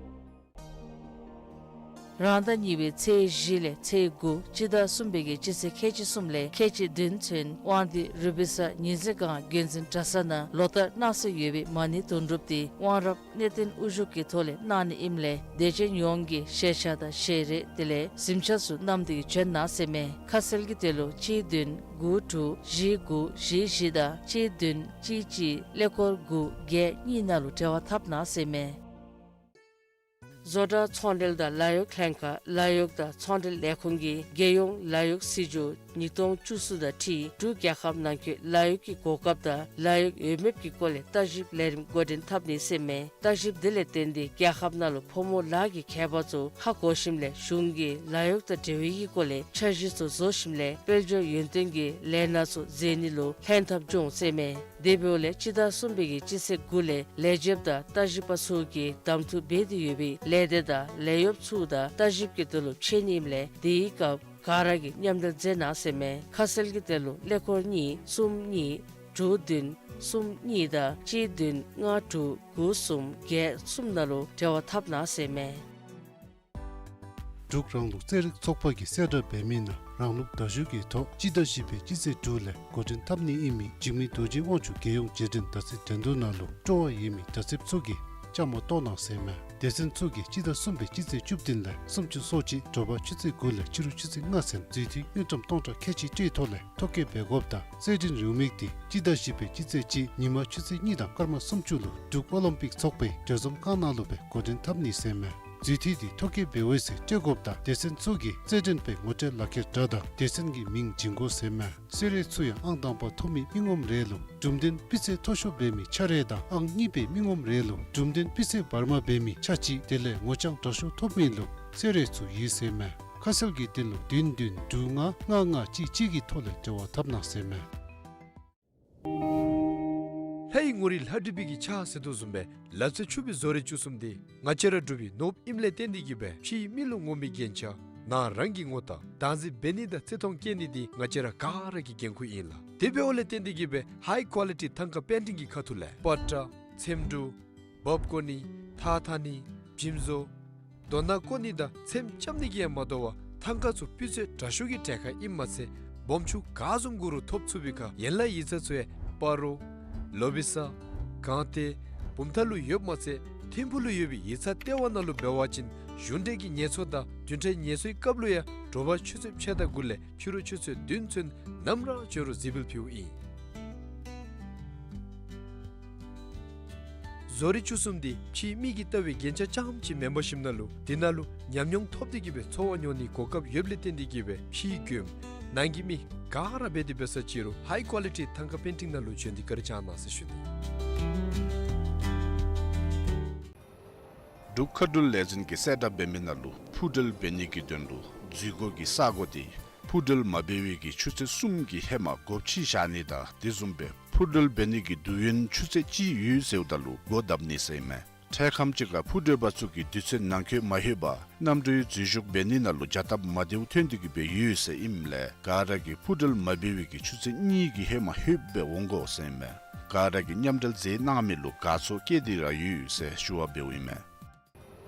རང་ཟླ་གཉིས་པའི་ཚེས་བཞི་ལས་ཚེས་དགུ་སྤྱི་ཟླ་གསུམ་པའི་གི་སྤྱི་ཚེས་ཁལ་གཅིག་གསུམ་ལས་ཁལ་གཅིག་བདུན་ཚུན་དབང་འདུས་རུ་སྦིས་ས་ཉི་འཛིན་སྒང་རྒྱུན་འཛིན་གྲྭ་ཚང་ནང་ལོ་ལྟར་གནང་སྲོལ་ཡོད་པའི་མ་ཎི་དུང་སྒྲུབ་འདི་དབང་རབ་གནས་བརྟན་དབུ་བཞུགས་ཀྱི་ཐོག་ལས་གནང་ནི་ཨིནམ་ལས་དད་ཅན་ཡོངས་ཀྱིས་ཞལ་ཆས་དང་ཞལ་རས་དེ་ལས་གཟིམ་ཆས་ཚུ་བསྣམས་ཏེ་གིས་བྱོན་གནང་ཟེར་མས། ཁ་གསལ་གྱི་དོན་ལུ་གཅིག་བདུན་དགུ་དྲུག་བཞི་དགུ་བཞི་བཞི་དང་གཅིག་བདུན་གཅིག་གཅིག་ཀླད་ཀོར་དགུ་བརྒྱད་གཉིས་ནང་ལུ་འབྲེལ་བ་འཐབ་གནང་ཟེར་མས། བཟོ་གྲྭ་ཚོང་འབྲེལ་དང་ལཱ་གཡོག་ལྷན་ཁག་ལཱ་གཡོག་དང་ཚོང་འབྲེལ་ལས་ཁུངས་ཀྱིས་རྒྱལ་ཡོངས་ལཱ་གཡོག་སྲིད་བྱུས་ཉིས་སྟོང་བཅུ་གསུམ་དང་འཁྲིལ་འབྲུག་རྒྱལ་ཁབ་ནང་འཁོད་ལཱ་གཡོག་གི་གོ་སྐབས་དང་ལཱ་གཡོག་ཡོད་མེདཔ་གི་སྐོར་ལས་བརྟག་ཞིབ་ལས་རིམ་འགོ་འདྲེན་འཐབ་ནི་ཟེར་མས། བརྟག་ཞིབ་འདི་ལས་བརྟེན་ཏེ་རྒྱལ་ཁབ་ནང་ལུ་ཕོ་མོ་ལཱ་གི་ཁྱད་པར་ཚུ་ཧ་གོ་ཞིནམ་ལས་གཞུང་གིས་ལཱ་གཡོག་དང་འབྲེལ་བའི་གི་སྐོར་ལས་འཆར་གཞི་ཚུ་བཟོ་ཞིནམ་ལས་དཔལ་འབྱོར་ཡུན་བརྟན་གྱི་ལས་སྣ་ཚུ་མཛད་ནི་ལུ་ལྷན་ཐབས་འབྱུང་ཟེར་མས། དེ་འབདཝ་ལས་སྤྱི་ཟླ་གསུམ་པའི་གི་སྤྱི་ཚེས་དགུ་ལས་ལས་བྱེདཔ་དང་བརྟག་ཞིབ་པ་ཚུ་གིས་གདམ་འཐུ་འབད་དེ་ཡོད་པའི་ལས་སྡེ་དང་ལས་གཡོགཔ་ཚུ་དང་བརྟག་ཞིབ་ཀྱི་དོན་ལུ་ཕྱད་ནི་ཨིནམ་ལས་དེའི་སྐབས་ག་ར་གིས་མཉམ་འབྲེལ་མཛད་གནང་ཟེར་མས། ཁ་གསལ་གྱི་དོན་ལུ་ཀླད་ཀོར་གཉིས་གསུམ་གཉིས་དྲུག་བདུན་གསུམ་གཉིས་དང་གཅིག་བདུན་ལྔ་དྲུག་དགུ་གསུམ་བརྒྱད་གསུམ་ནང་ལུ་འབྲེལ་བ་འཐབ་གནང་ཟེར་མས། འབྲུག་རང་ལུགས་རྩེད་རིགས་ཚོགས་པ་གིས་གསལ་བསྒྲགས་འབད་མི་ནང་རང་ལུགས་མདའ་གཞུ་གི་ཐོག་སྤྱི་ཟླ་བཞི་པའི་སྤྱི་ཚེས་དྲུག་ལས་འགོ་འདྲེན་འཐབ་ནི་ཨིན་མི་འཇིགས་མེད་རྡོ་རྗེ་དབང་ཕྱུག་རྒྱལ་ཡོངས་རྗེས་དྲན་དར་ཚིགས་འགྲན་བསྡུར་ནང་ལུ་སྤྲོ་བ་ཡོད་མི་དར་ཚདཔ་ཚུ་གིས་བཅའ་མར་གཏོགས་གནང་ཟེར་མས། སྡེ་ཚན་ཚུ་གིས་སྤྱི་ཟླ་གསུམ་པའི་སྤྱི་ཚེས་བཅུ་བདུན་ལས་སུམ་ཅུ་སོ་གཅིག་དྲོ་པ་ཆུ་ཚོད་དགུ་ལས་ཕྱི་རུ་ཆུ་ཚོད་ལྔ་ཚུན་འཛུལ་འཐུས་དངུལ་ཀྲམ་སྟོང་ཕྲག་ཁལ་གཅིག་སྤྲོད་ཐོག་ལས་ཐོ་བཀོད་འབད་དགོཔ་དང་རྩེད་འགྲན་རེའུ་མིག་འདི་སྤྱི་ཟླ་བཞི་པའི་སྤྱི་ཚེས་གཅིག་ཉིན་མ་ཆུ་ཚོད་གཉིས་དང་སྐར་མ་སུམ་ཅུ་ལུ་འབྲུག་ཨོ་ལིམ་པིག་ཚོགས་པའི་གྲོས་ཚོམས་ཁང་ནང་ལུ་སྦེ་འགོ་འདྲེན་འཐབ་ནི་ཟེར་མས། འཛུལ་འཐུས་འདི་ཐོ་བཀོད་འབད་འོང་ཟེར་སྤྲོད་དགོཔ་དང་སྡེ་ཚན་ཚུ་གིས་རྩེད་འགྲན་པའི་ངོ་སྤྲོད་ལག་ཁྱེར་དྲ་དང་སྡེ་ཚན་གྱི་མིང་བྱིན་དགོ་ཟེར་མས། གསོལ་རས་ཚུ་ཡང་ཨང་དང་པ་ཐོབ་མི་མི་ངོམ་རེ་ལུ་གྲུབ་དོན་སྤུས་ཚད་མཐོ་ཤོས་འབད་མི་ཆ་རེ་དང་ཨང་གཉིས་པའི་མི་ངོམ་རེ་ལུ་གྲུབ་དོན་སྤུས་ཚད་བར་མ་འབད་མི་ཆ་གཅིག་དེ་ལས་ངོ་རྐྱང་དྲག་ཤོས་ཐོབ་མི་ལུ་གསོལ་རས་ཚུ་ཡོད་ཟེར་མས། ཁ་གསལ་གྱི་དོན་ལུ་བདུན་བདུན་དྲུག་ལྔ་ལྔ་ལྔ་གཅིག་གཅིག་གི་ཐོག་ལས་འབྲེལ་བ་འཐབ་གནང་ཟེར་མས། ལྷ་ཡི་ངོ་རིས་ལྷ་བྲིས་པའི་གི་ཕྱག་ཟེར་དོ་བཟུམ་སྦེ་ལག་རྩལ་ཕྱུག་པའི་བཟོ་རིག་བཅུ་གསུམ་འདི་ང་བཅས་ར་འབྲུག་པའི་ནོར་བུ་ཨིནམ་ལས་བརྟེན་ཏེ་གིས་སྦེ་ཕྱིའི་མི་ལུ་ངོམ་པའི་རྒྱན་ཆ་ནང་རང་གི་ངོ་རྟགས་བདག་འཛིན་འབད་ནི་དང་བརྩི་མཐོང་བསྐྱེད་ནི་འདི་ང་བཅས་ར་ག་ར་གི་འགན་ཁུར་ཨིན་ལགས། དེ་འབདཝ་ལས་བརྟེན་ཏེ་གིས་སྦེ་ཧའི་ཀོ་ལི་ཊི་ཐང་ཀ་པེན་ཊིང་གི་ཁ་ཐུག་ལས་པ་ཏྲ་ཚེམ་དྲུབ་འབག་བཀོ་ནི་ཐགས་འཐག་ནི་བྱིམ་བཟོ་རྡོ་ནག་བཀོ་ནི་དང་ཚེམ་རྐྱབ་ནི་གིས་ཡང་མ་དོ་བར་ ཐང་ཀ་ཚུ་སྤུས་ཚད་དྲག་ཤོས་ཀྱི་གྲལ་ཁར་ཨིནམ་མ་ཚད་སྦོམ་ཆུང་ག་བཟུམ་དགོ་རུང་ཐོབ་ཚུགས་པའི་ཁར་ཡན་ལག་ཡིག་ཚང་ཚུ་ཡང་སྤ་རོ་ལོ་བི་ས་སྒང་སྟེང་བུམ་ཐང་ལུ་ཡོདཔ་མ་ཚད་ཐིམ་ཕུག་ལུ་ཡོད་པའི་ཡིག་ཚང་ལྟེ་བ་ནང་ལུ་འབད་བ་ཅིན་གཞུང་འབྲེལ་གྱི་ངལ་གསོ་དང་བདུན་ཕྲག་ངལ་གསོའི་སྐབས་ལུ་ཡང་དྲོ་པ་ཆུ་ཚོད་ཕྱེད་དང་དགུ་ལས་ཕྱི་རུ་ཆུ་ཚོད་བདུན་ཚུན་ནམ་ར་འབྱོན་རུང་གཟིགས་འབུལ་ཕུལཝ་ཨིན། བཟོ་རིག་བཅུ་གསུམ་འདི་ཕྱིའི་མིག་གིས་བལྟ་བའི་རྒྱན་ཆ་རྐྱངམ་ཅིག་མེན་པར་ཞིནམ་ན་ལུ་དེ་ནང་ལུ་ཉམས་མྱོང་ཐོབ་སྟེ་གི་སྦེ་འཚོ་བ་འགྱོ་ནིའི་གོ་སྐབས་ཡོདཔ་ལས་བརྟེན་ཏེ་གི་སྦེ་ཕྱིའི་མགྱོནམ་ནང་གི་མི་ག་ར་འབད་དེ་འབད་ས་ཅི་རུང་ཧའི་ཀོ་ལི་ཊི་ཐང་ཀ་པེན་ཊིང་ནང་ལུ་བྱོན་ཏེ་བཀའ་དྲིན་བསྐྱང་གནང་ཟེར་ཞུ་ནི། འབྲུག་མཁའ་འགྲུལ་ལས་འཛིན་གྱིས་གསལ་བསྒྲགས་འབད་མི་ནང་ལུ་འཕུར་འགྲུལ་འབད་ནི་གི་དོན་ལུ་འཛུལ་སྒོ་གི་ས་གོ་འདི་འཕུར་འགྲུལ་མ་འབད་བའི་གི་ཆུ་ཚོད་གསུམ་གྱི་ཧེ་མ་སྒོ་ཕྱེ་བཞག་ནི་དང་དེ་བཟུམ་སྦེ་འཕུར་འགྲུལ་འབད་ནི་གི་དུས་ཡུན་ཆུ་ཚོད་གཅིག་ཡོད་ཟེརཝ་ད་ལུ་སྒོ་བརྡབ་ནི་ཟེར་ཨིན་མས། འཕྲལ་ཁམས་ཅིག་ཁར་འཕུར་འགྲུལ་པ་ཚུ་གིས་དུས་ཚོད་ནང་འཁོད་མ་ལྷོད་པར་གནམ་གྲུའི་འཛུལ་ཞུགས་འབད་ནི་ནང་ལུ་བྱ་སྟབས་མ་བདེཝ་ཐོན་ཏེ་གི་སྦེ་ཡོད་ཟེར་ཨིནམ་ལས་ག་ར་གིས་འཕུར་འགྲུལ་མ་འབད་བའི་གི་ཆུ་ཚོད་གཉིས་ཀྱི་ཧེ་མ་ལྷོདཔ་སྦེ་འོང་དགོ་ཟེར་ཨིན་མས། ག་ར་གིས་མཉམ་འབྲེལ་མཛད་གནང་མི་ལུ་དགའ་ཚོར་བསྐྱེད་དེ་ར་ཡོད་ཟེར་ཞུ་བ་འབདཝ་ཨིན་མས།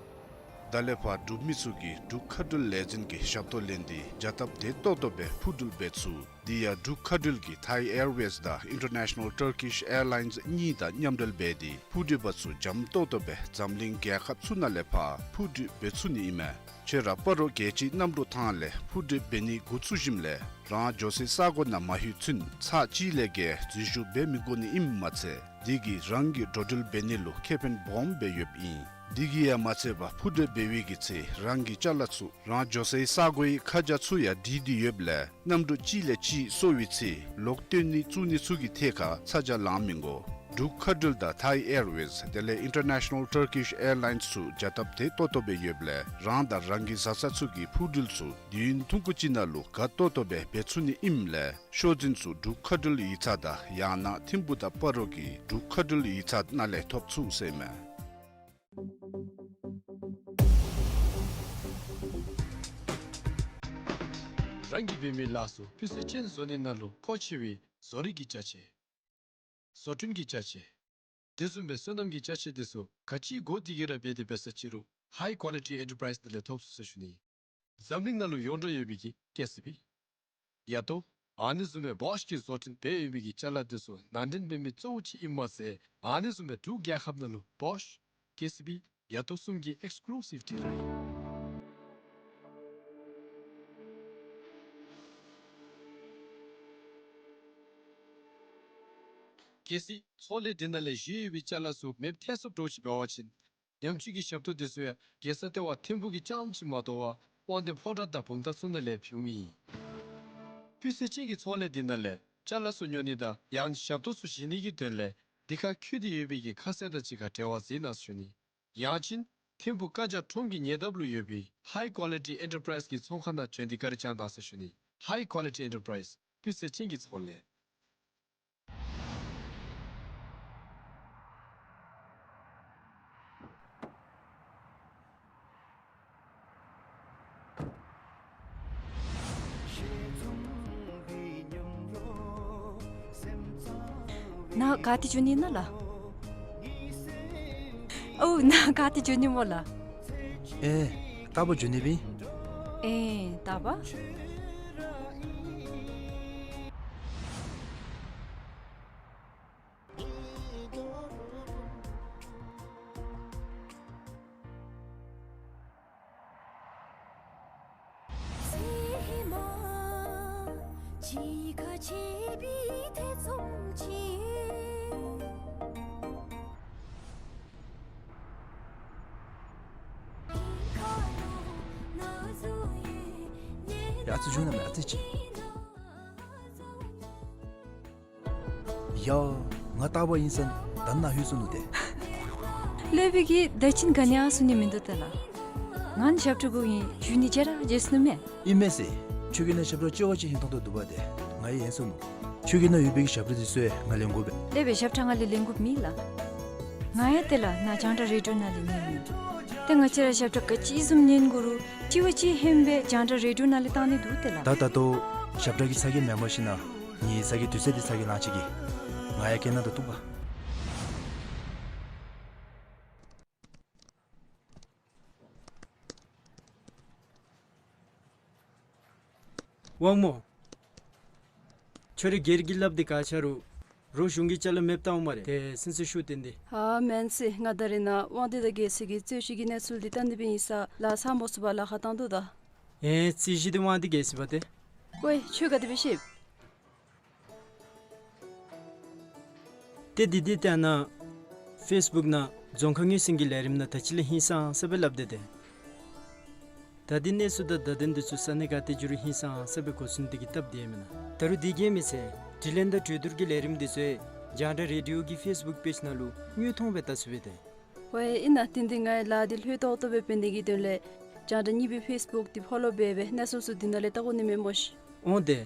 ད་ལས་ཕར་འབྲུག་མི་ཚུ་གིས་འབྲུག་མཁའ་འགྲུལ་ལས་འཛིན་གྱི་ཞབས་ཏོག་ལེན་ཏེ་བྱ་སྟབས་བདེ་ཏོག་ཏོ་སྦེ་འཕུར་འགྲུལ་འབད་ཚུགས། དེ་ཡང་འབྲུག་མཁའ་འགྲུལ་གྱིས་ཐའི་ཨེར་ཝེསི་དང་ཨིན་ཊར་ནེ་ཤ་ནལ་ཊར་ཀིཤ་ཨེར་ལའིནསི་གཉིས་དང་མཉམ་འབྲེལ་འབད་དེ་འཕུར་འགྲུལ་པ་ཚུ་འཇམ་ཏོག་ཏོ་སྦེ་འཛམ་གླིང་རྒྱལ་ཁབ་ཚུ་ནང་ལས་ཕར་འཕུར་འགྲུལ་འབད་ཚུགས་ནི་ཨིན་མས། ཁྱོད་ར་སྤ་རོ་རྒྱལ་སྤྱིའི་གནམ་གྲུ་ཐང་ལས་འཕུར་འགྲུལ་འབད་ནི་འགོ་བཙུགས་ཞིནམ་ལས་རང་འགྱོ་སའི་ས་གོ་ནང་མ་ལྷོད་ཚུན་ཚར་གཅིག་ལས་བརྒལ་འཛུལ་ཞུགས་འབད་མི་དགོ་ནི་ཨིནམ་མ་ཚད་དེ་གིས་རང་གི་འགྲོ་འགྲུལ་འབད་ནི་ལུ་ཁེ་ཕན་སྦོམ་སྦེ་ཡོདཔ་ཨིན། དེ་གིས་ཡང་མ་ཚད་པར་འཕུར་འགྲུལ་འབད་བའི་གི་ཚེ་རང་གི་ཅ་ལ་ཚུ་རང་འགྱོ་སའི་ས་གོའི་ཁ་བྱང་ཚུ་ཡང་བྲིས་ཏེ་ཡོདཔ་ལས་གནམ་གྲུ་གཅིག་ལས་གཅིག་སོར་བའི་ཚེ་ལོག་བཏོན་ནི་བཙུགས་ནི་ཚུ་གི་ཐད་ཁར་ཚ་གྱང་ལང་མི་དགོ། འབྲུག་མཁའ་འགྲུལ་དང་ཐའི་ཨེར་ཝེསི་དེ་ལས་ཨིན་ཊར་ནེ་ཤ་ནལ་ཊར་ཀིཤ་ཨེར་ལའིནསི་ཚུ་བྱ་སྟབས་བདེ་ཏོག་ཏོ་སྦེ་ཡོདཔ་ལས་རང་དང་རང་གི་བཟའ་ཚང་ཚུ་གི་འཕུར་འགྲུལ་ཚུ་དུས་ཡུན་ཐུང་ཀུ་ཅིག་ནང་ལུ་དགའ་ཏོག་ཏོ་སྦེ་འབད་ཚུགས་ནི་ཨིནམ་ལས་ཤོག་འཛིན་ཚུ་འབྲུག་མཁའ་འགྲུལ་ཡིག་ཚང་དང་ཡང་ན་ཐིམ་ཕུག་དང་སྤ་རོ་གི་འབྲུག་མཁའ་འགྲུལ་ཡིག་ཚང་ནང་ལས་ཐོབ་ཚུགས་ཟེར་ཨིན་མས། རང་གིས་འབད་མི་ལཱ་ཚུ་སྤུས་ཚད་ཅན་བཟོ་ནི་ནང་ལུ་མཁོ་ཆེ་བའི་བཟོ་རིག་གི་ཅ་ཆས། བཟོ་སྐྲུན་གྱི་ཅ་ཆས། དེ་བཟུམ་སྦེ་སོ་ནམ་གྱི་ཅ་ཆས་དེ་ཚུ་ག་ཅི་དགོ་དེ་གིས་ར་འབད་དེ་འབད་ས་ཅི་རུང་ཧའི་ཀོ་ལི་ཊི་ཨེན་ཊར་པ་རའིསི་ནང་ལས་ཐོབ་ཚུགས་ཟེར་ཞུ་ནི། འཛམ་གླིང་ནང་ལུ་ཡོངས་གྲགས་ཡོད་པའི་གི་ཀེ་སི་བི་ཡ་ཏོ་ཨ་ནི་བཟུམ་སྦེ་བོཤ་གིས་བཟོ་སྐྲུན་འབད་ཡོད་པའི་གི་ཅ་ལ་དེ་ཚུ་ནང་འདྲེན་འབད་མི་གཙོ་བོ་ཅིག་ཨིནམ་མ་ཚད་ཨ་ནི་བཟུམ་སྦེ་འབྲུག་རྒྱལ་ཁབ་ནང་ལུ་བོཤ་ཀེ་སི་བི་ཡ་ཏོ་གསུམ་གྱི་ཨེགསི་ཀུ་ལུ་སིབ་ཊི་ར་ཨིན། གལ་སྲིད་ཚོང་ལས་འདི་ནང་ལས་བཞེས་ཡོད་པའི་ཅ་ལ་ཚུ་མེདཔ་ཐལ་སོངམ་འདྲཝ་ཅིག་འབད་བ་ཅིན་ཉམས་བཅོས་ཀྱི་ཞབས་ཏོག་འདི་ཚུ་ཡང་རྒྱལ་ས་ལྟེ་བ་ཐིམ་ཕུག་གི་རྐྱངམ་ཅིག་མ་དོ་བར་དབང་འདུས་ཕོ་བྲང་དང་བུམ་ཐང་ཚུ་ནང་ལས་ཕུལཝ་ཨིན། སྤུས་ཚད་ཅན་གྱི་ཚོང་ལས་འདི་ནང་ལས་ཅ་ལ་ཚུ་ཉོ་ནི་དང་ཡང་ཞབས་ཏོག་ཚུ་བཞེས་ནི་གི་དོན་ལས་འདི་ཁར་བཀོད་དེ་ཡོད་པའི་གི་ཁ་གསལ་དང་གཅིག་ཁར་འབྲེལ་བ་མཛད་གནང་ཟེར་ཞུ་ནི། ཡང་ཅིན་ཐིམ་ཕུག་ཀ་ཇ་ཁྲོམ་གྱི་ཉེ་འདབས་ལུ་ཡོད་པའི་ཧའི་ཀོ་ལི་ཊི་ཨེན་ཊར་པ་རའིསི་གི་ཚོང་ཁང་ནང་བྱོན་ཏེ་བཀའ་དྲིན་བསྐྱང་གནང་ཟེར་ཞུ་ནི། ཧའི་ཀོ་ལི་ཊི་ཨེན་ཊར་པ་རའིསི་སྤུས་ཚད་ཅན་གྱི་ཚོང་ལས། ནཱ་ག་ཏེ་འགྱོ་ནི་ཨིན་ན་ལགས། ཨོ་ནཱ་ག་ཏེ་འགྱོ་ནི་སྨོ་ལགས། ཨེ་རྟག་པར་འགྱོ་ནི་སྦེ་ཨིན། ཨེ་རྟག་པར། ཡ་ཨ་ཙི་བྱོན་གནང་མས་ཨ་ཙི་ཅིག། ཡ། ང་རྟག་པར་ཨིན་ས་ད་ནཱ་ལྷོད་སོ་ནུག་ཏེ། སློབ་དཔོན་གྱིས་ད་ཅི་ག་ནི་ཡང་གསུང་ནི་མིན་འདུག་ཏེ་ལགས། ང་ནི་ཞབས་ཁྲ་གུ་ཨིན་ཞུ་ནི་བརྗེད་ར་བརྗེད་སོ་ནུག་མས། ཨིན་མས་ཟེར། ཁྱོད་ཀྱི་ནང་ཞབས་ཁྲ་ལྕི་བ་ཅིག་ཧིང་ཐང་ཐོག་འདུག་པ་ཏེ། ང་ཡང་ཧན་སོ་ནུག། ཁྱོད་ཀྱི་ནང་ཡོད་པའི་གི་ཞབས་ཁྲ་དེ་ཚུ་ཡང་ང་ལེན་དགོ་པས། སློབ་དཔོན་ཞབས་ཁྲ་ང་ལས་ལེན་དགོཔ་མེད་ལགས། ང་ཡང་ཏེ་ལགས་ནཱ་རྒྱང་བསྒྲགས་རེ་ཌི་ཡོ་ནང་ལས་ཉན་ནི། ཏེ་ང་བཅས་ར་ཞབས་ཁྲ་ག་ཅི་བཟུམ་ཉན་དགོ་རུང་ལྕི་བ་ཅིག་ཧན་སྦེ་རྒྱང་བསྒྲགས་རེ་ཌི་ཡོ་ནང་ལས་བཏང་ནི་འདུག་ཏེ་ལགས། ད་ད་ལྟོ་ཞབས་ཁྲ་གི་ཚ་གྱང་མེན་པར་ཞིན་ན་ངེའི་ཚ་གྱང་དུས་ཚོད་འདི་ཚ་གྱང་ལང་ཅི་གི། ང་ཡང་སྐད་ནང་དུ་གཏུགས་པ། དབང་མོ། ཁྱོད་རའི་སྒེར་གྱི་ལགཔ་འདི་ག་ཆ་རུང་རོགས་གཞུང་གི་ཅ་ལ་མེདཔ་བཏང་འོང་སྨ་རེ། ཏེ་སེམས་ཚེགས་ཤོར་བཏང་སྟེ། ཨ་མེན་སི། ང་ད་རེས་ནངས་དབང་འདུས་དང་རྒྱལ་སྲས་ཀྱི་རྩོད་གཞི་གི་གནས་ཚུལ་འདི་བལྟ་ནི་འབད་ཨིན་ས་ལགས། ཚར་མ་ཚུགས་པར་ལཱ་ཁག་བཏང་དོ་ད། ཨེ་རྩོད་གཞི་འདི་དབང་འདུས་རྒྱལ་སྲས་པ་ཏེ། ཝའེ་ཁྱོད་ག་དེ་སྦེ་ཤེས། ཏེ་འདི་འདི་ལྟ་ན་ཕེསི་བུཀ་ནང་རྫོང་ཁ་ངོས་ཟིན་གྱི་ལས་རིམ་ནང་ད་ཅི་ལས་ཧིང་སངས་ས་སྦེ་སླབ་སྟེ་ཏེ། ད་འདི་གནས་ཚུལ་དང་བརྡ་དོན་འདི་ཚུ་ས་གནས་ག་ཏེ་འགྱོ་རུང་ཧིང་སངས་ས་སྦེ་གོ་ཚུགས་ནི་དེ་གིས་སྟབས་བདེ་མེན་ན། ད་རུང་འདི་གིས་མི་ཚད་དྲི་ལན་དང་གྲོས་བསྡུར་གྱི་ལས་རིམ་འདི་ཚུ་ཡང་རྒྱང་བསྒྲགས་རེ་ཌི་ཡོ་གི་ཕེསི་བུཀ་པེཇ་ནང་ལུ་དངོས་མཐོང་སྦེ་བལྟ་ཚུགས་པས་ཏེ། ཝའེ་ཨིན་ན་ཏན་ཏན་ང་ཡང་ལཱ་འདི་ལྷོད་ཏོག་ཏོ་སྦེ་འབད་ནི་གི་དོན་ལས་རྒྱང་བསྒྲགས་གཉིས་པའི་ཕེསི་བུཀ་འདི་ཕོ་ལོ་འབད་འབད་གནས་ཚུལ་ཚུ་འདི་ནང་ལས་བལྟ་དགོ་ནི་མས་སྨོ་ཤིག། འོང་ཏེ།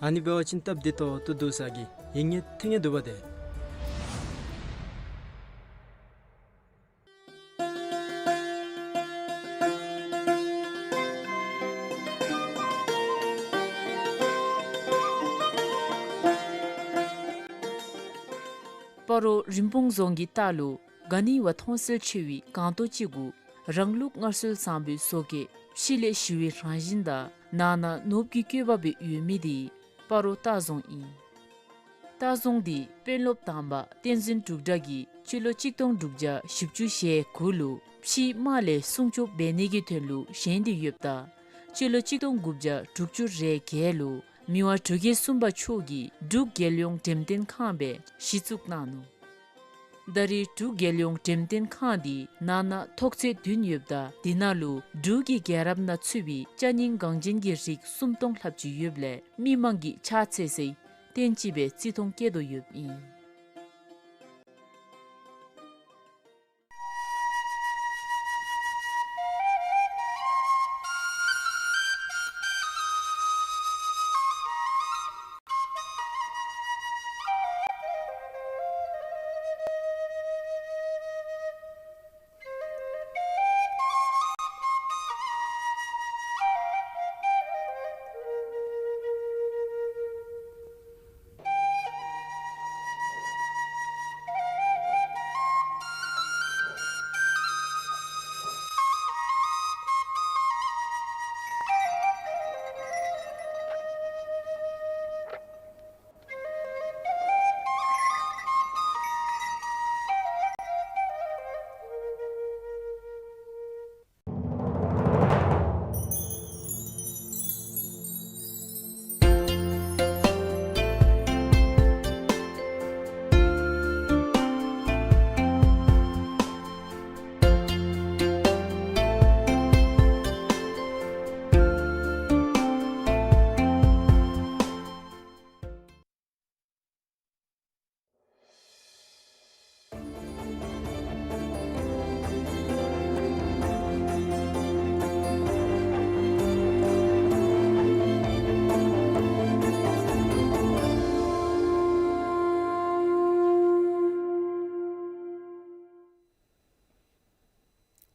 ཨ་ནི་འབད་བ་ཅིན་སྟབས་བདེ་ཏོག་ཏོ་འདུག་ས་གི་ཡིད་ངེས་ཐེབས་ངེས་འདུག་པ་ཏེ། སྤ་རོ་རིན་སྤུངས་རྫོང་གི་ལྟག་ལུ་ག་ནི་བ་མཐོང་གསལ་ཆེ་བའི་སྒང་ཏོ་ཅིག་གུ་རང་ལུགས་སྔར་སྲོལ་བཟང་པོའི་བཟོ་བཀོད་ཕྱི་ལས་ཞི་བའི་རང་བཞིན་དང་ནང་ན་ནོར་བུ་གི་བཀོད་པ་སྦེ་ཡོད་མི་འདི་སྤ་རོ་ལྟ་རྫོང་ཨིན། ལྟ་རྫོང་འདི་དཔོན་སློབ་དང་པ་བསྟན་འཛིན་འབྲུག་གྲགས་ཀྱིས་སྤྱི་ལོ་གཅིག་སྟོང་དྲུག་བརྒྱ་བཞི་བཅུ་ཞེ་དགུ་ལུ་ཕྱིའི་དམག་ལས་སྲུང་སྐྱོབ་འབད་ནི་གི་དོན་ལུ་བཞེངས་ཏེ་ཡོདཔ་ད་སྤྱི་ལོ་གཅིག་སྟོང་དགུ་བརྒྱ་དྲུག་ཅུ་རེ་བརྒྱད་ལུ་མི་དབང་འབྲུག་རྒྱལ་གསུམ་པ་མཆོག་གིས་འབྲུག་རྒྱལ་ཡོངས་འགྲེམས་སྟོན་ཁང་སྦེ་གཞི་བཙུགས་གནང་ནུག། ད་རེས་འབྲུག་རྒྱལ་ཡོངས་འགྲེམས་སྟོན་ཁང་འདི་ནང་ན་ཐོག་ཚད་བདུན་ཡོདཔ་ད་འདི་ནང་ལུ་འབྲུག་གི་རྒྱལ་རབས་ནང་ཚུད་པའི་ཅ་རྙིང་འགངས་ཅན་གྱི་རིགས་སུམ་སྟོང་ལྷགཔ་ཅིག་ཡོདཔ་ལས་མི་མང་གིས་ཕྱག་འཚལ་སའི་རྟེན་ཅིག་སྦེ་བརྩི་མཐོང་བསྐྱེད་དོ་ཡོདཔ་ཨིན།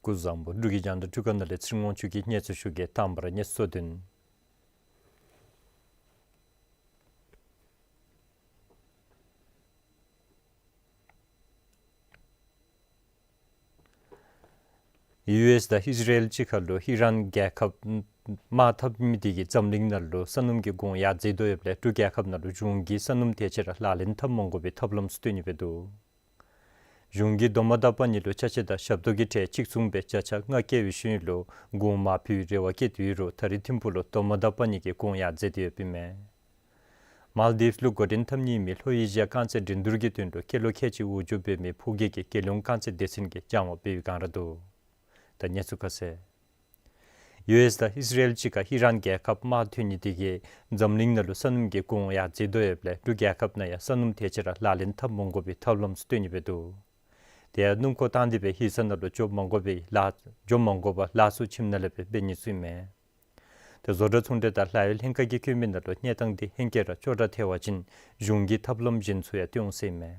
སྐུ་གཟུགས་བཟང་པོ། འབྲུག་གི་རྒྱང་བསྒྲགས་འཕྲུལ་ཁང་ནང་ལས་ཚེ་རིང་དབང་ཕྱུག་གིས་གནས་ཚུལ་ཞུ་གེ། དང་པ་ར་གནས་ཚུལ་གཙོ་དོན། ཡུ་ཨེསི་དང་ཨིས་ར་ཨེལ་གཅིག་ཁར་ལུ་ཨི་རན་རྒྱལ་ཁབ་དམག་འཐབ་མི་དེ་གིས་འཛམ་གླིང་ནང་ལུ་ས་སྣུམ་གྱི་གོང་ཡར་འཛེགས་དོ་ཡོདཔ་ལས་འབྲུག་རྒྱལ་ཁབ་ནང་ལུ་གཞུང་གིས་ས་སྣུམ་དེ་ཅིག་ར་ལག་ལེན་འཐབ་མ་དགོ་པའི་ཐབས་ལམ་ཚུ་སྟོན་ནི་འབད་འདུག། གཞུང་གིས་རྡོག་མ་དང་པ་གཉིས་ལུ་ཅ་ཆས་དང་ཞབས་ཏོག་གི་ཁྲལ་གཅིག་མཚུངས་སྦེ་བརྒྱ་ཆ་ལྔ་བཀལ་བའི་ཤུལ་ལུ་གོང་མར་ཕུལ་བའི་རེ་བ་བསྐྱེད་དེ་ཡོད་རུང་ད་རེས་ཐིམ་ཕུག་ལུ་རྡོག་མ་དང་པ་གཉིས་ཀྱི་གོང་ཡར་འཛེགས་ཏེ་ཡོདཔ་ཨིན་མས། མཱལ་དིབསི་ལུ་འགོ་འདྲེན་འཐབ་ནི་མེད་པའི་ལྷོ་ཨེ་ཤི་ཡ་རྐང་རྩེད་འགྲན་བསྡུར་གྱི་དོན་ལུ་སྐྱེས་ལོ་ཁལ་གཅིག་འོས་སྦྱོར་འབད་མི་ཕོ་སྐྱེས་ཀྱི་རྒྱལ་ཡོངས་རྐང་རྩེད་སྡེ་ཚན་གྱི་སྦྱང་བ་འབད་བའི་བསྒང་ར་འདུག། ད་གནས་ཚུལ་ཁ་གསལ། ཡུ་ཨེསི་དང་ཨིས་ར་ཨེལ་གཅིག་ཁར་ཨི་རན་རྒྱལ་ཁབ་དམག་འཐབ་མི་དེ་གིས་འཛམ་གླིང་ནང་ལུ་ས་སྣུམ་གྱི་གོང་ཡར་འཛེགས་དོ་ཡོདཔ་ལས་འབྲུག་རྒྱལ་ཁབ་ནང་ཡང་ས་སྣུམ་དེ་ཅིག་ར་ལག་ལེན་འཐབ་མ་དགོ་པའི་ཐབས་ལམ་ཚུ་སྟོན་ནི་འབད་འདུག། དེ་ཡང་སྣུམ་འཁོར་བཏང་སྟེ་སྦེ་ཧི་ས་ནང་ལུ་འགྱོ་མ་དགོ་པའི་ལཱ་འགྱོ་མ་དགོ་པར་ལཱ་ཚུ་ཁྱིམ་ནང་ལས་སྦེ་འབད་ནི་ཚུ་ཨིན་མས། ཏེ་བཟོ་གྲྭ་ཚོང་འབྲེལ་དང་ལཱ་གཡོག་ལྷན་ཁག་གིས་བཀོད་མི་ནང་ལུ་གནས་སྟངས་འདི་ཧེང་སྐལ་ར་ཅོག་འཐདཔ་འབད་བ་ཅིན་གཞུང་གིས་ཐབས་ལམ་གཞན་ཚུ་ཡང་སྟོན་འོང་ཟེར་ཨིན་མས།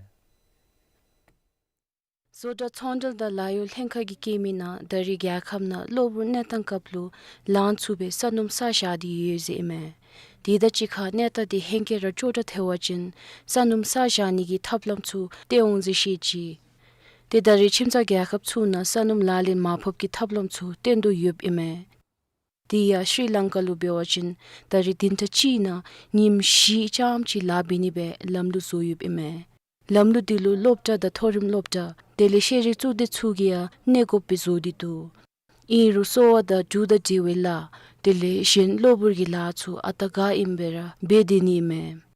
བཟོ་གྲྭ་ཚོང་འབྲེལ་དང་ལཱ་གཡོག་ལྷན་ཁག་གིས་བཀོད་མི་ནང་ད་རེས་རྒྱལ་ཁབ་ནང་གློ་བུར་གནས་སྟངས་སྐབས་ལུ་ལང་ཚུགས་པའི་ས་སྣུམ་བསགས་བཞག་སྟེ་ཡོད་ཟེར་ཨིན་མས། དེ་དང་གཅིག་ཁར་གནས་སྟངས་འདི་ཧེང་སྐལ་ར་ཅོག་འཐདཔ་འབད་བ་ཅིན་ས་སྣུམ་བསགས་བཞག་ནི་གི་ཐབས་ལམ་ཚུ་སྟོན་འོང་ཟེར་བཤད་ཅི། ཏེ་ད་རེས་ཁྱིམ་ཚང་རྒྱལ་ཁབ་ཚུ་ནང་ས་སྣུམ་ལག་ལེན་མ་ཕབ་ཀྱི་ཐབས་ལམ་ཚུ་སྟོན་དོ་ཡོདཔ་ཨིན་མས། དེ་ཡང་ཤྲི་ལང་ཀ་ལུ་འབད་བ་ཅིན་ད་རེས་བདུན་ཕྲག་གཅིག་ནང་ཉིནམ་བཞི་ཙམ་ཅིག་ལཱ་འབད་ནི་སྦེ་ལམ་ལུགས་བཟོ་ཡོདཔ་ཨིན་མས། ལམ་ལུགས་འདི་ལུ་སློབ་གྲྭ་དང་མཐོ་རིམ་སློབ་གྲྭ་དེ་ལས་ཤེས་རིག་གཙུག་སྡེ་ཚུ་གིས་ཡང་གནས་དགོཔ་སྦེ་བཟོ་སྟེ་འདུག། ཨིན་རུང་གསོ་བ་དང་འབྲུག་དང་འབྲེལ་བའི་ལཱ་དེ་ལས་གཞན་གློ་བུར་གྱི་ལཱ་ཚུ་ཨ་རྟག་ག་ཨིནམ་སྦེ་ར་འབད་དེ་ནི་ཨིན་མས།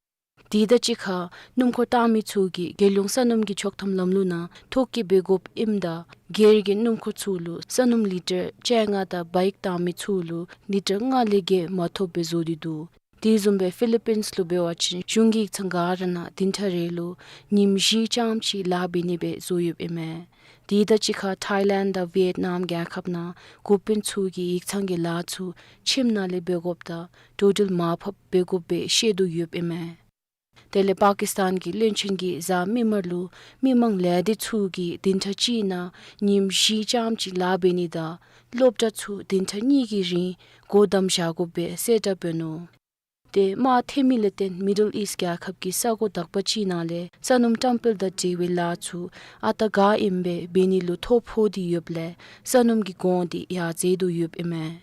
དེ་དང་གཅིག་ཁར་སྣུམ་འཁོར་བཏང་མི་ཚུ་གིས་རྒྱལ་ཡོངས་ས་སྣུམ་གྱི་ཆོག་ཐམ་ལམ་ལུགས་ནང་ཐོ་བཀོད་འབད་དགོཔ་ཨིནམ་ད་སྒེར་གྱི་སྣུམ་འཁོར་ཚུ་ལུ་ས་སྣུམ་ལི་ཊར་བཅོ་ལྔ་དང་བཱའིཀ་བཏང་མི་ཚུ་ལུ་ལི་ཊར་ལྔ་ལས་བརྒལ་མ་ཐོབ་སྦེ་བཟོ་སྟེ་འདུག། དེ་བཟུམ་སྦེ་ཕི་ལི་པིནས་ལུ་འབད་བ་ཅིན་གཞུང་གི་ཡིག་ཚང་ག་ར་ནང་བདུན་ཕྲག་རེ་ལུ་ཉིནམ་བཞི་ཙམ་ཅིག་ལཱ་འབད་ནི་སྦེ་བཟོ་ཡོདཔ་ཨིན་མས། དེ་དང་གཅིག་ཁར་ཐའི་ལེནཌ་དང་ཝི་ཡེཊ་ནམ་རྒྱལ་ཁབ་ནང་འགོ་དཔོན་ཚུ་གིས་ཡིག་ཚང་གི་ལཱ་ཚུ་ཁྱིམ་ནང་ལས་འབད་དགོཔ་དང་འགྲོ་འགྲུལ་མར་ཕབ་འབད་དགོཔ་སྦེ་བཤད་དོ་ཡོདཔ་ཨིན་མས། དེ་ལས་པ་ཀིསི་ཐན་གྱི་བློན་ཆེན་གྱིས་གཟའ་མིག་དམར་ལུ་མི་མང་ལས་སྡེ་ཚུ་གིས་བདུན་ཕྲག་གཅིག་ནང་ཉིནམ་བཞི་ཙམ་ཅིག་ལཱ་འབད་ནི་དང་སློབ་གྲྭ་ཚུ་བདུན་ཕྲག་གཉིས་ཀྱི་རིང་སྒོ་བསྡམ་བཞག་དགོཔ་སྦེ་གསལ་བསྒྲགས་འབད་ནུག། ཏེ་དམག་འཐབ་མི་ལས་བརྟེན་མི་ཌལ་ཨིསཊ་རྒྱལ་ཁབ་ཀྱི་ས་གོ་དག་པ་ཅིག་ནང་ལས་ས་སྣུམ་བཀྲམ་སྤེལ་དང་འབྲེལ་བའི་ལཱ་ཚུ་ཨ་རྟག་ག་ཨིནམ་སྦེ་འབད་ནི་ལུ་ཐོ་ཕོག་སྟེ་ཡོདཔ་ལས་ས་སྣུམ་གྱི་གོང་འདི་ཡར་འཛེགས་དོ་ཡོདཔ་ཨིན་མས།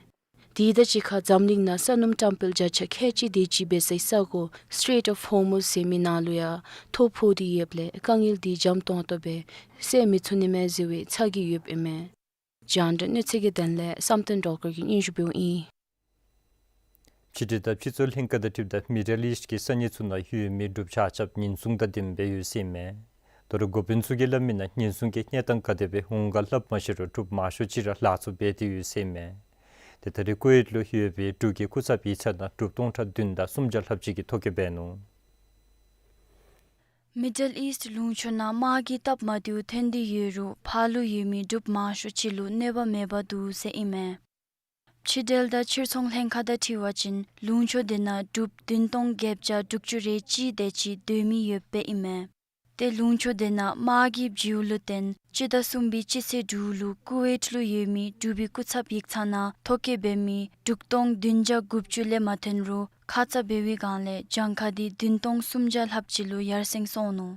དེ་དང་གཅིག་ཁར་འཛམ་གླིང་ནང་ས་སྣུམ་བཀྲམ་སྤེལ་བརྒྱ་ཆ་ཁལ་གཅིག་དེ་ཅིག་འབད་སའི་ས་གོ་སི་ཊེཊ་ཨོཕ་ཧོར་མུཛ་ཟེར་མི་ནང་ལུ་ཡང་ཐོ་ཕོག་སྟེ་ཡོདཔ་ལས་དཀའ་ངལ་འདི་འཇམ་ཏོང་ཏོ་སྦེ་སེལ་མི་ཚུགས་ནི་མས་ཟེར་བའི་ཚ་གྱང་ཡོདཔ་ཨིན་མས། རྒྱང་བསྒྲགས་གནས་ཚུལ་གྱི་དོན་ལས་བསམ་གཏན་སྒྲོལ་དཀར་གྱིས་སྙན་ཞུ་འབདཝ་ཨིན། ཕྱི་འབྲེལ་དང་སྤྱི་ཚོགས་ལྷན་ཁག་དང་འཁྲིལཝ་ད་མི་ཌལ་ཨིསཊ་ཀྱི་ས་གནས་ཚུ་ནང་ཡོད་མི་འབྲུགཔ་ཆ་ཁྱབ་ཉེན་སྲུང་དང་ལྡནམ་སྦེ་ཡོད་ཟེར་ཨིན་མས། དོ་རུང་འགོ་དཔོན་ཚུ་གིས་སླབ་མི་ནང་ཉེན་སྲུང་གི་གནས་སྟངས་ག་དེ་སྦེ་འོང་ག་སླབ་མ་ཤེས་རུང་འབྲུགཔ་མང་ཤོས་ཅིག་ར་ལཱ་ཚུ་འབད་དེ་ཡོད་ཟེར་ཨིན་མས། ཏེ་ད་རེས་ཀུ་ཝེཊ་ལུ་ཡོད་པའི་འབྲུག་གི་སྐུ་ཚབ་ཡིག་ཚང་ནང་འབྲུགཔ་སྟོང་ཕྲག་བདུན་དང་སུམ་བརྒྱ་ལྷགཔ་ཅིག་གིས་ཐོ་བཀོད་འབད་ནུག། མི་ཌལ་ཨིསཊ་ལུང་ཕྱོགས་ནང་དམག་གི་སྟབས་མ་བདེཝ་ཐོན་ཏེ་ཡོད་རུང་ཕར་ལུ་ཡོད་མི་འབྲུགཔ་མང་ཤོས་ཅིག་ལུ་གནོད་པ་མེདཔ་འདུག་ཟེར་ཨིན་མས། ཕྱི་འབྲེལ་དང་ཕྱིར་ཚོང་ལྷན་ཁག་དང་འཁྲིལ་བ་ཅིན་ལུང་ཕྱོགས་དེ་ནང་འབྲུགཔ་བདུན་སྟོང་བརྒྱད་བརྒྱ་དྲུག་ཅུ་རེ་གཅིག་དེ་ཅིག་སྡོད་མི་ཡོདཔ་ཨིན་མས། ཏེ་ལུང་ཕྱོགས་དེ་ནང་དམག་གི་བྱིའུ་ལུ་བརྟེན་སྤྱི་ཟླ་གསུམ་པའི་སྤྱི་ཚེས་དྲུག་ལུ་ཀུ་ཝེཊ་ལུ་ཡོད་མི་འབྲུག་པའི་སྐུ་ཚབ་ཡིག་ཚང་ནང་ཐོ་བཀོད་འབད་མི་འབྲུགཔ་སྟོང་བདུན་བརྒྱ་དགུ་བཅུ་ལས་མ་ཐོན་རུང་ཁ་ཙ་འབད་བའི་སྒང་ལས་གྱངས་ཁ་འདི་བདུན་སྟོང་སུམ་བརྒྱ་ལྷགཔ་ཅིག་ལུ་ཡར་སེང་སོང་ནུག།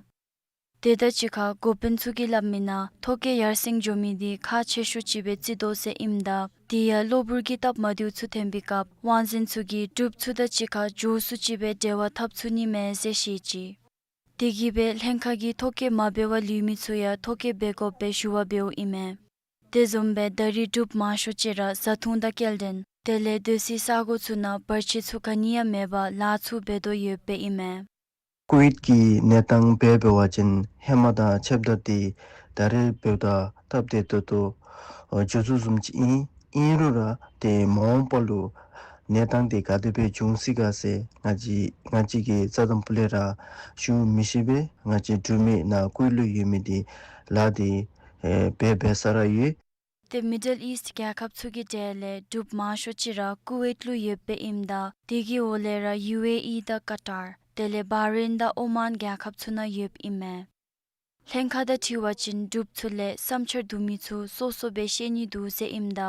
དེ་དང་གཅིག་ཁར་འགོ་དཔོན་ཚུ་གིས་སླབ་མི་ནང་ཐོ་བཀོད་ཡར་སེང་འགྱོ་མི་འདི་ཁག་ཆེ་ཤོས་ཅིག་སྦེ་བརྩི་དོ་ཟེར་ཨིནམ་ད་དེ་ཡང་གློ་བུར་གྱི་སྟབས་མ་བདེཝ་ཚུ་ཐོན་པའི་སྐབས་དབང་འཛིན་ཚུ་གིས་འབྲུགཔ་ཚུ་དང་གཅིག་ཁར་མགྱོགས་སུ་ཅིག་སྦེ་འབྲེལ་བ་འཐབ་ཚུགས་ནི་མས་ཟེར་བཤད་ཅི། དེ་གིས་སྦེ་ལྷན་ཁག་གིས་ཐོ་བཀོད་མ་འབད་བར་ལུས་མི་ཚུ་ཡང་ཐོ་བཀོད་འབད་དགོཔ་སྦེ་ཞུ་བ་འབདཝ་ཨིན་མས། དེ་བཟུམ་སྦེ་ད་རིས་འབྲུགཔ་མང་ཤོས་ཅིག་ར་བཟའ་འཐུང་དང་སྐྱེལ་འདྲེན་དེ་ལས་སྡོད་སའི་ས་གོ་ཚུ་ནང་བར་ཆད་ཚུ་ག་ནི་ཡང་མེད་པར་ལཱ་ཚུ་འབད་དོ་ཡོདཔ་སྦེ་ཨིན་མས། ཀུ་ཝེཊ་ཀྱི་གནས་སྟངས་འབད་འབད་བ་ཅིན་ཧེ་མ་དང་ཕྱདཔ་ད་ཏེ་ད་རེས་འབདཝ་ད་སྟབས་བདེ་ཏོག་ཏོ་འགྱོ་ཚུགསཔ་བཟུམ་ཅིག་ཨིན། ཨིན་རུང་ར་ཏེ་མ་འོངས་པ་ལུ་གནས་སྟངས་དེ་ག་དེ་སྦེ་འབྱུང་སྲིད་ག་ཟེར་ང་བཅས་ང་བཅས་ཀྱིས་རྩ་དང་ཕུ་ལས་ར་ཞུ་མི་ཤེས་པས། ང་བཅས་འབྲུག་མི་ནཱ་ཀུ་ཝེཊ་ལུ་ཡོད་མི་འདི་ལཱ་འདི་ཨེ་འབད་འབད་ས་ར་ཡོད། ཏེ་མི་ཌལ་ཨིསཊ་རྒྱལ་ཁབ་ཚུ་གི་གྲས་ལས་འབྲུགཔ་མང་ཤོས་ཅིག་ར་ཀུ་ཝེཊ་ལུ་ཡོདཔ་སྦེ་ཨིནམ་ད་དེ་གི་འོག་ལས་ར་ཡུ་ཨེ་ཨི་དང་ཀ་ཊར་དེ་ལས་བྷ་རེན་དང་ཨོ་མཱན་རྒྱལ་ཁབ་ཚུ་ནང་ཡོདཔ་ཨིན་མས། ལྷན་ཁག་དང་འཁྲིལ་བ་ཅིན་འབྲུགཔ་ཚུ་ལས་བསམ་འཆར་བསྡུ་མི་ཚུ་སོ་སོ་སྦེ་བཤད་ནི་འདུག་ཟེར་ཨིནམ་ད་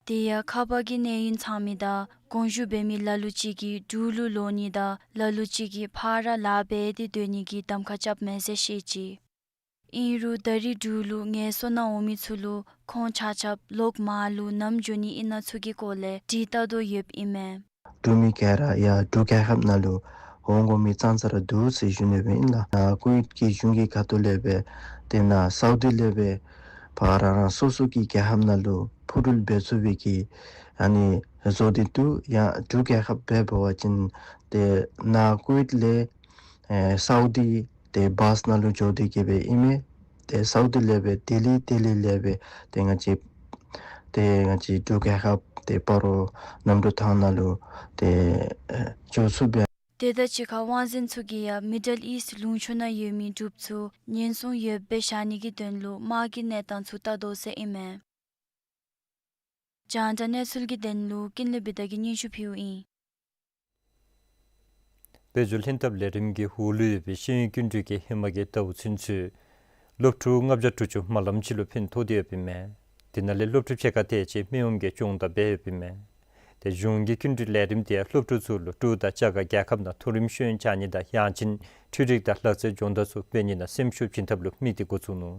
དེ་ཡང་ཁ་པར་གྱི་གནས་ཡུན་ཚང་མི་དང་དགོངས་ཞུ་འབད་མི་ལ་ལུ་ཅིག་གིས་འབྲུག་ལུ་ལོག་ནི་དང་ལ་ལུ་ཅིག་གིས་ཕར་ར་ལཱ་འབད་དེ་སྡོད་ནི་གི་གདམ་ཁ་རྐྱབ་མས་ཟེར་བཤད་ཅི། ཨིན་རུང་ད་རིས་འབྲུག་ལུ་ངལ་གསོ་ནང་འོང་མི་ཚུ་ལུ་ཁོང་ཆ་ཁྱབ་ལོག་མར་ལུ་ནམ་འགྱོ་ནི་ཨིན་ན་ཚུ་གི་སྐོར་ལས་དྲི་བལྟ་དོ་ཡོདཔ་ཨིན་མས། འབྲུག་མི་ག་ར་ཡར་འབྲུག་རྒྱལ་ཁབ་ནང་ལུ་འོང་དགོ་མི་ཙང་ཙ་ར་འདུག་ཟེར་ཞུ་ནི་སྦེ་ཨིན་ལགས། ནཱ་ཀུ་ཝེཊ་ཀྱི་གཞུང་གི་ཁ་ཐུག་ལས་སྦེ་དེ་ནང་སའུ་དི་ལས་སྦེ་ཕར་རང་རང་སོ་སོ་གི་རྒྱལ་ཁབ་ནང་ལུ་འཕུར་འགྲུལ་འབད་ཚུགས་པའི་གི་ཨ་ནི་བཟོ་སྟེ་འདུག། ཡང་འབྲུག་རྒྱལ་ཁབ་འབད་འབད་བ་ཅིན་ཏེ་ནཱ་ཀུ་ཝེཊ་ལས་ཨེ་སའུ་དི་ཏེ་བཱས་ནང་ལུ་འགྱོ་སྟེ་གི་སྦེ་ཨིན་མས། ཏེ་སའུ་དི་ལས་སྦེ་ལྡི་ལི་ལྡི་ལི་ལས་སྦེ་ཏེ་ང་བཅས་ཏེ་ང་བཅས་འབྲུག་རྒྱལ་ཁབ་ཏེ་སྤ་རོ་གནམ་གྲུ་ཐང་ནང་ལུ་ཏེ་ཨེ་འགྱོ་ཚུགསཔ་སྦེ། དེ་དང་གཅིག་ཁར་དབང་འཛིན་ཚུ་གིས་ཡང་མི་ཌལ་ཨིསཊ་ལུང་ཕྱོགས་ནང་ཡོད་མི་འབྲུགཔ་ཚུ་ཉེན་སྲུང་ཡོདཔ་སྦེ་བཞག་ནི་གི་དོན་ལུ་དམག་གི་གནས་སྟངས་ཚུ་བལྟ་དོ་ཟེར་ཨིན་མས། རྒྱང་བསྒྲགས་གནས་ཚུལ་གྱི་དོན་ལུ་ཀུན་ལེགས་བི་དྷ་གིས་སྙན་ཞུ་ཕུལཝ་ཨིན། དཔལ་འབྱོར་ལྷན་ཐབས་ལས་རིམ་གྱི་འོག་ལུ་ཡོད་པའི་ཤེས་ཡོན་སྐྱིན་འགྲུལ་གྱི་ཧེ་མ་གི་ཟླཝ་ཚུན་ཚོད་སློབ་ཕྲུག་ལྔ་བརྒྱ་དྲུག་ཅུ་མ་ལམ་ཅིག་ལུ་ཕན་ཐོགས་ཏེ་ཡོདཔ་ཨིན་མས། དེ་ནང་ལས་སློབ་ཕྲུག་ཕྱེད་ཀ་དེ་ཅིག་མི་ཡོངས་ཀྱིས་སྦྱོང་བརྡར་འབད་ཡོདཔ་ཨིན་མས། ཏེ་གཞུང་གི་སྐྱིན་འགྲུལ་ལས་རིམ་དེ་ཡང་སློབ་ཕྲུག་ཚུ་ལུ་འབྲུག་དང་རྒྱ་གར་རྒྱལ་ཁབ་ནང་མཐོ་རིམ་ཤེས་ཡོན་སྦྱང་ནི་དང་ཡང་ཅིན་འཕྲུལ་རིག་དང་ལག་རྩལ་སྦྱོང་བརྡར་ཚུ་འབད་ནི་ནང་སེམས་ཤུགས་བྱིན་ཐབས་ལུ་དམིགས་ཏེ་འགོ་བཙུགས་ནུག།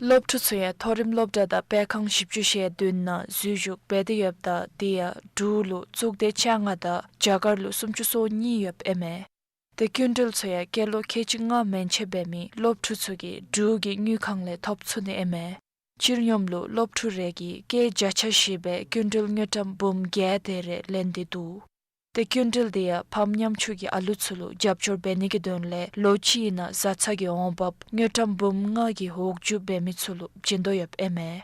སློབ་ཕྲུག་ཚུ་ཡང་མཐོ་རིམ་སློབ་གྲྭ་དང་སྤེལ་ཁང་བཞི་བཅུ་ཞེ་བདུན་ནང་འཛུལ་ཞུགས་འབད་དེ་ཡོདཔ་ད་དེ་ཡང་འབྲུག་ལུ་གཙུག་སྡེ་བཅོ་ལྔ་དང་རྒྱ་གར་ལུ་སུམ་ཅུ་སོ་གཉིས་ཡོདཔ་ཨིན་མས། ཏེ་སྐྱིན་འགྲུལ་ཚུ་ཡང་སྐྱེས་ལོ་ཁལ་གཅིག་ལྔ་མན་ཆད་འབད་མི་སློབ་ཕྲུག་ཚུ་གིས་འབྲུག་གི་དངུལ་ཁང་ལས་ཐོབ་ཚུགས་ནི་ཨིན་མས། སྤྱིར་སྙོམས་ལུ་སློབ་ཕྲུག་རེ་གིས་སྐྱེད་བརྒྱ་ཆ་བཞི་སྦེ་སྐྱིན་འགྲུལ་དངུལ་ཀྲམ་འབུམ་བརྒྱད་དེ་རེ་ལེན་ཏེ་འདུག། ཏེ་སྐྱིན་འགྲུལ་དེ་ཡང་ཕམ་ཉམ་ཆུང་གི་ཨ་ལུ་ཚུ་ལུ་རྒྱབ་སྐྱོར་འབད་ནི་གི་དོན་ལས་ལོ་གཅིག་ནང་བཟའ་ཚང་གི་འོང་འབབ་དངུལ་ཀྲམ་འབུམ་ལྔ་གི་འོག་འཇུག་འབད་མི་ཚུ་ལུ་བྱིན་དོ་ཡོདཔ་ཨིན་མས།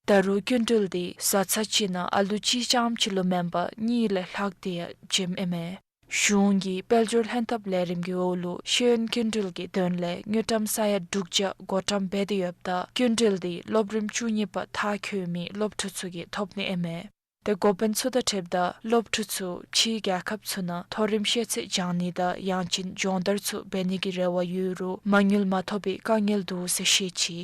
ད་རུང་སྐྱིན་འགྲུལ་དེ་བཟའ་ཚང་གཅིག་ནང་ཨ་ལུ་གཅིག་རྐྱངམ་ཅིག་ལུ་མེན་པར་གཉིས་ལས་ལྷག་སྟེ་ཡང་བྱིནམ་ཨིན་མས། གཞུང་གི་དཔལ་འབྱོར་ལྷན་ཐབས་ལས་རིམ་གྱི་འོག་ལུ་ཤེས་ཡོན་སྐྱིན་འགྲུལ་གྱི་དོན་ལས་དངུལ་ཀྲམ་ས་ཡ་དྲུག་བརྒྱ་བགོ་བཀྲམ་འབད་དེ་ཡོདཔ་ད་སྐྱིན་འགྲུལ་དེ་སློབ་རིམ་བཅུ་གཉིས་པ་མཐར་འཁྱོལ་མི་སློབ་ཕྲུག་ཚུ་གིས་ཐོབ་ནི་ཨིན་མས། ཏེ་འགོ་དཔོན་ཚུ་དང་འཁྲིལཝ་ད་སློབ་ཕྲུག་ཚུ་ཕྱིའི་རྒྱལ་ཁབ་ཚུ་ནང་མཐོ་རིམ་ཤེས་ཚད་སྦྱང་ནི་དང་ཡང་ཅིན་སྦྱོང་བརྡར་ཚུ་འབད་ནི་གི་རེ་བ་ཡོད་རུང་མ་དངུལ་མ་ཐོབ་པའི་དཀའ་ངལ་འདུག་ཟེར་བཤད་ཅི།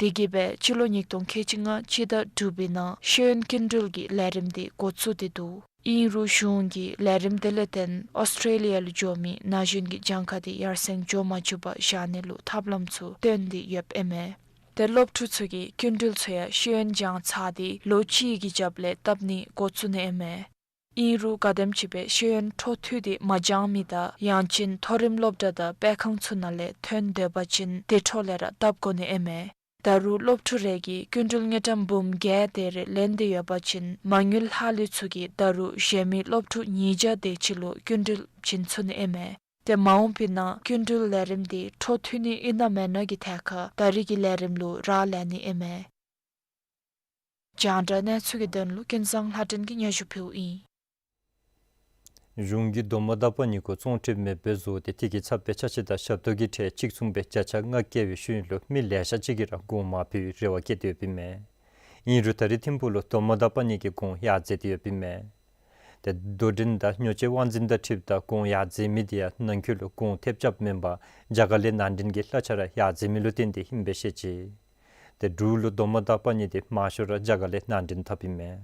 དེ་གིས་སྦེ་སྤྱི་ལོ་ཉིས་སྟོང་ཁལ་གཅིག་ལྔ་སྤྱི་ཟླ་དྲུག་པའི་ནང་ཤེས་ཡོན་སྐྱིན་འགྲུལ་གྱི་ལས་རིམ་དེ་འགོ་བཙུགས་ཏེ་འདུག། ཨིན་རུང་གཞུང་གིས་ལས་རིམ་དེ་ལས་བརྟེན་ཨོསི་ཊྲེ་ལི་ཡ་ལུ་འགྱོ་མི་ན་གཞོན་གྱི་གྱངས་ཁ་དེ་ཡར་སེང་འགྱོ་མ་བཅུག་པར་བཞག་ནི་ལུ་ཐབས་ལམ་ཚུ་སྟོན་ཏེ་ཡོདཔ་ཨིན་མས། ཏེ་སློབ་ཕྲུག་ཚུ་གིས་སྐྱིན་འགྲུལ་ཚུ་ཡང་ཤེས་ཡོན་སྦྱང་ཚར་ཏེ་ལོ་གཅིག་གི་རྒྱབ་ལས་བཏབ་ནི་འགོ་བཙུགས་ནི་ཨིན་མས། ཨིན་རུང་ག་དེམ་ཅིག་སྦེ་ཤེས་ཡོན་འཕྲོ་མཐུད་དེ་མ་སྦྱང་མི་དང་ཡང་ཅིན་མཐོ་རིམ་སློབ་གྲྭ་དང་སྤེལ་ཁང་ཚུ་ནང་ལས་ཐོན་འདོད་པ་ཅིན་དེ་འཕྲོ་ལས་ར་བཏབ་དགོ་ནི་ཨིན་མས། ད་རུང་སློབ་ཕྲུག་རེ་གིས་སྐྱིན་འགྲུལ་དངུལ་ཀྲམ་འབུམ་བརྒྱད་དེ་རེ་ལེན་ཏེ་ཡོད་པ་ཅིན་མ་དངུལ་ལྷག་ལུས་ཚུ་གིས་ད་རུང་གཞན་མི་སློབ་ཕྲུག་ཉིས་བརྒྱ་དེ་ཅིག་ལུ་སྐྱིན་འགྲུལ་བྱིན་ཚུགས་ནི་ཨིན་མས། ཏེ་མ་འོངས་པའི་ནང་སྐྱིན་འགྲུལ་ལས་རིམ་དེ་འཕྲོ་མཐུད་ནི་ཨིན་ན་མེན་ན་གི་ཐད་ཁར་ད་རེས་ཀྱི་ལས་རིམ་ལུ་རག་ལས་ནི་ཨིན་མས། རྒྱང་བསྒྲགས་གནས་ཚུལ་གྱི་དོན་ལུ་ཀུན་བཟང་ལྷ་སྒྲོན་གྱིས་སྙན་ཞུ་ཕུལཝ་ཨིན། གཞུང་གིས་རྡོག་མ་དང་པ་གཉིས་ཀུ་བཙོང་ཁྲིམས་མེདཔ་སྦེ་བཟོ་སྟེ་དེ་གི་ཚབ་སྦེ་ཅ་ཆས་དང་ཞབས་ཏོག་གི་ཁྲལ་གཅིག་མཚུངས་སྦེ་བརྒྱ་ཆ་ལྔ་བཀལ་བའི་ཤུལ་ལུ་མི་ལེ་ཤ་ཅིག་གིས་ར་གོང་མར་འབུལ་བའི་རེ་བ་བསྐྱེད་དེ་ཡོདཔ་ཨིན་མས། ཨིན་རུང་ད་རེས་ཐིམ་ཕུག་ལུ་རྡོག་མ་དང་པ་གཉིས་ཀྱི་གོང་ཡར་འཛེགས་ཏེ་ཡོདཔ་ཨིན་མས། ཏེ་དོ་འགྲན་དང་ཉོ་སྤྱོད་དབང་འཛིན་དང་འཁྲིལཝ་ད་གོང་ཡར་འཛེགས་མི་དེ་ཡང་ནང་འཁོད་ལུ་གོང་ཐེབས་རྐྱབ་མེན་པར་རྒྱ་གར་ལས་ནང་འདྲེན་གྱི་གླ་ཆ་ར་ཡར་འཛེགས་མི་ལུ་བརྟེན་ཏེ་ཨིནམ་སྦེ་བཤད་ཅི། ཏེ་འབྲུག་ལུ་རྡོག་མ་དང་པ་གཉིས་དེ་མང་ཤོས་ར་རྒྱ་གར་ལས་ནང་འདྲེན་འཐབ་ཨིན་མས།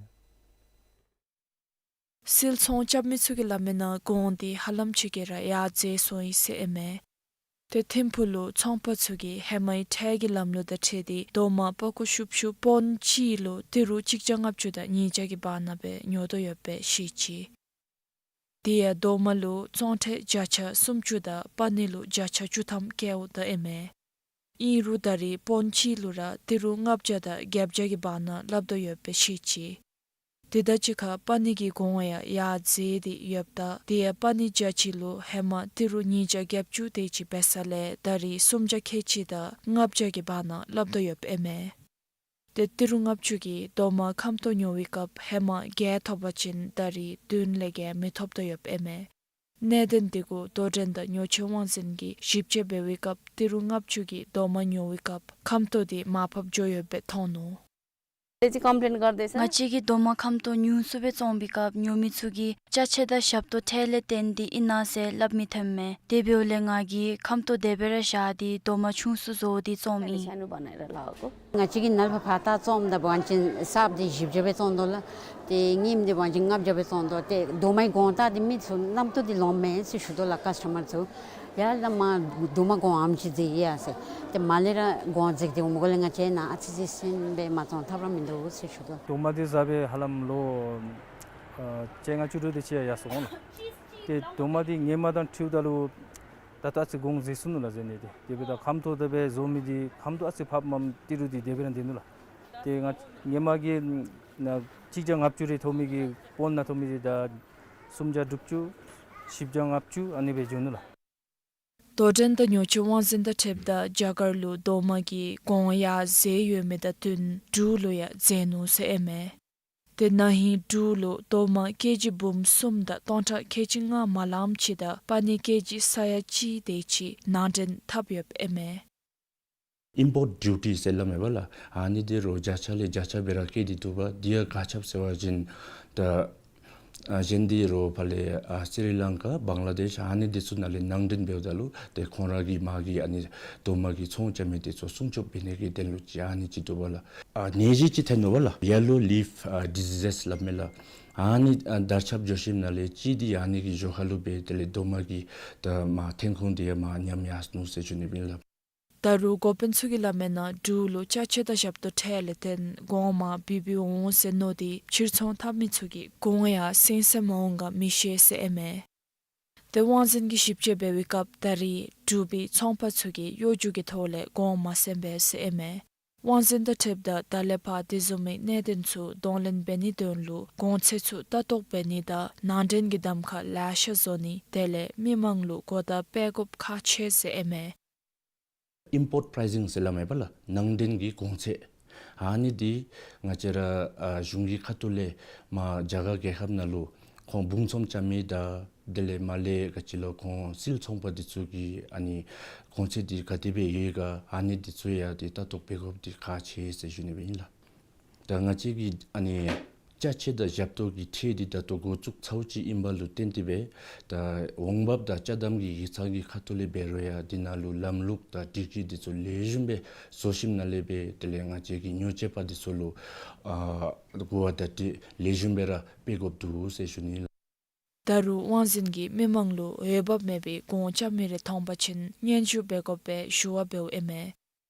སིལ་ཚོང་རྐྱབ་མི་ཚུ་གིས་སླབ་མིའི་ནང་གོང་དེ་ཧ་ལམ་ཅིག་གིས་ར་ཡར་འཛེགས་སོང་ཡི་ཟེར་ཨིན་མས། ཏེ་ཐིམ་ཕུག་ལུ་ཚོང་པ་ཚུ་གིས་ཧེ་མའི་ཁྲལ་གྱི་ལམ་ལུགས་དང་འཁྲིལ་ཏེ་རྡོག་མ་པག་ཀོ་ཤུབ་ཤུབ་པོན་གཅིག་ལུ་ཏི་རུ་གཅིག་བརྒྱ་ལྔ་བཅུ་དང་ཉིས་བརྒྱ་གི་བར་ན་སྦེ་ཉོ་དོ་ཡོདཔ་སྦེ་བཤད་ཅི། དེ་ཡང་རྡོག་མ་ལུ་བཙོང་ཁྲལ་བརྒྱ་ཆ་སུམ་ཅུ་དང་པ་ནི་ལུ་བརྒྱ་ཆ་བཅུ་ཐམ་བཀལཝ་ད་ཨིན་མས། ཨིན་རུང་ད་རེས་པོན་གཅིག་ལུ་ར་ཏི་རུ་ལྔ་བརྒྱ་དང་བརྒྱད་བརྒྱ་གི་བར་ན་སླབ་དོ་ཡོདཔ་སྦེ་བཤད་ཅི། དེ་དང་གཅིག་ཁར་པ་ནི་གི་གོང་ཡང་ཡར་འཛེགས་ཏེ་ཡོདཔ་ད་དེ་ཡང་པ་ནི་བརྒྱ་ཅིག་ལུ་ཧེ་མ་ཏི་རུ་ཉིས་བརྒྱ་བརྒྱད་ཅུ་དེ་ཅིག་འབད་ས་ལས་ད་རེས་སུམ་བརྒྱ་ཁལ་གཅིག་དང་ལྔ་བརྒྱ་གི་བར་ན་སླབ་དོ་ཡོདཔ་ཨིན་མས། ཏེ་ཏི་རུ་ལྔ་བཅུ་གི་རྡོག་མ་ཁམ་ཏོག་ཉོ་བའི་སྐབས་ཧེ་མ་བརྒྱད་ཐོབ་པ་ཅིན་ད་རེས་བདུན་ལས་བརྒལ་མི་ཐོབ་དོ་ཡོདཔ་ཨིན་མས། གནད་དོན་དེ་གུ་དོ་འགྲན་དང་ཉོ་སྤྱོད་དབང་འཛིན་གྱིས་ཞིབ་དཔྱད་འབད་བའི་སྐབས་ཏི་རུ་ལྔ་བཅུ་གི་རྡོག་མ་ཉོ་བའི་སྐབས་ཁམ་ཏོག་དེ་མར་ཕབ་འགྱོ་ཡོདཔ་སྦེ་མཐོང་ནུག། ང་བཅས་ཀྱིས་རྡོག་མ་ཁམ་ཏོག་ཉུང་སུ་སྦེ་བཙོང་པའི་སྐབས་ཉོ་མི་ཚུ་གིས་ཅ་ཆས་དང་ཞབས་ཏོག་ཁྲལ་ལས་བརྟེན་ཏེ་ཨིན་ན་ཟེར་སླབ་མི་ཐོནམ་མས། དེ་འབདཝ་ལས་ང་གིས་ཁམ་ཏོག་དེ་སྦེ་ར་བཞག་སྟེ་རྡོག་མ་ཆུང་སུ་བཟོ་སྟེ་བཙོངམ་ཨིན། ང་བཅས་ཀྱིས་ནཱ་ལས་ཕར་ཕར་ད་བཙོངམ་ད་འབད་བ་ཅིན་གསརཔ་དེ་བཞི་བརྒྱ་སྦེ་བཙོང་དོ་ལགས། ཏེ་རྙིངམ་དེ་འབད་བ་ཅིན་ལྔ་བརྒྱ་སྦེ་བཙོང་དོ། ཏེ་རྡོག་མའི་གོང་ད་དེ་མི་ཚུ་རྣམ་རྟོག་དེ་ལོངམ་མས་ཟེར་ཞུ་དོ་ལགས་ཀཱསི་ཊ་མར་ཚུ། ཡ་ལགས་མ་རྡོག་མ་གོང་ཨ་ནེམ་ཅིག་འཛེགས་ཡི་ཟེར། ཏེ་མར་ལས་ར་གོང་འཛེགས་ཏེ་འོངམ་གོ་ལས་ང་བཅས་ནཱ་ཨ་ཙི་ཙི་ཟིན་སྦེ་མ་བཙོང་ཐབས་ར་མིན་འདུག་ཟེར་ཞུ་དོ། རྡོག་མ་དེ་བཟའ་སྦེ་ཧ་ལམ་ལོ་ཨ་བཅོ་ལྔ་བཅུ་དྲུག་དེ་ཅིག་ཡར་སོང་ལགས། ཏེ་རྡོག་མ་དེ་སྔོན་མ་དང་འཁྲིལཝ་ད་ལུ་ད་ལྟོ་ཨ་ཙི་གོང་འཛེགས་སོང་ནུག་ལགས་ཟེར་ནི་དེ། དེ་འབདཝ་ད་ཁམ་ཏོག་དེ་སྦེ་བཟོ་མི་དེ་ཁམ་ཏོག་ཨ་ཙི་ཕབ་མམ་ཏི་རུ་དེ་དེ་སྦེ་ར་སྡོད་ནུག་ལགས། ཏེ་ང་སྔོན་མ་གི་ནཱ་གཅིག་བརྒྱ་ལྔ་བཅུ་རེ་ཐོབ་མི་གི་པོན་ནང་ཐོབ་མི་དེ་ད་སུམ་བརྒྱ་དྲུག་ཅུ་བཞི་བརྒྱ་ལྔ་བཅུ་ཨ་ནི་སྦེ་འགྱོ་ནུག་ལགས། དོ་འགྲན་དང་ཉོ་སྤྱོད་དབང་འཛིན་དང་འཁྲིལཝ་ད་རྒྱ་གར་ལུ་རྡོག་མ་གི་གོང་ཡར་འཛེགས་ཡོད་མི་དང་བསྟུན་འབྲུག་ལུ་ཡང་འཛེགས་ནུག་ཟེར་ཨིན་མས། ཏེ་ན་ཧིང་འབྲུག་ལུ་རྡོག་མ་ཀེ་ཇི་འབུམ་གསུམ་དང་སྟོང་ཕྲག་ཁལ་གཅིག་ལྔ་མ་ལངམ་ཅིག་དང་པ་ནི་ཀེ་ཇི་ས་ཡ་གཅིག་དེ་ཅིག་ནང་འདྲེན་འཐབ་ཡོདཔ་ཨིན་མས། ཨིམ་པོརཊ་ཌིའུ་ཊི་ཟེར་སླབ་མས་པ་ལགས། ཨ་ནི་འདི་རུང་བརྒྱ་ཆ་ལས་བརྒྱ་ཆ་སྦེ་ར་བཀལ་ཏེ་འདུག་པ། འདི་ཡང་ག་ཅི་སྦེ་ཟེར་བ་ཅིན་ད་ཨ་གཞན་འདི་རུང་ཕར་ལས་ཨ་སི་རི་ལང་ཀ་བང་ལ་དེཤ་ཨ་ནི་འདི་ཚུ་ནང་ལས་ནང་འདྲེན་འབདཝ་ད་ལུ་ཏེ་ཁོང་ར་གི་མ་གི་ཨ་ནི་རྡོག་མ་གི་ཚོང་རྐྱབ་མི་དེ་ཚུ་སྲུང་སྐྱོབ་འབད་ནི་གི་དོན་ལུ་ཅིག་ཨ་ནི་ཅིག་འདུག་པ་ལགས། ཨ་ནད་གཞི་ཅིག་ཐོན་ནུག་པ་ལགས། ཡེ་ལོ་ལིཕ་ཨ་ཌི་ཛི་ཨེས་སླབ་མས་ལགས། ཨ་ནི་ཨ་དར་ཁྱབ་འགྱོ་ཞིནམ་ལས་ཅིག་འདི་ཨ་ནི་གི་ཞོར་ཁ་ལུ་སྦེ་དེ་ལས་རྡོག་མ་གི་ད་མ་ཐོན་ཁུངས་དེ་ཡང་མར་ཉམས་ཡར་སོ་ནུག་ཟེར་ཞུ་ནི་ཨིན་ལགས། ད་རུང་འགོ་དཔོན་ཚུ་གིས་སླབ་མིའི་ནང་འབྲུག་ལུ་ཅ་ཆས་དང་ཞབས་ཏོག་ཁྲལ་ལས་བརྟེན་གོང་མ་འབད་འབདཝ་འོང་ཟེར་མནོ་སྟེ་ཕྱིར་ཚོང་འཐབ་མི་ཚུ་གིས་གོང་ཡང་སེང་ཟེར་མ་འོང་ག་མི་ཤེས་ཟེར་ཨིན་མས། ཏེ་དབང་འཛིན་གྱིས་ཞིབ་དཔྱད་འབད་བའི་སྐབས་ད་རེས་འབྲུག་པའི་ཚོང་པ་ཚུ་གིས་གཡོ་སྒྱུ་གི་ཐོག་ལས་གོང་མ་སེང་འབད་ཟེར་ཨིན་མས། དབང་འཛིན་དང་འཁྲིལཝ་ད་ད་ལས་ཕར་དེ་བཟུམ་མའི་གནད་དོན་ཚུ་གདོང་ལེན་འབད་ནིའི་དོན་ལུ་གོང་ཚད་ཚུ་ལྟ་རྟོག་འབད་ནི་དང་ནང་འདྲེན་གྱི་གདམ་ཁ་ལེ་ཤ་བཟོ་ནི་དེ་ལས་མི་མང་ལུ་གོ་བརྡ་སྤེལ་དགོཔ་ཁག་ཆེ་ཟེར་ཨིན་མས། ཨིམ་པོརཊ་པ་རའི་ཛིང་ཟེར་སླབ་མས་པ་ལགས། ནང་འདྲེན་གྱི་གོང་ཚད། ཨ་ནི་འདི་ང་བཅས་ར་ཨ་གཞུང་གི་ཁ་ཐུག་ལས་མར་རྒྱ་གར་རྒྱལ་ཁབ་ནང་ལུ་ཁོང་སྦུང་ཚོང་རྐྱབ་མི་དང་དེ་ལས་མར་ལས་ག་ཅི་ལོ་ཁོང་སིལ་ཚོང་པ་འདི་ཚུ་གི་ཨ་ནི་གོང་ཚད་འདི་ག་དེ་སྦེ་ཡོད་ག་ཨ་ནི་འདི་ཚུ་ཡང་འདི་ལྟ་རྟོག་འབད་དགོཔ་འདི་ཁག་ཆེ་ཟེར་ཞུ་ནི་སྦེ་ཨིན་ལགས། ད་ང་བཅས་ཀྱི་ཨ་ནི་ཅ་ཆས་དང་ཞབས་ཏོག་གི་ཁྲལ་འདི་ད་ལྟོ་འགོ་བཙུགས་ཚརཝ་ཅིག་ཨིན་པ་ལུ་བརྟེན་ཏེ་སྦེ་ད་འོང་འབབ་དང་ཅ་དམ་གྱི་ཡིག་ཚང་གི་ཁ་ཐུག་ལས་འབད་རུང་ཡང་འདི་ནང་ལུ་ལམ་ལུགས་དང་སྒྲིག་གཞི་འདི་ཚུ་ལེགས་ཤོམ་སྦེ་བཟོ་ཞིནམ་ལས་སྦེ་དེ་ལས་ང་བཅས་ཀྱི་ཉོ་སྤྱོད་པ་འདི་ཚུ་ལུ་ཨ་གོ་བ་བརྡ་སྤྲོད་ལེགས་ཤོམ་སྦེ་ར་འབད་དགོཔ་འདུག་ཟེར་ཞུ་ནི་ལགས། ད་རུང་དབང་འཛིན་གྱིས་མི་མང་ལུ་འོས་འབབ་མེད་པའི་གོང་རྐྱབ་མི་རེ་མཐོང་པ་ཅིན་སྙན་ཞུ་འབད་དགོ་པའི་ཞུ་བ་འབདཝ་ཨིན་མས།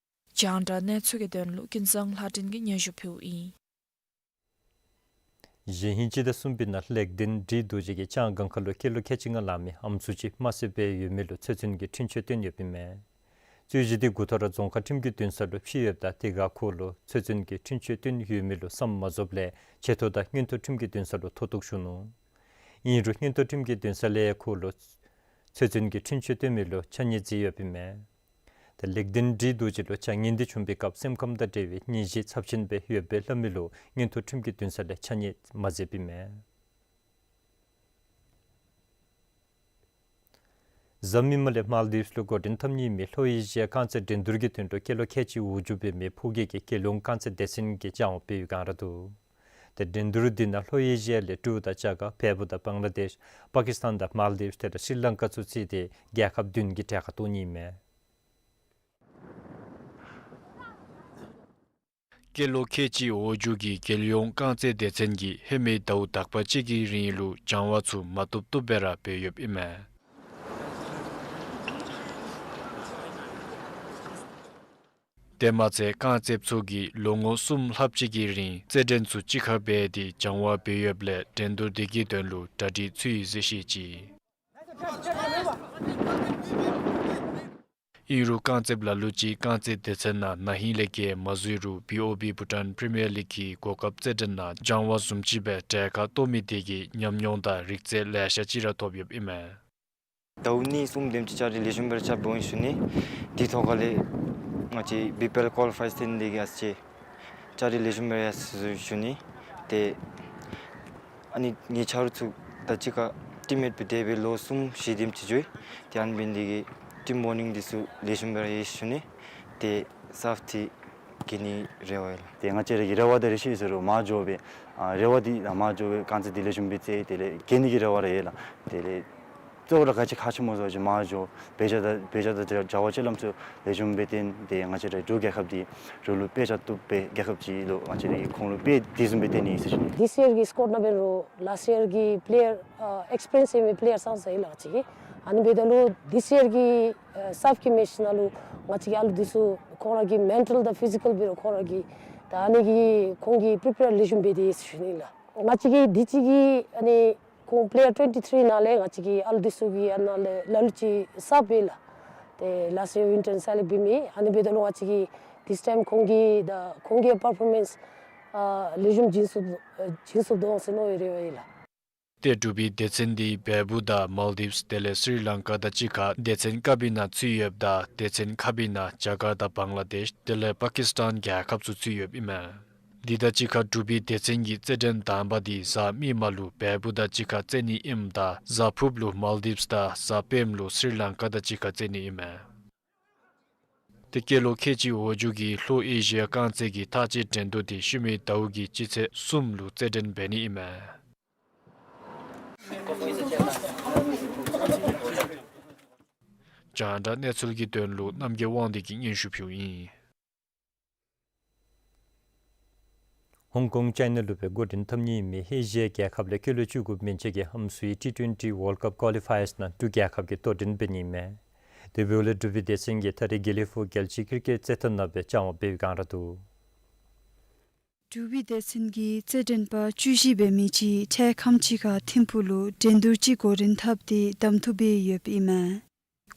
རྒྱང་བསྒྲགས་གནས་ཚུལ་གྱི་དོན་ལུ་ཀུན་བཟང་ལྷ་སྒྲོན་གྱིས་སྙན་ཞུ་ཕུལཝ་ཨིན། གཞེས་ཧིང་སྤྱི་ཟླ་གསུམ་པའི་ནང་ལེགས་ལྡན་འབྲི་རྡོ་རྗེ་གིས་ལྕང་སྒང་ཁ་ལུ་སྐྱེས་ལོ་ཁལ་གཅིག་ལྔ་ལང་མི་ཨམ་སྲུ་ཅིག་དམར་བསད་འབད་ཡོད་མི་ལུ་ཚོད་འཛིན་གྱི་འཁྲུན་ཆོད་བཏོན་ཡོདཔ་ཨིན་མས། རྩོད་གཞི་འདི་མགུ་ཐོག་ར་རྫོང་ཁག་ཁྲིམས་ཀྱི་འདུན་ས་ལུ་ཕྱེ་ཡོདཔ་ད་དེ་ཁར་ཁོ་ལུ་ཚོད་འཛིན་གྱི་འཁྲུན་ཆོད་བཏོན་ཡོད་མི་ལུ་བསམ་མ་རྫོགསཔ་ལས་ཆེ་མཐོ་དང་མངོན་མཐོ་ཁྲིམས་ཀྱི་འདུན་ས་ལུ་མཐོ་གཏུགས་ཞུ་ནུག། ཨིན་རུང་མངོན་མཐོ་ཁྲིམས་ཀྱི་འདུན་ས་ལས་ཁོ་ལུ་ཚོད་འཛིན་གྱི་འཁྲུན་ཆོད་བཏོན་མི་ལུ་ཆ་མཉམ་མཛད་ཡོདཔ་ཨིན་མས། ད་ལེགས་ལྡན་འབྲི་རྡོ་རྗེ་ལུ་ཅ་ངན་འདི་བྱུང་པའི་སྐབས་སེམས་ཁམས་དང་འབྲེལ་བའི་ནད་གཞི་ཚབས་ཆེན་སྦེ་ཡོདཔ་སྦེ་སླབ་མི་ལུ་མངོན་མཐོ་ཁྲིམས་ཀྱི་འདུན་ས་ལས་ཆ་མཉམ་མ་མཛདཔ་ཨིན་མས། གཟའ་མིག་དམར་ལས་མཱལ་དིབས་ལུ་འགོ་འདྲེན་འཐབ་ནི་ཨིན་མི་ལྷོ་ཨེ་ཤི་ཡ་རྐང་རྩེད་འགྲན་བསྡུར་གྱི་དོན་ལུ་སྐྱེས་ལོ་ཁལ་གཅིག་འོག་འགྱོ་འབད་མི་ཕོ་སྐྱེས་ཀྱི་རྒྱལ་ཡོངས་རྐང་རྩེད་སྡེ་ཚན་གྱི་སྦྱང་བ་འབད་བའི་སྒང་ར་འདུག། ཏེ་འགྲན་བསྡུར་འདི་ནང་ལྷོ་ཨེ་ཤི་ཡ་ལས་འབྲུག་དང་རྒྱ་གར་བལ་པོ་དང་བང་ལ་དེཤ་པ་ཀིས་ཏཱན་དང་མཱལ་དིབས་དེ་ལས་སི་རི་ལང་ཀ་ཚུ་རྩིས་ཏེ་རྒྱལ་ཁབ་བདུན་གྱི་གྲལ་ཁར་གཏོགས་ནི་ཨིན་མས། སྐྱེས་ལོ་ཁལ་གཅིག་འོག་འགྱོ་གི་རྒྱལ་ཡོངས་རྐང་རྩེད་སྡེ་ཚན་གྱིས་ཧེ་མའི་ཟླཝ་དག་པ་ཅིག་གི་རིང་ལུ་སྦྱང་བ་ཚུ་མ་བཏུབ་བཏུབ་སྦེ་ར་འབད་ཡོདཔ་ཨིན་མས། དེ་མ་ཚད་རྐང་རྩེདཔ་ཚུ་གིས་ལོ་ངོ་གསུམ་ལྷགཔ་ཅིག་གི་རིང་རྩེད་འགྲན་ཚུ་གཅིག་ཁར་འབད་དེ་སྦྱང་བ་འབད་ཡོདཔ་ལས་འགྲན་བསྡུར་འདི་གི་དོན་ལུ་གྲ་སྒྲིག་ཚུད་ཡི་ཟེར་བཤད་ཅི། ཨིན་རུང་རྐང་རྩེདཔ་ལ་ལུ་ཅིག་རྐང་རྩེད་སྡེ་ཚན་ནང་ན་ཧིང་ལས་བརྒལ་མ་འཛུལ་རུང་བི་ཨོ་བི་བྷུ་ཊཱན་པི་རི་མི་ཡར་ལིག་གི་གོ་སྐབས་རྩེད་འགྲན་ནང་སྦྱང་བ་བཟུམ་ཅིག་སྦེ་གྲལ་ཁར་གཏོགས་མི་དེ་གིས་ཉམས་མྱོང་དང་རིག་རྩལ་ལེ་ཤ་ཅིག་ར་ཐོབ་ཡོདཔ་ཨིན་མས། ཟླཝ་གཉིས་གསུམ་དེམ་ཅིག་ལྕགས་རི་ལེགས་ཤོམ་སྦེ་ར་རྐྱབ་འོང་ཞུ་ནི། དེ་ཐོག་ཁ་ལས་ང་བཅས་བི་པི་ཨེལ་ཀོ་ལི་ཕའི་ཡར་འཐོན་ནི་དེ་གིས་ཨ་ཙི་ཅིག་ལྕགས་རི་ལེགས་ཤོམ་སྦེ་ར་ཡར་སོང་ཞུ་ནི། ཏེ་ཨ་ནི་ངེའི་ཆ་རོགས་ཚུ་དང་གཅིག་ཁར་ཊིམ་མེཊ་སྦེ་སྡོད་སྦེ་ལོ་གསུམ་བཞི་དེམ་ཅིག་འགྱོ་ཡི། ཏེ་ཨ་ནི་འབད་ནི་དེ་གིས་ཊིམ་བོན་ཌིང་འདི་ཚུ་ལེགས་ཤོམ་སྦེ་ར་ཡོད་ཞུ་ནི། ཏེ་སརཕ་འདི་གྱོན་ནིའི་རེ་བ་ཡོད་ལགས། ཏེ་ང་བཅས་ར་གི་རེ་བ་དང་རེ་ཆེ་ཟེར་རུང་མར་འགྱོ་སྦེ་ཨ་རེ་བ་འདི་ཨ་མར་འགྱོ་སྦེ་རྐང་རྩེད་འདི་ལེགས་ཤོམ་སྦེ་རྩེ་དེ་ལས་གྱོན་ནི་གི་རེ་བ་ར་ཡོད་ལགས། དེ་ལས་གཙོ་བོ་ར་ག་ཅི་ཁག་ཆེ་སྨོ་ཟེར་བ་ཅིན་མར་འགྱོ་དཔེ་ཆ་དང་དཔེ་ཆ་དང་སྦྱང་བ་སྤྱོད་ལམ་ཚུ་ལེགས་ཤོམ་སྦེ་སྟོན་ཏེ་ང་བཅས་ར་འབྲུག་རྒྱལ་ཁབ་འདི་རོགས་ལུ་དཔེ་ཆ་བཏུབ་པའི་རྒྱལ་ཁབ་ཅིག་ལུ་ང་བཅས་ར་གིས་ཁོང་ལུ་དཔེ་དེ་བཟུམ་སྦེ་སྟོན་ནི་ཨིན་ཟེར་ཞུ་ནི། This year གི་སི་ཀོཌ་ནང་འབད་རུང་ལཱསཊ་ཡར་གི་པི་ལེ་ཡར་ཨ་ཨེགསི་པི་རི་ཡེནསི་ཡོད་མི་པི་ལེ་ཡར་ཚང་ཚང་ཨིན་ལགས། ང་བཅས་ཀྱི་ཨ་ནི་འབདཝ་ད་ལུ་this year གི་ཨ་སརཕ་གི་མེཆ་ནང་ལུ་ང་བཅས་ཀྱི་ཨ་ལུ་འདི་ཚུ་ཁོང་ར་གི་མེན་ཊལ་དང་ཕི་ཟི་ཀཱལ་འབད་རུང་ཁོང་ར་གི་ད་ཨ་ནི་གི་ཁོང་གི་པི་རི་པེར་ལེགས་ཤོམ་འབད་དེས་ཟེར་ཞུ་ནི་ལགས། ང་བཅས་ཀྱི་དུས་ཅི་གི་ཨ་ནི་ཁོང་པི་ལེ་ཡར་ཊུ་ཝེན་ཊི་ཐིརི་ནང་ལས་ང་བཅས་ཀྱི་ཨ་ལུ་འདི་ཚུ་གི་ཨ་ནཱ་ལས་ལ་ལུ་ཅིག་སརཕ་ཡོད་ལགས། ཏེ་ལཱསཊ་ཡར་ཝིན་ཊར་ནང་སརཕ་ལས་འབད་མི་ཨ་ནི་འབདཝ་ད་ལུ་ང་བཅས་ཀྱིས་this time ཁོང་གི་ད་ཁོང་གི་པར་ཕོར་མེནསི་ཨ་ལེགས་ཤོམ་བྱིན་ཚུགས་ཨ་བྱིན་ཚུགས་དོ་ཟེར་མནོ་བའི་རེ་བ་ཡོད་ལགས། ཏེ་འབྲུག་པའི་སྡེ་ཚན་འདི་བལ་པོ་དང་མཱལ་དིབས་དེ་ལས་སི་རི་ལང་ཀ་དང་གཅིག་ཁར་སྡེ་ཚན་ཀ་པའི་ནང་ཚུད་ཡོདཔ་ད་སྡེ་ཚན་ཁ་པའི་ནང་རྒྱ་གར་དང་བང་ལ་དེཤ་དེ་ལས་པ་ཀིས་ཏཱན་རྒྱལ་ཁབ་ཚུ་ཚུད་ཡོདཔ་ཨིན་མས། འདི་དང་གཅིག་ཁར་འབྲུག་པའི་སྡེ་ཚན་གྱི་རྩེད་འགྲན་དང་པ་འདི་གཟའ་མིག་དམར་ལུ་བལ་པོ་དང་གཅིག་ཁར་རྩེ་ནི་ཨིནམ་ད་གཟའ་ཕུརཔ་ལུ་མཱལ་དིབས་དང་གཟའ་སྤེནམ་ལུ་སི་རི་ལང་ཀ་དང་གཅིག་ཁར་རྩེ་ནི་ཨིན་མས། ཏེ་སྐྱེས་ལོ་ཁལ་གཅིག་འོག་འགྱོ་གི་ལྷོ་ཨེ་ཤི་ཡ་རྐང་རྩེད་ཀྱི་ཐག་བཅད་འགྲན་བསྡུར་འདི་ཤུལ་མའི་ཟླཝ་གི་སྤྱི་ཚེས་གསུམ་ལུ་རྩེད་འགྲན་འབད་ནི་ཨིན་མས། རྒྱང་བསྒྲགས་གནས་ཚུལ་གྱི་དོན་ལུ་རྣམ་རྒྱལ་དབང་འདུས་ཀྱིས་སྙན་ཞུ་ཕུལཝ་ཨིན། ཧོང་ཀོང་ཅའི་ན་ལུ་སྦེ་འགོ་འདྲེན་འཐབ་ནི་ཨིན་མི་ཨེ་ཤི་ཡ་རྒྱལ་ཁབ་ལས་སྐྱེས་ལོ་བཅུ་དགུ་མན་ཆད་ཀྱི་ཨམ་སྲུའི་ཊི་ཊུ་ཝེན་ཊི་ཝཱལཌ་ཀཔ་ཀོ་ལི་ཕའི་ཡརསི་ནང་འབྲུག་རྒྱལ་ཁབ་ཀྱིས་གཏོགས་འདྲེན་འབད་ནི་ཨིན་མས། དེ་འབདཝ་ལས་འབྲུག་པའི་སྡེ་ཚན་གྱིས་ད་རེས་དགེ་ལེགས་ཕུག་རྒྱལ་སྤྱིའི་ཀིར་ཀེཊ་རྩེད་ཐང་ནང་སྦེ་བཅའ་མར་འབད་བའི་སྒང་ར་འདུག། འབྲུག་པའི་སྡེ་ཚན་གྱི་རྩེད་འགྲན་པ་བཅུ་བཞི་འབད་མི་ཅིག་འཕྲལ་ཁམས་ཅིག་ཁར་ཐིམ་ཕུག་ལུ་འགྲན་བསྡུར་ཅིག་འགོ་འདྲེན་འཐབ་སྟེ་གདམ་འཐུ་འབད་ཡོདཔ་ཨིན་མས།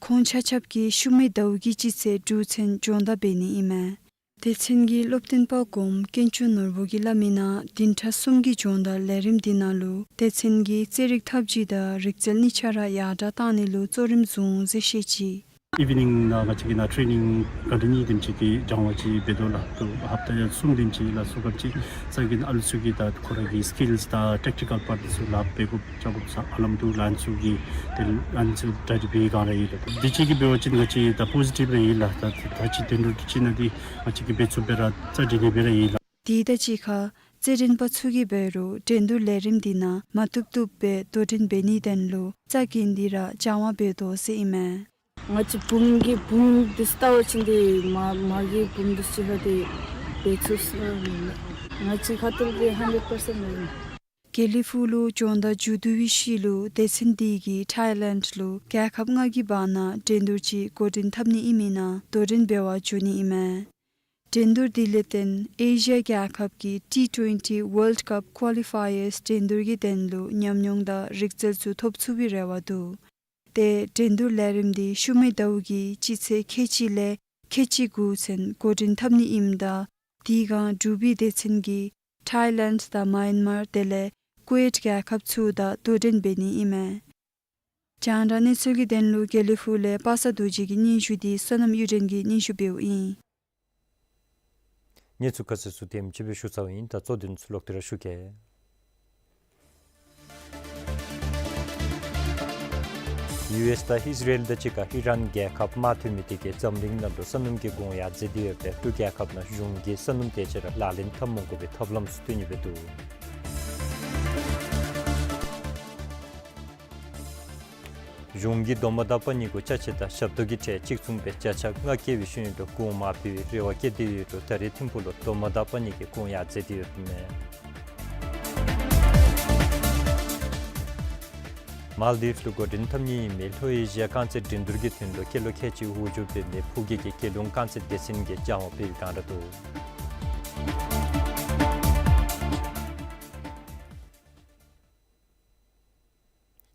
ཁོང་ཆ་ཁྱབ་ཀྱིས་ཤུ་མའི་ཟླཝ་གི་སྤྱི་ཚེས་དྲུག་ཚུན་སྦྱོང་བརྡར་འབད་ནི་ཨིན་མས། སྡེ་ཚན་གྱི་སློབ་སྟོན་པ་གོངམ་དཀོན་མཆོག་ནོར་བུ་གིས་སླབ་མིའི་ནང་བདུན་ཕྲག་གསུམ་གྱི་སྦྱོང་བརྡར་ལས་རིམ་འདི་ནང་ལུ་སྡེ་ཚན་གྱིས་རྩེད་རིགས་འཐབ་སྤྱོད་དང་རིག་རྩལ་གཉིས་ཆ་ར་ཡར་དྲགས་བཏང་ནི་ལུ་གཙོ་རིམ་བཟུང་ཟེར་བཤད་ཅི། ཨི་ཝི་ནིང་ནང་ང་བཅས་ཀྱིས་ནཱ་ཊེ་ནིང་ག་དེ་ནི་དེམ་ཅིག་གི་སྦྱང་བ་ཅིག་འབད་དོ་ལགས། ཏེ་ཧབ་ཏ་ཡར་གསུམ་དེམ་ཅིག་ལ་སོགས་པ་ཅིག་ས་གི་ཨ་ལུ་ཚུ་གིས་ད་ཁོ་ར་གི་སི་ཀིལསི་དང་ཊེག་ཊི་ཀལ་པཱརཊ་འདི་ཚུ་ལཱ་འབད་དགོཔ་རྐྱབ་དགོཔ་ས་ཧ་ལམ་འདུག་ལགས། ཨ་ནི་ཚུ་གི་ཏེ་ཨ་ནི་ཚུ་གྲ་སྒྲིག་འབད་བའི་སྒང་ར་ཨིན་ལགས། ད་དེ་ཅིག་གིས་འབད་བ་ཅིན་ང་བཅས་ད་པོ་ཟི་ཊིབ་ར་ཨིན་ལགས། ད་ད་ཅི་འགྲན་བསྡུར་ཅིག་ནང་འདི་ང་བཅས་ཀྱིས་འབད་ཚུགས་པའི་ར་རྩ་འགྲིག་ནི་སྦེ་ར་ཨིན་ལགས། དེ་དང་གཅིག་ཁར་རྩེད་འགྲན་པ་ཚུ་གིས་འབད་རུང་འགྲན་བསྡུར་ལས་རིམ་འདི་ནང་མ་བཏུབ་བཏུབ་སྦེ་དོ་འགྲན་འབད་ནིའི་དོན་ལུ་རྩ་འགེངས་ཏེ་ར་སྦྱང་བ་འབད་དོ་ཟེར་ཨིན་མས། ང་བཅས་བུམོ་གི་བུམོ་འདི་ཚུ་བལྟ་བ་ཅིན་འདི་མ་མ་གི་བུམོ་འདི་ཚུ་ཅིག་ལུ་འདི་འབད་ཚུགས་ཟེར་ཨིན་མས། ང་བཅས་ཁ་ཐུག་ལས་ཧན་ཌེཌ་པར་སེནཊ་ཨིན། དགེ་ལེགས་ཕུག་ལུ་སྦྱོང་བརྡར་མཇུག་བསྡུ་བའི་ཤུལ་ལུ་སྡེ་ཚན་འདི་གིས་ཐའི་ལེནཌ་ལུ་རྒྱལ་ཁབ་ལྔ་གི་བར་ན་འགྲན་བསྡུར་ཅིག་འགོ་འདྲེན་འཐབ་ནི་ཨིན་མི་ནང་དོ་འགྲན་འབད་བར་འགྱོ་ནི་ཨིན་མས། འགྲན་བསྡུར་འདི་ལས་བརྟེན་ཨེ་ཤི་ཡ་རྒྱལ་ཁབ་ཀྱི་ཊི་ཊུ་ཝེན་ཊི་ཝཱལཌ་ཀཔ་ཀོ་ལི་ཕའི་ཡརསི་འགྲན་བསྡུར་གྱི་དོན་ལུ་ཉམས་མྱོང་དང་རིག་རྩལ་ཚུ་ཐོབ་ཚུགས་པའི་རེ་བ་འདུག། ཏེ་འགྲན་བསྡུར་ལས་རིམ་འདི་ཤུ་མའི་ཟླཝ་གི་སྤྱི་ཚེས་ཁལ་གཅིག་ལས་ཁལ་གཅིག་དགུ་ཚུན་འགོ་འདྲེན་འཐབ་ནི་ཨིནམ་ད་དེ་སྒང་འབྲུག་པའི་སྡེ་ཚན་གྱིས་ཐའི་ལེནཌ་དང་མཱ་ཡན་མར་དེ་ལས་ཀུ་ཝེཊ་རྒྱལ་ཁབ་ཚུ་དང་དོ་འགྲན་འབད་ནི་ཨིན་མས། རྒྱང་བསྒྲགས་གནས་ཚུལ་གྱི་དོན་ལུ་དགེ་ལེགས་ཕུག་ལས་པ་སངས་རྡོ་རྗེ་གི་སྙན་ཞུ་འདི་བསོད་ནམས་གཡུ་སྒྲོན་གྱིས་སྙན་ཞུ་འབདཝ་ཨིན། གནས་ཚུལ་ཁ་གསལ་ཚུ་དེམ་ཅིག་སྦེ་ཞུ་ཚརཝ་ཨིན། ད་གཙོ་དོན་ཚུ་ལོག་སྟེ་ར་ཞུ་གེ། ཡུ་ཨེསི་དང་ཨིས་ར་ཨེལ་དང་གཅིག་ཁར་ཨི་རཱན་རྒྱལ་ཁབ་དམག་འཐུས་མི་དེ་གིས་འཛམ་གླིང་ནང་ལུ་ས་སྣུམ་གྱི་དགོངས་ཡངས་མཛད་དེ་ཡོདཔ་ལས་ལྷོ་རྒྱལ་ཁབ་ནང་གཞུང་གིས་ས་སྣུམ་དེ་ཅིག་ར་ལག་ལེན་འཐབ་མ་དགོ་པའི་ཐབས་ལམ་ཚུ་སྟོན་ནི་སྦེ་འདུག། གཞུང་གིས་རྡོག་མ་དང་པ་གཉིས་གུ་ཅ་ཆས་དང་ཞབས་ཏོག་གི་ཁྲལ་གཅིག་མཚུངས་སྦེ་བརྒྱ་ཆ་ལྔ་བཀལ་བའི་ཤུལ་ལུ་དགོངསམ་མ་འབད་བའི་རེ་བ་བསྐྱེད་དེ་ཡོད་རུང་ད་རེས་ཐིམ་ཕུག་ལུ་རྡོག་མ་དང་པ་གཉིས་ཀྱི་དགོངས་ཡངས་མཛད་དེ་ཡོདཔ་མས། མཱལ་དིབསི་ལུ་འགོ་འདྲེན་འཐབ་ནི་ཨིན་མི་ལྷོ་ཨེ་ཤི་ཡ་རྐང་རྩེད་འགྲན་བསྡུར་གྱི་དོན་ལུ་སྐྱེས་ལོ་ཁལ་གཅིག་འོག་འགྱོ་འབད་མི་ཕུགས་རྒྱལ་གྱི་རྒྱལ་ཡོངས་རྐང་རྩེད་སྡེ་ཚན་གྱིས་སྦྱང་བ་འབད་བའི་སྒང་ར་འདུག།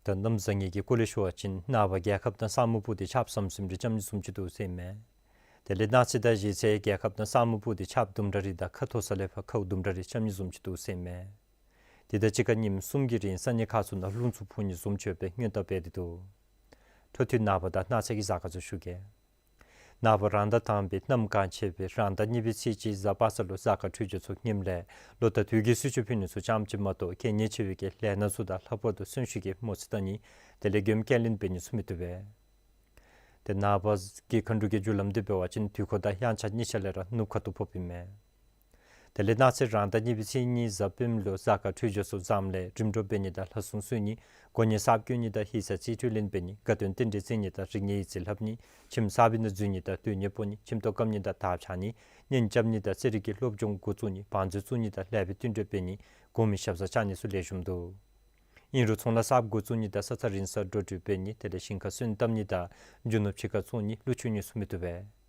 ད་གནམ་བཟང་ངན་གྱི་སྐོར་ལས་ཞུ་བ་ཅིན་ནངས་པ་རྒྱལ་ཁབ་ནང་ས་སྨུག་སྤུབས་ཏེ་ཆརཔ་ཟམ་ཟིམ་རེ་རྐྱབ་ནི་བཟུམ་ཅིག་འདུག་ཟེར་ཨིན་མས། དེ་ལས་གནངས་ཚེ་དང་གཞེས་ཚེ་རྒྱལ་ཁབ་ནང་ས་སྨུག་སྤུབས་ཏེ་ཆརཔ་དུམ་གྲ་རེ་དང་ཁ་མཐོ་ས་ལས་ཕར་ཁཝ་དུམ་གྲ་རེ་རྐྱབ་ནི་བཟུམ་ཅིག་འདུག་ཟེར་ཨིན་མས། དེ་དང་གཅིག་ཁར་ཉིནམ་གསུམ་གྱི་རིང་ས་གནས་ཁག་ཚུ་ནང་རླུང་འཚུབ་འཕུ་ནི་བཟུམ་ཅིག་ཡོད་པའི་སྔོན་བརྡ་འབད་དེ་འདུག། འཕྲོ་མཐུད་ནངས་པ་དང་གནངས་ཚེ་གི་གཟའ་སྐར་ཚུ་ཞུ་གེ། ནངས་པ་རང་ཟླ་དང་པའི་གནམ་གང་ཆེ་བའི་རང་ཟླ་གཉིས་པའི་ཚེས་གཅིག་གཟའ་པ་སངས་ལུ་གཟའ་སྐར་འཕྲོད་སྦྱོར་ཚུ་ངནམ་ལས་ལོ་དང་དུས་ཀྱི་གསོལ་མཆོད་ཕུལ་ནི་ཚུ་རྐྱངམ་ཅིག་མ་གཏོགས་གལ་གནད་ཆེ་བའི་གི་ལས་སྣ་ཚུ་དང་ལྷག་པར་དུ་གསོན་བཞུགས་ཀྱི་མོ་རྩིས་བལྟ་ནི་དེ་ལས་མགྱོནམ་སྐྱེལ་ལེན་འབད་ནི་ཚུ་མི་བཏུབ་པས། ཏེ་ནངས་པ་གི་མཁའ་འགྲོ་གི་རྒྱུ་ལམ་འདི་འབད་བ་ཅིན་དུས་འཁོར་དང་དབྱངས་འཆར་གཉིས་ཆ་ལས་ར་ནུབ་ཁ་ཐུག་ཕོགཔ་ཨིན་མས། དེ་ལས་གནངས་ཚེ་རང་ཟླ་གཉིས་པའི་ཚེས་གཉིས་གཟའ་སྤེནམ་ལུ་གཟའ་སྐར་འཕྲོད་སྦྱོར་ཚུ་བཟངམ་ལས་རིམ་གྲོ་འབད་ནི་དང་ལྷ་སྲུང་གསོལ་ནི་གོ་གནས་གསརཔ་བསྐོ་ནི་དང་ཧི་ས་རྩིས་སྤྲོད་ལེན་འབད་ནི་དགའ་སྟོན་རྟེན་འབྲེལ་བརྩི་ནི་དང་རིག་གནས་ཡིག་རྩིས་ལྷབ་ནི་ཁྱིམ་གསར་པའི་ནང་འཛུལ་ནི་དང་སྡོད་གནས་སྤོ་ནི་ཁྱིམ་ཐོག་བཀབ་ནི་དང་དར་འཕྱར་ནི་གཉེན་རྐྱབ་ནི་དང་རྩེད་རིགས་ཀྱི་སློབ་སྦྱོང་འགོ་བཙུགས་ནི་བང་མཛོད་བཙུགས་ནི་དང་ལེགས་པའི་བསྟུན་གྲོས་འབད་ནི་དགོ་མི་ཞབས་སར་བཅར་ནི་ཚུ་ལེགས་ཤོམ་འདུག། ཨིན་རུང་ཚོང་ལཱ་གསརཔ་འགོ་བཙུགས་ནི་དང་ས་ཐག་རིང་སར་འགྲོ་འགྲུལ་འབད་ནི་དེ་ལས་ཞིང་ཁར་སོན་བཏབ་ནི་དང་རྒྱུ་ནོར་ཕྱི་ཁར་བཙོང་ནི་ལུ་ཆུ་ནི་ཚུ་མི་བཏུབ་པས།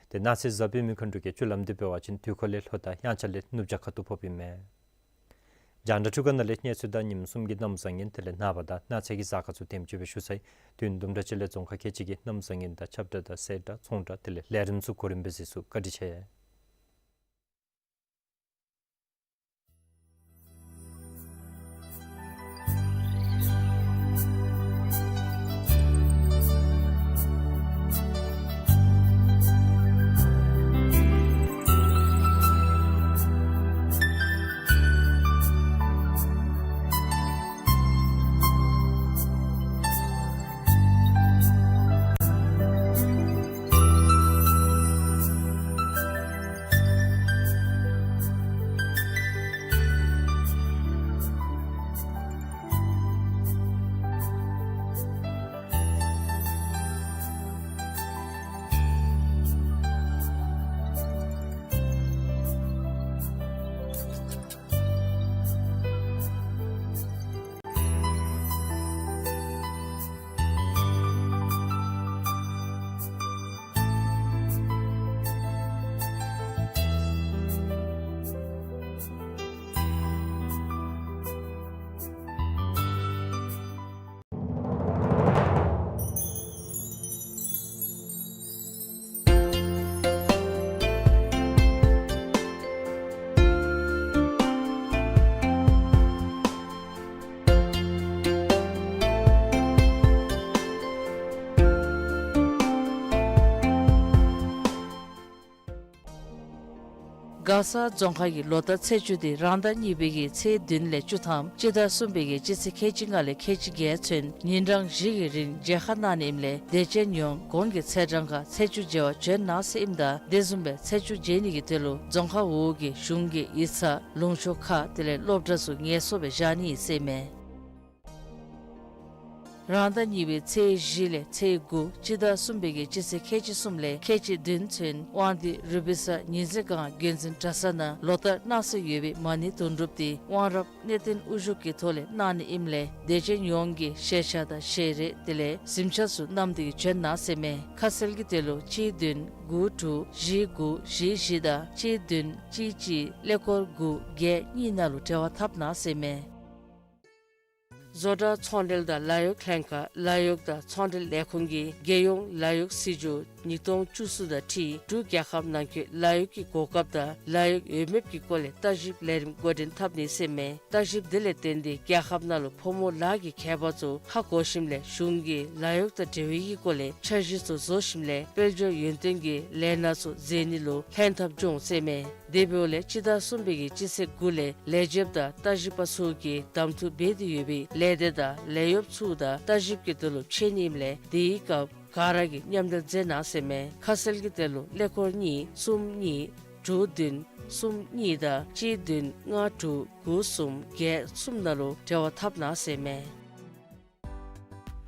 ཏེ་གནངས་ཚེ་གཟའ་སྤེནམ་མཁའ་འགྲོ་གི་རྒྱུ་ལམ་འདི་འབད་བ་ཅིན་དུས་འཁོར་ལས་ལྷོ་དང་དབྱངས་འཆར་ལས་ནུབ་བྱང་ཁ་ཐུག་ཕོགཔ་ཨིན་མས། རྒྱང་བསྒྲགས་འཕྲུལ་ཁང་ནང་ལས་གནས་ཚུལ་དང་ཉིནམ་གསུམ་གྱི་གནམ་བཟང་ངན་དེ་ལས་ནངས་པ་དང་གནངས་ཚེ་གི་གཟའ་སྐར་ཚུ་དེམ་ཅིག་སྦེ་ཞུ་ཚར་ཡི། དུས་ཡུན་དུམ་གྲ་ཅིག་ལས་རྫོང་ཁག་ཁལ་གཅིག་གི་གནམ་བཟང་ངན་དང་ཁྱབ་བསྒྲགས་དང་གསལ་བསྒྲགས་ཚོང་བསྒྲགས་དེ་ལས་ལས་རིམ་ཚུ་གོ་རིམ་སྦེ་གཟིགས་ཚུགས། བཀའ་དྲིན་ཆེ། མགར་ས་རྫོང་ཁག་གི་ལོ་བསྟར་ཚེས་བཅུ་དེ་རང་ཟླ་གཉིས་པའི་གི་ཚེས་བདུན་ལས་བཅུ་ཐམ་སྤྱི་ཟླ་གསུམ་པའི་གི་སྤྱི་ཚེས་ཁལ་གཅིག་ལྔ་ལས་ཁལ་གཅིག་བརྒྱད་ཚུན་ཉིན་གྲངས་བཞི་གི་རིང་མཇལ་ཁ་གནང་ནི་ཨིནམ་ལས་དད་ཅན་ཡོངས་གོང་གི་ཚེས་གྲངས་ཁར་ཚེས་བཅུ་མཇལ་བར་བྱོན་གནང་ཟེར་ཨིནམ་ད་དེ་བཟུམ་སྦེ་ཚེས་བཅུ་མཇལ་ནི་གི་དོན་ལུ་རྫོང་ཁག་འོག་གི་གཞུང་གི་ཡིག་ཚང་ལུང་ཕྱོགས་ཁག་དེ་ལས་སློབ་གྲྭ་ཚུ་ངལ་གསོ་སྦེ་བཞག་ནི་ཨིན་ཟེར་མས། རང་ཟླ་གཉིས་པའི་ཚེས་བཞི་ལས་ཚེས་དགུ་སྤྱི་ཟླ་གསུམ་པའི་གི་སྤྱི་ཚེས་ཁལ་གཅིག་གསུམ་ལས་ཁལ་གཅིག་བདུན་ཚུན་དབང་འདུས་རུ་པི་ས་ཉི་འཛིན་སྒང་རྒྱལ་འཛིན་གྲྭ་ཚང་ནང་ལོ་བསྟར་གནང་སྲོལ་ཡོད་པའི་མ་ཎི་དུང་སྒྲུབ་དེ་དབང་རབ་གནས་བརྟན་དབུ་བཞུགས་ཀྱི་ཐོག་ལས་གནང་ནི་ཨིནམ་ལས་དད་ཅན་ཡོངས་ཀྱིས་ཞལ་ཆས་དང་ཞལ་རས་དེ་ལས་གཟིམ་ཆས་ཚུ་བསྣམས་ཏེ་གི་བྱོན་གནང་ཟེར་མས། ཁ་གསལ་གྱི་དོན་ལུ་གཅིག་བདུན་དགུ་དྲུག་བཞི་དགུ་བཞི་བཞི་དང་གཅིག་བདུན་གཅིག་གཅིག་ཀླད་ཀོར་དགུ་བརྒྱད་གཉིས་ནང་ལུ་འབྲེལ་བ་འཐབ་གནང་ཟེར་མས། བཟོ་གྲྭ་ཚོང་འབྲེལ་དང་ལཱ་གཡོག་ལྷན་ཁག་ལཱ་གཡོག་དང་ཚོང་འབྲེལ་ལས་ཁུངས་ཀྱིས་རྒྱལ་ཡོངས་ལཱ་གཡོག་སྲིད་བྱུས་ཉིས་སྟོང་བཅུ་གསུམ་དང་འཁྲིལ་འབྲུག་རྒྱལ་ཁབ་ནང་འཁོད་ལཱ་གཡོག་གི་གོ་སྐབས་དང་ལཱ་གཡོག་འོས་འབབ་ཀྱི་སྐོར་ལས་བརྟག་ཞིབ་ལས་རིམ་འགོ་འདྲེན་འཐབ་ནི་ཟེར་མས། བརྟག་ཞིབ་དེ་ལས་བརྟེན་ཏེ་རྒྱལ་ཁབ་ནང་ལུ་ཕོ་མོ་ལཱ་གི་ཁྱད་པར་ཚུ་ཧ་གོ་ཞིནམ་ལས་གཞུང་གིས་ལཱ་གཡོག་དང་འབྲེལ་བའི་གི་སྐོར་ལས་འཆར་གཞི་ཚུ་བཟོ་ཞིནམ་ལས་དཔལ་འབྱོར་ཡུན་བརྟན་གྱི་ལས་སྣ་ཚུ་མཛད་ནི་ལུ་ལྷན་ཐབས་འབྱུང་ཟེར་མས། དེ་འབདཝ་ལས་སྤྱི་ཟླ་གསུམ་པའི་གི་སྤྱི་ཚེས་དགུ་ལས་ལས་བྱེདཔ་དང་བརྟག་ཞིབ་པ་ཚུ་གིས་གདམ་འཐུ་འབད་དེ་ཡོད་པའི་ལས་སྡེ་དང་ལས་གཡོགཔ་ཚུ་དང་བརྟག་ཞིབ་ཀྱི་དོན་ལུ་ཕྱད་ནི་ཨིནམ་ལས་དེའི་སྐབས་ག་ར་གིས་མཉམ་འབྲེལ་མཛད་གནང་ཟེར་མས། ཁ་གསལ་གྱི་དོན་ལུ་ཀླད་ཀོར་གཉིས་གསུམ་གཉིས་དྲུག་བདུན་གསུམ་གཉིས་དང་གཅིག་བདུན་ལྔ་དྲུག་དགུ་གསུམ་བརྒྱད་གསུམ་ནང་ལུ་འབྲེལ་བ་འཐབ་གནང་ཟེར་མས།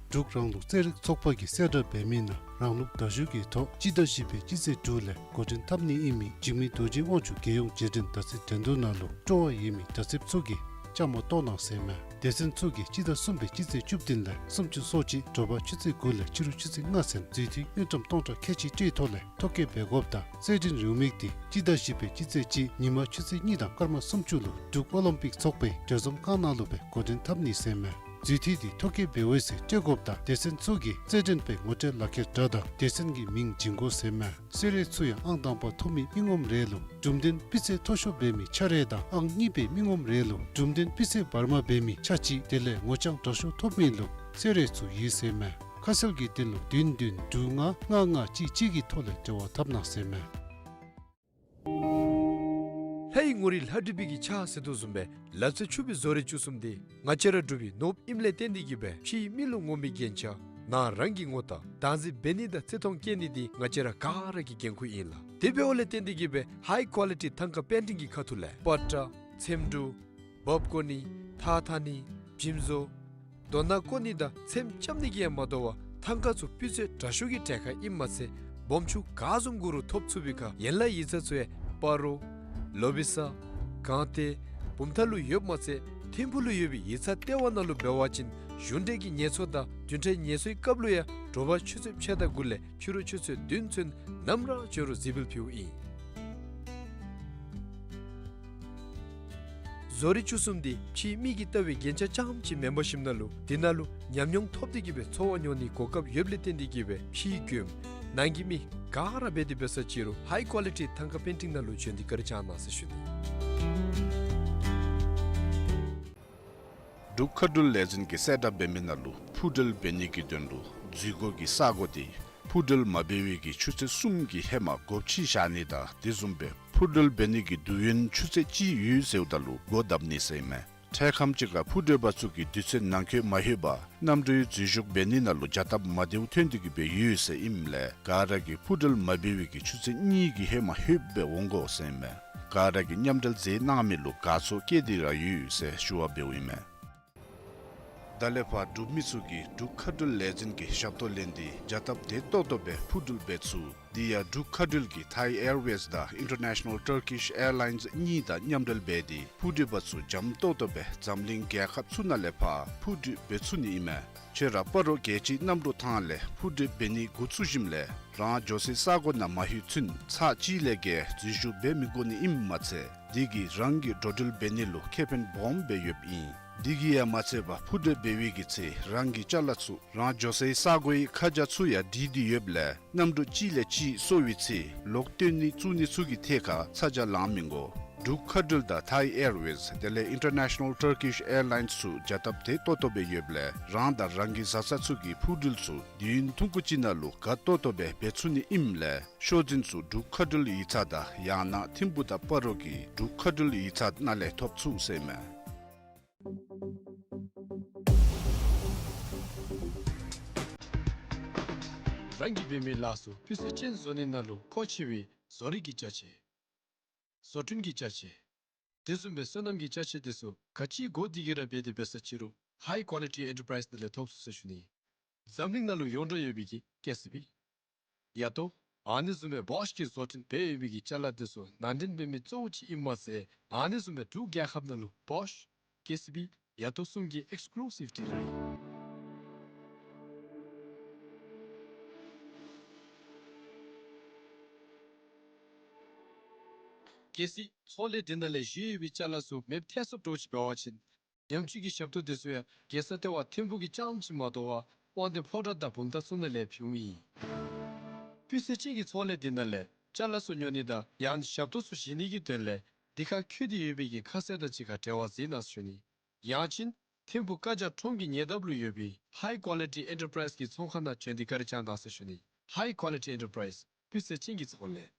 འབྲུག་རང་ལུགས་རྩེད་རིགས་ཚོགས་པ་གིས་གསལ་བསྒྲགས་འབད་མི་ནང་རང་ལུགས་དར་ཞུ་གི་ཐོག་སྤྱི་ཟླ་བཞི་པའི་སྤྱི་ཚེས་དྲུག་ལས་འགོ་འདྲེན་འཐབ་ནི་ཨིན་མི་འཇིགས་མེད་རྡོ་རྗེ་དབང་ཕྱུག་རྒྱལ་ཡོངས་རྗེས་དྲན་དར་ཚེས་འགྲན་བསྡུར་ནང་ལུ་སྤྲོ་བ་ཡོད་མི་དར་ཚདཔ་ཚུ་གིས་བཅའ་མར་གཏོགས་གནང་ཟེར་མས། སྡེ་ཚན་ཚུ་གིས་སྤྱི་ཟླ་གསུམ་པའི་སྤྱི་ཚེས་བཅུ་བདུན་ལས་སུམ་ཅུ་སོ་གཅིག་དྲོ་པ་ཆུ་ཚོད་དགུ་ལས་ཕྱི་རུ་ཆུ་ཚོད་ལྔ་ཚུན་འཛུལ་འཐུས་དངུལ་ཀྲམ་སྟོང་ཕྲག་ཁལ་གཅིག་སྤྲོད་ཐོག་ལས་ཐོ་བཀོད་འབད་དགོཔ་དང་རྩེད་འགྲན་རེའུ་མིག་དེ་སྤྱི་ཟླ་བཞི་པའི་སྤྱི་ཚེས་གཅིག་ཉིན་མ་ཆུ་ཚོད་གཉིས་དང་སྐར་མ་སུམ་ཅུ་ལུ་འབྲུག་ཨོ་ལིམ་པིག་ཚོགས་པའི་གྲོས་འཛོམས་ཁང་ནང་ལུ་སྦེ་འགོ་འདྲེན་འཐབ་ནི་ཟེར་མས། འཛུལ་འཐུས་དེ་ཐོ་བཀོད་འབད་འོང་ཟེར་སྤྲོད་དགོཔ་དང་སྡེ་ཚན་ཚུ་གིས་རྩེད་འགྲན་པའི་ངོ་སྤྲོད་ལག་ཁྱེར་འདྲ་དང་སྡེ་ཚན་གྱི་མིང་བྱིན་དགོ་ཟེར་མས། གསོལ་རས་ཚུ་ཡང་ཨང་དང་པ་ཐོབ་མི་མི་ངོམ་རེ་ལུ་གྲུམ་གདན་སྤུས་ཚད་མཐོ་ཤོས་འབད་མི་ཆ་རེ་དང་ཨང་གཉིས་པའི་མི་ངོམ་རེ་ལུ་གྲུམ་གདན་སྤུས་ཚད་བར་མ་འབད་མི་ཆ་གཅིག་དེ་ལས་ངོ་རྐྱང་དྲག་ཤོས་ཐོབ་མི་ལུ་གསོལ་རས་ཚུ་ཡོད་ཟེར་མས། ཁ་གསལ་གྱི་དོན་ལུ་བདུན་བདུན་དྲུག་ལྔ་ལྔ་ལྔ་གཅིག་གཅིག་གི་ཐོག་ལས་འབྲེལ་བ་འཐབ་གནང་ཟེར་མས། ལྷ་ཡི་ངོ་རིས་ལྷ་བྲིས་པའི་གི་ཕྱག་ཟེར་དོ་བཟུམ་སྦེ་ལག་རྩལ་ཕྱུག་པའི་བཟོ་རིག་བཅུ་གསུམ་དེ་ང་བཅས་ར་འབྲུག་པའི་ནོར་བུ་ཨིནམ་ལས་བརྟེན་ཏེ་གིས་སྦེ་ཕྱིའི་མི་ལུ་ངོམ་པའི་རྒྱན་ཆ་ནང་རང་གི་ངོ་རྟགས་བདག་འཛིན་འབད་ནི་དང་བརྩི་མཐོང་བསྐྱེད་ནི་དེ་ང་བཅས་ར་ག་ར་གི་འགན་ཁུར་ཨིན་ལགས། དེ་འབདཝ་ལས་བརྟེན་ཏེ་གིས་སྦེ་ཧའི་ཀོ་ལི་ཊི་ཐང་ཀ་པེན་ཊིང་གི་ཁ་ཐུག་ལས་པ་ཏྲ་ཚེམ་དྲུབ་འབག་བཀོ་ནི་ཐགས་འཐག་ནི་འཇིམ་བཟོ་རྡོ་ནང་བརྐོ་ནི་དང་ཚེམ་རྐྱབ་ནི་གིས་ཡང་མ་དོ་བར་ཐང་ཀ་ཚུ་སྤུས་ཚད་དྲག་ཤོས་ཀྱི་གྲལ་ཁར་ཨིནམ་མ་ཚད་སྦོམ་ཆུང་ག་བཟུམ་དགོ་རུང་ཐོབ་ཚུགས་པའི་ཁར་ཡན་ལག་ཡིག་ཚང་ཚུ་ཡང་སྤ་རོ་ལོ་བི་ས་སྒང་སྟེང་བུམ་ཐང་ལུ་ཡོདཔ་མ་ཚད་ཐིམ་ཕུག་ལུ་ཡོད་པའི་ཡིག་ཚང་ལྟེ་བ་ནང་ལུ་འབད་བ་ཅིན་གཞུང་འབྲེལ་གྱི་ངལ་གསོ་དང་བདུན་ཕྲག་ངལ་གསོའི་སྐབས་ལུ་ཡང་དྲོ་པ་ཆུ་ཚོད་ཕྱེད་དང་དགུ་ལས་ཕྱི་རུ་ཆུ་ཚོད་བདུན་ཚུན་ནམ་ར་བྱོན་རུང་གཟིགས་འབུལ་ཕུལཝ་ཨིན། བཟོ་རིག་བཅུ་གསུམ་དེ་ཕྱིའི་མི་གིས་བལྟ་བའི་རྒྱན་ཆ་རྐྱངམ་ཅིག་མེན་པར་ཞིནམ་ན་ལུ་དེ་ནང་ལུ་ཉམས་མྱོང་ཐོབ་སྟེ་གིས་སྦེ་འཚོ་བ་མྱོང་ནིའི་གོ་སྐབས་ཡོདཔ་ལས་བརྟེན་ཏེ་གིས་སྦེ་ཕྱིའི་མགྱོནམ་ནང་གི་མི་ག་ར་འབད་དེ་འབད་ས་ཅི་རུང་ཧའི་ཀོ་ལི་ཊི་ཐང་ཀ་པེན་ཊིང་ནང་ལུ་བྱོན་ཏེ་བཀའ་དྲིན་བསྐྱང་གནང་ཟེར་ཞུ་ནི། འབྲུག་མཁའ་འགྲུལ་ལས་འཛིན་གྱིས་གསལ་བསྒྲགས་འབད་མི་ནང་ལུ་འཕུར་འགྲུལ་འབད་ནི་གི་དོན་ལུ་འཛུལ་སྒོ་གི་ས་སྒོ་དེ་འཕུར་འགྲུལ་མ་འབད་བའི་གི་ཆུ་ཚོད་གསུམ་གྱི་ཧེ་མ་སྒོ་ཕྱེ་བཞག་ནི་དང་དེ་བཟུམ་སྦེ་འཕུར་འགྲུལ་འབད་ནི་གི་དུས་ཡུན་ཆུ་ཚོད་གཅིག་ཡོད་ཟེརཝ་ད་ལུ་སྒོ་བརྡབ་ནི་ཟེར་ཨིན་མས། འཕྲལ་ཁམས་ཅིག་ཁར་འཕུར་འགྲུལ་པ་ཚུ་གིས་དུས་ཚོད་ནང་འཁོད་མ་ལྷོད་པར་གནམ་གྲུའི་འཛུལ་ཞུགས་འབད་ནི་ནང་ལུ་བྱ་སྟབས་མ་བདེཝ་ཐོན་ཏེ་གིས་སྦེ་ཡོད་ཟེར་ཨིནམ་ལས་ག་ར་གིས་འཕུར་འགྲུལ་མ་འབད་བའི་གི་ཆུ་ཚོད་གཉིས་ཀྱི་ཧེ་མ་ལྷོདཔ་སྦེ་འོང་དགོ་ཟེར་ཨིན་མས། ག་ར་གིས་མཉམ་འབྲེལ་མཛད་གནང་མི་ལུ་དགའ་ཚོར་བསྐྱེད་དེ་ར་ཡོད་ཟེར་ཞུ་བ་འབདཝ་ཨིན་མས། ད་ལས་ཕར་འབྲུག་མི་ཚུ་གིས་འབྲུག་མཁའ་འགྲུལ་ལས་འཛིན་གྱི་ཞབས་ཏོག་ལེན་ཏེ་བྱ་སྟབས་བདེ་ཏོག་ཏོ་སྦེ་འཕུར་འགྲུལ་འབད་ཚུགས། དེ་ཡང་འབྲུག་མཁའ་འགྲུལ་གྱིས་Thai Airways དང་International Turkish Airlines གཉིས་དང་མཉམ་འབྲེལ་འབད་དེ་འཕུར་འགྲུལ་པ་ཚུ་འཇམ་ཏོག་ཏོ་སྦེ་འཛམ་གླིང་རྒྱལ་ཁབ་ཚུ་ནང་ལས་ཕར་འཕུར་འགྲུལ་འབད་ཚུགས་ནི་ཨིན་མས། ཁྱོད་ར་སྤ་རོ་རྒྱལ་སྤྱིའི་གནམ་གྲུ་ཐང་ལས་འཕུར་འགྲུལ་འབད་ནི་འགོ་བཙུགས་ཞིནམ་ལས་རང་འགྱོ་སའི་ས་སྒོ་ནང་མ་ལྷོད་ཚུན་ཚར་གཅིག་ལས་བརྒལ་འཛུལ་ཞུགས་འབད་མི་དགོ་ནི་ཨིནམ་མ་ཚད་དེ་གིས་རང་གི་འགྲོ་འགྲུལ་འབད་ནི་ལུ་ཁེ་ཕན་སྦོམ་སྦེ་ཡོདཔ་ཨིན། དེ་གིས་ཡང་མ་ཚད་པར་འཕུར་འགྲུལ་འབད་བའི་གི་ཚེ་རང་གི་ཅ་ལ་ཚུ་རང་འགྱོ་སའི་ས་སྒོའི་ཁ་བྱང་ཚུ་ཡང་བྲིས་ཏེ་ཡོདཔ་ལས་གནམ་གྲུ་གཅིག་ལས་གཅིག་སོར་བའི་ཚེ་ལོག་བཏོན་ནི་བཙུགས་ནི་ཚུ་གི་ཐད་ཁར་ཚ་གྱང་ལང་མི་དགོ། འབྲུག་མཁའ་འགྲུལ་དང་ཐའི་ཨེར་ཝེསི་དེ་ལས་ཨིན་ཊར་ནེ་ཤ་ནལ་ཊར་ཀིཤ་ཨེར་ལའིནསི་ཚུ་བྱ་སྟབས་དེ་ཏོག་ཏོ་སྦེ་ཡོདཔ་ལས་རང་དང་རང་གི་བཟའ་ཚང་ཚུ་གི་འཕུར་འགྲུལ་ཚུ་དུས་ཡུན་ཐུང་ཀུ་ཅིག་ནང་ལུ་ག་ཏོག་ཏོ་སྦེ་འབད་ཚུགས་ནི་ཨིནམ་ལས་ཤོག་འཛིན་ཚུ་འབྲུག་མཁའ་འགྲུལ་ཡིག་ཚང་དང་ཡང་ན་ཐིམ་ཕུ་དང་སྤ་རོ་གི་འབྲུག་མཁའ་འགྲུལ་ཡིག་ཚང་ནང་ལས་ཐོབ་ཚུགས་ཟེར་ཨིན་མས། རང་གིས་འབད་མི་ལཱ་ཚུ་སྤུས་ཚད་ཅན་བཟོ་ནི་ནང་ལུ་མཁོ་ཆེ་བའི་བཟོ་རིག་གི་ཅ་ཆས། བཟོ་སྐྲུན་གྱི་ཅ་ཆས། དེ་བཟུམ་སྦེ་སོ་ནམ་གྱི་ཅ་ཆས་དེ་ཚུ་ག་ཅི་དགོ་དེ་གི་ར་འབད་དེ་འབད་ས་ཅི་རུང་ཧའི་ཀོ་ལི་ཊི་ཨེན་ཊར་པ་རའིསི་ནང་ལས་ཐོབ་ཚུགས་ཟེར་ཞུ་ནི། འཛམ་གླིང་ནང་ལུ་ཡོངས་གྲགས་ཡོད་པའི་གི་ཀེ་སི་བི། ཡ་ཏོ། ཨ་ནི་བཟུམ་སྦེ་བོཤ་གིས་བཟོ་སྐྲུན་འབད་ཡོད་པའི་གི་ཅ་ལ་དེ་ཚུ་ནང་འདྲེན་འབད་མི་གཙོ་བོ་ཅིག་ཨིནམ་མ་ཚད་ཨ་ནི་བཟུམ་སྦེ་འབྲུག་རྒྱལ་ཁབ་ནང་ལུ་བོཤ་ཀེ་སི་བི་ཡ་ཏོ་གསུམ་གྱི་ཨེགསི་ཀུ་ལུ་སིབ་ཌི་ལར་ཨིན། གལ་སྲིད་ཚོང་ལས་འདི་ནང་ལས་བཞེས་ཡོད་པའི་ཅ་ལ་ཚུ་མེདཔ་ཐལ་སོངམ་འདྲཝ་ཅིག་འབད་བ་ཅིན་ཉམས་བཅོས་ཀྱི་ཞབས་ཏོག་དེ་ཚུ་ཡང་རྒྱལ་ས་ལྟེ་བ་ཐིམ་ཕུག་གི་རྐྱངམ་ཅིག་མ་དོ་བར་དབང་འདུས་ཕོ་བྲང་དང་བུམ་ཐང་ཚུ་ནང་ལས་ཕུལ་ནི་ཨིན། སྤུས་ཚད་ཅན་གྱི་ཚོང་ལས་འདི་ནང་ལས་ཅ་ལ་ཚུ་ཉོ་ནི་དང་ཡང་ན་ཞབས་ཏོག་ཚུ་བཞེས་ནི་གི་དོན་ལས་འདི་ཁར་འཁོད་དེ་ཡོད་པའི་གི་ཁ་གསལ་དང་གཅིག་ཁར་འབྲེལ་བ་མཛད་གནང་ཟེར་ཞུ་ནི། ཡང་ཅིན་ཐིམ་ཕུག་བཀའ་རྒྱ་ཁྲོམ་གྱི་ཉེ་འདབས་ལུ་ཡོད་པའི་ཧའི་ཀོ་ལི་ཊི་ཨེན་ཊར་པ་རའིསི་གི་ཚོང་ཁང་ནང་བྱོན་ཏེ་བཀའ་དྲིན་བསྐྱང་གནང་ཟེར་ཞུ་ནི། ཧའི་ཀོ་ལི་ཊི་ཨེན་ཊར་པ་རའིསི་སྤུས་ཚད་ཅན་གྱི་ཚོང་ལས།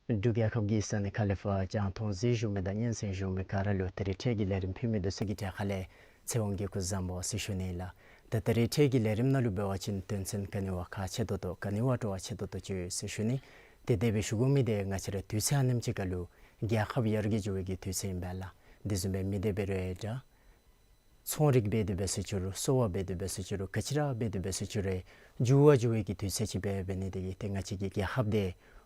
འབྲུག་རྒྱལ་ཁབ་ཀྱི་ས་གནས་ཁ་ལས་ཕར་རྒྱང་མཐོང་གཟིགས་བཞུགས་མི་དང་སྙན་གསན་བཞུགས་མི་ག་ར་ལུ་ད་རིས་འཕྲལ་གྱི་ལས་རིམ་ཕུལ་མི་འདི་ཚུ་གི་གྲས་ཁ་ལས་ཚེ་དབང་གིས་སྐུ་གཟུགས་བཟང་པོ་ཟེར་ཞུ་ནི་ལགས། ད་ད་རིས་འཕྲལ་གྱི་ལས་རིམ་ནང་ལུ་འབད་བ་ཅིན་དོན་ཚན་ག་ནི་བ་ཁག་ཆེ་ཏོག་ཏོ་ག་ནི་བ་སྤྲོ་བ་ཆེ་ཏོག་ཏོ་ཅིག་ཡོད་ཟེར་ཞུ་ནི། ཏེ་དེ་སྦེ་ཞུ་དགོ་མི་འདི་ང་བཅས་ར་དུས་ཚོད་ཨ་ནེམ་ཅིག་ཁར་ལུ་རྒྱལ་ཁབ་ཡར་རྒྱས་འགྱོ་བའི་གི་དུས་ཚོད་ཨིན་པས་ལགས། དེ་བཟུམ་སྦེ་མི་སྡེ་འབད་རུང་ཡང་འདྲ། ཚོང་རིག་འབད་དེ་འབད་ས་ཅི་རུང་གསོ་བ་འབད་དེ་འབད་ས་ཅི་རུང་ག་ཅི་ར་འབད་དེ་འབད་ས་ཅི་རུང་འགྱུར་བ་འགྱོ་བའི་གི་དུས་ཚོད་ཅིག་འབད་འབད་ནི་དེ་གིས་ཏེ་ང་བཅས་ཀྱི་རྒྱལ་ཁབ་འདི་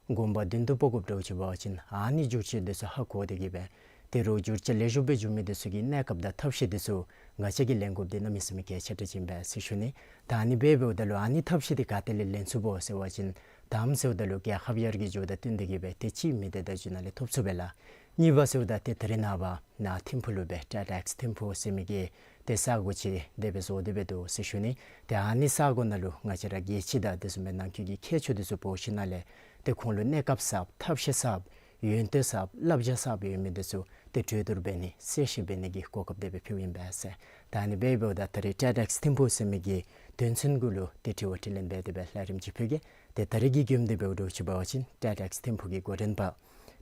གོང་འཕེལ་མདུན་དུ་སྤོ་དགོཔ་འདྲཝ་ཅིག་འབད་བ་ཅིན་ཨ་ནི་བསྒྱུར་བཅོས་འདི་ཚུ་ཧ་གོ་སྟེ་གིས་སྦེ་ཏེ་རོགས་བསྒྱུར་བཅོས་ལེགས་ཤོམ་སྦེ་འགྱོ་མི་འདི་ཚུ་གི་གནས་སྐབས་དང་ཐབས་ཤེས་འདི་ཚུ་ང་བཅས་ཀྱིས་ལེན་དགོཔ་འདི་གནམ་མེད་ས་མེད་གལ་ཆེ་དྲགས་ཅིག་ཨིན་པས་ཟེར་ཞུ་ནི། ད་ཨ་ནི་འབད་འབདཝ་ད་ལུ་ཨ་ནི་ཐབས་ཤེས་འདི་ག་ཏེ་ལས་ལེན་ཚུགས་པོ་ཟེར་བ་ཅིན་དང་པ་ཟེརཝ་ད་ལུ་རྒྱལ་ཁབ་ཡར་རྒྱས་འགྱོཝ་དང་བསྟུན་ཏེ་གིས་སྦེ་ཏེ་གཅིག་མི་སྡེ་བརྡ་བརྒྱུད་ནང་ལས་ཐོབ་ཚུགས་པས་ལགས། གཉིས་པ་ཟེརཝ་ད་ཏེ་ད་རེས་ནངས་པ་ནཱ་ཐིམ་ཕུག་ལུ་སྦེ་ཊེཌ་ཨེགསི་ཐིམ་ཕུག་ཟེར་མི་གི་ཏེ་ས་གོ་ཅིག་དེ་སྦེ་བཟོ་སྟེ་སྦེ་འདུག་ཟེར་ཞུ་ནི། ཏེ་ཨ་ནི་ས་གོ་ནང་ལུ་ང་བཅས་ར་རྒྱལ་སྤྱི་དང་དེ་བཟུམ་སྦེ་ནང་འཁོད་ཀྱི་མཁས་མཆོག་འདི་ཚུ་འབོ་ཞིནམ་ལས་ཏེ་ཁོང་ལུ་གནས་སྐབས་གསརཔ་ཐབས་ཤེས་གསརཔ་ཡོན་ཏན་གསརཔ་བསླབ་བྱ་གསརཔ་ཡོད་མི་འདི་ཚུ་ཏེ་གྲོས་བསྡུར་འབད་ནི་གསལ་བཤད་འབད་ནི་གི་གོ་སྐབས་དེ་སྦེ་ཕུལཝ་ཨིན་པས་ཟེར། ད་ཨ་ནི་འབདཝ་ད་ད་རིས་ཊེཌ་ཨེགསི་ཐིམ་ཕུག་ཟེར་མི་གི་དོན་ཚན་གུ་ལུ་ཏེ་དྲི་བ་དྲིས་ལན་འབད་དེ་སྦེ་ལས་རིམ་ཅིག་ཕུལ་གེ། ཏེ་ད་རིས་ཀྱི་མགྱོནམ་འདི་འབདཝ་འདྲཝ་ཅིག་འབད་བ་ཅིན་ཊེཌ་ཨེགསི་ཐིམ་ཕུག་གི་འགོ་འདྲེན་པ་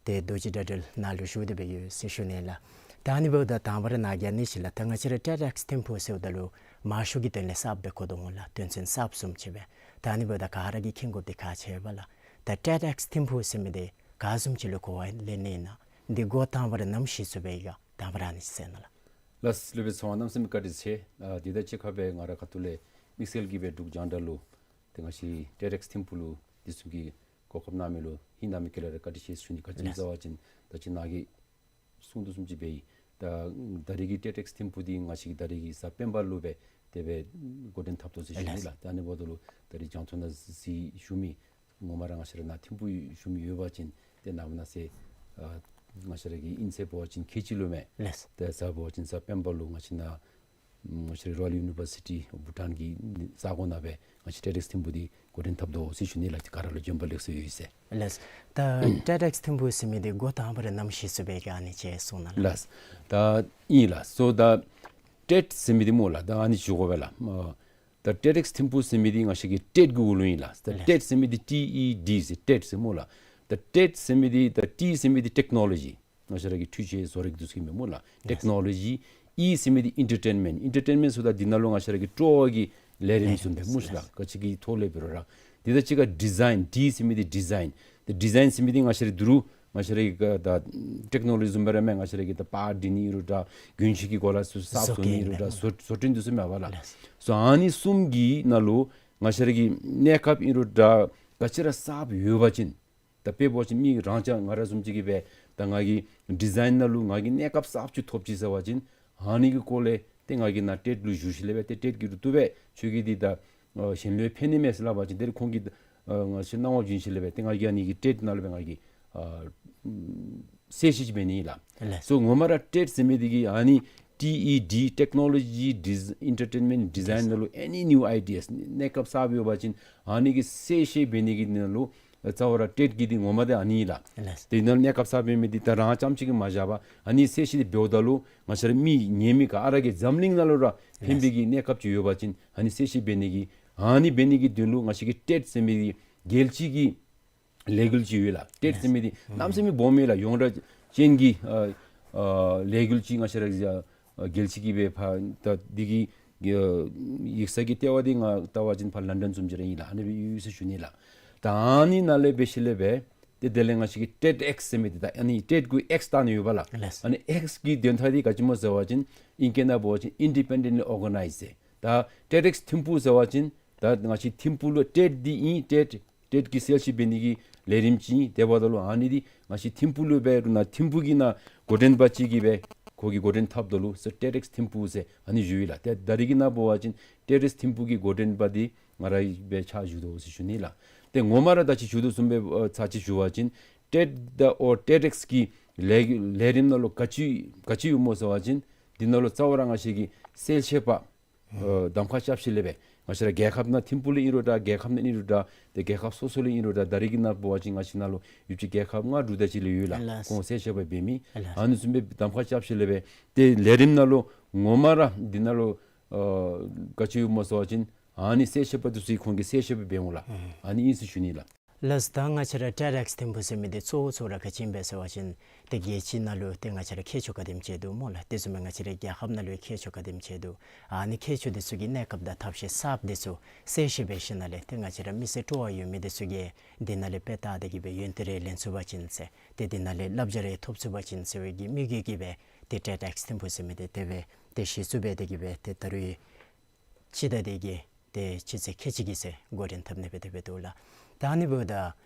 ཏེ་རྡོ་རྗེ་དགྲ་འདུལ་ནཱ་ལུ་བཞུགས་ཏེ་སྦེ་ཡོད་ཟེར་ཞུ་ནི་ལགས། ད་ཨ་ནི་འབདཝ་ད་དང་པ་ར་ནཱ་གི་ཨ་ནི་ཅིག་ལགས། ད་ང་བཅས་ར་ཊེཌ་ཨེགསི་ཐིམ་ཕུག་ཟེརཝ་ད་ལུ་མང་ཤོས་ཀྱིས་དོན་ལས་གསརཔ་སྦེ་གོ་དོ་འོང་ལགས། དོན་ཚན་གསརཔ་བཟུམ་ཅིག་སྦེ། ད་ཨ་ནི་འབདཝ་ད་ག་ར་གིས་མཁྱེན་དགོཔ་འདི་ཁག་ཆེ་བས་ལགས། ད་ཊེཌ་ཨེགསི་ཐིམ་ཕུག་ཟེར་མི་འདི་ག་བཟུམ་ཅིག་ལུ་གོ་བ་ལེན་ནི་ཨིན་ན། འདི་འགོ་དང་པ་ར་ནམ་ཤེས་ཚུགས་པའི་ག་དང་པ་ར་ཨ་ནི་ཅིག་ཟེར་ན་ལགས། ལགས་སོ། སློབ་དཔོན་ཚེ་དབང་གནམ་མེད་ས་མེད་བཀའ་དྲིན་ཆེ། ཨ་འདི་དང་གཅིག་ཁར་སྦེ་ང་ར་ཁ་ཐུག་ལས་དམིགས་བསལ་གྱིས་སྦེ་འབྲུག་རྒྱང་བསྒྲགས་ལུ་ཏེ་ང་བཅས་ཊེཌ་ཨེགསི་ཐིམ་ཕུག་ལུ་འདི་བཟུམ་གྱི་གོ་སྐབས་གནང་མི་ལུ་ཧིང་དྭངས་མའི་དཀྱིལ་ལས་ར་བཀའ་དྲིན་ཆེ་ཞུ་ནི། ག་ཅི་སྨོ་ཟེར་བ་ཅིན་ད་ཅི་ནཱ་གིས་གསུངས་དོ་བཟུམ་ཅིག་སྦེ་ད་ད་རིས་ཀྱི་ཊེཌ་ཨེགསི་ཐིམ་ཕུག་འདི་ང་བཅས་ཀྱིས་ད་རིས་ཀྱི་གཟའ་སྤེན་པ་ལུ་སྦེ་དེ་སྦེ་འགོ་འདྲེན་འཐབ་དོ་ཟེར་ཞུ་ནི་ལགས། ད་ཨ་ནི་འབདཝ་ད་ལུ་ད་རིས་རྒྱང་མཐོང་ནང་གཟིགས་བཞུགས་མི་ངོ་མ་ར་ང་བཅས་ར་ནཱ་ཐིམ་ཕུག་བཞུགས་མི་ཡོད་པ་ཅིན་ཏེ་ནངས་པ་གནངས་ཚེ་ཨ་ང་བཅས་ར་གི་དབྱིན་ཚེས་འབད་བ་ཅིན་ཁལ་གཅིག་ལུ་མས། ལགས། ཏེ་གཟའ་འབད་བ་ཅིན་གཟའ་སྤེན་པ་ལུ་ང་བཅས་ནཱ་ང་བཅས་ར་རོ་ཡཱལ་ཡུ་ནི་བར་སི་ཊི་བྷུ་ཊཱན་གྱི་ས་གོ་ནང་སྦེ་ང་བཅས་ཊེཌ་ཨེགསི་ཐིམ་ཕུག་འདི་འགོ་འདྲེན་འཐབ་དོ་ཟེར་ཞུ་ནི་ལགས། ག་ར་ལུ་བྱོན་པ་ལེགས་སོ་ཡོད་ཟེར། ལགས། ད་ཊེཌ་ཨེགསི་ཐིམ་ཕུག་ཟེར་མི་འདི་འགོ་དང་པ་ར་ནམ་ཤེས་ཚུགས་པའི་ག་ཨ་ནི་ཅིག་གསུང་གནང་ལགས། ལགས། ད་ཨིན་ལགས། སོ་ད་ཊེཌ་ཟེར་མི་འདི་སྨོ་ལགས། ད་ཨ་ནི་ཞུ་དགོ་པས་ལགས། ཨ་ད་ཊེཌ་ཨེགསི་ཐིམ་ཕུག་ཟེར་མི་འདི་ང་བཅས་ཀྱི་ཊེཌ་གི་འོག་ལུ་ཨིན་ལགས། ད་ལགས། ཊེཌ་ཟེར་མི་འདི་ཊི་ཨི་ཌི་ཟེར་ཊེཌ་ཟེར་སྨོ་ལགས། ད་ཊེཌ་ཟེར་མི་འདི་ད་ཊི་ཟེར་མི་འདི་ཊེཀ་ནོ་ལོ་ཇི། ང་བཅས་ར་གི་འཕྲུལ་ཆས་བཟོ་རིག་འདི་ཚུ་གི་མས་སྨོ་ལགས། ལགས། ཊེཀ་ནོ་ལོ་ཇི། ཨི་ཟེར་མི་འདི་ཨེན་ཊར་ཊེན་མེནཊ། ཨེན་ཊར་ཊེན་མེནཊ་ཟེརཝ་ད་འདི་ནང་ལུ་ང་བཅས་ར་གི་སྤྲོ་བ་གི་ལས་རིམ་ལས་རིམ་བཟུམ་སྦེ་སྨོ་ལགས། ལགས། ག་ཅི་གི་ཐོག་ལས་འབད་རུང་ར། འདི་དང་གཅིག་ཁར་ཌི་ཛའིན། ཌི་ཟེར་མི་འདི་ཌི་ཛའིན། ད་ཌི་ཛའིན་ཟེར་མི་འདི་ང་བཅས་ར་འདི་རུ་ང་བཅས་ར་གི་ད་ཊེཀ་ནོ་ལོ་ཇི་བཟུམ་སྦེ་ར་མས། ང་བཅས་ར་གི་ད་པརཊ་འདི་ནི་ཨིན་རུང་འདྲ་གྱོན་ཆས་ཀྱི་གོ་ལ་ཚུ་གསརཔ་བཟོ་ནི་ཨིན་རུང་འདྲ་བཟོ་བཟོ་སྐྲུན་འདི་ཚུ་མས་པ་ལགས། ལགས། སོ་ཨ་ནི་གསུམ་གྱི་ནང་ལུ་ང་བཅས་ར་གི་གནས་སྐབས་ཨིན་རུང་འདྲ་ག་ཅི་ར་གསརཔ་ཡོད་པ་ཅིན་ད་དཔེ་འབད་བ་ཅིན་མི་རང་ཅག་ང་ར་བཟུམ་ཅིག་གིས་སྦེ་ད་ང་གི་ཌི་ཛའིན་ནང་ལུ་ང་གིས་གནས་སྐབས་གསརཔ་ཅིག་ཐོབ་ཅི་ཟེར་བ་ཅིན་ཨ་ནི་གི་སྐོར་ལས་ཏེ་ང་གིས་ནཱ་ཊེཌ་ལུ་ཞུ་ཞིནམ་ལས་སྦེ་ཏེ་ཊེཌ་ཀྱིས་རུང་བཏུབ་པས། ཁྱོད་ཀྱིས་འདི་ད་ཨ་གཞན་ལུ་ཕན་ནི་མས་ཟེར་སླབ་པ་ཅིན་ཏེ་ཁོང་གིས་ཨ་ང་བཅས་གནང་བ་བྱིན་ཞིནམ་ལས་སྦེ་ཏེ་ང་གིས་ཨ་ནི་གི་ཊེཌ་ནང་ལུ་སྦེ་ང་གིས་ཨ་གསལ་བཤད་ཅིག་འབད་ནི་ཨིན་ལགས། ལགས། སོ་ངོ་མ་ར་ཊེཌ་ཟེར་མི་འདི་གིས་ཨ་ནི་ཊི་ཨི་ཌི་ཊེཀ་ནོ་ལོ་ཇི་ཌི་ཛ་ཨེན་ཊར་ཊེན་མེནཊ་ཌི་ཛའིན་ནང་ལུ་ཨེ་ནི་ནིའུ་ཨའི་ཌི་ཡཱ་གནས་སྐབས་གསརཔ་ཡོད་པ་ཅིན་ཨ་ནི་གི་གསལ་བཤད་འབད་ནི་གི་ནང་ལུ་ རྩ་བ་ར་ཊེཌ་ཀྱི་འདི་ངོ་མ་འདི་ཨ་ནི་ལགས། ལགས། ཏེ་ནཱ་གནས་སྐབས་གསརཔ་འབད་མི་འདི་ད་རང་རྐྱངམ་གཅིག་གིས་མ་བཞག་པར་ཨ་ནི་གསལ་བཤད་འདི་འབདཝ་ད་ལུ་ང་བཅས་ར་མི་ཉན་མི་ག་ར་གིས་འཛམ་གླིང་ནང་ལུ་ར་ཕན་པའི་གི་གནས་སྐབས་ཅིག་ཡོད་པ་ཅིན་ཨ་ནི་གསལ་བཤད་འབད་ནི་གི་ཨ་ནི་འབད་ནི་གི་དོན་ལུ་ང་བཅས་ཀྱི་ཊེཌ་ཟེར་མི་འདི་རྒྱལ་སྤྱི་གི་ལས་འགུལ་ཅིག་ཡོད་ལགས། ཊེཌ་ཟེར་མི་འདི་གནམ་མེད་ས་མེད་སྦོམ་ཡོད་ལགས། ཡོངས་གྲགས་ཅན་གྱི་ཨ་ཨ་ལས་འགུལ་ཅིག་ང་བཅས་ར་གི་ཨ་རྒྱལ་སྤྱི་གི་སྦེ་ཕར་ད་འདི་གི་ཨ་ཡིག་ཚང་གི་ལྟེ་བ་འདི་ང་བལྟ་བ་ཅིན་ཕར་ལན་ཌན་བཟུམ་ཅིག་ར་ཨིན་ལགས། ཨ་ནི་སྦེ་ཡོད་ཟེར་ཞུ་ནི་ལགས། ད་ཨ་ནི་ནང་ལས་འབད་ཞིནམ་ལས་འབད་ཏེ་དེ་ལས་ང་བཅས་ཀྱི་ཊེཌ་ཨེགསི་ཟེར་མི་འདི་ད་ཨ་ནི་ཊེཌ་གུ་ཨེགསི་བཏགས་ནི་ཡོདཔ་ལགས། ལགས། ཨ་ནི་ཨེགསི་གི་དོན་དག་འདི་ག་ཅི་སྨོ་ཟེར་བ་ཅིན་ཨིང་སྐད་ནང་འབད་བ་ཅིན་ཨིན་ཌི་པེན་ཌེནཊ་ལི་ཨོར་ག་ནའིཛ་ཟེར། ད་ཊེཌ་ཨེགསི་ཐིམ་ཕུག་ཟེར་བ་ཅིན་ད་ང་བཅས་ཐིམ་ཕུག་ལུ་ཊེཌ་འདི་ཨིན། ཊེཌ་ཊེཌ་ཀྱི་གསལ་བཤད་འབད་ནི་གི་ལས་རིམ་ཅིག་ཨིན། དེ་འབདཝ་ད་ལུ་ཨ་ནི་འདི་ང་བཅས་ཐིམ་ཕུག་ལུ་འབད་རུང་ན་ཐིམ་ཕུག་གི་ནང་འགོ་འདྲེན་པ་ཅིག་གིས་སྦེ་ཁོ་གིས་འགོ་འདྲེན་འཐབ་ད་ལུ་ཊེཌ་ཨེགསི་ཐིམ་ཕུག་ཟེར་ཨ་ནི་ཞུ་ཡི་ལགས། ཏེ་ད་རིས་ཀྱི་ནང་འབད་བ་ཅིན་ཊེཌ་ཨེགསི་ཐིམ་ཕུག་གི་འགོ་འདྲེན་པ་འདི་ང་ར་སྦེ་ཕྱག་ཞུ་དོ་ཟེར་ཞུ་ནི་ལགས། ཏེ་ངོ་མ་ར་ད་ཅི་ཞུ་དོ་བཟུམ་སྦེ་ཨ་ཚར་ཅིག་ཞུ་བ་ཅིན་ཊེཌ་དང་ཨོ་ཊེཌ་ཨེགསི་གི་ལས་ལས་རིམ་ནང་ལུ་ག་ཅི་ག་ཅི་ཡོདཔ་སྨོ་ཟེར་བ་ཅིན་འདི་ནང་ལུ་རྩ་བ་ར་ང་བཅས་ཀྱི་གསལ་བཤད་པ་ཨ་གདམ་ཁ་རྐྱབ་ཞིནམ་ལས་འབད་ང་བཅས་ར་རྒྱལ་ཁབ་ནང་ཐིམ་ཕུག་ལུ་ཨིན་རུང་འདྲ་རྒྱལ་ཁབ་ནང་ཨིན་རུང་འདྲ་ཏེ་རྒྱལ་ཁབ་སོ་སོ་ལུ་ཨིན་རུང་འདྲ་ད་རིས་ཀྱི་ནང་འབད་བ་ཅིན་ང་བཅས་ནང་ལུ་ཡོད་པའི་རྒྱལ་ཁབ་ལྔ་དྲུག་དེ་ཅིག་ལས་ཡོད་ལགས། ལགས། ཁོང་གསལ་བཤད་པ་འབད་མི། ལགས། ཨ་ནི་བཟུམ་སྦེ་གདམ་ཁ་རྐྱབ་ཞིནམ་ལས་འབད་ཏེ་ལས་རིམ་ནང་ལུ་ངོ་མ་ར་འདི་ནང་ལུ་ཨ་ག་ཅི་ཡོདཔ་སྨོ་ཟེར་བ་ཅིན་ཨ་ནི་གསལ་བཤད་པ་འདི་ཚུ་ཁོང་གིས་གསལ་བཤད་པ་འབད་འོང་ལགས། ཨ་ནི་ཨིན་ཟེར་ཞུ་ནི་ལགས། ལགས། ད་ང་བཅས་ར་ཊེཌ་ཨེགསི་ཐིམ་ཕུག་ཟེར་མི་འདི་གཙོ་བོ་གཙོ་བོ་ར་ག་ཅི་ཨིན་པས་ཟེར་བ་ཅིན་ཏེ་རྒྱལ་སྤྱི་ནང་ལུ་ཏེ་ང་བཅས་ར་མཁས་མཆོག་ག་དེམ་ཅིག་འདུག་སྨོ་ལགས། དེ་བཟུམ་སྦེ་ང་བཅས་ར་རྒྱལ་ཁབ་ནང་ལུ་མཁས་མཆོག་ག་དེམ་ཅིག་འདུག། ཨ་ནི་མཁས་མཆོག་འདི་ཚུ་གི་གནས་སྐབས་དང་ཐབས་ཤེས་གསརཔ་འདི་ཚུ་གསལ་བཤད་འབད་ཞིནམ་ལས་ཏེ་ང་བཅས་ར་མི་སེར་སྤྲོ་བ་ཡོད་མི་འདི་ཚུ་གིས་འདི་ནང་ལས་དཔེ་བལྟ་སྟེ་གིས་སྦེ་ཡོན་ཏན་རེ་ལེན་ཚུགས་པ་ཅིན་ཟེར་ཏེ་འདི་ནང་ལས་བསླབ་བྱ་རེ་ཐོབ་ཚུགས་པ་ཅིན་ཟེར་བའི་གི་དམིགས་ཡུལ་གྱིས་སྦེ་ཏེ་ཊེཌ་ཨེགསི་ཐིམ་ཕུག་ཟེར་མི་འདི་དེ་སྦེ་ཏེ་གཞི་བཙུགས་འབད་དེ་གིས་སྦེ་ཏེ་ད་རུང་སྤྱི་ཟླ་འདི་གི་ཏེ་སྤྱི་ཚེས་ཁལ་གཅིག་གི་ཚེ་འགོ་འདྲེན་འཐབ་ནི་སྦེ་དེ་སྦེ་འདུག་ལགས། ད་ཨ་ནི་འབདཝ་ད་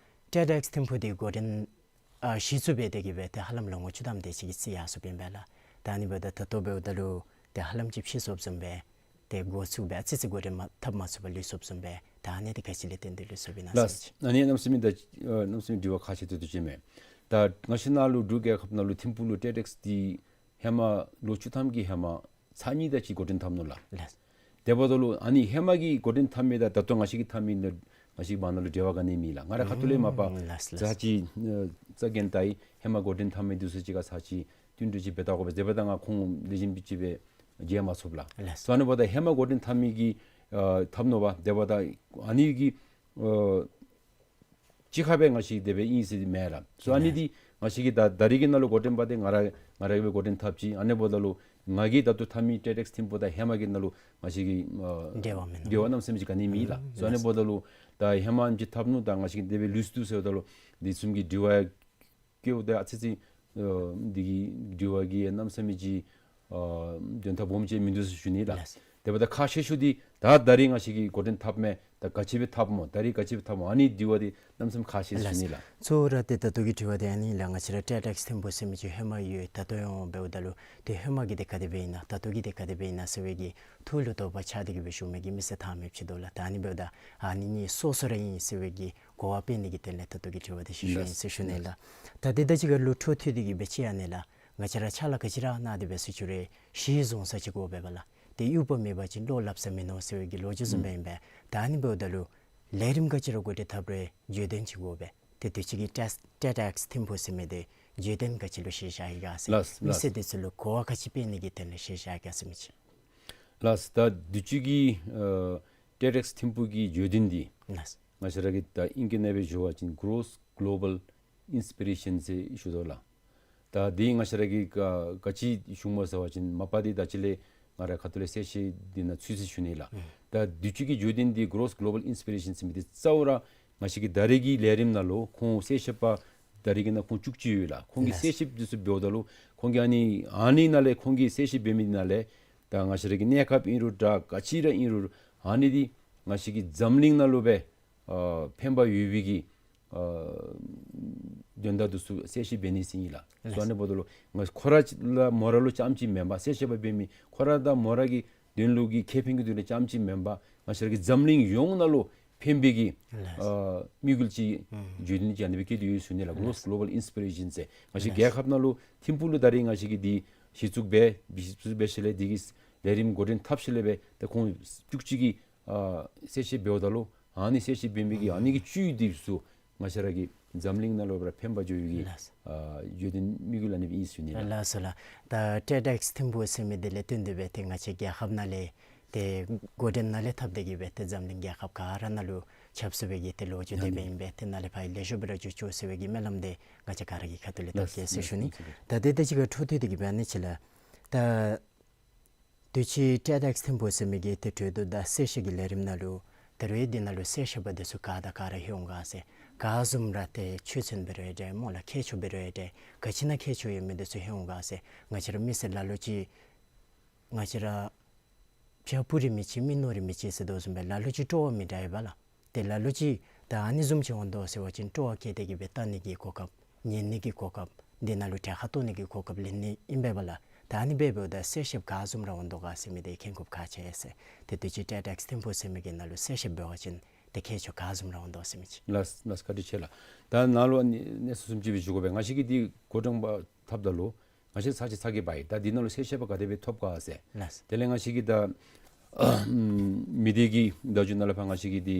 ཊེཌ་ཨེགསི་ཐིམ་ཕུག་འདི་འགོ་འདྲེན་ཨ་གཞི་བཙུགས་འབད་དེ་གིས་སྦེ་ཏེ་ཧ་ལམ་ལོ་ངོ་བཅུ་ཐམ་དེ་ཅིག་གི་རྩིས་ཡར་སོཔ་ཨིན་པས་ལགས། ད་ཨ་ནི་འབདཝ་ད་ད་ལྟོ་འབདཝ་ད་ལུ་ཏེ་ཧ་ལམ་ཅིག་ཕྱིས་སོཔ་བཟུམ་སྦེ་ཏེ་འགོ་བཙུགས་སྦེ་ཨ་ཙི་ཙི་འགོ་འདྲེན་མ་འཐབ་མ་ཚུགས་པར་ལུས་སོཔ་བཟུམ་སྦེ་ད་ཨ་ནི་འདི་ག་ཅི་ལས་བརྟེན་ཏེ་ལུས་སོཔ་ཨིན་ན་ཟེར་ལགས། ཨ་ནི་གནམ་མེད་ས་མེད་ད་ཨ་གནམ་མེད་ས་མེད་དྲི་བ་ཁག་ཆེ་ཏོག་ཏོ་ཅིག་མས། ད་ང་བཅས་ནཱ་ལུ་འབྲུག་རྒྱལ་ཁབ་ནང་ལུ་ཐིམ་ཕུག་ལུ་ཊེཌ་ཨེགསི་འདི་ཧེ་མ་ལོ་བཅུ་ཐམ་གྱི་ཧེ་མ་ཚར་གཉིས་དེ་ཅིག་འགོ་འདྲེན་འཐབ་ནུག་ལགས། ལགས། དེ་འབདཝ་ད་ལུ་ཨ་ནི་ཧེ་མ་གི་འགོ་འདྲེན་འཐབ་མི་དང་ད་ལྟོ་ང་བཅས་ཀྱིས་འཐབ་མི་ནང་ང་བཅས་བར་ན་ལུ་འབྲེལ་བ་ག་ནི་མེད་ལགས། ང་ར་ཁ་ཐུག་ལས་མ་པ་ཨུམ་ལགས་ལགས། ཚར་གཅིག་ཨ་རྩ་འགེངས་ད་ཡི། ཧེ་མ་འགོ་འདྲེན་འཐབ་མི་འདི་ཚུ་གཅིག་ཁར་ཚར་གཅིག་བསྟུན་གྲོས་ཅིག་འབད་བལྟ་དགོ་པས། དེ་འབདཝ་ད་ང་ཁོང་ལེགས་ཤོམ་སྦེ་ཅིག་སྦེ་མཇལ་མ་ཚུགས་ལགས། ལགས། སོ་ཨ་ནི་འབདཝ་ད་ཧེ་མ་འགོ་འདྲེན་འཐབ་མི་གིས་ཨ་འཐབ་ནུག་པ། དེ་འབདཝ་ད་ཨ་ནི་གི་ཨ་གཅིག་ཁར་སྦེ་ང་བཅས་དེ་སྦེ་ཨིན་ཟེར་མེན་ལགས། སོ་ཨ་ནི་འདི་ང་བཅས་ཀྱི་ད་ད་རིས་ཀྱི་ནང་ལུ་འགོ་འདྲེན་པ་འདི་ང་ར་ང་ར་གིས་སྦེ་འགོ་འདྲེན་འཐབ་ཅི། ཨ་ནི་འབདཝ་ད་ལུ་ང་གིས་ད་ལྟོ་འཐབ་མི་ཊེཌ་ཨེགསི་ཐིམ་ཕུག་དང་ཧེ་མ་གི་ནང་ལུ་ང་བཅས་ཀྱི་ཨ་འབྲེལ་བ་མེད་ནུག། འབྲེལ་བ་གནམ་མེད་ས་མེད་ཅིག་ག་ནི་མེད་ལགས། ཨུམ་སོ་ཨ་ནི་འབདཝ་ད་ལུ་ད་ཧེ་མ་ཅིག་འཐབ་ནུག། ད་ང་བཅས་ཀྱིས་དེ་སྦེ་ལུས་སོ་ནུག་ཟེརཝ་ད་ལུ་འདི་བཟུམ་གྱི་དྲི་བ་བཀོདཔ་ད་ཨ་ཙི་ཙི་ཨ་འདི་གི་དྲི་བ་གིས་གནམ་མེད་ས་མེད་ཅིག་ཨ་དོན་དག་སྦོམ་ཅིག་མིན་འདུག་ཟེར་ཞུ་ནི་ལགས། ལགས། དེ་འབདཝ་ད་ཁག་ཆེ་ཤོས་འདི་ད་ད་རིས་ང་བཅས་ཀྱིས་འགོ་འདྲེན་འཐབ་མི་ད་ག་ཅི་སྦེ་འཐབ་སྨོ། ད་རིས་ག་ཅི་སྦེ་འཐབ་སྨོ། ཨ་ནི་དྲི་བ་འདི་གནམ་མེད་ས་མེད་ཁག་ཆེ་ཟེར་ཞུ་ནི་ལགས། ལགས། གཙོ་བོ་ར་ཏེ་ད་ལྟོ་གི་དྲི་བ་འདི་ཨ་ནི་ལགས། ང་བཅས་ར་ཊེཌ་ཨེགསི་ཐིམ་ཕུག་ཟེར་མི་ཅིག་ཧེ་མ་ཡོད། ད་ལྟོ་ཡང་འབདཝ་ད་ལུ་ཏེ་ཧེ་མ་གི་འདི་ག་དེ་སྦེ་ཨིན་ན་ད་ལྟོ་གི་འདི་ག་དེ་སྦེ་ཨིན་ན་ཟེར་བའི་གི་ཐུགས་ལུ་དོགས་པ་ཆགས་ཏེ་གིས་སྦེ་བཞུགས་མི་གི་མི་སེར་ཐ་མི་ཅིག་འདུག་ལགས། ད་ཨ་ནི་འབདཝ་ད་ཨ་ནི་གཉིས་སོ་སོ་ར་ཨིན་ཟེར་བའི་གི་གོ་བ་སྤེལ་ནི་གི་དོན་ལས་ད་ལྟོ་གི་དྲི་བ་འདི་ཞུ་ཞུ་ཨིན་ཟེར་ཞུ་ནི་ལགས། ད་འདི་ད་ཅི་ག་ལུ་འཕྲོ་མཐུད་དེ་གིས་སྦེ་ཅིག་ཨ་ནི་ལགས། ང་བཅས་ར་ཕྱག་ལཱ་ག་ཅི་ར་གནང་སྟེ་འབད་ཟེར་ཅི་རུང་གཞི་བཟུང་ས་ཅིག་དགོ་པས་ལགས། ཏེ་དབྱུག་པ་མེད་པ་ཅིན་བློ་སླབ་ས་མིན་ནུག་ཟེར་བའི་གི་ལོ་རྒྱུས་བཟུམ་སྦེ་ཨིན་པས། ད་ཨ་ནི་འབདཝ་ད་ལུ་ལས་རིམ་ག་ཅི་ར་འགོ་འདྲེན་འཐབ་རུང་བརྗོད་དོན་ཅིག་དགོ་པས། ཏེ་དུས་ཅི་གི་ཊེཌ་ཊེཌ་ཨེགསི་ཐིམ་ཕུག་ཟེར་མི་འདི་བརྗོད་དོན་ག་ཅི་ལུ་གཞི་བཞག་ཡི་ག་ཟེར། ལགས་ལགས། མི་སེར་འདི་ཚུ་ལུ་གོ་བ་ག་ཅི་སྤེལ་ནི་གི་དོན་ལས་གཞི་བཞག་ཡི་ག་ཟེར་མི་ཅིག། ལགས། ད་དུས་ཅི་གི་ཨ་ཊེཌ་ཨེགསི་ཐིམ་ཕུག་གི་བརྗོད་དོན་འདི་ལགས། ང་བཅས་ར་གིས་ད་ཨིང་སྐད་ནང་སྦེ་ཞུ་བ་ཅིན་གོ་རོས་གོ་ལོ་བཱལ་ཨིནསི་པི་རེ་ཤཱན་ཟེར་ཞུ་དོ་ལགས། ད་འདི་ང་བཅས་ར་གིས་ག་ག་ཅི་ཞུཝ་སྨོ་ཟེར་བ་ཅིན་མ་པ་འདི་ད་ཅི་ལས་ང་ར་ཁ་ཐུག་ལས་གསལ་བཤད་འདི་ནང་ཚུད་ཅི་ཞུ་ནི་ལགས། ཨུམ། ད་དུས་ཅི་གི་བརྗོད་དོན་འདི་གོ་རོས་གོ་ལོ་བཱལ་ཨིནསི་པི་རེ་ཤཱན་ཟེར་མི་འདི་རྩ་བ་ར་ང་བཅས་ཀྱི་ད་རིས་ཀྱི་ལས་རིམ་ནང་ལུ་ཁོང་གསལ་བཤད་པ་ད་རིས་ཀྱི་ནང་ཁོང་བཅུ་གཅིག་ཡོད་ལགས། ཁོང་གི་ལགས། གསལ་བཤད་འདི་ཚུ་འབདཝ་ད་ལུ་ཁོང་གིས་ཨ་ནི་ཨ་ནི་ནང་ལས་ཁོང་གིས་གསལ་བཤད་འབད་མི་ནང་ལས་ད་ང་བཅས་ར་གི་གནས་སྐབས་ཨིན་རུང་འདྲ་ག་ཅི་ར་ཨིན་རུང་ཨ་ནི་འདི་ང་བཅས་ཀྱི་འཛམ་གླིང་ནང་ལུ་སྦེ་ཨ་ཕན་པ་ཡོད་པའི་གི་ཨ་དོན་དག་འདི་ཚུ་གསལ་བཤད་འབད་ནི་ཟེར་ཨིན་ལགས། ལགས། སོ་ཨ་ནི་འབདཝ་ད་ལུ་ང་ཁོ་ར་ལུ་མོ་ར་ལུ་རྐྱངམ་ཅིག་མེན་པར་གསལ་བཤད་པ་འབད་མི་ཁོ་ར་དང་མོ་ར་གི་དོན་ལུ་གི་ཁེ་ཕན་གྱི་དོན་ལུ་རྐྱངམ་ཅིག་མེན་པར་ང་བཅས་ར་གི་འཛམ་གླིང་ཡོངས་ནང་ལུ་ཕན་པའི་གི་ལགས། ཨ་དམིགས་ཡུལ་ཅིག་ཨུམ་བརྗོད་དོན་ཅིག་ཨ་ནི་སྦེ་བཀོད་དེ་ཡོད་ཟེར་ཞུ་ནི་ལགས། གོ་རོས་ལགས། གོ་ལོ་བཱལ་ཨིནསི་པི་རེ་ཤཱན་ཟེར། ང་བཅས་ལགས། རྒྱལ་ཁབ་ནང་ལུ་ཐིམ་ཕུག་ལུ་ད་རིས་ང་བཅས་ཀྱིས་འདི་གཞི་བཙུགས་འབད་གཞི་བཙུགས་འབད་ཞིནམ་ལས་འདི་གི་ལས་རིམ་འགོ་འདྲེན་འཐབ་ཞིནམ་ལས་འབད་ད་ཁོང་བཅུ་གཅིག་གིས་ཨ་གསལ་བཤད་འབདཝ་ད་ལུ་ཨ་ནི་གསལ་བཤད་འབད་མི་གི་ཨ་ནི་གི་བཅུད་འདི་ཚུ་ ང་བཅས་ར་གི་འཛམ་གླིང་ནང་ལུ་ར་ཕན་པ་འགྱོ་བའི་གི་ལགས། ཨ་བརྗོད་དོན་དམིགས་ཡུལ་ཨ་ནི་ཨིན་ཟེར་ཞུ་ནི་ལགས། ལགས་སོ་ལགས། ད་ཊེཌ་ཨེགསི་ཐིམ་ཕུག་ཟེར་མི་འདི་ལས་བརྟེན་ཏེ་སྦེ་ཏེ་ང་བཅས་རྒྱལ་ཁབ་ནང་ལས་ཏེ་འགོ་འདྲེན་ནང་ལས་འཐབ་སྟེ་གི་སྦེ་ཏེ་འཛམ་གླིང་རྒྱལ་ཁབ་ག་ར་ནང་ལུ་ཁྱབ་ཚུགས་པའི་གི་ཏེ་ལོ་རྒྱུས་དེ་སྦེ་ཨིན་པས། ཏེ་ནཱ་ལས་ཕར་ལེགས་ཤོམ་སྦེ་ར་འགྱོ་ཚུགས་ཟེར་བའི་གི་སྨོན་ལམ་དེ་ང་བཅས་ག་ར་གིས་ཁ་ཐུག་ལས་བཏབ་གེ་ཟེར་ཞུ་ནི། ད་དེ་དང་གཅིག་ཁར་འཕྲོ་མཐུད་དེ་གི་སྦེ་ཨ་ནི་ཅིག་ལགས། ད་དུས་ཅི་ཊེཌ་ཨེགསི་ཐིམ་ཕུག་ཟེར་མི་གི་ཏེ་གྲོས་བསྡུར་དང་གསལ་བཤད་ཀྱི་ལས་རིམ་ནང་ལུ་ད་རུང་འདི་ནང་ལུ་གསལ་བཤད་པ་འདི་ཚུ་ག་དང་ག་ར་ལྷོད་འོང་ག་ཟེར། ག་བཟུམ་ར་ཏེ་ཆོས་ཚན་འབད་རུང་འདྲ་སྨོ་ལགས། མཁས་མཆོག་འབད་རུང་འདྲ། ག་ཅི་ནང་མཁས་མཆོག་ཡོད་མི་འདི་ཚུ་ལྷོད་འོང་ག་ཟེར། ང་བཅས་ར་མི་སེར་ལ་ལུ་ཅིག་ང་བཅས་ར་ཕྱག་ཕུལ་རུང་མི་ཅིག་མི་མནོ་རུང་མི་ཅིག་ཟེར་དོ་བཟུམ་སྦེ་ལ་ལུ་ཅིག་སྤྲོ་བ་མེདཔ་འདྲ་ཡོདཔ་ལགས། ཏེ་ལ་ལུ་ཅིག་ད་ཨ་ནི་བཟུམ་ཅིག་འོང་དོ་ཟེར་བ་ཅིན་སྤྲོ་བ་བསྐྱེད་དེ་གི་སྦེ་ལྟ་ནི་གི་གོ་སྐབས་ཉན་ནི་གི་གོ་སྐབས་འདི་ནང་ལུ་གྲལ་ཁར་གཏོགས་ནི་གི་གོ་སྐབས་ལེན་ནི་ཨིན་པས་ལགས། ད་ཨ་ནི་འབདཝ་ད་གསལ་བཤད་ག་བཟུམ་ར་འོང་དོ་ག་ཟེར་མི་འདི་མཁྱེན་དགོཔ་ཁག་ཆེ་ཟེར། ཏེ་དུས་ཅི་ཊེཌ་ཨེགསི་ཐིམ་ཕུག་ཟེར་མི་གི་ནང་ལུ་གསལ་བཤད་འབད་བ་ཅིན་ཏེ་མཁས་མཆོག་ག་བཟུམ་ར་འོང་དོ་ཟེར་མི་ཅིག། ལགས་ལགས། བཀའ་དྲིན་ཆེ་ལགས། ད་ནཱ་ལུ་ཨ་ནི་གནས་ཚུལ་གསུམ་ཅིག་སྦེ་ཞུ་དགོ་པས། ང་བཅས་ཀྱིས་འདི་འགོ་འདྲེན་པ་འཐབ་ད་ལུ་ང་བཅས་ཚར་གཅིག་ཚར་གཅིག་འབག་ཡི། ད་འདི་ནང་ལུ་གསལ་བཤད་པ་ག་དེ་སྦེ་ཐོབ་ག་ཟེར། ལགས། དེ་ལས་ང་བཅས་ཀྱིས་ད་མི་སྡེ་གི་བརྡ་བརྒྱུད་ནང་ལས་ཕར་ང་བཅས་ཀྱིས་འདི་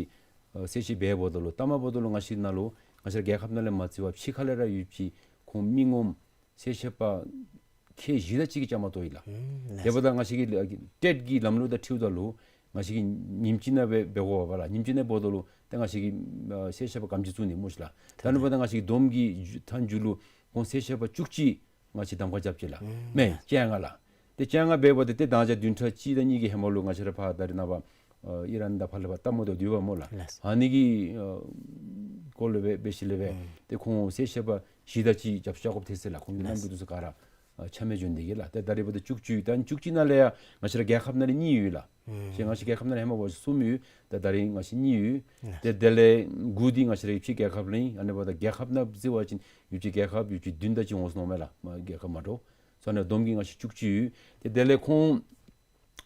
ཨ་གསལ་བཤད་འབད་འབདཝ་ད་ལུ་ལྟ་མ་འབདཝ་ད་ལུ་ང་བཅས་ནང་ལུ་ང་བཅས་ར་རྒྱལ་ཁབ་ནང་ལས་མ་བརྩི་བར་ཕྱི་ཁ་ལས་ར་ཡོད་པའི་ཁོང་མི་ངོམ་གསལ་བཤད་པ་ཁལ་བཞི་དང་གཅིག་གིས་བཅའ་མར་གཏོགས་ཡི་ལགས། ཨུམ་ལགས། དེ་འབདཝ་ད་ང་བཅས་ཀྱི་ཊེཌ་ཀྱི་ལམ་ལུགས་དང་འཁྲིལཝ་ད་ལུ་ང་བཅས་ཀྱིས་ཉིནམ་གཅིག་ནང་འབད་འབད་དགོ་པས་ལགས། ཉིནམ་གཅིག་ནང་འབདཝ་ད་ལུ་ཏེ་ང་བཅས་ཀྱིས་ཨ་གསལ་བཤད་པ་ག་དེམ་ཅིག་བཙུགས་ནི་སྨོ་ཤིག་ལགས། ད་ཨ་ནི་འབདཝ་ད་ང་བཅས་ཀྱིས་བསྡོམས་ཀྱིས་མཇུ་མཐའ་མཇུག་ལུ་ཁོང་གསལ་བཤད་པ་བཅུ་གཅིག་ང་བཅས་གདམ་ཁ་རྐྱབ་ཅི་ལགས། ཨུམ་མེན་བཅོ་ལྔ་ལགས། ཏེ་བཅོ་ལྔ་འབདཝ་ད་ཏེ་ད་ཅི་བདུན་ཕྲག་གཅིག་དང་གཉིས་ཀྱི་ཧེ་མ་ལུ་ང་བཅས་ར་ཕར་ད་རེས་ནངས་པ་ཨ་ཨི་རན་དང་ཕར་ལས་ཕར་ལྟ་མ་འདྲཝ་འདུག་པ་སྨོ་ལགས། ལགས། ཨ་ནི་གི་ཨ་སྐོར་ལས་འབད་འབད་ཞིནམ་ལས་འབད་ཨུམ་ཏེ་ཁོང་གསལ་བཤད་པ་བཞི་དང་གཅིག་རྐྱབ་རྐྱབ་དགོཔ་ཐལ་ཟེར་ལགས། ཁོང་གི་ལགས། རྣམ་འགྱུར་འདི་ཚུ་ག་ར་ཨ་ཆ་མེད་འགྱོ་ནི་འདི་གིས་ལགས། ཏེ་ད་རེས་འབདཝ་ད་བཅུ་གཅིག། ད་བཅུ་གཅིག་ནང་ལས་ཡང་ང་བཅས་ར་རྒྱལ་ཁབ་ནང་ལས་གཉིས་ཡོད་ལགས། ཨུམ་ཞེས་ང་བཅས་རྒྱལ་ཁབ་ནང་ལས་ཧེ་མ་འབད་བ་ཅིན་གསུམ་ཡོད། ད་ད་རེས་ང་བཅས་གཉིས་ཡོད། ལགས། ཏེ་དེ་ལས་དགུ་འདི་ང་བཅས་རའི་ཕྱི་རྒྱལ་ཁབ་ལུ་ཨིན། ཨ་ནི་འབདཝ་ད་རྒྱལ་ཁབ་ནང་བརྩི་བ་ཅིན་ཡོད་པའི་རྒྱལ་ཁབ་ཡོད་པའི་བདུན་དང་གཅིག་འོང་སོང་ནུག་མས་ལགས། མ་རྒྱལ་ཁབ་མ་འདྲཝ། སོ་ཨ་ནི་བསྡོམས་ཀྱིས་ང་བཅས་བཅུ་གཅིག་ཡོད། ཏེ་དེ་ལས་ཁོང་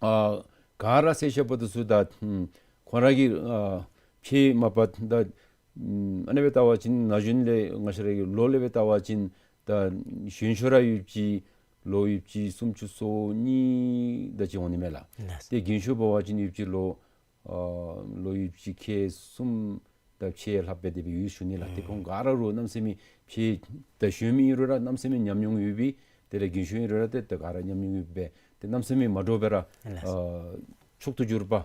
ཨ་ག་ར་གསལ་བཤད་པ་འདི་ཚུ་ད་ཨམ་ཁོང་ར་གི་ཨ་ཕྱེད་མ་པ་ད་ཨམ་ཨ་ནི་སྦེ་བལྟ་བ་ཅིན་ན་གཞོན་ལས་ང་བཅས་ར་གི་ལོ་ལས་སྦེ་བལྟ་བ་ཅིན་ད་གཞོན་ཤོས་ར་ཡོད་པའི་ལོ་ཡོད་པའི་སུམ་ཅུ་སོ་གཉིས་དང་གཅིག་འོང་ནི་མས་ལགས། ལགས། ཏེ་རྒན་ཤོས་འབད་བ་ཅིན་ཡོད་པའི་ལོ་ཨ་ལོ་ཡོད་པའི་ཁལ་གསུམ་དང་ཕྱེད་ལྷགཔ་སྦེ་དེ་སྦེ་ཡོད་ཞུ་ནི་ལགས། ཏེ་ཁོང་ག་ར་རུང་གནམ་མེད་ས་མེད་ཕྱེད་ད་གཞོན་མི་ཨིན་རུང་ར་གནམ་མེད་ས་མེད་ཉམས་མྱོང་ཡོད་པའི་དེ་ལས་རྒན་ཤོས་ཨིན་རུང་ར་ཏེ་ད་ག་ར་ཉམས་མྱོང་ཡོད་པའི་ཏེ་གནམ་མེད་ས་མེད་མ་འདྲཝ་སྦེ་ར་ལགས། ཨ་མཆོག་ཏུ་གྱུར་པ་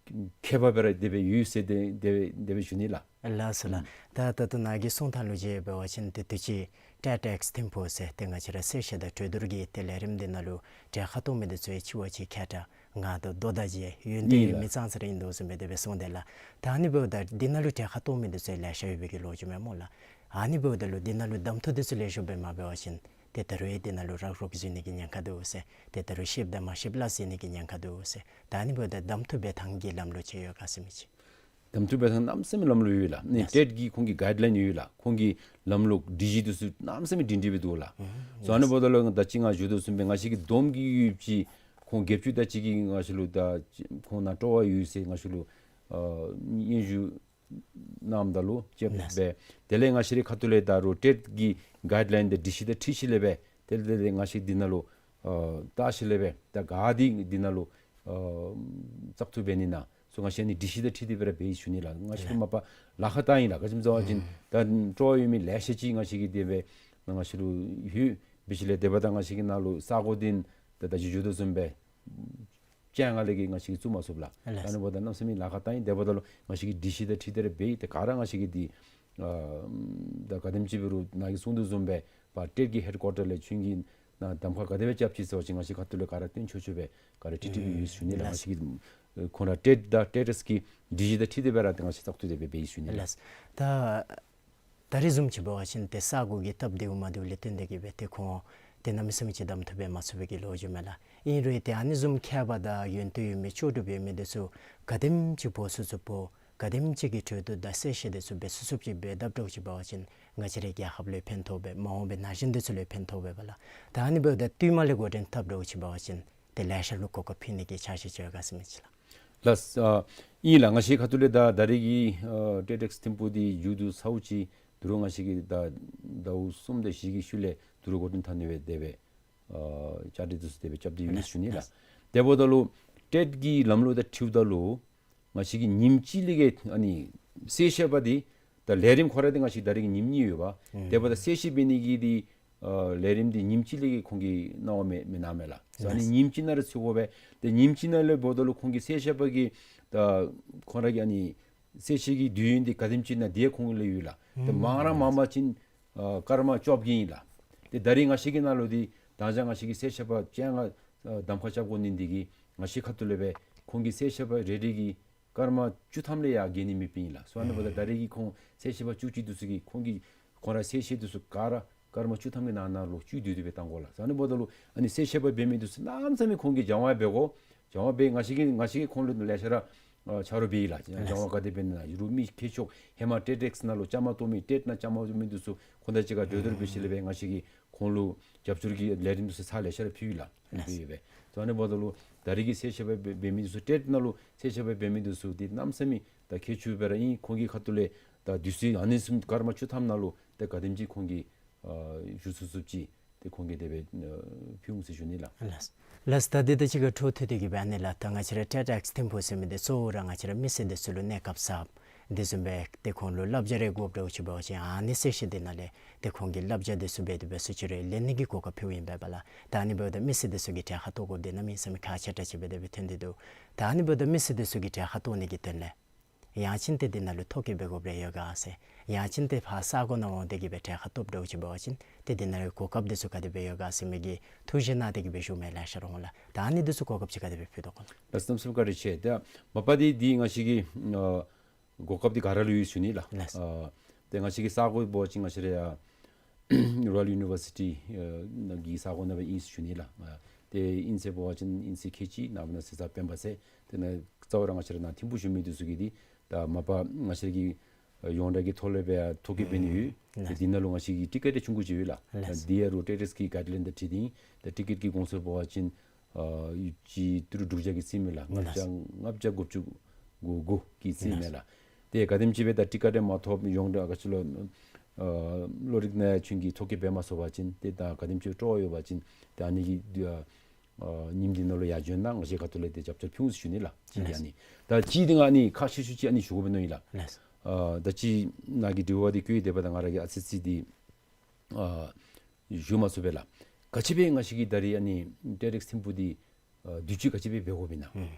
མཁས་པ་སྦེ་ར་དེ་སྦེ་ཡོད་ཟེར་དེ་དེ་སྦེ་དེ་སྦེ་ཞུ་ནི་ལགས། ལགས་སོ་ལགས། ཨུམ་ད་ད་ལྟོ་ནཱ་གི་གསུང་ཐངས་ལུ་ཅིག་འབད་བ་ཅིན་ཏེ་དུས་ཅི་ཊེཌ་ཨེགསི་ཐིམ་ཕུག་ཟེར་ཏེ་ང་བཅས་ར་གསལ་བཤད་དང་གྲོས་བསྡུར་གྱི་ཏེ་ལས་རིམ་འདི་ནང་ལུ་གྲལ་ཁར་གཏོགས་མི་འདི་ཚུ་གཅིག་བ་གཅིག་མཁས་དྲགས་ང་དང་དོ་ཟླ་ཅིག་ཡོན་ཏན་ཡོད་མི་ཙང་ཙ་ར་ཨིན་དོ་བཟུམ་སྦེ་དེ་སྦེ་གསུངས་དེས་ལགས། ད་ཨ་ནི་འབདཝ་ད་འདི་ནང་ལུ་གྲལ་ཁར་གཏོགས་མི་འདི་ཚུ་ལེ་ཤ་ཡོད་པའི་གི་ལོ་རྒྱུས་མས་སྨོ་ལགས། ཨ་ནི་འབདཝ་ད་ལུ་འདི་ནང་ལུ་གདམ་འཐུ་འདི་ཚུ་ལེགས་ཤོམ་སྦེ་མ་འབད་བ་ཅིན་ཏེ་ད་རུང་འདི་ནང་ལུ་རག་རོག་འཛུལ་ནི་གི་ཉེན་ཁ་འདུག་ཟེར། ཏེ་ད་རུང་ཤེསཔ་དང་མ་ཤེསཔ་སླ་བསྲེ་ནི་གི་ཉེན་ཁ་འདུག་ཟེར། ད་ཨ་ནི་འབདཝ་ད་གདམ་འཐུ་འབད་ཐངས་ཀྱི་ལམ་ལུགས་ཅིག་ཡོད་ག་ཟེར་མི་ཅིག། གདམ་འཐུ་འབད་ཐངས་གནམ་མེད་ས་མེད་ལམ་ལུགས་ཡོད་ལགས། ནི་ལགས། ཊེཌ་ཀྱི་ཁོང་གི་གའིཌ་ལའིན་ཡོད་ལགས། ཁོང་གི་ལམ་ལུགས་སྒྲིག་གཞི་འདི་ཚུ་གནམ་མེད་ས་མེད་སྒྲིང་སྒྲི་སྦེ་འདུག་ལགས། ཨུམ་སོ་ཨ་ནི་འབདཝ་ད་ལུ་ད་ཅི་ང་ཞུ་དོ་བཟུམ་སྦེ་ང་བཅས་ཀྱི་བསྡོམས་ཀྱིས་ཡོད་པའི་ཁོང་བརྒྱད་ཅུ་དེ་ཅིག་གིས་ང་བཅས་ལུ་ད་ཁོང་ནང་སྤྲོ་བ་ཡོད་ཟེར་ང་བཅས་ལུ་ཨ་སྙན་ཞུ་གནངམ་ད་ལུ་ཅིག་ལགས། སྦེ་དེ་ལས་ང་བཅས་རའི་ཁ་ཐུག་ལས་ད་རུང་ཊེཌ་ཀྱི་གའིཌ་ལའིན་དང་སྒྲིག་གཞི་དང་འཁྲིལ་ཞིནམ་ལས་སྦེ་དེ་ལས་དེ་ལས་ང་བཅས་འདི་ནང་ལུ་ཨ་བལྟ་ཞིནམ་ལས་སྦེ་ད་ག་འདི་འདི་ནང་ལུ་ཨ་བཙག་འཐུ་འབད་ནི་ན་སོ་ང་བཅས་ནི་སྒྲིག་གཞི་དང་འཁྲིལ་ཏེ་སྦེ་ར་འབད་ཡི་ཞུ་ནི་ལགས། ང་བཅས་ལགས། མ་པ་ལཱ་ཁག་བཏང་ཡི་ལགས། ག་ཅི་སྨོ་ཟེར་བ་ཅིན་ཨུམ་ད་སྤྲོ་བ་ཡོད་མི་ལེ་ཤ་ཅིག་ང་བཅས་ཀྱི་དེ་སྦེ་ང་བཅས་ལུ་ཡོད། འབད་ཞིནམ་ལས་དེ་འབདཝ་ད་ང་བཅས་ཀྱི་ནང་ལུ་ས་གོ་འདི་ད་ད་ཅི་ཞུ་དོ་བཟུམ་སྦེ་བཅོ་ལྔ་ལས་ཀྱི་ང་བཅས་ཀྱིས་བཙུགས་མ་ཚུགས་ལགས། ལགས། ཨ་ནི་འབདཝ་ད་གནམ་མེད་ས་མེད་ལཱ་ཁག་བཏང་ཡི། དེ་འབདཝ་ད་ལུ་ང་བཅས་ཀྱིས་སྒྲིག་གཞི་དང་འཁྲིལ་ཏེ་ར་འབད་ཡི། ཏེ་ག་ར་ང་བཅས་ཀྱིས་འདི་ཨ་ད་ག་དེམ་ཅིག་འབད་རུང་ནཱ་གིས་གསུངས་དོ་བཟུམ་སྦེ་ཕར་ཊེཌ་ཀྱི་ཧེཌ་ཀོ་ཊར་ལས་ཁྱོད་ཀྱིས་ནཱ་གདམ་ཁ་ག་དེ་སྦེ་རྐྱབ་ཅི་ཟེར་བ་ཅིན་ང་བཅས་ཁ་ཐུག་ལས་ག་ར་སྟོན་ཆོག་ཆོག་སྦེ་ག་ར་འཁྲིལ་འཁྲིལ་སྦེ་ཡོད་ཞུ་ནི་ལགས། ཨུམ་ང་བཅས་ཀྱིས་ཁོང་ར་ཊེཌ་དང་ཊེ་ཊས་ཀྱི་སྒྲིག་གཞི་དང་འཁྲིལ་ཏེ་སྦེ་ར་ཏེ་ང་བཅས་བཙག་འཐུ་དེ་སྦེ་འབད་ཡི་ཞུ་ནི་ལགས། ལགས། ད་ད་རེས་བཟུམ་ཅིག་འབད་བ་ཅིན་ཏེ་ས་གོ་གི་སྟབས་བདེཝ་མ་བདེཝ་ལས་བརྟེན་ཏེ་གི་སྦེ་ཏེ་ཁོང་ཏེ་གནམ་མེད་ས་མེད་ཅིག་གདམ་འཐུ་འབད་མ་ཚུགས་པའི་གི་ལོ་རྒྱུས་མས་ལགས། ཨིན་རུང་ཏེ་ཨ་ནི་བཟུམ་མཁས་པ་དང་ཡོན་ཏན་ཡོད་མི་ལྕོགས་གྲུབ་ཡོད་མི་འདི་ཚུ་ག་དེམ་ཅིག་འབོ་ཚུགས་ཚུགས་འབོ་ག་དེམ་ཅིག་གི་གྲོས་བསྡུར་དང་གསལ་བཤད་འདི་ཚུ་འབད་ཚུགས་ཚུགསཔ་ཅིག་འབད་དཔ་འདྲཝ་ཅིག་འབད་བ་ཅིན་ང་བཅས་རའི་རྒྱལ་ཁབ་ལུ་ཕན་ཐོགས་པས། མ་འོངས་པའི་ན་གཞོན་འདི་ཚུ་ལུ་ཕན་ཐོགས་པས་པ་ལགས། ད་ཨ་ནི་འབདཝ་ད་བསྟུད་མར་ལས་འགོ་འདྲེན་འཐབ་འདྲཝ་ཅིག་འབད་བ་ཅིན་ཏེ་ལེ་ཤ་ལུ་གོ་སྐབས་ཕུལ་ནི་གི་འཆར་གཞི་ཅིག་ཡོད་ག་ཟེར་མི་ཅིག་ལགས། ལགས། ཨ་ཨིན་ལགས། ང་བཅས་ཁ་ཐུག་ལས་ད་ད་རེས་ཀྱི་ཨ་ཊེཌ་ཨེགསི་ཐིམ་ཕུག་འདི་མཇུག་བསྡུ་ཚརཝ་ཅིག་ད་རུང་ང་བཅས་ཀྱིས་ད་ཟླཝ་གསུམ་དང་བཞི་གི་ཤུལ་ལས་ད་རུང་འགོ་འདྲེན་འཐབ་ནི་སྦེ་དེ་སྦེ་ཨ་བཅའ་སྒྲིག་འདི་ཚུ་དེ་སྦེ་རྐྱབ་སྟེ་ཡོད་ཞུ་ནི་ལགས། དེ་འབདཝ་ད་ལུ་ཊེཌ་ཀྱི་ལམ་ལུགས་དང་འཁྲིལཝ་ད་ལུ་ང་བཅས་ཀྱིས་ཉིནམ་གཅིག་ལས་ཀྱི་ཨ་ནི་གསལ་བཤད་པ་འདི་ ད་ལས་རིམ་ཁོ་ར་འདི་ང་བཅས་ད་རེས་ཀྱི་ཉིནམ་གཉིས་ཡོདཔ། དེ་འབདཝ་ད་གསལ་བཤད་འབད་ནི་གི་འདི་ཨ་ལས་རིམ་འདི་ཉིནམ་གཅིག་ལས་ཀྱི་ཁོང་གིས་གནང་བ་མེད་མེན་ན་མེན་ལགས། ཨ་ནི་ཉིནམ་གཅིག་ནང་ར་ཚུད་དགོ་པས། ཏེ་ཉིནམ་གཅིག་ནང་ལས་འབདཝ་ད་ལུ་ཁོང་གི་གསལ་བཤད་པ་གི་ད་ཁོང་ར་གི་ཨ་ནི་གསལ་བཤད་ཀྱི་དུས་ཡུན་འདི་ག་དེམ་ཅིག་ཨིན་ན་འདི་ཡང་ཁོང་ལུ་ཡོད་ལགས། ཏེ་མང་ར་མང་པ་ཅིན་ཨ་སྐར་མ་བཅོ་བརྒྱད་ཨིན་ལགས། ཏེ་ད་རེས་ང་བཅས་ཀྱི་ནང་ལུ་འདི་ད་ཅི་ང་བཅས་ཀྱི་གསལ་བཤད་པ་བཅོ་ལྔ་ཨ་གདམ་ཁ་རྐྱབ་དགོ་ནི་འདི་གིས་ང་བཅས་ཁ་ཐུག་ལས་སྦེ་ཁོང་གི་གསལ་བཤད་པ་རེ་རེ་གིས་སྐར་མ་བཅུ་ཐམ་ལས་ཡར་བརྒལ་ནི་མེདཔ་ཨིན་ལགས། སོ་ཨ་ནི་འབདཝ་ད་ད་རེས་ཀྱི་ཁོང་གསལ་བཤད་པ་བཅུ་གཅིག་འདི་ཚུ་གིས་ཁོང་གིས་ཁོང་ར་གསལ་བཤད་འདི་ཚུ་ག་ར་སྐར་མ་བཅུ་ཐམ་གྱི་ནང་ན་ལུ་བཅུད་བསྡུ་སྟེ་སྦེ་བཏང་དགོ་ལགས། སོ་ཨ་ནི་འབདཝ་ད་ལུ་ཨ་ནི་གསལ་བཤད་པ་འབད་མི་འདི་ཚུ་གནམ་མེད་ས་མེད་ཁོང་གིས་སྦྱང་བ་འབད་དགོ། སྦྱང་བ་འབད་ང་བཅས་ཀྱིས་ང་བཅས་ཀྱིས་ཁོང་ལུ་ལེ་ཤ་ར་ཨ་ཆ་རོགས་འབད་ཡི་ལགས། སྦྱང་བ་ག་དེ་འབད་ནི་ན་རུང་མི་མཁས་མཆོག་ཧེ་མ་ཊེཌ་ཨེགསི་ནང་ལུ་བཅའ་མར་གཏོགས་མི་ཊེཌ་ནང་བཅའ་མར་གཏོགས་མི་འདི་ཚུ་ཁོང་དང་གཅིག་ཁར་གྲོས་བསྡུར་འབད་ཞིནམ་ལས་སྦེ་ང་བཅས་ཀྱིས་ཁོང་ལུ་རྒྱབ་སྐྱོར་གྱི་ལས་རིམ་འདི་ཚུ་ཚར་ལེ་ཤ་ར་ཕུལ་ཡི་ལགས། ཕུལ་ཡི་སྦེ། སོ་ཨ་ནི་འབདཝ་ད་ལུ་ད་རེས་ཀྱི་གསལ་བཤད་པ་འབད་འབད་མི་འདི་ཚུ་ཊེཌ་ནང་ལུ་གསལ་བཤད་པ་འབད་མི་འདི་ཚུ་འདི་གནམ་མེད་ས་མེད་ད་གལ་ཆེཝ་སྦེ་ར་ཨིན། ཁོང་གི་ཁ་ཐུག་ལས་ད་དུས་ཚོད་ཨ་ནི་བཟུམ་སྐར་མ་བཅུ་ཐམ་ནང་ལུ་ད་ག་དེམ་ཅིག་ཁོང་གིས་ཨ་ཞུ་ཚུགས་ཚུགསཔ་ཅིག་ཏེ་ཁོང་གིས་དེ་སྦེ་ཨ་ཕུལ་འོང་ཟེར་ཞུ་ནི་ལགས། ལགས། ལགས། ད་འདི་དང་གཅིག་ཁར་འཕྲོ་མཐུད་དེ་གི་སྦེ་ཨ་ནི་ལགས། ད་ང་བཅས་ར་ཊེཌ་ཨེགསི་ཐིམ་ཕུག་ཟེར་མི་འདི་གཙོ་བོ་ར་ང་བཅས་ར་མི་སེར་འདི་ཚུ་ལུ་གནས་སྐབས་གསརཔ་འདི་བཟུམ་སྦེ་ཏེ་ཁོང་ལུ་བསླབ་བྱ་རེ་དགོཔ་འདྲཝ་ཅིག་འབད་བ་ཅིན་ཨ་ནི་གསལ་བཤད་འདི་ནང་ལས་ཏེ་ཁོང་གིས་བསླབ་བྱ་འདི་ཚུ་འབད་དེ་འབད་སོ་ཅི་རེ་ལེན་ནི་གི་གོ་སྐབས་ཕུལཝ་ཨིན་པས་ལགས། ད་ཨ་ནི་འབདཝ་ད་མི་སེར་འདི་ཚུ་གིས་གྲལ་ཁར་གཏོགས་དགོཔ་འདི་གནམ་མེད་ས་མེད་ཁག་ཆེ་དྲགས་ཅིག་སྦེ་དེ་སྦེ་ཐོན་ཏེ་འདུག། ད་ཨ་ནི་འབདཝ་ད་མི་སེར་འདི་ཚུ་གིས་གྲལ་ཁར་གཏོགས་ནི་གི་དོན་ལས་ཡང་ཅིན་ཏེ་འདི་ནང་ལུ་ཐོ་བཀོད་འབད་དགོཔ་རེ་ཡོད་ག་ཟེར། ཡང་ཅིན་ཏེ་ཕར་ས་གོ་ནང་འོང་སྟེ་གི་སྦེ་གྲལ་ཁར་གཏོགསཔ་འདྲཝ་ཅིག་འབད་བ་ཅིན་ཏེ་འདི་ནང་ལུ་གོ་སྐབས་འདི་ཚུ་ག་དེ་སྦེ་ཡོད་ག་ཟེར་མི་གི་ཐུགས་བཞེད་གནང་སྟེ་གི་སྦེ་བཞུགས་མི་ལེ་ཤ་ར་འོང་ལགས། ད་ཨ་ནི་འདི་ཚུ་གོ་སྐབས་ཅིག་ག་དེ་སྦེ་ཕུལ་དོ་ག་ལགས། ལགས། གནམ་མེད་ས་མེད་བཀའ་དྲིན་ཆེ། ད་མ་པ་འདི་འདི་ང་བཅས་ཀྱི་ཨ་གོ་སྐབས་འདི་ག་ར་ལུ་ཡོད་ཟེར་ཞུ་ནི་ལགས། ལགས། ཨ་ཏེ་ང་བཅས་ཀྱི་ས་གོ་འབད་བ་ཅིན་ང་བཅས་ར་ཡར་རོ་ཡཱལ་ཡུ་ནི་བར་སི་ཊི་ཨ་ནང་གི་ས་གོ་ནང་སྦེ་ཨིན་ཟེར་ཞུ་ནི་ལགས། ཨ་ཏེ་ཨིན་ཟེར་འབད་བ་ཅིན་ཨིན་ཟེར་ཁེ་ཅིག་ནཱ་འབད་ན་ཟེར་ས་སྤེན་པ་ཟེར་ཏེ་ནཱ་གཙོ་བོ་ར་ང་བཅས་ར་ནཱ་ཐིམ་ཕུག་བཞུགས་མི་འདི་ཚུ་གིས་འདི་ད་མ་པ་ང་བཅས་ར་གི་ཨ་ཡོངས་གྲགས་ཀྱི་ཐོག་ལས་སྦེ་ཨ་ཐོ་བཀོད་འབད་ནི་ཡོད། ཨུམ་ཏེ་ལགས། འདི་ནང་ལུ་ང་བཅས་ཀྱི་ཊི་ཀེཊ་ཆུང་ཀུ་ཅིག་ཡོད་ལགས། ལགས། ད་འདི་ཡང་རོ་ཊེཌ་ཨེགསི་ཀྱི་གཱའིཌ་ལའིན་དང་འཁྲིལ་ཏེ་ཨིན། ད་ཊི་ཀེཊ་ཀྱི་གོང་ཚད་འབད་བ་ཅིན་ཨ་ཡོ་གཅིག་ཏི་རུ་དྲུག་བརྒྱ་གིས་རྩིས་མས་ལགས། ལགས། ལྔ་བརྒྱ་ལྔ་བརྒྱ་དགུ་བཅུ་གོ་དགུ་གིས་རྩིས་མས་ལགས། ལགས། ཏེ་ག་དེམ་ཅིག་སྦེ་ད་ཊི་ཀེཊ་མ་ཐོབ་ཡོངས་གྲགས་ག་ཅི་ལོ་ཨ་བློ་རིག་གནས་ཅན་གྱིས་ཐོ་བཀོད་འབད་མ་ཚུགས་པ་ཅིན་ཏེ་ད་ག་དེམ་ཅིག་སྤྲོ་བ་ཡོད་པ་ཅིན་ཏེ་ཨ་ནི་གི་ཨ་ཨ་ཉིནམ་འདི་ནང་ལུ་ཡར་བྱོན་གནང་། ང་བཅས་ཁ་ཐུག་ལས་ཏེ་རྒྱབ་སྐྱོར་ཕུལ་འོང་ཟེར་ཞུ་ནི་ལགས། གཅིག་འདི་ཨ་ནི། ད་གཅིག་འདི་ང་ཨ་ནི་ཁག་ཆེ་ཤོས་ཅིག་ཨ་ནི་ཞུ་དགོ་པས་མནོ་ཡི་ལགས། ལགས། ཨ་ད་ཅི་ནཱ་གི་དྲི་བ་འདི་བཀོད་དེ་འབདཝ་ད་ང་ར་གིས་ཨ་ཙི་ཙི་འདི་ཨ་ཞུ་མ་ཚུགས་པས་ལགས། ག་ཅི་སྦེ་ང་བཅས་ཀྱིས་ད་རེས་ཨ་ནི་ཊེཌ་ཨེགསི་ཐིམ་ཕུག་འདི་ཨ་དུས་ཅི་ག་ཅི་སྦེ་འབད་དགོཔ་ཨིན་ན། ཨུམ།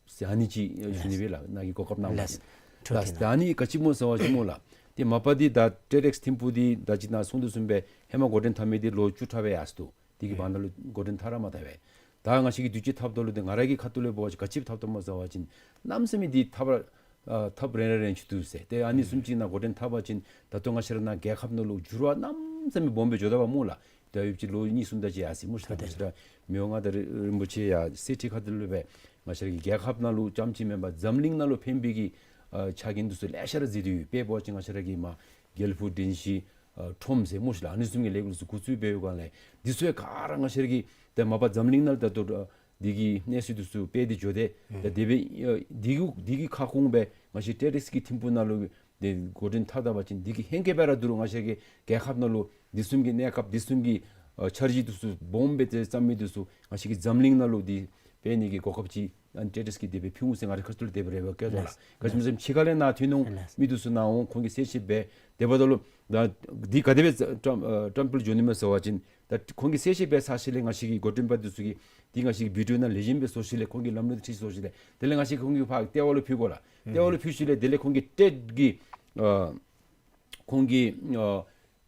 ཟེར་ཨ་ནི་ཅིག་ཞུ་ནི་སྦེ་ལགས། ནཱ་གིས་གོ་སྐབས་གནང་བ་ཅིན། ལགས། ད་ཨ་ནི་ག་ཅི་སྨོ་ཟེར་བ་ཅིན་སྨོ་ལགས། ཏེ་མ་པ་འདི་ད་ཊེཌ་ཨེགསི་ཐིམ་ཕུག་འདི་ད་ཅི་ནཱ་གསུངས་དོ་བཟུམ་སྦེ་ཧེ་མ་འགོ་འདྲེན་འཐབ་མི་འདི་ལོ་བཅུ་ཕྲག་སྦེ་ཡར་སོ་ནུག། དེ་གི་བར་ན་ལུ་འགོ་འདྲེན་འཐབ་ར་མ་འཐབ་པས། ད་ང་བཅས་ཀྱིས་དུས་ཅི་འཐབ་དོ་ལོ་ཏེ་ང་ར་གི་ཁ་ཐུག་ལས་འབད་བ་ཅིན་ག་ཅི་འཐབ་དོ་སྨོ་ཟེར་བ་ཅིན་གནམ་མེད་ས་མེད་འདི་འཐབ་ར་ཨ་འཐབ་རན་ར་རན་ཅི་འདུག་ཟེར། ཏེ་ཨ་ནི་བཟུམ་ཅིག་ནཱ་འགོ་འདྲེན་འཐབ་པ་ཅིན་ད་ལྟོ་ང་བཅས་ར་ནཱ་རྒྱལ་ཁབ་ནང་ལུ་འགྱུར་བ་གནམ་མེད་ས་མེད་སྦོམ་སྦེ་འགྱོ་དོ་བ་སྨོ་ལགས། ད་ཡུདཔ་ཅིག་ལོ་གཉིས་གསུམ་དེ་ཅིག་ཡར་སོ་ཡི་སྨོ་ཤིག་ལགས། ང་བཅས་ར་མི་དབང་མངའ་བདག་རིན་པོ་ཆེ་ཡར་གསེར་ཁྲི་ཁ་ཐུག་ལུ་སྦེ་ང་བཅས་ར་གི་རྒྱལ་ཁབ་ནང་ལུ་རྐྱངམ་ཅིག་མེན་པར་འཛམ་གླིང་ནང་ལུ་ཕན་པའི་གི་ཨ་ཕྱག་འགན་འདི་ཚུ་ལེ་ཤ་ར་མཛད་དེ་ཡོད། དཔེ་འབད་བ་ཅིན་ང་བཅས་ར་གི་མར་རྒྱལ་ཕུག་དྲན་ཤིང་ཨ་ཁྲོམ་ཟེར་སྨོ་ཤིག་ལགས། ཨ་ནི་བཟུམ་གྱི་ལས་འགུལ་ཚུ་འགོ་བཙུགས་འབད་བའི་སྒང་ལས་འདི་ཚུ་ཡང་ག་ར་ང་བཅས་ར་གི་ཏེ་མ་པ་འཛམ་གླིང་ནང་ལུ་ད་ལྟོ་ཨ་འདི་གི་གནས་ཚུལ་འདི་ཚུ་སྤེལ་ཏེ་འགྱོ་སྟེ་ད་དེ་སྦེ་ཨ་འདི་གི་འདི་གི་ཁ་སྐོང་སྦེ་ང་བཅས་ཊེཌ་ཨེགསི་ཀྱི་ཐིམ་ཕུག་ནང་ལུ་ཏེ་འགོ་འདྲེན་འཐབ་ད་པ་ཅིན་འདི་གི་ཧེང་སྐལ་སྦེ་ར་འདུག་རུང་ང་བཅས་ཀྱི་རྒྱལ་ཁབ་ནང་ལུ་འདི་བཟུམ་གྱི་གནས་སྐབས་འདི་བཟུམ་གྱི་ཨ་འཆར་གཞི་འདི་ཚུ་སྦོམ་སྦེ་ཏེ་བརྩམས་མི་འདི་ཚུ་ང་བཅས་ཀྱི་འཛམ་གླིང་ནང་ལུ་འདི་སྤེལ་ནི་གི་གོ་སྐབས་ཅིག་ཨ་ནི་ཊེཌ་ཨེགསི་ཀྱིས་དེ་སྦེ་ཕུལ་འོང་ཟེར་ང་རའི་ཁ་ཐུག་ལས་དེ་སྦེ་རེ་བ་བསྐྱེད་དོ་ལགས། ལགས། ག་ཅི་སྨོ་ཟེར་ཕྱི་ཁ་ལས་ནཱ་ཐོན་འོང་མི་འདི་ཚུ་ནཱ་འོང་ཁོང་གིས་གསལ་བཤད་འབད་དེ་འབདཝ་ད་ལུ་ད་འདི་ག་དེ་སྦེ་བཀྲམ་ཨ་བཀྲམ་སྤེལ་འགྱོ་ནི་སྨོ་ཟེར་བ་ཅིན་ད་ཁོང་གིས་གསལ་བཤད་འབད་ཚར་ཞིནམ་ལས་ང་བཅས་ཀྱི་འགོ་འདྲེན་པ་འདི་ཚུ་གིས་འདི་ང་བཅས་ཀྱི་བི་ཌི་ཨོ་ནང་ལེགས་ཤོམ་སྦེ་བཟོ་ཞིནམ་ལས་ཁོང་གིས་ལམ་ལུགས་འདི་ཁྲིད་བཟོ་ཞིནམ་ལས་དེ་ལས་ང་བཅས་ཁོང་གི་ཕར་ལྟེ་བ་ལུ་ཕུལ་དགོ་ལགས། ལྟེ་བ་ལུ་ཕུལ་ཞིནམ་ལས་དེ་ལས་ཁོང་གིས་ཊེཌ་ཀྱི་ཨ་ཁོང་གི་ཨ་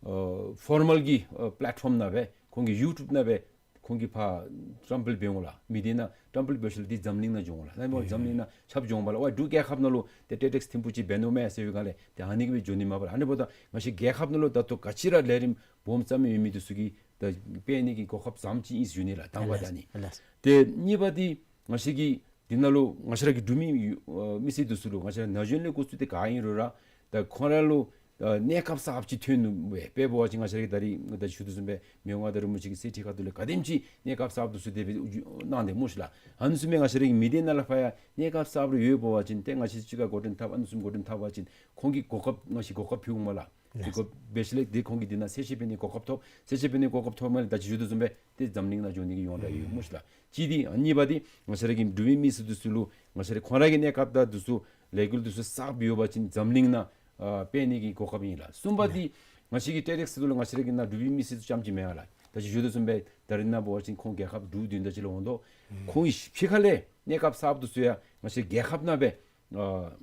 ཨ་ཕོར་མཱལ་གྱི་ཨ་པ་ལེཊ་ཕོརམ་ནང་སྦེ་ཁོང་གི་ཡུ་ཊུབ་ནང་སྦེ་ཁོང་གིས་ཕར་བཀྲམ་སྤེལ་འབད་འོང་ལགས། མི་སྡེ་ནང་བཀྲམ་སྤེལ་འབད་ཞིནམ་ལས་འདི་འཛམ་གླིང་ནང་འགྱོ་འོང་ལགས། ལགས་འབདཝ་འཛམ་གླིང་ནང་ཁྱབ་འགྱོ་འོང་པ་ལགས། ཝའི་འབྲུག་རྒྱལ་ཁབ་ནང་ལུ་ཏེ་ཊེཌ་ཨེགསི་ཐིམ་ཕུག་ཅིག་འབད་ནི་མས་ཟེར་བའི་སྒང་ལས་ཏེ་ཨ་ནི་གི་སྦེ་འགྱོ་ནི་མས་པ་ལགས། ཨ་ནི་འབདཝ་ད་ང་བཅས་རྒྱལ་ཁབ་ནང་ལུ་ད་ལྟོ་ག་ཅི་ར་ལས་རིམ་སྦོམ་བརྩམས་ཡོད་མི་འདི་ཚུ་གི་ད་སྤེལ་ནི་གི་གོ་སྐབས་བཟངམ་ཅིག་ཨིན་ཟེར་ཞུ་ནི་ལགས། དང་པ་ད་ཨ་ནི། ལགས། ཏེ་གཉིས་པ་འདི་ང་བཅས་ཀྱི་འདི་ནང་ལུ་ང་བཅས་ར་གི་འབྲུག་མི་ཨ་མི་སེར་འདི་ཚུ་ལུ་ང་བཅས་ར་ན་གཞོན་ལས་འགོ་བཙུགས་ཏེ་ག་ཨིན་རུང་ར་ད་ཁོང་ར་ལུ་ཨ་གནས་སྐབས་གསརཔ་ཅིག་ཐོན་ནུག་སྦེ། དཔེ་འབད་བ་ཅིན་ང་བཅས་ར་གིས་ད་རིས་ད་ཞུ་དོ་བཟུམ་སྦེ་མི་དབང་མངའ་བདག་རིན་པོ་ཆེ་གི་གསེར་ཁྲི་ཁ་ཐུག་ལས་ག་དེམ་ཅིག་གནས་སྐབས་གསརཔ་འདི་ཚུ་དེ་སྦེ་གནང་སྟེ་སྨོ་ཤིག་ལགས། ཨ་ནི་བཟུམ་སྦེ་ང་བཅས་ར་གི་མི་སྡེ་ནང་ལུ་ཕར་ཡང་གནས་སྐབས་གསརཔ་རེ་ཡོདཔ་འབད་བ་ཅིན་ཏེ་ང་བཅས་གཅིག་ཁར་འགོ་འདྲེན་འཐབ་ཨ་ནི་བཟུམ་འགོ་འདྲེན་འཐབ་པ་ཅིན་ཁོང་གིས་གོ་སྐབས་ང་བཅས་གོ་སྐབས་ཕུལ་འོང་སྨོ་ལགས། ཏེ་གོ་སྦེ་ཞིནམ་ལས་ཏེ་ཁོང་གིས་འདི་ནང་གསལ་བཤད་འབད་ནི་གོ་སྐབས་ཐོབ། གསལ་བཤད་འབད་ནི་གོ་སྐབས་ཐོབ་མ་ལས་ད་ཅི་ཞུ་དོ་བཟུམ་སྦེ་ཏེ་འཛམ་གླིང་ནང་འགྱོ་ནི་གི་ཡོངས་གྲགས་ཡོད་སྨོ་ཤིག་ལགས། གཅིག་འདི་ཨ་གཉིས་པ་འདི་ང་བཅས་ར་གི་འབྲུག་མི་མི་སེར་འདི་ཚུ་ལུ་ང་བཅས་ར་ཁོང་ར་གི་གནས་སྐབས་དང་འདི་ཚུ་ལས་འགུལ་འདི་ཚུ་གསརཔ་ཡོད་པ་ཅིན་འཛམ་གླིང་ནང་ ཨ་སྤེལ་ནི་གི་གོ་སྐབས་ཨིན་ལགས། གསུམ་པ་འདི་ང་བཅས་ཀྱི་ཊེ་རེགསི་ཚུ་ལུ་ང་བཅས་ར་གི་ནཱ་འབྲུག་པའི་མི་སེར་ཚུ་རྐྱངམ་ཅིག་མེན་ལགས། ད་ཅི་ཞུ་དོ་བཟུམ་སྦེ་ད་རིས་ནངས་པ་འབད་བ་ཅིན་ཁོང་རྒྱལ་ཁབ་འབྲུག་བདུན་དང་གཅིག་ལུ་འོང་དོ། ཁོང་གིས་ཕྱི་ཁ་ལས་གནས་སྐབས་གསརཔ་འདི་ཚུ་ཡང་ང་བཅས་རྒྱལ་ཁབ་ནང་སྦེ་ཨ་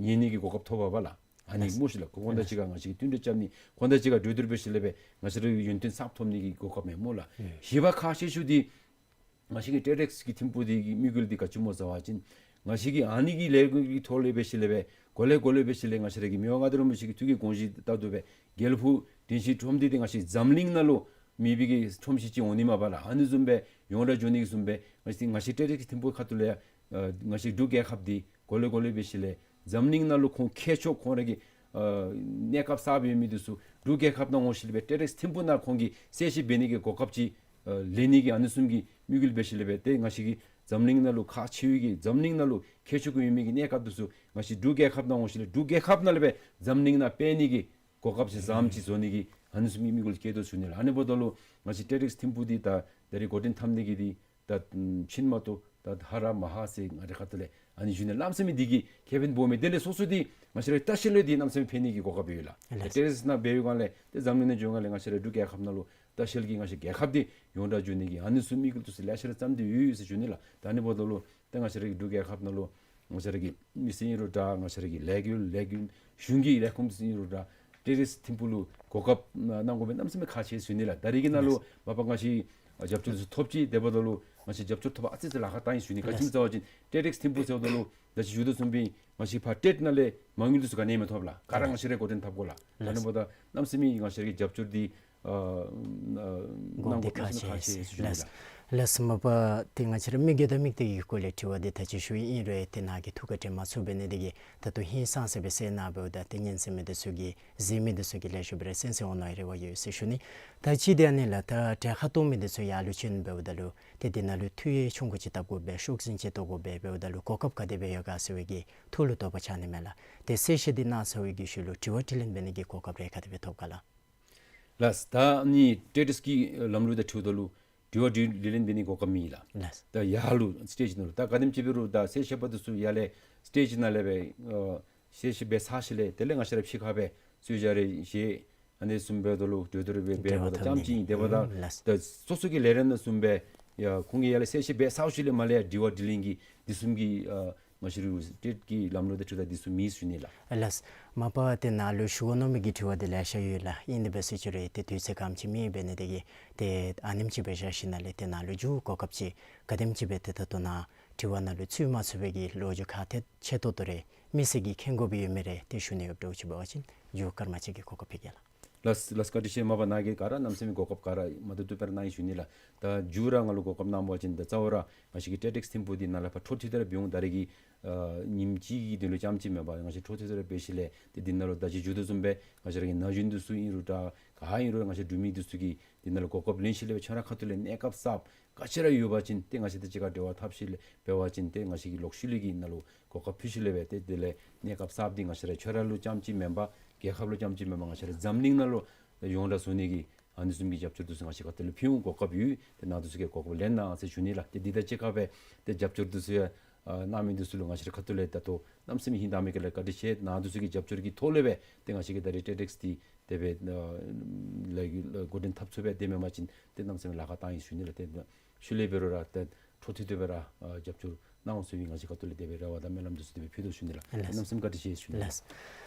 ཉན་ནི་གི་གོ་སྐབས་ཐོབ་པས་ལགས། ཨ་ནི་ལགས། སྨོ་ཤིག་ལགས། ཁོང་དང་གཅིག་ཁར་ང་བཅས་ཀྱིས་མཐུན་འབྲེལ་རྐྱབ་ནི། ཁོང་དང་གཅིག་ཁར་གྲོས་བསྡུར་འབད་ཞིནམ་ལས་སྦེ་ང་བཅས་རའི་ཡོན་ཏན་གསརཔ་ཐོབ་ནི་གི་གོ་སྐབས་མས་སྨོ་ལགས། ཨུམ། བཞི་པ་ཁག་ཆེ་ཤོས་འདི་ང་བཅས་ཀྱི་ཊེ་རེགསི་གི་ཐིམ་ཕུག་འདི་གི་དམིགས་ཡུལ་འདི་ག་ཅི་སྨོ་ཟེར་བ་ཅིན་ང་བཅས་ཀྱིས་ཨ་ནི་གི་ལས་འགུལ་གྱི་ཐོག་ལས་འབད་ཞིནམ་ལས་སྦེ་གོ་ལེ་གོ་ལེ་འབད་ཞིནམ་ལས་ང་བཅས་ར་གི་མི་དབང་མངའ་བདག་རིན་པོ་ཆེ་གི་ཐུགས་ཀྱི་དགོངས་བཞེད་ལྟར་དུ་སྦེ་རྒྱལ་ཕུག་དྲིན་ཅན་ཁྲོམ་སྡེ་འདི་ང་བཅས་འཛམ་གླིང་ནང་ལུ་མེད་པའི་གི་ཁྲོམ་གཞི་ཅིག་འོང་ནི་མས་པ་ལགས། ཨ་ནི་བཟུམ་སྦེ་ཡོངས་གྲགས་འགྱོ་ནི་གི་བཟུམ་སྦེ་ང་བཅས་ང་བཅས་ཊེ་རེགསི་ཐིམ་ཕུག་ཁ་ཐུག་ལས་ཡང་ཨ་ང་བཅས་འབྲུག་རྒྱལ་ཁབ་འདི་གོ་ལེ་གོ་ལེ་འབད་ཞིནམ་ལས་འཛམ་གླིང་ནང་ལུ་ཁོང་མཁས་མཆོག་ཁོང་ར་གི་ཨ་གནས་སྐབས་གསརཔ་ཡོད་མི་འདི་ཚུ་འབྲུག་རྒྱལ་ཁབ་ནང་འོང་ཞིནམ་ལས་སྦེ་ཊེ་རེགསི་ཐིམ་ཕུག་ནང་ཁོང་གིས་གསལ་བཤད་འབད་ནི་གི་གོ་སྐབས་ཅིག་ཨ་ལེན་ནི་གི་ཨ་ནི་བཟུམ་གྱི་དམིགས་ཡུལ་འབད་ཞིནམ་ལས་སྦེ་ཏེ་ང་བཅས་ཀྱི་འཛམ་གླིང་ནང་ལུ་ཁག་ཆེ་བའི་གི་འཛམ་གླིང་ནང་ལུ་མཁས་མཆོག་གུ་ཡོད་མི་གི་གནས་སྐབས་འདི་ཚུ་ང་བཅས་འབྲུག་རྒྱལ་ཁབ་ནང་འོང་ཞིནམ་ལས་འབྲུག་རྒྱལ་ཁབ་ནང་ལས་སྦེ་འཛམ་གླིང་ནང་སྤེལ་ནི་གི་གོ་སྐབས་ཅིག་བཟངམ་ཅིག་བཟོ་ནི་གི་ཨ་ནི་བཟུམ་གྱི་དམིགས་ཡུལ་བསྐྱེད་དོ་ཟེར་ཞུ་ནི་ལགས། ཨ་ནི་འབདཝ་ད་ལུ་ང་བཅས་ཊེ་རེགསི་ཐིམ་ཕུག་འདི་ད་ད་རིས་འགོ་འདྲེན་འཐབ་ནི་གི་འདི་ད་ཕྱིན་མ་གཏོགས་ད་ཧ་ར་མ་ཧ་ཟེར་ང་རའི་ཁ་ཐུག་ལས་ཨ་ནི་ཞུ་ནི། གནམ་མེད་ས་མེད་འདི་གིས་ཁེ་ཕན་སྦོམ་མས། དེ་ལས་སོ་སོ་འདི་ང་བཅས་ར་ལྟ་བཤལ་ལུ་འདི་གནམ་མེད་ས་མེད་ཕན་ནི་གི་གོ་སྐབས་ཡོད་ལགས། ལགས། ཊེ་རེགསི་ནང་འབད་བའི་སྒང་ལས་ཏེ་འཛམ་གླིང་ནང་འགྱོ་སྒང་ལས་ང་བཅས་ར་འབྲུག་རྒྱལ་ཁབ་ནང་ལུ་ལྟ་བཤལ་གྱི་ང་བཅས་རྒྱལ་ཁབ་འདི་ཡོངས་གྲགས་འགྱོ་ནི་གི་ཨ་ནི་བཟུམ་དམིགས་ཡུལ་འདི་ཚུ་ལེ་ཤ་ར་བརྩམས་ཏེ་ཡོད་ཟེར་ཞུ་ནི་ལགས། ད་ཨ་ནི་འབདཝ་ད་ལུ་ཏེ་ང་བཅས་ར་གི་འབྲུག་རྒྱལ་ཁབ་ནང་ལུ་ང་བཅས་ར་གི་མི་སེར་ཨིན་རུང་འདྲ་ང་བཅས་ར་གི་ལས་འགུལ་ལས་འགུལ་གཞུང་གི་ལས་ཁུངས་འདི་ཚུ་ཨིན་རུང་འདྲ་ཊེ་རེགསི་ཐིམ་ཕུག་ལུ་གོ་སྐབས་གནང་དགོ་པའི་གནམ་མེད་ས་མེད་ཁག་ཆེ་ཟེར་ཞུ་ནི་ལགས། ད་རིས་ཀྱི་ནང་ལུ་ལགས། མ་པ་ང་བཅས་རྒྱབ་སྐྱོར་འདི་ཚུ་ཐོབ་ཅི། དེ་འབདཝ་ད་ལུ་ང་བཅས་རྒྱབ་སྐྱོར་ཐོབ་པ་ཨ་ཙི་ཙི་ལཱ་ཁག་བཏང་ཡི་ཟེར་ཞུ་ནི། ག་ཅི་སྨོ་ཟེར་བ་ཅིན་ཊེ་རེགསི་ཐིམ་ཕུག་ཟེརཝ་ད་ལུ་ད་ཅི་ཞུ་དོ་བཟུམ་སྦེ་ང་བཅས་ཕར་ཊེཊ་ནང་ལས་མ་དངུལ་འདི་ཚུ་ག་ནི་ཡང་མི་ཐོབ་ལགས། ག་ར་ང་བཅས་ར་འགོ་འདྲེན་འཐབ་དགོ་ལགས། ལགས། ཨ་ནི་འབདཝ་ད་གནམ་མེད་ས་མེད་ང་བཅས་ར་གི་རྒྱབ་སྐྱོར་འདི་ཨ་ཨ་གནང་དགོ་པའི་གནམ་མེད་ས་མེད་ཁག་ཆེ་ཟེར་ཞུ་ནི་ལགས། ལགས། ལགས། མ་པ་ཏེ་ང་བཅས་ར་མི་སྒེར་དང་མི་སྡེ་གི་སྐོར་ལས་དྲི་བ་འདི་ད་ཅི་ཞུ་ཡི་ཨིན་རུང་ཏེ་ནཱ་གིས་ཐུགས་ཁར་དྲན་མ་ཚུགས་པས། ཨ་ནི་འདི་གིས་ད་ལྟོ་ཧིང་སངས་ས་སྦེ་གསན་གནང་འབདཝ་ད་ཏེ་ཉན་གསན་མི་འདི་ཚུ་གིས་གཟིགས་མི་འདི་ཚུ་གིས་ལེགས་ཤོམ་སྦེ་ར་གསན་གསན་འོང་ནི་རེ་བ་ཡོད་ཟེར་ཞུ་ནི། ད་ཅི་འདི་ཨ་ནི་ལགས། ད་གྲལ་ཁར་གཏོགས་མི་འདི་ཚུ་ཡར་ལུ་བྱོན་འབདཝ་ད་ལུ་ཏེ་འདི་ནང་ལུ་མཐུད་དབྱེ་ཆུང་ཀུ་ཅིག་བཏབ་དགོ་པས། ཤོག་འཛིན་ཅིག་གཏོགས་དགོ་པས། འབདཝ་ད་ལུ་གོ་སྐབས་ག་དེ་སྦེ་ཡོད་ག་ཟེར་བའི་གི་ཐུགས་ལུ་དོགས་པ་ཆགས་ནི་མས་ལགས། ཏེ་གསལ་བཤད་འདི་གནང་ཚར་བའི་གི་ཤུལ་ལུ་དྲི་བ་དྲིས་ལན་འབད་ནི་གི་གོ་སྐབས་རེ་ག་དེ་སྦེ་ཐོབ་ག་ལགས། ལགས། ད་ཨ་ནི་ཊེ་རེགསི་གི་ལམ་ལུགས་དང་འཁྲིལཝ་ད་ལུ་དྲི་བ་དྲིས་ལན་འབད་ནི་གོ་སྐབས་མེད་ལགས། ལགས། ད་ཡར་ལུ་སི་ཊེཇ་ནང་ལུ་ད་ག་དེམ་ཅིག་འབད་རུང་ད་གསལ་བཤད་པ་འདི་ཚུ་ཡར་ལས་སི་ཊེཇ་ནང་ལས་སྦེ་ཨ་གསལ་བཤད་འབད་ཚར་ཞིནམ་ལས་དེ་ལས་ང་བཅས་ར་ཕྱི་ཁར་སྦེ་གསོལ་ཇ་རེ་བཞེས། ཨ་ནི་བཟུམ་འབདཝ་ད་ལུ་གྲོས་བསྡུར་འབད་འབདཝ་ད་འབྲེལ་བ་འཐབ་ནི་ཙམ་ཅིག་ཨིན། དེ་འབདཝ་ད་ཨུམ་ལགས། ད་སོ་སོ་གི་ལས་རིམ་ནང་བཟུམ་སྦེ་ཡ་ཁོང་གིས་ཡར་ལས་གསལ་བཤད་འབད་ཚར་ཞིནམ་ལས་མར་ལས་ཡར་དྲི་བ་དྲིས་ལན་གྱི་འདི་བཟུམ་གྱི་ཨ་ང་བཅས་ར་ཊེཊ་ཀྱི་ལམ་ལུགས་དང་འཁྲིལཝ་ད་འདི་ཚུ་མེད་ཟེར་ཞུ་ནི་ལགས། ལགས། མ་པ་ཏེ་ནཱ་ལུ་ཞུ་དགོ་མནོ་མི་གི་དྲི་བ་འདི་ལེ་ཤ་ཡོད་ལགས། ཨིན་དེ་འབད་ཟེར་ཞུ་རུང་ཏེ་དུས་ཚོད་གམ་ཅིག་མེད་པས། ཨ་ནི་འདི་གིས་ཏེ་ཨ་ནེམ་ཅིག་སྦེ་བཞག་ཞིནམ་ལས་ཏེ་ནཱ་ལུ་མཇུག་གོ་སྐབས་ཅིག་ག་དེམ་ཅིག་སྦེ་ཏེ་ད་ལྟོ་ནཱ་དྲི་བ་ནང་ལུ་ཚུད་མ་ཚུགས་པའི་གི་ལོ་རྒྱུས་ཁག་ཏེ་ཆེ་ཏོག་ཏོ་རེ་མི་སེར་གྱིས་མཁྱེན་དགོ་པའི་ཡོད་མི་རེ་ཏེ་ཞུ་ནི་ཡོདཔ་འདྲཝ་ཅིག་འབད་བ་ཅིན་མཇུག་སྐར་མ་གཅིག་གི་གོ་སྐབས་ཕུལ་གེ་ལགས། ལགས་ལགས། བཀའ་དྲིན་ཆེ། མ་པ་ནཱ་གིས་ག་ར་གནམ་མེད་ས་མེད་གོ་སྐབས་ག་ར་མ་ཐུབ་ཐུབ་སྦེ་ར་གནང་ཡི་ཞུ་ནི་ལགས། ད་མཇུག་ར་ང་ལུ་གོ་སྐབས་གནང་བ་ཅིན་ད་རྩ་བ་ར་ང་བཅས་ཀྱི་ཊེཊ་ཨེགསི་ཐིམ་ཕུག་འདི་ནང་ལས་ཕར་འཕྲོ་མཐུད་དེ་ར་འབད་འོང་། ད་རེས་ཀྱི་ཨ་ཉིནམ་གཅིག་གི་དོན་ལུ་ཙམ་ཅིག་མེན་པར་ང་བཅས་འཕྲོ་མཐུད་དེ་ར་འབད་ཞིནམ་ལས་ཏེ་འདི་ནང་ལུ་ད་ཅི་ཞུ་དོ་བཟུམ་སྦེ་ང་བཅས་ར་གི་ན་གཞོན་འདི་ཚུ་ཨིན་རུང་འདྲ་ག་ཨིན་རུང་ང་བཅས་འབྲུག་མི་འདི་ཚུ་གིས་འདི་ནང་ལུ་གོ་སྐབས་ལེན་ཞིནམ་ལས་སྦེ་ཁྱོད་ར་ཁ་ཐུག་ལས་གནས་སྐབས་གསརཔ་ག་ཅི་ར་ཡོད་པ་ཅིན་ཏེ་ང་བཅས་དང་གཅིག་ཁར་འབྲེལ་བ་འཐབ་ཞིནམ་ལས་འབད་བ་ཅིན་ཏེ་ང་བཅས་ཀྱིས་ལོག་ཤུལ་ལས་ཀྱི་ནང་ལུ་གོ་སྐབས་ཕུལ་ཞིནམ་ལས་སྦེ་ཏེ་དེ་ལས་གནས་སྐབས་གསརཔ་འདི་ང་བཅས་ར་ཁྱོད་ར་ལུ་ཙམ་ཅིག་མེན་པར་རྒྱལ་ཁབ་ལུ་ཙམ་ཅིག་མེན་པར་ང་བཅས་ར་འཛམ་གླིང་ནང་ལུ་ཡོངས་གྲགས་བཟོ་ནི་གི་ཨ་ནི་བཟུམ་གྱི་རྒྱབ་སྐྱོར་འདི་ཚུ་ང་བཅས་ཁ་ཐུག་ལས་ཕུལ་འོང་། གོ་སྐབས་ཡོད། ཏེ་ནཱ་འདི་ཚུ་གིས་གོ་སྐབས་ལེན་གནང་ཟེར་ཞུ་ནི་ལགས། ཏེ་འདི་དང་གཅིག་ཁར་སྦེ་ཏེ་རྒྱབ་སྐྱོར་འདི་ཚུ་ཡང་ཨ་གནང་མི་འདི་ཚུ་ལུ་ང་བཅས་ར་ཁ་ཐུག་ལས་ད་ལྟོ་གནམ་མེད་ས་མེད་ཧིང་དྭངས་མའི་སྒོ་ལས་བཀའ་དྲིན་ཆེ། ནཱ་འདི་ཚུ་གི་རྒྱབ་སྐྱོར་གྱི་ཐོག་ལས་སྦེ་ཏེ་ང་བཅས་ཀྱིས་ད་རེས་ཊེཊ་ཨེགསི་འདི་དེ་སྦེ་ཨ་ལས་འགུལ་འགོ་འདྲེན་འཐབ་ཚུགས་པས། དེ་མེན་པ་ཅིན་ཏེ་གནམ་མེད་ས་མེད་ལཱ་ཁག་བཏང་ཡི་ཟེར་ཞུ་ནི་ལགས། ཏེ་ཤུལ་ལས་འབད་རུང་ར་ཏེ་འཕྲོ་མཐུད་དེ་སྦེ་ར་ཨ་རྒྱབ་སྐྱོར་གནང་འོང་ཟེར་བའི་ང་བཅས་ཁ་ཐུག་ལས་དེ་སྦེ་རེ་བ་དང་སྨོན་ལམ་འདི་ཚུ་དེ་སྦེ་ཕུལ་དོ་ཟེར་ཞུ་ནི་ལགས། ལགས། གནམ་མེད་ས་མེད་བཀའ་དྲིན་ཆེ་ཟེར་ཞུ་ནི་ལགས།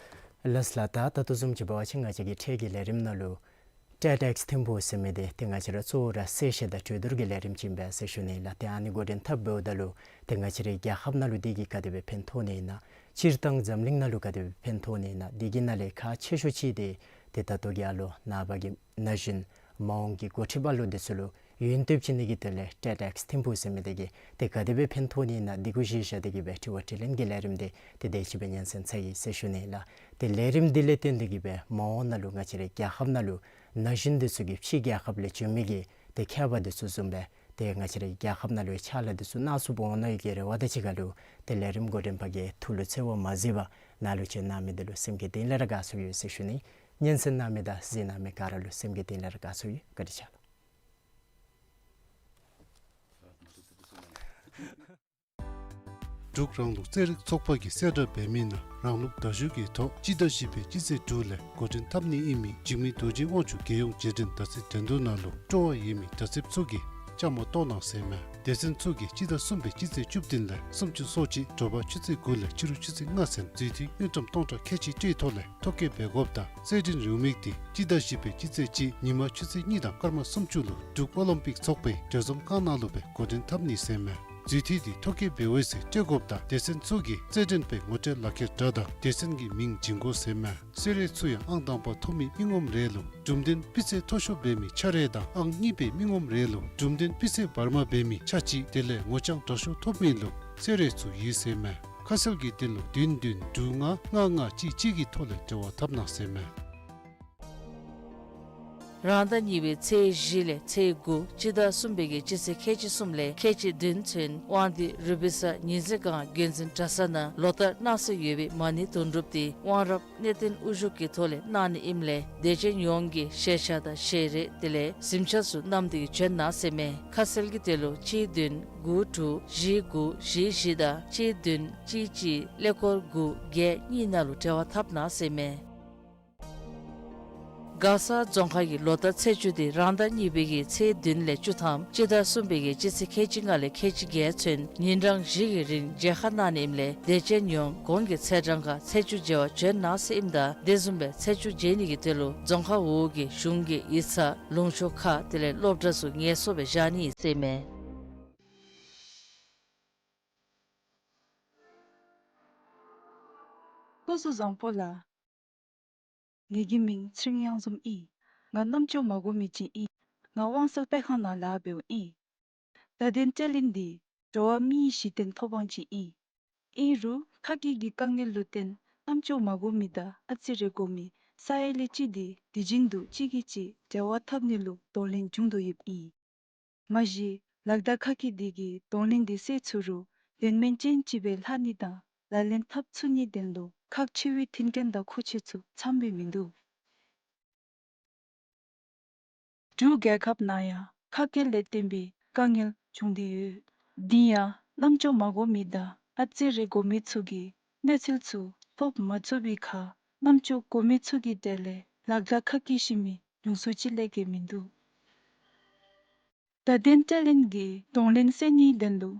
ལགས་ལགས། ད་ད་ལྟོ་བཟུམ་ཅིག་འབད་བ་ཅིན་ང་བཅས་ཀྱི་ཊེཊ་ཀྱི་ལས་རིམ་ནང་ལུ་ཊེཊ་ཨེགསི་ཐིམ་ཕུག་ཟེར་མི་འདི་ཏེ་ང་བཅས་ར་གཙོ་བོ་ར་གསལ་བཤད་དང་གྲོས་བསྡུར་གྱི་ལས་རིམ་ཅིག་ཨིན་པས་ཟེར་ཞུ་ནི་ལགས། ཏེ་ཨ་ནི་འགོ་འདྲེན་འཐབ་འབདཝ་ད་ལུ་ཏེ་ང་བཅས་རའི་རྒྱལ་ཁབ་ནང་ལུ་འདི་གིས་ག་དེ་སྦེ་ཕན་ཐོགས་ནི་ཨིན་ན། སྤྱིར་བཏང་འཛམ་གླིང་ནང་ལུ་ག་དེ་སྦེ་ཕན་ཐོགས་ནི་ཨིན་ན། འདི་གི་ནང་ལས་ཁག་ཆེ་ཤོས་ཅིག་འདི་ཏེ་ད་ལྟོ་གི་ཨ་ལོ་ནངས་པ་གི་ན་གཞོན་མ་འོངས་ཀྱི་འགོ་ཁྲིདཔ་ལུ་འདི་ཚུ་ལུ་ཡོན་ཏན་བྱིན་ནི་གི་དོན་ལས་ཊེཊ་ཨེགསི་ཐིམ་ཕུག་ཟེར་མི་འདི་གིས་ཏེ་ག་དེ་སྦེ་ཕན་ཐོགས་ནི་ཨིན་ན། འདི་གུ་གཞི་བཞག་སྟེ་གི་སྦེ་དྲི་བ་དྲིས་ལན་གྱི་ལས་རིམ་འདི་ཏེ་དེ་ཅིག་སྦེ་ཉན་གསན་ཚར་ཡི་ཟེར་ཞུ་ནི་ལགས། ཏེ་ལས་རིམ་འདི་ལས་བརྟེན་ཏེ་གི་སྦེ་མ་འོངས་ནང་ལུ་ང་བཅས་རའི་རྒྱལ་ཁབ་ནང་ལུ་ན་གཞོན་འདི་ཚུ་གིས་ཕྱི་རྒྱལ་ཁབ་ལས་བྱོན་མི་གི་ཏེ་མཁས་པ་འདི་ཚུ་བཟུམ་སྦེ་ཏེ་ང་བཅས་རའི་རྒྱལ་ཁབ་ནང་ལུ་ཕྱག་ལཱ་འདི་ཚུ་གནང་ཚུགསཔ་འོང་ནི་གི་རེ་བ་དང་གཅིག་ཁར་ལུ་ཏེ་ལས་རིམ་འགོ་འདྲེན་པ་གི་ཐུགས་ལུ་འཚེར་བ་མ་གཟིགས་པར་ནཱ་ལུ་བྱོན་གནང་མི་འདི་ལུ་སེམས་ཀྱི་གཏིང་ལས་ར་དགའ་ཚོར་ཡོད་ཟེར་ཞུ་ནི། ཉན་གསན་གནང་མི་དང་གཟིགས་གནང་མི་ག་ར་ལུ་སེམས་ཀྱི་གཏིང་ལས་ར་དགའ་ཚོར་ཡོད། བཀའ་དྲིན་ཆེ་ལགས། འབྲུག་རང་ལུགས་རྩེད་རིགས་ཚོགས་པ་གིས་གསལ་བསྒྲགས་འབད་མི་ནང་རང་ལུགས་མདའ་གཞུ་གི་ཐོག་སྤྱི་ཟླ་བཞི་པའི་སྤྱི་ཚེས་དྲུག་ལས་འགོ་འདྲེན་འཐབ་ནི་ཨིན་མི་འཇིགས་མེད་རྡོ་རྗེ་དབང་ཕྱུག་རྒྱལ་ཡོངས་རྗེས་དྲན་མདའ་རྩེད་འགྲན་བསྡུར་ནང་ལུ་སྤྲོ་བ་ཡོད་མི་མདའ་རྩེདཔ་ཚུ་གིས་བཅའ་མར་གཏོགས་གནང་ཟེར་མས། སྡེ་ཚན་ཚུ་གིས་སྤྱི་ཟླ་གསུམ་པའི་སྤྱི་ཚེས་བཅུ་བདུན་ལས་སུམ་ཅུ་སོ་གཅིག་དྲོ་པ་ཆུ་ཚོད་དགུ་ལས་ཕྱི་རུ་ཆུ་ཚོད་ལྔ་ཚུན་རྫུས་མཐུད་དངུལ་ཀྲམ་སྟོང་ཕྲག་ཁལ་གཅིག་སྤྲོད་ཐོག་ལས་ཐོ་བཀོད་འབད་དགོཔ་དང་རྩེད་འགྲན་རེའུ་མིག་དེ་སྤྱི་ཟླ་བཞི་པའི་སྤྱི་ཚེས་གཅིག་ཉིན་མ་ཆུ་ཚོད་གཉིས་དང་སྐར་མ་སུམ་ཅུ་ལུ་འབྲུག་ཨོ་ལིམ་པིག་ཚོགས་པའི་གྲོས་འཛོམས་ཁང་ནང་ལུ་སྦེ་འགོ་འདྲེན་འཐབ་ནི་ཟེར་མས། རྫུས་མཐུད་དེ་ཐོ་བཀོད་འབད་འོང་ཟེར་སྤྲོད་དགོཔ་དང་སྡེ་ཚན་ཚུ་གིས་རྩེད་འགྲན་པའི་ངོ་སྤྲོད་ལག་ཁྱེར་འདྲ་དང་སྡེ་ཚན་གྱི་མིང་བྱིན་དགོ་ཟེར་མས། གསོལ་རས་ཚུ་ཡང་ཨང་དང་པ་ཐོབ་མི་མི་ངོམ་རེ་ལུ་གྲུབ་དོན་སྤུས་ཚད་མཐོ་ཤོས་འབད་མི་ཆ་རེ་དང་ཨང་གཉིས་པའི་མི་ངོམ་རེ་ལུ་གྲུབ་དོན་སྤུས་ཚད་བར་མ་འབད་མི་ཆ་གཅིག་དེ་ལས་ངོ་རྐྱང་དྲག་ཤོས་ཐོབ་མི་ལུ་གསོལ་རས་ཚུ་ཡོད་ཟེར་མས། ཁ་གསལ་གྱི་དོན་ལུ་བདུན་བདུན་དྲུག་ལྔ་ལྔ་ལྔ་གཅིག་གཅིག་གི་ཐོག་ལས་འབྲེལ་བ་འཐབ་གནང་ཟེར་མས། རང་ཟླ་གཉིས་པའི་ཚེས་བཞི་ལས་ཚེས་དགུ་སྤྱི་ཟླ་གསུམ་པའི་གི་སྤྱི་ཚེས་ཁལ་གཅིག་གསུམ་ལས་ཁལ་གཅིག་བདུན་ཚུན་དབང་འདུས་རུ་པིན་ས་ཉི་འཛིན་སྒང་རྒྱལ་འཛིན་གྲྭ་ས་ནང་ལོ་ལྟར་གནང་སྲོལ་ཡོད་པའི་མ་ཎི་དུང་སྒྲུབ་དེ་དབང་རབ་གནས་བརྟན་དབུ་བཞུགས་ཀྱི་ཐོག་ལས་གནང་ནི་ཨིནམ་ལས་དད་ཅན་ཡོངས་ཀྱིས་ཤེས་བྱ་དང་ཤེས་རིག་དེ་ལས་གཟིམ་ཆ་ཚུ་བསྣམས་ཏེ་གིས་བྱོན་གནང་ཟེར་མས། ཁ་གསལ་གྱི་དོན་ལུ་གཅིག་བདུན་དགུ་དྲུག་བཞི་དགུ་བཞི་བཞི་དང་གཅིག་བདུན་གཅིག་གཅིག་ཀླད་ཀོར་དགུ་བརྒྱད་གཉིས་ནང་ལུ་འབྲེལ་བ་འཐབ་གནང་ཟེར་མས། མགར་ས་རྫོང་ཁག་གི་ལོ་ལྟར་ཚེས་བཅུ་དེ་རང་ཟླ་གཉིས་པའི་གི་ཚེས་བདུན་ལས་བཅུ་ཐམ་སྤྱི་ཟླ་གསུམ་པའི་གི་སྤྱི་ཚེས་ཁལ་གཅིག་ལྔ་ལས་ཁལ་གཅིག་བརྒྱད་ཚུན་ཉིན་གྲངས་བཞི་གི་རིང་མཇལ་ཁ་གནང་ནི་ཨིནམ་ལས་དད་ཅན་ཡོངས་གོང་གི་ཚེས་གྲངས་ཁར་ཚེས་བཅུ་མཇལ་བར་བྱོན་གནང་ཟེར་ཨིནམ་ད་དེ་བཟུམ་སྦེ་ཚེས་བཅུ་མཇལ་ནི་གི་དོན་ལུ་རྫོང་ཁག་འོག་གི་གཞུང་གི་ཡིག་ཚང་ལུང་ཕྱོགས་ཁག་དེ་ལས་སློབ་གྲྭ་ཚུ་ངལ་གསོ་སྦེ་བཞག་ནི་ཨིན་ཟེར་མས། སྐུ་གཟུགས་བཟང་པོ་ལགས། ངེ་གི་མིང་ཚེ་རིང་གཡང་འཛོམས་ཨིན། ང་རྣམ་ཅོ་མ་གོ་མི་ཅིག་ཨིན། ང་དབང་གསལ་སྤེལ་ཁང་ནང་ལཱ་འབདཝ་ཨིན། བརྡ་དོན་སྤྲོད་ལེན་འདི་འགྲོ་བ་མིའི་གཞི་རྟེན་ཐོབ་དབང་ཅིག་ཨིན། ཨིན་རུང་ཁ་སྐད་ཀྱི་དཀའ་ངལ་ལུ་བརྟེན་རྣམ་ཅོ་མ་གོ་མི་དང་ཨ་ཙི་རེ་གོ་མི་ས་ཡ་ལས་གཅིག་འདི་དུས་རྒྱུན་དུ་གཅིག་གིས་གཅིག་འབྲེལ་བ་འཐབ་ནི་ལུ་གདོང་ལེན་བྱུང་དོ་ཡོདཔ་ཨིན། མ་གཞི་ལག་བརྡ་ཁ་སྐད་འདི་གིས་གདོང་ལེན་འདི་སེལ་ཚུགས་རུང་དོན་སྨན་ཅན་ཅིག་སྦེ་ལྷག་ནི་དང་ལག་ལེན་འཐབ་ཚུགས་ནི་དོན་ལུ་ཁག་ཆེ་བའི་མཐུན་རྐྱེན་དང་མཁོ་ཆས་ཚུ་ཚངམ་སྦེ་མིན་འདུག། འབྲུག་རྒྱལ་ཁབ་ནང་ཡང་ཁ་སྐད་ལས་བརྟེན་པའི་དཀའ་ངལ་བྱུང་སྟེ་ཡོད། འདི་ཡང་རྣམ་ཅོ་མ་གོ་མི་དང་ཨ་ཙི་རེ་གོ་མི་ཚུ་གིས་གནས་ཚུལ་ཚུ་ཐོབ་མ་ཚུགས་པའི་ཁར་རྣམ་ཅོ་གོ་མི་ཚུ་གི་གྲས་ལས་ལག་བརྡ་ཁ་སྐད་ཤེས་མི་ཉུང་སུ་ཅིག་ལས་བརྒལ་མིན་འདུག། བརྡ་དོན་སྤྲོད་ལེན་གྱི་གདོང་ལེན་སེལ་ནིའི་དོན་ལུ་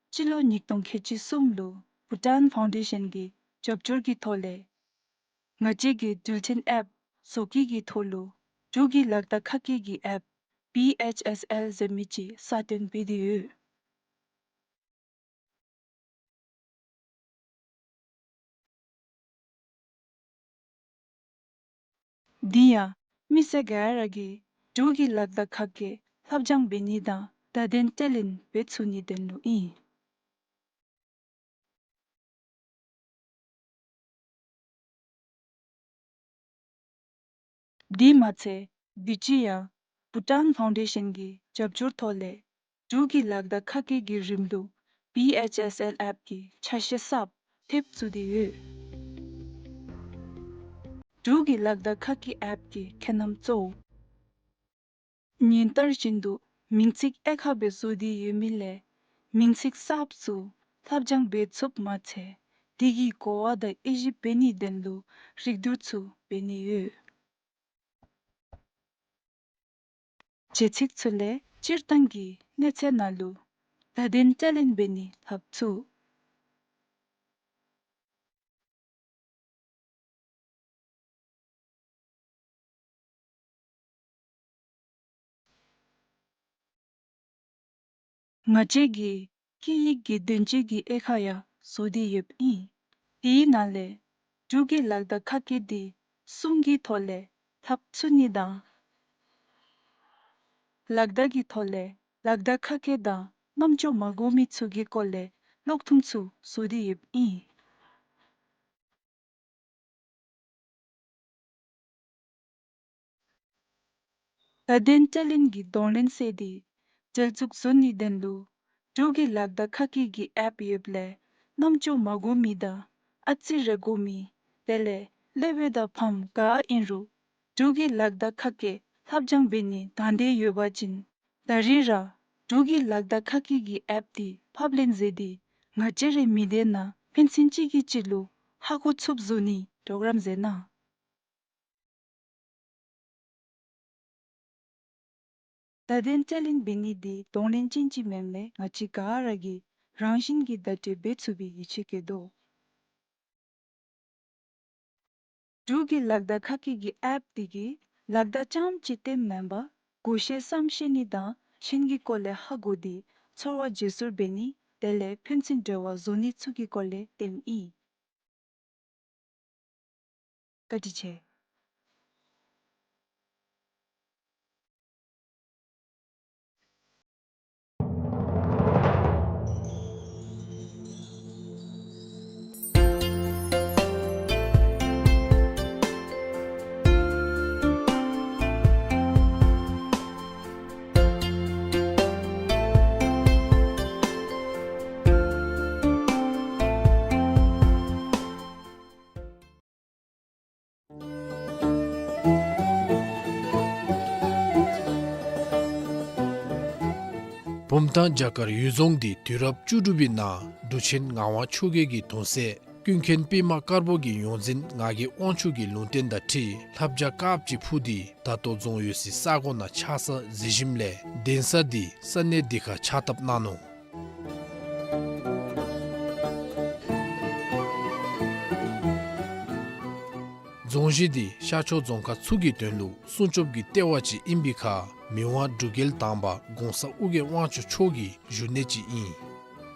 སྤྱི་ལོ་ཉིས་སྟོང་ཁལ་གཅིག་གསུམ་ལུ་བྷུ་ཊཱན་ཕའུན་ཌེ་ཤཱན་གྱི་རྒྱབ་སྐྱོར་གྱི་ཐོག་ལས་ང་བཅས་ཀྱི་འགྲུལ་འཕྲིན་ཨེཔ་བཟོ་བཀོད་ཀྱི་ཐོག་ལུ་འབྲུག་གི་ལག་བརྡ་ཁ་སྐད་ཀྱི་ཨེཔ་བི་ཨེཆ་ཨེས་ཨེལ་ཟེར་མི་ཅིག་གསར་བཏོན་འབད་དེ་ཡོད། འདི་ཡང་མི་སེར་ག་ར་གིས་འབྲུག་གི་ལག་བརྡ་ཁ་སྐད་ལྷབ་སྦྱང་འབད་ནི་དང་བརྡ་དོན་སྤྲོད་ལེན་འབད་ཚུགས་ནིའི་དོན་ལུ་ཨིན། དེ་མ་ཚད་དུས་ཅི་ཡང་བྷུ་ཊཱན་ཕའུན་ཌེ་ཤཱན་གྱི་རྒྱབ་སྐྱོར་ཐོག་ལས་འབྲུག་གི་ལག་བརྡ་ཁ་སྐད་ཀྱི་རིམ་ལུགས་བི་ཨེཆ་ཨེས་ཨེལ་ཨེཔ་ཀྱི་ཆ་ཤས་གསརཔ་ཐེབས་བཙུགས་ཏེ་ཡོད། འབྲུག་གི་ལག་བརྡ་ཁ་སྐད་ཨེཔ་ཀྱི་ཁྱད་རྣམ་གཙོ་བོ། ཉིན་ལྟར་བཞིན་དུ་མིང་ཚིག་དབྱེ་ཁག་སྦེ་བཟོ་སྟེ་ཡོད་མི་ལས་མིང་ཚིག་གསརཔ་ཚུ་ལྷབ་སྦྱང་འབད་ཚུགསཔ་མ་ཚད་དེ་གི་གོ་བ་དང་དབྱེ་ཞིབ་འབད་ནིའི་དོན་ལུ་རིག་བསྡུར་ཚུ་འབད་ནི་ཡོད། བྱེད་ཚིག་ཚུ་ལས་སྤྱིར་བཏང་གི་གནས་ཚད་ནང་ལུ་བརྡ་དོན་སྤྲོད་ལེན་འབད་ནི་ལྷབ་ཚུགས། ང་བཅས་ཀྱིས་སྐད་ཡིག་གི་དོན་སྤྱིའི་དབྱེ་ཁག་ཡང་བཟོ་སྟེ་ཡོདཔ་ཨིན། དེའི་ནང་ལས་འབྲུག་གི་ལག་བརྡ་ཁ་སྐད་འདི་གསུང་གི་ཐོག་ལས་ལྷབ་ཚུགས་ནི་དང་ལག་བརྡ་གི་ཐོག་ལས་ལག་བརྡ་ཁ་སྐད་དང་རྣམ་ཅོ་མ་གོ་མི་ཚུ་གི་སྐོར་ལས་ཀློག་ཐུང་ཚུ་བཟོ་སྟེ་ཡོདཔ་ཨིན། བརྡ་དོན་སྤྲོད་ལེན་གྱི་གདོང་ལེན་སེལ་ཏེ་འབྲེལ་འཛུགས་བཟོ་ནིའི་དོན་ལུ་འབྲུག་གི་ལག་བརྡ་ཁ་སྐད་ཀྱི་ཨེཔ་ཡོདཔ་ལས་རྣམ་ཅོ་མ་གོ་མི་དང་ཨ་ཙི་རེ་གོ་མི་དེ་ལས་སློབ་དཔོན་དང་ཕམ་ག་ཨིན་རུང་འབྲུག་གི་ལག་བརྡ་ཁ་སྐད་ལྷབ་སྦྱང་འབད་ནི་དང་འདོད་ཡོད་པ་ཅིན་ད་རིས་ར་འབྲུག་གི་ལག་བརྡ་ཁ་སྐད་ཀྱི་ཨེཔ་འདི་ཕབ་ལེན་མཛད་དེ་ ང་བཅས་རའི་མི་སྡེ་ནང་ཕན་ཚུན་གཅིག་གིས་གཅིག་ལུ་ཧ་གོ་ཚུགསཔ་བཟོ་ནིའི་གྲོགས་རམ་མཛད་གནང་། བརྡ་དོན་བསྐྱར་ལེན་འབད་ནི་འདི་གདོང་ལེན་ཅན་ཅིག་མེནམ་ལས་ང་བཅས་ག་ར་གིས་རང་བཞིན་གྱིས་བརྡ་སྤྲོད་འབད་ཚུགས་པའི་ཡིད་ཆེས་བསྐྱེད་དོ། འབྲུག་གི་ལག་བརྡ་ཁ་སྐད་ཀྱི་ཨེཔ་འདི་གིས་ལག་བརྡ་རྐྱངམ་གཅིག་སྟོནམ་མེན་པར་གོ་ཤེས་བསམ་ཤེས་ནི་དང་གཞན་གྱི་སྐོར་ལས་ཧ་གོ་སྟེ་ཚོར་བ་བརྗེ་སོར་འབད་ནི་དེ་ལས་ཕན་ཚུན་འབྲེལ་བ་བཟོ་ནི་ཚུ་གི་སྐོར་ལས་སྟོནམ་ཨིན། བཀའ་དྲིན་ཆེ། བུམ་ཐང་བྱ་དཀར་གཡུལ་རྫོང་འདི་དུས་རབས་བཅུ་དྲུག་པའི་ནང་འབྲུག་ཆེན་ངག་དབང་ཆོས་རྒྱལ་གྱི་གདུང་སྲས་ཀུན་མཁྱེན་པདྨ་དཀར་པོ་གི་ཡོངས་འཛིན་ངག་གི་དབང་ཕྱུག་གི་ལུང་བསྟན་དང་འཁྲིལ་ལྷ་བྱ་དཀརཔོ་ཅིག་འཕུར་ཏེ་ད་ལྟོ་རྫོང་ཡོད་སའི་ས་གོ་ནང་ཆགས་ས་གཟིགས་ཞིནམ་ལས་གདན་ས་འདི་ས་གནས་འདི་ཁར་ཕྱག་བཏབ་གནང་ནུག། རྫོང་གཞི་འདི་ཤར་ཕྱོགས་རྫོང་ཁག་ཚུ་གི་དོན་ལུ་སྲུང་སྐྱོབ་ཀྱི་ལྟེ་བ་ཅིག་ཨིན་པའི་ཁར་མི་དབང་འབྲུག་རྒྱལ་དང་པ་གོང་ས་ཨོ་རྒྱན་དབང་ཕྱུག་མཆོག་གི་བཞུགས་གནས་ཅིག་ཨིན།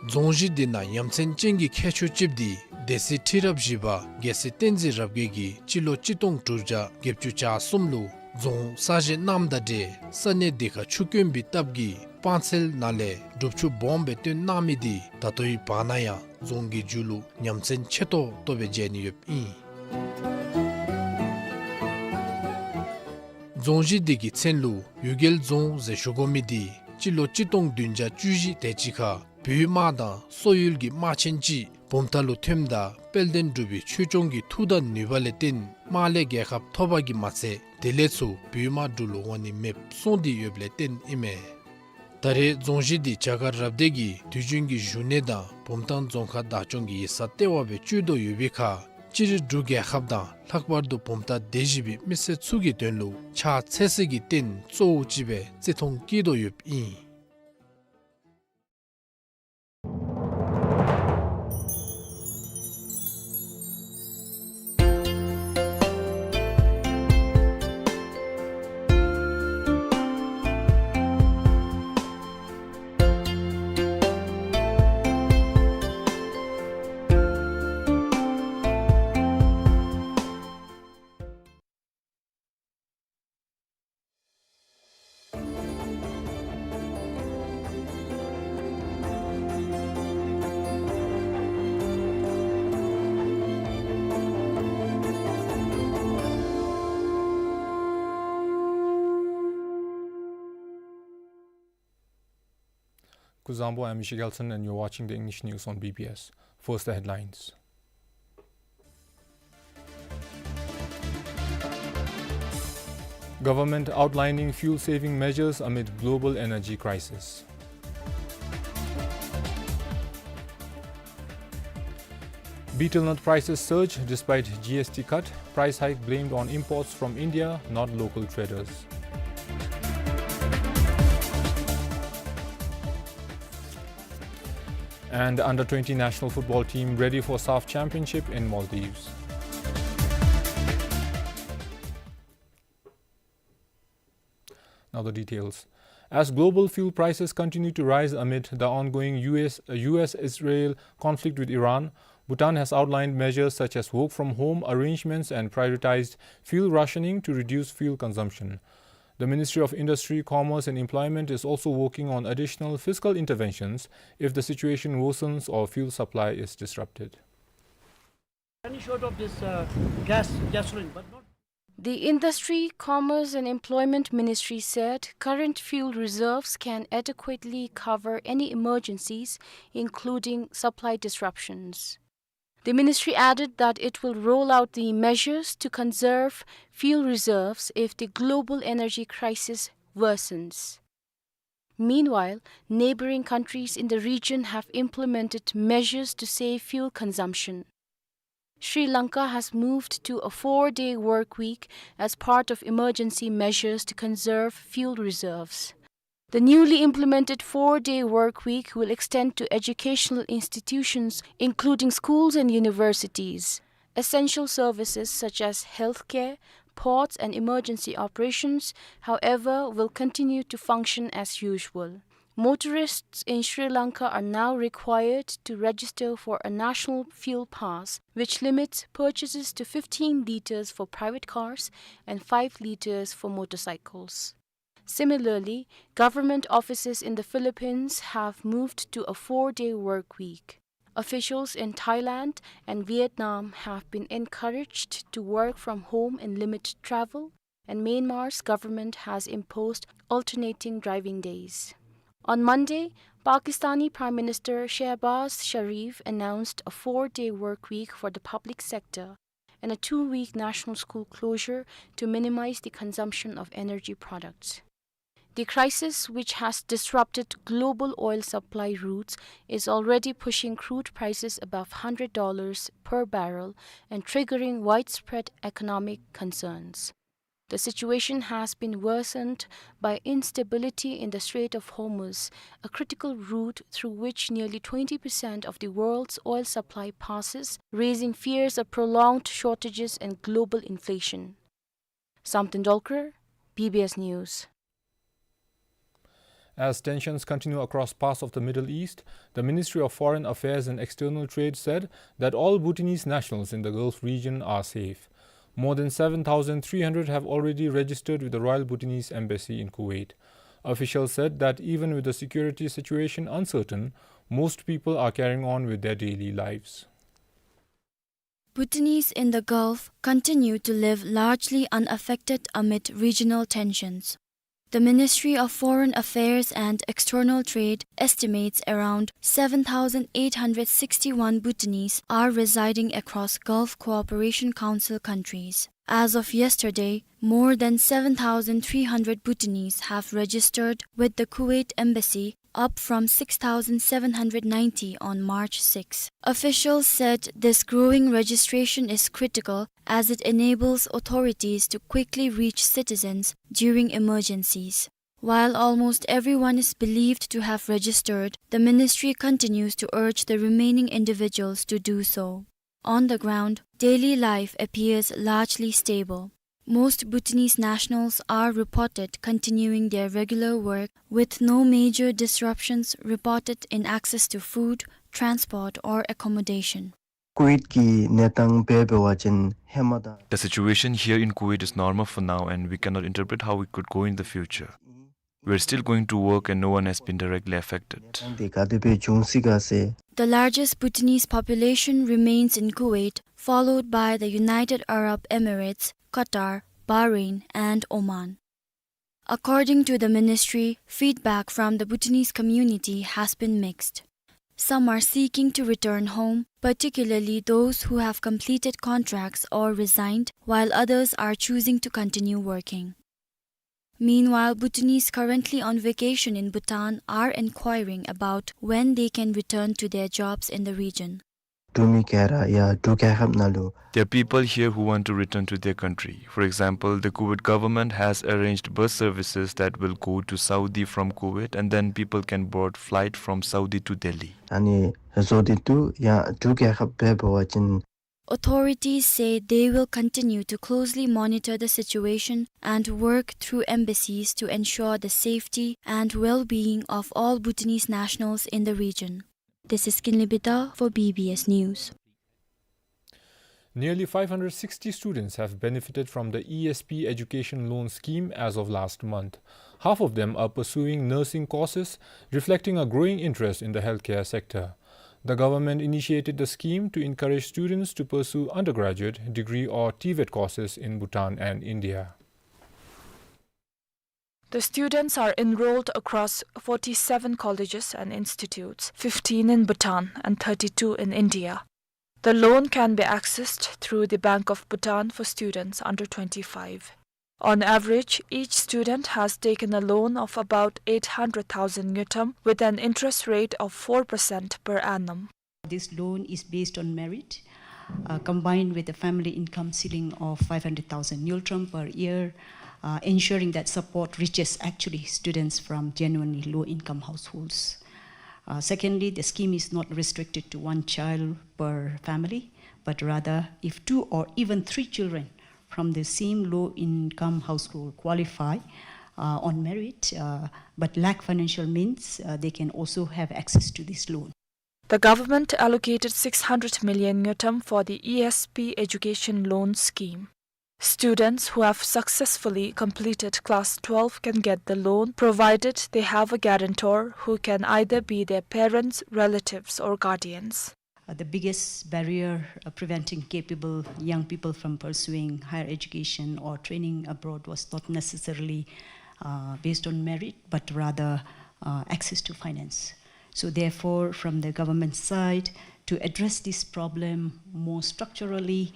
རྫོང་གཞི་འདི་ནང་ཡ་མཚན་ཅན་གྱི་ཁྱད་ཆོས་ཅིག་འདི་སྡེ་སྲིད་ཁྲི་རབས་བཞི་པ་རྒྱལ་སྲས་བསྟན་འཛིན་རབ་རྒྱས་ཀྱིས་སྤྱི་ལོ་གཅིག་སྟོང་དྲུག་བརྒྱ་བརྒྱད་ཅུ་གྱ་གསུམ་ལུ་རྫོང་གསར་བཞེངས་གནངམ་དང་འབྲེལ་ས་གནས་འདི་ཁར་ཆུ་དཀོན་པའི་སྟབས་ཀྱིས་སྤང་ཚལ་ནང་ལས་སྒྲུབ་ཆུ་སྦོམ་སྦེ་བཏོན་གནང་མི་འདི་ད་ལྟོའི་བར་ན་ཡང་རྫོང་གི་མཇུག་ལུ་ཡ་མཚན་ཆེ་ཏོག་ཏོ་སྦེ་མཇལ་ནི་ཡོདཔ་ཨིན། རྫོང་གཞི་འདི་གི་མཚན་ལུ་གཡུལ་རྒྱལ་རྫོང་ཟེར་ཞུ་དགོ་མི་འདི་སྤྱི་ལོ་གཅིག་སྟོང་བདུན་བརྒྱ་བཅུ་བཞི་དེ་ཅིག་ཁར་བོད་དམག་དང་སོག་ཡུལ་གྱི་དམག་ཆེན་ཅིག་བུམ་ཐང་ལུ་ཐོནམ་ད་དཔལ་ལྡན་འབྲུག་པའི་ཆོས་སྐྱོང་གི་མཐུ་དང་ནུས་པ་ལས་བརྟེན་དམག་ལས་རྒྱལ་ཁ་ཐོབ་པ་གིས་མ་ཚད་དེ་ལས་ཚུར་བོད་དམག་འབྲུག་ལུ་འོང་ནི་མེདཔ་སོང་སྟེ་ཡོདཔ་ལས་བརྟེན་ཨིན་མས། ད་རེས་རྫོང་གཞི་འདི་བྱ་དཀར་རབ་སྡེ་གི་དུས་རྒྱུན་གྱི་བཞུགས་གནས་དང་བུམ་ཐང་རྫོང་ཁག་བདག་སྐྱོང་གི་ཡིག་ཚང་ལྟེ་བ་སྦེ་སྤྱོད་དོ་ཡོད་པའི་ཁར་སྤྱིར་འབྲུག་རྒྱལ་ཁབ་དང་ལྷག་པར་དུ་བུམ་ཐང་སྡེ་བཞི་པའི་མི་སེར་ཚུ་གི་དོན་ལུ་ཕྱག་འཚལ་སའི་གི་རྟེན་གཙོ་བོ་ཅིག་སྦེ་བརྩི་མཐོང་བསྐྱེད་དོ་ཡོདཔ་ཨིན། Kuzuzangpo, I'm Michelle Gelson and you're watching the English news on B B S. First, the headlines. Government outlining fuel-saving measures amid global energy crisis. Betel nut prices surge despite G S T cut, price hike blamed on imports from India, not local traders. And under twenty national football team ready for SAFF Championship in Maldives. Now the details. As global fuel prices continue to rise amid the ongoing U S, uh, U S Israel conflict with Iran, Bhutan has outlined measures such as work-from-home arrangements and prioritized fuel rationing to reduce fuel consumption. The Ministry of Industry, Commerce and Employment is also working on additional fiscal interventions if the situation worsens or fuel supply is disrupted. Running short of this, uh, gas, gasoline, but not The Industry, Commerce and Employment Ministry said current fuel reserves can adequately cover any emergencies, including supply disruptions. The ministry added that it will roll out the measures to conserve fuel reserves if the global energy crisis worsens. Meanwhile, neighboring countries in the region have implemented measures to save fuel consumption. Sri Lanka has moved to a four-day work week as part of emergency measures to conserve fuel reserves. The newly implemented four-day work week will extend to educational institutions, including schools and universities. Essential services such as healthcare, ports, and emergency operations, however, will continue to function as usual. Motorists in Sri Lanka are now required to register for a national fuel pass, which limits purchases to fifteen liters for private cars and five liters for motorcycles. Similarly, government offices in the Philippines have moved to a four-day work week. Officials in Thailand and Vietnam have been encouraged to work from home and limit travel, and Myanmar's government has imposed alternating driving days. On Monday, Pakistani Prime Minister Shehbaz Sharif announced a four-day work week for the public sector and a two-week national school closure to minimize the consumption of energy products. The crisis, which has disrupted global oil supply routes, is already pushing crude prices above hundred dollars per barrel and triggering widespread economic concerns. The situation has been worsened by instability in the Strait of Hormuz, a critical route through which nearly twenty percent of the world's oil supply passes, raising fears of prolonged shortages and global inflation. Samten Dolkar, B B S News. As tensions continue across parts of the Middle East, the Ministry of Foreign Affairs and External Trade said that all Bhutanese nationals in the Gulf region are safe. More than seven thousand three hundred have already registered with the Royal Bhutanese Embassy in Kuwait. Officials said that even with the security situation uncertain, most people are carrying on with their daily lives. Bhutanese in the Gulf continue to live largely unaffected amid regional tensions. The Ministry of Foreign Affairs and External Trade estimates around seven thousand eight hundred sixty-one Bhutanese are residing across Gulf Cooperation Council countries. As of yesterday, more than seven thousand three hundred Bhutanese have registered with the Kuwait Embassy, up from six thousand seven hundred ninety on March six. Officials said this growing registration is critical as it enables authorities to quickly reach citizens during emergencies. While almost everyone is believed to have registered, the ministry continues to urge the remaining individuals to do so. On the ground, daily life appears largely stable. Most Bhutanese nationals are reported continuing their regular work, with no major disruptions reported in access to food, transport, or accommodation. ཀུ་ཝེཊ་ཀྱི་གནས་སྟངས་འབད་བ་ཅིན་ཧེ་མ་དང་། The situation here in Kuwait is normal for now, and we cannot interpret how it could go in the future. We're still going to work and no one has been directly affected. གནས་སྟངས་དེ་ག་དེ་སྦེ་འབྱུང་སྲིད་ག་ཟེར། The largest Bhutanese population remains in Kuwait, followed by the United Arab Emirates, Qatar, Bahrain, and Oman. According to the ministry, feedback from the Bhutanese community has been mixed. Some are seeking to return home, particularly those who have completed contracts or resigned, while others are choosing to continue working. Meanwhile, Bhutanese currently on vacation in Bhutan are inquiring about when they can return to their jobs in the region. འབྲུག་མི་ག་ར་ཡར་འབྲུག་རྒྱལ་ཁབ་ནང་ལུ། There are people here who want to return to their country. For example, the Kuwait government has arranged bus services that will go to Saudi from Kuwait, and then people can board flight from Saudi to Delhi. ཨ་ནི་བཟོ་སྟེ་འདུག། ཡར་འབྲུག་རྒྱལ་ཁབ་འབད་བ་ཅིན། Authorities say they will continue to closely monitor the situation and work through embassies to ensure the safety and well-being of all Bhutanese nationals in the region. This is Kinley Bida for B B S News. Nearly five hundred sixty students have benefited from the E S P education loan scheme as of last month. Half of them are pursuing nursing courses, reflecting a growing interest in the healthcare sector. The government initiated the scheme to encourage students to pursue undergraduate, degree or TVET courses in Bhutan and India. The students are enrolled across forty-seven colleges and institutes, fifteen in Bhutan and thirty-two in India. The loan can be accessed through the Bank of Bhutan for students under twenty-five. On average, each student has taken a loan of about eight hundred thousand ngultrum with an interest rate of four percent per annum. This loan is based on merit, uh, combined with a family income ceiling of five hundred thousand ngultrum per year, uh, ensuring that support reaches actually students from genuinely low-income households. Uh, secondly, the scheme is not restricted to one child per family, but rather if two or even three children from the same low-income household qualify, uh, on merit, uh, but lack financial means, uh, they can also have access to this loan. The government allocated six hundred million ngultrum for the E S P education loan scheme. Students who have successfully completed class twelve can get the loan, provided they have a guarantor who can either be their parents, relatives, or guardians. Uh, the biggest barrier, uh, preventing capable young people from pursuing higher education or training abroad was not necessarily, uh, based on merit, but rather, uh, access to finance. So therefore, from the government side, to address this problem more structurally,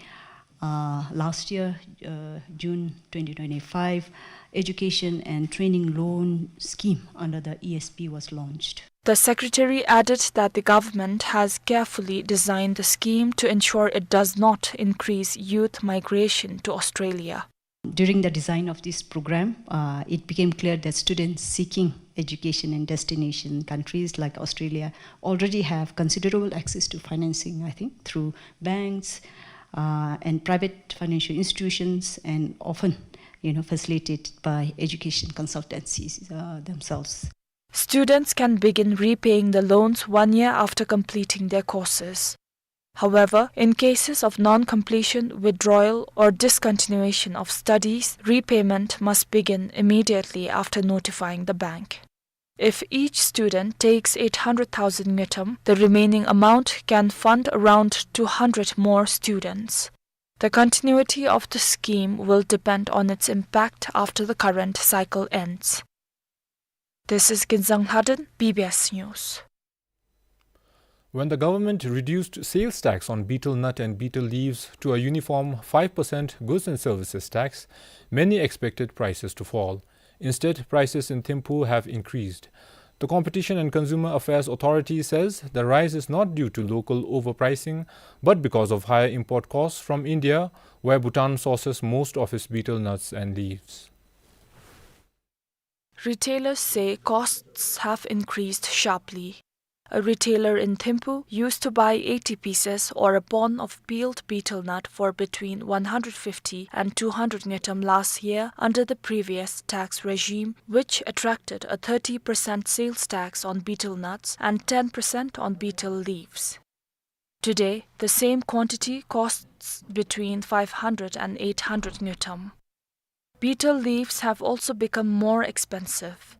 uh, last year, uh, June twenty twenty-five, education and training loan scheme under the E S P was launched. The secretary added that the government has carefully designed the scheme to ensure it does not increase youth migration to Australia. During the design of this program, uh, it became clear that students seeking education in destination countries like Australia already have considerable access to financing, I think, through banks, uh, and private financial institutions, and often, you know, facilitated by education consultancies, uh, themselves. Students can begin repaying the loans one year after completing their courses. However, in cases of non-completion, withdrawal, or discontinuation of studies, repayment must begin immediately after notifying the bank. If each student takes eight hundred thousand ngultrum, the remaining amount can fund around two hundred more students. The continuity of the scheme will depend on its impact after the current cycle ends. This is Ginzang Lhaden, B B S News. When the government reduced sales tax on betel nut and betel leaves to a uniform five percent goods and services tax, many expected prices to fall. Instead, prices in Thimphu have increased. The Competition and Consumer Affairs Authority says the rise is not due to local overpricing, but because of higher import costs from India, where Bhutan sources most of its betel nuts and leaves. Retailers say costs have increased sharply. A retailer in Thimphu used to buy eighty pieces or a pon of peeled betel nut for between one hundred fifty and two hundred ngultrum last year under the previous tax regime, which attracted a thirty percent sales tax on betel nuts and ten percent on betel leaves. Today, the same quantity costs between five hundred and eight hundred ngultrum. Betel leaves have also become more expensive.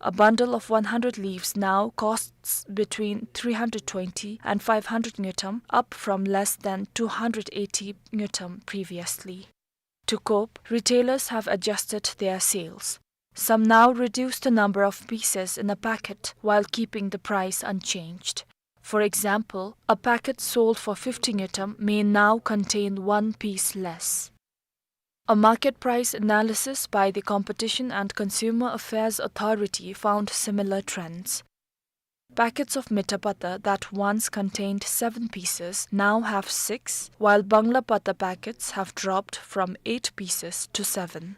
A bundle of one hundred leaves now costs between three hundred twenty and five hundred ngultrum, up from less than two hundred eighty ngultrum previously. To cope, retailers have adjusted their sales. Some now reduce the number of pieces in a packet while keeping the price unchanged. For example, a packet sold for fifty ngultrum may now contain one piece less. A market price analysis by the Competition and Consumer Affairs Authority found similar trends. Packets of mittha patta that once contained seven pieces now have six, while bangla patta packets have dropped from eight pieces to seven.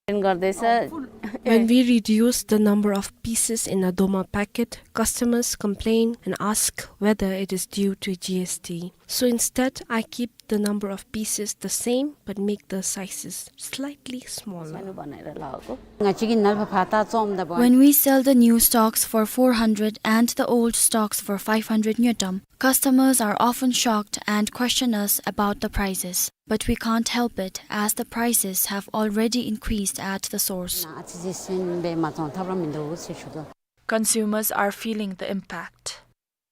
When we reduce the number of pieces in a doma packet, customers complain and ask whether it is due to G S T. So instead, I keep the number of pieces the same but make the sizes slightly smaller. When we sell the new stocks for four hundred and the old stocks for five hundred ngultrum, customers are often shocked and question us about the prices. But we can't help it, as the prices have already increased at the source. Consumers are feeling the impact.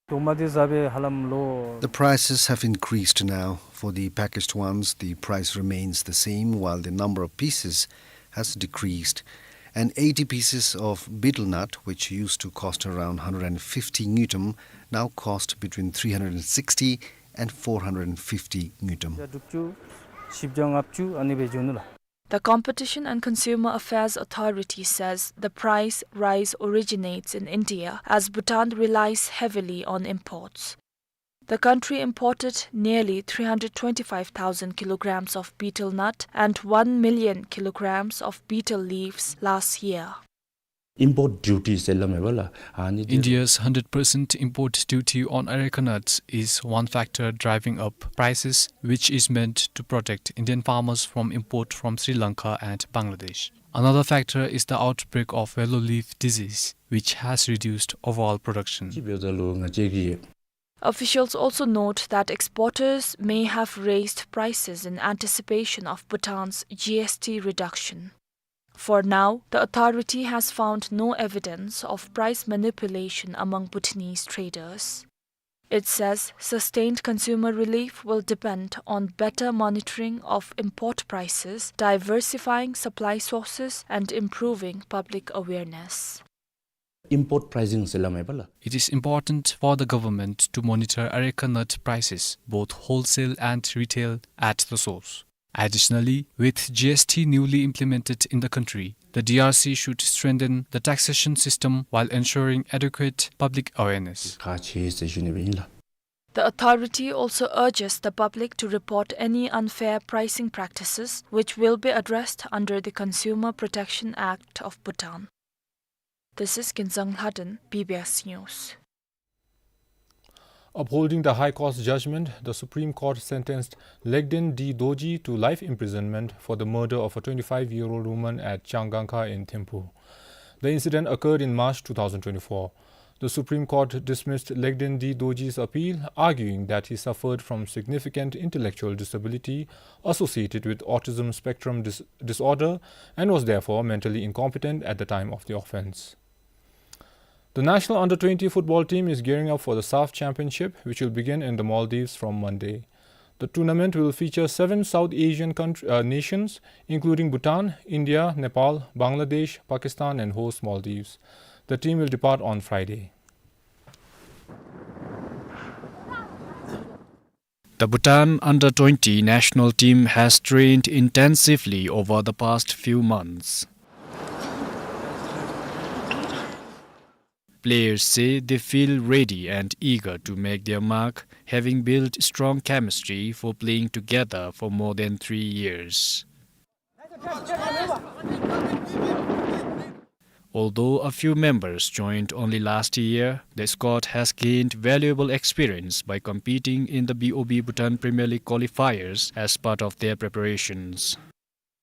The prices have increased now. For the packaged ones, the price remains the same, while the number of pieces has decreased. And eighty pieces of betel nut, which used to cost around hundred and fifty ngultrum, now cost between three hundred and sixty and four hundred and fifty ngultrum. The Competition and Consumer Affairs Authority says the price rise originates in India, as Bhutan relies heavily on imports. The country imported nearly three hundred twenty-five thousand kilograms of betel nut and one million kilograms of betel leaves last year. Import duty ཟེར་སླབ་མས་པ་ལགས། ཨ་ནི་འདི། India's hundred percent import duty on areca nuts is one factor driving up prices, which is meant to protect Indian farmers from import from Sri Lanka and Bangladesh. Another factor is the outbreak of yellow leaf disease, which has reduced overall production. ཅིག་འབདཝ་ད་ལུ་ང་བཅས་ཀྱིས། Officials also note that exporters may have raised prices in anticipation of Bhutan's G S T reduction. For now, the authority has found no evidence of price manipulation among Bhutanese traders. It says sustained consumer relief will depend on better monitoring of import prices, diversifying supply sources, and improving public awareness. Import pricing ཟེར་སླབ་མས་པ་ལགས། It is important for the government to monitor areca nut prices, both wholesale and retail, at the source. Additionally, with G S T newly implemented in the country, the D R C should strengthen the taxation system while ensuring adequate public awareness. ཁག་ཆེ་ཟེར་ཞུ་ནི་སྦེ་ཨིན་ལགས། The authority also urges the public to report any unfair pricing practices, which will be addressed under the Consumer Protection Act of Bhutan. This is Kinzang Lhaden, B B S News. Upholding the High Court's judgment, the Supreme Court sentenced Legden D Dorji to life imprisonment for the murder of a twenty-five-year-old woman at Changangkha in Thimphu. The incident occurred in March two thousand twenty-four. The Supreme Court dismissed Legden D Dorji's appeal, arguing that he suffered from significant intellectual disability associated with autism spectrum dis-, disorder and was therefore mentally incompetent at the time of the offense. The national under twenty football team is gearing up for the SAFF Championship, which will begin in the Maldives from Monday. The tournament will feature seven South Asian country, uh, nations, including Bhutan, India, Nepal, Bangladesh, Pakistan, and host Maldives. The team will depart on Friday. The Bhutan under twenty national team has trained intensively over the past few months. Players say they feel ready and eager to make their mark, having built strong chemistry for playing together for more than three years. Although a few members joined only last year, the squad has gained valuable experience by competing in the B O B Bhutan Premier League qualifiers as part of their preparations.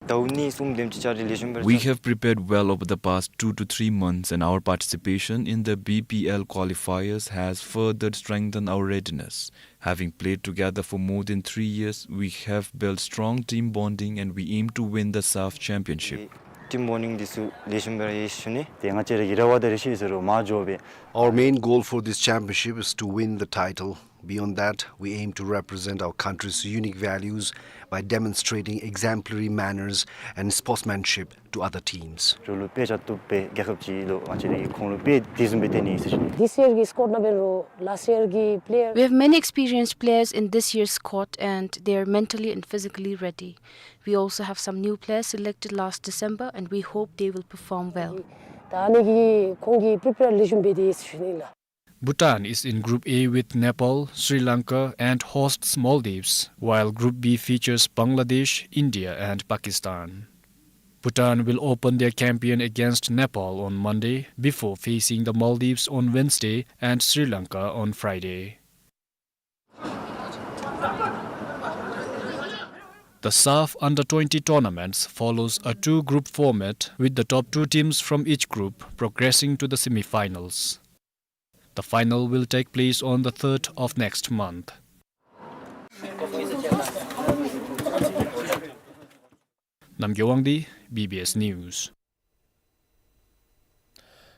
We have prepared well over the past two to three months, and our participation in the B P L qualifiers has further strengthened our readiness. Having played together for more than three years, we have built strong team bonding and we aim to win the SAFF Championship. Team bonding འདི་ཚུ་ལེགས་ཤོམ་སྦེ་ར་ཡོད་ཟེར་ཞུ་ནི། ཏེ་ང་བཅས་ར་གི་རེ་བ་དང་རེ་ཞུ་ཟེར་རུང་མ་འགྱོ་བས། Our main goal for this championship is to win the title. Beyond that, we aim to represent our country's unique values by demonstrating exemplary manners and sportsmanship to other teams. རོགས་ལུ་དཔེ་ཆ་བཏུབ་སྦེ་རྒྱལ་ཁབ་ཅིག་ལུ་ང་བཅས་ནི་ཁོང་ལུ་དཔེ་དེ་བཟུམ་སྦེ་སྟོན་ནི་ཟེར་ཞུ་ནི། This year གི་squad ནང་འབད་རུང་last year གི་player། We have many experienced players in this year's squad and they are mentally and physically ready. We also have some new players selected last December and we hope they will perform well. ད་ཨ་ནི་གིས་ཁོང་གིས་prepare ལེགས་ཤོམ་འབད་དེ་ཡོད་ཟེར་ཞུ་ནི་ལགས། Bhutan is in Group A with Nepal, Sri Lanka, and hosts Maldives, while Group B features Bangladesh, India, and Pakistan. Bhutan will open their campaign against Nepal on Monday before facing the Maldives on Wednesday and Sri Lanka on Friday. The SAFF under twenty tournaments follows a two-group format, with the top two teams from each group progressing to the semi-finals. The final will take place on the third of next month. Namgay Wangdi, B B S News.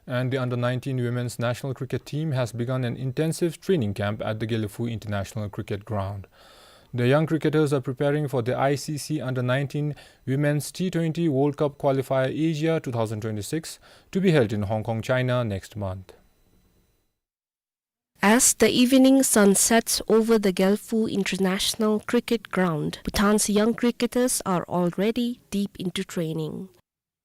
And the under nineteen women's national cricket team has begun an intensive training camp at the Gelephu International Cricket Ground. The young cricketers are preparing for the I C C under nineteen Women's T twenty World Cup Qualifier Asia two thousand twenty-six to be held in Hong Kong, China next month. As the evening sun sets over the Gelfu International Cricket Ground, Bhutan's young cricketers are already deep into training.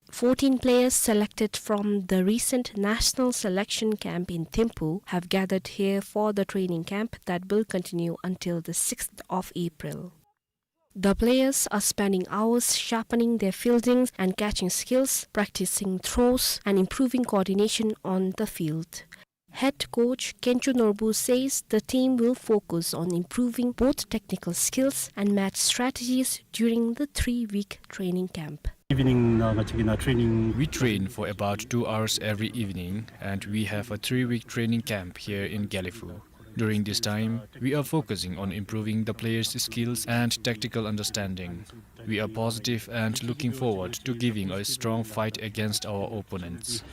Fourteen players selected from the recent national selection camp in Thimphu have gathered here for the training camp that will continue until the sixth of April. The players are spending hours sharpening their fielding and catching skills, practicing throws, and improving coordination on the field. Head coach Kencho Norbu says the team will focus on improving both technical skills and match strategies during the three-week training camp. Evening, uh, training. We train for about two hours every evening, and we have a three-week training camp here in Gelephu. During this time, we are focusing on improving the players' skills and tactical understanding. We are positive and looking forward to giving a strong fight against our opponents.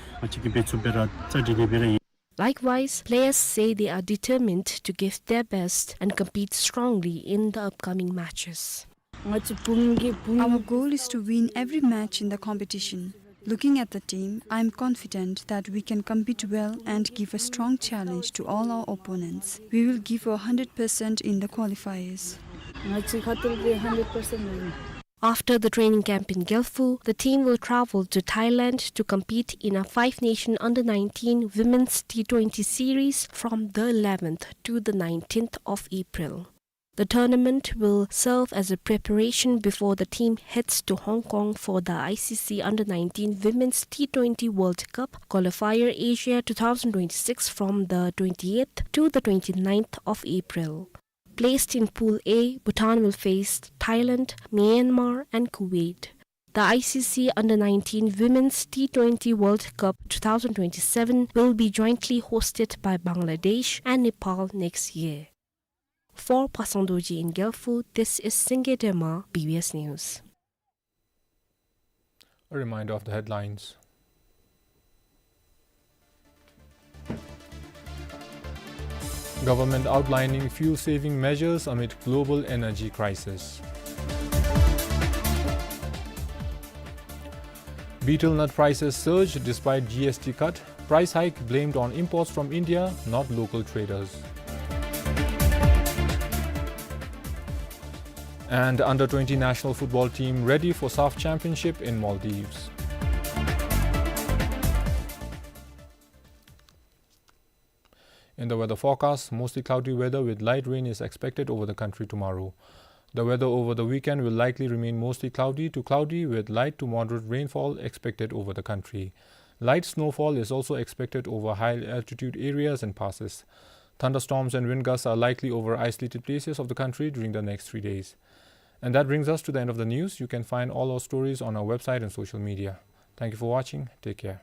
Likewise, players say they are determined to give their best and compete strongly in the upcoming matches. Our goal is to win every match in the competition. Looking at the team, I am confident that we can compete well and give a strong challenge to all our opponents. We will give our hundred percent in the qualifiers. After the training camp in Gelephu, the team will travel to Thailand to compete in a five-nation under nineteen women's T twenty series from the eleventh to the nineteenth of April. The tournament will serve as a preparation before the team heads to Hong Kong for the I C C under nineteen Women's T twenty World Cup Qualifier Asia two thousand twenty-six from the twenty-eighth to the twenty-ninth of April. Placed in Pool A, Bhutan will face Thailand, Myanmar, and Kuwait. The I C C under nineteen Women's T twenty World Cup two thousand twenty-seven will be jointly hosted by Bangladesh and Nepal next year. For Pasang Dorji in Gelephu, this is Singye Dema, B B S News. A reminder of the headlines. Government outlining fuel-saving measures amid global energy crisis. Betel nut prices surge despite G S T cut. Price hike blamed on imports from India, not local traders. And under twenty national football team ready for SAFF Championship in Maldives. In the weather forecast, mostly cloudy weather with light rain is expected over the country tomorrow. The weather over the weekend will likely remain mostly cloudy to cloudy with light to moderate rainfall expected over the country. Light snowfall is also expected over high altitude areas and passes. Thunderstorms and wind gusts are likely over isolated places of the country during the next three days. And that brings us to the end of the news. You can find all our stories on our website and social media. Thank you for watching. Take care.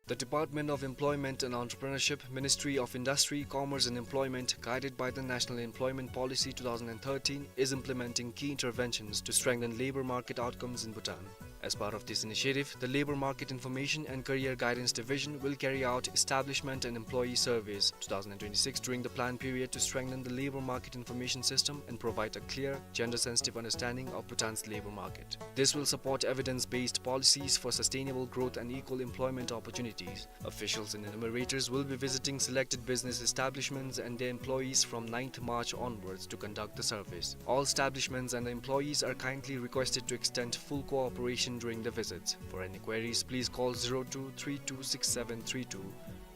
The Department of Employment and Entrepreneurship, Ministry of Industry, Commerce and Employment, guided by the National Employment Policy two thousand and thirteen, is implementing key interventions to strengthen labor market outcomes in Bhutan. As part of this initiative, the Labor Market Information and Career Guidance Division will carry out establishment and employee surveys two thousand twenty-six during the plan period to strengthen the labor market information system and provide a clear, gender-sensitive understanding of Bhutan's labor market. This will support evidence-based policies for sustainable growth and equal employment opportunities. Officials and enumerators will be visiting selected business establishments and their employees from ninth March onwards to conduct the surveys. All establishments and the employees are kindly requested to extend full cooperation during the visits. For any queries, please call zero two three two six seven three two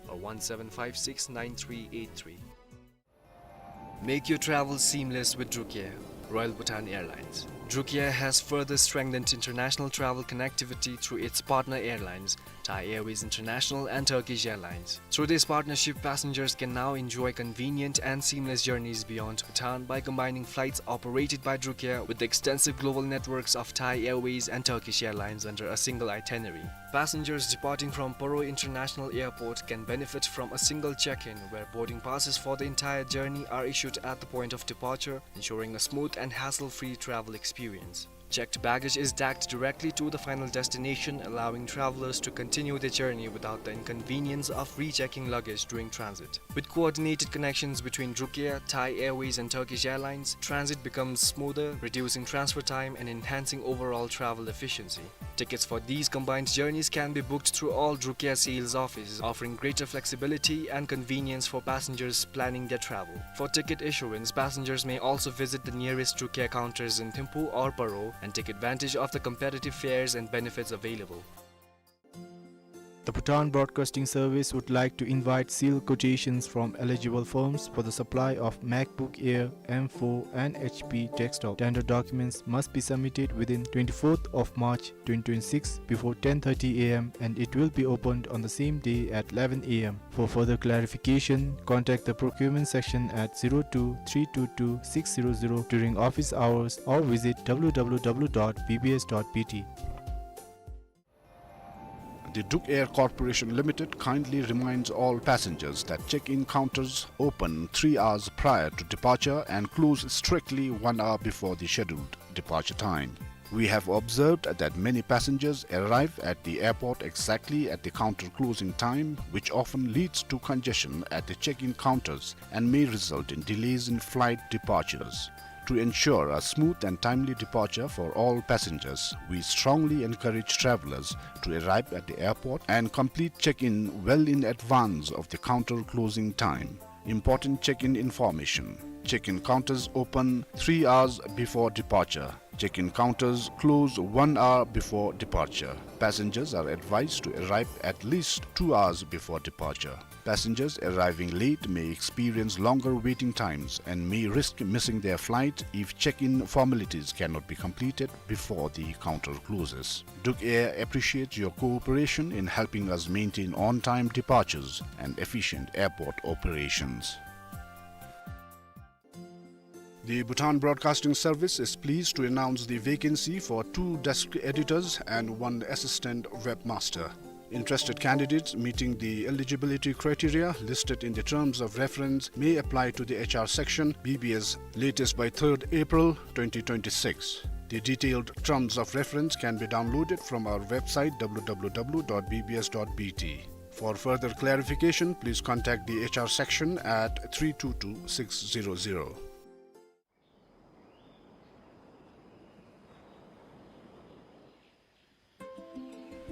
or one seven five six nine three eight three. Make your travel seamless with Drukair, Royal Bhutan Airlines. Drukair has further strengthened international travel connectivity through its partner airlines, Thai Airways International and Turkish Airlines. Through this partnership, passengers can now enjoy convenient and seamless journeys beyond Bhutan by combining flights operated by Drukair with the extensive global networks of Thai Airways and Turkish Airlines under a single itinerary. Passengers departing from Paro International Airport can benefit from a single check-in, where boarding passes for the entire journey are issued at the point of departure, ensuring a smooth and hassle-free travel experience. Checked baggage is tagged directly to the final destination, allowing travelers to continue their journey without the inconvenience of rechecking luggage during transit. With coordinated connections between Drukair, Thai Airways, and Turkish Airlines, transit becomes smoother, reducing transfer time and enhancing overall travel efficiency. Tickets for these combined journeys can be booked through all Drukair sales offices, offering greater flexibility and convenience for passengers planning their travel. For ticket issuance, passengers may also visit the nearest Drukair counters in Thimphu or Paro and take advantage of the competitive fares and benefits available. The Bhutan Broadcasting Service would like to invite sealed quotations from eligible firms for the supply of MacBook Air M four and H P desktop. Tender documents must be submitted within twenty-fourth of March twenty twenty-six before ten thirty A M, and it will be opened on the same day at eleven A M. For further clarification, contact the procurement section at zero two three two two six zero zero during office hours or visit W W W dot B B S dot B T. The Drukair Corporation Limited kindly reminds all passengers that check-in counters open three hours prior to departure and close strictly one hour before the scheduled departure time. We have observed that many passengers arrive at the airport exactly at the counter closing time, which often leads to congestion at the check-in counters and may result in delays in flight departures. To ensure a smooth and timely departure for all passengers, we strongly encourage travelers to arrive at the airport and complete check-in well in advance of the counter closing time. Important check-in information. Check-in counters open three hours before departure. Check-in counters close one hour before departure. Passengers are advised to arrive at least two hours before departure. Passengers arriving late may experience longer waiting times and may risk missing their flight if check-in formalities cannot be completed before the counter closes. Drukair appreciates your cooperation in helping us maintain on-time departures and efficient airport operations. The Bhutan Broadcasting Service is pleased to announce the vacancy for two desk editors and one assistant webmaster. Interested candidates meeting the eligibility criteria listed in the terms of reference may apply to the H R section, B B S, latest by third April twenty twenty-six. The detailed terms of reference can be downloaded from our website, W W W dot B B S dot B T. For further clarification, please contact the H R section at three two two six zero zero.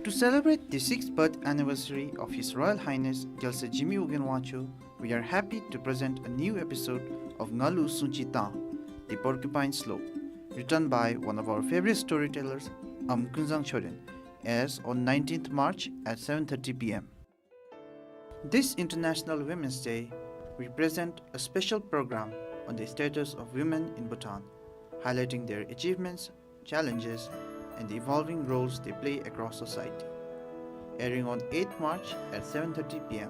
To celebrate the sixth birth anniversary of His Royal Highness Gyaltswer Jigme Wogyen Wangchuck, we are happy to present a new episode of Ngalu Sungchi Tang, The Porcupine Slope, written by one of our favorite storytellers, Am Kunzang Choden, airs on nineteenth March at seven thirty P M. This International Women's Day, we present a special program on the status of women in Bhutan, highlighting their achievements, challenges, and the evolving roles they play across society. Airing on eighth March at seven thirty P M.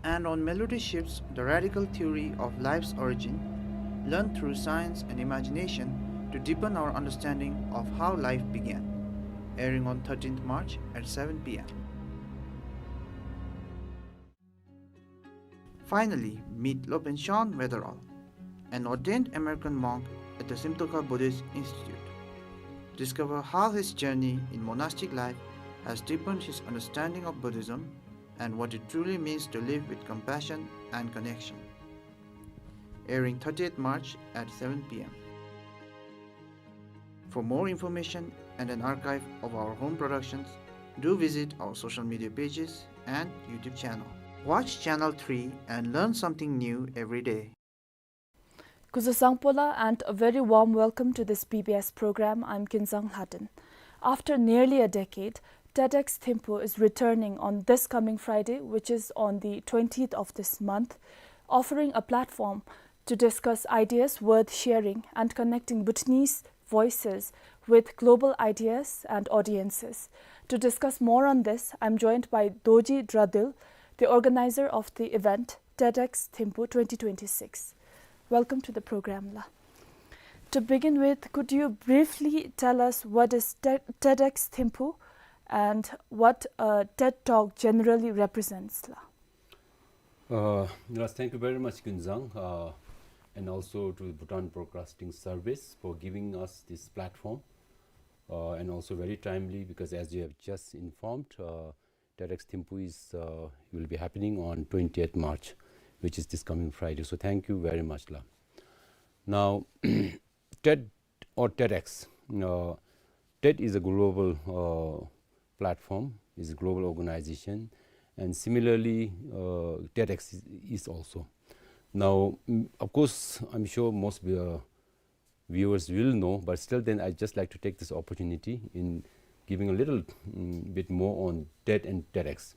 And on Melody Shifts, the radical theory of life's origin, learned through science and imagination to deepen our understanding of how life began. Airing on thirteenth March at seven P M. Finally, meet Lopen Shan Wetherall, an ordained American monk at the Simtokha Buddhist Institute. Discover how his journey in monastic life has deepened his understanding of Buddhism and what it truly means to live with compassion and connection. Airing thirtieth March at seven p m. For more information and an archive of our home productions, do visit our social media pages and YouTube channel. Watch Channel three and learn something new every day. Kuzuzangpo la, and a very warm welcome to this B B S program. I'm Kinzang Lhaden. After nearly a decade, TEDx Thimphu is returning on this coming Friday, which is on the twentieth of this month, offering a platform to discuss ideas worth sharing and connecting Bhutanese voices with global ideas and audiences. To discuss more on this, I'm joined by Dorji Dradil, the organizer of the event, TEDx Thimphu twenty twenty-six. Welcome to the program, la. To begin with, could you briefly tell us what is Te-, TEDx Thimphu and what a TED Talk generally represents, la? Uh, yes, thank you very much, Kinzang, uh, and also to the Bhutan Broadcasting Service for giving us this platform, uh, and also very timely because, as you have just informed, uh, TEDx Thimphu is, uh, will be happening on twentieth March, which is this coming Friday. So thank you very much, la. Now, TED or TEDx, uh, TED is a global, uh, platform, is a global organization, and similarly, uh, TEDx is, is also. Now, mm, of course, I'm sure most, uh, viewers will know, but still then I just like to take this opportunity in giving a little, mm, bit more on TED and TEDx.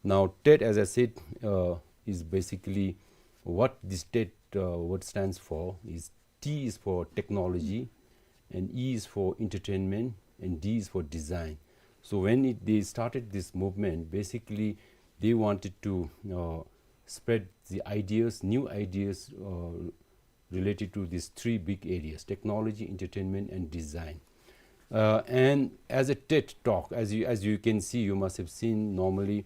Now, TED, as I said, uh, is basically what this TED, uh, word stands for is T is for technology, and E is for entertainment, and D is for design. So when it, they started this movement, basically they wanted to, uh, spread the ideas, new ideas, uh, related to these three big areas: technology, entertainment, and design. Uh, and as a TED Talk, as you, as you can see, you must have seen normally,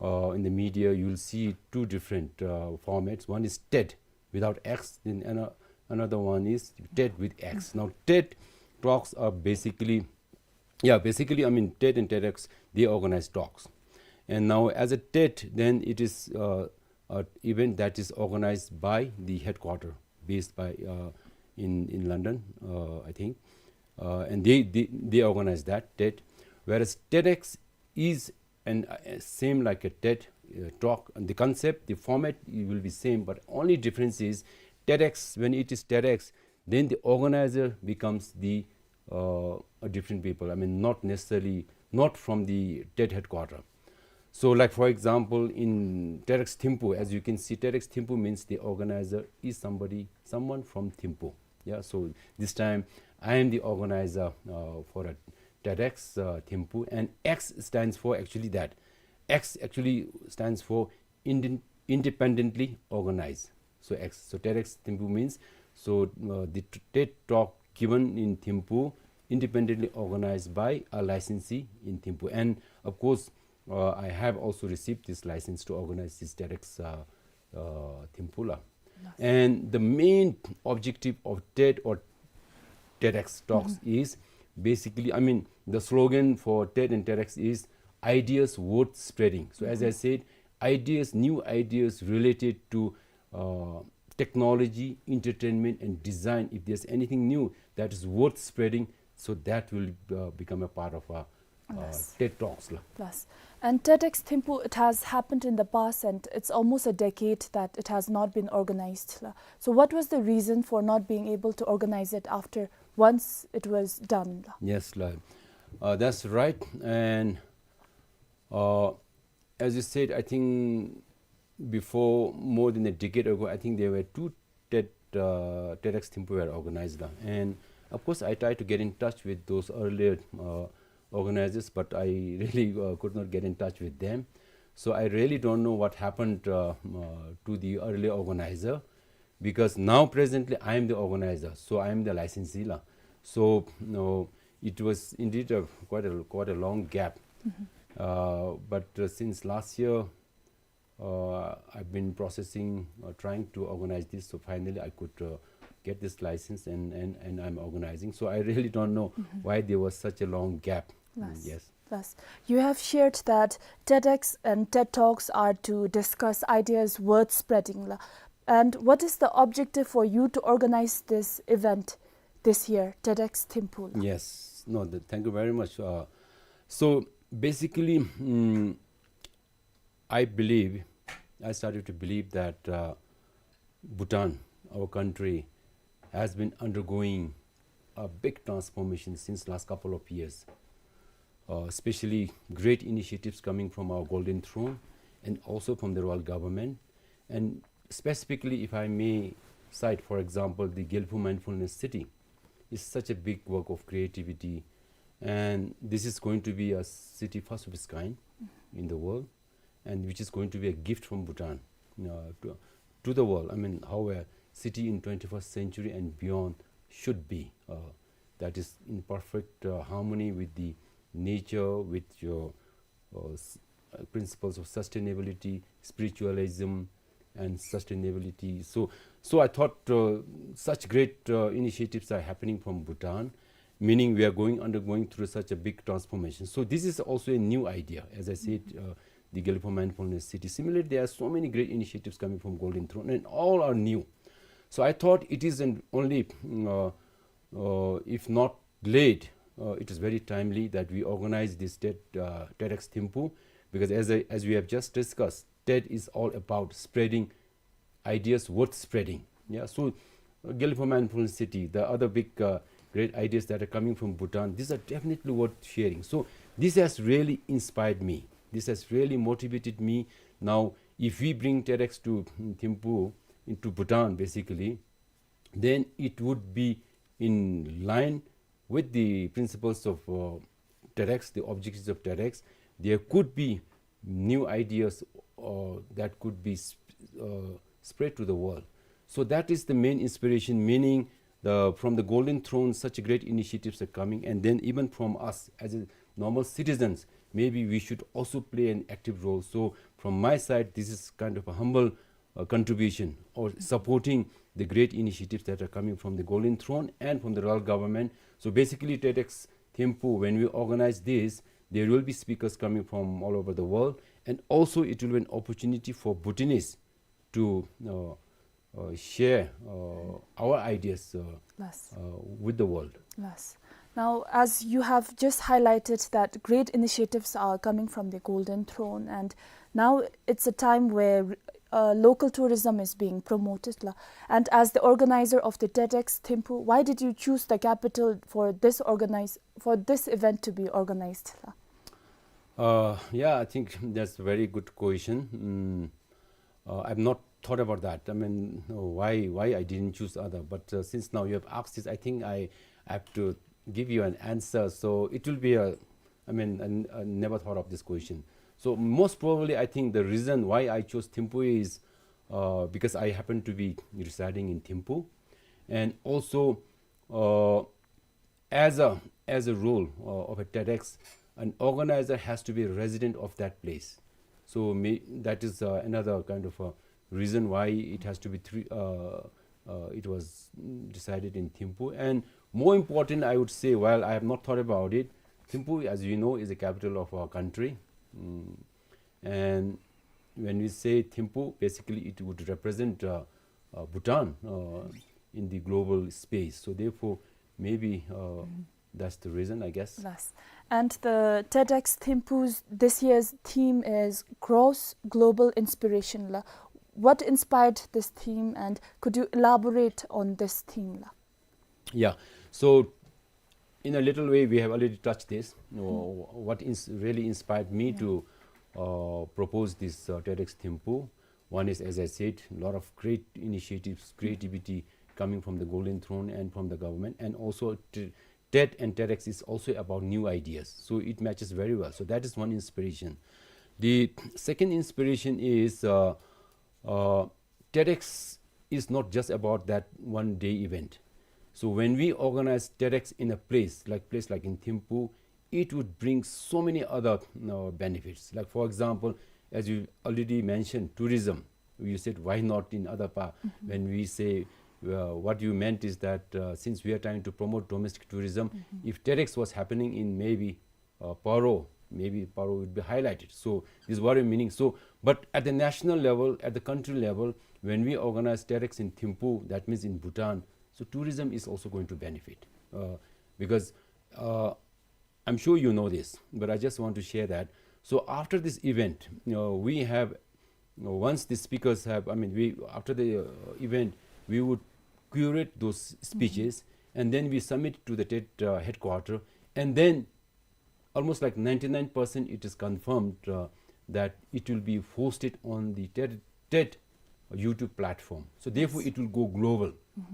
uh, in the media, you'll see two different, uh, formats. One is TED without X, then ano-, another one is TED with X. Now, TED Talks are basically, yeah, basically, I mean, TED and TEDx, they organize talks. And now, as a TED, then it is, uh, an event that is organized by the headquarter, based by, uh, in, in London, uh, I think. Uh, and they, they, they organize that, TED. Whereas TEDx is an, uh, same like a TED, uh, Talk. And the concept, the format, it will be same, but only difference is TEDx, when it is TEDx, then the organizer becomes the, uh, a different people. I mean, not necessarily, not from the TED headquarter. So, like, for example, in TEDx Thimphu, as you can see, TEDx Thimphu means the organizer is somebody, someone from Thimphu. Yeah, so this time I am the organizer, uh, for a TEDx, uh, Thimphu, and X stands for actually that. X actually stands for inden-, independently organized. So X, so TEDx Thimphu means, so, uh, the t-, TED Talk given in Thimphu, independently organized by a licensee in Thimphu. And of course, uh, I have also received this license to organize this TEDx, uh, uh, Thimphu la. Nice. And the main objective of TED or TEDx Talks, mm-hmm, is basically, I mean, the slogan for TED and TEDx is ideas worth spreading. So as I, mm-hmm, said, ideas, new ideas related to, uh, technology, entertainment, and design. If there's anything new that is worth spreading, so that will, uh, become a part of a, uh, yes, TED Talks la. Yes. And TEDx Thimphu, it has happened in the past, and it's almost a decade that it has not been organized la. So what was the reason for not being able to organize it after once it was done la? Yes la. Uh, that's right. And, uh, as you said, I think before, more than a decade ago, I think there were two TED, uh, TEDx Thimphu were organized la. And of course, I tried to get in touch with those earlier, uh, organizers, but I really, uh, could not get in touch with them. So I really don't know what happened, uh, uh, to the earlier organizer, because now presently I am the organizer, so I am the licensee la. So, you know, it was indeed a quite a, quite a long gap. Mm-hmm. Uh, but, uh, since last year, uh, I've been processing, uh, trying to organize this. So finally, I could, uh, get this license and, and, and I'm organizing. So I really don't know why there was such a long gap. Mm, yes. Yes. You have shared that TEDx and TED Talks are to discuss ideas worth spreading la. And what is the objective for you to organize this event this year, TEDx Thimphu la? Yes. No, the, thank you very much. Uh, so basically, mm, I believe, I started to believe that, uh, Bhutan, our country, has been undergoing a big transformation since last couple of years, uh, especially great initiatives coming from our Golden Throne and also from the royal government. And specifically, if I may cite, for example, the Gelphu Mindfulness City is such a big work of creativity. And this is going to be a city first of its kind in the world, and which is going to be a gift from Bhutan, uh, to, to the world. I mean, how a city in twenty-first century and beyond should be, uh, that is in perfect, uh, harmony with the nature, with your, uh, s-, uh, principles of sustainability, spiritualism, and sustainability. So, so I thought, uh, such great, uh, initiatives are happening from Bhutan, meaning we are going, undergoing through such a big transformation. So this is also a new idea, as I said, uh, the Gelphu Mindfulness City. Similarly, there are so many great initiatives coming from Golden Throne, and all are new. So I thought it is an only, mm, uh, uh, if not late, uh, it is very timely that we organize this TED, uh, TEDx Thimphu, because as I, as we have just discussed, TED is all about spreading ideas worth spreading. Yeah, so, uh, Gelphu Mindfulness City, the other big, uh, great ideas that are coming from Bhutan, these are definitely worth sharing. So this has really inspired me. This has really motivated me. Now, if we bring TEDx to, mm, Thimphu, into Bhutan, basically, then it would be in line with the principles of, uh, TEDx, the objectives of TEDx. There could be new ideas, uh, that could be sp-, uh, spread to the world. So that is the main inspiration, meaning the, from the Golden Throne, such great initiatives are coming, and then even from us as a normal citizens, maybe we should also play an active role. So from my side, this is kind of a humble, uh, contribution or supporting the great initiatives that are coming from the Golden Throne and from the royal government. So basically, TEDx Thimphu, when we organize this, there will be speakers coming from all over the world, and also it will be an opportunity for Bhutanese to, uh, uh, share, uh, our ideas, uh, Yes. uh, with the world. Yes. Now, as you have just highlighted that great initiatives are coming from the Golden Throne, and now it's a time where, uh, local tourism is being promoted la. And as the organizer of the TEDx Thimphu, why did you choose the capital for this organize, for this event to be organized la? Uh, yeah, I think that's a very good question. Mm, uh, I've not thought about that. I mean, why, why I didn't choose other? But, uh, since now you have asked this, I think I, I have to give you an answer. So it will be a, I mean, I, I never thought of this question. So most probably, I think the reason why I chose Thimphu is, uh, because I happen to be residing in Thimphu, and also, uh, as a, as a rule, uh, of a TEDx, an organizer has to be a resident of that place. So may-, that is, uh, another kind of a reason why it has to be three, uh, uh, it was decided in Thimphu. And more important, I would say, while I have not thought about it, Thimphu, as you know, is the capital of our country. Mm. And when we say Thimphu, basically it would represent, uh, uh, Bhutan, uh, in the global space. So therefore, maybe, uh, that's the reason, I guess. Yes. And the TEDx Thimphu's this year's theme is Cross Global Inspiration la. What inspired this theme, and could you elaborate on this theme la? Yeah. So, in a little way, we have already touched this. You know, what ins-, really inspired me to, uh, propose this, uh, TEDx Thimphu. One is, as I said, a lot of great initiatives, creativity coming from the Golden Throne and from the government, and also t-, TED and TEDx is also about new ideas. So it matches very well. So that is one inspiration. The second inspiration is, uh, uh, TEDx is not just about that one day event. So when we organize TEDx in a place, like place like in Thimphu, it would bring so many other, uh, benefits. Like for example, as you already mentioned, tourism. You said, "Why not in other part?" When we say, Uh, what you meant is that, uh, since we are trying to promote domestic tourism, if TEDx was happening in maybe, uh, Paro, maybe Paro would be highlighted. So this is what I'm meaning. So, but at the national level, at the country level, when we organize TEDx in Thimphu, that means in Bhutan, so tourism is also going to benefit. Uh, because, uh, I'm sure you know this, but I just want to share that. So after this event, you know, we have, you know, once the speakers have, I mean, we, after the, uh, event, we would curate those speeches, and then we submit to the TED, uh, headquarter, and then almost like ninety-nine percent it is confirmed, uh, that it will be hosted on the TED, TED YouTube platform. So therefore, it will go global.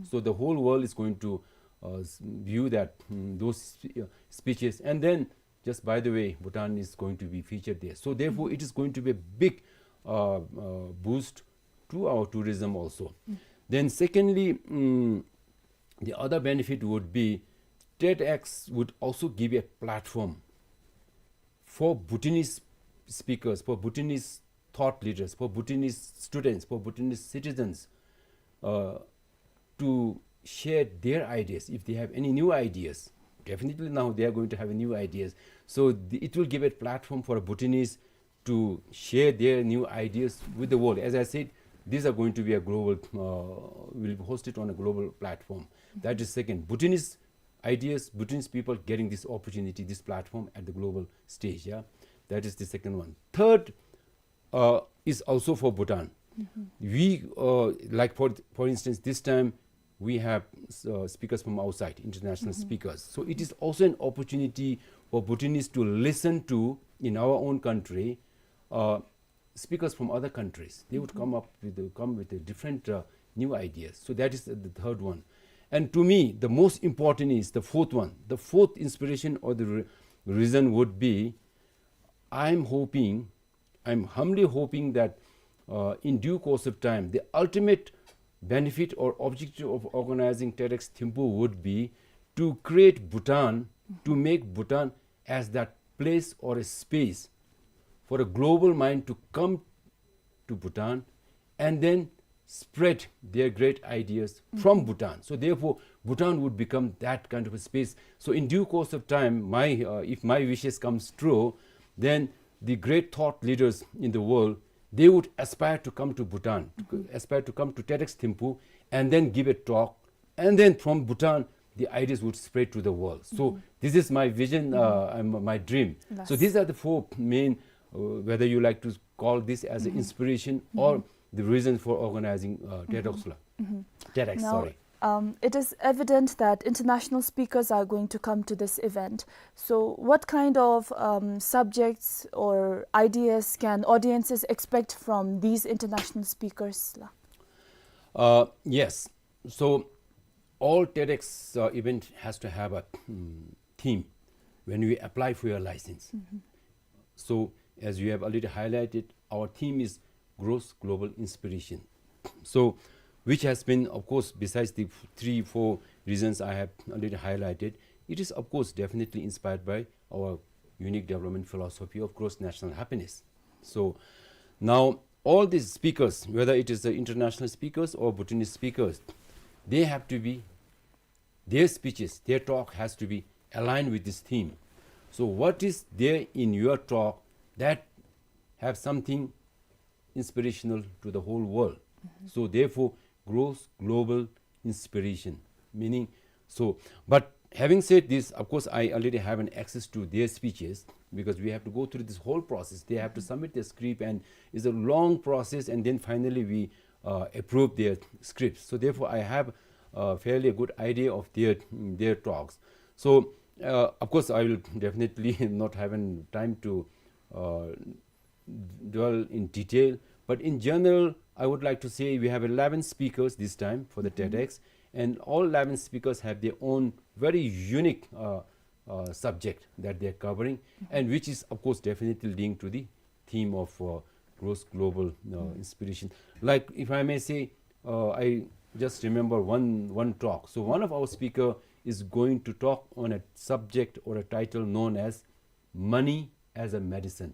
So the whole world is going to, uh, s-, view that, mm, those spe-, uh, speeches. And then, just by the way, Bhutan is going to be featured there. So therefore, it is going to be a big, uh, uh, boost to our tourism also. Then secondly, mm, the other benefit would be TEDx would also give a platform for Bhutanese speakers, for Bhutanese thought leaders, for Bhutanese students, for Bhutanese citizens, uh, to share their ideas. If they have any new ideas, definitely now they are going to have new ideas. So the, it will give a platform for Bhutanese to share their new ideas with the world. As I said, these are going to be a global, uh, will be hosted on a global platform. That is second. Bhutanese ideas, Bhutanese people getting this opportunity, this platform at the global stage. Yeah, that is the second one. Third, uh, is also for Bhutan. We, uh, like for, for instance, this time we have, uh, speakers from outside, international speakers. So it is also an opportunity for Bhutanese to listen to in our own country, uh, speakers from other countries. They would come up with the, come with a different, uh, new ideas. So that is the third one. And to me, the most important is the fourth one. The fourth inspiration or the re-, reason would be, I'm hoping, I'm humbly hoping that, uh, in due course of time, the ultimate benefit or objective of organizing TEDx Thimphu would be to create Bhutan, to make Bhutan as that place or a space for a global mind to come to Bhutan and then spread their great ideas from Bhutan. So therefore, Bhutan would become that kind of a space. So in due course of time, my, uh, if my wishes comes true, then the great thought leaders in the world, they would aspire to come to Bhutan, to co-, aspire to come to TEDx Thimphu, and then give a talk, and then from Bhutan, the ideas would spread to the world. So this is my vision, uh, and my dream. So these are the four main, uh, whether you like to call this as an inspiration or the reason for organizing, uh, TEDx la. TEDx, now, sorry. Um, it is evident that international speakers are going to come to this event. So what kind of, um, subjects or ideas can audiences expect from these international speakers la? Uh, yes. So all TEDx, uh, event has to have a, mm, theme when we apply for your license. So as you have already highlighted, our theme is Grows Global Inspiration. So which has been, of course, besides the f-, three, four reasons I have already highlighted, it is, of course, definitely inspired by our unique development philosophy of gross national happiness. So now all these speakers, whether it is the international speakers or Bhutanese speakers, they have to be, their speeches, their talk has to be aligned with this theme. So what is there in your talk that have something inspirational to the whole world? So therefore, grows global inspiration. Meaning, so, but having said this, of course, I already have an access to their speeches because we have to go through this whole process. They have to submit their script, and it's a long process, and then finally we, uh, approve their scripts. So therefore, I have, uh, fairly a good idea of their, their talks. So, uh, of course, I will definitely not have an time to, uh, dwell in detail. But in general, I would like to say we have eleven speakers this time for the TEDx, and all eleven speakers have their own very unique, uh, uh, subject that they are covering, and which is, of course, definitely linked to the theme of, uh, gross global, uh, inspiration. Like, if I may say, uh, I just remember one, one talk. So one of our speaker is going to talk on a subject or a title known as Money as a Medicine.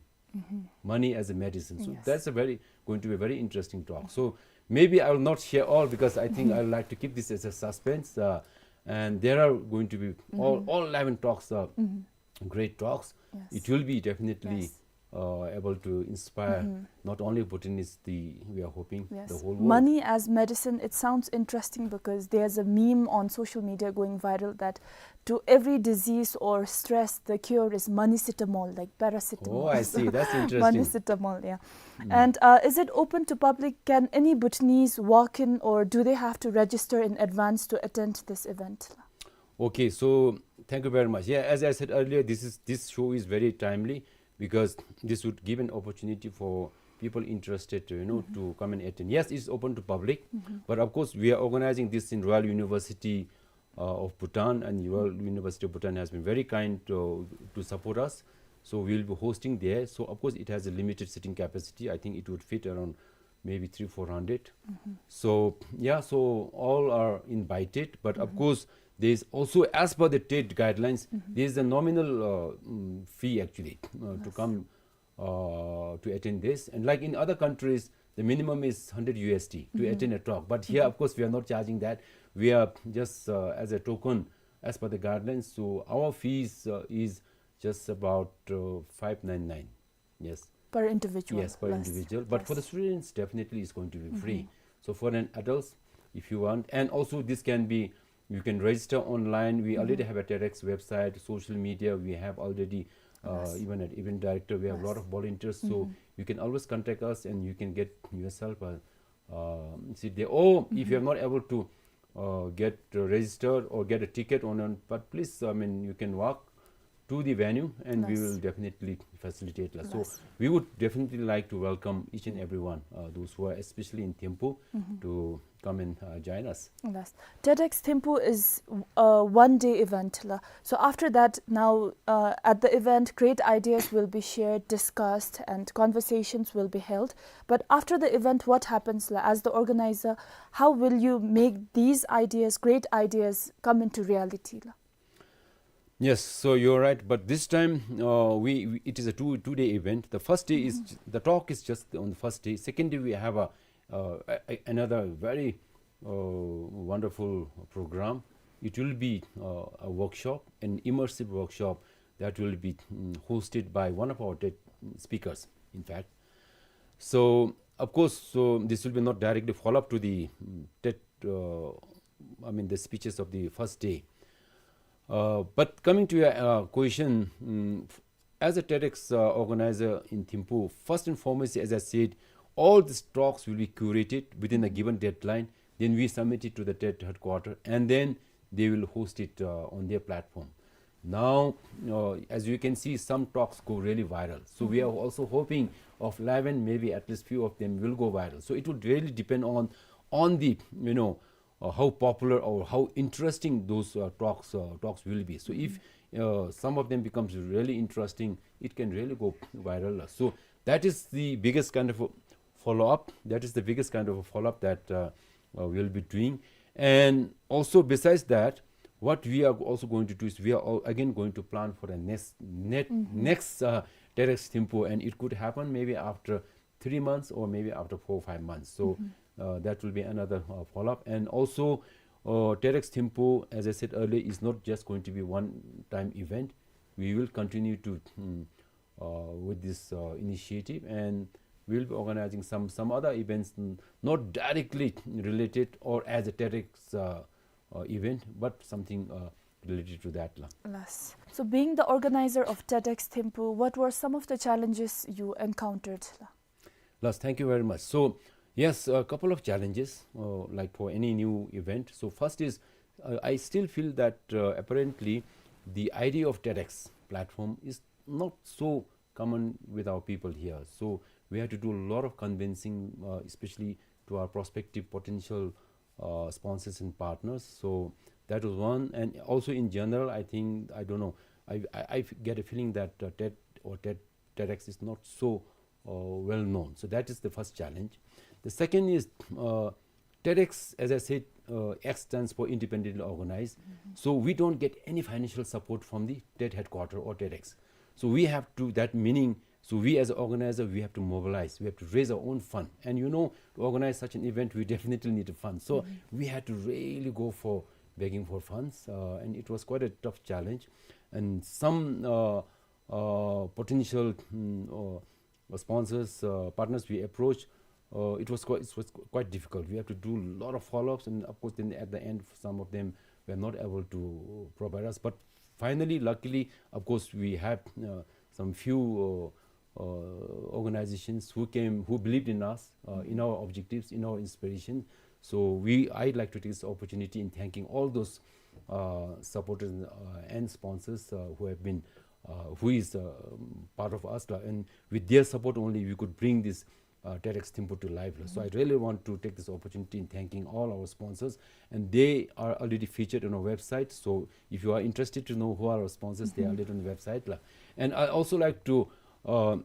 Money as a Medicine. So that's a very, going to be a very interesting talk. So Maybe I will not share all because I think I would like to keep this as a suspense. Uh, and there are going to be all, all eleven talks, uh, great talks. Yes. It will be definitely, yes, uh, able to inspire not only Bhutanese, the, we are hoping, yes, the whole world. Money as medicine, it sounds interesting because there's a meme on social media going viral that to every disease or stress, the cure is moneycetamol, like paracetamol. Oh, I see. That's interesting. Moneycetamol, yeah. And, uh, is it open to public? Can any Bhutanese walk in, or do they have to register in advance to attend this event? Okay, so thank you very much. Yeah, as I said earlier, this is, this show is very timely because this would give an opportunity for people interested to, you know, to come and attend. Yes, it's open to public, but of course we are organizing this in Royal University, uh, of Bhutan, and Royal University of Bhutan has been very kind to, to support us. So we'll be hosting there. So of course it has a limited seating capacity. I think it would fit around maybe three, four hundred. So, yeah, so all are invited, but of course, there is also, as per the TED guidelines, there is a nominal, uh, mm, fee actually, uh, to come, uh, to attend this. And like in other countries, the minimum is hundred U S D to attend a talk. But here, of course, we are not charging that. We are just, uh, as a token, as per the guidelines. So our fees, uh, is just about, uh, five nine nine. Yes. Per individual. Yes, per individual. But for the students, definitely it's going to be free. So for an adults, if you want, and also this can be, you can register online. We already have a TEDx website, social media. We have already, uh, even an event director. We have a lot of volunteers. So you can always contact us and you can get yourself a, um, seat there. Or if you are not able to, uh, get, uh, registered or get a ticket on, on, but please, I mean, you can walk to the venue and we will definitely facilitate. Like, so we would definitely like to welcome each and everyone, uh, those who are especially in Thimphu, to come and, uh, join us. Yes. TEDx Thimphu is a one-day event la. So after that, now, uh, at the event, great ideas will be shared, discussed, and conversations will be held. But after the event, what happens la? As the organizer, how will you make these ideas, great ideas, come into reality la? Yes, so you're right. But this time, uh, we, we, it is a two, two-day event. The first day is, the talk is just on the first day. Second day, we have a, uh, a, a, another very, uh, wonderful program. It will be, uh, a workshop, an immersive workshop that will be, mm, hosted by one of our TED speakers, in fact. So, of course, so this will be not directly follow up to the, mm, TED, uh, I mean, the speeches of the first day. Uh, but coming to your, uh, question, mm, f-, as a TEDx, uh, organizer in Thimphu, first and foremost, as I said, all these talks will be curated within a given deadline. Then we submit it to the TED headquarter, and then they will host it, uh, on their platform. Now, uh, as you can see, some talks go really viral. So we are also hoping of eleven, maybe at least few of them will go viral. So it would really depend on, on the, you know, uh, how popular or how interesting those, uh, talks, uh, talks will be. So if, uh, some of them becomes really interesting, it can really go viral. So that is the biggest kind of a follow-up. That is the biggest kind of a follow-up that, uh, uh, we'll be doing. And also besides that, what we are also going to do is we are al-, again going to plan for the next, net, next, uh, TEDx Thimphu, and it could happen maybe after three months or maybe after four, five months. So, uh, that will be another, uh, follow-up. And also, uh, TEDx Thimphu, as I said earlier, is not just going to be one-time event. We will continue to, mm, uh, with this, uh, initiative, and we'll be organizing some, some other events, n-, not directly related or as a TEDx, uh, uh, event, but something, uh, related to that la. Yes. So being the organizer of TEDx Thimphu, what were some of the challenges you encountered la? Yes, thank you very much. So, yes, a couple of challenges, uh, like for any new event. So first is, uh, I still feel that, uh, apparently the idea of TEDx platform is not so common with our people here. So we have to do a lot of convincing, uh, especially to our prospective potential, uh, sponsors and partners. So that was one. And also in general, I think, I don't know, I, I, I f-, get a feeling that, uh, TED or TED, TEDx is not so, uh, well known. So that is the first challenge. The second is, uh, TEDx, as I said, uh, X stands for independently organized. So we don't get any financial support from the TED headquarter or TEDx. So we have to, that meaning, So we as an organizer, we have to mobilize, we have to raise our own fund. And you know, to organize such an event, we definitely need a fund. So we had to really go for begging for funds, uh, and it was quite a tough challenge. And some, uh, uh, potential, mm, or, or sponsors, uh, partners we approached, uh, it was quite, it was qu-, quite difficult. We have to do a lot of follow-ups, and of course, then at the end, some of them were not able to provide us. But finally, luckily, of course, we had, uh, some few, uh, uh, organizations who came, who believed in us, uh, in our objectives, in our inspiration. So we, I'd like to take this opportunity in thanking all those, uh, supporters, uh, and sponsors, uh, who have been, uh, who is, uh, um, part of us, uh, and with their support only, we could bring this, uh, TEDx Thimphu to life. So I really want to take this opportunity in thanking all our sponsors, and they are already featured on our website. So if you are interested to know who are our sponsors, they are already on the website, la. And I also like to, uh,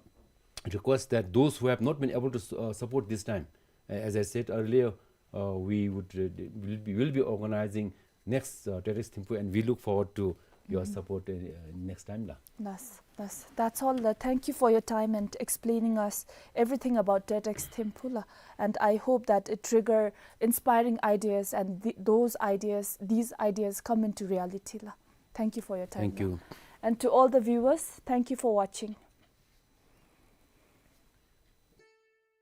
request that those who have not been able to s-, uh, support this time, uh, as I said earlier, uh, we would, uh, will be, will be organizing next, uh, TEDx Thimphu, and we look forward to your support, uh, uh, next time, la. That's, that's, that's all. Uh, thank you for your time and explaining us everything about TEDx Thimphu, la. And I hope that it trigger inspiring ideas, and th-, those ideas, these ideas come into reality, la. Thank you for your time, la. Thank you. And to all the viewers, thank you for watching.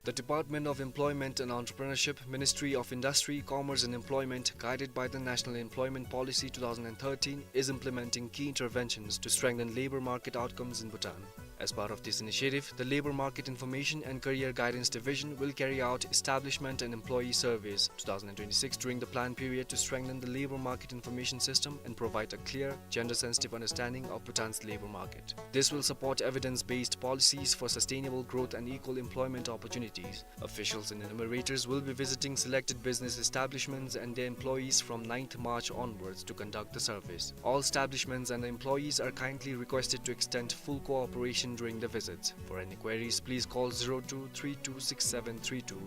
The Department of Employment and Entrepreneurship, Ministry of Industry, Commerce and Employment, guided by the National Employment Policy two thousand and thirteen, is implementing key interventions to strengthen labor market outcomes in Bhutan. As part of this initiative, the Labor Market Information and Career Guidance Division will carry out establishment and employee surveys two thousand and twenty-six during the plan period to strengthen the labor market information system and provide a clear, gender-sensitive understanding of Bhutan's labor market. This will support evidence-based policies for sustainable growth and equal employment opportunities. Officials and enumerators will be visiting selected business establishments and their employees from ninth March onwards to conduct the surveys. All establishments and employees are kindly requested to extend full cooperation during the visits. For any queries, please call zero two three two six seven three two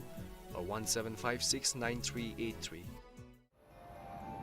or one seven five six nine three eight three.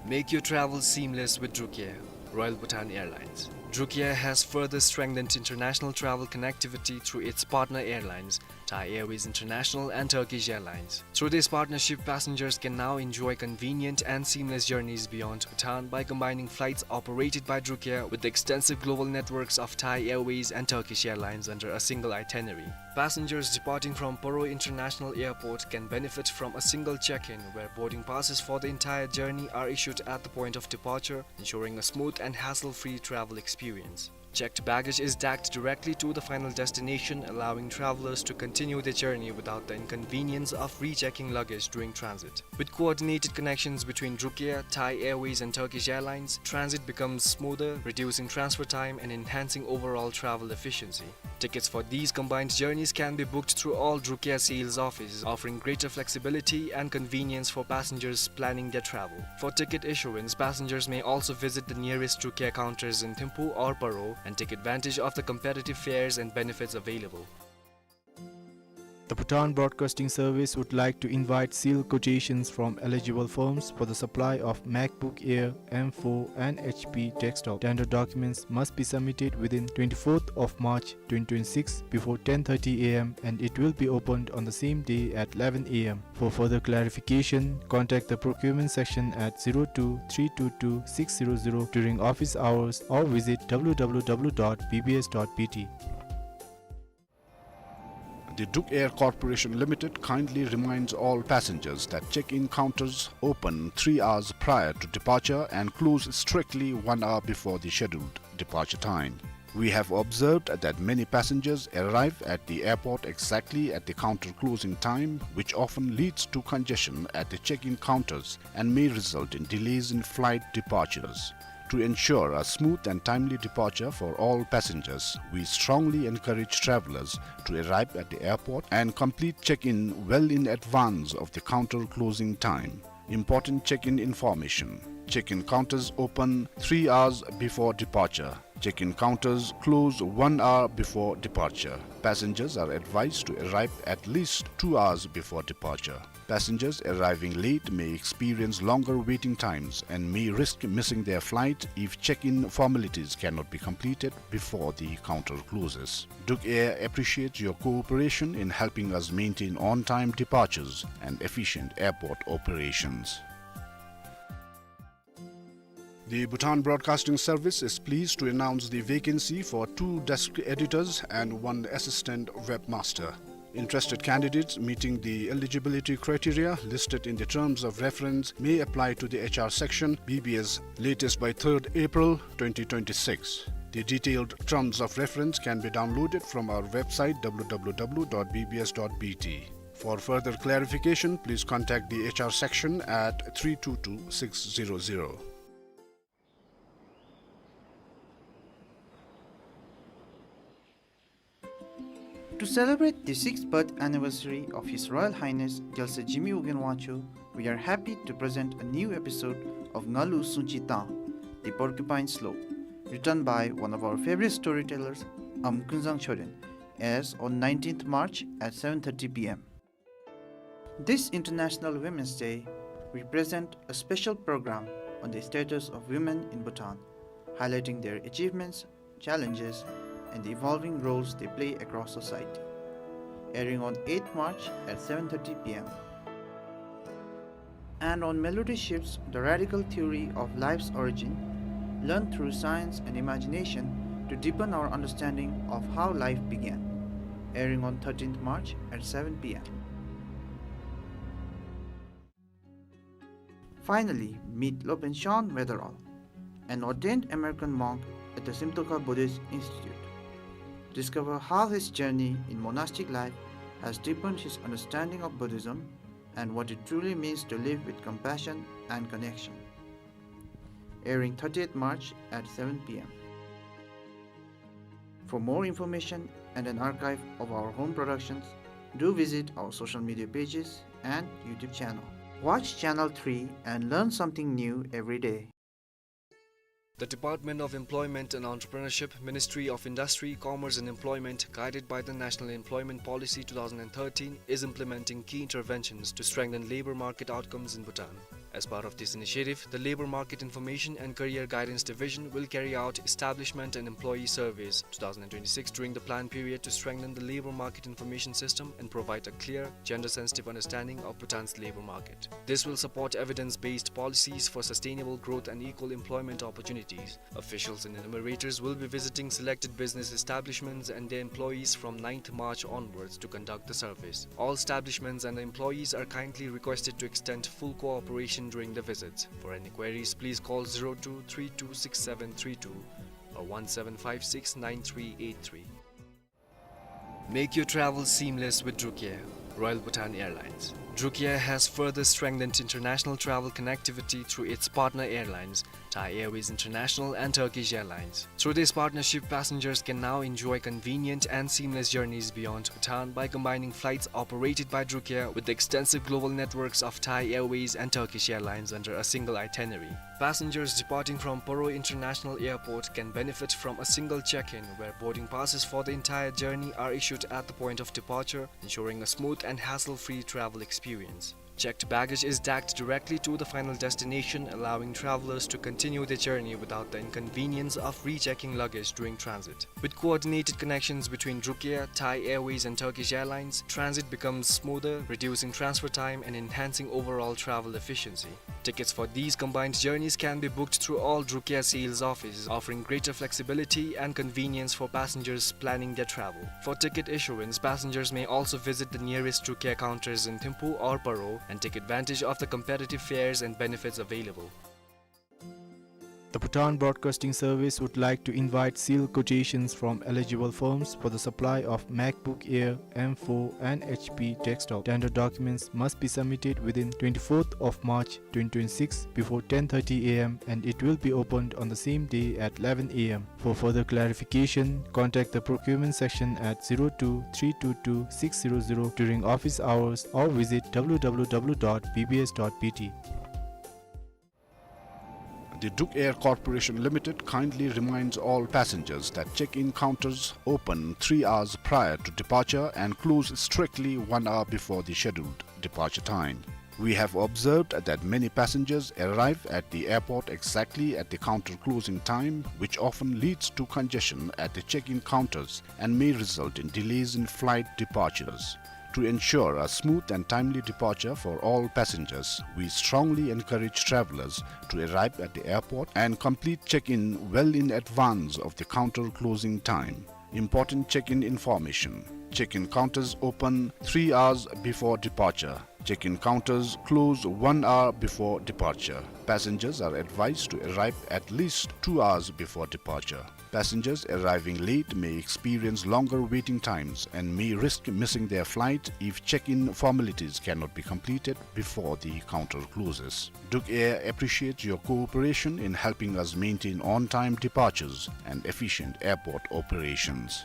Make your travel seamless with Drukair, Royal Bhutan Airlines. Drukair has further strengthened international travel connectivity through its partner airlines, Thai Airways International and Turkish Airlines. Through this partnership, passengers can now enjoy convenient and seamless journeys beyond Bhutan by combining flights operated by Drukair with the extensive global networks of Thai Airways and Turkish Airlines under a single itinerary. Passengers departing from Paro International Airport can benefit from a single check-in, where boarding passes for the entire journey are issued at the point of departure, ensuring a smooth and hassle-free travel experience. Checked baggage is tagged directly to the final destination, allowing travelers to continue their journey without the inconvenience of rechecking luggage during transit. With coordinated connections between Drukair, Thai Airways and Turkish Airlines, transit becomes smoother, reducing transfer time and enhancing overall travel efficiency. Tickets for these combined journeys can be booked through all Drukair sales offices, offering greater flexibility and convenience for passengers planning their travel. For ticket issuance, passengers may also visit the nearest Drukair counters in Thimphu or Paro and take advantage of the competitive fares and benefits available. The Bhutan Broadcasting Service would like to invite sealed quotations from eligible firms for the supply of MacBook Air M four and H P desktop. Tender documents must be submitted within twenty-fourth of March twenty twenty-six before ten thirty A M, and it will be opened on the same day at eleven A M. For further clarification, contact the procurement section at zero two three two two six zero zero during office hours or visit W W W dot B B S dot B T. The Drukair Corporation Limited kindly reminds all passengers that check-in counters open three hours prior to departure and close strictly one hour before the scheduled departure time. We have observed that many passengers arrive at the airport exactly at the counter closing time, which often leads to congestion at the check-in counters and may result in delays in flight departures. To ensure a smooth and timely departure for all passengers, we strongly encourage travelers to arrive at the airport and complete check-in well in advance of the counter closing time. Important check-in information. Check-in counters open three hours before departure. Check-in counters close one hour before departure. Passengers are advised to arrive at least two hours before departure. Passengers arriving late may experience longer waiting times and may risk missing their flight if check-in formalities cannot be completed before the counter closes. Druk Air appreciates your cooperation in helping us maintain on-time departures and efficient airport operations. The Bhutan Broadcasting Service is pleased to announce the vacancy for two desk editors and one assistant webmaster. Interested candidates meeting the eligibility criteria listed in the terms of reference may apply to the H R section, B B S, latest by third April twenty twenty-six. The detailed terms of reference can be downloaded from our website, W W W dot B B S dot B T. For further clarification, please contact the H R section at three two two six zero zero. To celebrate the sixth birth anniversary of His Royal Highness Gyaltsuen Jigme Wogyen Wangchuck, we are happy to present a new episode of Ngalu Sungchi Tang, The Porcupine Slope, written by one of our favorite storytellers, Amv Kunzang Choden, airs on nineteenth March at seven thirty P M. This International Women's Day, we present a special program on the status of women in Bhutan, highlighting their achievements, challenges, and the evolving roles they play across society. Airing on eighth March at seven thirty P M. And on Melody Shifts, the radical theory of life's origin, learned through science and imagination to deepen our understanding of how life began. Airing on thirteenth March at seven P M. Finally, meet Lopen Shan Weatherall, an ordained American monk at the Simtokha Buddhist Institute. Discover how his journey in monastic life has deepened his understanding of Buddhism and what it truly means to live with compassion and connection. Airing thirtieth March at seven P M. For more information and an archive of our home productions, do visit our social media pages and YouTube channel. Watch Channel three and learn something new every day. The Department of Employment and Entrepreneurship, Ministry of Industry, Commerce and Employment, guided by the National Employment Policy two thousand and thirteen, is implementing key interventions to strengthen labor market outcomes in Bhutan. As part of this initiative, the Labor Market Information and Career Guidance Division will carry out Establishment and Employee Surveys two thousand and twenty-six during the planned period to strengthen the labor market information system and provide a clear, gender-sensitive understanding of Bhutan's labor market. This will support evidence-based policies for sustainable growth and equal employment opportunities. Officials and enumerators will be visiting selected business establishments and their employees from ninth March onwards to conduct the surveys. All establishments and employees are kindly requested to extend full cooperation during the visits. For any queries, please call zero two three two six seven three two or one seven five six nine three eight three. Make your travel seamless with Druk Air, Royal Bhutan Airlines. Druk Air has further strengthened international travel connectivity through its partner airlines, Thai Airways International and Turkish Airlines. Through this partnership, passengers can now enjoy convenient and seamless journeys beyond Bhutan by combining flights operated by Druk Air with the extensive global networks of Thai Airways and Turkish Airlines under a single itinerary. Passengers departing from Paro International Airport can benefit from a single check-in, where boarding passes for the entire journey are issued at the point of departure, ensuring a smooth and hassle-free travel experience. Checked baggage is tagged directly to the final destination, allowing travelers to continue their journey without the inconvenience of rechecking luggage during transit. With coordinated connections between Druk Air, Thai Airways and Turkish Airlines, transit becomes smoother, reducing transfer time and enhancing overall travel efficiency. Tickets for these combined journeys can be booked through all Druk Air sales offices, offering greater flexibility and convenience for passengers planning their travel. For ticket issuance, passengers may also visit the nearest Druk Air counters in Thimphu or Paro and take advantage of the competitive fares and benefits available. The Bhutan Broadcasting Service would like to invite sealed quotations from eligible firms for the supply of MacBook Air M four and H P desktop. Tender documents must be submitted within twenty-fourth of March twenty twenty-six before ten thirty A M, and it will be opened on the same day at eleven A M. For further clarification, contact the procurement section at zero two three two two six zero zero during office hours or visit W W W dot B B S dot B T. The Duk Air Corporation Limited kindly reminds all passengers that check-in counters open three hours prior to departure and close strictly one hour before the scheduled departure time. We have observed that many passengers arrive at the airport exactly at the counter closing time, which often leads to congestion at the check-in counters and may result in delays in flight departures. To ensure a smooth and timely departure for all passengers, we strongly encourage travelers to arrive at the airport and complete check-in well in advance of the counter closing time. Important check-in information. Check-in counters open three hours before departure. Check-in counters close one hour before departure. Passengers are advised to arrive at least two hours before departure. Passengers arriving late may experience longer waiting times and may risk missing their flight if check-in formalities cannot be completed before the counter closes. Duk Air appreciates your cooperation in helping us maintain on-time departures and efficient airport operations.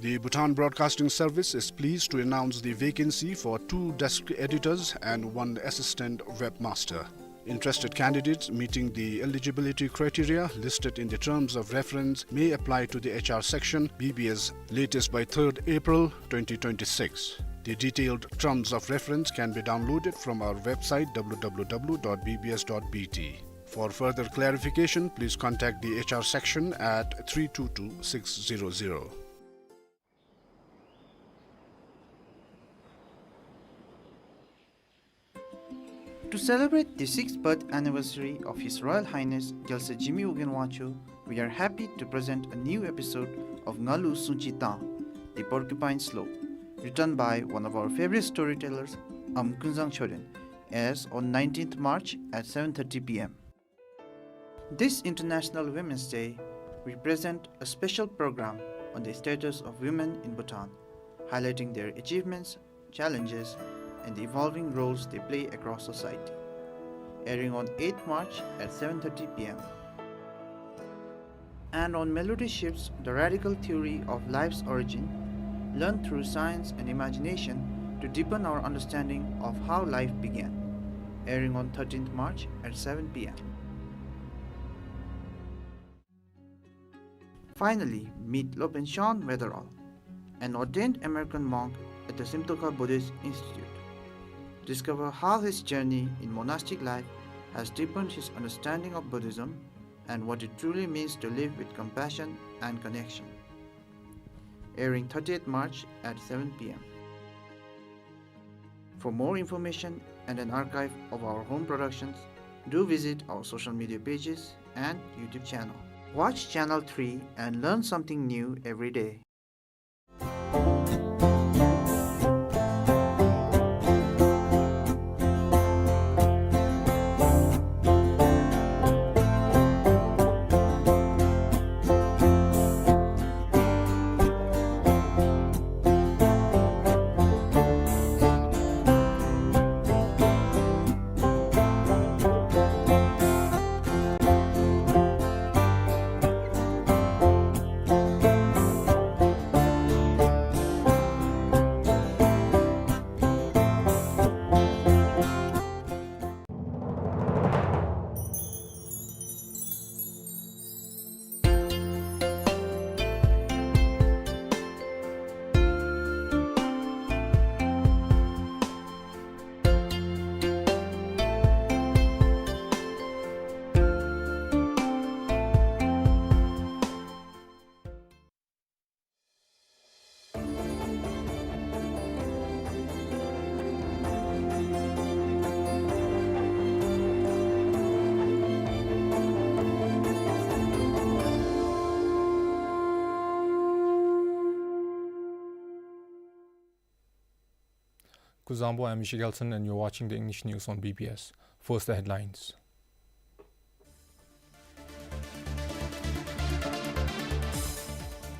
The Bhutan Broadcasting Service is pleased to announce the vacancy for two desk editors and one assistant webmaster. Interested candidates meeting the eligibility criteria listed in the terms of reference may apply to the H R section, B B S, latest by third April twenty twenty-six. The detailed terms of reference can be downloaded from our website, W W W dot B B S dot B T. For further clarification, please contact the H R section at three two two six zero zero. To celebrate the sixth birth anniversary of His Royal Highness Gyaltsuen Jigme Ugyen Wangchuck, we are happy to present a new episode of Ngalu Sungchi Tang, The Porcupine Slope, written by one of our favorite storytellers, Am Kunzang Choden, airs on nineteenth March at seven thirty P M. This International Women's Day, we present a special program on the status of women in Bhutan, highlighting their achievements, challenges, and the evolving roles they play across society. Airing on eighth March at seven thirty P M. And on Melody Shifts, the radical theory of life's origin, learned through science and imagination to deepen our understanding of how life began. Airing on thirteenth March at seven P M. Finally, meet Lopen Sean Weatherall, an ordained American monk at the Simtokha Buddhist Institute. Discover how his journey in monastic life has deepened his understanding of Buddhism and what it truly means to live with compassion and connection. Airing thirtieth March at seven P M. For more information and an archive of our home productions, do visit our social media pages and YouTube channel. Watch Channel three and learn something new every day. Kuzuzangpo, I'm Michie Gelson, and you're watching the English news on B B S. First, the headlines.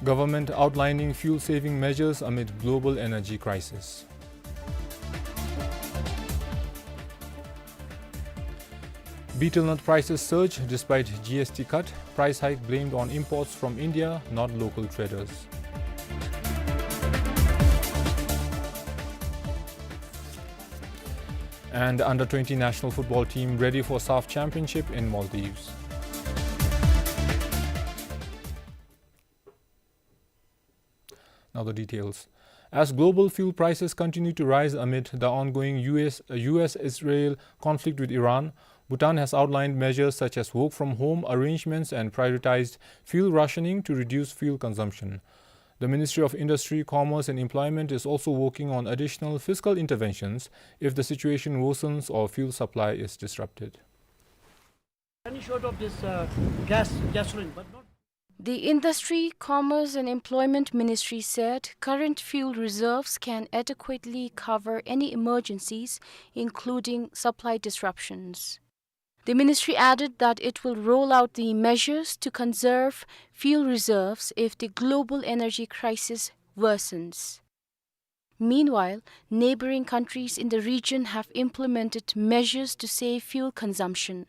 Government outlining fuel-saving measures amid global energy crisis. Betel nut prices surge despite G S T cut, price hike blamed on imports from India, not local traders. And the under twenty national football team ready for SAFF Championship in Maldives. Now the details. As global fuel prices continue to rise amid the ongoing U S, uh, U S Israel conflict with Iran, Bhutan has outlined measures such as work from home arrangements and prioritized fuel rationing to reduce fuel consumption. The Ministry of Industry, Commerce and Employment is also working on additional fiscal interventions if the situation worsens or fuel supply is disrupted. Running short of this, uh, gas, gasoline, but not. The Industry, Commerce and Employment Ministry said current fuel reserves can adequately cover any emergencies, including supply disruptions. The ministry added that it will roll out the measures to conserve fuel reserves if the global energy crisis worsens. Meanwhile, neighboring countries in the region have implemented measures to save fuel consumption.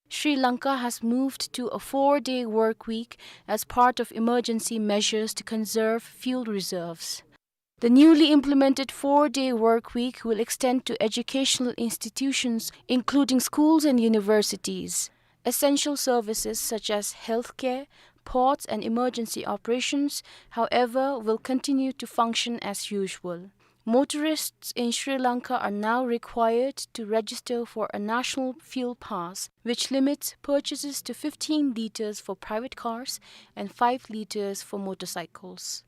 Sri Lanka has moved to a four-day work week as part of emergency measures to conserve fuel reserves. The newly implemented four-day work week will extend to educational institutions, including schools and universities. Essential services such as healthcare, ports, and emergency operations, however, will continue to function as usual. Motorists in Sri Lanka are now required to register for a national fuel pass, which limits purchases to fifteen liters for private cars and five liters for motorcycles.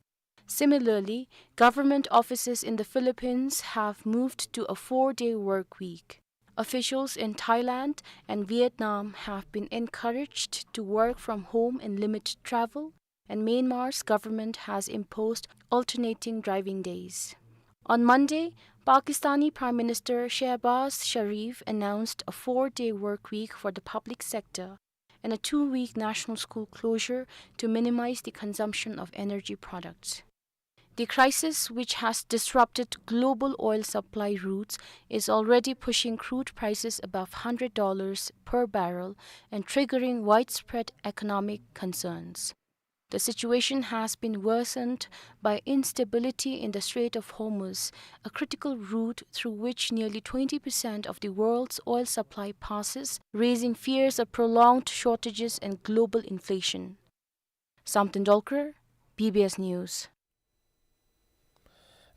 Similarly, government offices in the Philippines have moved to a four-day work week. Officials in Thailand and Vietnam have been encouraged to work from home and limit travel, and Myanmar's government has imposed alternating driving days. On Monday, Pakistani Prime Minister Shehbaz Sharif announced a four-day work week for the public sector and a two-week national school closure to minimize the consumption of energy products. The crisis, which has disrupted global oil supply routes, is already pushing crude prices above hundred dollars per barrel and triggering widespread economic concerns. The situation has been worsened by instability in the Strait of Hormuz, a critical route through which nearly twenty percent of the world's oil supply passes, raising fears of prolonged shortages and global inflation. Samten Dolkar, B B S News.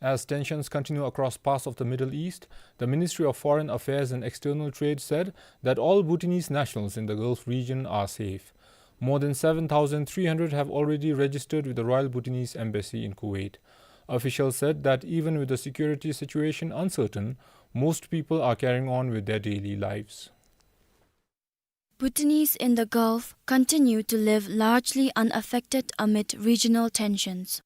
As tensions continue across parts of the Middle East, the Ministry of Foreign Affairs and External Trade said that all Bhutanese nationals in the Gulf region are safe. More than seven thousand three hundred have already registered with the Royal Bhutanese Embassy in Kuwait. Officials said that even with the security situation uncertain, most people are carrying on with their daily lives. Bhutanese in the Gulf continue to live largely unaffected amid regional tensions.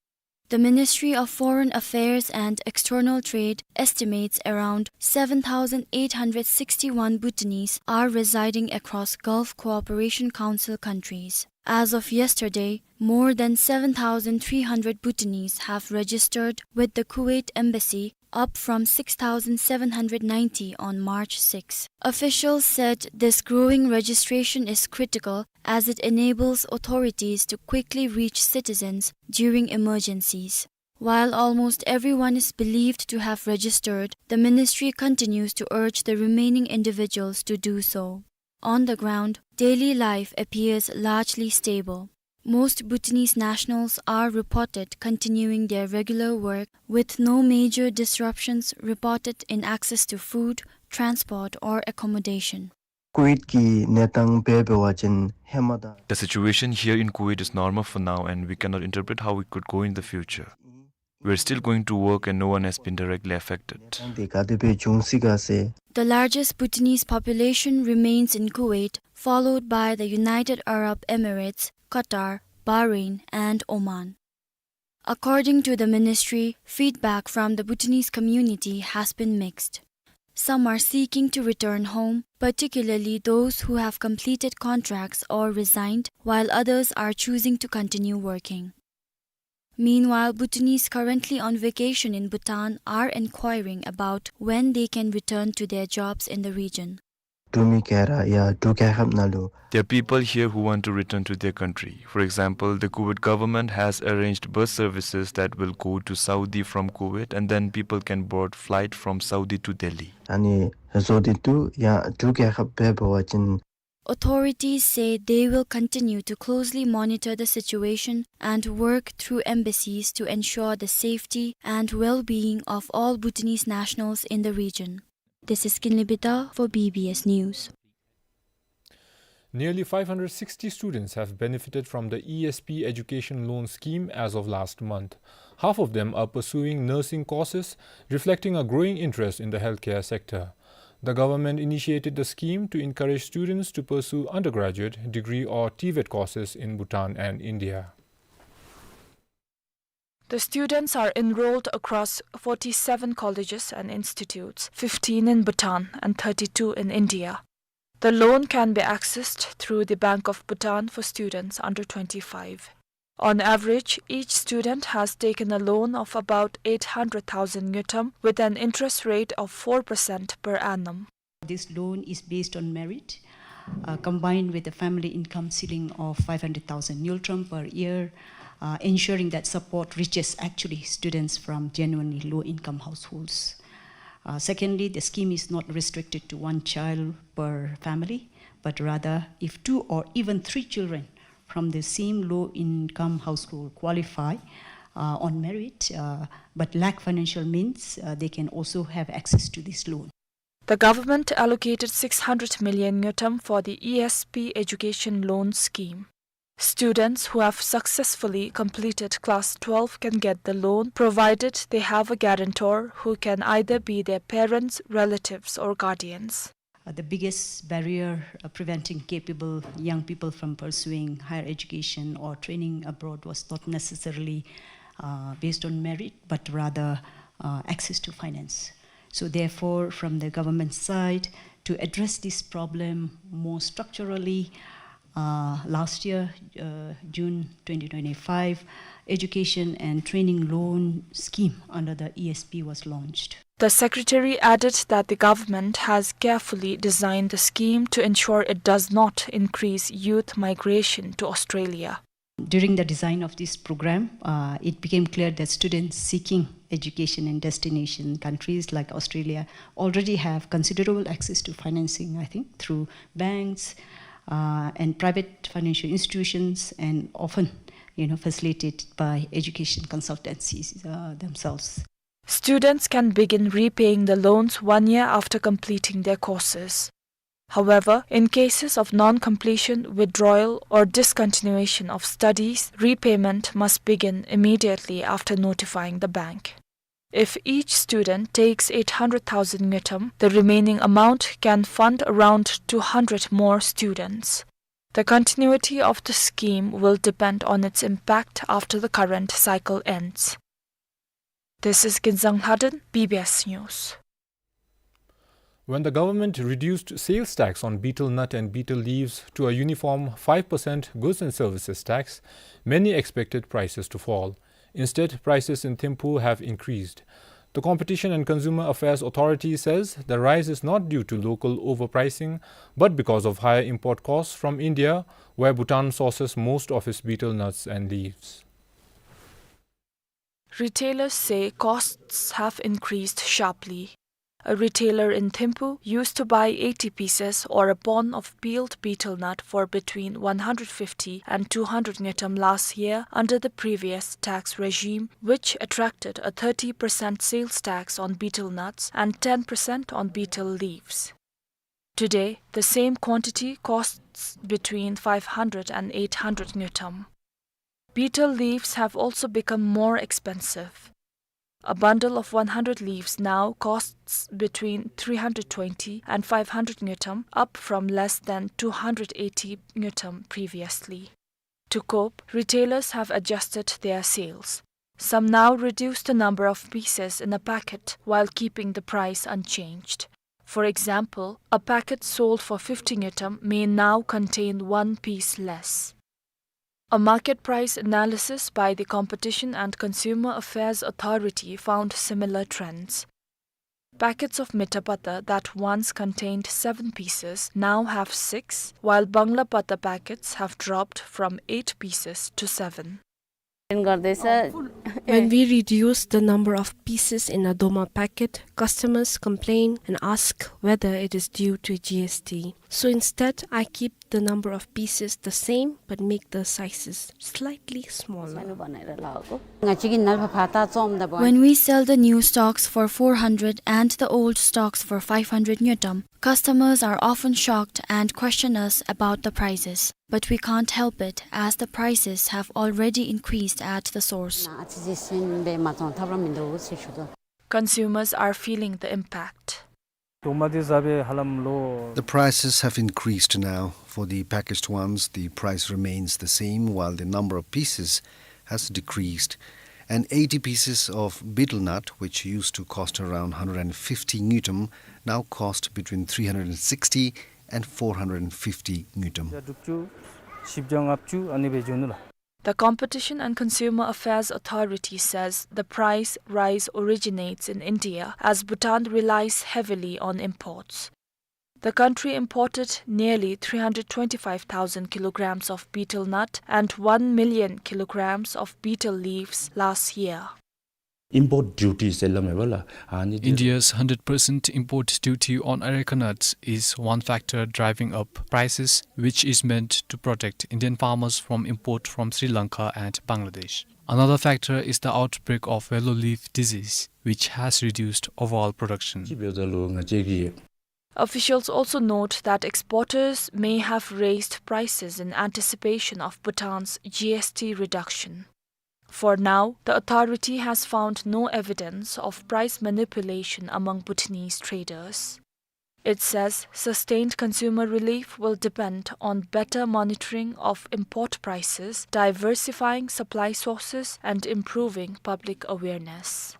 The Ministry of Foreign Affairs and External Trade estimates around seven thousand eight hundred sixty-one Bhutanese are residing across Gulf Cooperation Council countries. As of yesterday, more than seven thousand three hundred Bhutanese have registered with the Kuwait Embassy, up from six thousand seven hundred ninety on March sixth. Officials said this growing registration is critical as it enables authorities to quickly reach citizens during emergencies. While almost everyone is believed to have registered, the ministry continues to urge the remaining individuals to do so. On the ground, daily life appears largely stable. Most Bhutanese nationals are reported continuing their regular work, with no major disruptions reported in access to food, transport, or accommodation. ཀུ་ཝེཊ་ཀྱི་གནས་སྟངས་འབད་བ་ཅིན་ཧེ་མ་དང་། The situation here in Kuwait is normal for now, and we cannot interpret how it could go in the future. We're still going to work and no one has been directly affected. གནས་སྟངས་དེ་ག་དེ་སྦེ་འབྱུང་སྲིད་ག་ཟེར། The largest Bhutanese population remains in Kuwait, followed by the United Arab Emirates, Qatar, Bahrain, and Oman. According to the ministry, feedback from the Bhutanese community has been mixed. Some are seeking to return home, particularly those who have completed contracts or resigned, while others are choosing to continue working. Meanwhile, Bhutanese currently on vacation in Bhutan are inquiring about when they can return to their jobs in the region. འབྲུག་མི་ག་ར་ཡར་འབྲུག་རྒྱལ་ཁབ་ནང་ལུ། There are people here who want to return to their country. For example, the Kuwait government has arranged bus services that will go to Saudi from Kuwait, and then people can board flight from Saudi to Delhi. ཨ་ནི་ བཟོ་སྟེ་འདུག། ཡང་འབྲུག་རྒྱལ་ཁབ་འབད་བ་ཅིན། Authorities say they will continue to closely monitor the situation and work through embassies to ensure the safety and well-being of all Bhutanese nationals in the region. This is Kinley Bida for B B S News. Nearly five hundred sixty students have benefited from the E S P education loan scheme as of last month. Half of them are pursuing nursing courses, reflecting a growing interest in the healthcare sector. The government initiated the scheme to encourage students to pursue undergraduate, degree or TVET courses in Bhutan and India. The students are enrolled across forty-seven colleges and institutes, fifteen in Bhutan and thirty-two in India. The loan can be accessed through the Bank of Bhutan for students under twenty-five. On average, each student has taken a loan of about eight hundred thousand ngultrum with an interest rate of four percent per annum. This loan is based on merit, uh, combined with a family income ceiling of five hundred thousand ngultrum per year, uh, ensuring that support reaches actually students from genuinely low-income households. Uh, secondly, the scheme is not restricted to one child per family, but rather if two or even three children from the same low-income household qualify, uh, on merit, uh, but lack financial means, uh, they can also have access to this loan. The government allocated six hundred million ngultrum for the E S P education loan scheme. Students who have successfully completed class twelve can get the loan, provided they have a guarantor who can either be their parents, relatives, or guardians. Uh, the biggest barrier, uh, preventing capable young people from pursuing higher education or training abroad was not necessarily, uh, based on merit, but rather, uh, access to finance. So therefore, from the government side, to address this problem more structurally, uh, last year, uh, June twenty twenty-five, education and training loan scheme under the E S P was launched. The secretary added that the government has carefully designed the scheme to ensure it does not increase youth migration to Australia. During the design of this program, uh, it became clear that students seeking education in destination countries like Australia already have considerable access to financing, I think, through banks, uh, and private financial institutions, and often, you know, facilitated by education consultancies, uh, themselves. Students can begin repaying the loans one year after completing their courses. However, in cases of non-completion, withdrawal, or discontinuation of studies, repayment must begin immediately after notifying the bank. If each student takes eight hundred thousand ngultrum, the remaining amount can fund around two hundred more students. The continuity of the scheme will depend on its impact after the current cycle ends. This is Ginzang Lhaden, B B S News. When the government reduced sales tax on betel nut and betel leaves to a uniform five percent goods and services tax, many expected prices to fall. Instead, prices in Thimphu have increased. The Competition and Consumer Affairs Authority says the rise is not due to local overpricing, but because of higher import costs from India, where Bhutan sources most of its betel nuts and leaves. Retailers say costs have increased sharply. A retailer in Thimphu used to buy eighty pieces or a pon of peeled betel nut for between one hundred fifty and two hundred ngultrum last year under the previous tax regime, which attracted a thirty percent sales tax on betel nuts and ten percent on betel leaves. Today, the same quantity costs between five hundred and eight hundred ngultrum. Betel leaves have also become more expensive. A bundle of one hundred leaves now costs between three hundred twenty and five hundred ngultrum, up from less than two hundred eighty ngultrum previously. To cope, retailers have adjusted their sales. Some now reduce the number of pieces in a packet while keeping the price unchanged. For example, a packet sold for fifty ngultrum may now contain one piece less. A market price analysis by the Competition and Consumer Affairs Authority found similar trends. Packets of mittha patta that once contained seven pieces now have six, while bangla patta packets have dropped from eight pieces to seven. गर्दैछ। When we reduce the number of pieces in a Doma packet, customers complain and ask whether it is due to G S T. So instead, I keep the number of pieces the same but make the sizes slightly smaller. सानो बनाएर लाएको। When we sell the new stocks for four hundred and the old stocks for five hundred ngultrum, customers are often shocked and question us about the prices. But we can't help it, as the prices have already increased at the source. Consumers are feeling the impact. The prices have increased now. For the packaged ones, the price remains the same, while the number of pieces has decreased. And eighty pieces of betel nut, which used to cost around hundred and fifty ngultrum, now cost between three hundred and sixty and four hundred and fifty ngultrum. The Competition and Consumer Affairs Authority says the price rise originates in India, as Bhutan relies heavily on imports. The country imported nearly three hundred twenty-five thousand kilograms of betel nut and one million kilograms of betel leaves last year. Import duty ཟེར་སླབ་མས་པ་ལགས། ཨ་ནི་དེ། India's hundred percent import duty on areca nuts is one factor driving up prices, which is meant to protect Indian farmers from import from Sri Lanka and Bangladesh. Another factor is the outbreak of yellow leaf disease, which has reduced overall production. ཅིག་འབདཝ་ད་ལུ་ང་བཅས་ཀྱིས། Officials also note that exporters may have raised prices in anticipation of Bhutan's G S T reduction. For now, the authority has found no evidence of price manipulation among Bhutanese traders. It says sustained consumer relief will depend on better monitoring of import prices, diversifying supply sources, and improving public awareness.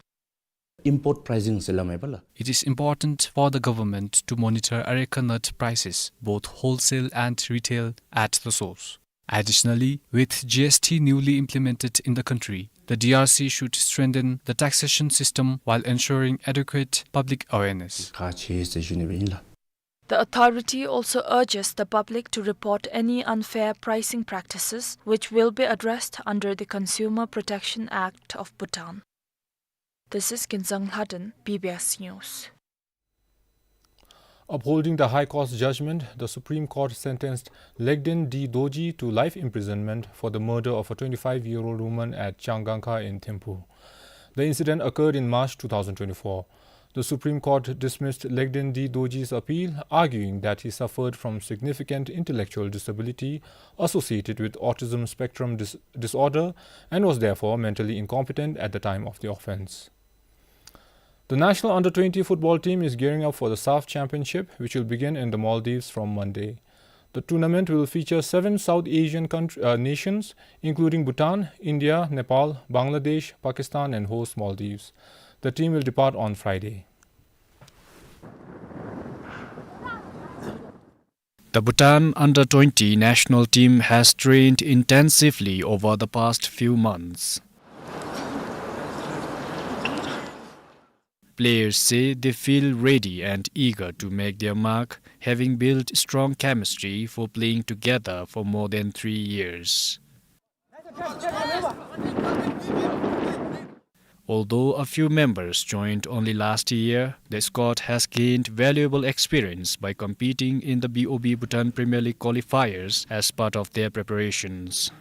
Import pricing ཟེར་སླབ་མས་པ་ལགས། It is important for the government to monitor areca nut prices, both wholesale and retail, at the source. Additionally, with G S T newly implemented in the country, the D R C should strengthen the taxation system while ensuring adequate public awareness. ཁག་ཆེ་ཟེར་ཞུ་ནི་སྦེ་ཨིན་ལགས། The authority also urges the public to report any unfair pricing practices, which will be addressed under the Consumer Protection Act of Bhutan. This is Kinzang Lhaden, B B S News. Upholding the High Court's judgment, the Supreme Court sentenced Legden D Dorji to life imprisonment for the murder of a twenty-five-year-old woman at Changangkha in Thimphu. The incident occurred in March two thousand twenty-four. The Supreme Court dismissed Legden D Dorji's appeal, arguing that he suffered from significant intellectual disability associated with autism spectrum dis-, disorder and was therefore mentally incompetent at the time of the offense. The national under twenty football team is gearing up for the SAFF Championship, which will begin in the Maldives from Monday. The tournament will feature seven South Asian country, uh, nations, including Bhutan, India, Nepal, Bangladesh, Pakistan, and host Maldives. The team will depart on Friday. The Bhutan under twenty national team has trained intensively over the past few months. Players say they feel ready and eager to make their mark, having built strong chemistry for playing together for more than three years. Although a few members joined only last year, the squad has gained valuable experience by competing in the B O B Bhutan Premier League qualifiers as part of their preparations.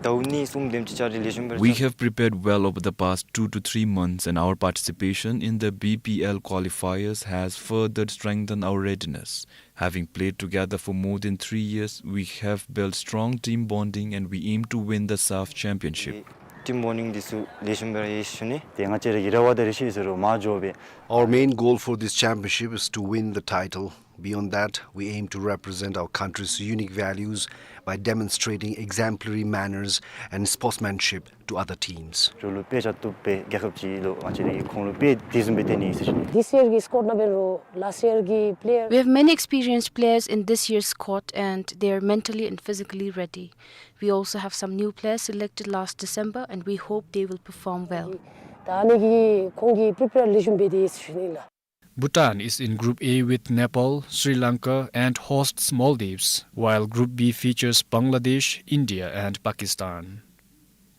We have prepared well over the past two to three months, and our participation in the B P L qualifiers has further strengthened our readiness. Having played together for more than three years, we have built strong team bonding and we aim to win the SAFF Championship. Team bonding འདི་ཚུ་ལེགས་ཤོམ་སྦེ་ར་ཡོད་ཟེར་ཞུ་ནི། ཏེ་ང་བཅས་ར་གི་རེ་བ་དང་རེ་ཆེ་ཟེར་རུང་མར་འགྱོ་སྦེ། Our main goal for this championship is to win the title. Beyond that, we aim to represent our country's unique values by demonstrating exemplary manners and sportsmanship to other teams. རོགས་ལུ་དཔེ་ཆ་བཏུབ་སྦེ་རྒྱལ་ཁབ་ཅིག་ལུ་ང་བཅས་ར་གིས་ཁོང་ལུ་དཔེ་དེ་བཟུམ་སྦེ་སྟོན་ནི་ཨིན་ཟེར་ཞུ་ནི། This year གི་squad ནང་འབད་རུང་last year གི་player. We have many experienced players in this year's squad and they are mentally and physically ready. We also have some new players selected last December and we hope they will perform well. ད་ཨ་ནི་གིས་ཁོང་གིས་prepare ལེགས་ཤོམ་འབད་དེས་ཟེར་ཞུ་ནི་ལགས། Bhutan is in Group A with Nepal, Sri Lanka, and hosts Maldives, while Group B features Bangladesh, India, and Pakistan.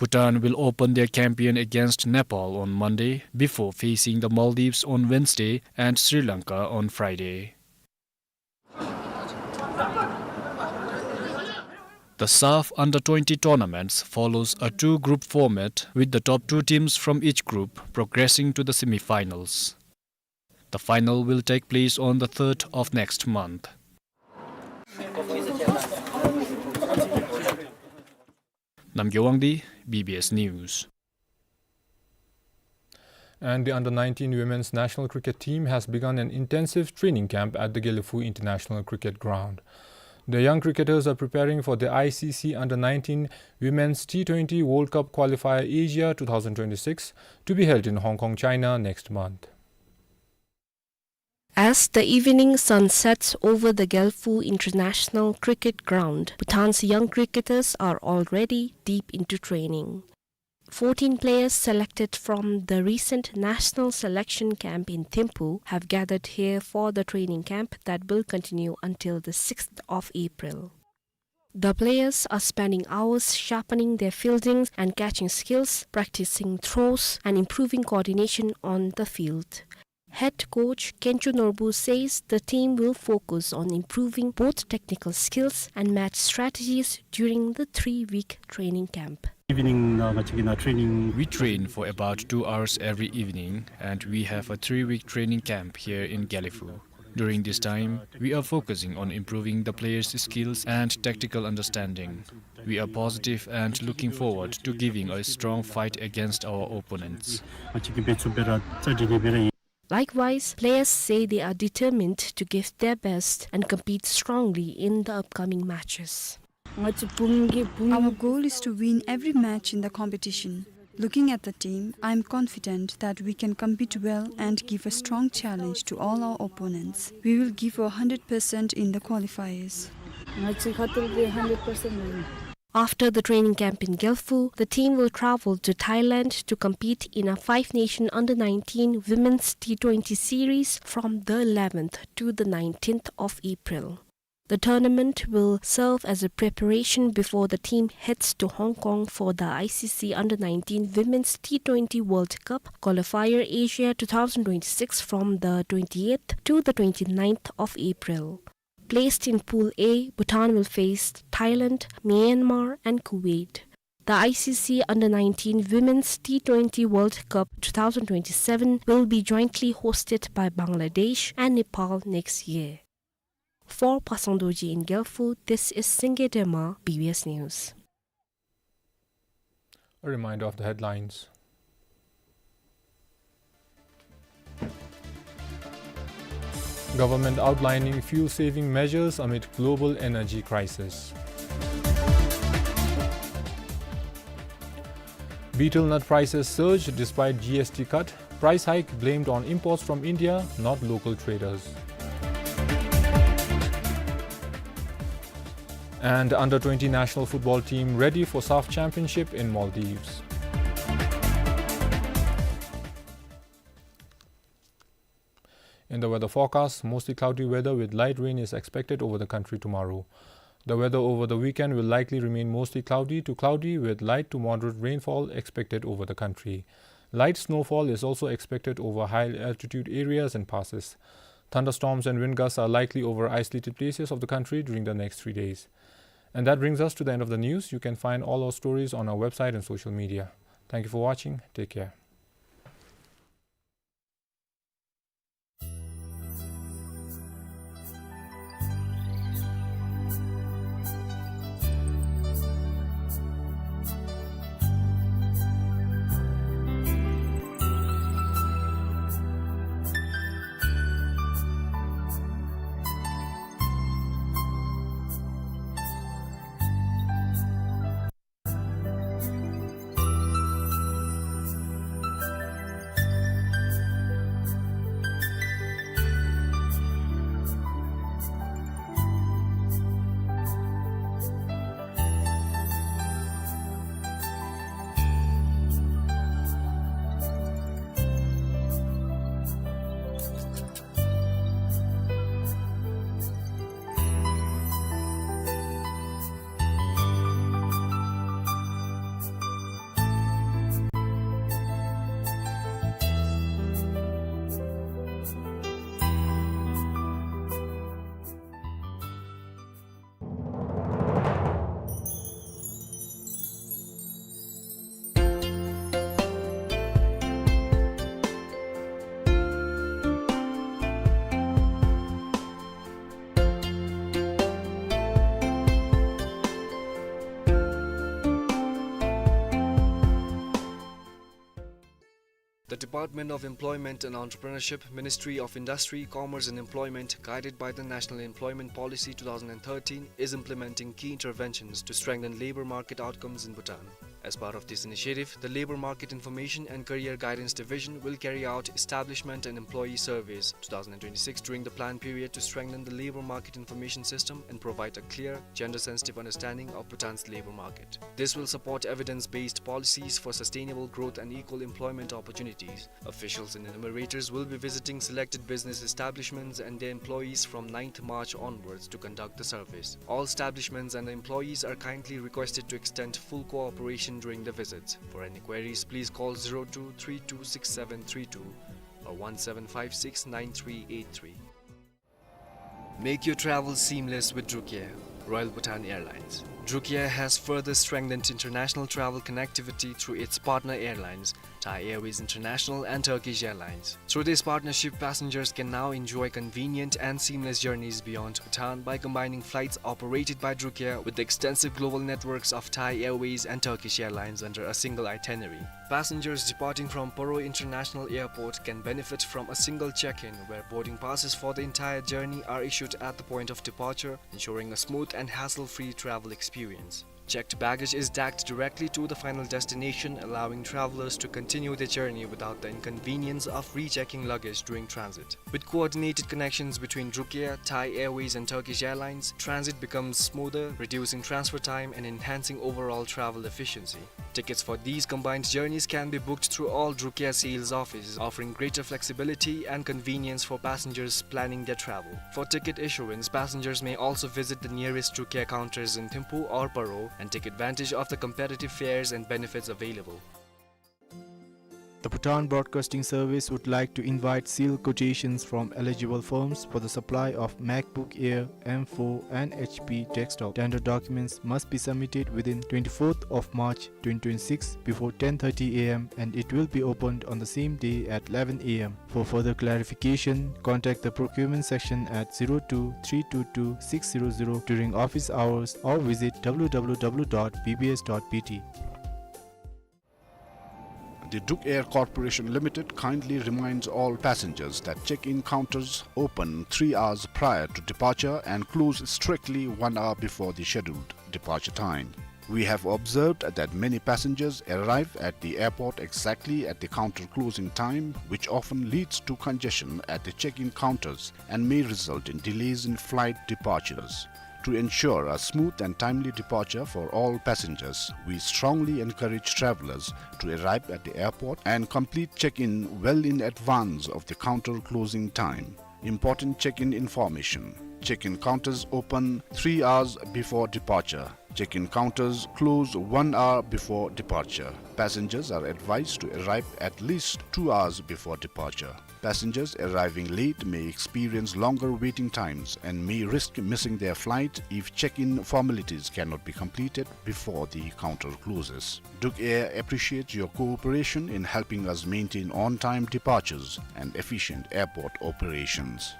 Bhutan will open their campaign against Nepal on Monday before facing the Maldives on Wednesday and Sri Lanka on Friday. The SAFF under twenty tournaments follows a two-group format, with the top two teams from each group progressing to the semi-finals. The final will take place on the third of next month. Namgay Wangdi, B B S News. And the under nineteen women's national cricket team has begun an intensive training camp at the Gelephu International Cricket Ground. The young cricketers are preparing for the I C C under nineteen Women's T twenty World Cup Qualifier Asia two thousand twenty-six, to be held in Hong Kong, China next month. As the evening sun sets over the Gelephu International Cricket Ground, Bhutan's young cricketers are already deep into training. Fourteen players selected from the recent national selection camp in Thimphu have gathered here for the training camp that will continue until the sixth of April. The players are spending hours sharpening their fielding and catching skills, practicing throws, and improving coordination on the field. Head coach Kencho Norbu says the team will focus on improving both technical skills and match strategies during the three-week training camp. Evening, uh, training. We train for about two hours every evening, and we have a three-week training camp here in Gelephu. During this time, we are focusing on improving the players' skills and tactical understanding. We are positive and looking forward to giving a strong fight against our opponents. Likewise, players say they are determined to give their best and compete strongly in the upcoming matches. Our goal is to win every match in the competition. Looking at the team, I am confident that we can compete well and give a strong challenge to all our opponents. We will give our hundred percent in the qualifiers. After the training camp in Gelephu, the team will travel to Thailand to compete in a five-nation under nineteen women's T twenty series from the eleventh to the nineteenth of April. The tournament will serve as a preparation before the team heads to Hong Kong for the I C C under nineteen Women's T twenty World Cup Qualifier Asia two thousand twenty-six from the twenty-eighth to the twenty-ninth of April. Placed in Pool A, Bhutan will face Thailand, Myanmar, and Kuwait. The I C C under nineteen Women's T twenty World Cup two thousand twenty-seven will be jointly hosted by Bangladesh and Nepal next year. For Pasang Dorji in Gelephu, this is Singye Dema, B B S News. A reminder of the headlines. Government outlining fuel-saving measures amid global energy crisis. Betel nut prices surge despite G S T cut, price hike blamed on imports from India, not local traders. And under twenty national football team ready for SAFF Championship in Maldives. In the weather forecast, mostly cloudy weather with light rain is expected over the country tomorrow. The weather over the weekend will likely remain mostly cloudy to cloudy with light to moderate rainfall expected over the country. Light snowfall is also expected over high altitude areas and passes. Thunderstorms and wind gusts are likely over isolated places of the country during the next three days. And that brings us to the end of the news. You can find all our stories on our website and social media. Thank you for watching. Take care. Department of Employment and Entrepreneurship, Ministry of Industry, Commerce and Employment, guided by the National Employment Policy two thousand and thirteen, is implementing key interventions to strengthen labor market outcomes in Bhutan. As part of this initiative, the Labor Market Information and Career Guidance Division will carry out establishment and employee surveys two thousand and twenty-six during the plan period to strengthen the labor market information system and provide a clear, gender-sensitive understanding of Bhutan's labor market. This will support evidence-based policies for sustainable growth and equal employment opportunities. Officials and enumerators will be visiting selected business establishments and their employees from ninth March onwards to conduct the surveys. All establishments and employees are kindly requested to extend full cooperation during the visits. For any queries, please call zero two three two six seven three two or one seven five six nine three eight three. Make your travel seamless with Drukair, Royal Bhutan Airlines. Drukair has further strengthened international travel connectivity through its partner airlines, Thai Airways International and Turkish Airlines. Through this partnership, passengers can now enjoy convenient and seamless journeys beyond Bhutan by combining flights operated by Drukair with the extensive global networks of Thai Airways and Turkish Airlines under a single itinerary. Passengers departing from Paro International Airport can benefit from a single check-in, where boarding passes for the entire journey are issued at the point of departure, ensuring a smooth and hassle-free travel experience. Checked baggage is tagged directly to the final destination, allowing travelers to continue their journey without the inconvenience of rechecking luggage during transit. With coordinated connections between Drukair, Thai Airways, and Turkish Airlines, transit becomes smoother, reducing transfer time and enhancing overall travel efficiency. Tickets for these combined journeys can be booked through all Drukair sales offices, offering greater flexibility and convenience for passengers planning their travel. For ticket issuance, passengers may also visit the nearest Drukair counters in Thimphu or Paro and take advantage of the competitive fares and benefits available. The Bhutan Broadcasting Service would like to invite sealed quotations from eligible firms for the supply of MacBook Air M four and H P desktop. Tender documents must be submitted within twenty-fourth of March twenty twenty-six before ten thirty A M, and it will be opened on the same day at eleven A M. For further clarification, contact the procurement section at zero two three two two six zero zero during office hours or visit W W W dot B B S dot B T. The Drukair Corporation Limited kindly reminds all passengers that check-in counters open three hours prior to departure and close strictly one hour before the scheduled departure time. We have observed that many passengers arrive at the airport exactly at the counter closing time, which often leads to congestion at the check-in counters and may result in delays in flight departures. To ensure a smooth and timely departure for all passengers, we strongly encourage travelers to arrive at the airport and complete check-in well in advance of the counter closing time. Important check-in information. Check-in counters open three hours before departure. Check-in counters close one hour before departure. Passengers are advised to arrive at least two hours before departure. Passengers arriving late may experience longer waiting times and may risk missing their flight if check-in formalities cannot be completed before the counter closes. Drukair appreciates your cooperation in helping us maintain on-time departures and efficient airport operations.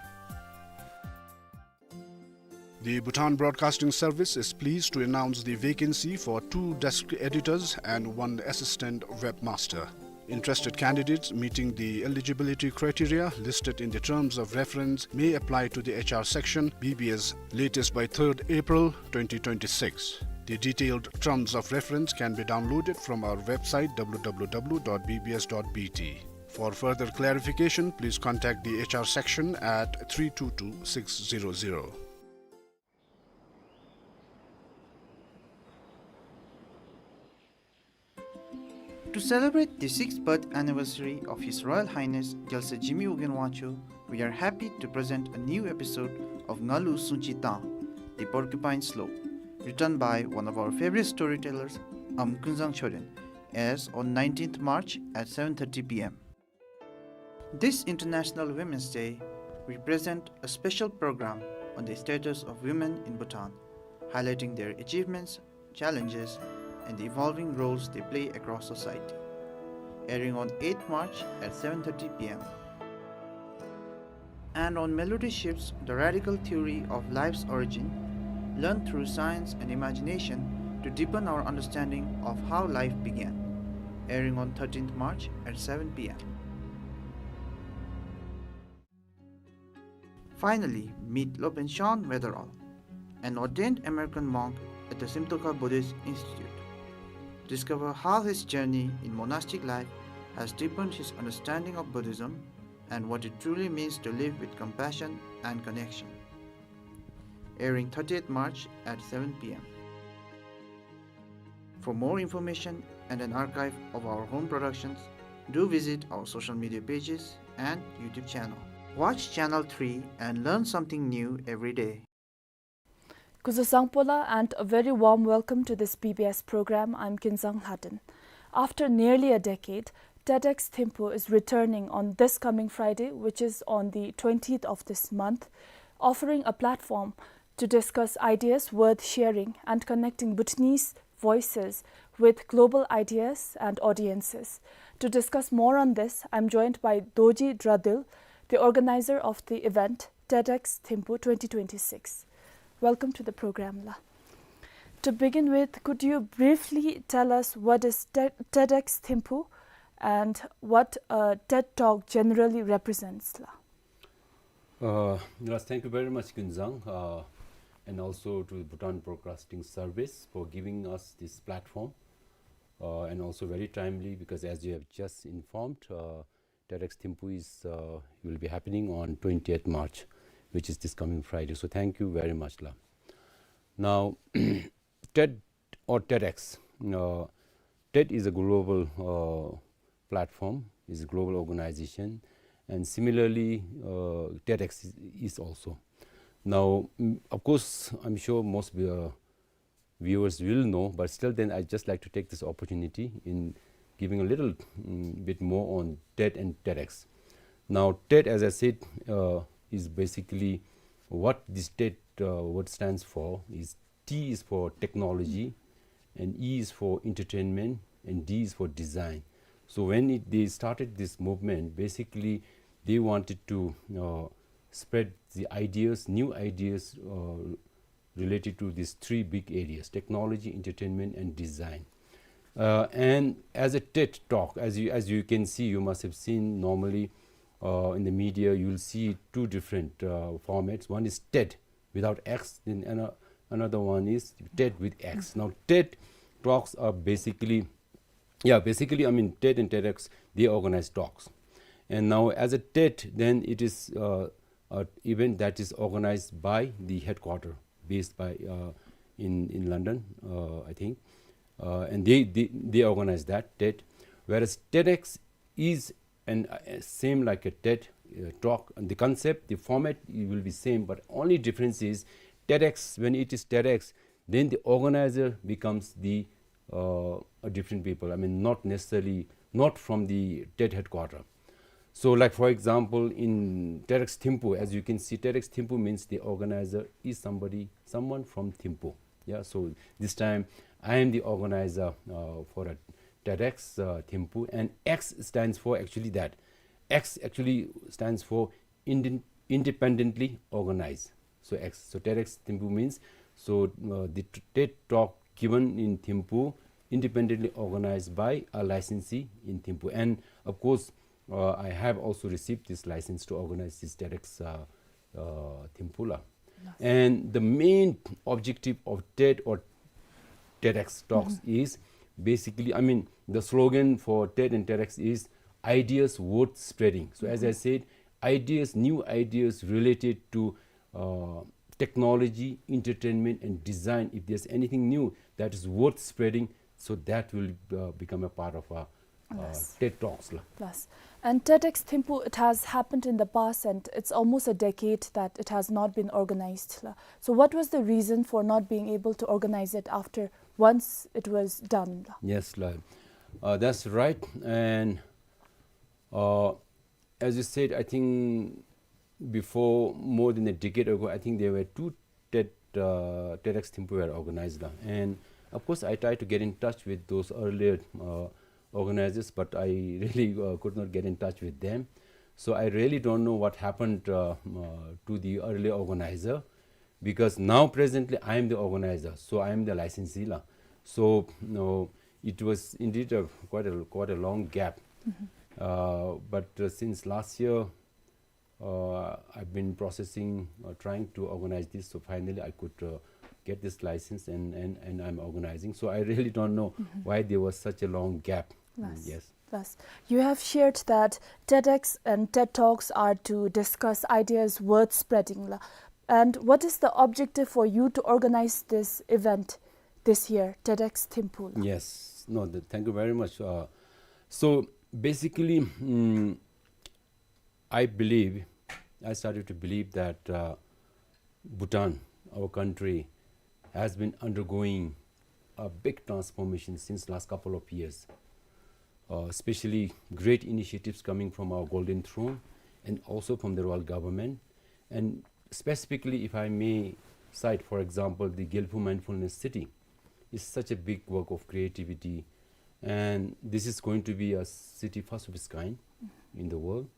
The Bhutan Broadcasting Service is pleased to announce the vacancy for two desk editors and one assistant webmaster. Interested candidates meeting the eligibility criteria listed in the terms of reference may apply to the H R section, B B S, latest by third April twenty twenty-six. The detailed terms of reference can be downloaded from our website, W W W dot B B S dot B T. For further clarification, please contact the H R section at three two two six zero zero. To celebrate the sixth birth anniversary of His Royal Highness Gyaltsuen Jigme Wogyen Wangchuck, we are happy to present a new episode of Ngalu Sungchi Tang, The Porcupine Slope, written by one of our favorite storytellers, Amv Kunzang Choden, airs on nineteenth March at seven thirty P M. This International Women's Day, we present a special program on the status of women in Bhutan, highlighting their achievements, challenges, and the evolving roles they play across society. Airing on eighth March at seven thirty P M. And on Melody Shifts, the radical theory of life's origin, learned through science and imagination to deepen our understanding of how life began. Airing on thirteenth March at seven P M. Finally, meet Lopen Shan Weatherall, an ordained American monk at the Simtokha Buddhist Institute. Discover how his journey in monastic life has deepened his understanding of Buddhism and what it truly means to live with compassion and connection. Airing thirtieth March at seven p m. For more information and an archive of our home productions, do visit our social media pages and YouTube channel. Watch Channel three and learn something new every day. Kuzuzangpo la, and a very warm welcome to this B B S program. I'm Kinzang Lhaden. After nearly a decade, TEDx Thimphu is returning on this coming Friday, which is on the twentieth of this month, offering a platform to discuss ideas worth sharing and connecting Bhutanese voices with global ideas and audiences. To discuss more on this, I'm joined by Dorji Dradul, the organizer of the event, TEDx Thimphu twenty twenty-six. Welcome to the program, la. To begin with, could you briefly tell us what is Te-, TEDx Thimphu and what a TED Talk generally represents, la? Uh, yes, thank you very much, Kinzang, uh, and also to the Bhutan Broadcasting Service for giving us this platform, uh, and also very timely because, as you have just informed, uh, TEDx Thimphu is, uh, will be happening on twentieth March, which is this coming Friday. So thank you very much, la. Now, TED or TEDx. Uh, TED is a global, uh, platform, is a global organization, and similarly, uh, TEDx is, is also. Now, mm, of course, I'm sure most, uh, viewers will know, but still then I just like to take this opportunity in giving a little, mm, bit more on TED and TEDx. Now, TED, as I said, uh, is basically what this TED, uh, word stands for is T is for technology, and E is for entertainment, and D is for design. So when it, they started this movement, basically they wanted to, uh, spread the ideas, new ideas, uh, related to these three big areas: technology, entertainment, and design. Uh, and as a TED Talk, as you, as you can see, you must have seen normally, uh, in the media, you'll see two different, uh, formats. One is TED without X, then ano-, another one is TED with X. Now, TED Talks are basically, yeah, basically, I mean, TED and TEDx, they organize talks. And now, as a TED, then it is, uh, a event that is organized by the headquarter, based by, uh, in, in London, uh, I think. Uh, and they, they, they organize that TED. Whereas TEDx is an, uh, same like a TED, uh, Talk. And the concept, the format, it will be same, but only difference is TEDx, when it is TEDx, then the organizer becomes the, uh, a different people. I mean, not necessarily, not from the TED headquarter. So, like, for example, in TEDx Thimphu, as you can see, TEDx Thimphu means the organizer is somebody, someone from Thimphu. Yeah, so this time I am the organizer, uh, for a TEDx, uh, Thimphu, and X stands for actually that. X actually stands for inden-, independently organized. So X, so TEDx Thimphu means, so, uh, the t-, TED Talk given in Thimphu, independently organized by a licensee in Thimphu. And of course, uh, I have also received this license to organize this TEDx, uh, uh, Thimphu la. Nice. And the main objective of TED or TEDx Talks, mm-hmm, is basically, I mean, the slogan for TED and TEDx is ideas worth spreading. So as I, mm-hmm, said, ideas, new ideas related to, uh, technology, entertainment, and design. If there's anything new that is worth spreading, so that will, uh, become a part of our, uh, yes, TED Talks la. Yes. And TEDx Thimphu, it has happened in the past, and it's almost a decade that it has not been organized la. So what was the reason for not being able to organize it after once it was done la? Yes la. Uh, that's right. And, uh, as you said, I think before, more than a decade ago, I think there were two TED, uh, TEDx Thimphu were organized la. And of course, I tried to get in touch with those earlier, uh, organizers, but I really, uh, could not get in touch with them. So I really don't know what happened, uh, uh, to the earlier organizer, because now presently I am the organizer, so I am the licensee la. So, no, it was indeed a quite a, quite a long gap. Mm-hmm. Uh, but, uh, since last year, uh, I've been processing, uh, trying to organize this. So finally, I could, uh, get this license, and, and, and I'm organizing. So I really don't know why there was such a long gap. Mm, yes. Yes. You have shared that TEDx and TED Talks are to discuss ideas worth spreading la. And what is the objective for you to organize this event this year, TEDx Thimphu la? Yes. No, the, thank you very much. Uh, so basically, mm, I believe, I started to believe that, uh, Bhutan, our country, has been undergoing a big transformation since last couple of years. Uh, especially great initiatives coming from our Golden Throne and also from the royal government. And specifically, if I may cite, for example, the Gelphu Mindfulness City is such a big work of creativity, and this is going to be a city first of its kind in the world,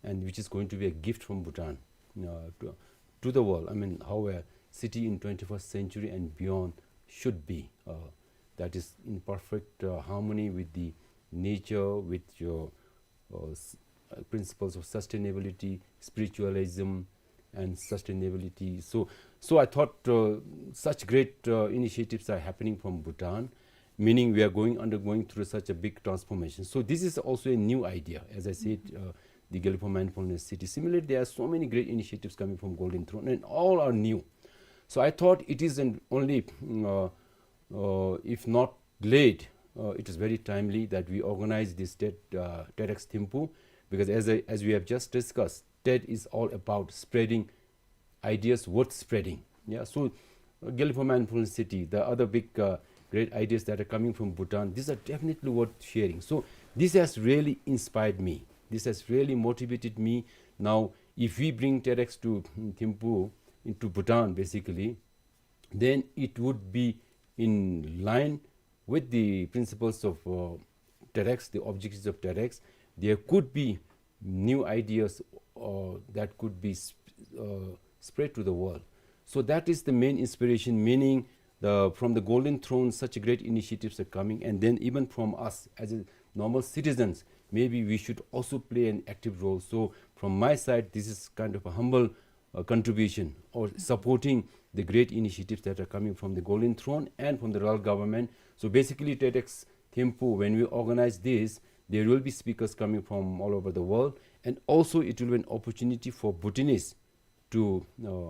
and which is going to be a gift from Bhutan, uh, to, to the world. I mean, how a city in twenty-first century and beyond should be. Uh, that is in perfect, uh, harmony with the nature, with your, uh, s-, uh, principles of sustainability, spiritualism, and sustainability. So, so I thought, uh, such great, uh, initiatives are happening from Bhutan, meaning we are going, undergoing through such a big transformation. So this is also a new idea, as I said, uh, the Gelphu Mindfulness City. Similarly, there are so many great initiatives coming from Golden Throne, and all are new. So I thought it is an only, mm, uh, uh, if not late, uh, it is very timely that we organize this TED, uh, TEDx Thimphu, because as I, as we have just discussed, TED is all about spreading ideas worth spreading. Yeah, so, uh, Gelphu Mindfulness City, the other big, uh, great ideas that are coming from Bhutan, these are definitely worth sharing. So this has really inspired me. This has really motivated me. Now, if we bring TEDx to, mm, Thimphu, into Bhutan, basically, then it would be in line with the principles of, uh, TEDx, the objectives of TEDx. There could be new ideas, uh, that could be sp-, uh, spread to the world. So that is the main inspiration, meaning the, from the Golden Throne, such great initiatives are coming, and then even from us as a normal citizens, maybe we should also play an active role. So from my side, this is kind of a humble, uh, contribution or supporting the great initiatives that are coming from the Golden Throne and from the royal government. So basically, TEDx Thimphu, when we organize this, there will be speakers coming from all over the world, and also it will be an opportunity for Bhutanese to, uh,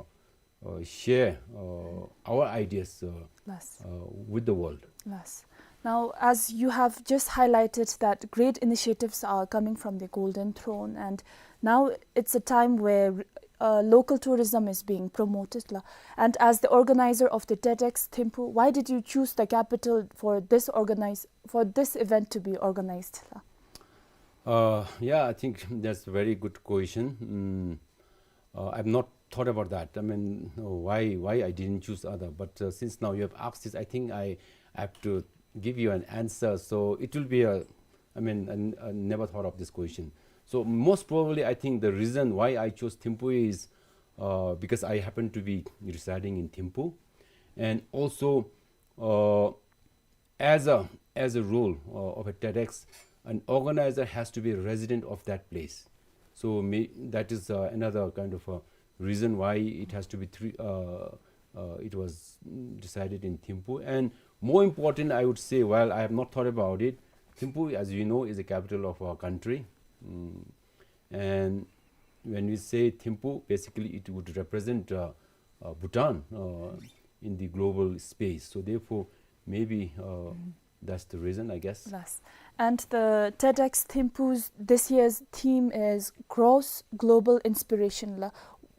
uh, share, uh, our ideas, uh, Yes. uh, with the world. Yes. Now, as you have just highlighted that great initiatives are coming from the Golden Throne, and now it's a time where, uh, local tourism is being promoted la. And as the organizer of the TEDx Thimphu, why did you choose the capital for this organize-, for this event to be organized la? Uh, yeah, I think that's a very good question. Mm, uh, I've not thought about that. I mean, uh, why, why I didn't choose other. But, uh, since now you have asked this, I think I, I have to give you an answer. So it will be a, I mean, I, I never thought of this question. So most probably, I think the reason why I chose Thimphu is, uh, because I happen to be residing in Thimphu. And also, uh, as a, as a rule, uh, of a TEDx, an organizer has to be a resident of that place. So may-, that is, uh, another kind of a reason why it has to be three, uh, uh, it was, mm, decided in Thimphu. And more important, I would say, while I have not thought about it, Thimphu, as you know, is the capital of our country. Mm. And when we say Thimphu, basically it would represent, uh, uh, Bhutan, uh, in the global space. So therefore, maybe, uh, that's the reason, I guess. Yes. And the TEDx Thimphu's this year's theme is Cross Global Inspiration la.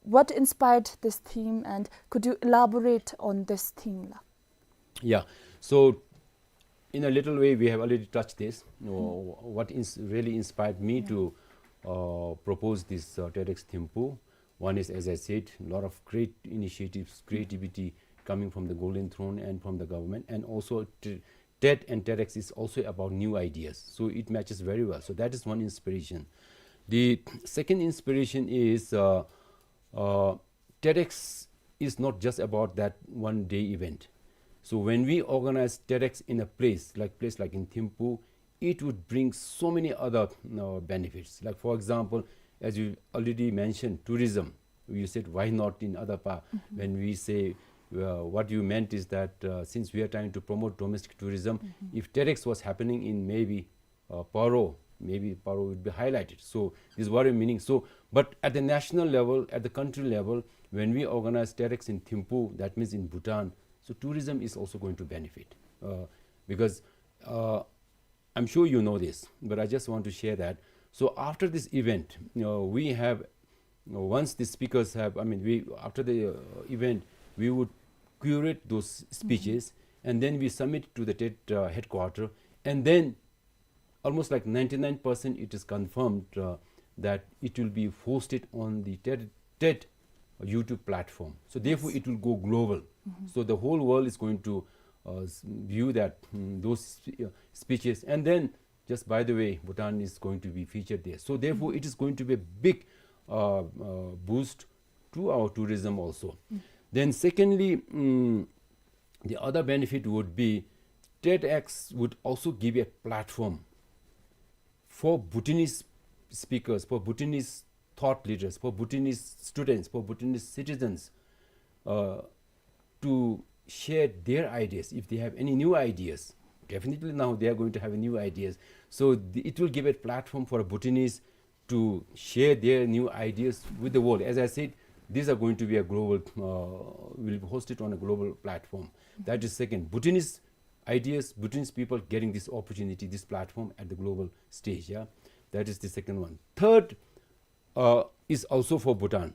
What inspired this theme, and could you elaborate on this theme la? Yeah. So in a little way, we have already touched this. You know, what ins-, really inspired me to, uh, propose this, uh, TEDx Thimphu. One is, as I said, a lot of great initiatives, creativity coming from the Golden Throne and from the government, and also t-, TED and TEDx is also about new ideas. So it matches very well. So that is one inspiration. The second inspiration is, uh, uh, TEDx is not just about that one day event. So when we organize TEDx in a place, like place like in Thimphu, it would bring so many other, uh, benefits. Like, for example, as you already mentioned, tourism. You said, "Why not in other pa-" When we say, uh, what you meant is that, uh, since we are trying to promote domestic tourism, if TEDx was happening in maybe, uh, Paro, maybe Paro would be highlighted. So this is what I'm meaning. So, but at the national level, at the country level, when we organize TEDx in Thimphu, that means in Bhutan, so tourism is also going to benefit, uh, because, uh, I'm sure you know this, but I just want to share that. So after this event, you know, we have, you know, once the speakers have, I mean, we, after the, uh, event, we would curate those speeches, and then we submit to the TED, uh, headquarter, and then almost like ninety-nine percent it is confirmed, uh, that it will be hosted on the TED, TED YouTube platform. So therefore, it will go global. So the whole world is going to, uh, s-, view that, mm, those spe-, uh, speeches. And then, just by the way, Bhutan is going to be featured there. So therefore, it is going to be a big, uh, uh, boost to our tourism also. Then secondly, mm, the other benefit would be TEDx would also give a platform for Bhutanese speakers, for Bhutanese thought leaders, for Bhutanese students, for Bhutanese citizens, uh, to share their ideas. If they have any new ideas, definitely now they are going to have new ideas. So the, it will give a platform for Bhutanese to share their new ideas with the world. As I said, these are going to be a global, uh, will be hosted on a global platform. That is second. Bhutanese ideas, Bhutanese people getting this opportunity, this platform at the global stage. Yeah, that is the second one. Third, uh, is also for Bhutan.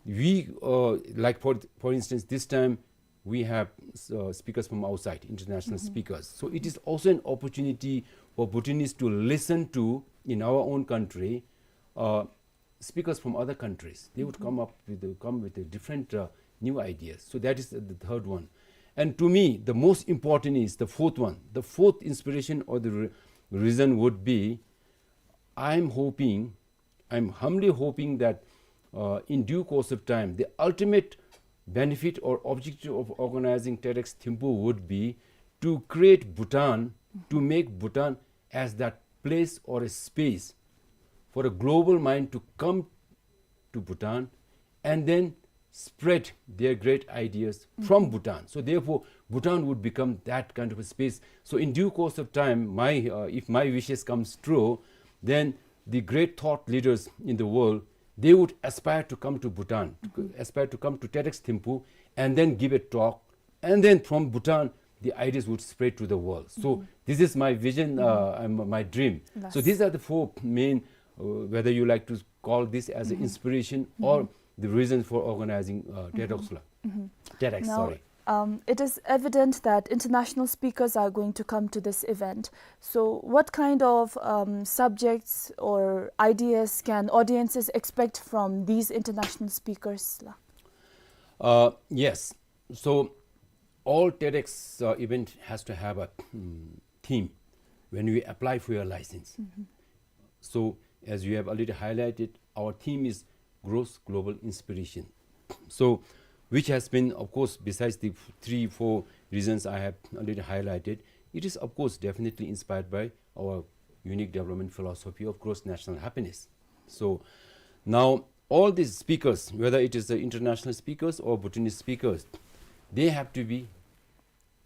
We, uh, like for, for instance, this time we have, uh, speakers from outside, international speakers. So it is also an opportunity for Bhutanese to listen to in our own country, uh, speakers from other countries. They would come up with the, come with a different, uh, new ideas. So that is the third one. And to me, the most important is the fourth one. The fourth inspiration or the re-, reason would be, I'm hoping, I'm humbly hoping that, uh, in due course of time, the ultimate benefit or objective of organizing TEDx Thimphu would be to create Bhutan, to make Bhutan as that place or a space for a global mind to come to Bhutan and then spread their great ideas from Bhutan. So therefore, Bhutan would become that kind of a space. So in due course of time, my, uh, if my wishes comes true, then the great thought leaders in the world, they would aspire to come to Bhutan, to co-, aspire to come to TEDx Thimphu and then give a talk. And then from Bhutan, the ideas would spread to the world. So this is my vision, uh, and my dream. So these are the four main, uh, whether you like to call this as an inspiration or the reason for organizing, uh, TEDx la. TEDx, now, sorry. Um, it is evident that international speakers are going to come to this event. So what kind of, um, subjects or ideas can audiences expect from these international speakers la? Uh, yes. So all TEDx, uh, event has to have a, mm, theme when we apply for your license. So as you have already highlighted, our theme is Grows Global Inspiration. So, which has been, of course, besides the f-, three, four reasons I have already highlighted, it is, of course, definitely inspired by our unique development philosophy of gross national happiness. So, now, all these speakers, whether it is the international speakers or Bhutanese speakers, they have to be,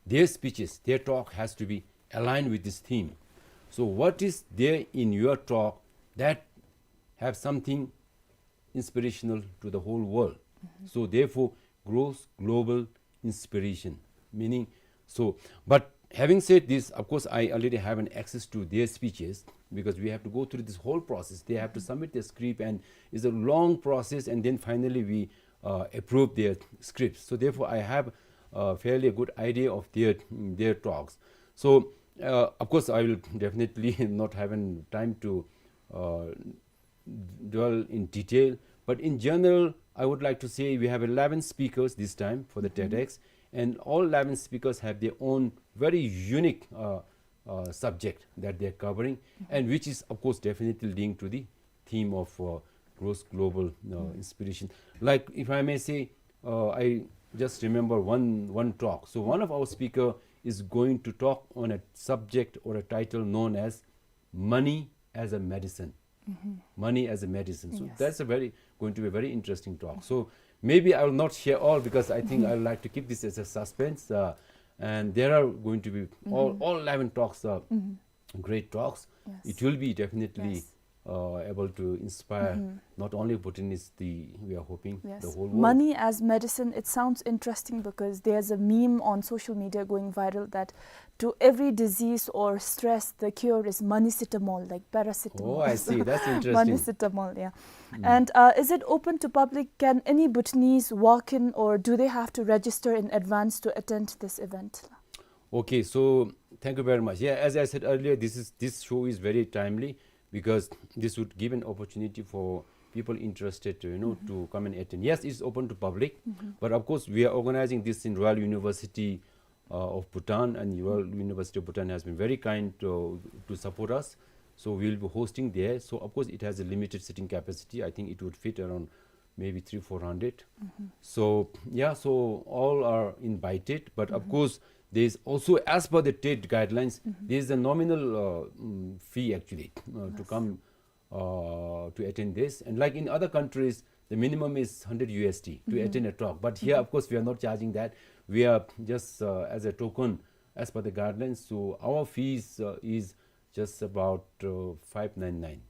their speeches, their talk has to be aligned with this theme. So what is there in your talk that have something inspirational to the whole world? So therefore, grows global inspiration. Meaning, so, but having said this, of course, I already have an access to their speeches because we have to go through this whole process. They have to submit their script, and it's a long process, and then finally we, uh, approve their scripts. So therefore, I have, uh, fairly a good idea of their, their talks. So, uh, of course, I will definitely not have an time to, uh, dwell in detail, but in general, I would like to say we have eleven speakers this time for the TEDx, and all eleven speakers have their own very unique, uh, uh, subject that they are covering, and which is, of course, definitely linked to the theme of, uh, gross global, uh, inspiration. Like, if I may say, uh, I just remember one, one talk. So one of our speaker is going to talk on a subject or a title known as Money as a Medicine. Money as a medicine. So that's a very, going to be a very interesting talk. So maybe I will not share all because I think I would like to keep this as a suspense. Uh, and there are going to be all, all eleven talks, uh, great talks. It will be definitely uh, able to inspire not only Bhutanese, the, we are hoping, the whole world. Money as medicine, it sounds interesting because there's a meme on social media going viral that to every disease or stress, the cure is moneycetamol, like paracetamol. Oh, I see. That's interesting. Moneycetamol, yeah. And uh, is it open to public? Can any Bhutanese walk in, or do they have to register in advance to attend this event? Okay, so thank you very much. Yeah, as I said earlier, this is, this show is very timely because this would give an opportunity for people interested to, you know, to come and attend. Yes, it's open to public, but of course we are organizing this in Royal University uh, of Bhutan, and Royal University of Bhutan has been very kind to, to support us. So we'll be hosting there. So of course it has a limited seating capacity. I think it would fit around maybe three, four hundred. So yeah, so all are invited, but of course there is also, as per the TED guidelines, there is a nominal uh, mm, fee actually uh, to come uh, to attend this. And like in other countries, the minimum is hundred U S D to attend a talk. But here, of course, we are not charging that. We are just uh, as a token, as per the guidelines. So our fees uh, is just about uh, five nine nine.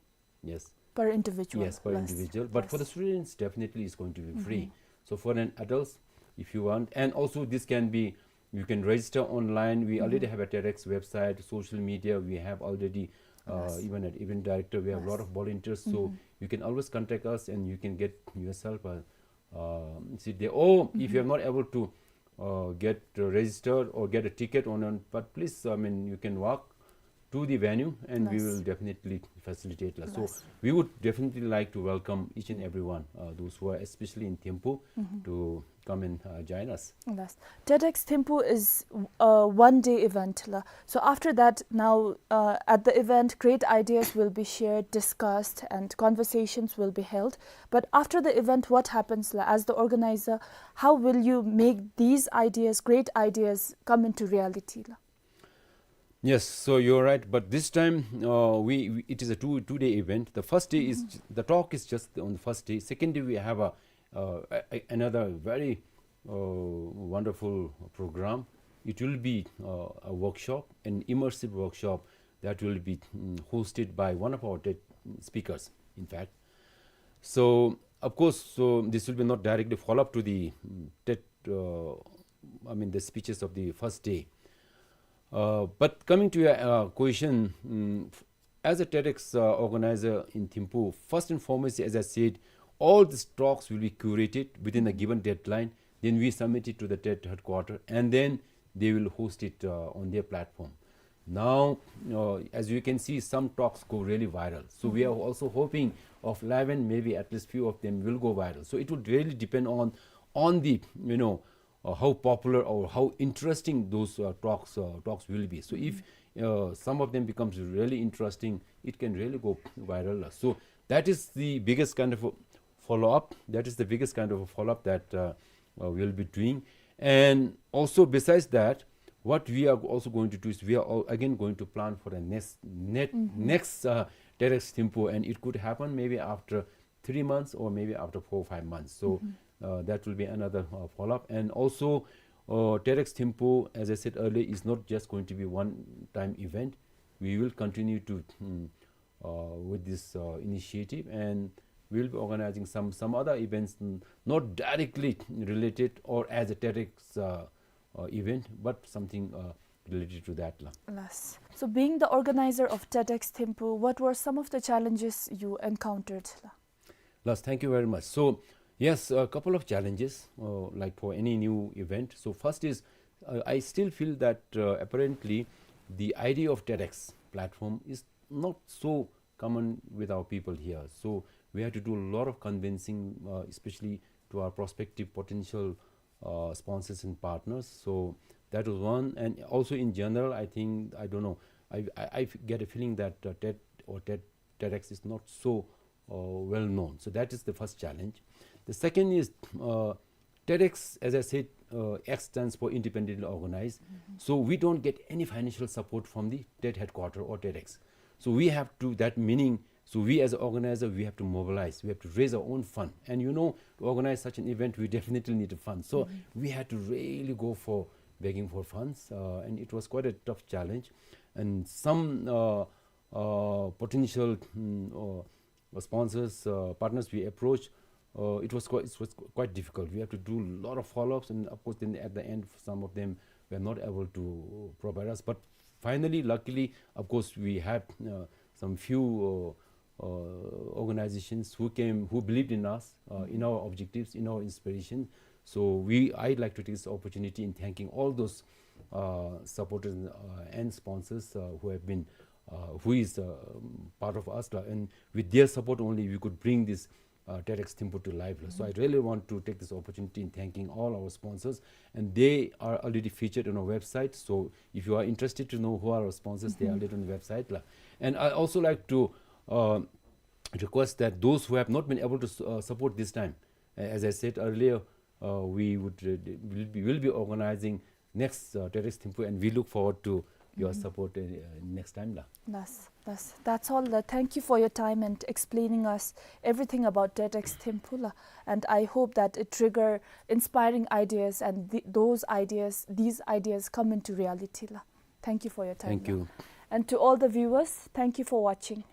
Yes. Per individual. Yes, per individual. But for the students, definitely it's going to be free. So for an adults, if you want, and also this can be, you can register online. We already have a TEDx website, social media. We have already, uh, even at event director, we have a lot of volunteers. So you can always contact us and you can get yourself a uh, seat there. Or if you are not able to uh, get uh, registered or get a ticket on, on, but please, I mean, you can walk to the venue and we will definitely facilitate. La. So we would definitely like to welcome each and everyone, uh, those who are especially in Thimphu, to come and uh, join us. Yes. TEDx Thimphu is a one-day event, la. So after that, now uh, at the event, great ideas will be shared, discussed, and conversations will be held. But after the event, what happens, la? As the organizer, how will you make these ideas, great ideas, come into reality, la? Yes, so you're right. But this time, uh, we, we it is a two two day event. The first day is the talk is just on the first day. Second day we have a, uh, a, a- another very uh, wonderful program. It will be uh, a workshop, an immersive workshop that will be mm, hosted by one of our TED speakers. In fact, so of course, so this will be not directly follow up to the mm, TED. Uh, I mean the speeches of the first day. Uh, but coming to your uh, question, mm, f- as a TEDx uh, organizer in Thimphu, first and foremost, as I said, all these talks will be curated within a given deadline. Then we submit it to the TED headquarter, and then they will host it uh, on their platform. Now, uh, as you can see, some talks go really viral. So we are also hoping of eleven, maybe at least few of them will go viral. So it would really depend on on the you know uh, how popular or how interesting those uh, talks uh, talks will be. So if uh, some of them becomes really interesting, it can really go viral. So that is the biggest kind of a follow up. That is the biggest kind of a follow up that uh, uh, we'll be doing. And also besides that, what we are also going to do is we are all again going to plan for the next net, next uh, TEDx Thimphu, and it could happen maybe after three months or maybe after four or five months. So uh, that will be another uh, follow-up. And also, uh, TEDx Thimphu, as I said earlier, is not just going to be one-time event. We will continue to mm, uh, with this uh, initiative, and we will be organizing some some other events, n- not directly related or as a TEDx uh, uh, event, but something uh, related to that. La. Yes. So, being the organizer of TEDx Thimphu, what were some of the challenges you encountered? La? Yes, thank you very much. So, yes, a couple of challenges, uh, like for any new event. So, first is, uh, I still feel that uh, apparently the idea of TEDx platform is not so common with our people here. So, we have to do a lot of convincing, uh, especially to our prospective potential uh, sponsors and partners. So that was one. And also in general, I think, I don't know, I, I, I get a feeling that uh, TED or TED, TEDx is not so uh, well known. So that is the first challenge. The second is uh, TEDx, as I said, uh, X stands for independently organized. So we don't get any financial support from the TED headquarter or TEDx. So we have to, that meaning So we as an organizer, we have to mobilize, we have to raise our own fund. And you know, to organize such an event, we definitely need a fund. So we had to really go for begging for funds, uh, and it was quite a tough challenge. And some, uh, uh, potential, mm, uh, sponsors, uh, partners we approached, uh, it was quite, it was quite difficult. We have to do a lot of follow-ups, and of course, then at the end, some of them were not able to provide us. But finally, luckily, of course, we had, uh, some few, uh, uh, organizations who came, who believed in us, uh, in our objectives, in our inspiration. So we, I'd like to take this opportunity in thanking all those, uh, supporters, uh, and sponsors, uh, who have been, uh, who is, uh, um, part of us, la. And with their support only, we could bring this, uh, TEDx Thimphu to life, la. So I really want to take this opportunity in thanking all our sponsors, and they are already featured on our website. So if you are interested to know who are our sponsors, they are already on the website, la. And I also like to, uh, request that those who have not been able to s-, uh, support this time, uh, as I said earlier, uh, we would, uh, will be, will be organizing next, uh, TEDx Thimphu, and we look forward to your support, uh, next time, la. That's, that's, that's all. Uh, thank you for your time and explaining us everything about TEDx Thimphu, la. And I hope that it trigger inspiring ideas, and th-, those ideas, these ideas come into reality, la. Thank you for your time, la. Thank you. And to all the viewers, thank you for watching.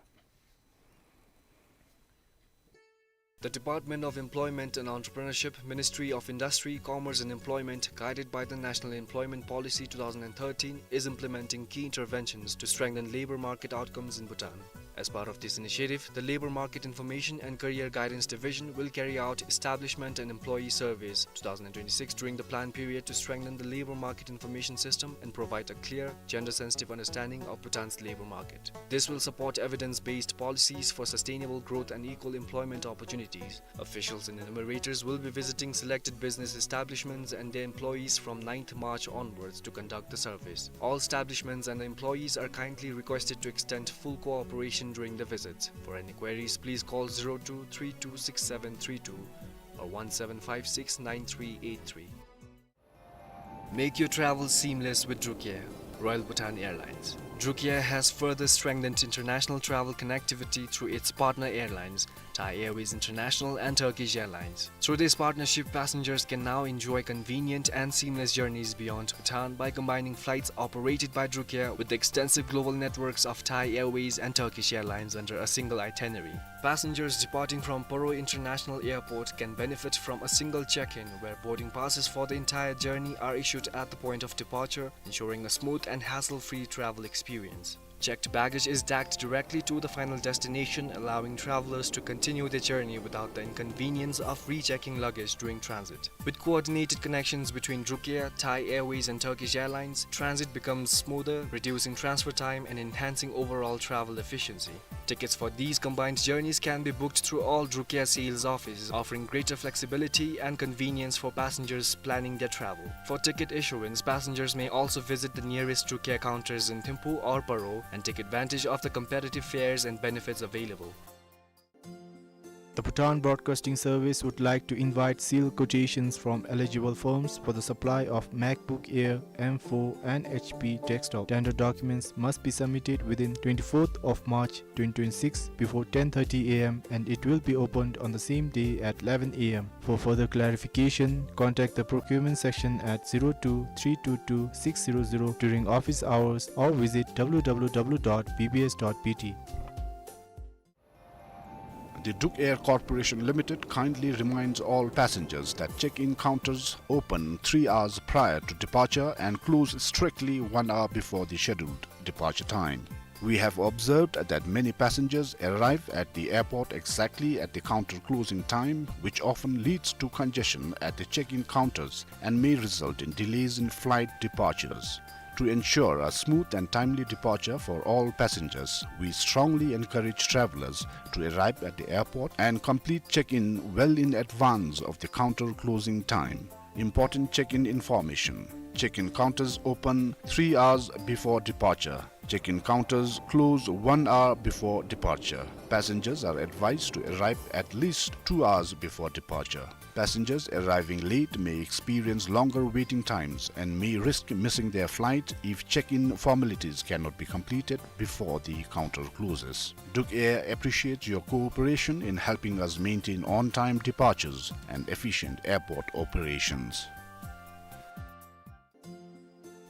The Department of Employment and Entrepreneurship, Ministry of Industry, Commerce and Employment, guided by the National Employment Policy two thousand and thirteen, is implementing key interventions to strengthen labor market outcomes in Bhutan. As part of this initiative, the Labor Market Information and Career Guidance Division will carry out establishment and employee surveys two thousand and twenty-six during the plan period to strengthen the labor market information system and provide a clear, gender-sensitive understanding of Bhutan's labor market. This will support evidence-based policies for sustainable growth and equal employment opportunities. Officials and enumerators will be visiting selected business establishments and their employees from ninth March onwards to conduct the surveys. All establishments and employees are kindly requested to extend full cooperation during the visits. For any queries, please call zero two three two six seven three two or one seven five six nine three eight three. Make your travel seamless with Drukair, Royal Bhutan Airlines. Drukair has further strengthened international travel connectivity through its partner airlines, Thai Airways International and Turkish Airlines. Through this partnership, passengers can now enjoy convenient and seamless journeys beyond Bhutan by combining flights operated by Drukair with the extensive global networks of Thai Airways and Turkish Airlines under a single itinerary. Passengers departing from Paro International Airport can benefit from a single check-in, where boarding passes for the entire journey are issued at the point of departure, ensuring a smooth and hassle-free travel experience. Checked baggage is tagged directly to the final destination, allowing travelers to continue their journey without the inconvenience of rechecking luggage during transit. With coordinated connections between Drukair, Thai Airways and Turkish Airlines, transit becomes smoother, reducing transfer time and enhancing overall travel efficiency. Tickets for these combined journeys can be booked through all Drukair sales offices, offering greater flexibility and convenience for passengers planning their travel. For ticket issuance, passengers may also visit the nearest Drukair counters in Thimphu or Paro and take advantage of the competitive fares and benefits available. The Bhutan Broadcasting Service would like to invite sealed quotations from eligible firms for the supply of MacBook Air M four and H P desktop. Tender documents must be submitted within twenty-fourth of March twenty twenty-six before ten thirty A M, and it will be opened on the same day at eleven A M. For further clarification, contact the procurement section at zero two three two two six zero zero during office hours or visit W W W dot B B S dot B T. The Drukair Corporation Limited kindly reminds all passengers that check-in counters open three hours prior to departure and close strictly one hour before the scheduled departure time. We have observed that many passengers arrive at the airport exactly at the counter closing time, which often leads to congestion at the check-in counters and may result in delays in flight departures. To ensure a smooth and timely departure for all passengers, we strongly encourage travelers to arrive at the airport and complete check-in well in advance of the counter closing time. Important check-in information. Check-in counters open three hours before departure. Check-in counters close one hour before departure. Passengers are advised to arrive at least two hours before departure. Passengers arriving late may experience longer waiting times and may risk missing their flight if check-in formalities cannot be completed before the counter closes. Druk Air appreciates your cooperation in helping us maintain on-time departures and efficient airport operations.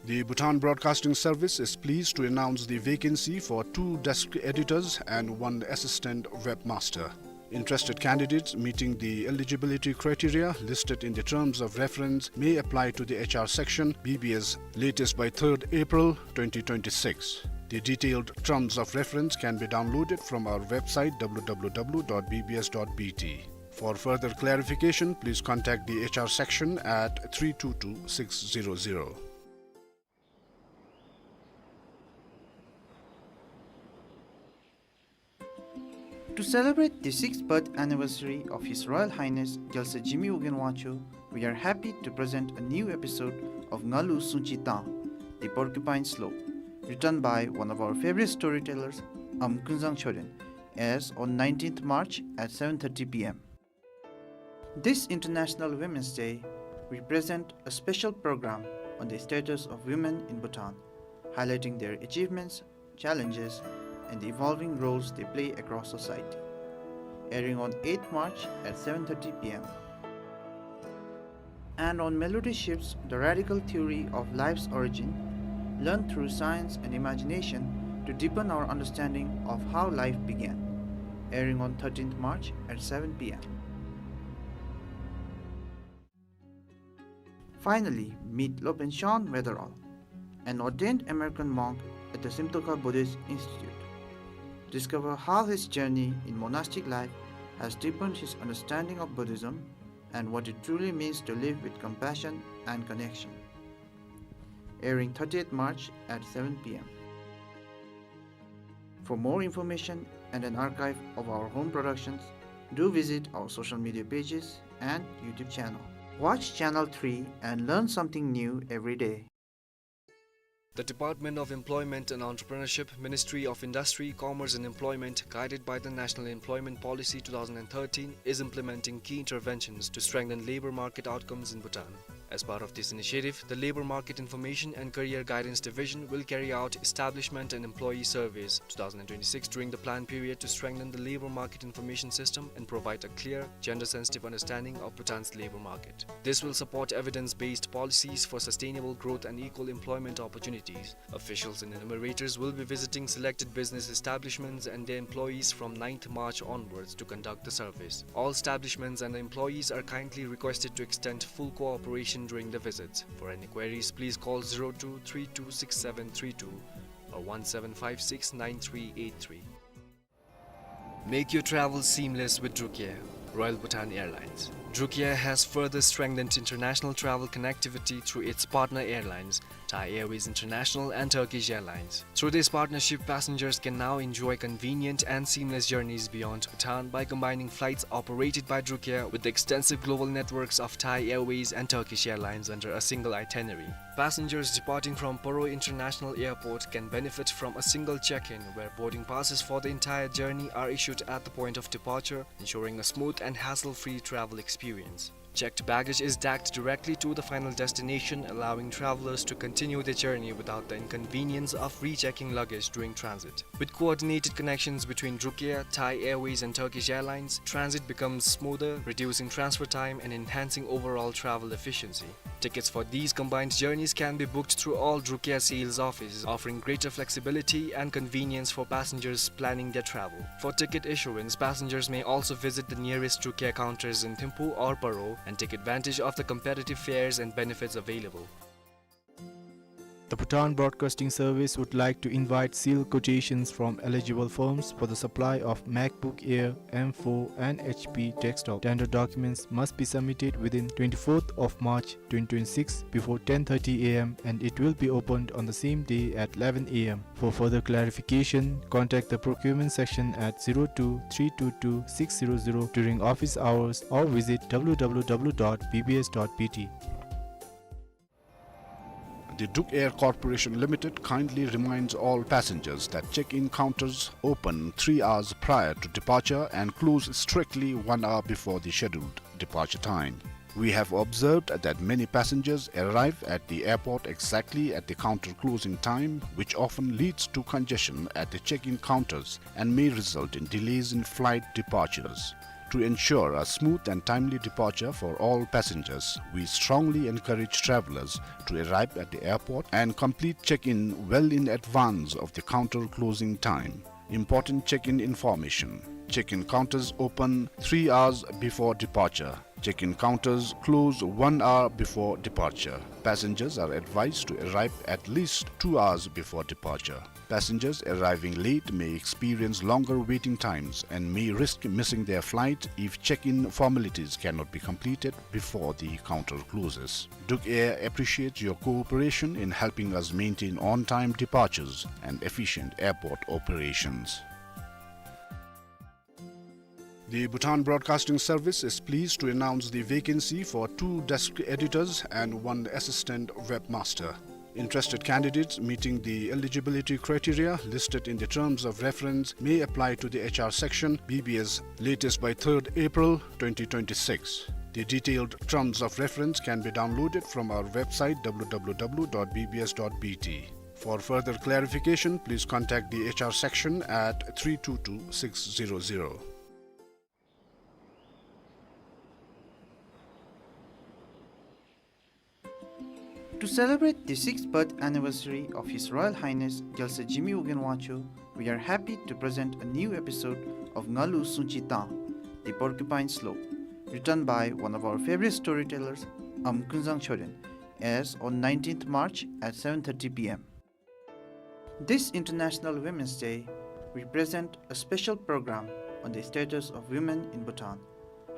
The Bhutan Broadcasting Service is pleased to announce the vacancy for two desk editors and one assistant webmaster. Interested candidates meeting the eligibility criteria listed in the terms of reference may apply to the H R section, B B S, latest by third April twenty twenty-six. The detailed terms of reference can be downloaded from our website, W W W dot B B S dot B T. For further clarification, please contact the H R section at three two two six zero zero. To celebrate the sixth birth anniversary of His Royal Highness Gyaltsuen Jigme Ugyen Wangchuck, we are happy to present a new episode of Ngalu Sungchi Tang, The Porcupine Slope, written by one of our favorite storytellers, Am Kunzang Choden, airs on nineteenth March at seven thirty P M. This International Women's Day, we present a special program on the status of women in Bhutan, highlighting their achievements, challenges, and the evolving roles they play across society. Airing on eighth March at seven thirty P M. And on Melody Shifts, the radical theory of life's origin, learned through science and imagination to deepen our understanding of how life began. Airing on thirteenth March at seven P M. Finally, meet Lopen Shan Weatherall, an ordained American monk at the Simtoka Buddhist Institute. Discover how his journey in monastic life has deepened his understanding of Buddhism and what it truly means to live with compassion and connection. Airing thirtieth March at seven P M. For more information and an archive of our home productions, do visit our social media pages and YouTube channel. Watch Channel three and learn something new every day. The Department of Employment and Entrepreneurship, Ministry of Industry, Commerce and Employment, guided by the National Employment Policy two thousand and thirteen, is implementing key interventions to strengthen labor market outcomes in Bhutan. As part of this initiative, the Labor Market Information and Career Guidance Division will carry out Establishment and Employee Surveys two thousand and twenty-six during the planned period to strengthen the labor market information system and provide a clear, gender-sensitive understanding of Bhutan's labor market. This will support evidence-based policies for sustainable growth and equal employment opportunities. Officials and enumerators will be visiting selected business establishments and their employees from ninth March onwards to conduct the surveys. All establishments and employees are kindly requested to extend full cooperation during the visits. For any queries, please call zero two three two six seven three two or one seven five six nine three eight three. Make your travel seamless with Druk Air, Royal Bhutan Airlines. Druk Air has further strengthened international travel connectivity through its partner airlines, Thai Airways International and Turkish Airlines. Through this partnership, passengers can now enjoy convenient and seamless journeys beyond Bhutan by combining flights operated by Druk Air with the extensive global networks of Thai Airways and Turkish Airlines under a single itinerary. Passengers departing from Paro International Airport can benefit from a single check-in, where boarding passes for the entire journey are issued at the point of departure, ensuring a smooth and hassle-free travel experience. Checked baggage is tagged directly to the final destination, allowing travelers to continue their journey without the inconvenience of rechecking luggage during transit. With coordinated connections between Druk Air, Thai Airways and Turkish Airlines, transit becomes smoother, reducing transfer time and enhancing overall travel efficiency. Tickets for these combined journeys can be booked through all Druk Air sales offices, offering greater flexibility and convenience for passengers planning their travel. For ticket issuance, passengers may also visit the nearest Druk Air counters in Thimphu or Paro and take advantage of the competitive fares and benefits available. The Bhutan Broadcasting Service would like to invite sealed quotations from eligible firms for the supply of MacBook Air M four and H P desktop. Tender documents must be submitted within twenty-fourth of March twenty twenty-six before ten thirty A M, and it will be opened on the same day at eleven A M. For further clarification, contact the procurement section at zero two three two two six zero zero during office hours or visit W W W dot B B S dot B T. The Duk Air Corporation Limited kindly reminds all passengers that check-in counters open three hours prior to departure and close strictly one hour before the scheduled departure time. We have observed that many passengers arrive at the airport exactly at the counter closing time, which often leads to congestion at the check-in counters and may result in delays in flight departures. To ensure a smooth and timely departure for all passengers, we strongly encourage travelers to arrive at the airport and complete check-in well in advance of the counter closing time. Important check-in information. Check-in counters open three hours before departure. Check-in counters close one hour before departure. Passengers are advised to arrive at least two hours before departure. Passengers arriving late may experience longer waiting times and may risk missing their flight if check-in formalities cannot be completed before the counter closes. Duk Air appreciates your cooperation in helping us maintain on-time departures and efficient airport operations. The Bhutan Broadcasting Service is pleased to announce the vacancy for two desk editors and one assistant webmaster. Interested candidates meeting the eligibility criteria listed in the terms of reference may apply to the H R section, B B S, latest by third April twenty twenty-six. The detailed terms of reference can be downloaded from our website, W W W dot B B S dot B T. For further clarification, please contact the H R section at three two two six zero zero. To celebrate the sixth birth anniversary of His Royal Highness Gyaltsab Jigme Wogyen Wangchuck, we are happy to present a new episode of Ngaluk Sungchi Tang, The Porcupine Slope, written by one of our favorite storytellers, Am Kunzang Choden, airs on nineteenth March at seven thirty P M. This International Women's Day, we present a special program on the status of women in Bhutan,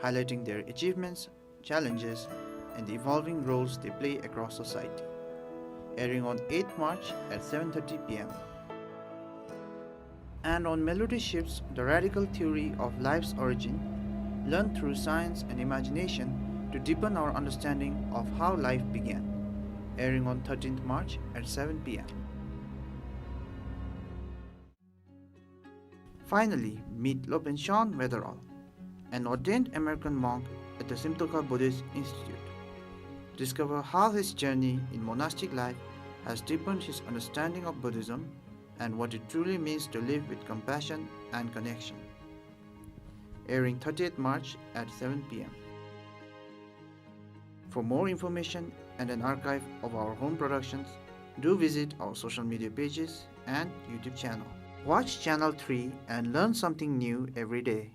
highlighting their achievements, challenges, and the evolving roles they play across society. Airing on eighth March at seven thirty P M. And on Melody Ships, the radical theory of life's origin, learned through science and imagination to deepen our understanding of how life began. Airing on thirteenth March at seven P M. Finally, meet Lopen Sean Weatherall, an ordained American monk at the Simtoka Buddhist Institute. Discover how his journey in monastic life has deepened his understanding of Buddhism and what it truly means to live with compassion and connection. Airing thirtieth March at seven P M. For more information and an archive of our home productions, do visit our social media pages and YouTube channel. Watch Channel three and learn something new every day.